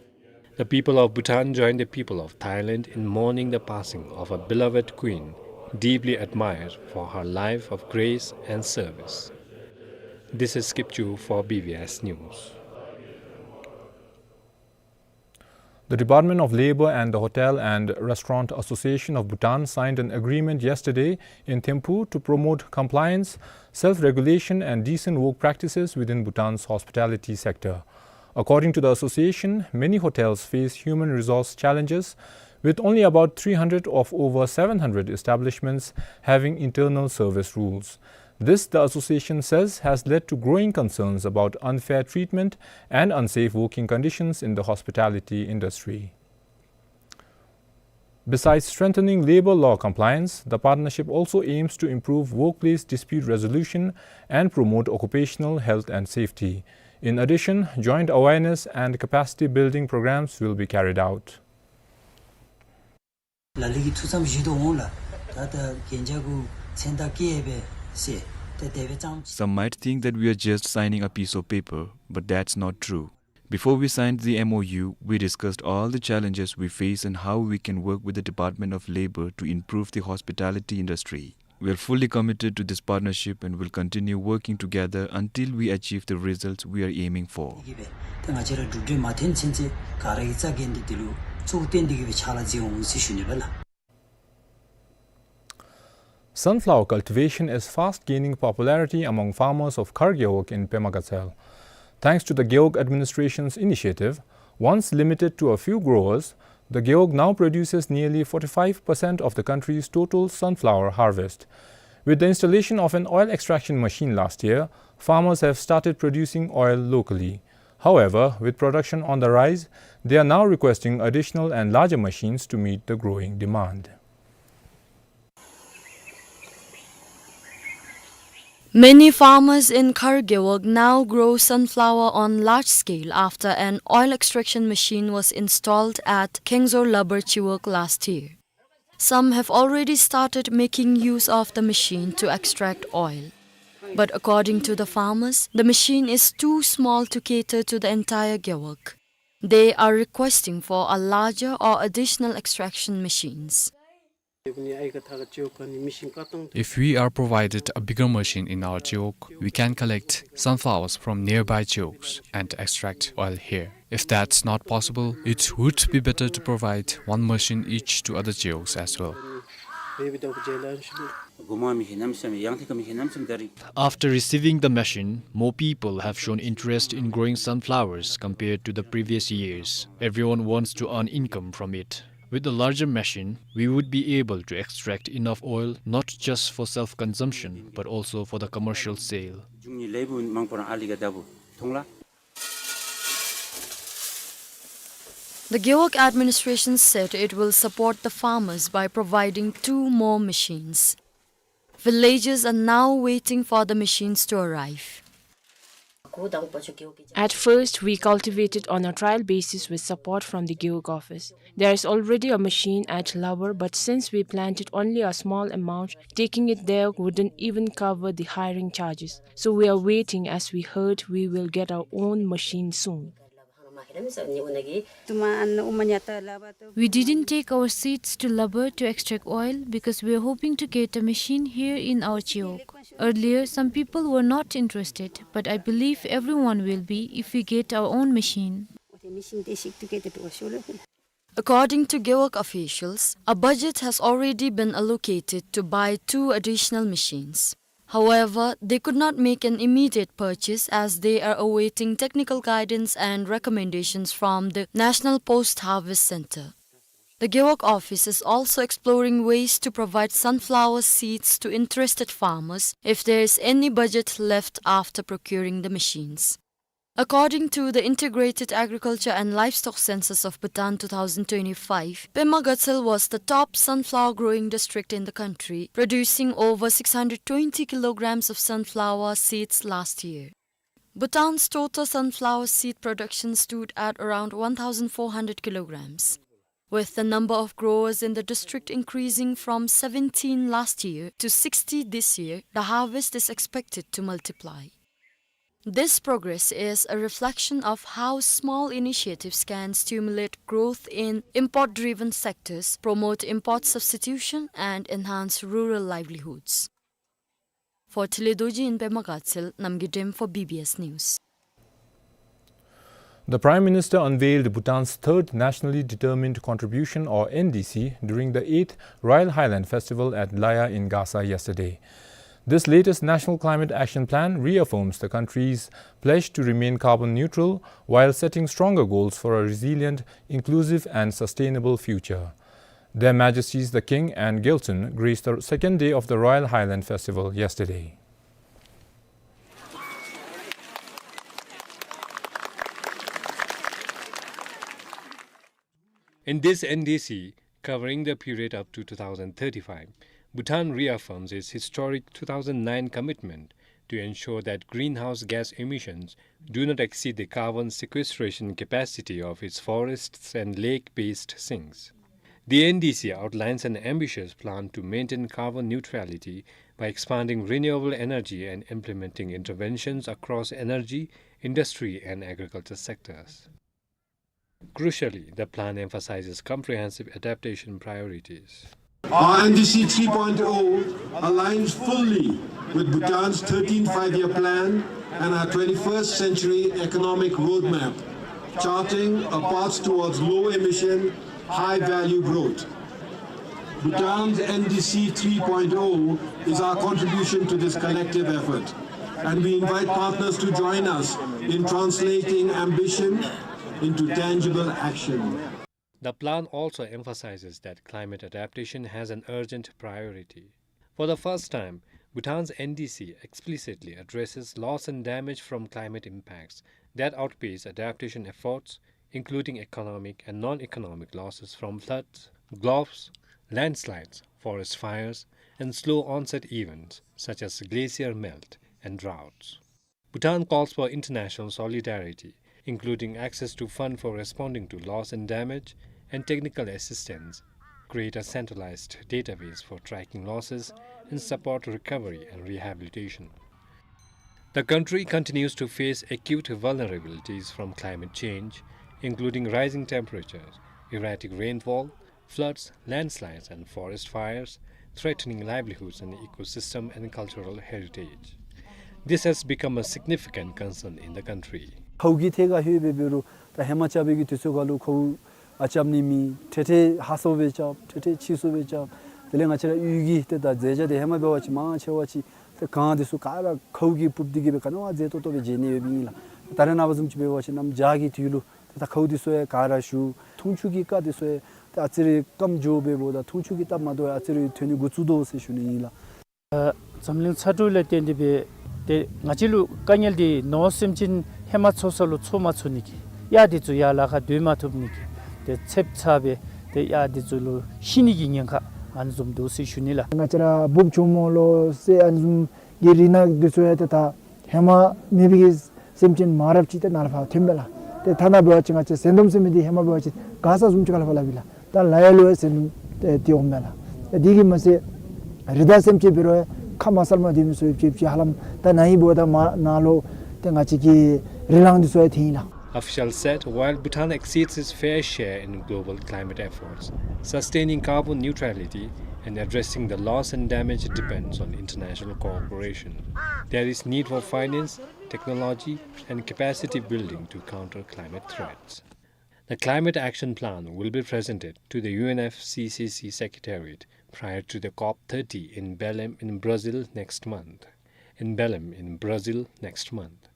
The people of Bhutan join the people of Thailand in mourning the passing of a beloved queen, deeply admired for her life of grace and service. This is Kipchu for B B S News. The Department of Labor and the Hotel and Restaurant Association of Bhutan signed an agreement yesterday in Thimphu to promote compliance, self-regulation, and decent work practices within Bhutan's hospitality sector. According to the association, many hotels face human resource challenges, with only about three hundred of over seven hundred establishments having internal service rules. This, the association says, has led to growing concerns about unfair treatment and unsafe working conditions in the hospitality industry. Besides strengthening labor law compliance, the partnership also aims to improve workplace dispute resolution and promote occupational health and safety. In addition, joint awareness and capacity building programs will be carried out. ལ་ལུ་གིས་ཐུགས་བསམ་བཞེས་དོ་འོང་ལགས། ད་ད་གན་རྒྱ་གུ་མཚན་རྟགས་བཀོད་ཡོད་པས་ཟེར། ད་དེ་སྦེ་ཙང་། Some might think that we are just signing a piece of paper, but that's not true. Before we signed the M O U, we discussed all the challenges we face and how we can work with the Department of Labor to improve the hospitality industry. We are fully committed to this partnership and will continue working together until we achieve the results we are aiming for. ད་ང་བཅས་ར་གྲུབ་འབྲས་མ་ཐོན་ཚུན་ཚོད་ག་ར་གིས་རྩ་འགེངས་ཏེ་དེ་ལུ་གཙོ་བོ་བཏོན་ཏེ་གི་སྦེ་ཕྱག་ལཱ་མཛད་འོང་ཟེར་ཞུ་ནི་ལགས། Sunflower cultivation is fast gaining popularity among farmers of Khar Gewog in Pema Gatshel. Thanks to the Gewog administration's initiative, once limited to a few growers, the gewog now produces nearly forty-five percent of the country's total sunflower harvest. With the installation of an oil extraction machine last year, farmers have started producing oil locally. However, with production on the rise, they are now requesting additional and larger machines to meet the growing demand. Many farmers in Khar Gewog now grow sunflower on large scale after an oil extraction machine was installed at Khengzor Labar Chiwog last year. Some have already started making use of the machine to extract oil. But according to the farmers, the machine is too small to cater to the entire gewog. They are requesting for a larger or additional extraction machines. If we are provided a bigger machine in our chiwog, we can collect sunflowers from nearby chiwogs and extract oil here. If that's not possible, it would be better to provide one machine each to other chiwogs as well. After receiving the machine, more people have shown interest in growing sunflowers compared to the previous years. Everyone wants to earn income from it. With the larger machine, we would be able to extract enough oil not just for self-consumption, but also for the commercial sale. The Gewog administration said it will support the farmers by providing two more machines. Villagers are now waiting for the machines to arrive. At first, we cultivated on a trial basis with support from the Gewog office. There is already a machine at Labar, but since we planted only a small amount, taking it there wouldn't even cover the hiring charges. So we are waiting. As we heard, we will get our own machine soon. We didn't take our seeds to Labar to extract oil because we were hoping to get a machine here in our Chiwog. Earlier, some people were not interested, but I believe everyone will be if we get our own machine. According to Gewog officials, a budget has already been allocated to buy two additional machines. However, they could not make an immediate purchase as they are awaiting technical guidance and recommendations from the National Post Harvest Center. The Gewog office is also exploring ways to provide sunflower seeds to interested farmers if there is any budget left after procuring the machines. According to the Integrated Agriculture and Livestock Census of Bhutan two thousand twenty-five, Pema Gatshel was the top sunflower growing district in the country, producing over six hundred twenty kilograms of sunflower seeds last year. Bhutan's total sunflower seed production stood at around one thousand four hundred kilograms. With the number of growers in the district increasing from seventeen last year to sixty this year, the harvest is expected to multiply. This progress is a reflection of how small initiatives can stimulate growth in import-driven sectors, promote import substitution, and enhance rural livelihoods. For Thili Dorji in Pema Gatshel, Namgay Dem for B B S News. The Prime Minister unveiled Bhutan's third Nationally Determined Contribution, or N D C, during the eighth Royal Highland Festival at Laya in Gasa yesterday. This latest National Climate Action Plan reaffirms the country's pledge to remain carbon neutral while setting stronger goals for a resilient, inclusive and sustainable future. Their Majesties the King and Gyaltsuen graced the second day of the Royal Highland Festival yesterday. In this N D C, covering the period up to two thousand thirty-five, Bhutan reaffirms its historic two thousand nine commitment to ensure that greenhouse gas emissions do not exceed the carbon sequestration capacity of its forests and lake-based sinks. The N D C outlines an ambitious plan to maintain carbon neutrality by expanding renewable energy and implementing interventions across energy, industry, and agriculture sectors. Crucially, the plan emphasizes comprehensive adaptation priorities. Our N D C three point oh aligns fully with Bhutan's thirteenth Five-Year Plan and our twenty-first Century Economic Roadmap, charting a path towards low-emission, high-value growth. Bhutan's N D C three point oh is our contribution to this collective effort, and we invite partners to join us in translating ambition into tangible action. The plan also emphasizes that climate adaptation has an urgent priority. For the first time, Bhutan's N D C explicitly addresses loss and damage from climate impacts that outpace adaptation efforts, including economic and non-economic losses from floods, gulfs, landslides, forest fires, and slow onset events such as glacier melt and droughts. Bhutan calls for international solidarity, including access to fund for responding to loss and damage and technical assistance, create a centralized database for tracking losses, and support recovery and rehabilitation. The country continues to face acute vulnerabilities from climate change, including rising temperatures, erratic rainfall, floods, landslides, and forest fires, threatening livelihoods and ecosystem and cultural heritage. This has become a significant concern in the country. ཁཝ་གི་ཐད་ཁར་ལྷོད་པའི་འབད་རུང་ད་ཧེ་མ་རྐྱབ་པའི་གི་དུས་ཚོད་ཁར་ལུ་ཁཝ་ཨ་རྐྱབ་ནི་མེད། ཏེ་ཏེ་ཧ་སོ་སྦེ་རྐྱབ། ཏེ་ཏེ་ཕྱི་སོ་སྦེ་རྐྱབ། དེ་ལས་ང་བཅས་ར་གཡུས་ཀྱི་ཏེ་ད་མཛེས་ཆ་འདི་ཧེ་མ་འབད་བ་ཅིན་མང་ཆེ་བ་ཅིག་ཏེ་གངས་འདི་ཚུ་ག་ར་ཁཝ་གིས་སྤུབས་ཏེ་གི་སྦེ་ག་ནི་བ་མཛེས་ཏོག་ཏོ་སྦེ་མཇལ་ནི་ཡོདཔ་ཨིན་ལགས། ད་རེས་ནངས་པ་བཟུམ་ཅིག་འབད་བ་ཅིན་གནམ་བྱཱར་གྱི་དུས་ལུ་ཏེ་ད་ཁཝ་འདི་ཚུ་ཡང་ག་ར་ཞུ། འཐུང་ཆུ་གི་རྐ་འདི་ཚུ་ཡང་ཏེ་ཨ་ཙི་རེ་སྐམ་འགྱོ་བས་འབདཝ་ད་འཐུང་ཆུ་གི་སྟབས་མ་བདེཝ་ཡང་ཨ་ཙི་རེ་ཐོན་ནི་འགོ་བཙུགས་དོ་ཟེར་ཞུ་ནི་ཨིན་ལགས། ཨ་འཛམ་གླིང་ཚ་དྲོད་ལས་བརྟེན་ཏེ་སྦེ་ཏེ་ང་བཅས་ལུ་དཀའ་ངལ་འདི་ནོར་སེམས་ཅན་ཧེ་མ་འཚོ་ས་ལུ་འཚོ་མ་ཚུགས་ནི་གི་གཡག་འདི་ཚུ་ཡར་ལ་ཁར་སྡོད་མ་ཚུགས་ནི་གི་ཏེ་ཚདཔ་ཚ་སྦེ་ཏེ་གཡག་འདི་ཚུ་ལུ་ཤི་ནི་གི་ཉེན་ཁ་ཨ་ནི་བཟུམ་འདུག་ཟེར་ཞུ་ནི་ལགས། ང་བཅས་ར་འབུཔ་ཆུང་མོ་ལོ་ཟེར་ཨ་ནི་བཟུམ་གྱི་རིགས་ནང་འདི་ཚུ་ཡང་ཏེ་ད་ཧེ་མ་མེད་པའི་གི་སེམས་ཅན་མང་རབས་ཅིག་ཏེ་ནཱ་ལས་ཕར་ཐོན་པས་ལགས། ཏེ་ཐ་ན་འབད་བ་ཅིན་ང་བཅས་ཟན་དུམ་ཟེར་མི་འདི་ཧེ་མ་འབད་བ་ཅིན་མགར་ས་བཟུམ་ཅིག་ཁ་ལས་ཕར་སླབ་ཨིན་ལགས། ད་ལ་ཡ་ལུ་ཡང་ཟན་དུམ་ཏེ་ཏེ་འོངམ་མས་ལགས། ཏེ་དེ་གིས་མ་ཚད་རི་དྭགས་སེམས་ཅན་འབད་རུང་ཁ་མ་གསལ་མ་སྡོད་མི་ཚུ་ཡང་ཅིག་ཅིག་ཧ་ལམ་ད་ན་ཧིང་འབདཝ་ད་མར་ནཱ་ལུ་ཏེ་ང་བཅས་ཀྱི་རི་གླང་འདི་ཚུ་ཡང་ཐོན་ཡི་ལགས། Officials said while Bhutan exceeds its fair share in global climate efforts, sustaining carbon neutrality and addressing the loss and damage depends on international cooperation. There is need for finance, technology, and capacity building to counter climate threats. The Climate Action Plan will be presented to the U N F C C C Secretariat prior to the COP thirty in Belém in Brazil next month. In Belém in Brazil next month.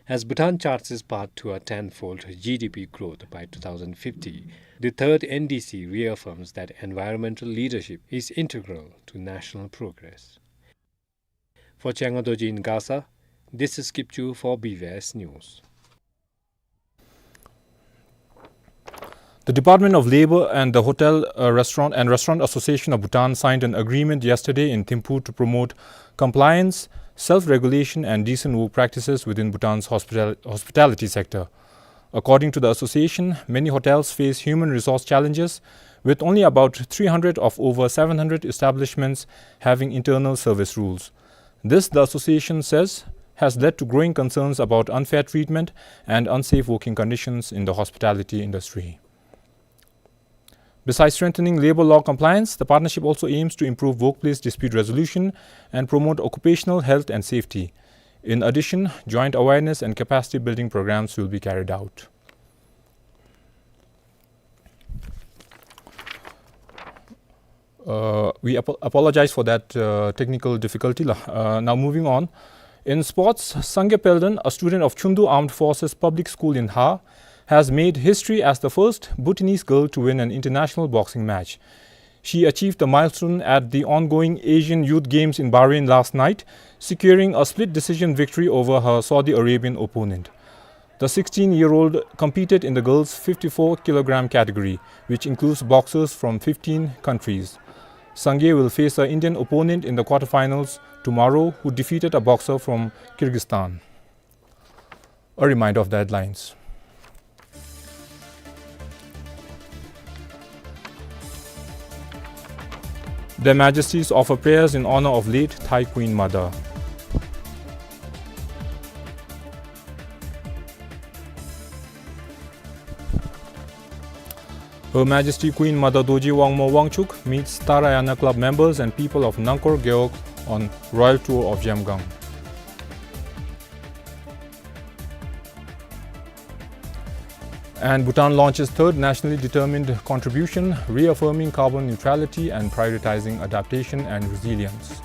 As Bhutan charts its path to a tenfold G D P growth by two thousand fifty, the third N D C reaffirms that environmental leadership is integral to national progress. For Changa Dorji in Gasa, this is Kipchu for B V S News. The Department of Labor and the Hotel, uh, Restaurant and Restaurant Association of Bhutan signed an agreement yesterday in Thimphu to promote compliance, self-regulation and decent work practices within Bhutan's hospital-, hospitality sector. According to the association, many hotels face human resource challenges, with only about three hundred of over seven hundred establishments having internal service rules. This, the association says, has led to growing concerns about unfair treatment and unsafe working conditions in the hospitality industry. Besides strengthening labor law compliance, the partnership also aims to improve workplace dispute resolution and promote occupational health and safety. In addition, joint awareness and capacity building programs will be carried out. Uh, we apo-, apologize for that, uh, technical difficulty la. Uh, now moving on. In sports, Sangay Pelden, a student of Chundu Armed Forces Public School in Ha, has made history as the first Bhutanese girl to win an international boxing match. She achieved the milestone at the ongoing Asian Youth Games in Bahrain last night, securing a split decision victory over her Saudi Arabian opponent. The sixteen-year-old competed in the girls' fifty-four kilogram category, which includes boxers from fifteen countries. Sangay will face her Indian opponent in the quarterfinals tomorrow, who defeated a boxer from Kyrgyzstan. A reminder of the headlines. Their Majesties offer prayers in honor of late Thai Queen Mother. Her Majesty Queen Mother Dorji Wangmo Wangchuck meets Tarayana Club members and people of Nangkor Gewog on royal tour of Zhemgang. And Bhutan launches third nationally determined contribution, reaffirming carbon neutrality and prioritizing adaptation and resilience.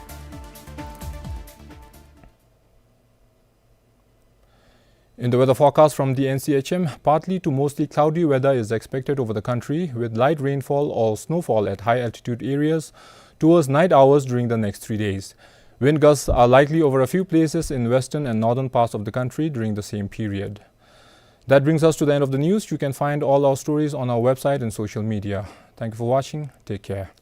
In the weather forecast from the N C H M, partly to mostly cloudy weather is expected over the country, with light rainfall or snowfall at high altitude areas towards night hours during the next three days. Wind gusts are likely over a few places in western and northern parts of the country during the same period. That brings us to the end of the news. You can find all our stories on our website and social media. Thank you for watching. Take care.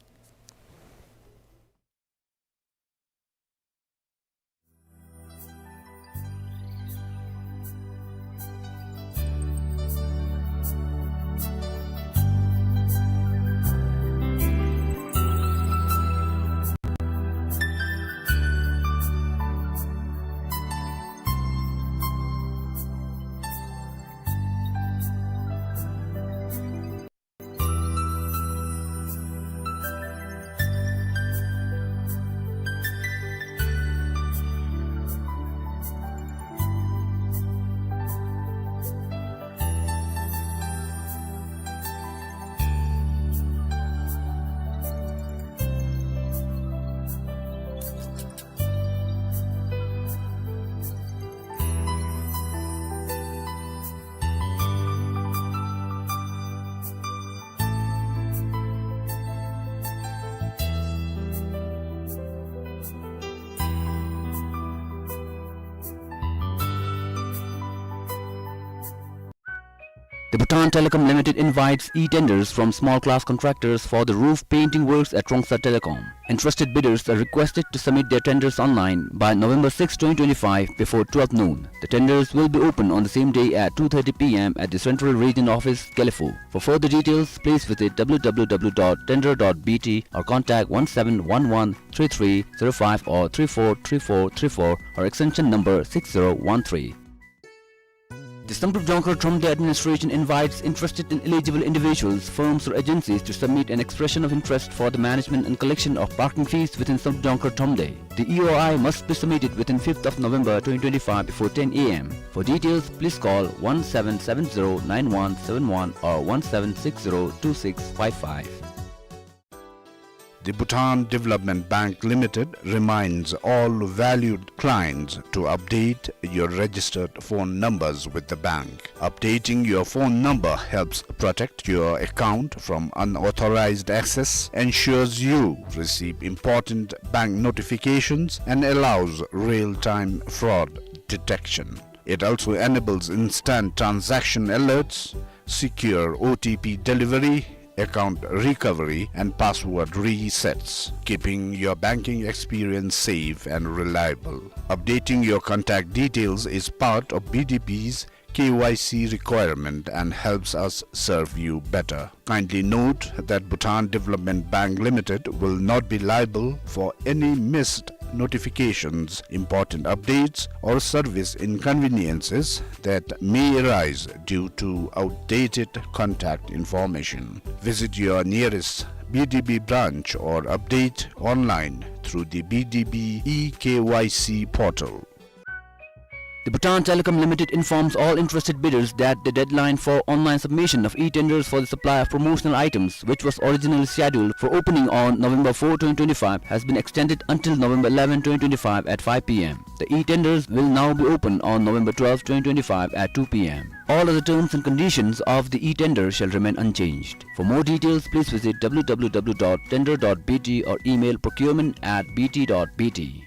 The Bhutan Telecom Limited invites e-tenders from small class contractors for the roof painting works at Trongsa Telecom. Interested bidders are requested to submit their tenders online by November sixth, twenty twenty-five, before twelve noon. The tenders will be open on the same day at two thirty p m at the Central Region Office, Gelephu. For further details, please visit w w w dot tender dot b t or contact one seven one one three three zero five or three four three four three four or extension number six zero one three. The Samdrup Jongkhar Thromde administration invites interested and eligible individuals, firms or agencies to submit an expression of interest for the management and collection of parking fees within Samdrup Jongkhar Thromde. The E O I must be submitted within fifth of November twenty twenty-five before ten a m. For details, please call one seven seven zero nine one seven one or one seven six zero two six five five. The Bhutan Development Bank Limited reminds all valued clients to update your registered phone numbers with the bank. Updating your phone number helps protect your account from unauthorized access, ensures you receive important bank notifications, and allows real-time fraud detection. It also enables instant transaction alerts, secure O T P delivery, account recovery, and password resets, keeping your banking experience safe and reliable. Updating your contact details is part of B D B's K Y C requirement and helps us serve you better. Kindly note that Bhutan Development Bank Limited will not be liable for any missed notifications, important updates, or service inconveniences that may arise due to outdated contact information. Visit your nearest B D B branch or update online through the B D B e K Y C portal. The Bhutan Telecom Limited informs all interested bidders that the deadline for online submission of e-tenders for the supply of promotional items, which was originally scheduled for opening on November fourth, twenty twenty-five, has been extended until November eleventh, twenty twenty-five at five p m. The e-tenders will now be open on November twelfth, twenty twenty-five at two p m. All other terms and conditions of the e-tender shall remain unchanged. For more details, please visit w w w dot tender dot b t or email procurement at b t dot b t.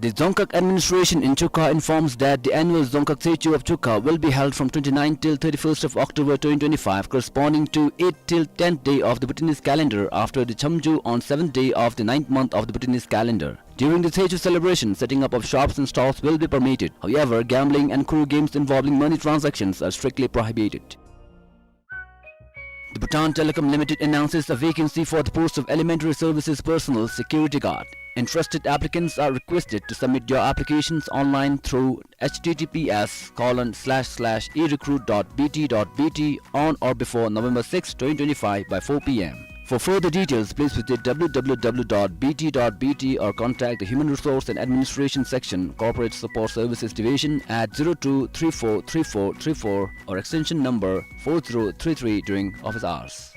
The Dzongkhag administration in Chukha informs that the annual Dzongkhag Tshechu of Chukha will be held from twenty-ninth till thirty-first of October twenty twenty-five, corresponding to eighth till tenth day of the Bhutanese calendar, after the Chamju on seventh day of the ninth month of the Bhutanese calendar. During the Tshechu celebration, setting up of shops and stalls will be permitted. However, gambling and cruel games involving money transactions are strictly prohibited. The Bhutan Telecom Limited announces a vacancy for the post of Elementary Services Personnel Security Guard. Interested applicants are requested to submit their applications online through h t t p s colon slash slash e recruit dot b t dot b t on or before November sixth, twenty twenty-five by four p m. For further details, please visit w w w dot b t dot b t or contact the Human Resource and Administration Section, Corporate Support Services Division at zero two three four three four three four or extension number four zero three three during office hours.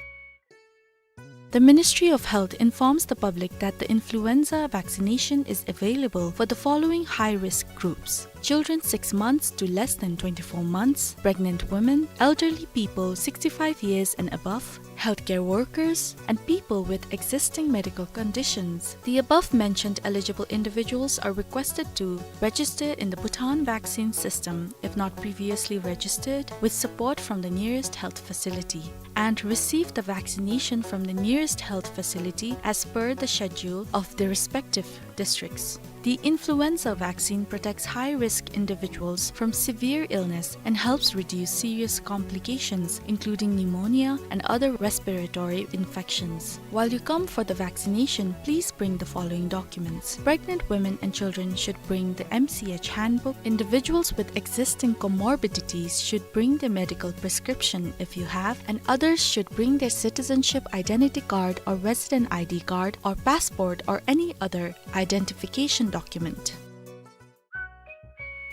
The Ministry of Health informs the public that the influenza vaccination is available for the following high-risk groups: children six months to less than twenty-four months, pregnant women, elderly people sixty-five years and above, healthcare workers, and people with existing medical conditions. The above mentioned eligible individuals are requested to register in the Bhutan vaccine system if not previously registered, with support from the nearest health facility, and receive the vaccination from the nearest health facility as per the schedule of the respective districts. The influenza vaccine protects high-risk individuals from severe illness and helps reduce serious complications, including pneumonia and other respiratory infections. While you come for the vaccination, please bring the following documents. Pregnant women and children should bring the M C H handbook. Individuals with existing comorbidities should bring their medical prescription if you have, and others should bring their citizenship identity card or resident I D card or passport or any other identification document.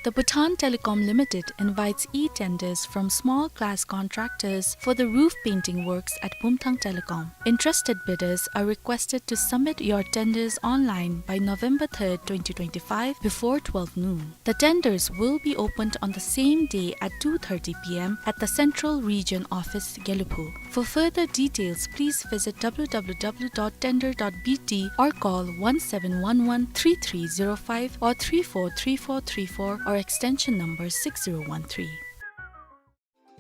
The Bhutan Telecom Limited invites e-tenders from small class contractors for the roof painting works at Bumthang Telecom. Interested bidders are requested to submit your tenders online by November third, twenty twenty-five, before twelve noon. The tenders will be opened on the same day at two thirty p m at the Central Region Office, Gelephu. For further details, please visit w w w dot tender dot b t or call one seven one one three three zero five or three four three four three four or extension number six zero one three.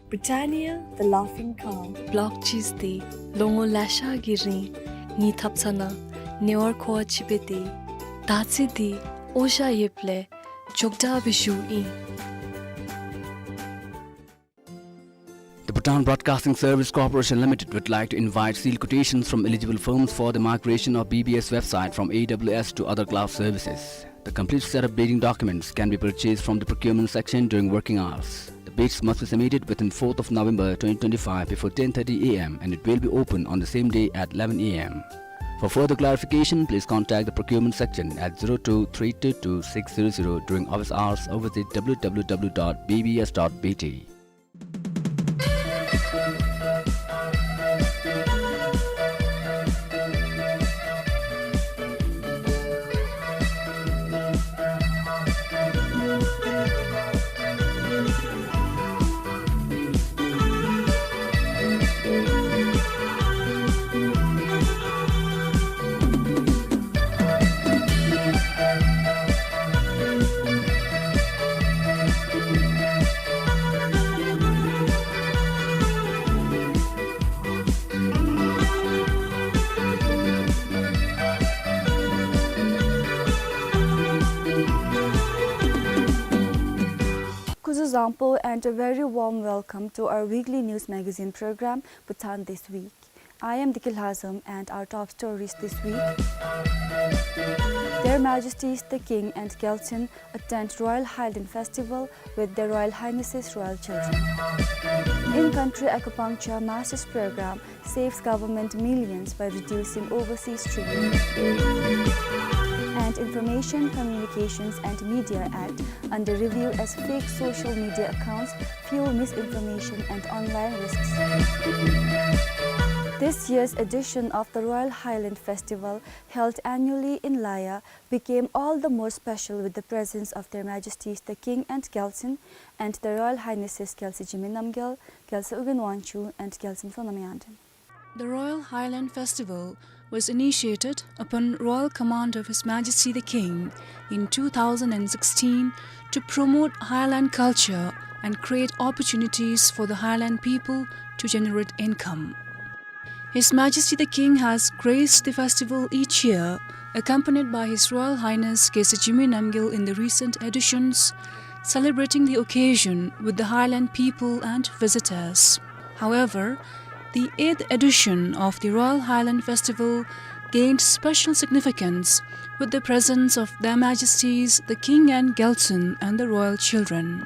Britannia, the laughing calm. Block cheese འདི་ལོ་ངོ་ལེ་ཤ་གི་རིང་ངེའི་ཐབ་ཚང་ནང་ཉེ་བར་མཁོ་བ་ཅིག་སྦེ་སྡོད་ཡི། ད་ཚེ་འདི་འོ་ཞ་ཡོདཔ་ལས་མགྱོགས་དྲགས་སྦེ་བཞུཝ་ཨིན། The Bhutan Broadcasting Service Corporation Limited would like to invite sealed quotations from eligible firms for the migration of B B S website from A W S to other cloud services. The complete set of bidding documents can be purchased from the procurement section during working hours. The bids must be submitted within fourth of November twenty twenty-five before ten thirty A M and it will be open on the same day at eleven A M. For further clarification, please contact the procurement section at zero two three two two six zero zero during office hours or visit W W W dot B B S dot B T. Kuzuzangpo and a very warm welcome to our weekly news magazine program, Bhutan This Week. I am Diki Lhazom and our top stories this week. Their Majesties the King and Gyaltsuen attend Royal Highland Festival with Their Royal Highnesses Royal Children. In-country acupuncture master's program saves government millions by reducing overseas trade. And Information, Communications and Media Act under review as fake social media accounts fuel misinformation and online risks. This year's edition of the Royal Highland Festival, held annually in Laya, became all the more special with the presence of Their Majesties the King and Gyaltsuen and Their Royal Highnesses Gyaltsuen Jigme Namgyal, Gyaltsuen Ugyen Wangchuck and Gyaltsuen Sonam Yangden. The Royal Highland Festival was initiated upon royal command of His Majesty the King in two thousand and sixteen to promote Highland culture and create opportunities for the Highland people to generate income. His Majesty the King has graced the festival each year, accompanied by His Royal Highness Gyaltsuen Jigme Namgyal in the recent editions, celebrating the occasion with the Highland people and visitors. However, the eighth edition of the Royal Highland Festival gained special significance with the presence of Their Majesties the King and Gyaltsuen and the royal children.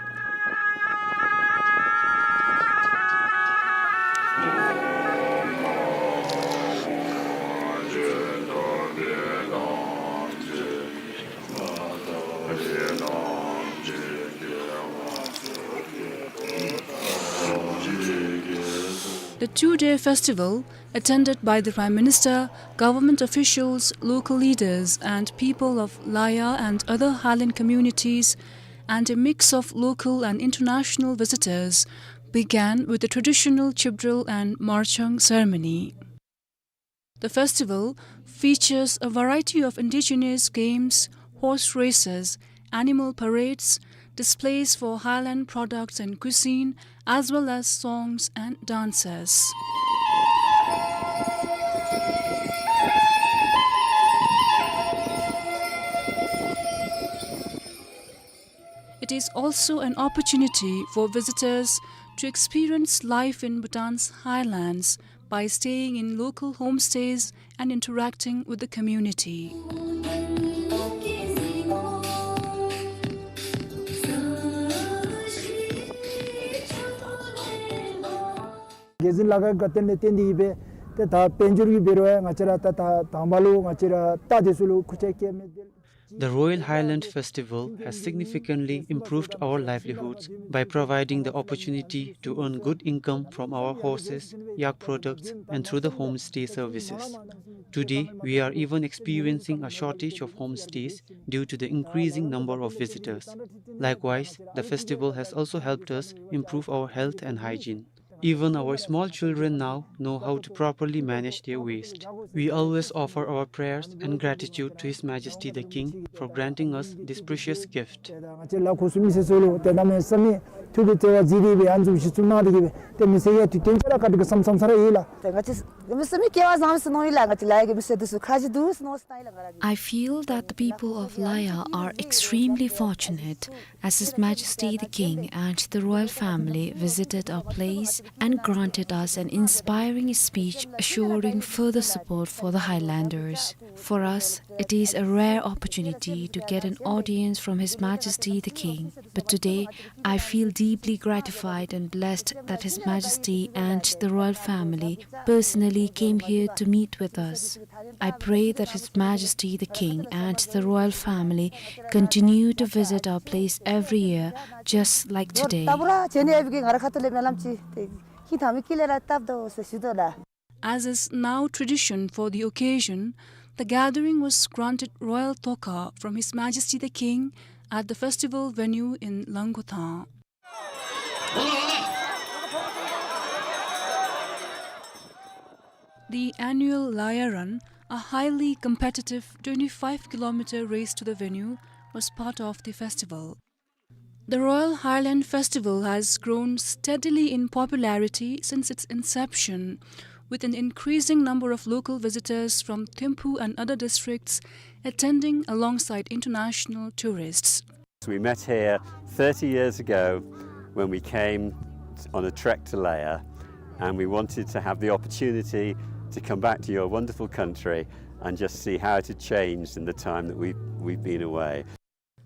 The two-day festival, attended by the Prime Minister, government officials, local leaders, and people of Laya and other Highland communities, and a mix of local and international visitors, began with the traditional Chibdrel and Marchang ceremony. The festival features a variety of indigenous games, horse races, animal parades, displays for Highland products and cuisine, as well as songs and dances. It is also an opportunity for visitors to experience life in Bhutan's highlands by staying in local homestays and interacting with the community. རྒྱལ་འཛིན་ལ་ཁ་གི་བཀའ་དྲིན་ལས་བརྟེན་ཏེ་གིས་སྦེ་ཏེ་ད་དཔལ་འབྱོར་གྱི་འབད་རུང་ཡང་ང་བཅས་ར་ད་ད་དང་པ་ལུ་ང་བཅས་ར་ད་དེ་ཚུ་ལུ་ཁུར་ཆ་བཀལ་མི་དེ། The Royal Highland Festival has significantly improved our livelihoods by providing the opportunity to earn good income from our horses, yak products, and through the homestay services. Today, we are even experiencing a shortage of homestays due to the increasing number of visitors. Likewise, the festival has also helped us improve our health and hygiene. Even our small children now know how to properly manage their waste. We always offer our prayers and gratitude to His Majesty the King for granting us this precious gift. ང་བཅས་ལཱ་འགོ་བཙུགས་མི་སེར་ཚུ་ལུ་ཏེ་གནམ་མེད་ས་མེད་ ཐུགས་ཀྱི་བརྩེ་བ་གཟིགས་ཏེ་སྦེ་ཨ་ནི་བཟུམ་ཅིག་བཙུགས་གནང་སྟེ་གི་སྦེ་ཏེ་མི་སེར་ཡང་དུས་སྟོན་ཅ་ལ་ཁ་ཐུག་གི་བསམ་བསམ་ས་ར་ཡོད་ལགས། ཏེ་ང་བཅས་མི་སེར་མི་སྐལ་བ་བཟང་སུ་མནོ་ཡི་ལགས། ང་བཅས་ལཱ་གི་མི་སེར་འདི་ཚུ་ཁ་རྗེ་འདུག་མནོ་ས་ལགས། ང་ར་གི། I feel that the people of Laya are extremely fortunate, as His Majesty the King and the royal family visited our place and granted us an inspiring speech assuring further support for the Highlanders. For us, it is a rare opportunity to get an audience from His Majesty the King. But today, I feel deeply gratified and blessed that His Majesty and the royal family personally came here to meet with us. I pray that His Majesty the King and the royal family continue to visit our place every year, just like today. As is now tradition for the occasion, the gathering was granted royal tokha from His Majesty the King at the festival venue in Langkotha. The annual Laya Run, a highly competitive twenty-five kilometer race to the venue, was part of the festival. The Royal Highland Festival has grown steadily in popularity since its inception, with an increasing number of local visitors from Thimphu and other districts attending alongside international tourists. We met here thirty years ago when we came on a trek to Laya, and we wanted to have the opportunity to come back to your wonderful country and just see how it had changed in the time that we've, we've been away.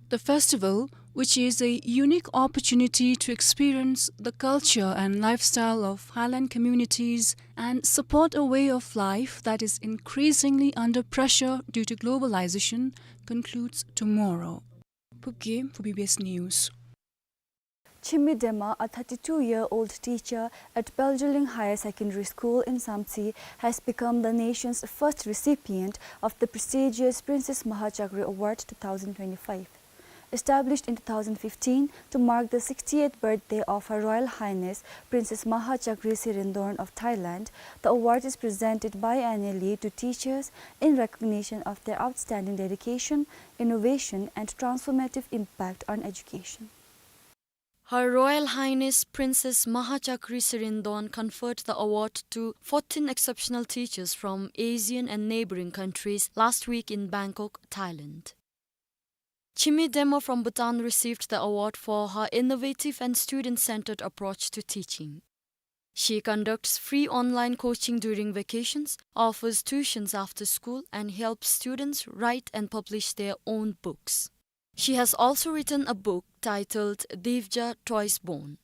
The festival, which is a unique opportunity to experience the culture and lifestyle of Highland communities and support a way of life that is increasingly under pressure due to globalization, concludes tomorrow. Phubgay for B B S News. Chimi Dema, a thirty-two-year-old teacher at Peljuling Higher Secondary School in Samtse, has become the nation's first recipient of the prestigious Princess Mahachakri Award two thousand twenty-five. Established in two thousand fifteen to mark the sixty-eighth birthday of Her Royal Highness Princess Mahachakri Sirindorn of Thailand, the award is presented biennially to teachers in recognition of their outstanding dedication, innovation, and transformative impact on education. Her Royal Highness Princess Mahachakri Sirindorn conferred the award to fourteen exceptional teachers from ASEAN and neighboring countries last week in Bangkok, Thailand. Chimi Dema from Bhutan received the award for her innovative and student-centered approach to teaching. She conducts free online coaching during vacations, offers tuitions after school, and helps students write and publish their own books. She has also written a book titled Divja Toys Born.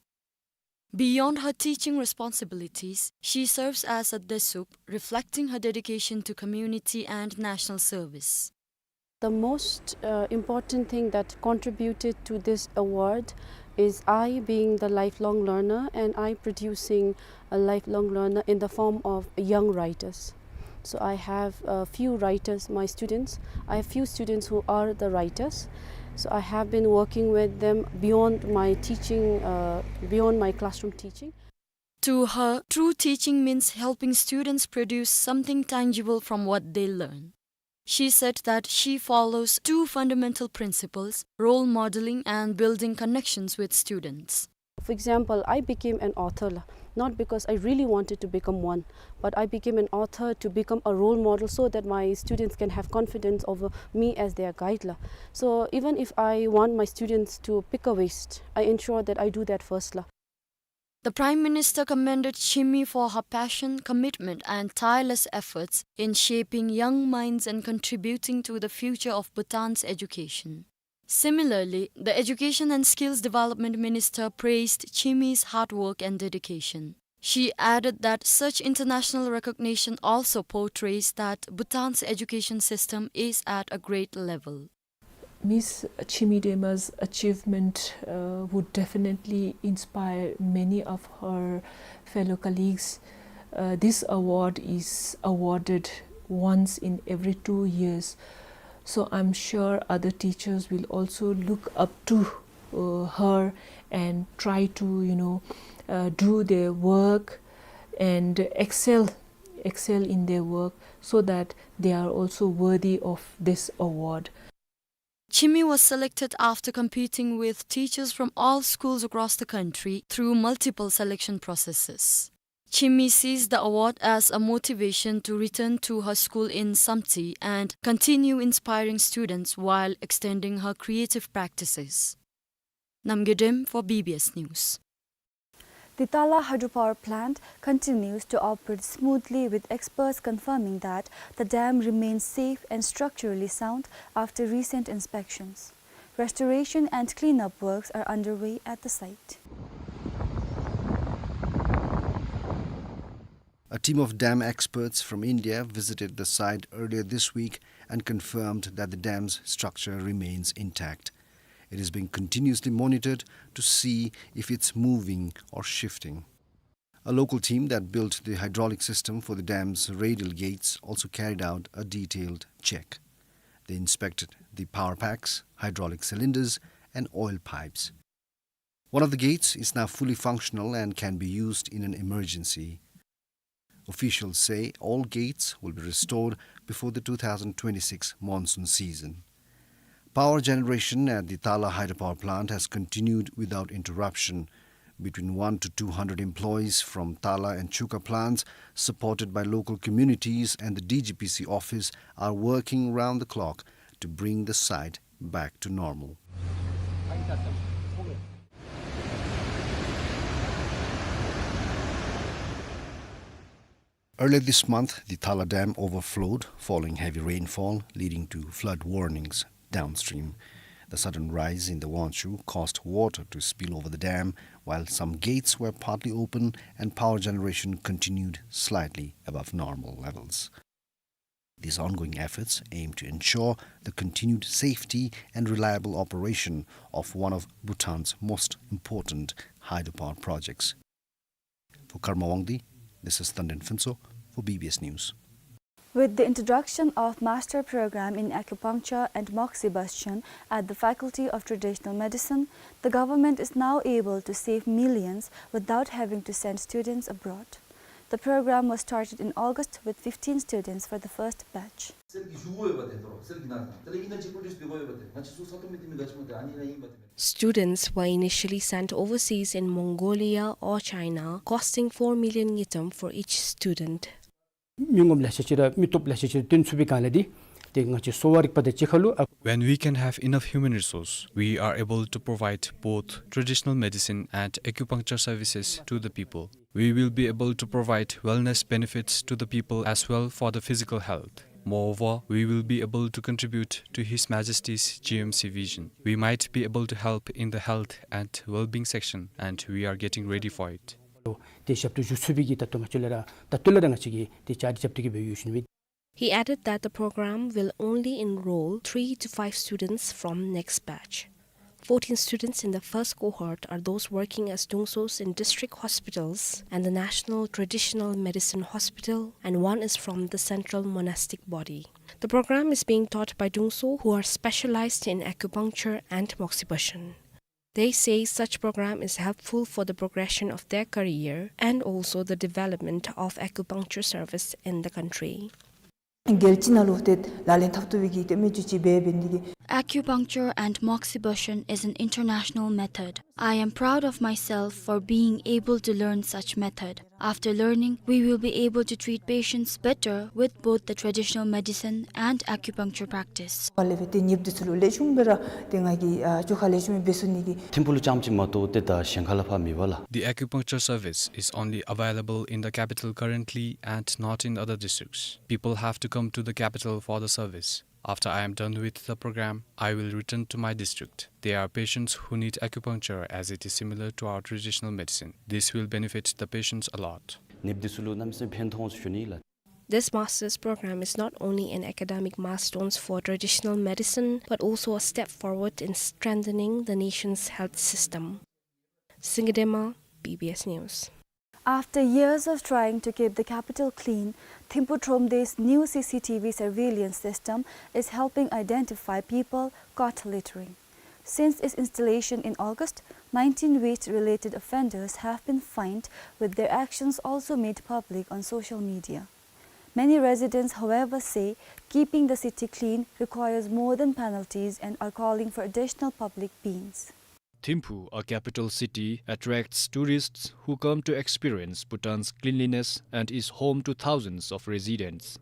Beyond her teaching responsibilities, she serves as a desup, reflecting her dedication to community and national service. The most, uh, important thing that contributed to this award is I being the lifelong learner and I producing a lifelong learner in the form of young writers. So I have a few writers, my students. I have few students who are the writers. So I have been working with them beyond my teaching, uh, beyond my classroom teaching. To her, true teaching means helping students produce something tangible from what they learn. She said that she follows two fundamental principles, role modeling and building connections with students. For example, I became an author, la, not because I really wanted to become one, but I became an author to become a role model so that my students can have confidence over me as their guide, la. So even if I want my students to pick a waste, I ensure that I do that first, la. The Prime Minister commended Chimi for her passion, commitment and tireless efforts in shaping young minds and contributing to the future of Bhutan's education. Similarly, the Education and Skills Development Minister praised Chimi's hard work and dedication. She added that such international recognition also portrays that Bhutan's education system is at a great level. Miss Chimi Dema's achievement, uh, would definitely inspire many of her fellow colleagues. Uh, this award is awarded once in every two years, so I'm sure other teachers will also look up to, uh, her and try to, you know, uh, do their work and excel, excel in their work so that they are also worthy of this award. Chimi was selected after competing with teachers from all schools across the country through multiple selection processes. Chimi sees the award as a motivation to return to her school in Samtse and continue inspiring students while extending her creative practices. Namgay Dem for B B S News. The Tala hydropower plant continues to operate smoothly, with experts confirming that the dam remains safe and structurally sound after recent inspections. Restoration and cleanup works are underway at the site. A team of dam experts from India visited the site earlier this week and confirmed that the dam's structure remains intact. It is being continuously monitored to see if it's moving or shifting. A local team that built the hydraulic system for the dam's radial gates also carried out a detailed check. They inspected the power packs, hydraulic cylinders, and oil pipes. One of the gates is now fully functional and can be used in an emergency. Officials say all gates will be restored before the two thousand twenty-six monsoon season. Power generation at the Tala hydropower plant has continued without interruption. Between one to two hundred employees from Tala and Chuka plants, supported by local communities and the D G P C office, are working round the clock to bring the site back to normal. Earlier this month, the Tala Dam overflowed following heavy rainfall, leading to flood warnings downstream. The sudden rise in the Wangshu caused water to spill over the dam, while some gates were partly open and power generation continued slightly above normal levels. These ongoing efforts aim to ensure the continued safety and reliable operation of one of Bhutan's most important hydropower projects. For Karma Wangdi, this is Tanden Phuntsho for B B S News. With the introduction of master program in acupuncture and moxibustion at the Faculty of Traditional Medicine, the government is now able to save millions without having to send students abroad. The program was started in August with fifteen students for the first batch. Students were initially sent overseas in Mongolia or China, costing four million ngultrum for each student. མི་ངོམ་ལེ་ཤ་ཅིག་ར་མི་སྟོབས་ལེ་ཤ་ཅིག་ར་བཏོན་ཚུགས་པའི་སྒང་ལས་འདི་ཏེ་ང་བཅས་གསོ་བ་རིག་པ་དང་གཅིག་ཁར་ལུ། When we can have enough human resource, we are able to provide both traditional medicine and acupuncture services to the people. We will be able to provide wellness benefits to the people as well for the physical health. Moreover, we will be able to contribute to His Majesty's G M C vision. We might be able to help in the health and well-being section, and we are getting ready for it. ཏེ་ཞབས་ཏོག་ཞུ་ཚུགས་པའི་གི་ད་ལྟོ་ང་བཅས་ལས་ར་ད་ལྟོ་ལས་ར་ང་བཅས་ཀྱིས་ཏེ་བཅའ་སྒྲིག་རྐྱབ་སྟེ་གི་སྦེ་ཡོད་ཞུ་ནི་སྦེ། He added that the program will only enroll three to five students from next batch. Fourteen students in the first cohort are those working as Dungsos in district hospitals and the National Traditional Medicine Hospital, and one is from the Central Monastic Body. The program is being taught by Dungso, who are specialized in acupuncture and moxibustion. They say such program is helpful for the progression of their career and also the development of acupuncture service in the country. རྒྱལ་སྤྱི་ནང་ལུ་ཏེ་ལག་ལེན་འཐབ་བཏུབ་པའི་གི་ཏེ་མི་ཅིག་ཅིག་འབད་འབད་ནི་གི། Acupuncture and moxibustion is an international method. I am proud of myself for being able to learn such method. After learning, we will be able to treat patients better with both the traditional medicine and acupuncture practice. ཨ་ལས་སྦེ་ཏེ་ཉེ་འབྲེལ་ཚུ་ལུ་ལེགས་ཤོམ་སྦེ་ར་ཏེ་ང་གིས་ཨ་བཅོ་ཁ་ལེགས་ཤོམ་སྦེ་འབད་ཚུགས་ནི་གི། ཐིམ་ཕུག་ལུ་རྐྱངམ་ཅིག་མ་གཏོགས་ཏེ་ད་གཞན་ཁ་ལུ་ཕར་མེད་པས་ལགས། The acupuncture service is only available in the capital currently and not in other districts. People have to come to the capital for the service. After I am done with the program, I will return to my district. There are patients who need acupuncture as it is similar to our traditional medicine. This will benefit the patients a lot. ཉེ་འབྲེལ་ཚུ་ལུ་གནམ་མེད་ས་མེད་ཕན་ཐོགས་ཟེར་ཞུ་ནི་ལགས། This master's program is not only an academic milestone for traditional medicine, but also a step forward in strengthening the nation's health system. Singye Dema, B B S News. After years of trying to keep the capital clean, Thimphu Thromde's new C C T V surveillance system is helping identify people caught littering. Since its installation in August, nineteen waste-related offenders have been fined, with their actions also made public on social media. Many residents, however, say keeping the city clean requires more than penalties and are calling for additional public bins. Thimphu, a capital city, attracts tourists who come to experience Bhutan's cleanliness and is home to thousands of residents.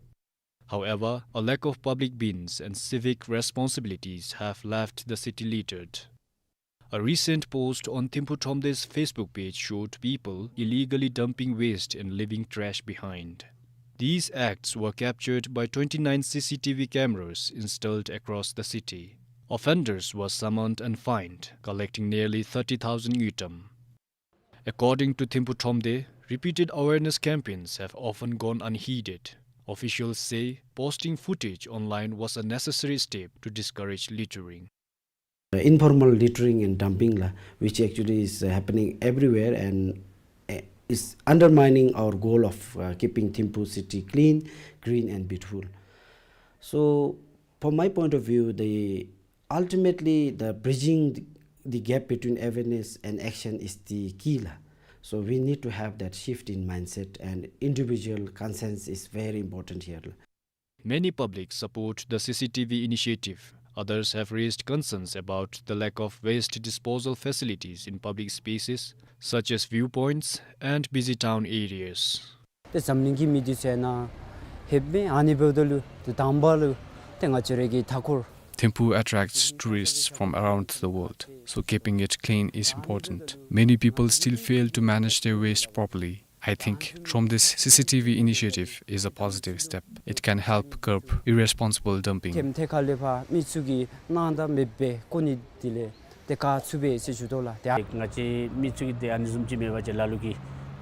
However, a lack of public bins and civic responsibilities have left the city littered. A recent post on Thimphu Thromde's Facebook page showed people illegally dumping waste and leaving trash behind. These acts were captured by twenty-nine C C T V cameras installed across the city. Offenders were summoned and fined, collecting nearly thirty thousand ngultrum. According to Thimphu Thromde, repeated awareness campaigns have often gone unheeded. Officials say posting footage online was a necessary step to discourage littering. Informal littering and dumping la, which actually is, uh, happening everywhere and, uh, is undermining our goal of, uh, keeping Thimphu city clean, green and beautiful. So, from my point of view, the, ultimately, the bridging the, the gap between awareness and action is the key la. So we need to have that shift in mindset, and individual conscience is very important here la. Many public support the C C T V initiative. Others have raised concerns about the lack of waste disposal facilities in public spaces, such as viewpoints and busy town areas. ཏེ་འཛམ་གླིང་གི་མི་འདི་ཚུ་ནཱ་ལྷོདཔ་མས། ཨ་ནི་འབདཝ་ད་ལུ་ཏེ་དང་པ་ལུ་ཏེ་ང་བཅས་ར་གི་མཐའ་འཁོར། Thimphu attracts tourists from around the world, so keeping it clean is important. Many people still fail to manage their waste properly. I think Thromde's C C T V initiative is a positive step. It can help curb irresponsible dumping. ཐེམ་ཐེ་ཁ་ལས་ཕར་མི་ཚུ་གིས་གནང་ད་མེད་པའི་ཀོ་ནི་དེ་ལས་ཏེ་བཀག་ཚུགས་པས་ཟེར་ཞུ་དོ་ལགས། ཏེ་ང་བཅས་མི་ཚུ་གིས་ཏེ་ཨ་ནི་བཟུམ་ཅིག་མེད་པ་ཅིན་ལ་ལུ་གིས་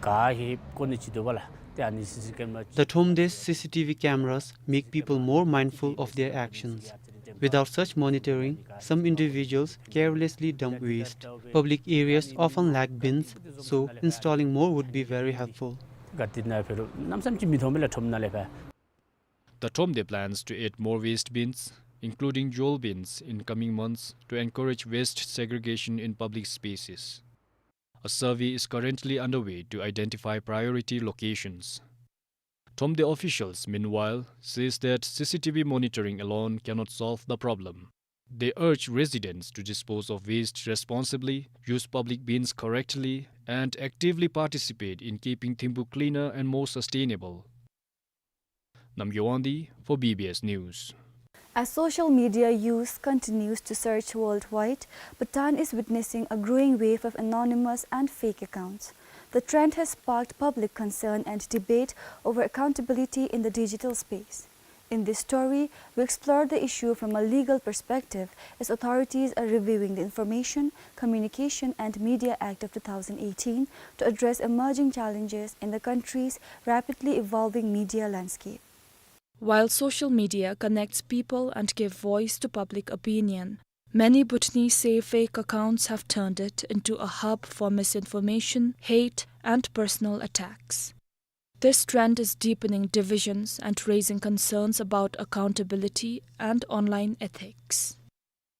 ག་ཧེ་ཀོ་ནི་ཅིག་འདུག་པ་ལགས། ཏེ་ཨ་ནི་སི་སི་ཀེམ་ར། The Thromde's C C T V cameras make people more mindful of their actions. Without such monitoring, some individuals carelessly dump waste. Public areas often lack bins, so installing more would be very helpful. ག་ཏེ་ནཱ་ཕེབས་རུང་གནམ་མེད་ས་མེད་ཅིག་མི་མཐོང་མས་ལགས་ཁྲོམ་ནང་ལས་ཕར། The Thromde plans to add more waste bins, including jol bins, in coming months to encourage waste segregation in public spaces. A survey is currently underway to identify priority locations. Thromde officials, meanwhile, says that C C T V monitoring alone cannot solve the problem. They urge residents to dispose of waste responsibly, use public bins correctly, and actively participate in keeping Thimphu cleaner and more sustainable. Namgay Wangdi for B B S News. As social media use continues to surge worldwide, Bhutan is witnessing a growing wave of anonymous and fake accounts. The trend has sparked public concern and debate over accountability in the digital space. In this story, we explore the issue from a legal perspective as authorities are reviewing the Information, Communication and Media Act of two thousand eighteen to address emerging challenges in the country's rapidly evolving media landscape. While social media connects people and give voice to public opinion, many Bhutanese say fake accounts have turned it into a hub for misinformation, hate, and personal attacks. This trend is deepening divisions and raising concerns about accountability and online ethics.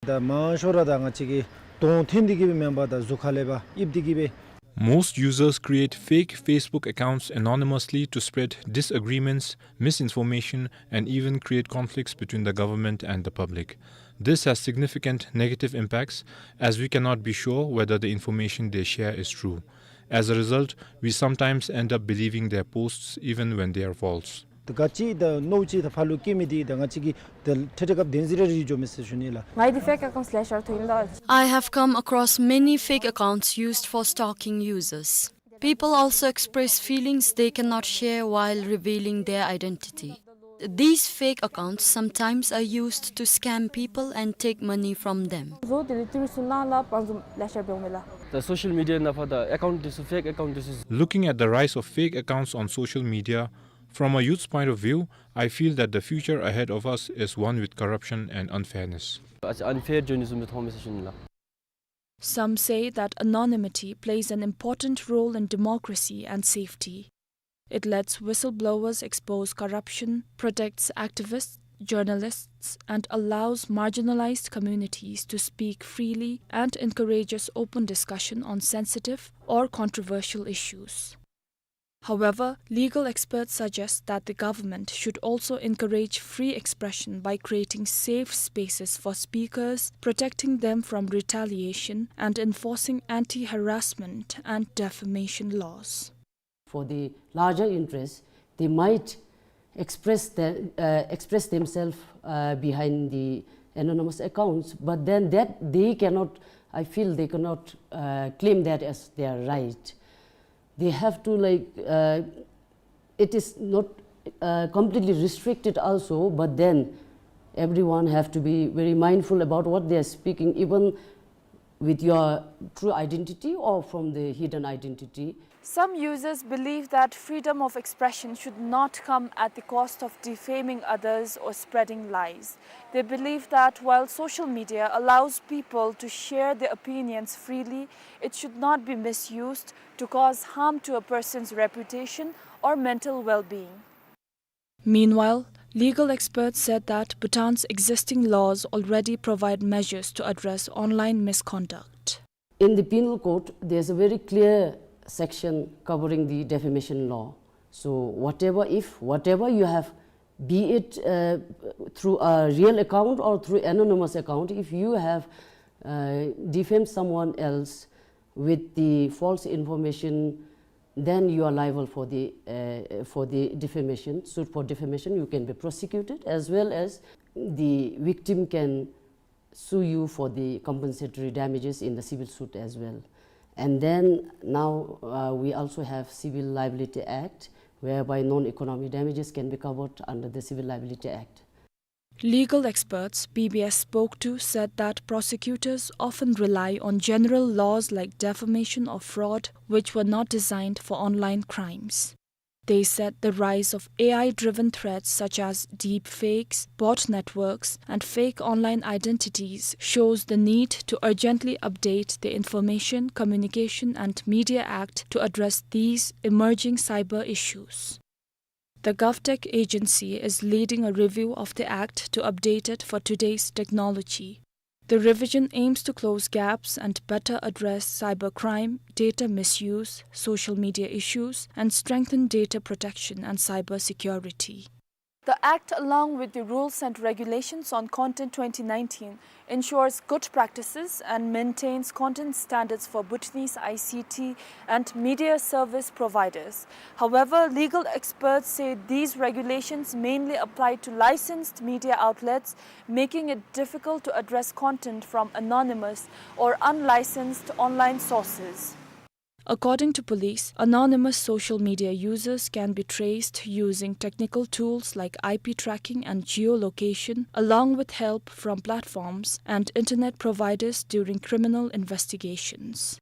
ད་མང་ཤོས་ར་ད་ང་བཅས་ཀྱི་གདོང་འཐོན་ཏེ་གི་སྦེ་མེན་པར་ད་གཟུགས་ཁ་ལས་ཕར་ཡིབ་སྟེ་གི་སྦེ། Most users create fake Facebook accounts anonymously to spread disagreements, misinformation, and even create conflicts between the government and the public. This has significant negative impacts, as we cannot be sure whether the information they share is true. As a result, we sometimes end up believing their posts even when they are false. ད་ག་ཅི་ད་མནོ་ཅི་ད་ཕར་ལུ་སྐྱེ་མི་འདི་ད་ང་བཅས་ཀྱིས་ད་ཐད་ཐད་ཁར་བདེན་རྫུན་རེ་རེ་འགྱོ་མི་ཟེར་ཞུ་ནི་ལགས། ང་འདི་fake accounts ལེ་ཤ་ར་ཐོན་ཡི་ལགས། I have come across many fake accounts used for stalking users. People also express feelings they cannot share while revealing their identity. These fake accounts sometimes are used to scam people and take money from them. བཟོ་དེ་ལས་ཏི་རུ་སུ་ནང་ལ་པང་ཟུམ་ལེ་ཤ་འབྱུང་མི་ལགས། ད་social media ནང་ཕར་ད་account འདི་ཚུ་fake account འདི་ཚུ། Looking at the rise of fake accounts on social media, from a youth's point of view, I feel that the future ahead of us is one with corruption and unfairness. ཨ་ཙི་unfair འགྱོ་ནི་བཟུམ་སྦེ་མཐོང་མི་ཟེར་ཞུ་ནི་ལགས། Some say that anonymity plays an important role in democracy and safety. It lets whistleblowers expose corruption, protects activists, journalists, and allows marginalized communities to speak freely and encourages open discussion on sensitive or controversial issues. However, legal experts suggest that the government should also encourage free expression by creating safe spaces for speakers, protecting them from retaliation, and enforcing anti-harassment and defamation laws. For the larger interest, they might express the, uh, express themselves, uh, behind the anonymous accounts, but then that they cannot, I feel they cannot, uh, claim that as their right. They have to, like, uh, it is not, uh, completely restricted also, but then everyone have to be very mindful about what they are speaking, even with your true identity or from the hidden identity. Some users believe that freedom of expression should not come at the cost of defaming others or spreading lies. They believe that while social media allows people to share their opinions freely, it should not be misused to cause harm to a person's reputation or mental well-being. Meanwhile, legal experts said that Bhutan's existing laws already provide measures to address online misconduct. In the penal code, there's a very clear section covering the defamation law. So whatever, if whatever you have, be it, uh, through a real account or through anonymous account, if you have, uh, defamed someone else with the false information, then you are liable for the, uh, for the defamation, suit for defamation. You can be prosecuted, as well as the victim can sue you for the compensatory damages in the civil suit as well. And then now, uh, we also have Civil Liability Act, whereby non-economic damages can be covered under the Civil Liability Act. Legal experts B B S spoke to said that prosecutors often rely on general laws like defamation or fraud, which were not designed for online crimes. They said the rise of A I-driven threats such as deepfakes, bot networks, and fake online identities shows the need to urgently update the Information, Communication, and Media Act to address these emerging cyber issues. The GovTech agency is leading a review of the act to update it for today's technology. The revision aims to close gaps and better address cybercrime, data misuse, social media issues, and strengthen data protection and cybersecurity. The Act, along with the Rules and Regulations on Content twenty nineteen, ensures good practices and maintains content standards for Bhutanese I C T and media service providers. However, legal experts say these regulations mainly apply to licensed media outlets, making it difficult to address content from anonymous or unlicensed online sources. According to police, anonymous social media users can be traced using technical tools like I P tracking and geolocation, along with help from platforms and internet providers during criminal investigations.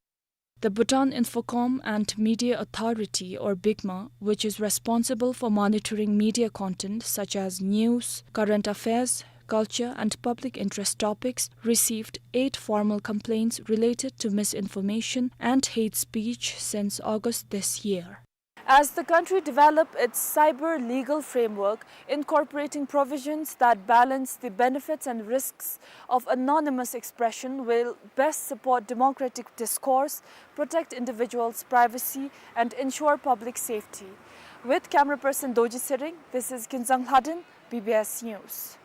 The Bhutan Infocom and Media Authority, or BICMA, which is responsible for monitoring media content such as news, current affairs, culture, and public interest topics, received eight formal complaints related to misinformation and hate speech since August this year. As the country develop its cyber legal framework, incorporating provisions that balance the benefits and risks of anonymous expression will best support democratic discourse, protect individuals' privacy, and ensure public safety. With camera person Doji Tshering, this is Kinzang Lhaden, B B S News.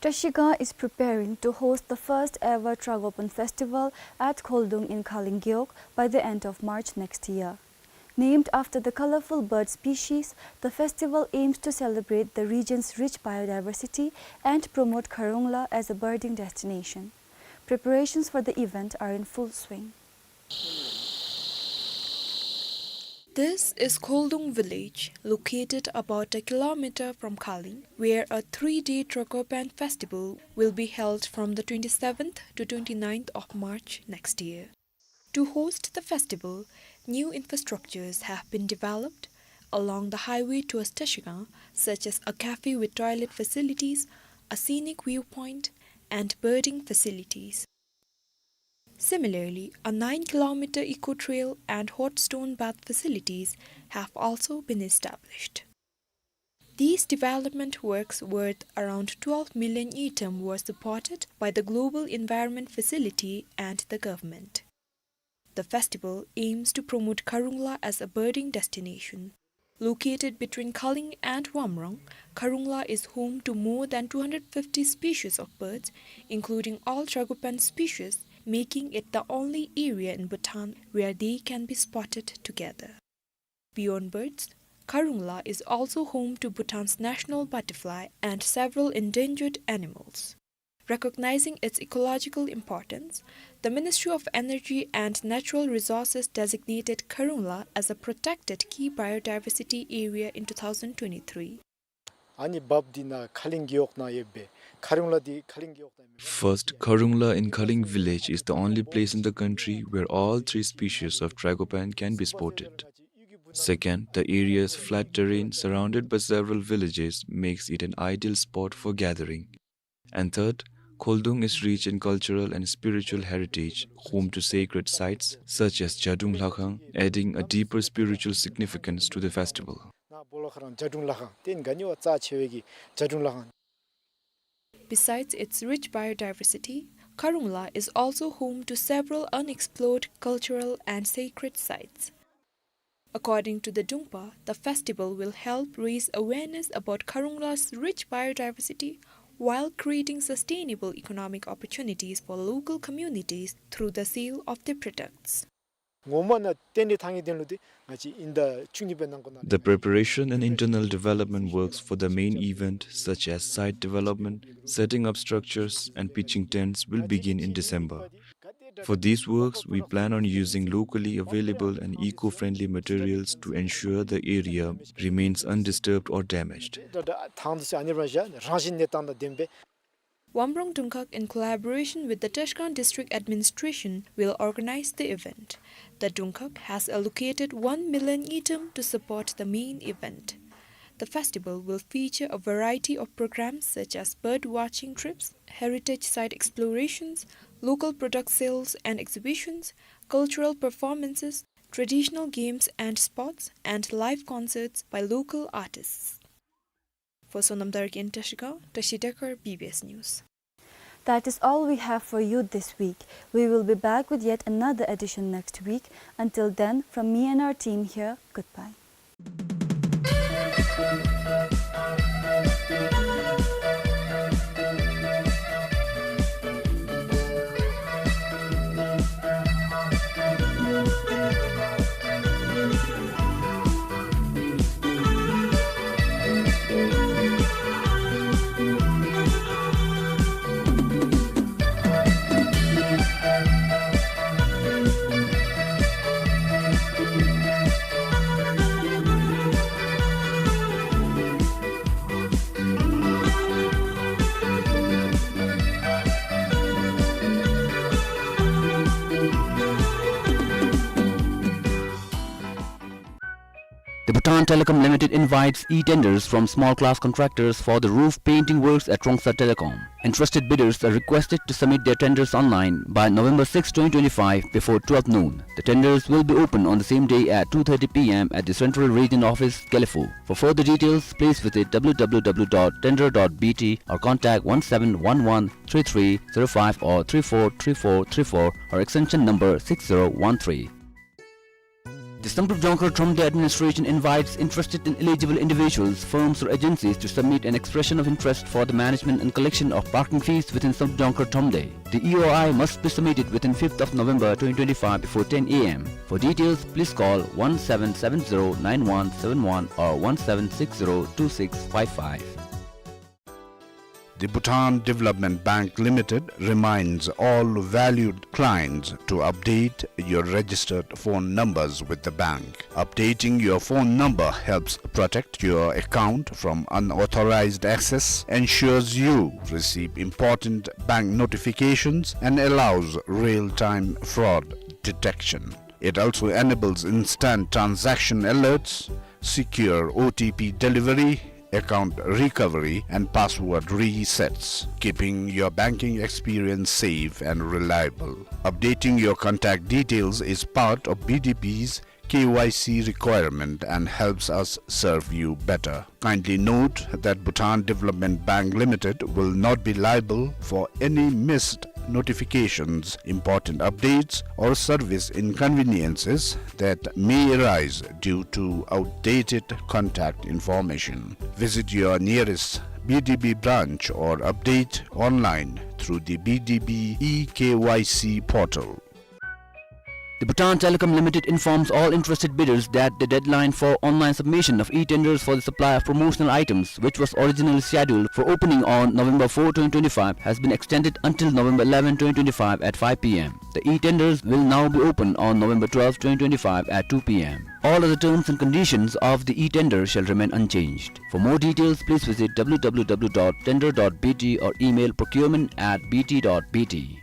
Trashigang is preparing to host the first ever Tragopan Festival at Kholdung in Khaling Gewog by the end of March next year. Named after the colorful bird species, the festival aims to celebrate the region's rich biodiversity and promote Kharungla as a birding destination. Preparations for the event are in full swing. This is Kholdung village, located about a kilometer from Khaling, where a three-day Tragopan festival will be held from the twenty-seventh to twenty-ninth of March next year. To host the festival, new infrastructures have been developed along the highway towards Trashigang, such as a cafe with toilet facilities, a scenic viewpoint, and birding facilities. Similarly, a nine kilometer eco trail and hot stone bath facilities have also been established. These development works worth around twelve million ngultrum were supported by the Global Environment Facility and the government. The festival aims to promote Kharungla as a birding destination. Located between Khaling and Wamrong, Kharungla is home to more than two hundred fifty species of birds, including all Tragopan species, making it the only area in Bhutan where they can be spotted together. Beyond birds, Kharungla is also home to Bhutan's national butterfly and several endangered animals. Recognizing its ecological importance, the Ministry of Energy and Natural Resources designated Kharungla as a protected key biodiversity area in two thousand twenty-three. ཨ་ནི་བབ་འདི་ནཱ་ཁ་ལིང་གི་འོག་ནང་ཡོད་པས། ཁ་རུང་ལ་འདི་ཁ་ལིང་གི་འོག་ནང་ཡོད་པས། First, Kharungla in Khaling village is the only place in the country where all three species of Tragopan can be spotted. Second, the area's flat terrain surrounded by several villages makes it an ideal spot for gathering. And third, Kholdung is rich in cultural and spiritual heritage, home to sacred sites such as Jadung Lakhang, adding a deeper spiritual significance to the festival. ནཱ་སྦོ་ལོགས་ཁར་ར་ཇ་དུང་ལྷ་ཁང་། དེ་ག་ནི་བ་རྩ་ཆེ་བའི་གི་ཇ་དུང་ལྷ་ཁང་། Besides its rich biodiversity, Kharungla is also home to several unexplored cultural and sacred sites. According to the Dungpa, the festival will help raise awareness about Kharungla's rich biodiversity while creating sustainable economic opportunities for local communities through the sale of their products. ངོ་མ་ནཱ་རྟེན་འབྲེལ་ཐང་གི་དོན་ལུ་འདི་ང་བཅས་ཨིན་ཟླ་བཅུ་གཉིས་པའི་ནང་འཁོད་ནང་། The preparation and internal development works for the main event, such as site development, setting up structures, and pitching tents, will begin in December. For these works, we plan on using locally available and eco-friendly materials to ensure the area remains undisturbed or damaged. ཐང་དུ་ཨ་ནི་རང་བཞིན་གནས་སྟངས་དང་ལྡན་པའི། Wamrong Dungkhak, in collaboration with the Trascan District Administration, will organize the event. The Dungkhak has allocated one million ngultrum to support the main event. The festival will feature a variety of programs such as bird watching trips, heritage site explorations, local product sales and exhibitions, cultural performances, traditional games and sports, and live concerts by local artists. For Sonam Darkar in Trashigang, Tashi Dekar, B B S News. That is all we have for you this week. We will be back with yet another edition next week. Until then, from me and our team here, goodbye. The Bhutan Telecom Limited invites e-tenders from small class contractors for the roof painting works at Rongsa Telecom. Interested bidders are requested to submit their tenders online by November sixth, twenty twenty-five, before twelve noon. The tenders will be open on the same day at two thirty P M at the Central Region Office, Gelephu. For further details, please visit W W W dot tender dot B T or contact one seven one one three three zero five or three four three four three four or extension number six zero one three. The Samdrup Jongkhar Thromde administration invites interested and eligible individuals, firms or agencies to submit an expression of interest for the management and collection of parking fees within Samdrup Jongkhar Thromde. The E O I must be submitted within fifth of November twenty twenty-five before ten A M. For details, please call one seven seven zero nine one seven one or one seven six zero two six five five. The Bhutan Development Bank Limited reminds all valued clients to update your registered phone numbers with the bank. Updating your phone number helps protect your account from unauthorized access, ensures you receive important bank notifications, and allows real-time fraud detection. It also enables instant transaction alerts, secure O T P delivery, account recovery, and password resets, keeping your banking experience safe and reliable. Updating your contact details is part of B D B's K Y C requirement and helps us serve you better. Kindly note that Bhutan Development Bank Limited will not be liable for any missed notifications, important updates, or service inconveniences that may arise due to outdated contact information. Visit your nearest B D B branch or update online through the B D B e-K Y C portal. The Bhutan Telecom Limited informs all interested bidders that the deadline for online submission of e-tenders for the supply of promotional items, which was originally scheduled for opening on November fourth, twenty twenty-five, has been extended until November eleventh, twenty twenty-five at five P M. The e-tenders will now be open on November twelfth, twenty twenty-five at two P M. All other terms and conditions of the e-tender shall remain unchanged. For more details, please visit W W W dot tender dot B T or email procurement at B T dot B T.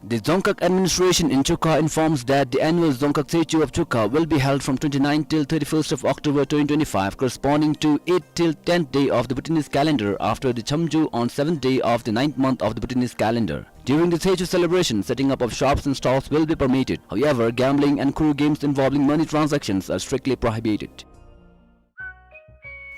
The Dzongkhag administration in Chukha informs that the annual Dzongkhag Tshechu of Chukha will be held from twenty-ninth till thirty-first of October twenty twenty-five, corresponding to eighth till tenth day of the Bhutanese calendar, after the Chamju on seventh day of the ninth month of the Bhutanese calendar. During the Tshechu celebration, setting up of shops and stalls will be permitted. However, gambling and khuru games involving money transactions are strictly prohibited.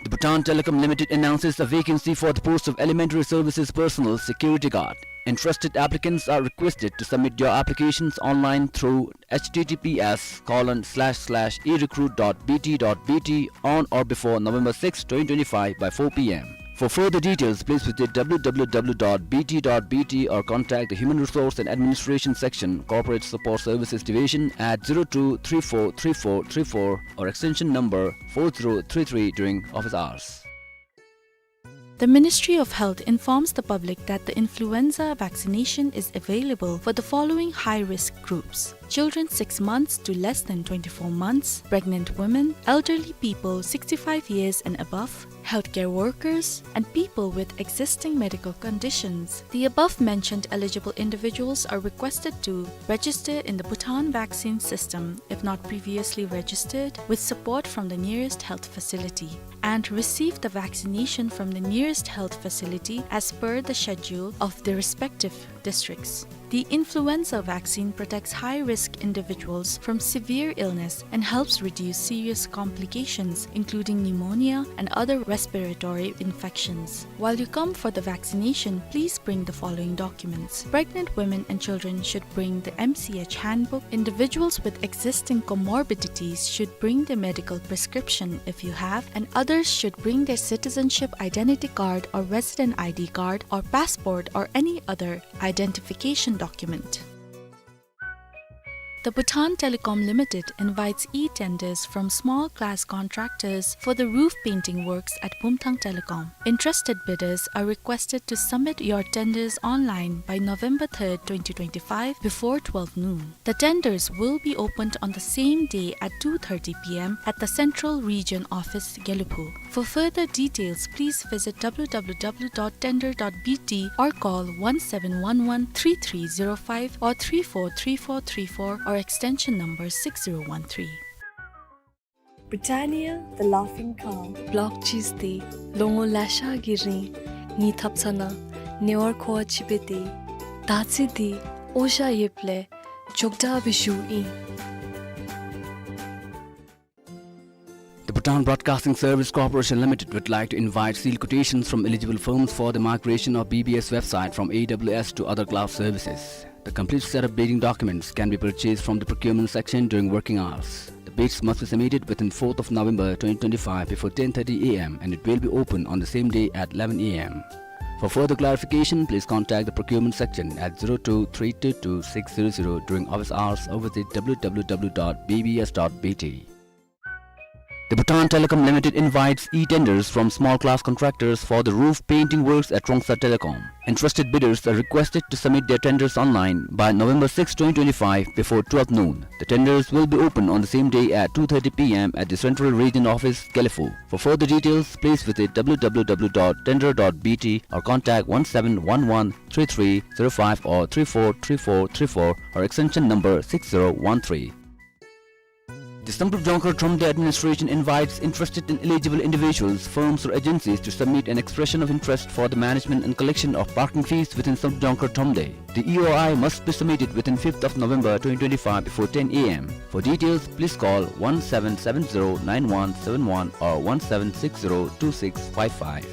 The Bhutan Telecom Limited announces a vacancy for the post of Elementary Services Personnel Security Guard. Interested applicants are requested to submit your applications online through H T T P S colon slash slash e recruit dot B T dot B T on or before November sixth, twenty twenty-five by four P M. For further details, please visit W W W dot B T dot B T or contact the Human Resource and Administration Section, Corporate Support Services Division at zero two three four three four three four or extension number four zero three three during office hours. The Ministry of Health informs the public that the influenza vaccination is available for the following high-risk groups: children six months to less than twenty-four months, pregnant women, elderly people sixty-five years and above, healthcare workers, and people with existing medical conditions. The above-mentioned eligible individuals are requested to register in the Bhutan vaccine system if not previously registered, with support from the nearest health facility, and receive the vaccination from the nearest health facility as per the schedule of the respective districts. The influenza vaccine protects high-risk individuals from severe illness and helps reduce serious complications, including pneumonia and other respiratory infections. While you come for the vaccination, please bring the following documents. Pregnant women and children should bring the M C H handbook. Individuals with existing comorbidities should bring their medical prescription if you have, and others should bring their citizenship identity card or resident I D card or passport or any other identification document. The Bhutan Telecom Limited invites e-tenders from small class contractors for the roof painting works at Bumthang Telecom. Interested bidders are requested to submit your tenders online by November third, twenty twenty-five, before twelve noon. The tenders will be opened on the same day at two thirty P M at the Central Region Office, Gelephu. For further details, please visit W W W dot tender dot B T or call one seven one one three three zero five or three four three four three four or extension number six zero one three. Britannia, the laughing cow. Block cheese འདི་ལོ་ངོ་ལེ་ཤ་གི་རིང་ངེའི་ཐབ་ཚང་ནང་ཉེ་བར་མཁོ་བ་ཅིག་སྦེ་སྡོད། དར་ཚི་འདི་ཨོ་ཞ་ཡོདཔ་ལས་མགྱོགས་དྲགས་སྦེ་ཞུཝ་ཨིན། The Bhutan Broadcasting Service Corporation Limited would like to invite sealed quotations from eligible firms for the migration of B B S website from A W S to other cloud services. The complete set of bidding documents can be purchased from the procurement section during working hours. The bids must be submitted within fourth of November twenty twenty-five before ten thirty A M and it will be open on the same day at eleven A M. For further clarification, please contact the procurement section at zero two three two two six zero zero during office hours or visit W W W dot B B S dot B T. The Bhutan Telecom Limited invites e-tenders from small class contractors for the roof painting works at Rongsa Telecom. Interested bidders are requested to submit their tenders online by November sixth, twenty twenty-five before twelve noon. The tenders will be open on the same day at two thirty P M at the Central Region Office, Gelephu. For further details, please visit W W W dot tender dot B T or contact one seven one one three three zero five or three four three four three four or extension number six zero one three. The Samdrup Jongkhar Thromde administration invites interested and eligible individuals, firms or agencies to submit an expression of interest for the management and collection of parking fees within Samdrup Jongkhar Thromde. The E O I must be submitted within fifth of November twenty twenty-five before ten A M. For details, please call one seven seven zero nine one seven one or one seven six zero two six five five.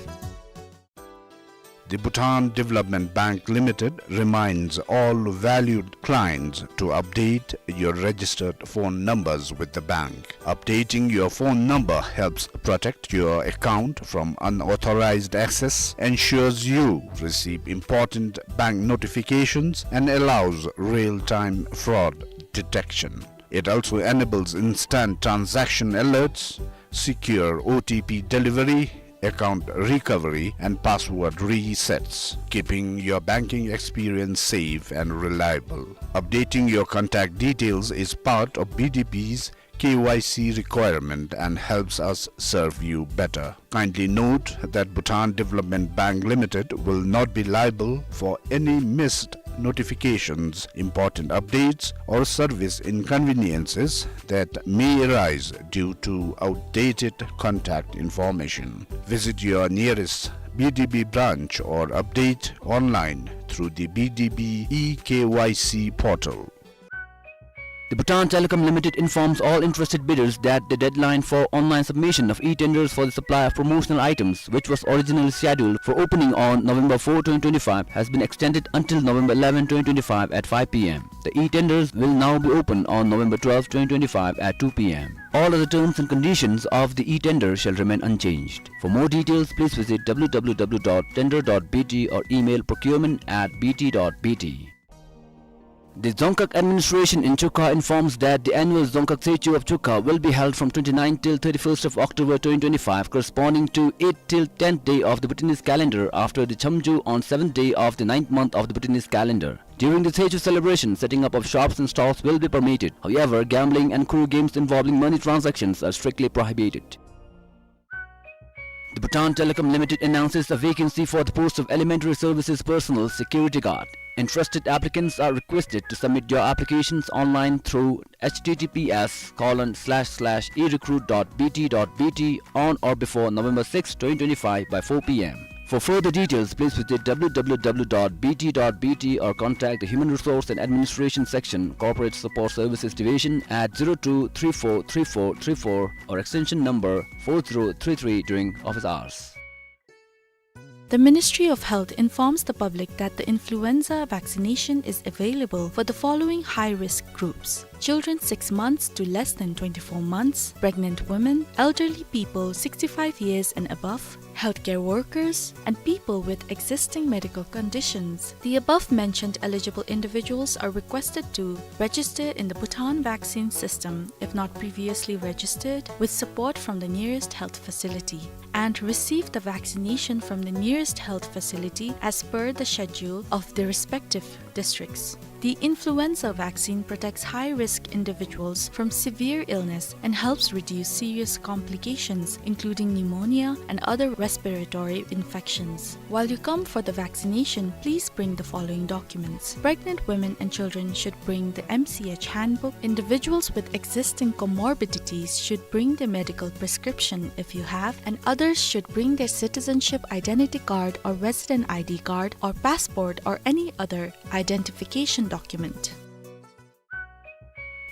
The Bhutan Development Bank Limited reminds all valued clients to update your registered phone numbers with the bank. Updating your phone number helps protect your account from unauthorized access, ensures you receive important bank notifications, and allows real-time fraud detection. It also enables instant transaction alerts, secure O T P delivery, account recovery, and password resets, keeping your banking experience safe and reliable. Updating your contact details is part of B D B's K Y C requirement and helps us serve you better. Kindly note that Bhutan Development Bank Limited will not be liable for any missed notifications, important updates, or service inconveniences that may arise due to outdated contact information. Visit your nearest B D B branch or update online through the B D B e K Y C portal. The Bhutan Telecom Limited informs all interested bidders that the deadline for online submission of e-tenders for the supply of promotional items, which was originally scheduled for opening on November fourth, twenty twenty-five, has been extended until November eleventh, twenty twenty-five at five P M. The e-tenders will now be open on November twelfth, twenty twenty-five at two P M. All other terms and conditions of the e-tender shall remain unchanged. For more details, please visit W W W dot tender dot B T or email procurement at B T dot B T. The Dzongkhag administration in Chukha informs that the annual Dzongkhag Tshechu of Chukha will be held from twenty-ninth till thirty-first of October twenty twenty-five, corresponding to eighth till tenth day of the Bhutanese calendar, after the Chamju on seventh day of the ninth month of the Bhutanese calendar. During the Tshechu celebration, setting up of shops and stalls will be permitted. However, gambling and kuru games involving money transactions are strictly prohibited. The Bhutan Telecom Limited announces a vacancy for the post of Elementary Services Personnel Security Guard. Interested applicants are requested to submit your applications online through H T T P S colon slash slash e recruit dot B T dot B T on or before November sixth, twenty twenty-five by four P M. For further details, please visit W W W dot B T dot B T or contact the Human Resource and Administration Section, Corporate Support Services Division at zero two three four three four three four or extension number four zero three three during office hours. The Ministry of Health informs the public that the influenza vaccination is available for the following high-risk groups: children six months to less than twenty-four months, pregnant women, elderly people sixty-five years and above, healthcare workers, and people with existing medical conditions. The above mentioned eligible individuals are requested to register in the Bhutan vaccine system if not previously registered, with support from the nearest health facility, and receive the vaccination from the nearest health facility as per the schedule of the respective districts. The influenza vaccine protects high-risk individuals from severe illness and helps reduce serious complications, including pneumonia and other respiratory infections. While you come for the vaccination, please bring the following documents. Pregnant women and children should bring the M C H handbook. Individuals with existing comorbidities should bring their medical prescription if you have, and others should bring their citizenship identity card or resident I D card or passport or any other identification document.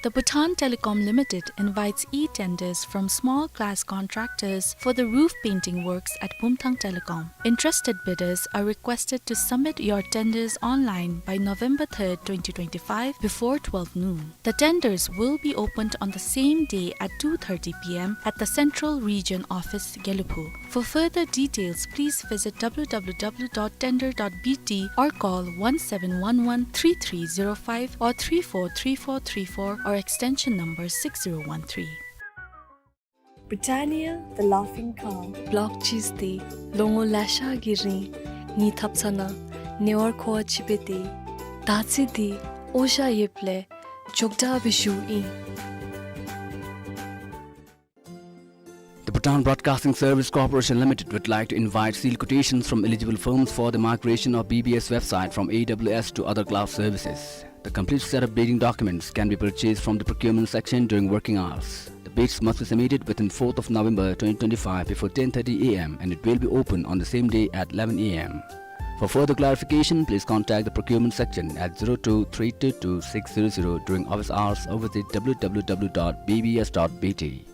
The Bhutan Telecom Limited invites e-tenders from small class contractors for the roof painting works at Bumthang Telecom. Interested bidders are requested to submit your tenders online by November third, twenty twenty-five, before twelve noon. The tenders will be opened on the same day at two thirty P M at the Central Region Office, Gelephu. For further details, please visit W W W dot tender dot B T or call one seven one one three three zero five or three four three four three four or extension number six zero one three. Britannia, the laughing cow. Block cheese འདི་ལོ་ངོ་ལེ་ཤ་གི་རིང་ངེའི་ཐབ་ཚང་ནང་ཉེ་བར་མཁོ་བ་ཅིག་འབད་དེ། ད་ཅི་འདི་ཨོ་ཤ་ཡོདཔ་ལས་མགྱོགས་དྲགས་སྦེ་བཞུཝ་ཨིན། The Bhutan Broadcasting Service Corporation Limited would like to invite sealed quotations from eligible firms for the migration of B B S website from A W S to other cloud services. The complete set of bidding documents can be purchased from the procurement section during working hours. The bids must be submitted within fourth of November twenty twenty-five before ten thirty A M and it will be open on the same day at eleven A M. For further clarification, please contact the procurement section at zero two three two two six zero zero during office hours or visit W W W dot B B S dot B T.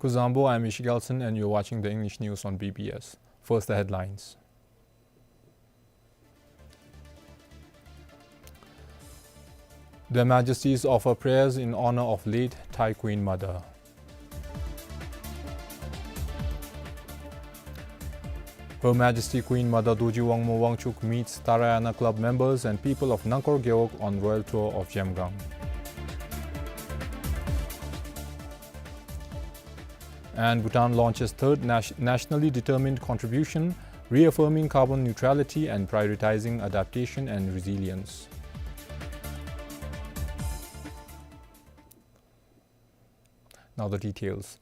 Zangpo, I'm Ishi Gelson, and you're watching the English news on B B S. First, the headlines. Their Majesties offer prayers in honor of late Thai Queen Mother. Her Majesty Queen Mother Dorji Wangmo Wangchuck meets Tarayana Club members and people of Nangkor Gewog on royal tour of Zhemgang. And Bhutan launches third nas-, nationally determined contribution, reaffirming carbon neutrality and prioritizing adaptation and resilience. Now the details.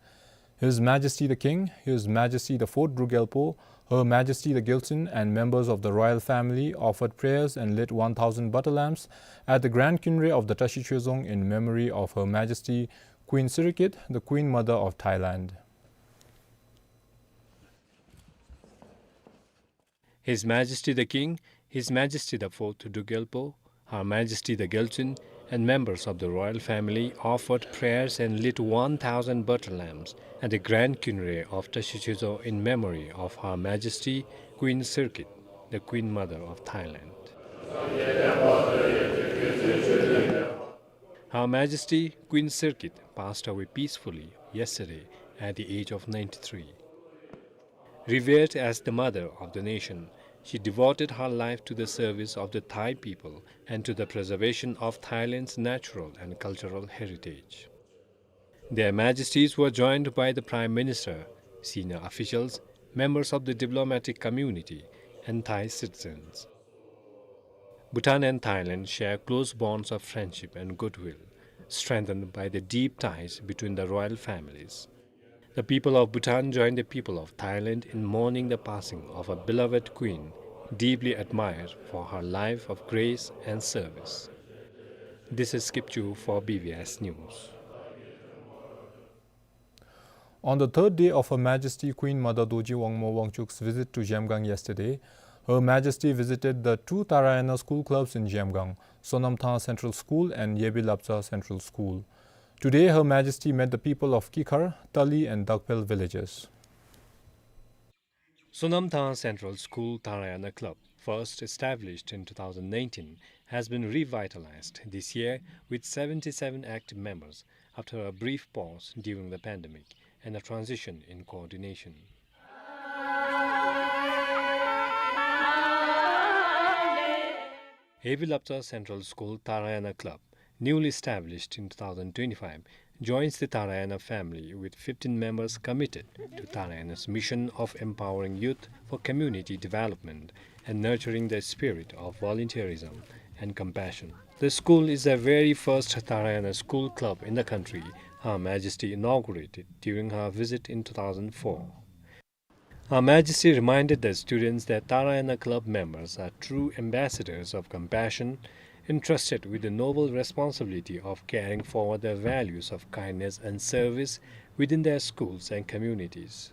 His Majesty the King, His Majesty the Fourth Druk Gyalpo, Her Majesty the Gyaltsuen, and members of the royal family offered prayers and lit one thousand butter lamps at the Grand Kynrei of the Tashi Chuezong in memory of Her Majesty Queen Sirikit, the Queen Mother of Thailand. His Majesty the King, His Majesty the Fourth Druk Gyalpo, Her Majesty the Gyaltsuen, and members of the royal family offered prayers and lit one thousand butter lamps at the Grand Kynrei of Tashi Chuezong in memory of Her Majesty Queen Sirikit, the Queen Mother of Thailand. Her Majesty Queen Sirikit passed away peacefully yesterday at the age of ninety-three. Revered as the mother of the nation, she devoted her life to the service of the Thai people and to the preservation of Thailand's natural and cultural heritage. Their Majesties were joined by the Prime Minister, senior officials, members of the diplomatic community, and Thai citizens. Bhutan and Thailand share close bonds of friendship and goodwill, strengthened by the deep ties between the royal families. The people of Bhutan join the people of Thailand in mourning the passing of a beloved queen, deeply admired for her life of grace and service. This is Kipchu for B B S News. On the third day of Her Majesty Queen Mother Dorji Wangmo Wangchuck's visit to Zhemgang yesterday, Her Majesty visited the two Tarayana school clubs in Zhemgang, Sonamthang Central School and Yebilapcha Central School. Today, Her Majesty met the people of Kikhar, Tali and Dakphel villages. Sonamthang Central School Tarayana Club, first established in two thousand nineteen, has been revitalized this year with seventy-seven active members after a brief pause during the pandemic and a transition in coordination. Yebilapcha Central School Tarayana Club, newly established in two thousand twenty-five, joins the Tarayana family with fifteen members committed to Tarayana's mission of empowering youth for community development and nurturing the spirit of volunteerism and compassion. The school is the very first Tarayana school club in the country Her Majesty inaugurated during her visit in two thousand four. Her Majesty reminded the students that Tarayana Club members are true ambassadors of compassion, entrusted with the noble responsibility of carrying forward the values of kindness and service within their schools and communities.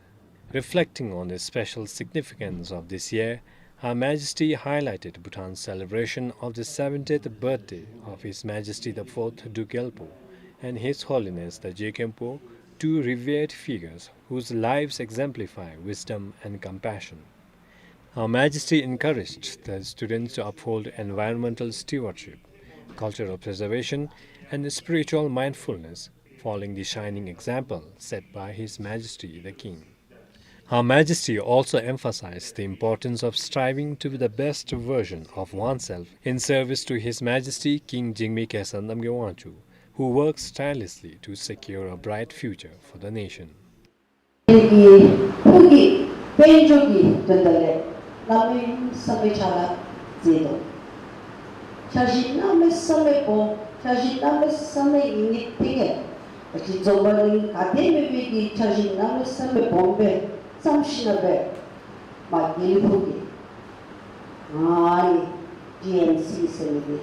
Reflecting on the special significance of this year, Her Majesty highlighted Bhutan's celebration of the seventieth birthday of His Majesty the Fourth Druk Gyalpo and His Holiness the Je Khenpo, two revered figures whose lives exemplify wisdom and compassion. Her Majesty encouraged the students to uphold environmental stewardship, cultural preservation, and spiritual mindfulness, following the shining example set by His Majesty the King. Her Majesty also emphasized the importance of striving to be the best version of oneself in service to His Majesty King Jigme Khesar Namgyel Wangchuck, who works tirelessly to secure a bright future for the nation. གི་ཕུགས་ཀྱི་དཔལ་འབྱོར་གྱི་དོན་དག་ལས་གནམ་མེད་ས་མེད་ཕྱག་ལཱ་མཛད་དོ། འཆར་གཞི་གནམ་མེད་ས་མེད་སྦོམ། འཆར་གཞི་གནམ་མེད་ས་མེད་ཡིན་ནི་དེ་གས་ཅིག་འཛོམས་པ་ནི་ག་དེ་མེད་པའི་གི་འཆར་གཞི་གནམ་མེད་ས་མེད་སྦོམ་སྦེ་བརྩམས་ཞིནམ་ལས་མ་དགེ་ལེགས་ཕུག་གི་ཨ་ནི་ཊི་ཨེམ་སི་ཟེར་མི་འདི་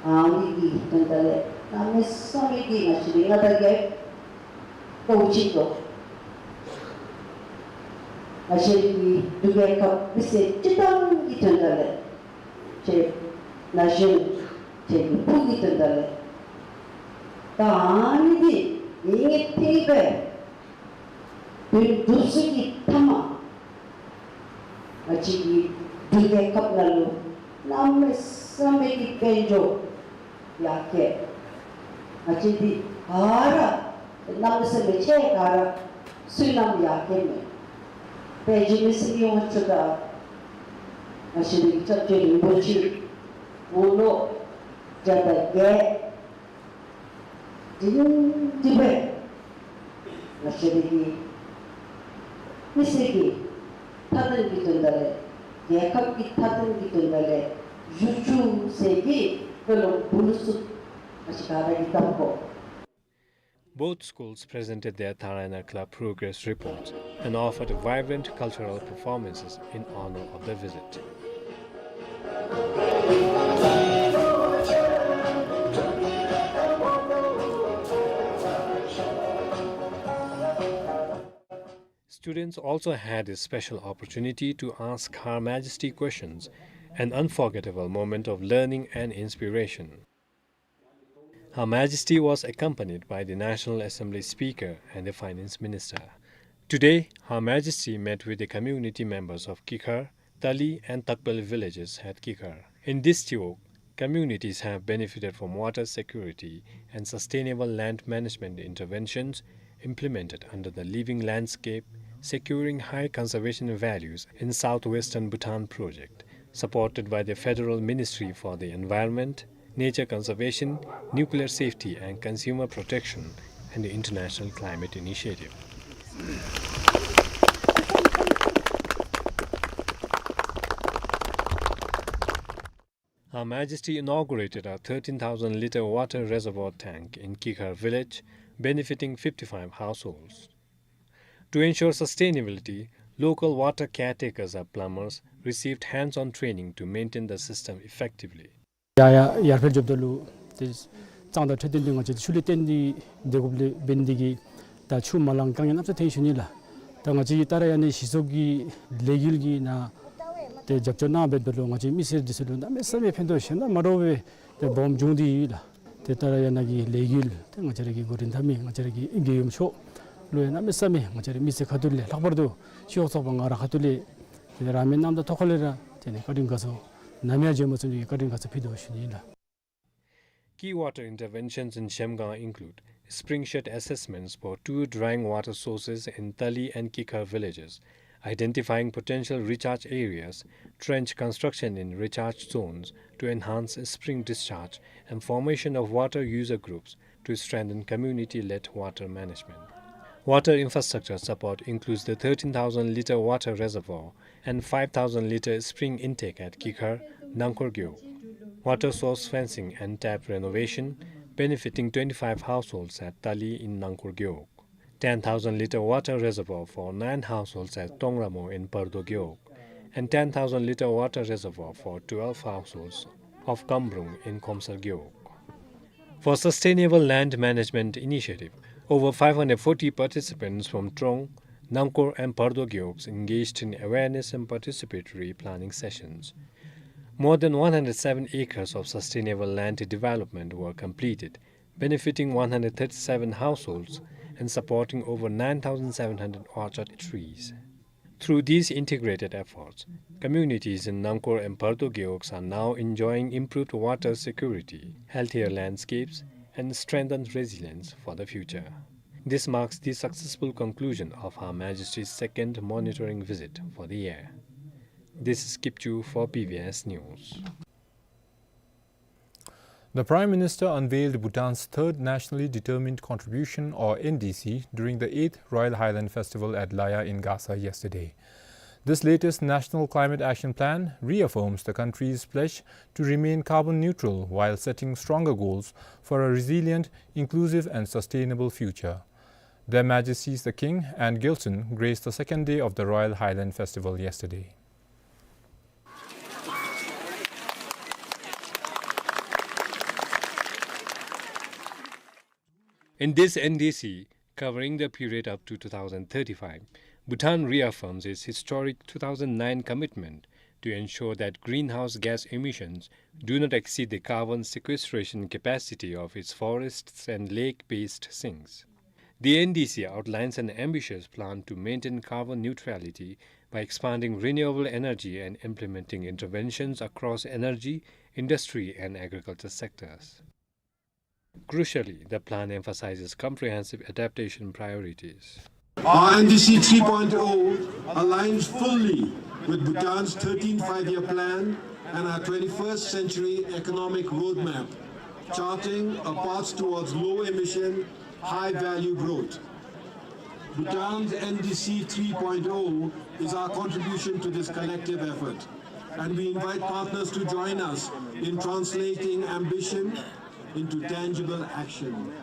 ཨ་ནི་གི་དོན་དག་ལས་གནམ་མེད་ས་མེད་ཀྱི་ང་བཅས་རའི་མངའ་བདག་རྒྱལཔོ་ཅིག་དོ། ང་བཅས་ཀྱི་འབྲུག་རྒྱལ་ཁབ་མི་སེར་སྤྱིར་བཏང་གི་དོན་དག་ལས་ཁྱེད་ན་གཞོན་ཁྱེད་ཀྱི་ཕུགས་ཀྱི་དོན་དག་ལས་ད་ཨ་ནི་འདི་ངེས་ངེས་ཐིག་པས་ དོན་འགྲུབ་ས་གི་མཐའ་མ་ང་བཅས་ཀྱི་འབྲུག་རྒྱལ་ཁབ་ནང་ལུ་གནམ་མེད་ས་མེད་ཀྱི་དཔལ་འབྱོར་ཡར་རྒྱས། ང་བཅས་འདི་ག་ར་གནམ་མེད་ས་མེད་ཆེ་ག་ར་བསོད་ནམས་ཡར་རྒྱས་མས། དཔལ་འབྱོར་མི་སེར་གྱི་དབང་ཆ་དང་ང་བཅས་འདི་སྐྱབས་རྗེ་རིན་པོ་ཆེ་དགུང་ལོ་བརྒྱ་དང་བརྒྱད། དེ་ནི་དེ་སྦེ་ང་བཅས་ར་གི་མི་སེར་གྱི་མཐའ་དོན་གྱི་དོན་དག་ལས་རྒྱལ་ཁབ་ཀྱི་མཐའ་དོན་གྱི་དོན་དག་ལས་བཞུགས་བཅུག་ཟེར་གྱི་དཔེ་ལུ་འབུལ་ཚུགས་ང་བཅས་ག་ར་གིས་བལྟ་དགོ། Both schools presented their Tharayana Club progress reports and offered vibrant cultural performances in honor of the visit. Students also had a special opportunity to ask Her Majesty questions, an unforgettable moment of learning and inspiration. Her Majesty was accompanied by the National Assembly Speaker and the Finance Minister. Today, Her Majesty met with the community members of Kikhar, Tali and Takpali villages at Kikhar. In this T O, communities have benefited from water security and sustainable land management interventions implemented under the Living Landscape, Securing High Conservation Values in Southwestern Bhutan project, supported by the Federal Ministry for the Environment, Nature Conservation, Nuclear Safety and Consumer Protection, and the International Climate Initiative. Her Majesty inaugurated a thirteen thousand litre water reservoir tank in Kikhar village, benefiting fifty-five households. To ensure sustainability, local water caretakers and plumbers received hands-on training to maintain the system effectively. ཡ་ཡ་ཡར་འཕེལ་འགྱོཝ་ད་ལུ་ཏེ་གཙང་དང་འཕྲོད་བསྟེན་འདི་ང་བཅས་ཆུ་ལས་བརྟེན་ཏེ་སྡོད་དགོཔ་ལས་འབད་ནི་དེ་གིས་ད་ཆུ་མ་ལང་དཀའ་ངལ་གནམ་ས་ཐོན་ཞུ་ནི་ལགས། ད་ང་བཅས་ཀྱི་ཏཱ་ར་ཡ་ན་གཞི་ཚོགས་ཀྱི་ལས་འགུལ་གྱི་ནང་ཏེ་རྒྱབ་སྐྱོར་གནང་འབདཝ་ད་ལུ་ང་བཅས་མི་སེར་འདི་ཚུ་ལུ་གནམ་མེད་ས་མེད་ཕན་ཐོགས་ཞེ་དྲག་མ་འདྲཝ་སྦེ་ཏེ་སྦོམ་བྱུང་སྟེ་ཡོད་ལགས། ཏེ་ཏཱ་ར་ཡ་ན་གི་ལས་འགུལ་ཏེ་ང་བཅས་ར་གི་འགོ་འདྲེན་འཐབ་མི་ང་བཅས་ར་གི་རྒྱལ་ཡུམ་མཆོག་ལུ་ཡང་གནམ་མེད་ས་མེད་ང་བཅས་ར་མི་སེར་ཁ་ཐུག་ལས་ལྷག་པར་དུ་སྤྱི་འོག་ཚོགས་པ་ང་ར་ཁ་ཐུག་ལས་ཏེ་རང་མོས་རྣམ་དག་ཐོག་ཁ་ལས་ར་ཏེ་ནི་བཀའ་དྲིན་དགའ་ཚོར་ནམ་ཡང་བརྗེད་མ་ཚུགས་ནི་གི་བཀའ་དྲིན་དགའ་ཚོར་ཕུལ་དོ་ཞུ་ནི་ཨིན་ལགས། Key water interventions in Zhemgang include spring shed assessments for two drying water sources in Tali and Kikhar villages, identifying potential recharge areas, trench construction in recharge zones to enhance spring discharge, and formation of water user groups to strengthen community-led water management. Water infrastructure support includes the thirteen thousand litre water reservoir and five thousand litre spring intake at Kikhar, Nangkor Gewog. Water source fencing and tap renovation, benefiting twenty-five households at Tali in Nangkor Gewog. Ten thousand litre water reservoir for nine households at Tongramo in Pardo Gewog. And ten thousand litre water reservoir for twelve households of Kambrung in Khomsar Gewog. For sustainable land management initiative, over five hundred forty participants from Trong, Nangkor and Pardo Gewogs engaged in awareness and participatory planning sessions. More than one hundred seven acres of sustainable land development were completed, benefiting one hundred thirty-seven households and supporting over nine thousand seven hundred orchard trees. Through these integrated efforts, communities in Nangkor and Pardo Gewogs are now enjoying improved water security, healthier landscapes, and strengthened resilience for the future. This marks the successful conclusion of Her Majesty's second monitoring visit for the year. This is Kipchu for B B S News. The Prime Minister unveiled Bhutan's third Nationally Determined Contribution, or N D C, during the eighth Royal Highland Festival at Laya in Gasa yesterday. This latest National Climate Action Plan reaffirms the country's pledge to remain carbon neutral while setting stronger goals for a resilient, inclusive and sustainable future. Their Majesties the King and Gyaltsuen graced the second day of the Royal Highland Festival yesterday. In this N D C, covering the period up to two thousand thirty-five, Bhutan reaffirms its historic two thousand nine commitment to ensure that greenhouse gas emissions do not exceed the carbon sequestration capacity of its forests and lake-based sinks. The N D C outlines an ambitious plan to maintain carbon neutrality by expanding renewable energy and implementing interventions across energy, industry, and agriculture sectors. Crucially, the plan emphasizes comprehensive adaptation priorities. Our N D C three point oh aligns fully with Bhutan's thirteenth Five-Year Plan and our twenty-first Century Economic Roadmap, charting a path towards low-emission, high-value growth. Bhutan's N D C three point oh is our contribution to this collective effort, and we invite partners to join us in translating ambition into tangible action.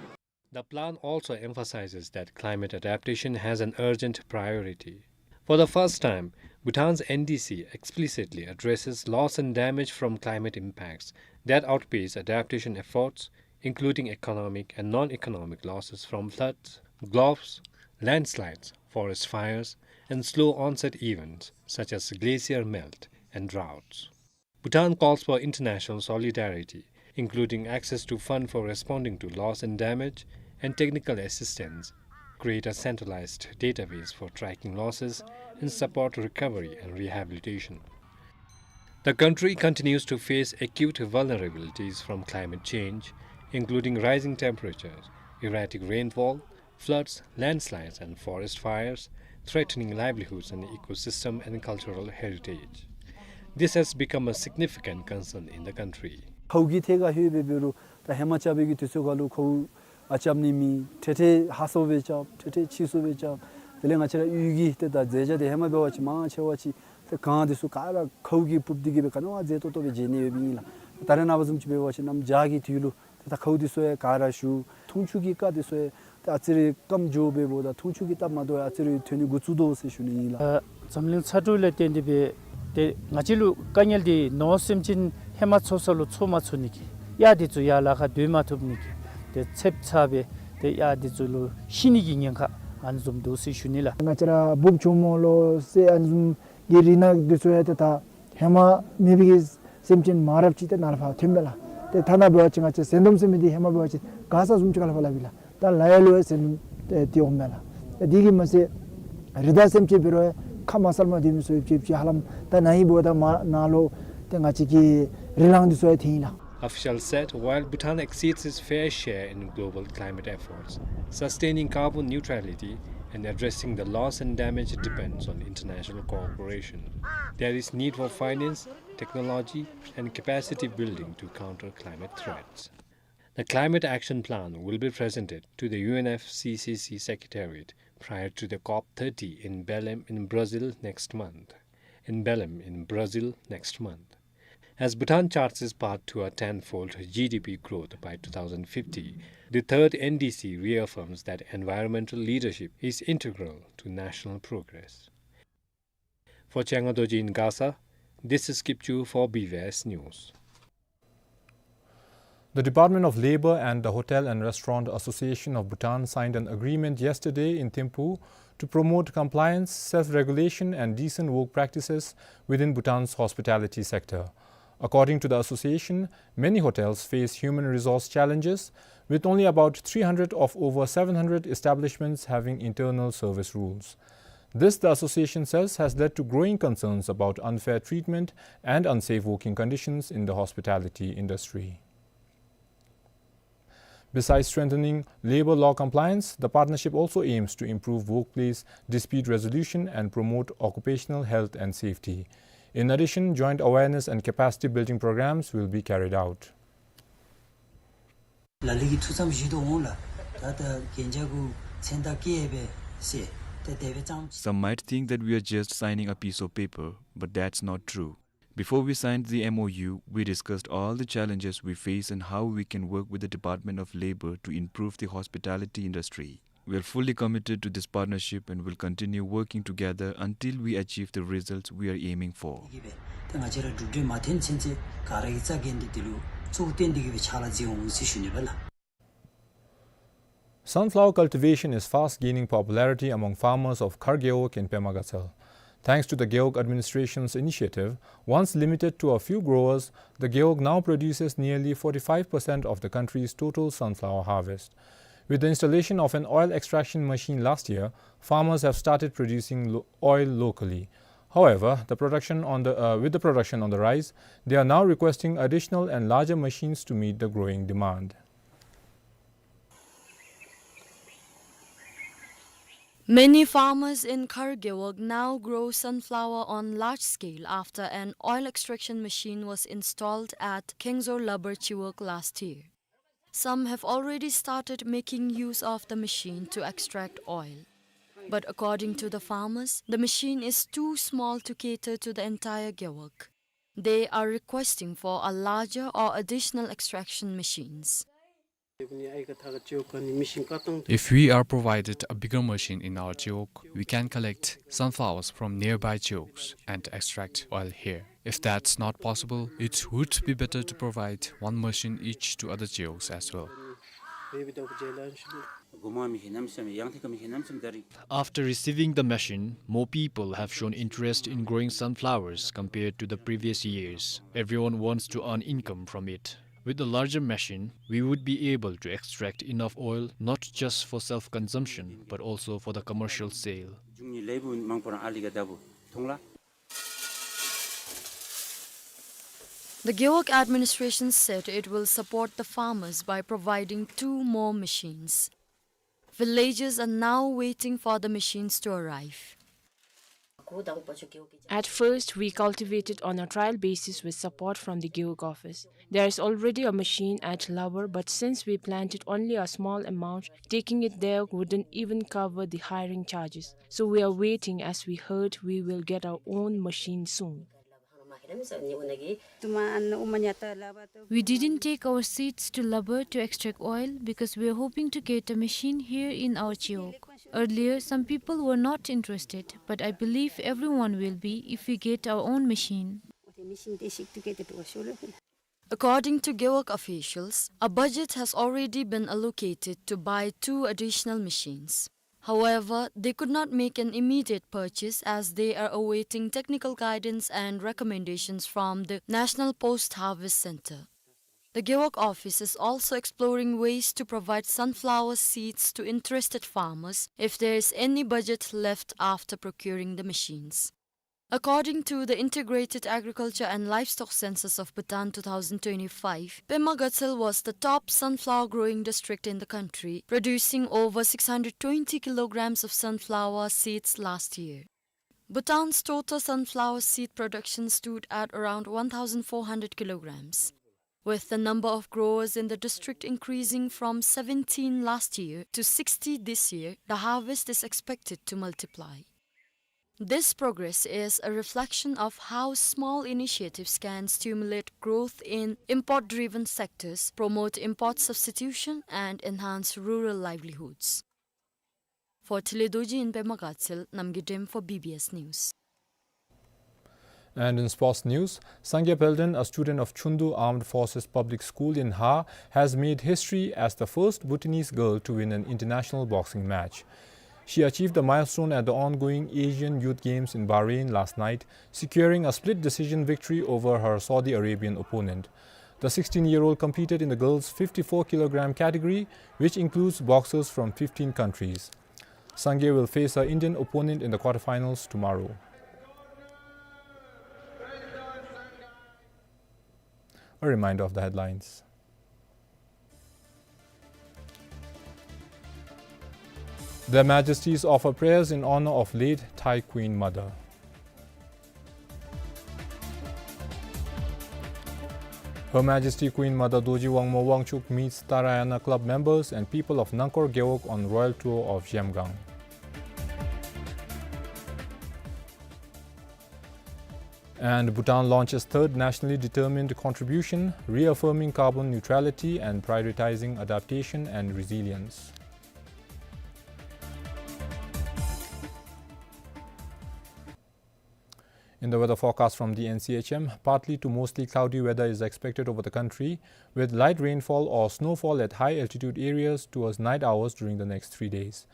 The plan also emphasizes that climate adaptation has an urgent priority. For the first time, Bhutan's N D C explicitly addresses loss and damage from climate impacts that outpace adaptation efforts, including economic and non-economic losses from floods, droughts, landslides, forest fires, and slow onset events such as glacier melt and droughts. Bhutan calls for international solidarity, including access to fund for responding to loss and damage and technical assistance, create a centralized database for tracking losses, and support recovery and rehabilitation. The country continues to face acute vulnerabilities from climate change, including rising temperatures, erratic rainfall, floods, landslides, and forest fires, threatening livelihoods and ecosystem and cultural heritage. This has become a significant concern in the country. ཁཝ་གིས་ཐད་ཁར་ལྷོད་སྦེ་འབད་རུང་ད་ཧེ་མ་རྐྱབ་པའི་གི་དུས་ཚོད་ཁར་ལུ་ཁཝ་ཨ་རྐྱབ་ནི་མེད། ཐེངས་ཐེངས་ཧ་སོ་སྦེ་རྐྱབ། ཐེངས་ཐེངས་ཕྱིས་སོ་སྦེ་རྐྱབ། དེ་ལས་ང་བཅས་ར་གཡུས་ཀྱི་ཏེ་ད་རྫས་བྱ་འདི་ཧེ་མ་འབད་བ་ཅིན་མང་ཆེ་བ་ཅིག་ཏེ་གངས་འདི་ཚུ་ག་ར་ཁཝ་གིས་སྤུབ་སྟེ་གི་སྦེ་ག་ནི་བ་མཛེས་ཏོག་ཏོ་སྦེ་མཇལ་ནི་ཡོདཔ་ཨིན་ལགས། ད་རེས་ནངས་པ་བཟུམ་ཅིག་འབད་བ་ཅིན་གནམ་བྱཱར་གྱི་དུས་ལུ་ཏེ་ད་ཁཝ་འདི་ཚུ་ཡང་ག་ར་ཞུ། འཐུང་ཆུ་གི་རྐ་འདི་ཚུ་ཡང་ཏེ་ཨ་ཙི་རེ་སྐམ་འགྱོ་སྦེ་འབདཝ་ད་འཐུང་ཆུ་གི་སྟབས་མ་བདེཝ་ཡང་ཨ་ཙི་རེ་ཐོན་ནི་འགོ་བཙུགས་དོ་ཟེར་ཞུ་ནི་ཨིན་ལགས། ཨ་འཛམ་གླིང་ཚ་དྲོད་ལས་བརྟེན་ཏེ་སྦེ་ཏེ་ང་བཅས་ལུ་དཀའ་ངལ་འདི་ནོར་སེམས་ཅན་ཧེ་མ་འཚོ་ས་ལུ་འཚོ་མ་ཚུགས་ནི་གི་གཡག་འདི་ཚུ་ཡར་ལ་ཁར་སྡོད་མ་ཐུབ་ནི་གི་ཏེ་ཚདཔ་ཚ་སྦེ་ཏེ་གཡག་འདི་ཚུ་ལུ་ཤི་ནི་གི་ཉེན་ཁ་ཨ་ནི་བཟུམ་འདུག་ཟེར་ཞུ་ནི་ལགས། ང་བཅས་ར་འབུཔ་གྱོགམོ་ལོ་ཟེར་ཨ་ནི་བཟུམ་གྱི་རིགས་སྣ་འདི་ཚུ་ཡང་ཏེ་ད་ཧེ་མ་མེད་པའི་གི་སེམས་ཅན་མང་རབས་ཅིག་ཏེ་ནཱ་ལས་ཕར་ཐོནམ་མས་ལགས། ཏེ་ཐ་ན་འབད་བ་ཅིན་ང་བཅས་སེང་སྟོང་ཟེར་མི་འདི་ཧེ་མ་འབད་བ་ཅིན་མགར་ས་བཟུམ་ཅིག་ཁ་ལས་ཕར་སླབ་ཨིན་ལགས། ད་ལ་ཡ་ལུ་ཡང་སེང་སྟོང་ཏེ་ཏེ་འོངམ་མས་ལགས། ཏེ་འདི་གིས་མ་ཚད་རི་དྭགས་སེམས་ཅན་འབད་རུང་ཡང་ཁ་མ་གསལ་མ་སྡོད་མི་ཚུ་ཡང་ཅིག་ཅིག་ཧ་ལམ་ད་ན་ཧིང་འབདཝ་ད་མར་ནཱ་ལུ་ཏེ་ང་བཅས་ཀྱི་རི་ལངས་འདི་ཚུ་ཡང་ཐོན་ཡི་ལགས། Officials said while Bhutan exceeds its fair share in global climate efforts, sustaining carbon neutrality and addressing the loss and damage depends on international cooperation. There is need for finance, technology, and capacity building to counter climate threats. The Climate Action Plan will be presented to the U N F C C C Secretariat prior to the COP thirty in Belém in Brazil next month. In Belém in Brazil next month. As Bhutan charts its path to a tenfold G D P growth by two thousand fifty, the third N D C reaffirms that environmental leadership is integral to national progress. For Changa Dorji in Gasa, this is Kipchu for B V S News. The Department of Labour and the Hotel and Restaurant Association of Bhutan signed an agreement yesterday in Thimphu to promote compliance, self-regulation and decent work practices within Bhutan's hospitality sector. According to the association, many hotels face human resource challenges, with only about three hundred of over seven hundred establishments having internal service rules. This, the association says, has led to growing concerns about unfair treatment and unsafe working conditions in the hospitality industry. Besides strengthening labor law compliance, the partnership also aims to improve workplace dispute resolution and promote occupational health and safety. In addition, joint awareness and capacity building programs will be carried out. ལ་ལུ་གིས་ཐུགས་བསམ་བཞེས་དོ་འོང་ལགས། ད་ད་གན་རྒྱ་གུ་མཚན་རྟགས་བཀོད་སྦེ་ཟེར་ཏེ་དེ་སྦེ་ཙམ། Some might think that we are just signing a piece of paper, but that's not true. Before we signed the M O U, we discussed all the challenges we face and how we can work with the Department of Labor to improve the hospitality industry. We are fully committed to this partnership and will continue working together until we achieve the results we are aiming for. ཏེ་ང་བཅས་ར་གྲུབ་འབྲས་མ་ཐོན་ཚུན་ཚོད་ག་ར་གིས་རྩ་འགེངས་ཏེ་དེ་ལུ་གཙོ་བོ་བཏོན་ཏེ་གི་སྦེ་ཕྱག་ལཱ་མཛད་འོང་ཟེར་ཞུ་ནི་ཨིན་པས་ལགས། Sunflower cultivation is fast gaining popularity among farmers of Khargewog in Pema Gatshel. Thanks to the Gewog administration's initiative, once limited to a few growers, the Gewog now produces nearly forty-five percent of the country's total sunflower harvest. With the installation of an oil extraction machine last year, farmers have started producing lo-, oil locally. However, the production on the, uh, with the production on the rise, they are now requesting additional and larger machines to meet the growing demand. Many farmers in Khar Gewog now grow sunflower on large scale after an oil extraction machine was installed at Khengzor Labar Chiwog last year. Some have already started making use of the machine to extract oil. But according to the farmers, the machine is too small to cater to the entire Gewog. They are requesting for a larger or additional extraction machines. If we are provided a bigger machine in our Chiwog, we can collect sunflowers from nearby Chiwogs and extract oil here. If that's not possible, it would be better to provide one machine each to other Chiwogs as well. After receiving the machine, more people have shown interest in growing sunflowers compared to the previous years. Everyone wants to earn income from it. With the larger machine, we would be able to extract enough oil not just for self-consumption, but also for the commercial sale. The Gewog administration said it will support the farmers by providing two more machines. Villagers are now waiting for the machines to arrive. At first, we cultivated on a trial basis with support from the Gewog office. There is already a machine at Labar, but since we planted only a small amount, taking it there wouldn't even cover the hiring charges. So we are waiting. As we heard, we will get our own machine soon. We didn't take our seeds to Labar to extract oil because we are hoping to get a machine here in our Chiwog. Earlier, some people were not interested, but I believe everyone will be if we get our own machine. According to Gewog officials, a budget has already been allocated to buy two additional machines. However, they could not make an immediate purchase as they are awaiting technical guidance and recommendations from the National Post Harvest Center. The Gewog office is also exploring ways to provide sunflower seeds to interested farmers if there is any budget left after procuring the machines. According to the Integrated Agriculture and Livestock Census of Bhutan two thousand twenty-five, Pema Gatshel was the top sunflower growing district in the country, producing over six hundred twenty kilograms of sunflower seeds last year. Bhutan's total sunflower seed production stood at around one thousand four hundred kilograms. With the number of growers in the district increasing from seventeen last year to sixty this year, the harvest is expected to multiply. This progress is a reflection of how small initiatives can stimulate growth in import-driven sectors, promote import substitution, and enhance rural livelihoods. For Thile Dorji in Pema Gatshel, Namgay Dem for B B S News. And in sports news, Sangay Phelden, a student of Chundu Armed Forces Public School in Har, has made history as the first Bhutanese girl to win an international boxing match. She achieved the milestone at the ongoing Asian Youth Games in Bahrain last night, securing a split decision victory over her Saudi Arabian opponent. The sixteen-year-old competed in the girls' fifty-four kilogram category, which includes boxers from fifteen countries. Sangay will face her Indian opponent in the quarterfinals tomorrow. A reminder of the headlines. Their Majesties offer prayers in honor of late Thai Queen Mother. Her Majesty Queen Mother Dorji Wangmo Wangchuck meets Tarayana Club members and people of Nangkor Gewog on royal tour of Zhemgang. And Bhutan launches third nationally determined contribution, reaffirming carbon neutrality and prioritizing adaptation and resilience. In the weather forecast from the N C H M, partly to mostly cloudy weather is expected over the country, with light rainfall or snowfall at high altitude areas towards night hours during the next three days.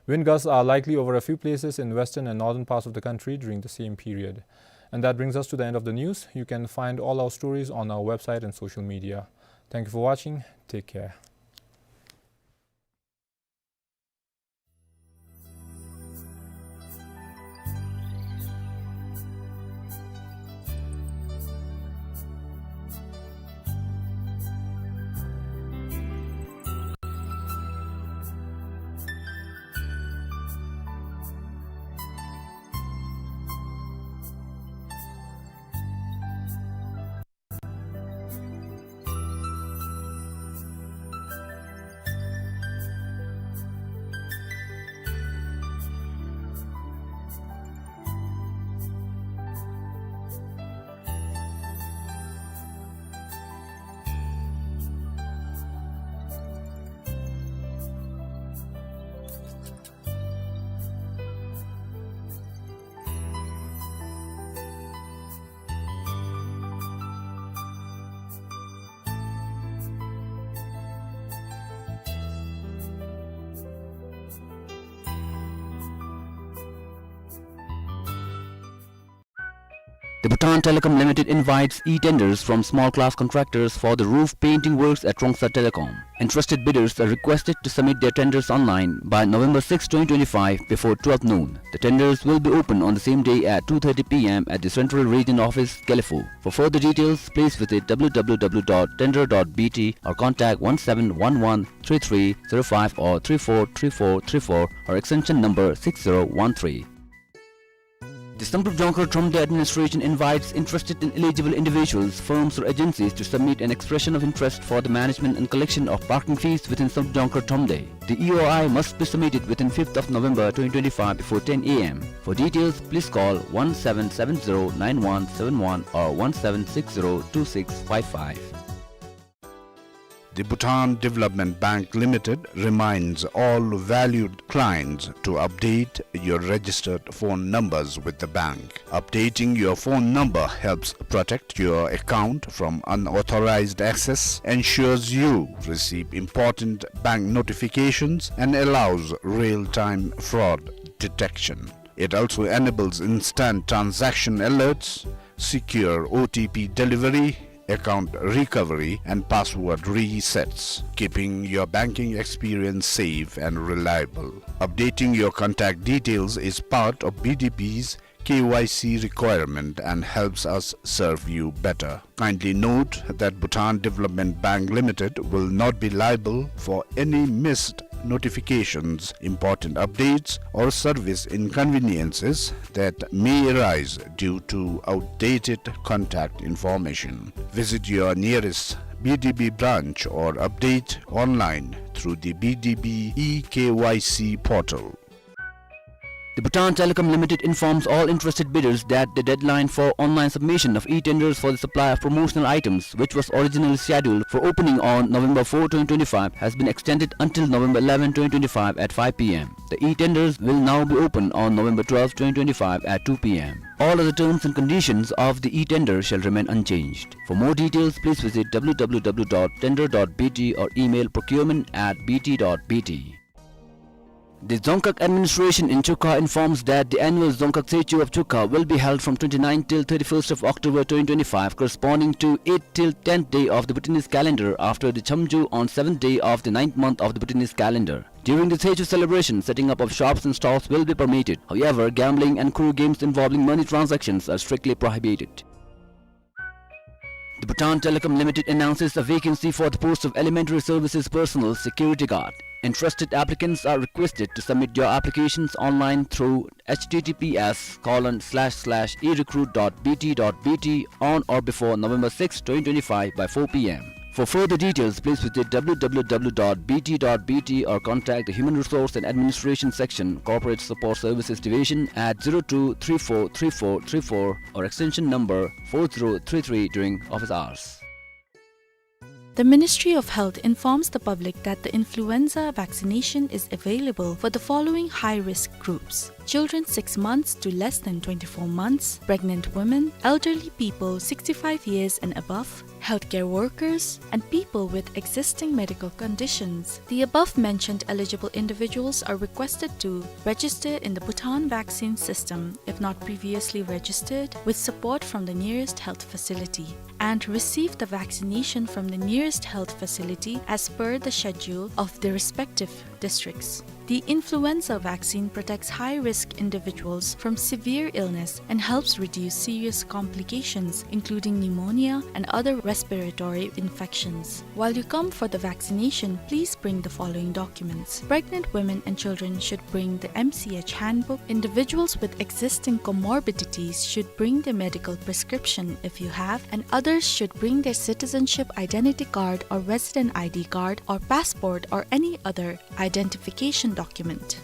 Wind gusts are likely over a few places in western and northern parts of the country during the same period. And that brings us to the end of the news. You can find all our stories on our website and social media. Thank you for watching. Take care. Bhutan Telecom Limited invites e-tenders from small class contractors for the roof painting works at Rongsa Telecom. Interested bidders are requested to submit their tenders online by November sixth, twenty twenty-five, before twelve noon. The tenders will be open on the same day at two thirty P M at the Central Region Office, Gelephu. For further details, please visit W W W dot tender dot B T or contact one seven one one three three zero five or three four three four three four or extension number six zero one three. The Samdrup Jongkhar Thromde administration invites interested and eligible individuals, firms or agencies to submit an expression of interest for the management and collection of parking fees within Samdrup Jongkhar Thromde. The E O I must be submitted within fifth of November twenty twenty-five before ten A M. For details, please call one seven seven zero nine one seven one or one seven six zero two six five five. The Bhutan Development Bank Limited reminds all valued clients to update your registered phone numbers with the bank. Updating your phone number helps protect your account from unauthorized access, ensures you receive important bank notifications, and allows real-time fraud detection. It also enables instant transaction alerts, secure O T P delivery, account recovery, and password resets, keeping your banking experience safe and reliable. Updating your contact details is part of B D B's K Y C requirement and helps us serve you better. Kindly note that Bhutan Development Bank Limited will not be liable for any missed notifications, important updates, or service inconveniences that may arise due to outdated contact information. Visit your nearest B D B branch or update online through the B D B e K Y C portal. The Bhutan Telecom Limited informs all interested bidders that the deadline for online submission of e-tenders for the supply of promotional items, which was originally scheduled for opening on November fourth, twenty twenty-five, has been extended until November eleventh, twenty twenty-five at five P M. The e-tenders will now be open on November twelfth, twenty twenty-five at two P M. All other terms and conditions of the e-tender shall remain unchanged. For more details, please visit W W W dot tender dot B T or email procurement at B T dot B T. The Dzongkhag administration in Chukha informs that the annual Dzongkhag Tshechu of Chukha will be held from twenty-ninth till thirty-first of October twenty twenty-five, corresponding to eighth till tenth day of the Bhutanese calendar, after the Chamju on seventh day of the ninth month of the Bhutanese calendar. During the Tshechu celebration, setting up of shops and stalls will be permitted. However, gambling and khuru games involving money transactions are strictly prohibited. The Bhutan Telecom Limited announces a vacancy for the post of Elementary Services Personnel Security Guard. Interested applicants are requested to submit your applications online through H T T P S colon slash slash e recruit dot B T dot B T on or before November sixth, twenty twenty-five by four P M. For further details, please visit W W W dot B T dot B T or contact the Human Resource and Administration Section, Corporate Support Services Division at zero two three four three four three four or extension number four zero three three during office hours. The Ministry of Health informs the public that the influenza vaccination is available for the following high-risk groups: children six months to less than twenty-four months, pregnant women, elderly people sixty-five years and above, healthcare workers, and people with existing medical conditions. The above mentioned eligible individuals are requested to register in the Bhutan vaccine system if not previously registered, with support from the nearest health facility, and receive the vaccination from the nearest health facility as per the schedule of the respective districts. The influenza vaccine protects high-risk individuals from severe illness and helps reduce serious complications, including pneumonia and other respiratory infections. While you come for the vaccination, please bring the following documents. Pregnant women and children should bring the M C H handbook. Individuals with existing comorbidities should bring their medical prescription if you have, and others should bring their citizenship identity card or resident I D card or passport or any other identification document.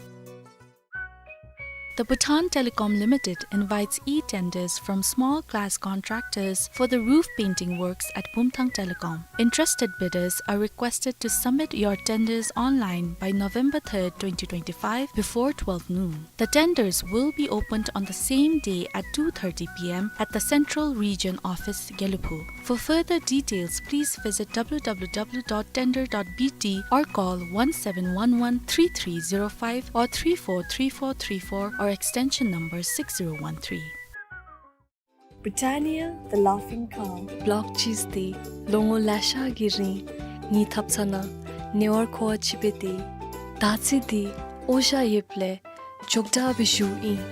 The Bhutan Telecom Limited invites e-tenders from small class contractors for the roof painting works at Bumthang Telecom. Interested bidders are requested to submit your tenders online by November third, twenty twenty-five, before twelve noon. The tenders will be opened on the same day at two thirty P M at the Central Region Office, Gelephu. For further details, please visit W W W dot tender dot B T or call one seven one one three three zero five or three four three four three four or extension number six zero one three. Britannia, the laughing cow. Block cheese འདི་ལོ་ངོ་ལེ་ཤ་གི་རིང་ངེའི་ཐབ་ཚང་ནང་ཉེ་བར་མཁོ་བ་ཅིག་སྦེ་སྡོད་ཡི། ད་ཅི་འདི་འོ་ཞ་ཡོདཔ་ལས་མགྱོགས་དྲགས་སྦེ་བཞུཝ་ཨིན།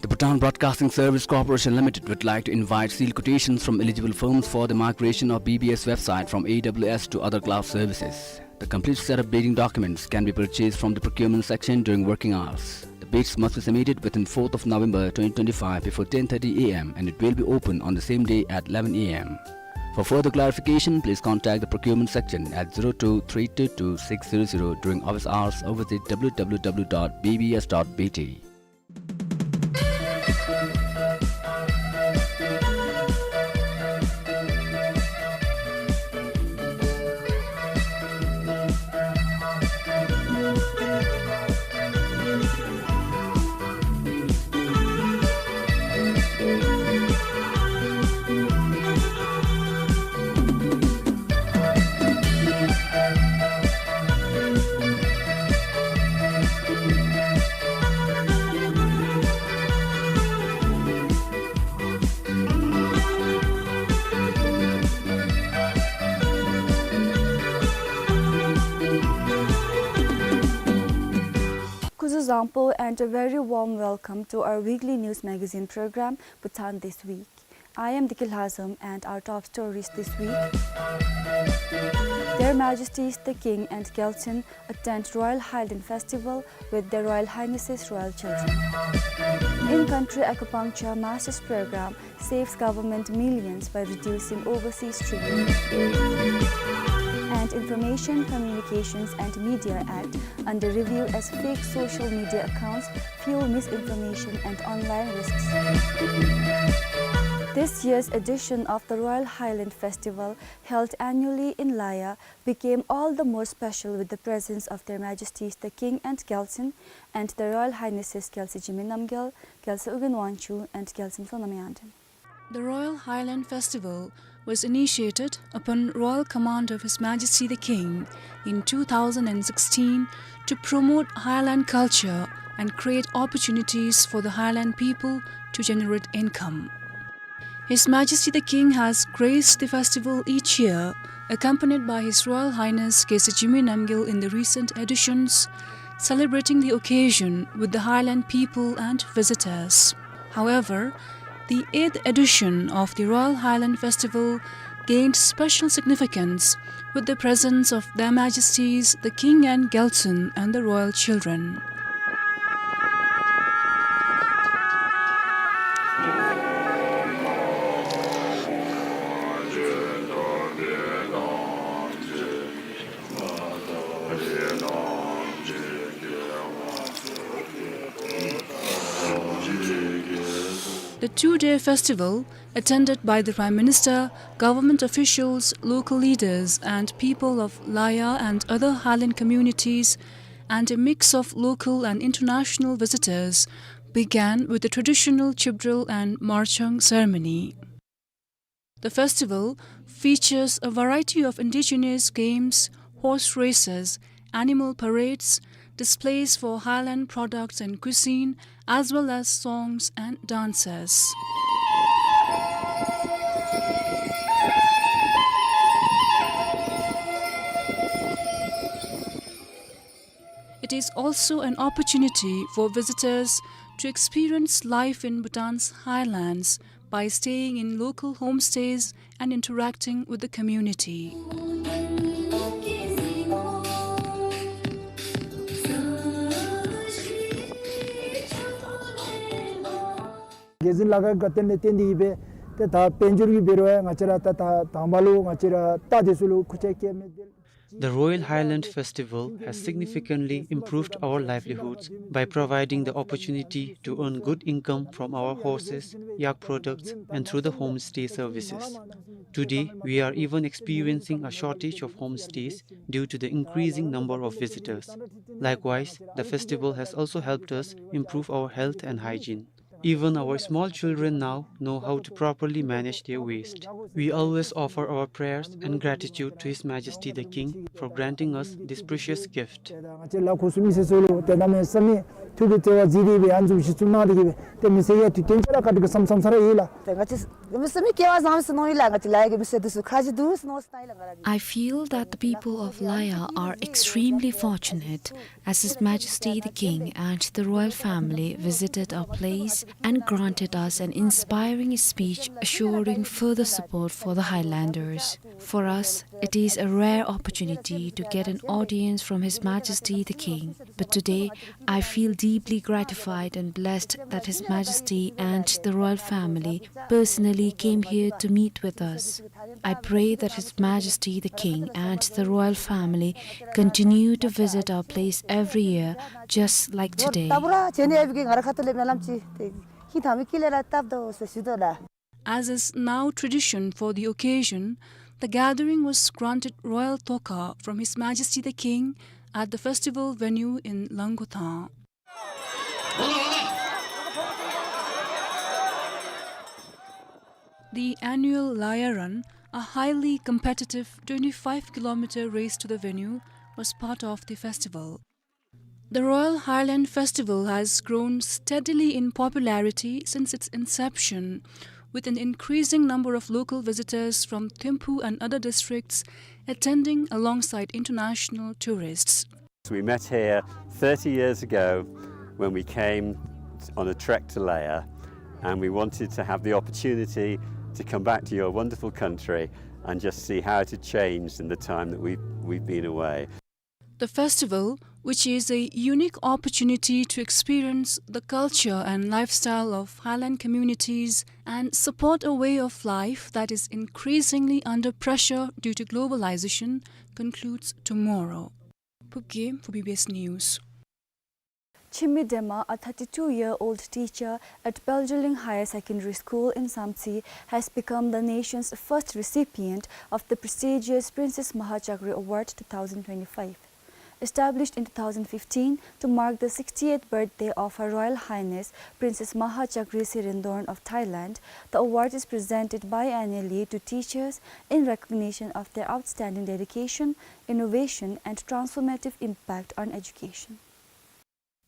The Bhutan Broadcasting Service Corporation Limited would like to invite sealed quotations from eligible firms for the migration of B B S website from A W S to other cloud services. The complete set of bidding documents can be purchased from the procurement section during working hours. The bids must be submitted within fourth of November twenty twenty-five before ten thirty A M and it will be open on the same day at eleven A M. For further clarification, please contact the procurement section at zero two three two two six zero zero during office hours or visit W W W dot B B S dot B T. Kuzuzangpo and a very warm welcome to our weekly news magazine program, Bhutan This Week. I am Diki Lhazam and our top stories this week. Their Majesties the King and Gyaltsuen attend Royal Highland Festival with Their Royal Highnesses Royal Children. In-country acupuncture master's program saves government millions by reducing overseas treatment. And Information, Communications and Media Act under review as fake social media accounts fuel misinformation and online risks. This year's edition of the Royal Highland Festival, held annually in Laya, became all the more special with the presence of Their Majesties the King and Gyaltsuen and the Royal Highnesses Gyaltsuen Jigme Namgyal, Gyaltsuen Ugyen Wangchuck and Gyaltsuen Sonam Yangden. The Royal Highland Festival was initiated upon royal command of His Majesty the King in two thousand and sixteen to promote Highland culture and create opportunities for the Highland people to generate income. His Majesty the King has graced the festival each year, accompanied by His Royal Highness Gyaltsuen Jigme Namgyal in the recent editions, celebrating the occasion with the Highland people and visitors. However, the eighth edition of the Royal Highland Festival gained special significance with the presence of Their Majesties the King and Gyaltsuen and the royal children. The two-day festival, attended by the Prime Minister, government officials, local leaders, and people of Laya and other Highland communities, and a mix of local and international visitors, began with the traditional Chibdrel and Marchang ceremony. The festival features a variety of indigenous games, horse races, animal parades, displays for Highland products and cuisine, as well as songs and dances. It is also an opportunity for visitors to experience life in Bhutan's highlands by staying in local homestays and interacting with the community. རྒྱལ་འཛིན་ལ་དྭགས་ཀྱི་བཀའ་དྲིན་ལས་བརྟེན་ཏེ་གིས་སྦེ་ཏེ་ད་དཔལ་འབྱོར་གྱི་འབད་རུང་ཡང་ང་བཅས་ར་ད་ད་དང་པ་ལུ་ང་བཅས་ར་རྟ་དེ་ཚུ་ལུ་ཁུར་ཆ་བཀལ་མི་འདི། The Royal Highland Festival has significantly improved our livelihoods by providing the opportunity to earn good income from our horses, yak products, and through the homestay services. Today, we are even experiencing a shortage of homestays due to the increasing number of visitors. Likewise, the festival has also helped us improve our health and hygiene. Even our small children now know how to properly manage their waste. We always offer our prayers and gratitude to His Majesty the King for granting us this precious gift. ང་བཅས་ལ་ཁུ་སུམ་མི་སེར་ཚུ་ལུ་ཏེ་གནམ་མེད་ས་མེད་ ཐུགས་ཀྱི་བརྩེ་བ་གཟིགས་ཏེ་སྦེ་ཨ་ནི་བཟུམ་ཅིག་བཙུགས་གནང་སྟེ་གི་སྦེ་ཏེ་མི་སེར་གྱིས་དུས་རྒྱུན་ཆ་ར་ག་དེ་གི་བསམ་བསམ་ས་ར་ཡོད་ལགས། ཏེ་ང་བཅས་མི་སེར་མི་སྐལ་བ་བཟང་པོ་ཟེར་མནོ་ཡི་ལགས། ང་བཅས་ལཱ་གི་མི་སེར་འདི་ཚུ་ཁ་རྗེ་འདུག་ཟེར་མནོ་ས་ཡི་ལགས། ང་ར་གི། I feel that the people of Laya are extremely fortunate, as His Majesty the King and the royal family visited our place and granted us an inspiring speech assuring further support for the Highlanders. For us, it is a rare opportunity to get an audience from His Majesty the King. But today, I feel deeply gratified and blessed that His Majesty and the royal family personally came here to meet with us. I pray that His Majesty the King and the royal family continue to visit our place every year, just like today. As is now tradition for the occasion, the gathering was granted royal toka from His Majesty the King at the festival venue in Langkotha. The annual Laya Run, a highly competitive twenty-five kilometer race to the venue, was part of the festival. The Royal Highland Festival has grown steadily in popularity since its inception, with an increasing number of local visitors from Thimphu and other districts attending alongside international tourists. We met here thirty years ago when we came on a trek to Laya, and we wanted to have the opportunity to come back to your wonderful country and just see how it had changed in the time that we've, we've been away. The festival, which is a unique opportunity to experience the culture and lifestyle of Highland communities and support a way of life that is increasingly under pressure due to globalization, concludes tomorrow. Phubgay for B B S News. Chimi Dema, a thirty-two-year-old teacher at Peljuleng Higher Secondary School in Samtse, has become the nation's first recipient of the prestigious Princess Mahachakri Award two thousand twenty-five. Established in two thousand fifteen to mark the sixty-eighth birthday of Her Royal Highness Princess Mahachakri Sirindorn of Thailand, the award is presented biennially to teachers in recognition of their outstanding dedication, innovation, and transformative impact on education.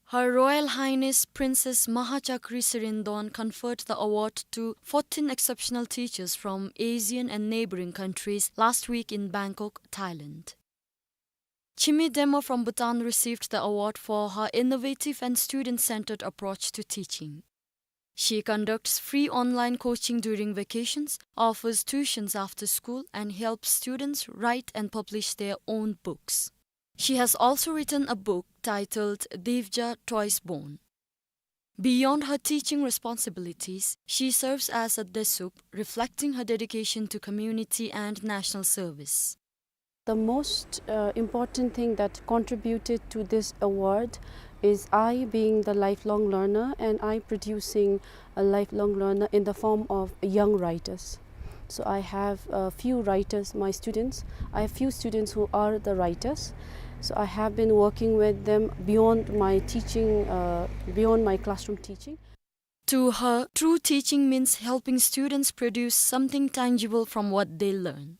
Her Royal Highness Princess Mahachakri Sirindorn conferred the award to fourteen exceptional teachers from ASEAN and neighboring countries last week in Bangkok, Thailand. Chimi Dema from Bhutan received the award for her innovative and student-centered approach to teaching. She conducts free online coaching during vacations, offers tuitions after school, and helps students write and publish their own books. She has also written a book titled Divja Toys Born. Beyond her teaching responsibilities, she serves as a desup, reflecting her dedication to community and national service. The most, uh, important thing that contributed to this award is I being the lifelong learner and I producing a lifelong learner in the form of young writers. So I have a few writers, my students. I have few students who are the writers. So I have been working with them beyond my teaching, uh, beyond my classroom teaching. To her, true teaching means helping students produce something tangible from what they learn.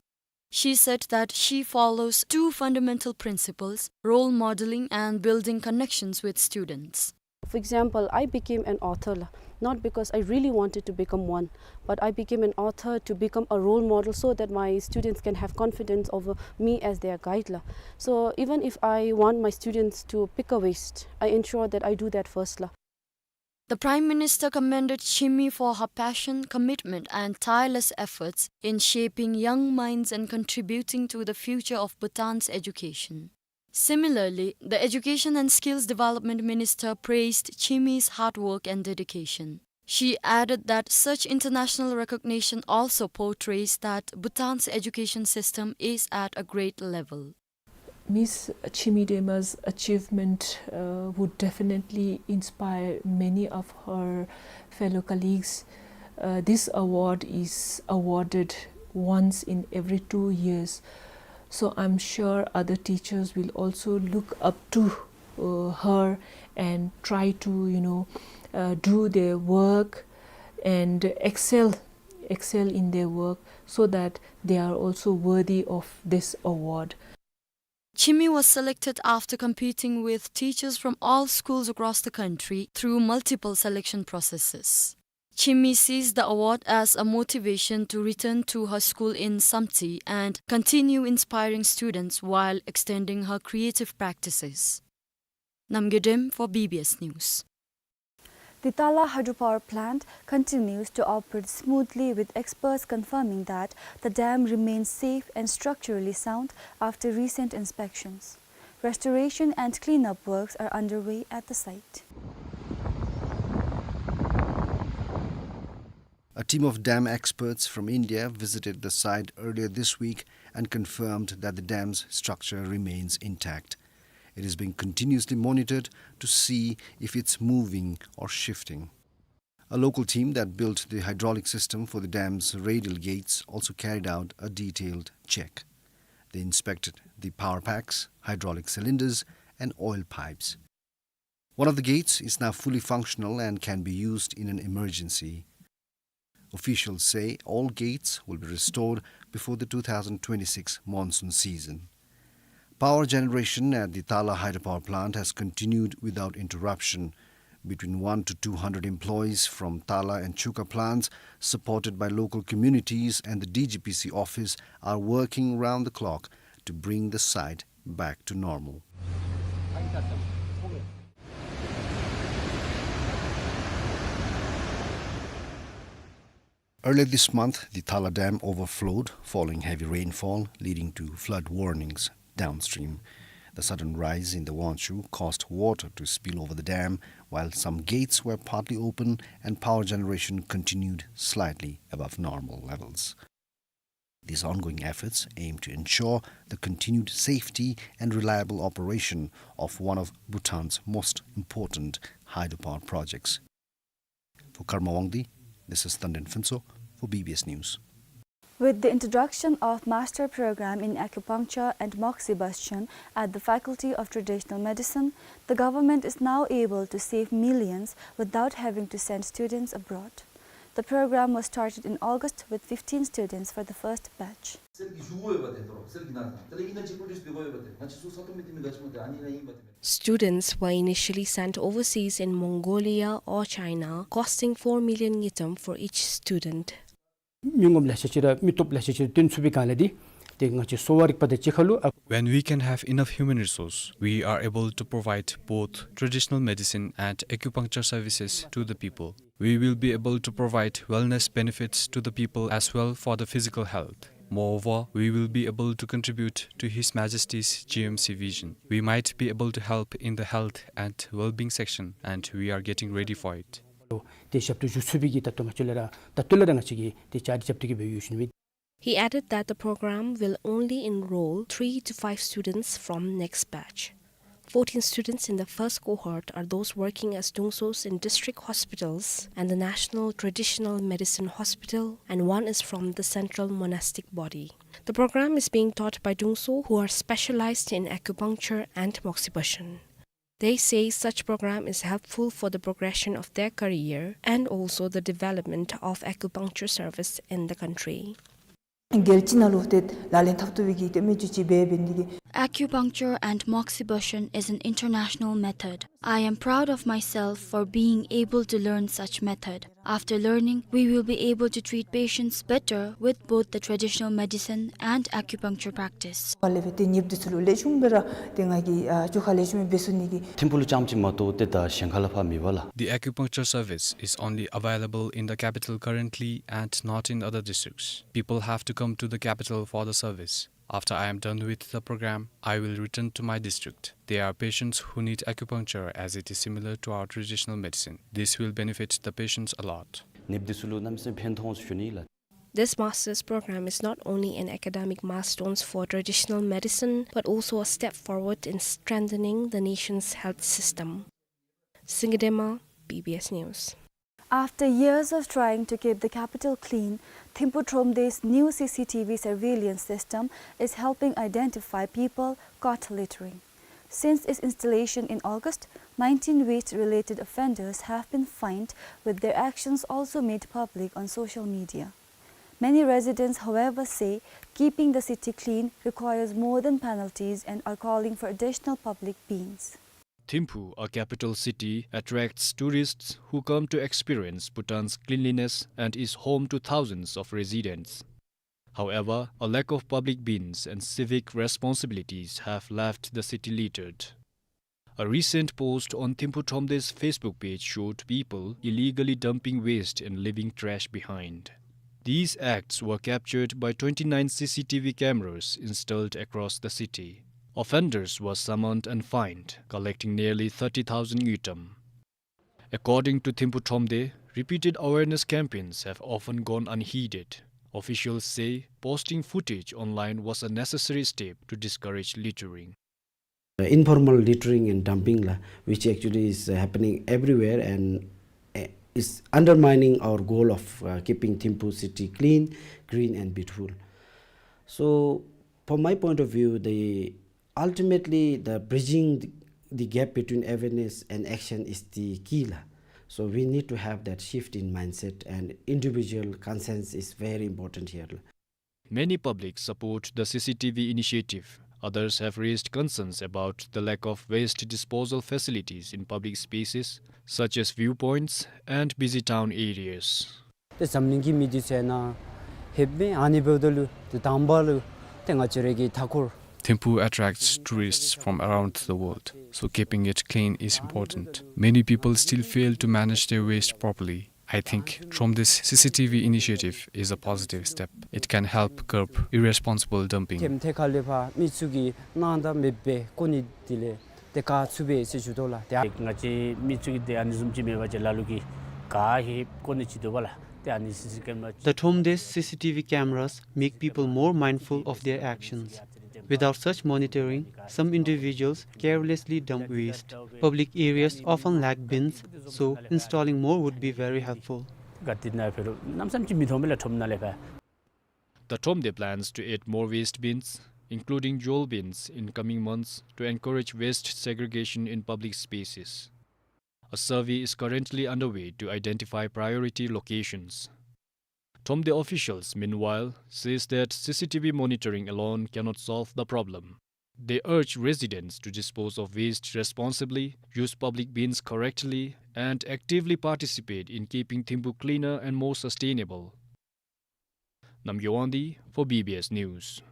She said that she follows two fundamental principles, role modeling and building connections with students. For example, I became an author, la, not because I really wanted to become one, but I became an author to become a role model so that my students can have confidence over me as their guide, la. So even if I want my students to pick a waste, I ensure that I do that first, la. The Prime Minister commended Chimi for her passion, commitment, and tireless efforts in shaping young minds and contributing to the future of Bhutan's education. Similarly, the Education and Skills Development Minister praised Chimi's hard work and dedication. She added that such international recognition also portrays that Bhutan's education system is at a great level. Miss Chimi Dema's achievement, uh, would definitely inspire many of her fellow colleagues. Uh, this award is awarded once in every two years, so I'm sure other teachers will also look up to, uh, her and try to, you know, uh, do their work and excel, excel in their work so that they are also worthy of this award. Chimi was selected after competing with teachers from all schools across the country through multiple selection processes. Chimi sees the award as a motivation to return to her school in Samtse and continue inspiring students while extending her creative practices. Namgay Dem for B B S News. The Tala hydropower plant continues to operate smoothly, with experts confirming that the dam remains safe and structurally sound after recent inspections. Restoration and cleanup works are underway at the site. A team of dam experts from India visited the site earlier this week and confirmed that the dam's structure remains intact. It is being continuously monitored to see if it's moving or shifting. A local team that built the hydraulic system for the dam's radial gates also carried out a detailed check. They inspected the power packs, hydraulic cylinders, and oil pipes. One of the gates is now fully functional and can be used in an emergency. Officials say all gates will be restored before the two thousand twenty-six monsoon season. Power generation at the Tala hydropower plant has continued without interruption. Between one to two hundred employees from Tala and Chuka plants, supported by local communities and the D G P C office, are working round the clock to bring the site back to normal. Early this month, the Tala Dam overflowed following heavy rainfall, leading to flood warnings downstream. The sudden rise in the Wangchhu caused water to spill over the dam, while some gates were partly open and power generation continued slightly above normal levels. These ongoing efforts aim to ensure the continued safety and reliable operation of one of Bhutan's most important hydropower projects. For Karma Wangdi, this is Tanden Phuntsho for B B S News. With the introduction of master program in acupuncture and moxibustion at the Faculty of Traditional Medicine, the government is now able to save millions without having to send students abroad. The program was started in August with fifteen students for the first batch. Students were initially sent overseas in Mongolia or China, costing four million ngultrum for each student. མི་ངོམ་ལེ་ཤ་ཅིག་ར་མི་སྟོབས་ལེ་ཤ་ཅིག་ར་བཏོན་ཚུགས་པའི་སྒང་ལས་འདི་ཏེ་ང་བཅས་གསོ་བ་རིག་པ་དང་གཅིག་ཁར་ལུ། When we can have enough human resource, we are able to provide both traditional medicine and acupuncture services to the people. We will be able to provide wellness benefits to the people as well for the physical health. Moreover, we will be able to contribute to His Majesty's G M C vision. We might be able to help in the health and well-being section, and we are getting ready for it. ཏེ་ཞབས་ཏོག་ཞུ་ཚུགས་པའི་གི་ད་ལྟོ་ང་བཅས་ལས་ར་ད་ལྟོ་ལས་ར་ང་བཅས་ཀྱིས་ཏེ་བཅའ་སྒྲིག་རྐྱབ་སྟེ་གི་སྦེ་ཡོད་ཞུ་ནི་མས། He added that the program will only enroll three to five students from next batch. Fourteen students in the first cohort are those working as dungsos in district hospitals and the National Traditional Medicine Hospital, and one is from the Central Monastic Body. The program is being taught by dungso who are specialized in acupuncture and moxibustion. They say such program is helpful for the progression of their career and also the development of acupuncture service in the country. རྒྱལ་སྤྱི་ནང་ལུ་ཏེ་ལག་ལེན་འཐབ་བཏུབ་པའི་གི་ཏེ་མི་ཅིག་ཅིག་འབད་འབད་ནི་གི། Acupuncture and moxibustion is an international method. I am proud of myself for being able to learn such method. After learning, we will be able to treat patients better with both the traditional medicine and acupuncture practice. ཨ་ལས་སྦེ་ཏེ་ཉེ་འབྲེལ་ཚུ་ལུ་ལེགས་ཤོམ་སྦེ་ར་ཏེ་ང་གིས་ཨ་བཅོ་ཁ་ལེགས་ཤོམ་སྦེ་འབད་ཚུགས་ནི་གི། ཐིམ་ཕུག་ལུ་རྐྱངམ་ཅིག་མ་གཏོགས་ཏེ་ད་གཞན་ཁ་ལུ་ཕར་མེད་པས་ལགས། The acupuncture service is only available in the capital currently and not in other districts. People have to come to the capital for the service. After I am done with the program, I will return to my district. There are patients who need acupuncture as it is similar to our traditional medicine. This will benefit the patients a lot. ཉེ་འབྲེལ་ཚུ་ལུ་གནམ་མེད་ས་མེད་ཕན་ཐོགས་ཟེར་ཞུ་ནི་ལགས། This master's program is not only an academic milestone for traditional medicine, but also a step forward in strengthening the nation's health system. Singidema, B B S News. After years of trying to keep the capital clean, Thimphu Thromde's new C C T V surveillance system is helping identify people caught littering. Since its installation in August, nineteen waste-related offenders have been fined, with their actions also made public on social media. Many residents, however, say keeping the city clean requires more than penalties and are calling for additional public bins. Thimphu, a capital city, attracts tourists who come to experience Bhutan's cleanliness and is home to thousands of residents. However, a lack of public bins and civic responsibilities have left the city littered. A recent post on Thimphu Thromde's Facebook page showed people illegally dumping waste and leaving trash behind. These acts were captured by twenty-nine C C T V cameras installed across the city. Offenders were summoned and fined, collecting nearly thirty thousand ngultrum. According to Thimphu Thromde, repeated awareness campaigns have often gone unheeded. Officials say posting footage online was a necessary step to discourage littering. Uh, informal littering and dumping la, which actually is, uh, happening everywhere and, uh, is undermining our goal of, uh, keeping Thimphu city clean, green and beautiful. So, from my point of view, the, ultimately, the bridging the, the gap between awareness and action is the key la. So we need to have that shift in mindset, and individual conscience is very important here. Many public support the C C T V initiative. Others have raised concerns about the lack of waste disposal facilities in public spaces, such as viewpoints and busy town areas. ཏེ་འཛམ་གླིང་གི་མི་འདི་ཚུ་ནཱ་ལྷོདཔ་མས། ཨ་ནི་འབདཝ་ད་ལུ་ཏེ་དང་པ་ལུ་ཏེ་ང་བཅས་ར་གི་མཐའ་འཁོར། Thimphu attracts tourists from around the world, so keeping it clean is important. Many people still fail to manage their waste properly. I think Thromde's C C T V initiative is a positive step. It can help curb irresponsible dumping. ཐེམ་ཐེ་ཁ་ལས་ཕར་མི་ཚུ་གིས་གནང་ད་མེད་པའི་ཀོ་ནི་དེ་ལས་ཏེ་བཀག་ཚུགས་པས་ཟེར་ཞུ་དོ་ལགས། ཏེ་ང་བཅས་མི་ཚུ་གིས་ཏེ་ཨ་ནི་བཟུམ་ཅིག་མེད་པ་ཅིན་ལ་ལུ་གིས་ག་ཧེ་ཀོ་ནི་ཅིག་འདུག་པ་ལགས། ཏེ་ཨ་ནི་སི་སི་ཀེམ་ར། The Thromde's C C T V cameras make people more mindful of their actions. Without such monitoring, some individuals carelessly dump waste. Public areas often lack bins, so installing more would be very helpful. ག་ཏེ་ནཱ་ཕེབས་རུང་གནམ་མེད་ས་མེད་ཅིག་མི་མཐོང་པས་ལགས་ཁྲོམ་ནང་ལས་ཕར། The Thromde plans to add more waste bins, including jewel bins, in coming months to encourage waste segregation in public spaces. A survey is currently underway to identify priority locations. Thromde officials, meanwhile, says that C C T V monitoring alone cannot solve the problem. They urge residents to dispose of waste responsibly, use public bins correctly, and actively participate in keeping Thimphu cleaner and more sustainable. Namgay Wangdi for B B S News.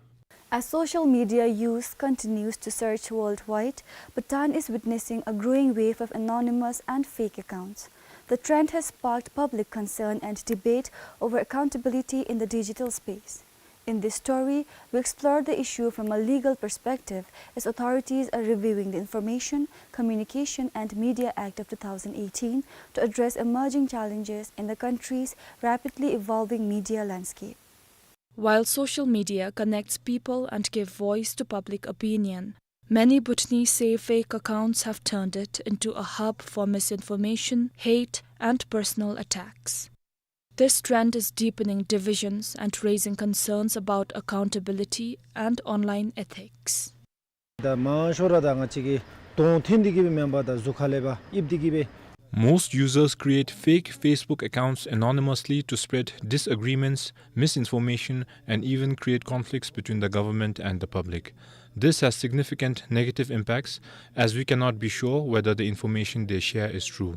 As social media use continues to surge worldwide, Bhutan is witnessing a growing wave of anonymous and fake accounts. The trend has sparked public concern and debate over accountability in the digital space. In this story, we explore the issue from a legal perspective as authorities are reviewing the Information, Communication and Media Act of two thousand eighteen to address emerging challenges in the country's rapidly evolving media landscape. While social media connects people and give voice to public opinion, many Bhutanese say fake accounts have turned it into a hub for misinformation, hate, and personal attacks. This trend is deepening divisions and raising concerns about accountability and online ethics. ད་མང་ཤོས་ར་ད་ང་བཅས་ཀྱི་གདོང་འཐོན་ཏེ་གི་སྦེ་མེན་པར་ད་གཟུགས་ཁ་ལས་ཕར་ཡིབ་སྟེ་གི་སྦེ། Most users create fake Facebook accounts anonymously to spread disagreements, misinformation, and even create conflicts between the government and the public. This has significant negative impacts, as we cannot be sure whether the information they share is true.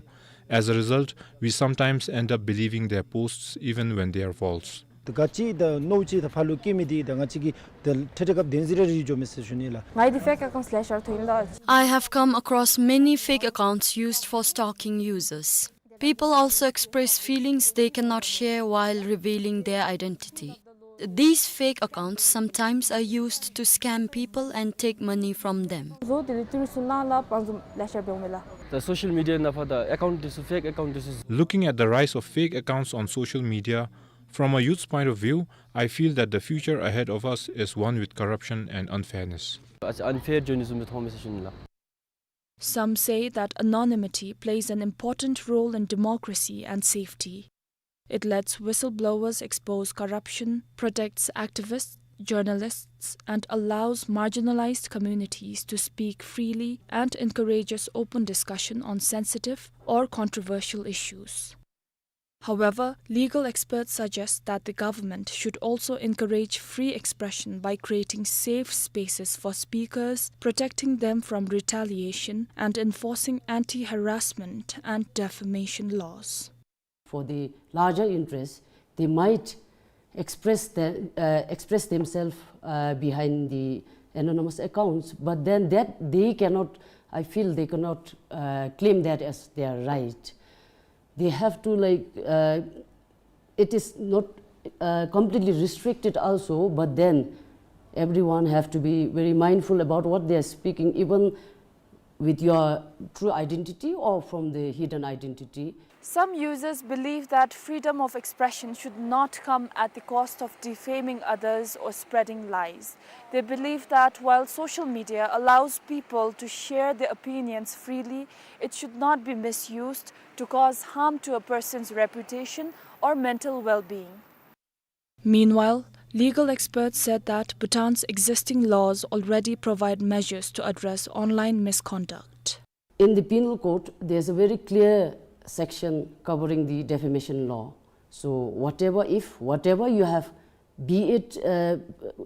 As a result, we sometimes end up believing their posts even when they are false. ད་ག་ཅི་ད་མནོ་ཅི་ད་ཕར་ལུ་སྐྱེ་མི་འདི་ད་ང་བཅས་ཀྱིས་ད་འཕྲལ་འཕྲལ་སྐབས་བདེན་རྫུན་ར་རེ་འགྱོ་མི་ཟེར་ཞུ་ནི་ལགས། ང་འདི་fake accounts ལེ་ཤ་ར་ཐོན་ཡི་ལགས། I have come across many fake accounts used for stalking users. People also express feelings they cannot share while revealing their identity. These fake accounts sometimes are used to scam people and take money from them. བཟོ་དེ་ལས་ཏི་རུ་སུ་ནང་ལ་བང་ཟུམ་ལེ་ཤ་འབྱུང་མི་ལགས། The social media ནང་ཕར་ད་account འདི་ཚུ་fake account འདི་ཚུ། Looking at the rise of fake accounts on social media, from a youth's point of view, I feel that the future ahead of us is one with corruption and unfairness. ཨ་ཙི་unfair འགྱོ་ནི་བཟུམ་སྦེ་མཐོང་མི་ཟེར་ཞུ་ནི་ལགས། Some say that anonymity plays an important role in democracy and safety. It lets whistleblowers expose corruption, protects activists, journalists, and allows marginalized communities to speak freely and encourages open discussion on sensitive or controversial issues. However, legal experts suggest that the government should also encourage free expression by creating safe spaces for speakers, protecting them from retaliation, and enforcing anti-harassment and defamation laws. For the larger interest, they might express the, uh, express themselves, uh, behind the anonymous accounts, but then that they cannot, I feel they cannot, uh, claim that as their right. They have to, like, uh, it is not, uh, completely restricted also, but then everyone have to be very mindful about what they are speaking, even with your true identity or from the hidden identity. Some users believe that freedom of expression should not come at the cost of defaming others or spreading lies. They believe that while social media allows people to share their opinions freely, it should not be misused to cause harm to a person's reputation or mental well-being. Meanwhile, legal experts said that Bhutan's existing laws already provide measures to address online misconduct. In the penal code, there's a very clear section covering the defamation law. So whatever, if whatever you have, be it, uh,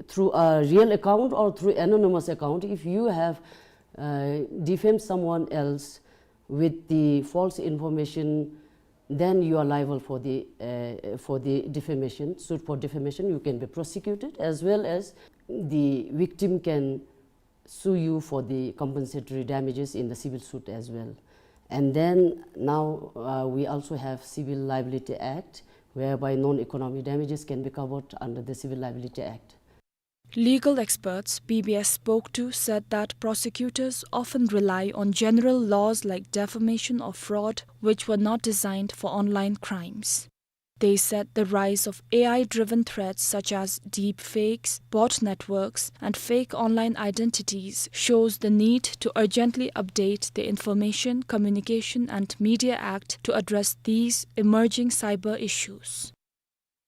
through a real account or through anonymous account, if you have, uh, defamed someone else with the false information, then you are liable for the, uh, for the defamation, suit for defamation. You can be prosecuted, as well as the victim can sue you for the compensatory damages in the civil suit as well. And then now, uh, we also have Civil Liability Act, whereby non-economic damages can be covered under the Civil Liability Act. Legal experts B B S spoke to said that prosecutors often rely on general laws like defamation or fraud, which were not designed for online crimes. They said the rise of A I-driven threats such as deepfakes, bot networks, and fake online identities shows the need to urgently update the Information, Communication and Media Act to address these emerging cyber issues.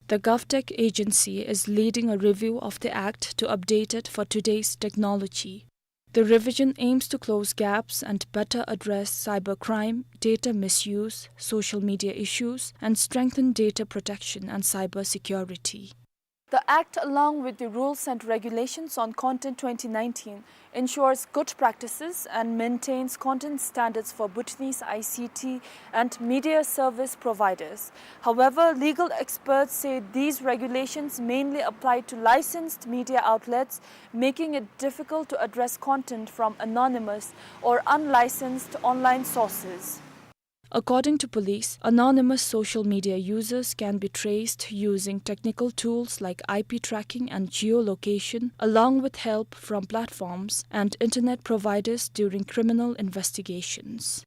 The GovTech agency is leading a review of the act to update it for today's technology. The revision aims to close gaps and better address cybercrime, data misuse, social media issues, and strengthen data protection and cybersecurity. The act, along with the Rules and Regulations on Content twenty nineteen, ensures good practices and maintains content standards for Bhutanese I C T and media service providers. However, legal experts say these regulations mainly apply to licensed media outlets, making it difficult to address content from anonymous or unlicensed online sources. According to police, anonymous social media users can be traced using technical tools like I P tracking and geolocation, along with help from platforms and internet providers during criminal investigations.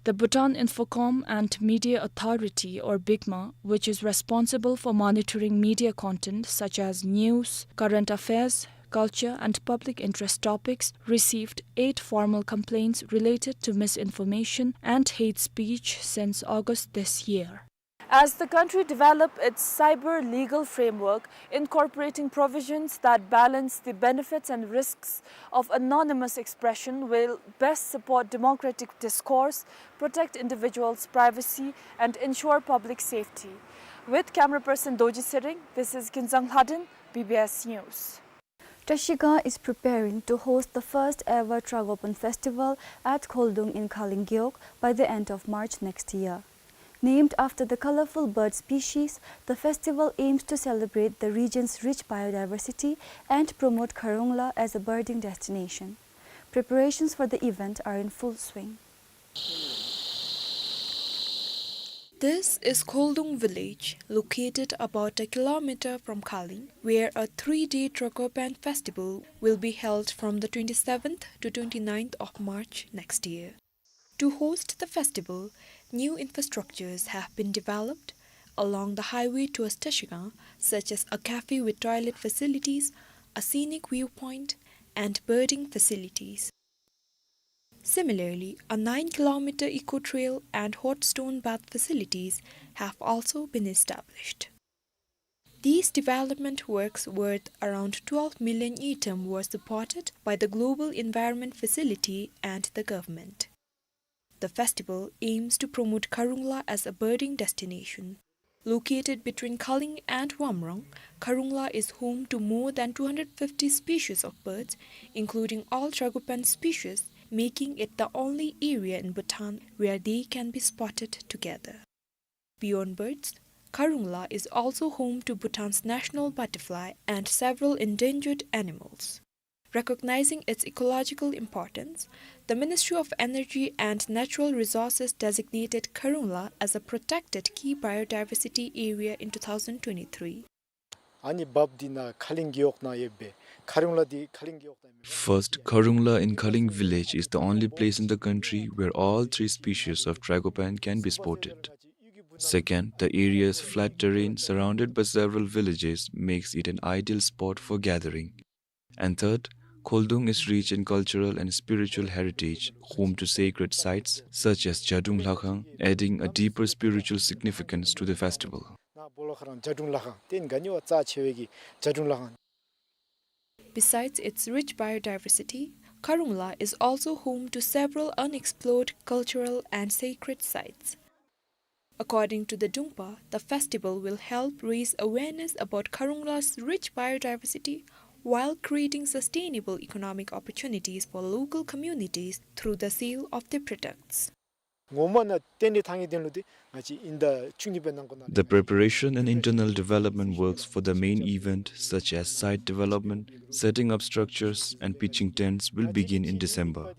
The Bhutan Infocom and Media Authority, or BICMA, which is responsible for monitoring media content such as news, current affairs, culture, and public interest topics, received eight formal complaints related to misinformation and hate speech since August this year. As the country develop its cyber legal framework, incorporating provisions that balance the benefits and risks of anonymous expression will best support democratic discourse, protect individuals' privacy, and ensure public safety. With camera person Doji Sering, this is Kinzang Lhaden, B B S News. Trashigang is preparing to host the first ever Tragopan Festival at Kholdung in Khaling Gewog by the end of March next year. Named after the colorful bird species, the festival aims to celebrate the region's rich biodiversity and promote Kharungla as a birding destination. Preparations for the event are in full swing. This is Kholdung village, located about a kilometer from Khaling, where a three-day Tragopan festival will be held from the twenty-seventh to twenty-ninth of March next year. To host the festival, new infrastructures have been developed along the highway towards Trashigang, such as a cafe with toilet facilities, a scenic viewpoint, and birding facilities. Similarly, a nine kilometer eco trail and hot stone bath facilities have also been established. These development works worth around twelve million ngultrum were supported by the Global Environment Facility and the government. The festival aims to promote Kharungla as a birding destination. Located between Khaling and Wamrong, Kharungla is home to more than two hundred fifty species of birds, including all Tragopan species, making it the only area in Bhutan where they can be spotted together. Beyond birds, Kharungla is also home to Bhutan's national butterfly and several endangered animals. Recognizing its ecological importance, the Ministry of Energy and Natural Resources designated Kharungla as a protected key biodiversity area in two thousand twenty-three. ཨ་ནི་བབ་འདི་ནཱ་ཁ་ལིང་གི་འོག་ནང་ཡོད་པས། ཁ་རུང་ལ་འདི་ཁ་ལིང་གི་འོག་ནང་ཡོད་པས། First, Kharungla in Khaling village is the only place in the country where all three species of Tragopan can be spotted. Second, the area's flat terrain surrounded by several villages makes it an ideal spot for gathering. And third, Kholdung is rich in cultural and spiritual heritage, home to sacred sites such as Jadung Lakhang, adding a deeper spiritual significance to the festival. ནཱ་སྦོ་ལོགས་ཁར་ར་ཇ་དུང་ལྷ་ཁང་། དེ་ནི་ག་ནི་བ་རྩ་ཆེ་བའི་གི་ཇ་དུང་ལྷ་ཁང་། Besides its rich biodiversity, Kharungla is also home to several unexplored cultural and sacred sites. According to the Dungpa, the festival will help raise awareness about Kharungla's rich biodiversity while creating sustainable economic opportunities for local communities through the sale of their products. ངོ་མ་ནཱ་རྟེན་འབྲེལ་ཐང་གི་དོན་ལུ་འདི་ང་བཅས་ཨིན་ཟླ་བཅུ་གཉིས་པའི་ནང་འགོ་ནང་། The preparation and internal development works for the main event, such as site development, setting up structures, and pitching tents, will begin in December.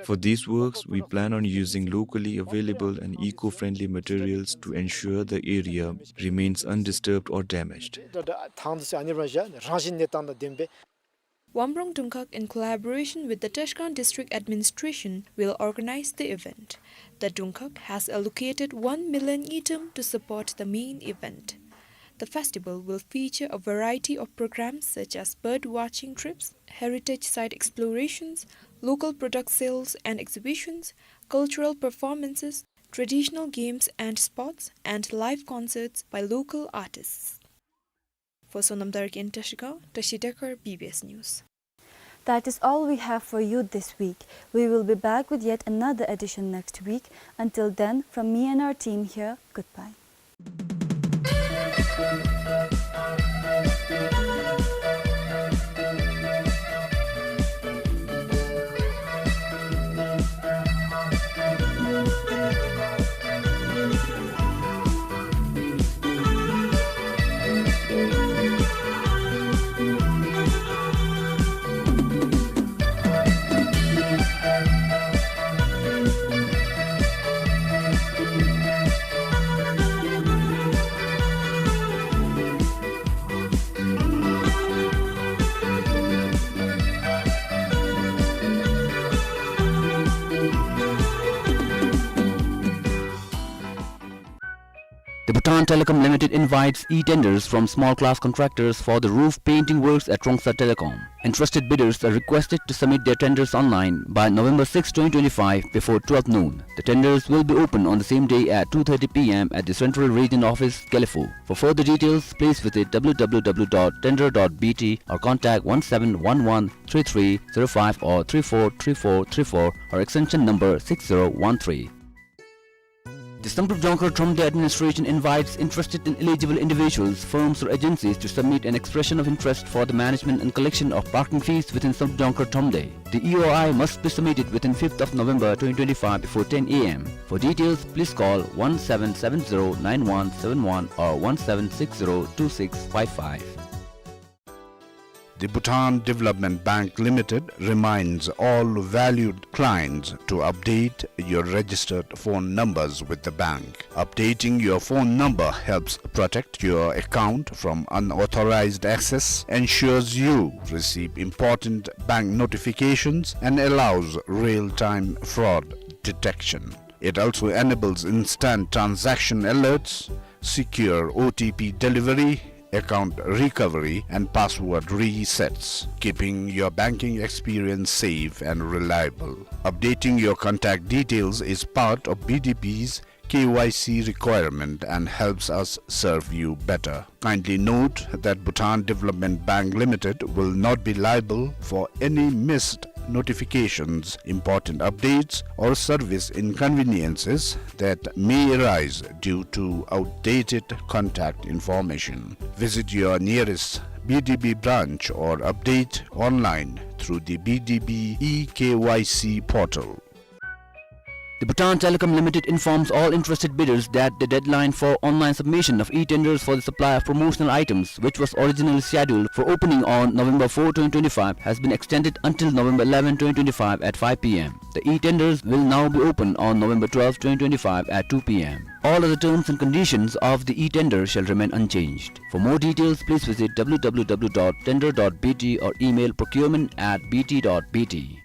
For these works, we plan on using locally available and eco-friendly materials to ensure the area remains undisturbed or damaged. ཐང་འདི་ཚུ་ཨ་ནི་རང་བཞག་རང་བཞིན་གནས་སྟངས་དང་ལྡན་པའི། Wamrong Dungkhak, in collaboration with the Trascan District Administration, will organize the event. The Dungkhak has allocated one million ngultrum to support the main event. The festival will feature a variety of programs such as bird watching trips, heritage site explorations, local product sales and exhibitions, cultural performances, traditional games and sports, and live concerts by local artists. For Sonam Darak in Trashigang, Trashi Dekar, B B S News. That is all we have for you this week. We will be back with yet another edition next week. Until then, from me and our team here, goodbye. The Bhutan Telecom Limited invites e-tenders from small-class contractors for the roof painting works at Rongsa Telecom. Interested bidders are requested to submit their tenders online by November sixth, twenty twenty-five, before twelve noon. The tenders will be open on the same day at two thirty P M at the Central Region Office, Gelephu. For further details, please visit W W W dot tender dot B T or contact one seven one one three three zero five or three four three four three four or extension number six zero one three. The Samdrup Jongkhar Thromde administration invites interested and eligible individuals, firms or agencies to submit an expression of interest for the management and collection of parking fees within Samdrup Jongkhar Thromde. The E O I must be submitted within fifth of November twenty twenty-five before ten A M. For details, please call one seven seven zero nine one seven one or one seven six zero two six five five. The Bhutan Development Bank Limited reminds all valued clients to update your registered phone numbers with the bank. Updating your phone number helps protect your account from unauthorized access, ensures you receive important bank notifications, and allows real-time fraud detection. It also enables instant transaction alerts, secure O T P delivery, account recovery, and password resets, keeping your banking experience safe and reliable. Updating your contact details is part of B D B's K Y C requirement and helps us serve you better. Kindly note that Bhutan Development Bank Limited will not be liable for any missed notifications, important updates, or service inconveniences that may arise due to outdated contact information. Visit your nearest B D B branch or update online through the B D B e-K Y C portal. The Bhutan Telecom Limited informs all interested bidders that the deadline for online submission of e-tenders for the supply of promotional items, which was originally scheduled for opening on November fourth, twenty twenty-five, has been extended until November eleventh, twenty twenty-five at five P M. The e-tenders will now be open on November twelfth, twenty twenty-five at two P M. All other terms and conditions of the e-tender shall remain unchanged. For more details, please visit W W W dot tender dot B T or email procurement at B T dot B T.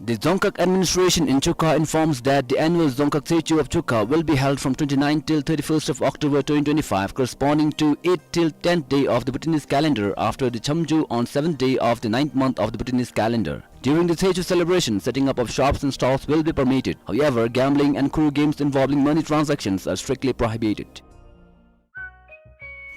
The Dzongkhag administration in Chukha informs that the annual Dzongkhag Tshechu of Chukha will be held from twenty-ninth till thirty-first of October twenty twenty-five, corresponding to eighth till tenth day of the Bhutanese calendar, after the Chamju on seventh day of the ninth month of the Bhutanese calendar. During the Tshechu celebration, setting up of shops and stalls will be permitted. However, gambling and kuru games involving money transactions are strictly prohibited.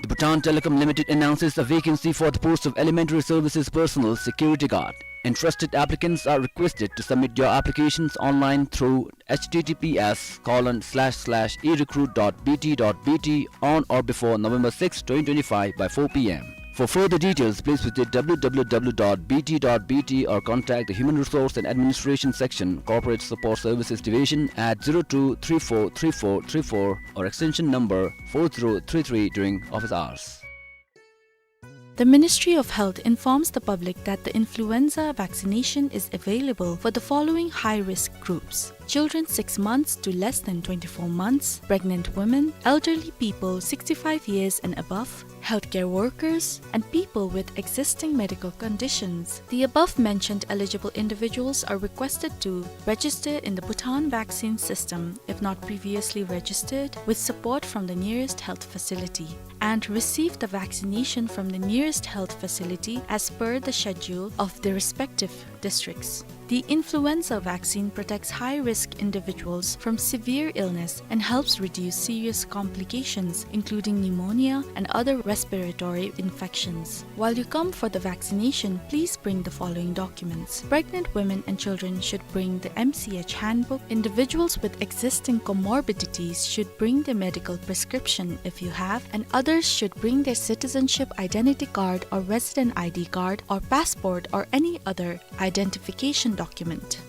The Bhutan Telecom Limited announces a vacancy for the post of Elementary Services Personnel Security Guard. Interested applicants are requested to submit your applications online through H T T P S colon slash slash e recruit dot B T dot B T on or before November sixth, twenty twenty-five by four P M. For further details, please visit W W W dot B T dot B T or contact the Human Resource and Administration Section, Corporate Support Services Division at zero two three four three four three four or extension number four zero three three during office hours. The Ministry of Health informs the public that the influenza vaccination is available for the following high-risk groups: children six months to less than twenty-four months, pregnant women, elderly people sixty-five years and above, healthcare workers, and people with existing medical conditions. The above-mentioned eligible individuals are requested to register in the Bhutan vaccine system if not previously registered, with support from the nearest health facility, and receive the vaccination from the nearest health facility as per the schedule of the respective districts. The influenza vaccine protects high-risk individuals from severe illness and helps reduce serious complications, including pneumonia and other respiratory infections. While you come for the vaccination, please bring the following documents. Pregnant women and children should bring the M C H handbook. Individuals with existing comorbidities should bring their medical prescription, if you have, and others should bring their citizenship identity card or resident I D card or passport or any other identification document.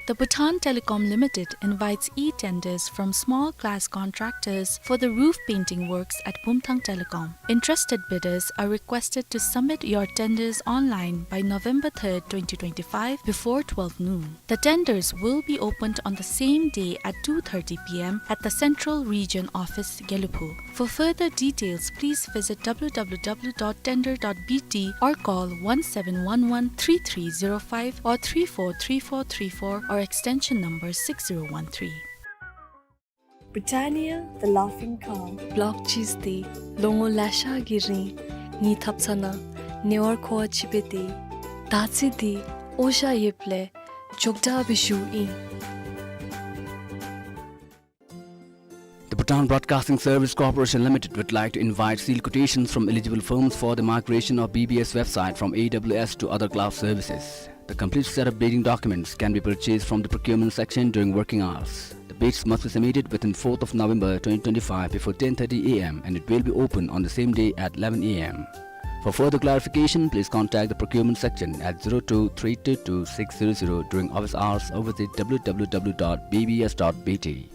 The Bhutan Telecom Limited invites e-tenders from small-class contractors for the roof painting works at Bumthang Telecom. Interested bidders are requested to submit your tenders online by November third, twenty twenty-five, before twelve noon. The tenders will be opened on the same day at two thirty P M at the Central Region Office, Gelephu. For further details, please visit W W W dot tender dot B T or call one seven one one three three zero five or three four three four three four or extension number six zero one three. Britannia, the laughing cow. Block cheese འདི་ལོ་ངོ་ལེ་ཤ་གི་རིང་ངེའི་ཐབ་ཚང་ནང་ཉེ་བར་མཁོ་བ་ཅིག་སྦེ་ཏེ་ད་ཅི་འདི་ཨོ་ཞ་ཡེབ་ལས་མགྱོགས་དྲགས་སྦེ་ཞུཝ་ཨིན། The Bhutan Broadcasting Service Corporation Limited would like to invite sealed quotations from eligible firms for the migration of B B S website from A W S to other cloud services. The complete set of bidding documents can be purchased from the procurement section during working hours. The bids must be submitted within fourth of November twenty twenty-five before ten thirty A M and it will be open on the same day at eleven A M. For further clarification, please contact the procurement section at zero two three two two six zero zero during office hours or visit W W W dot B B S dot B T.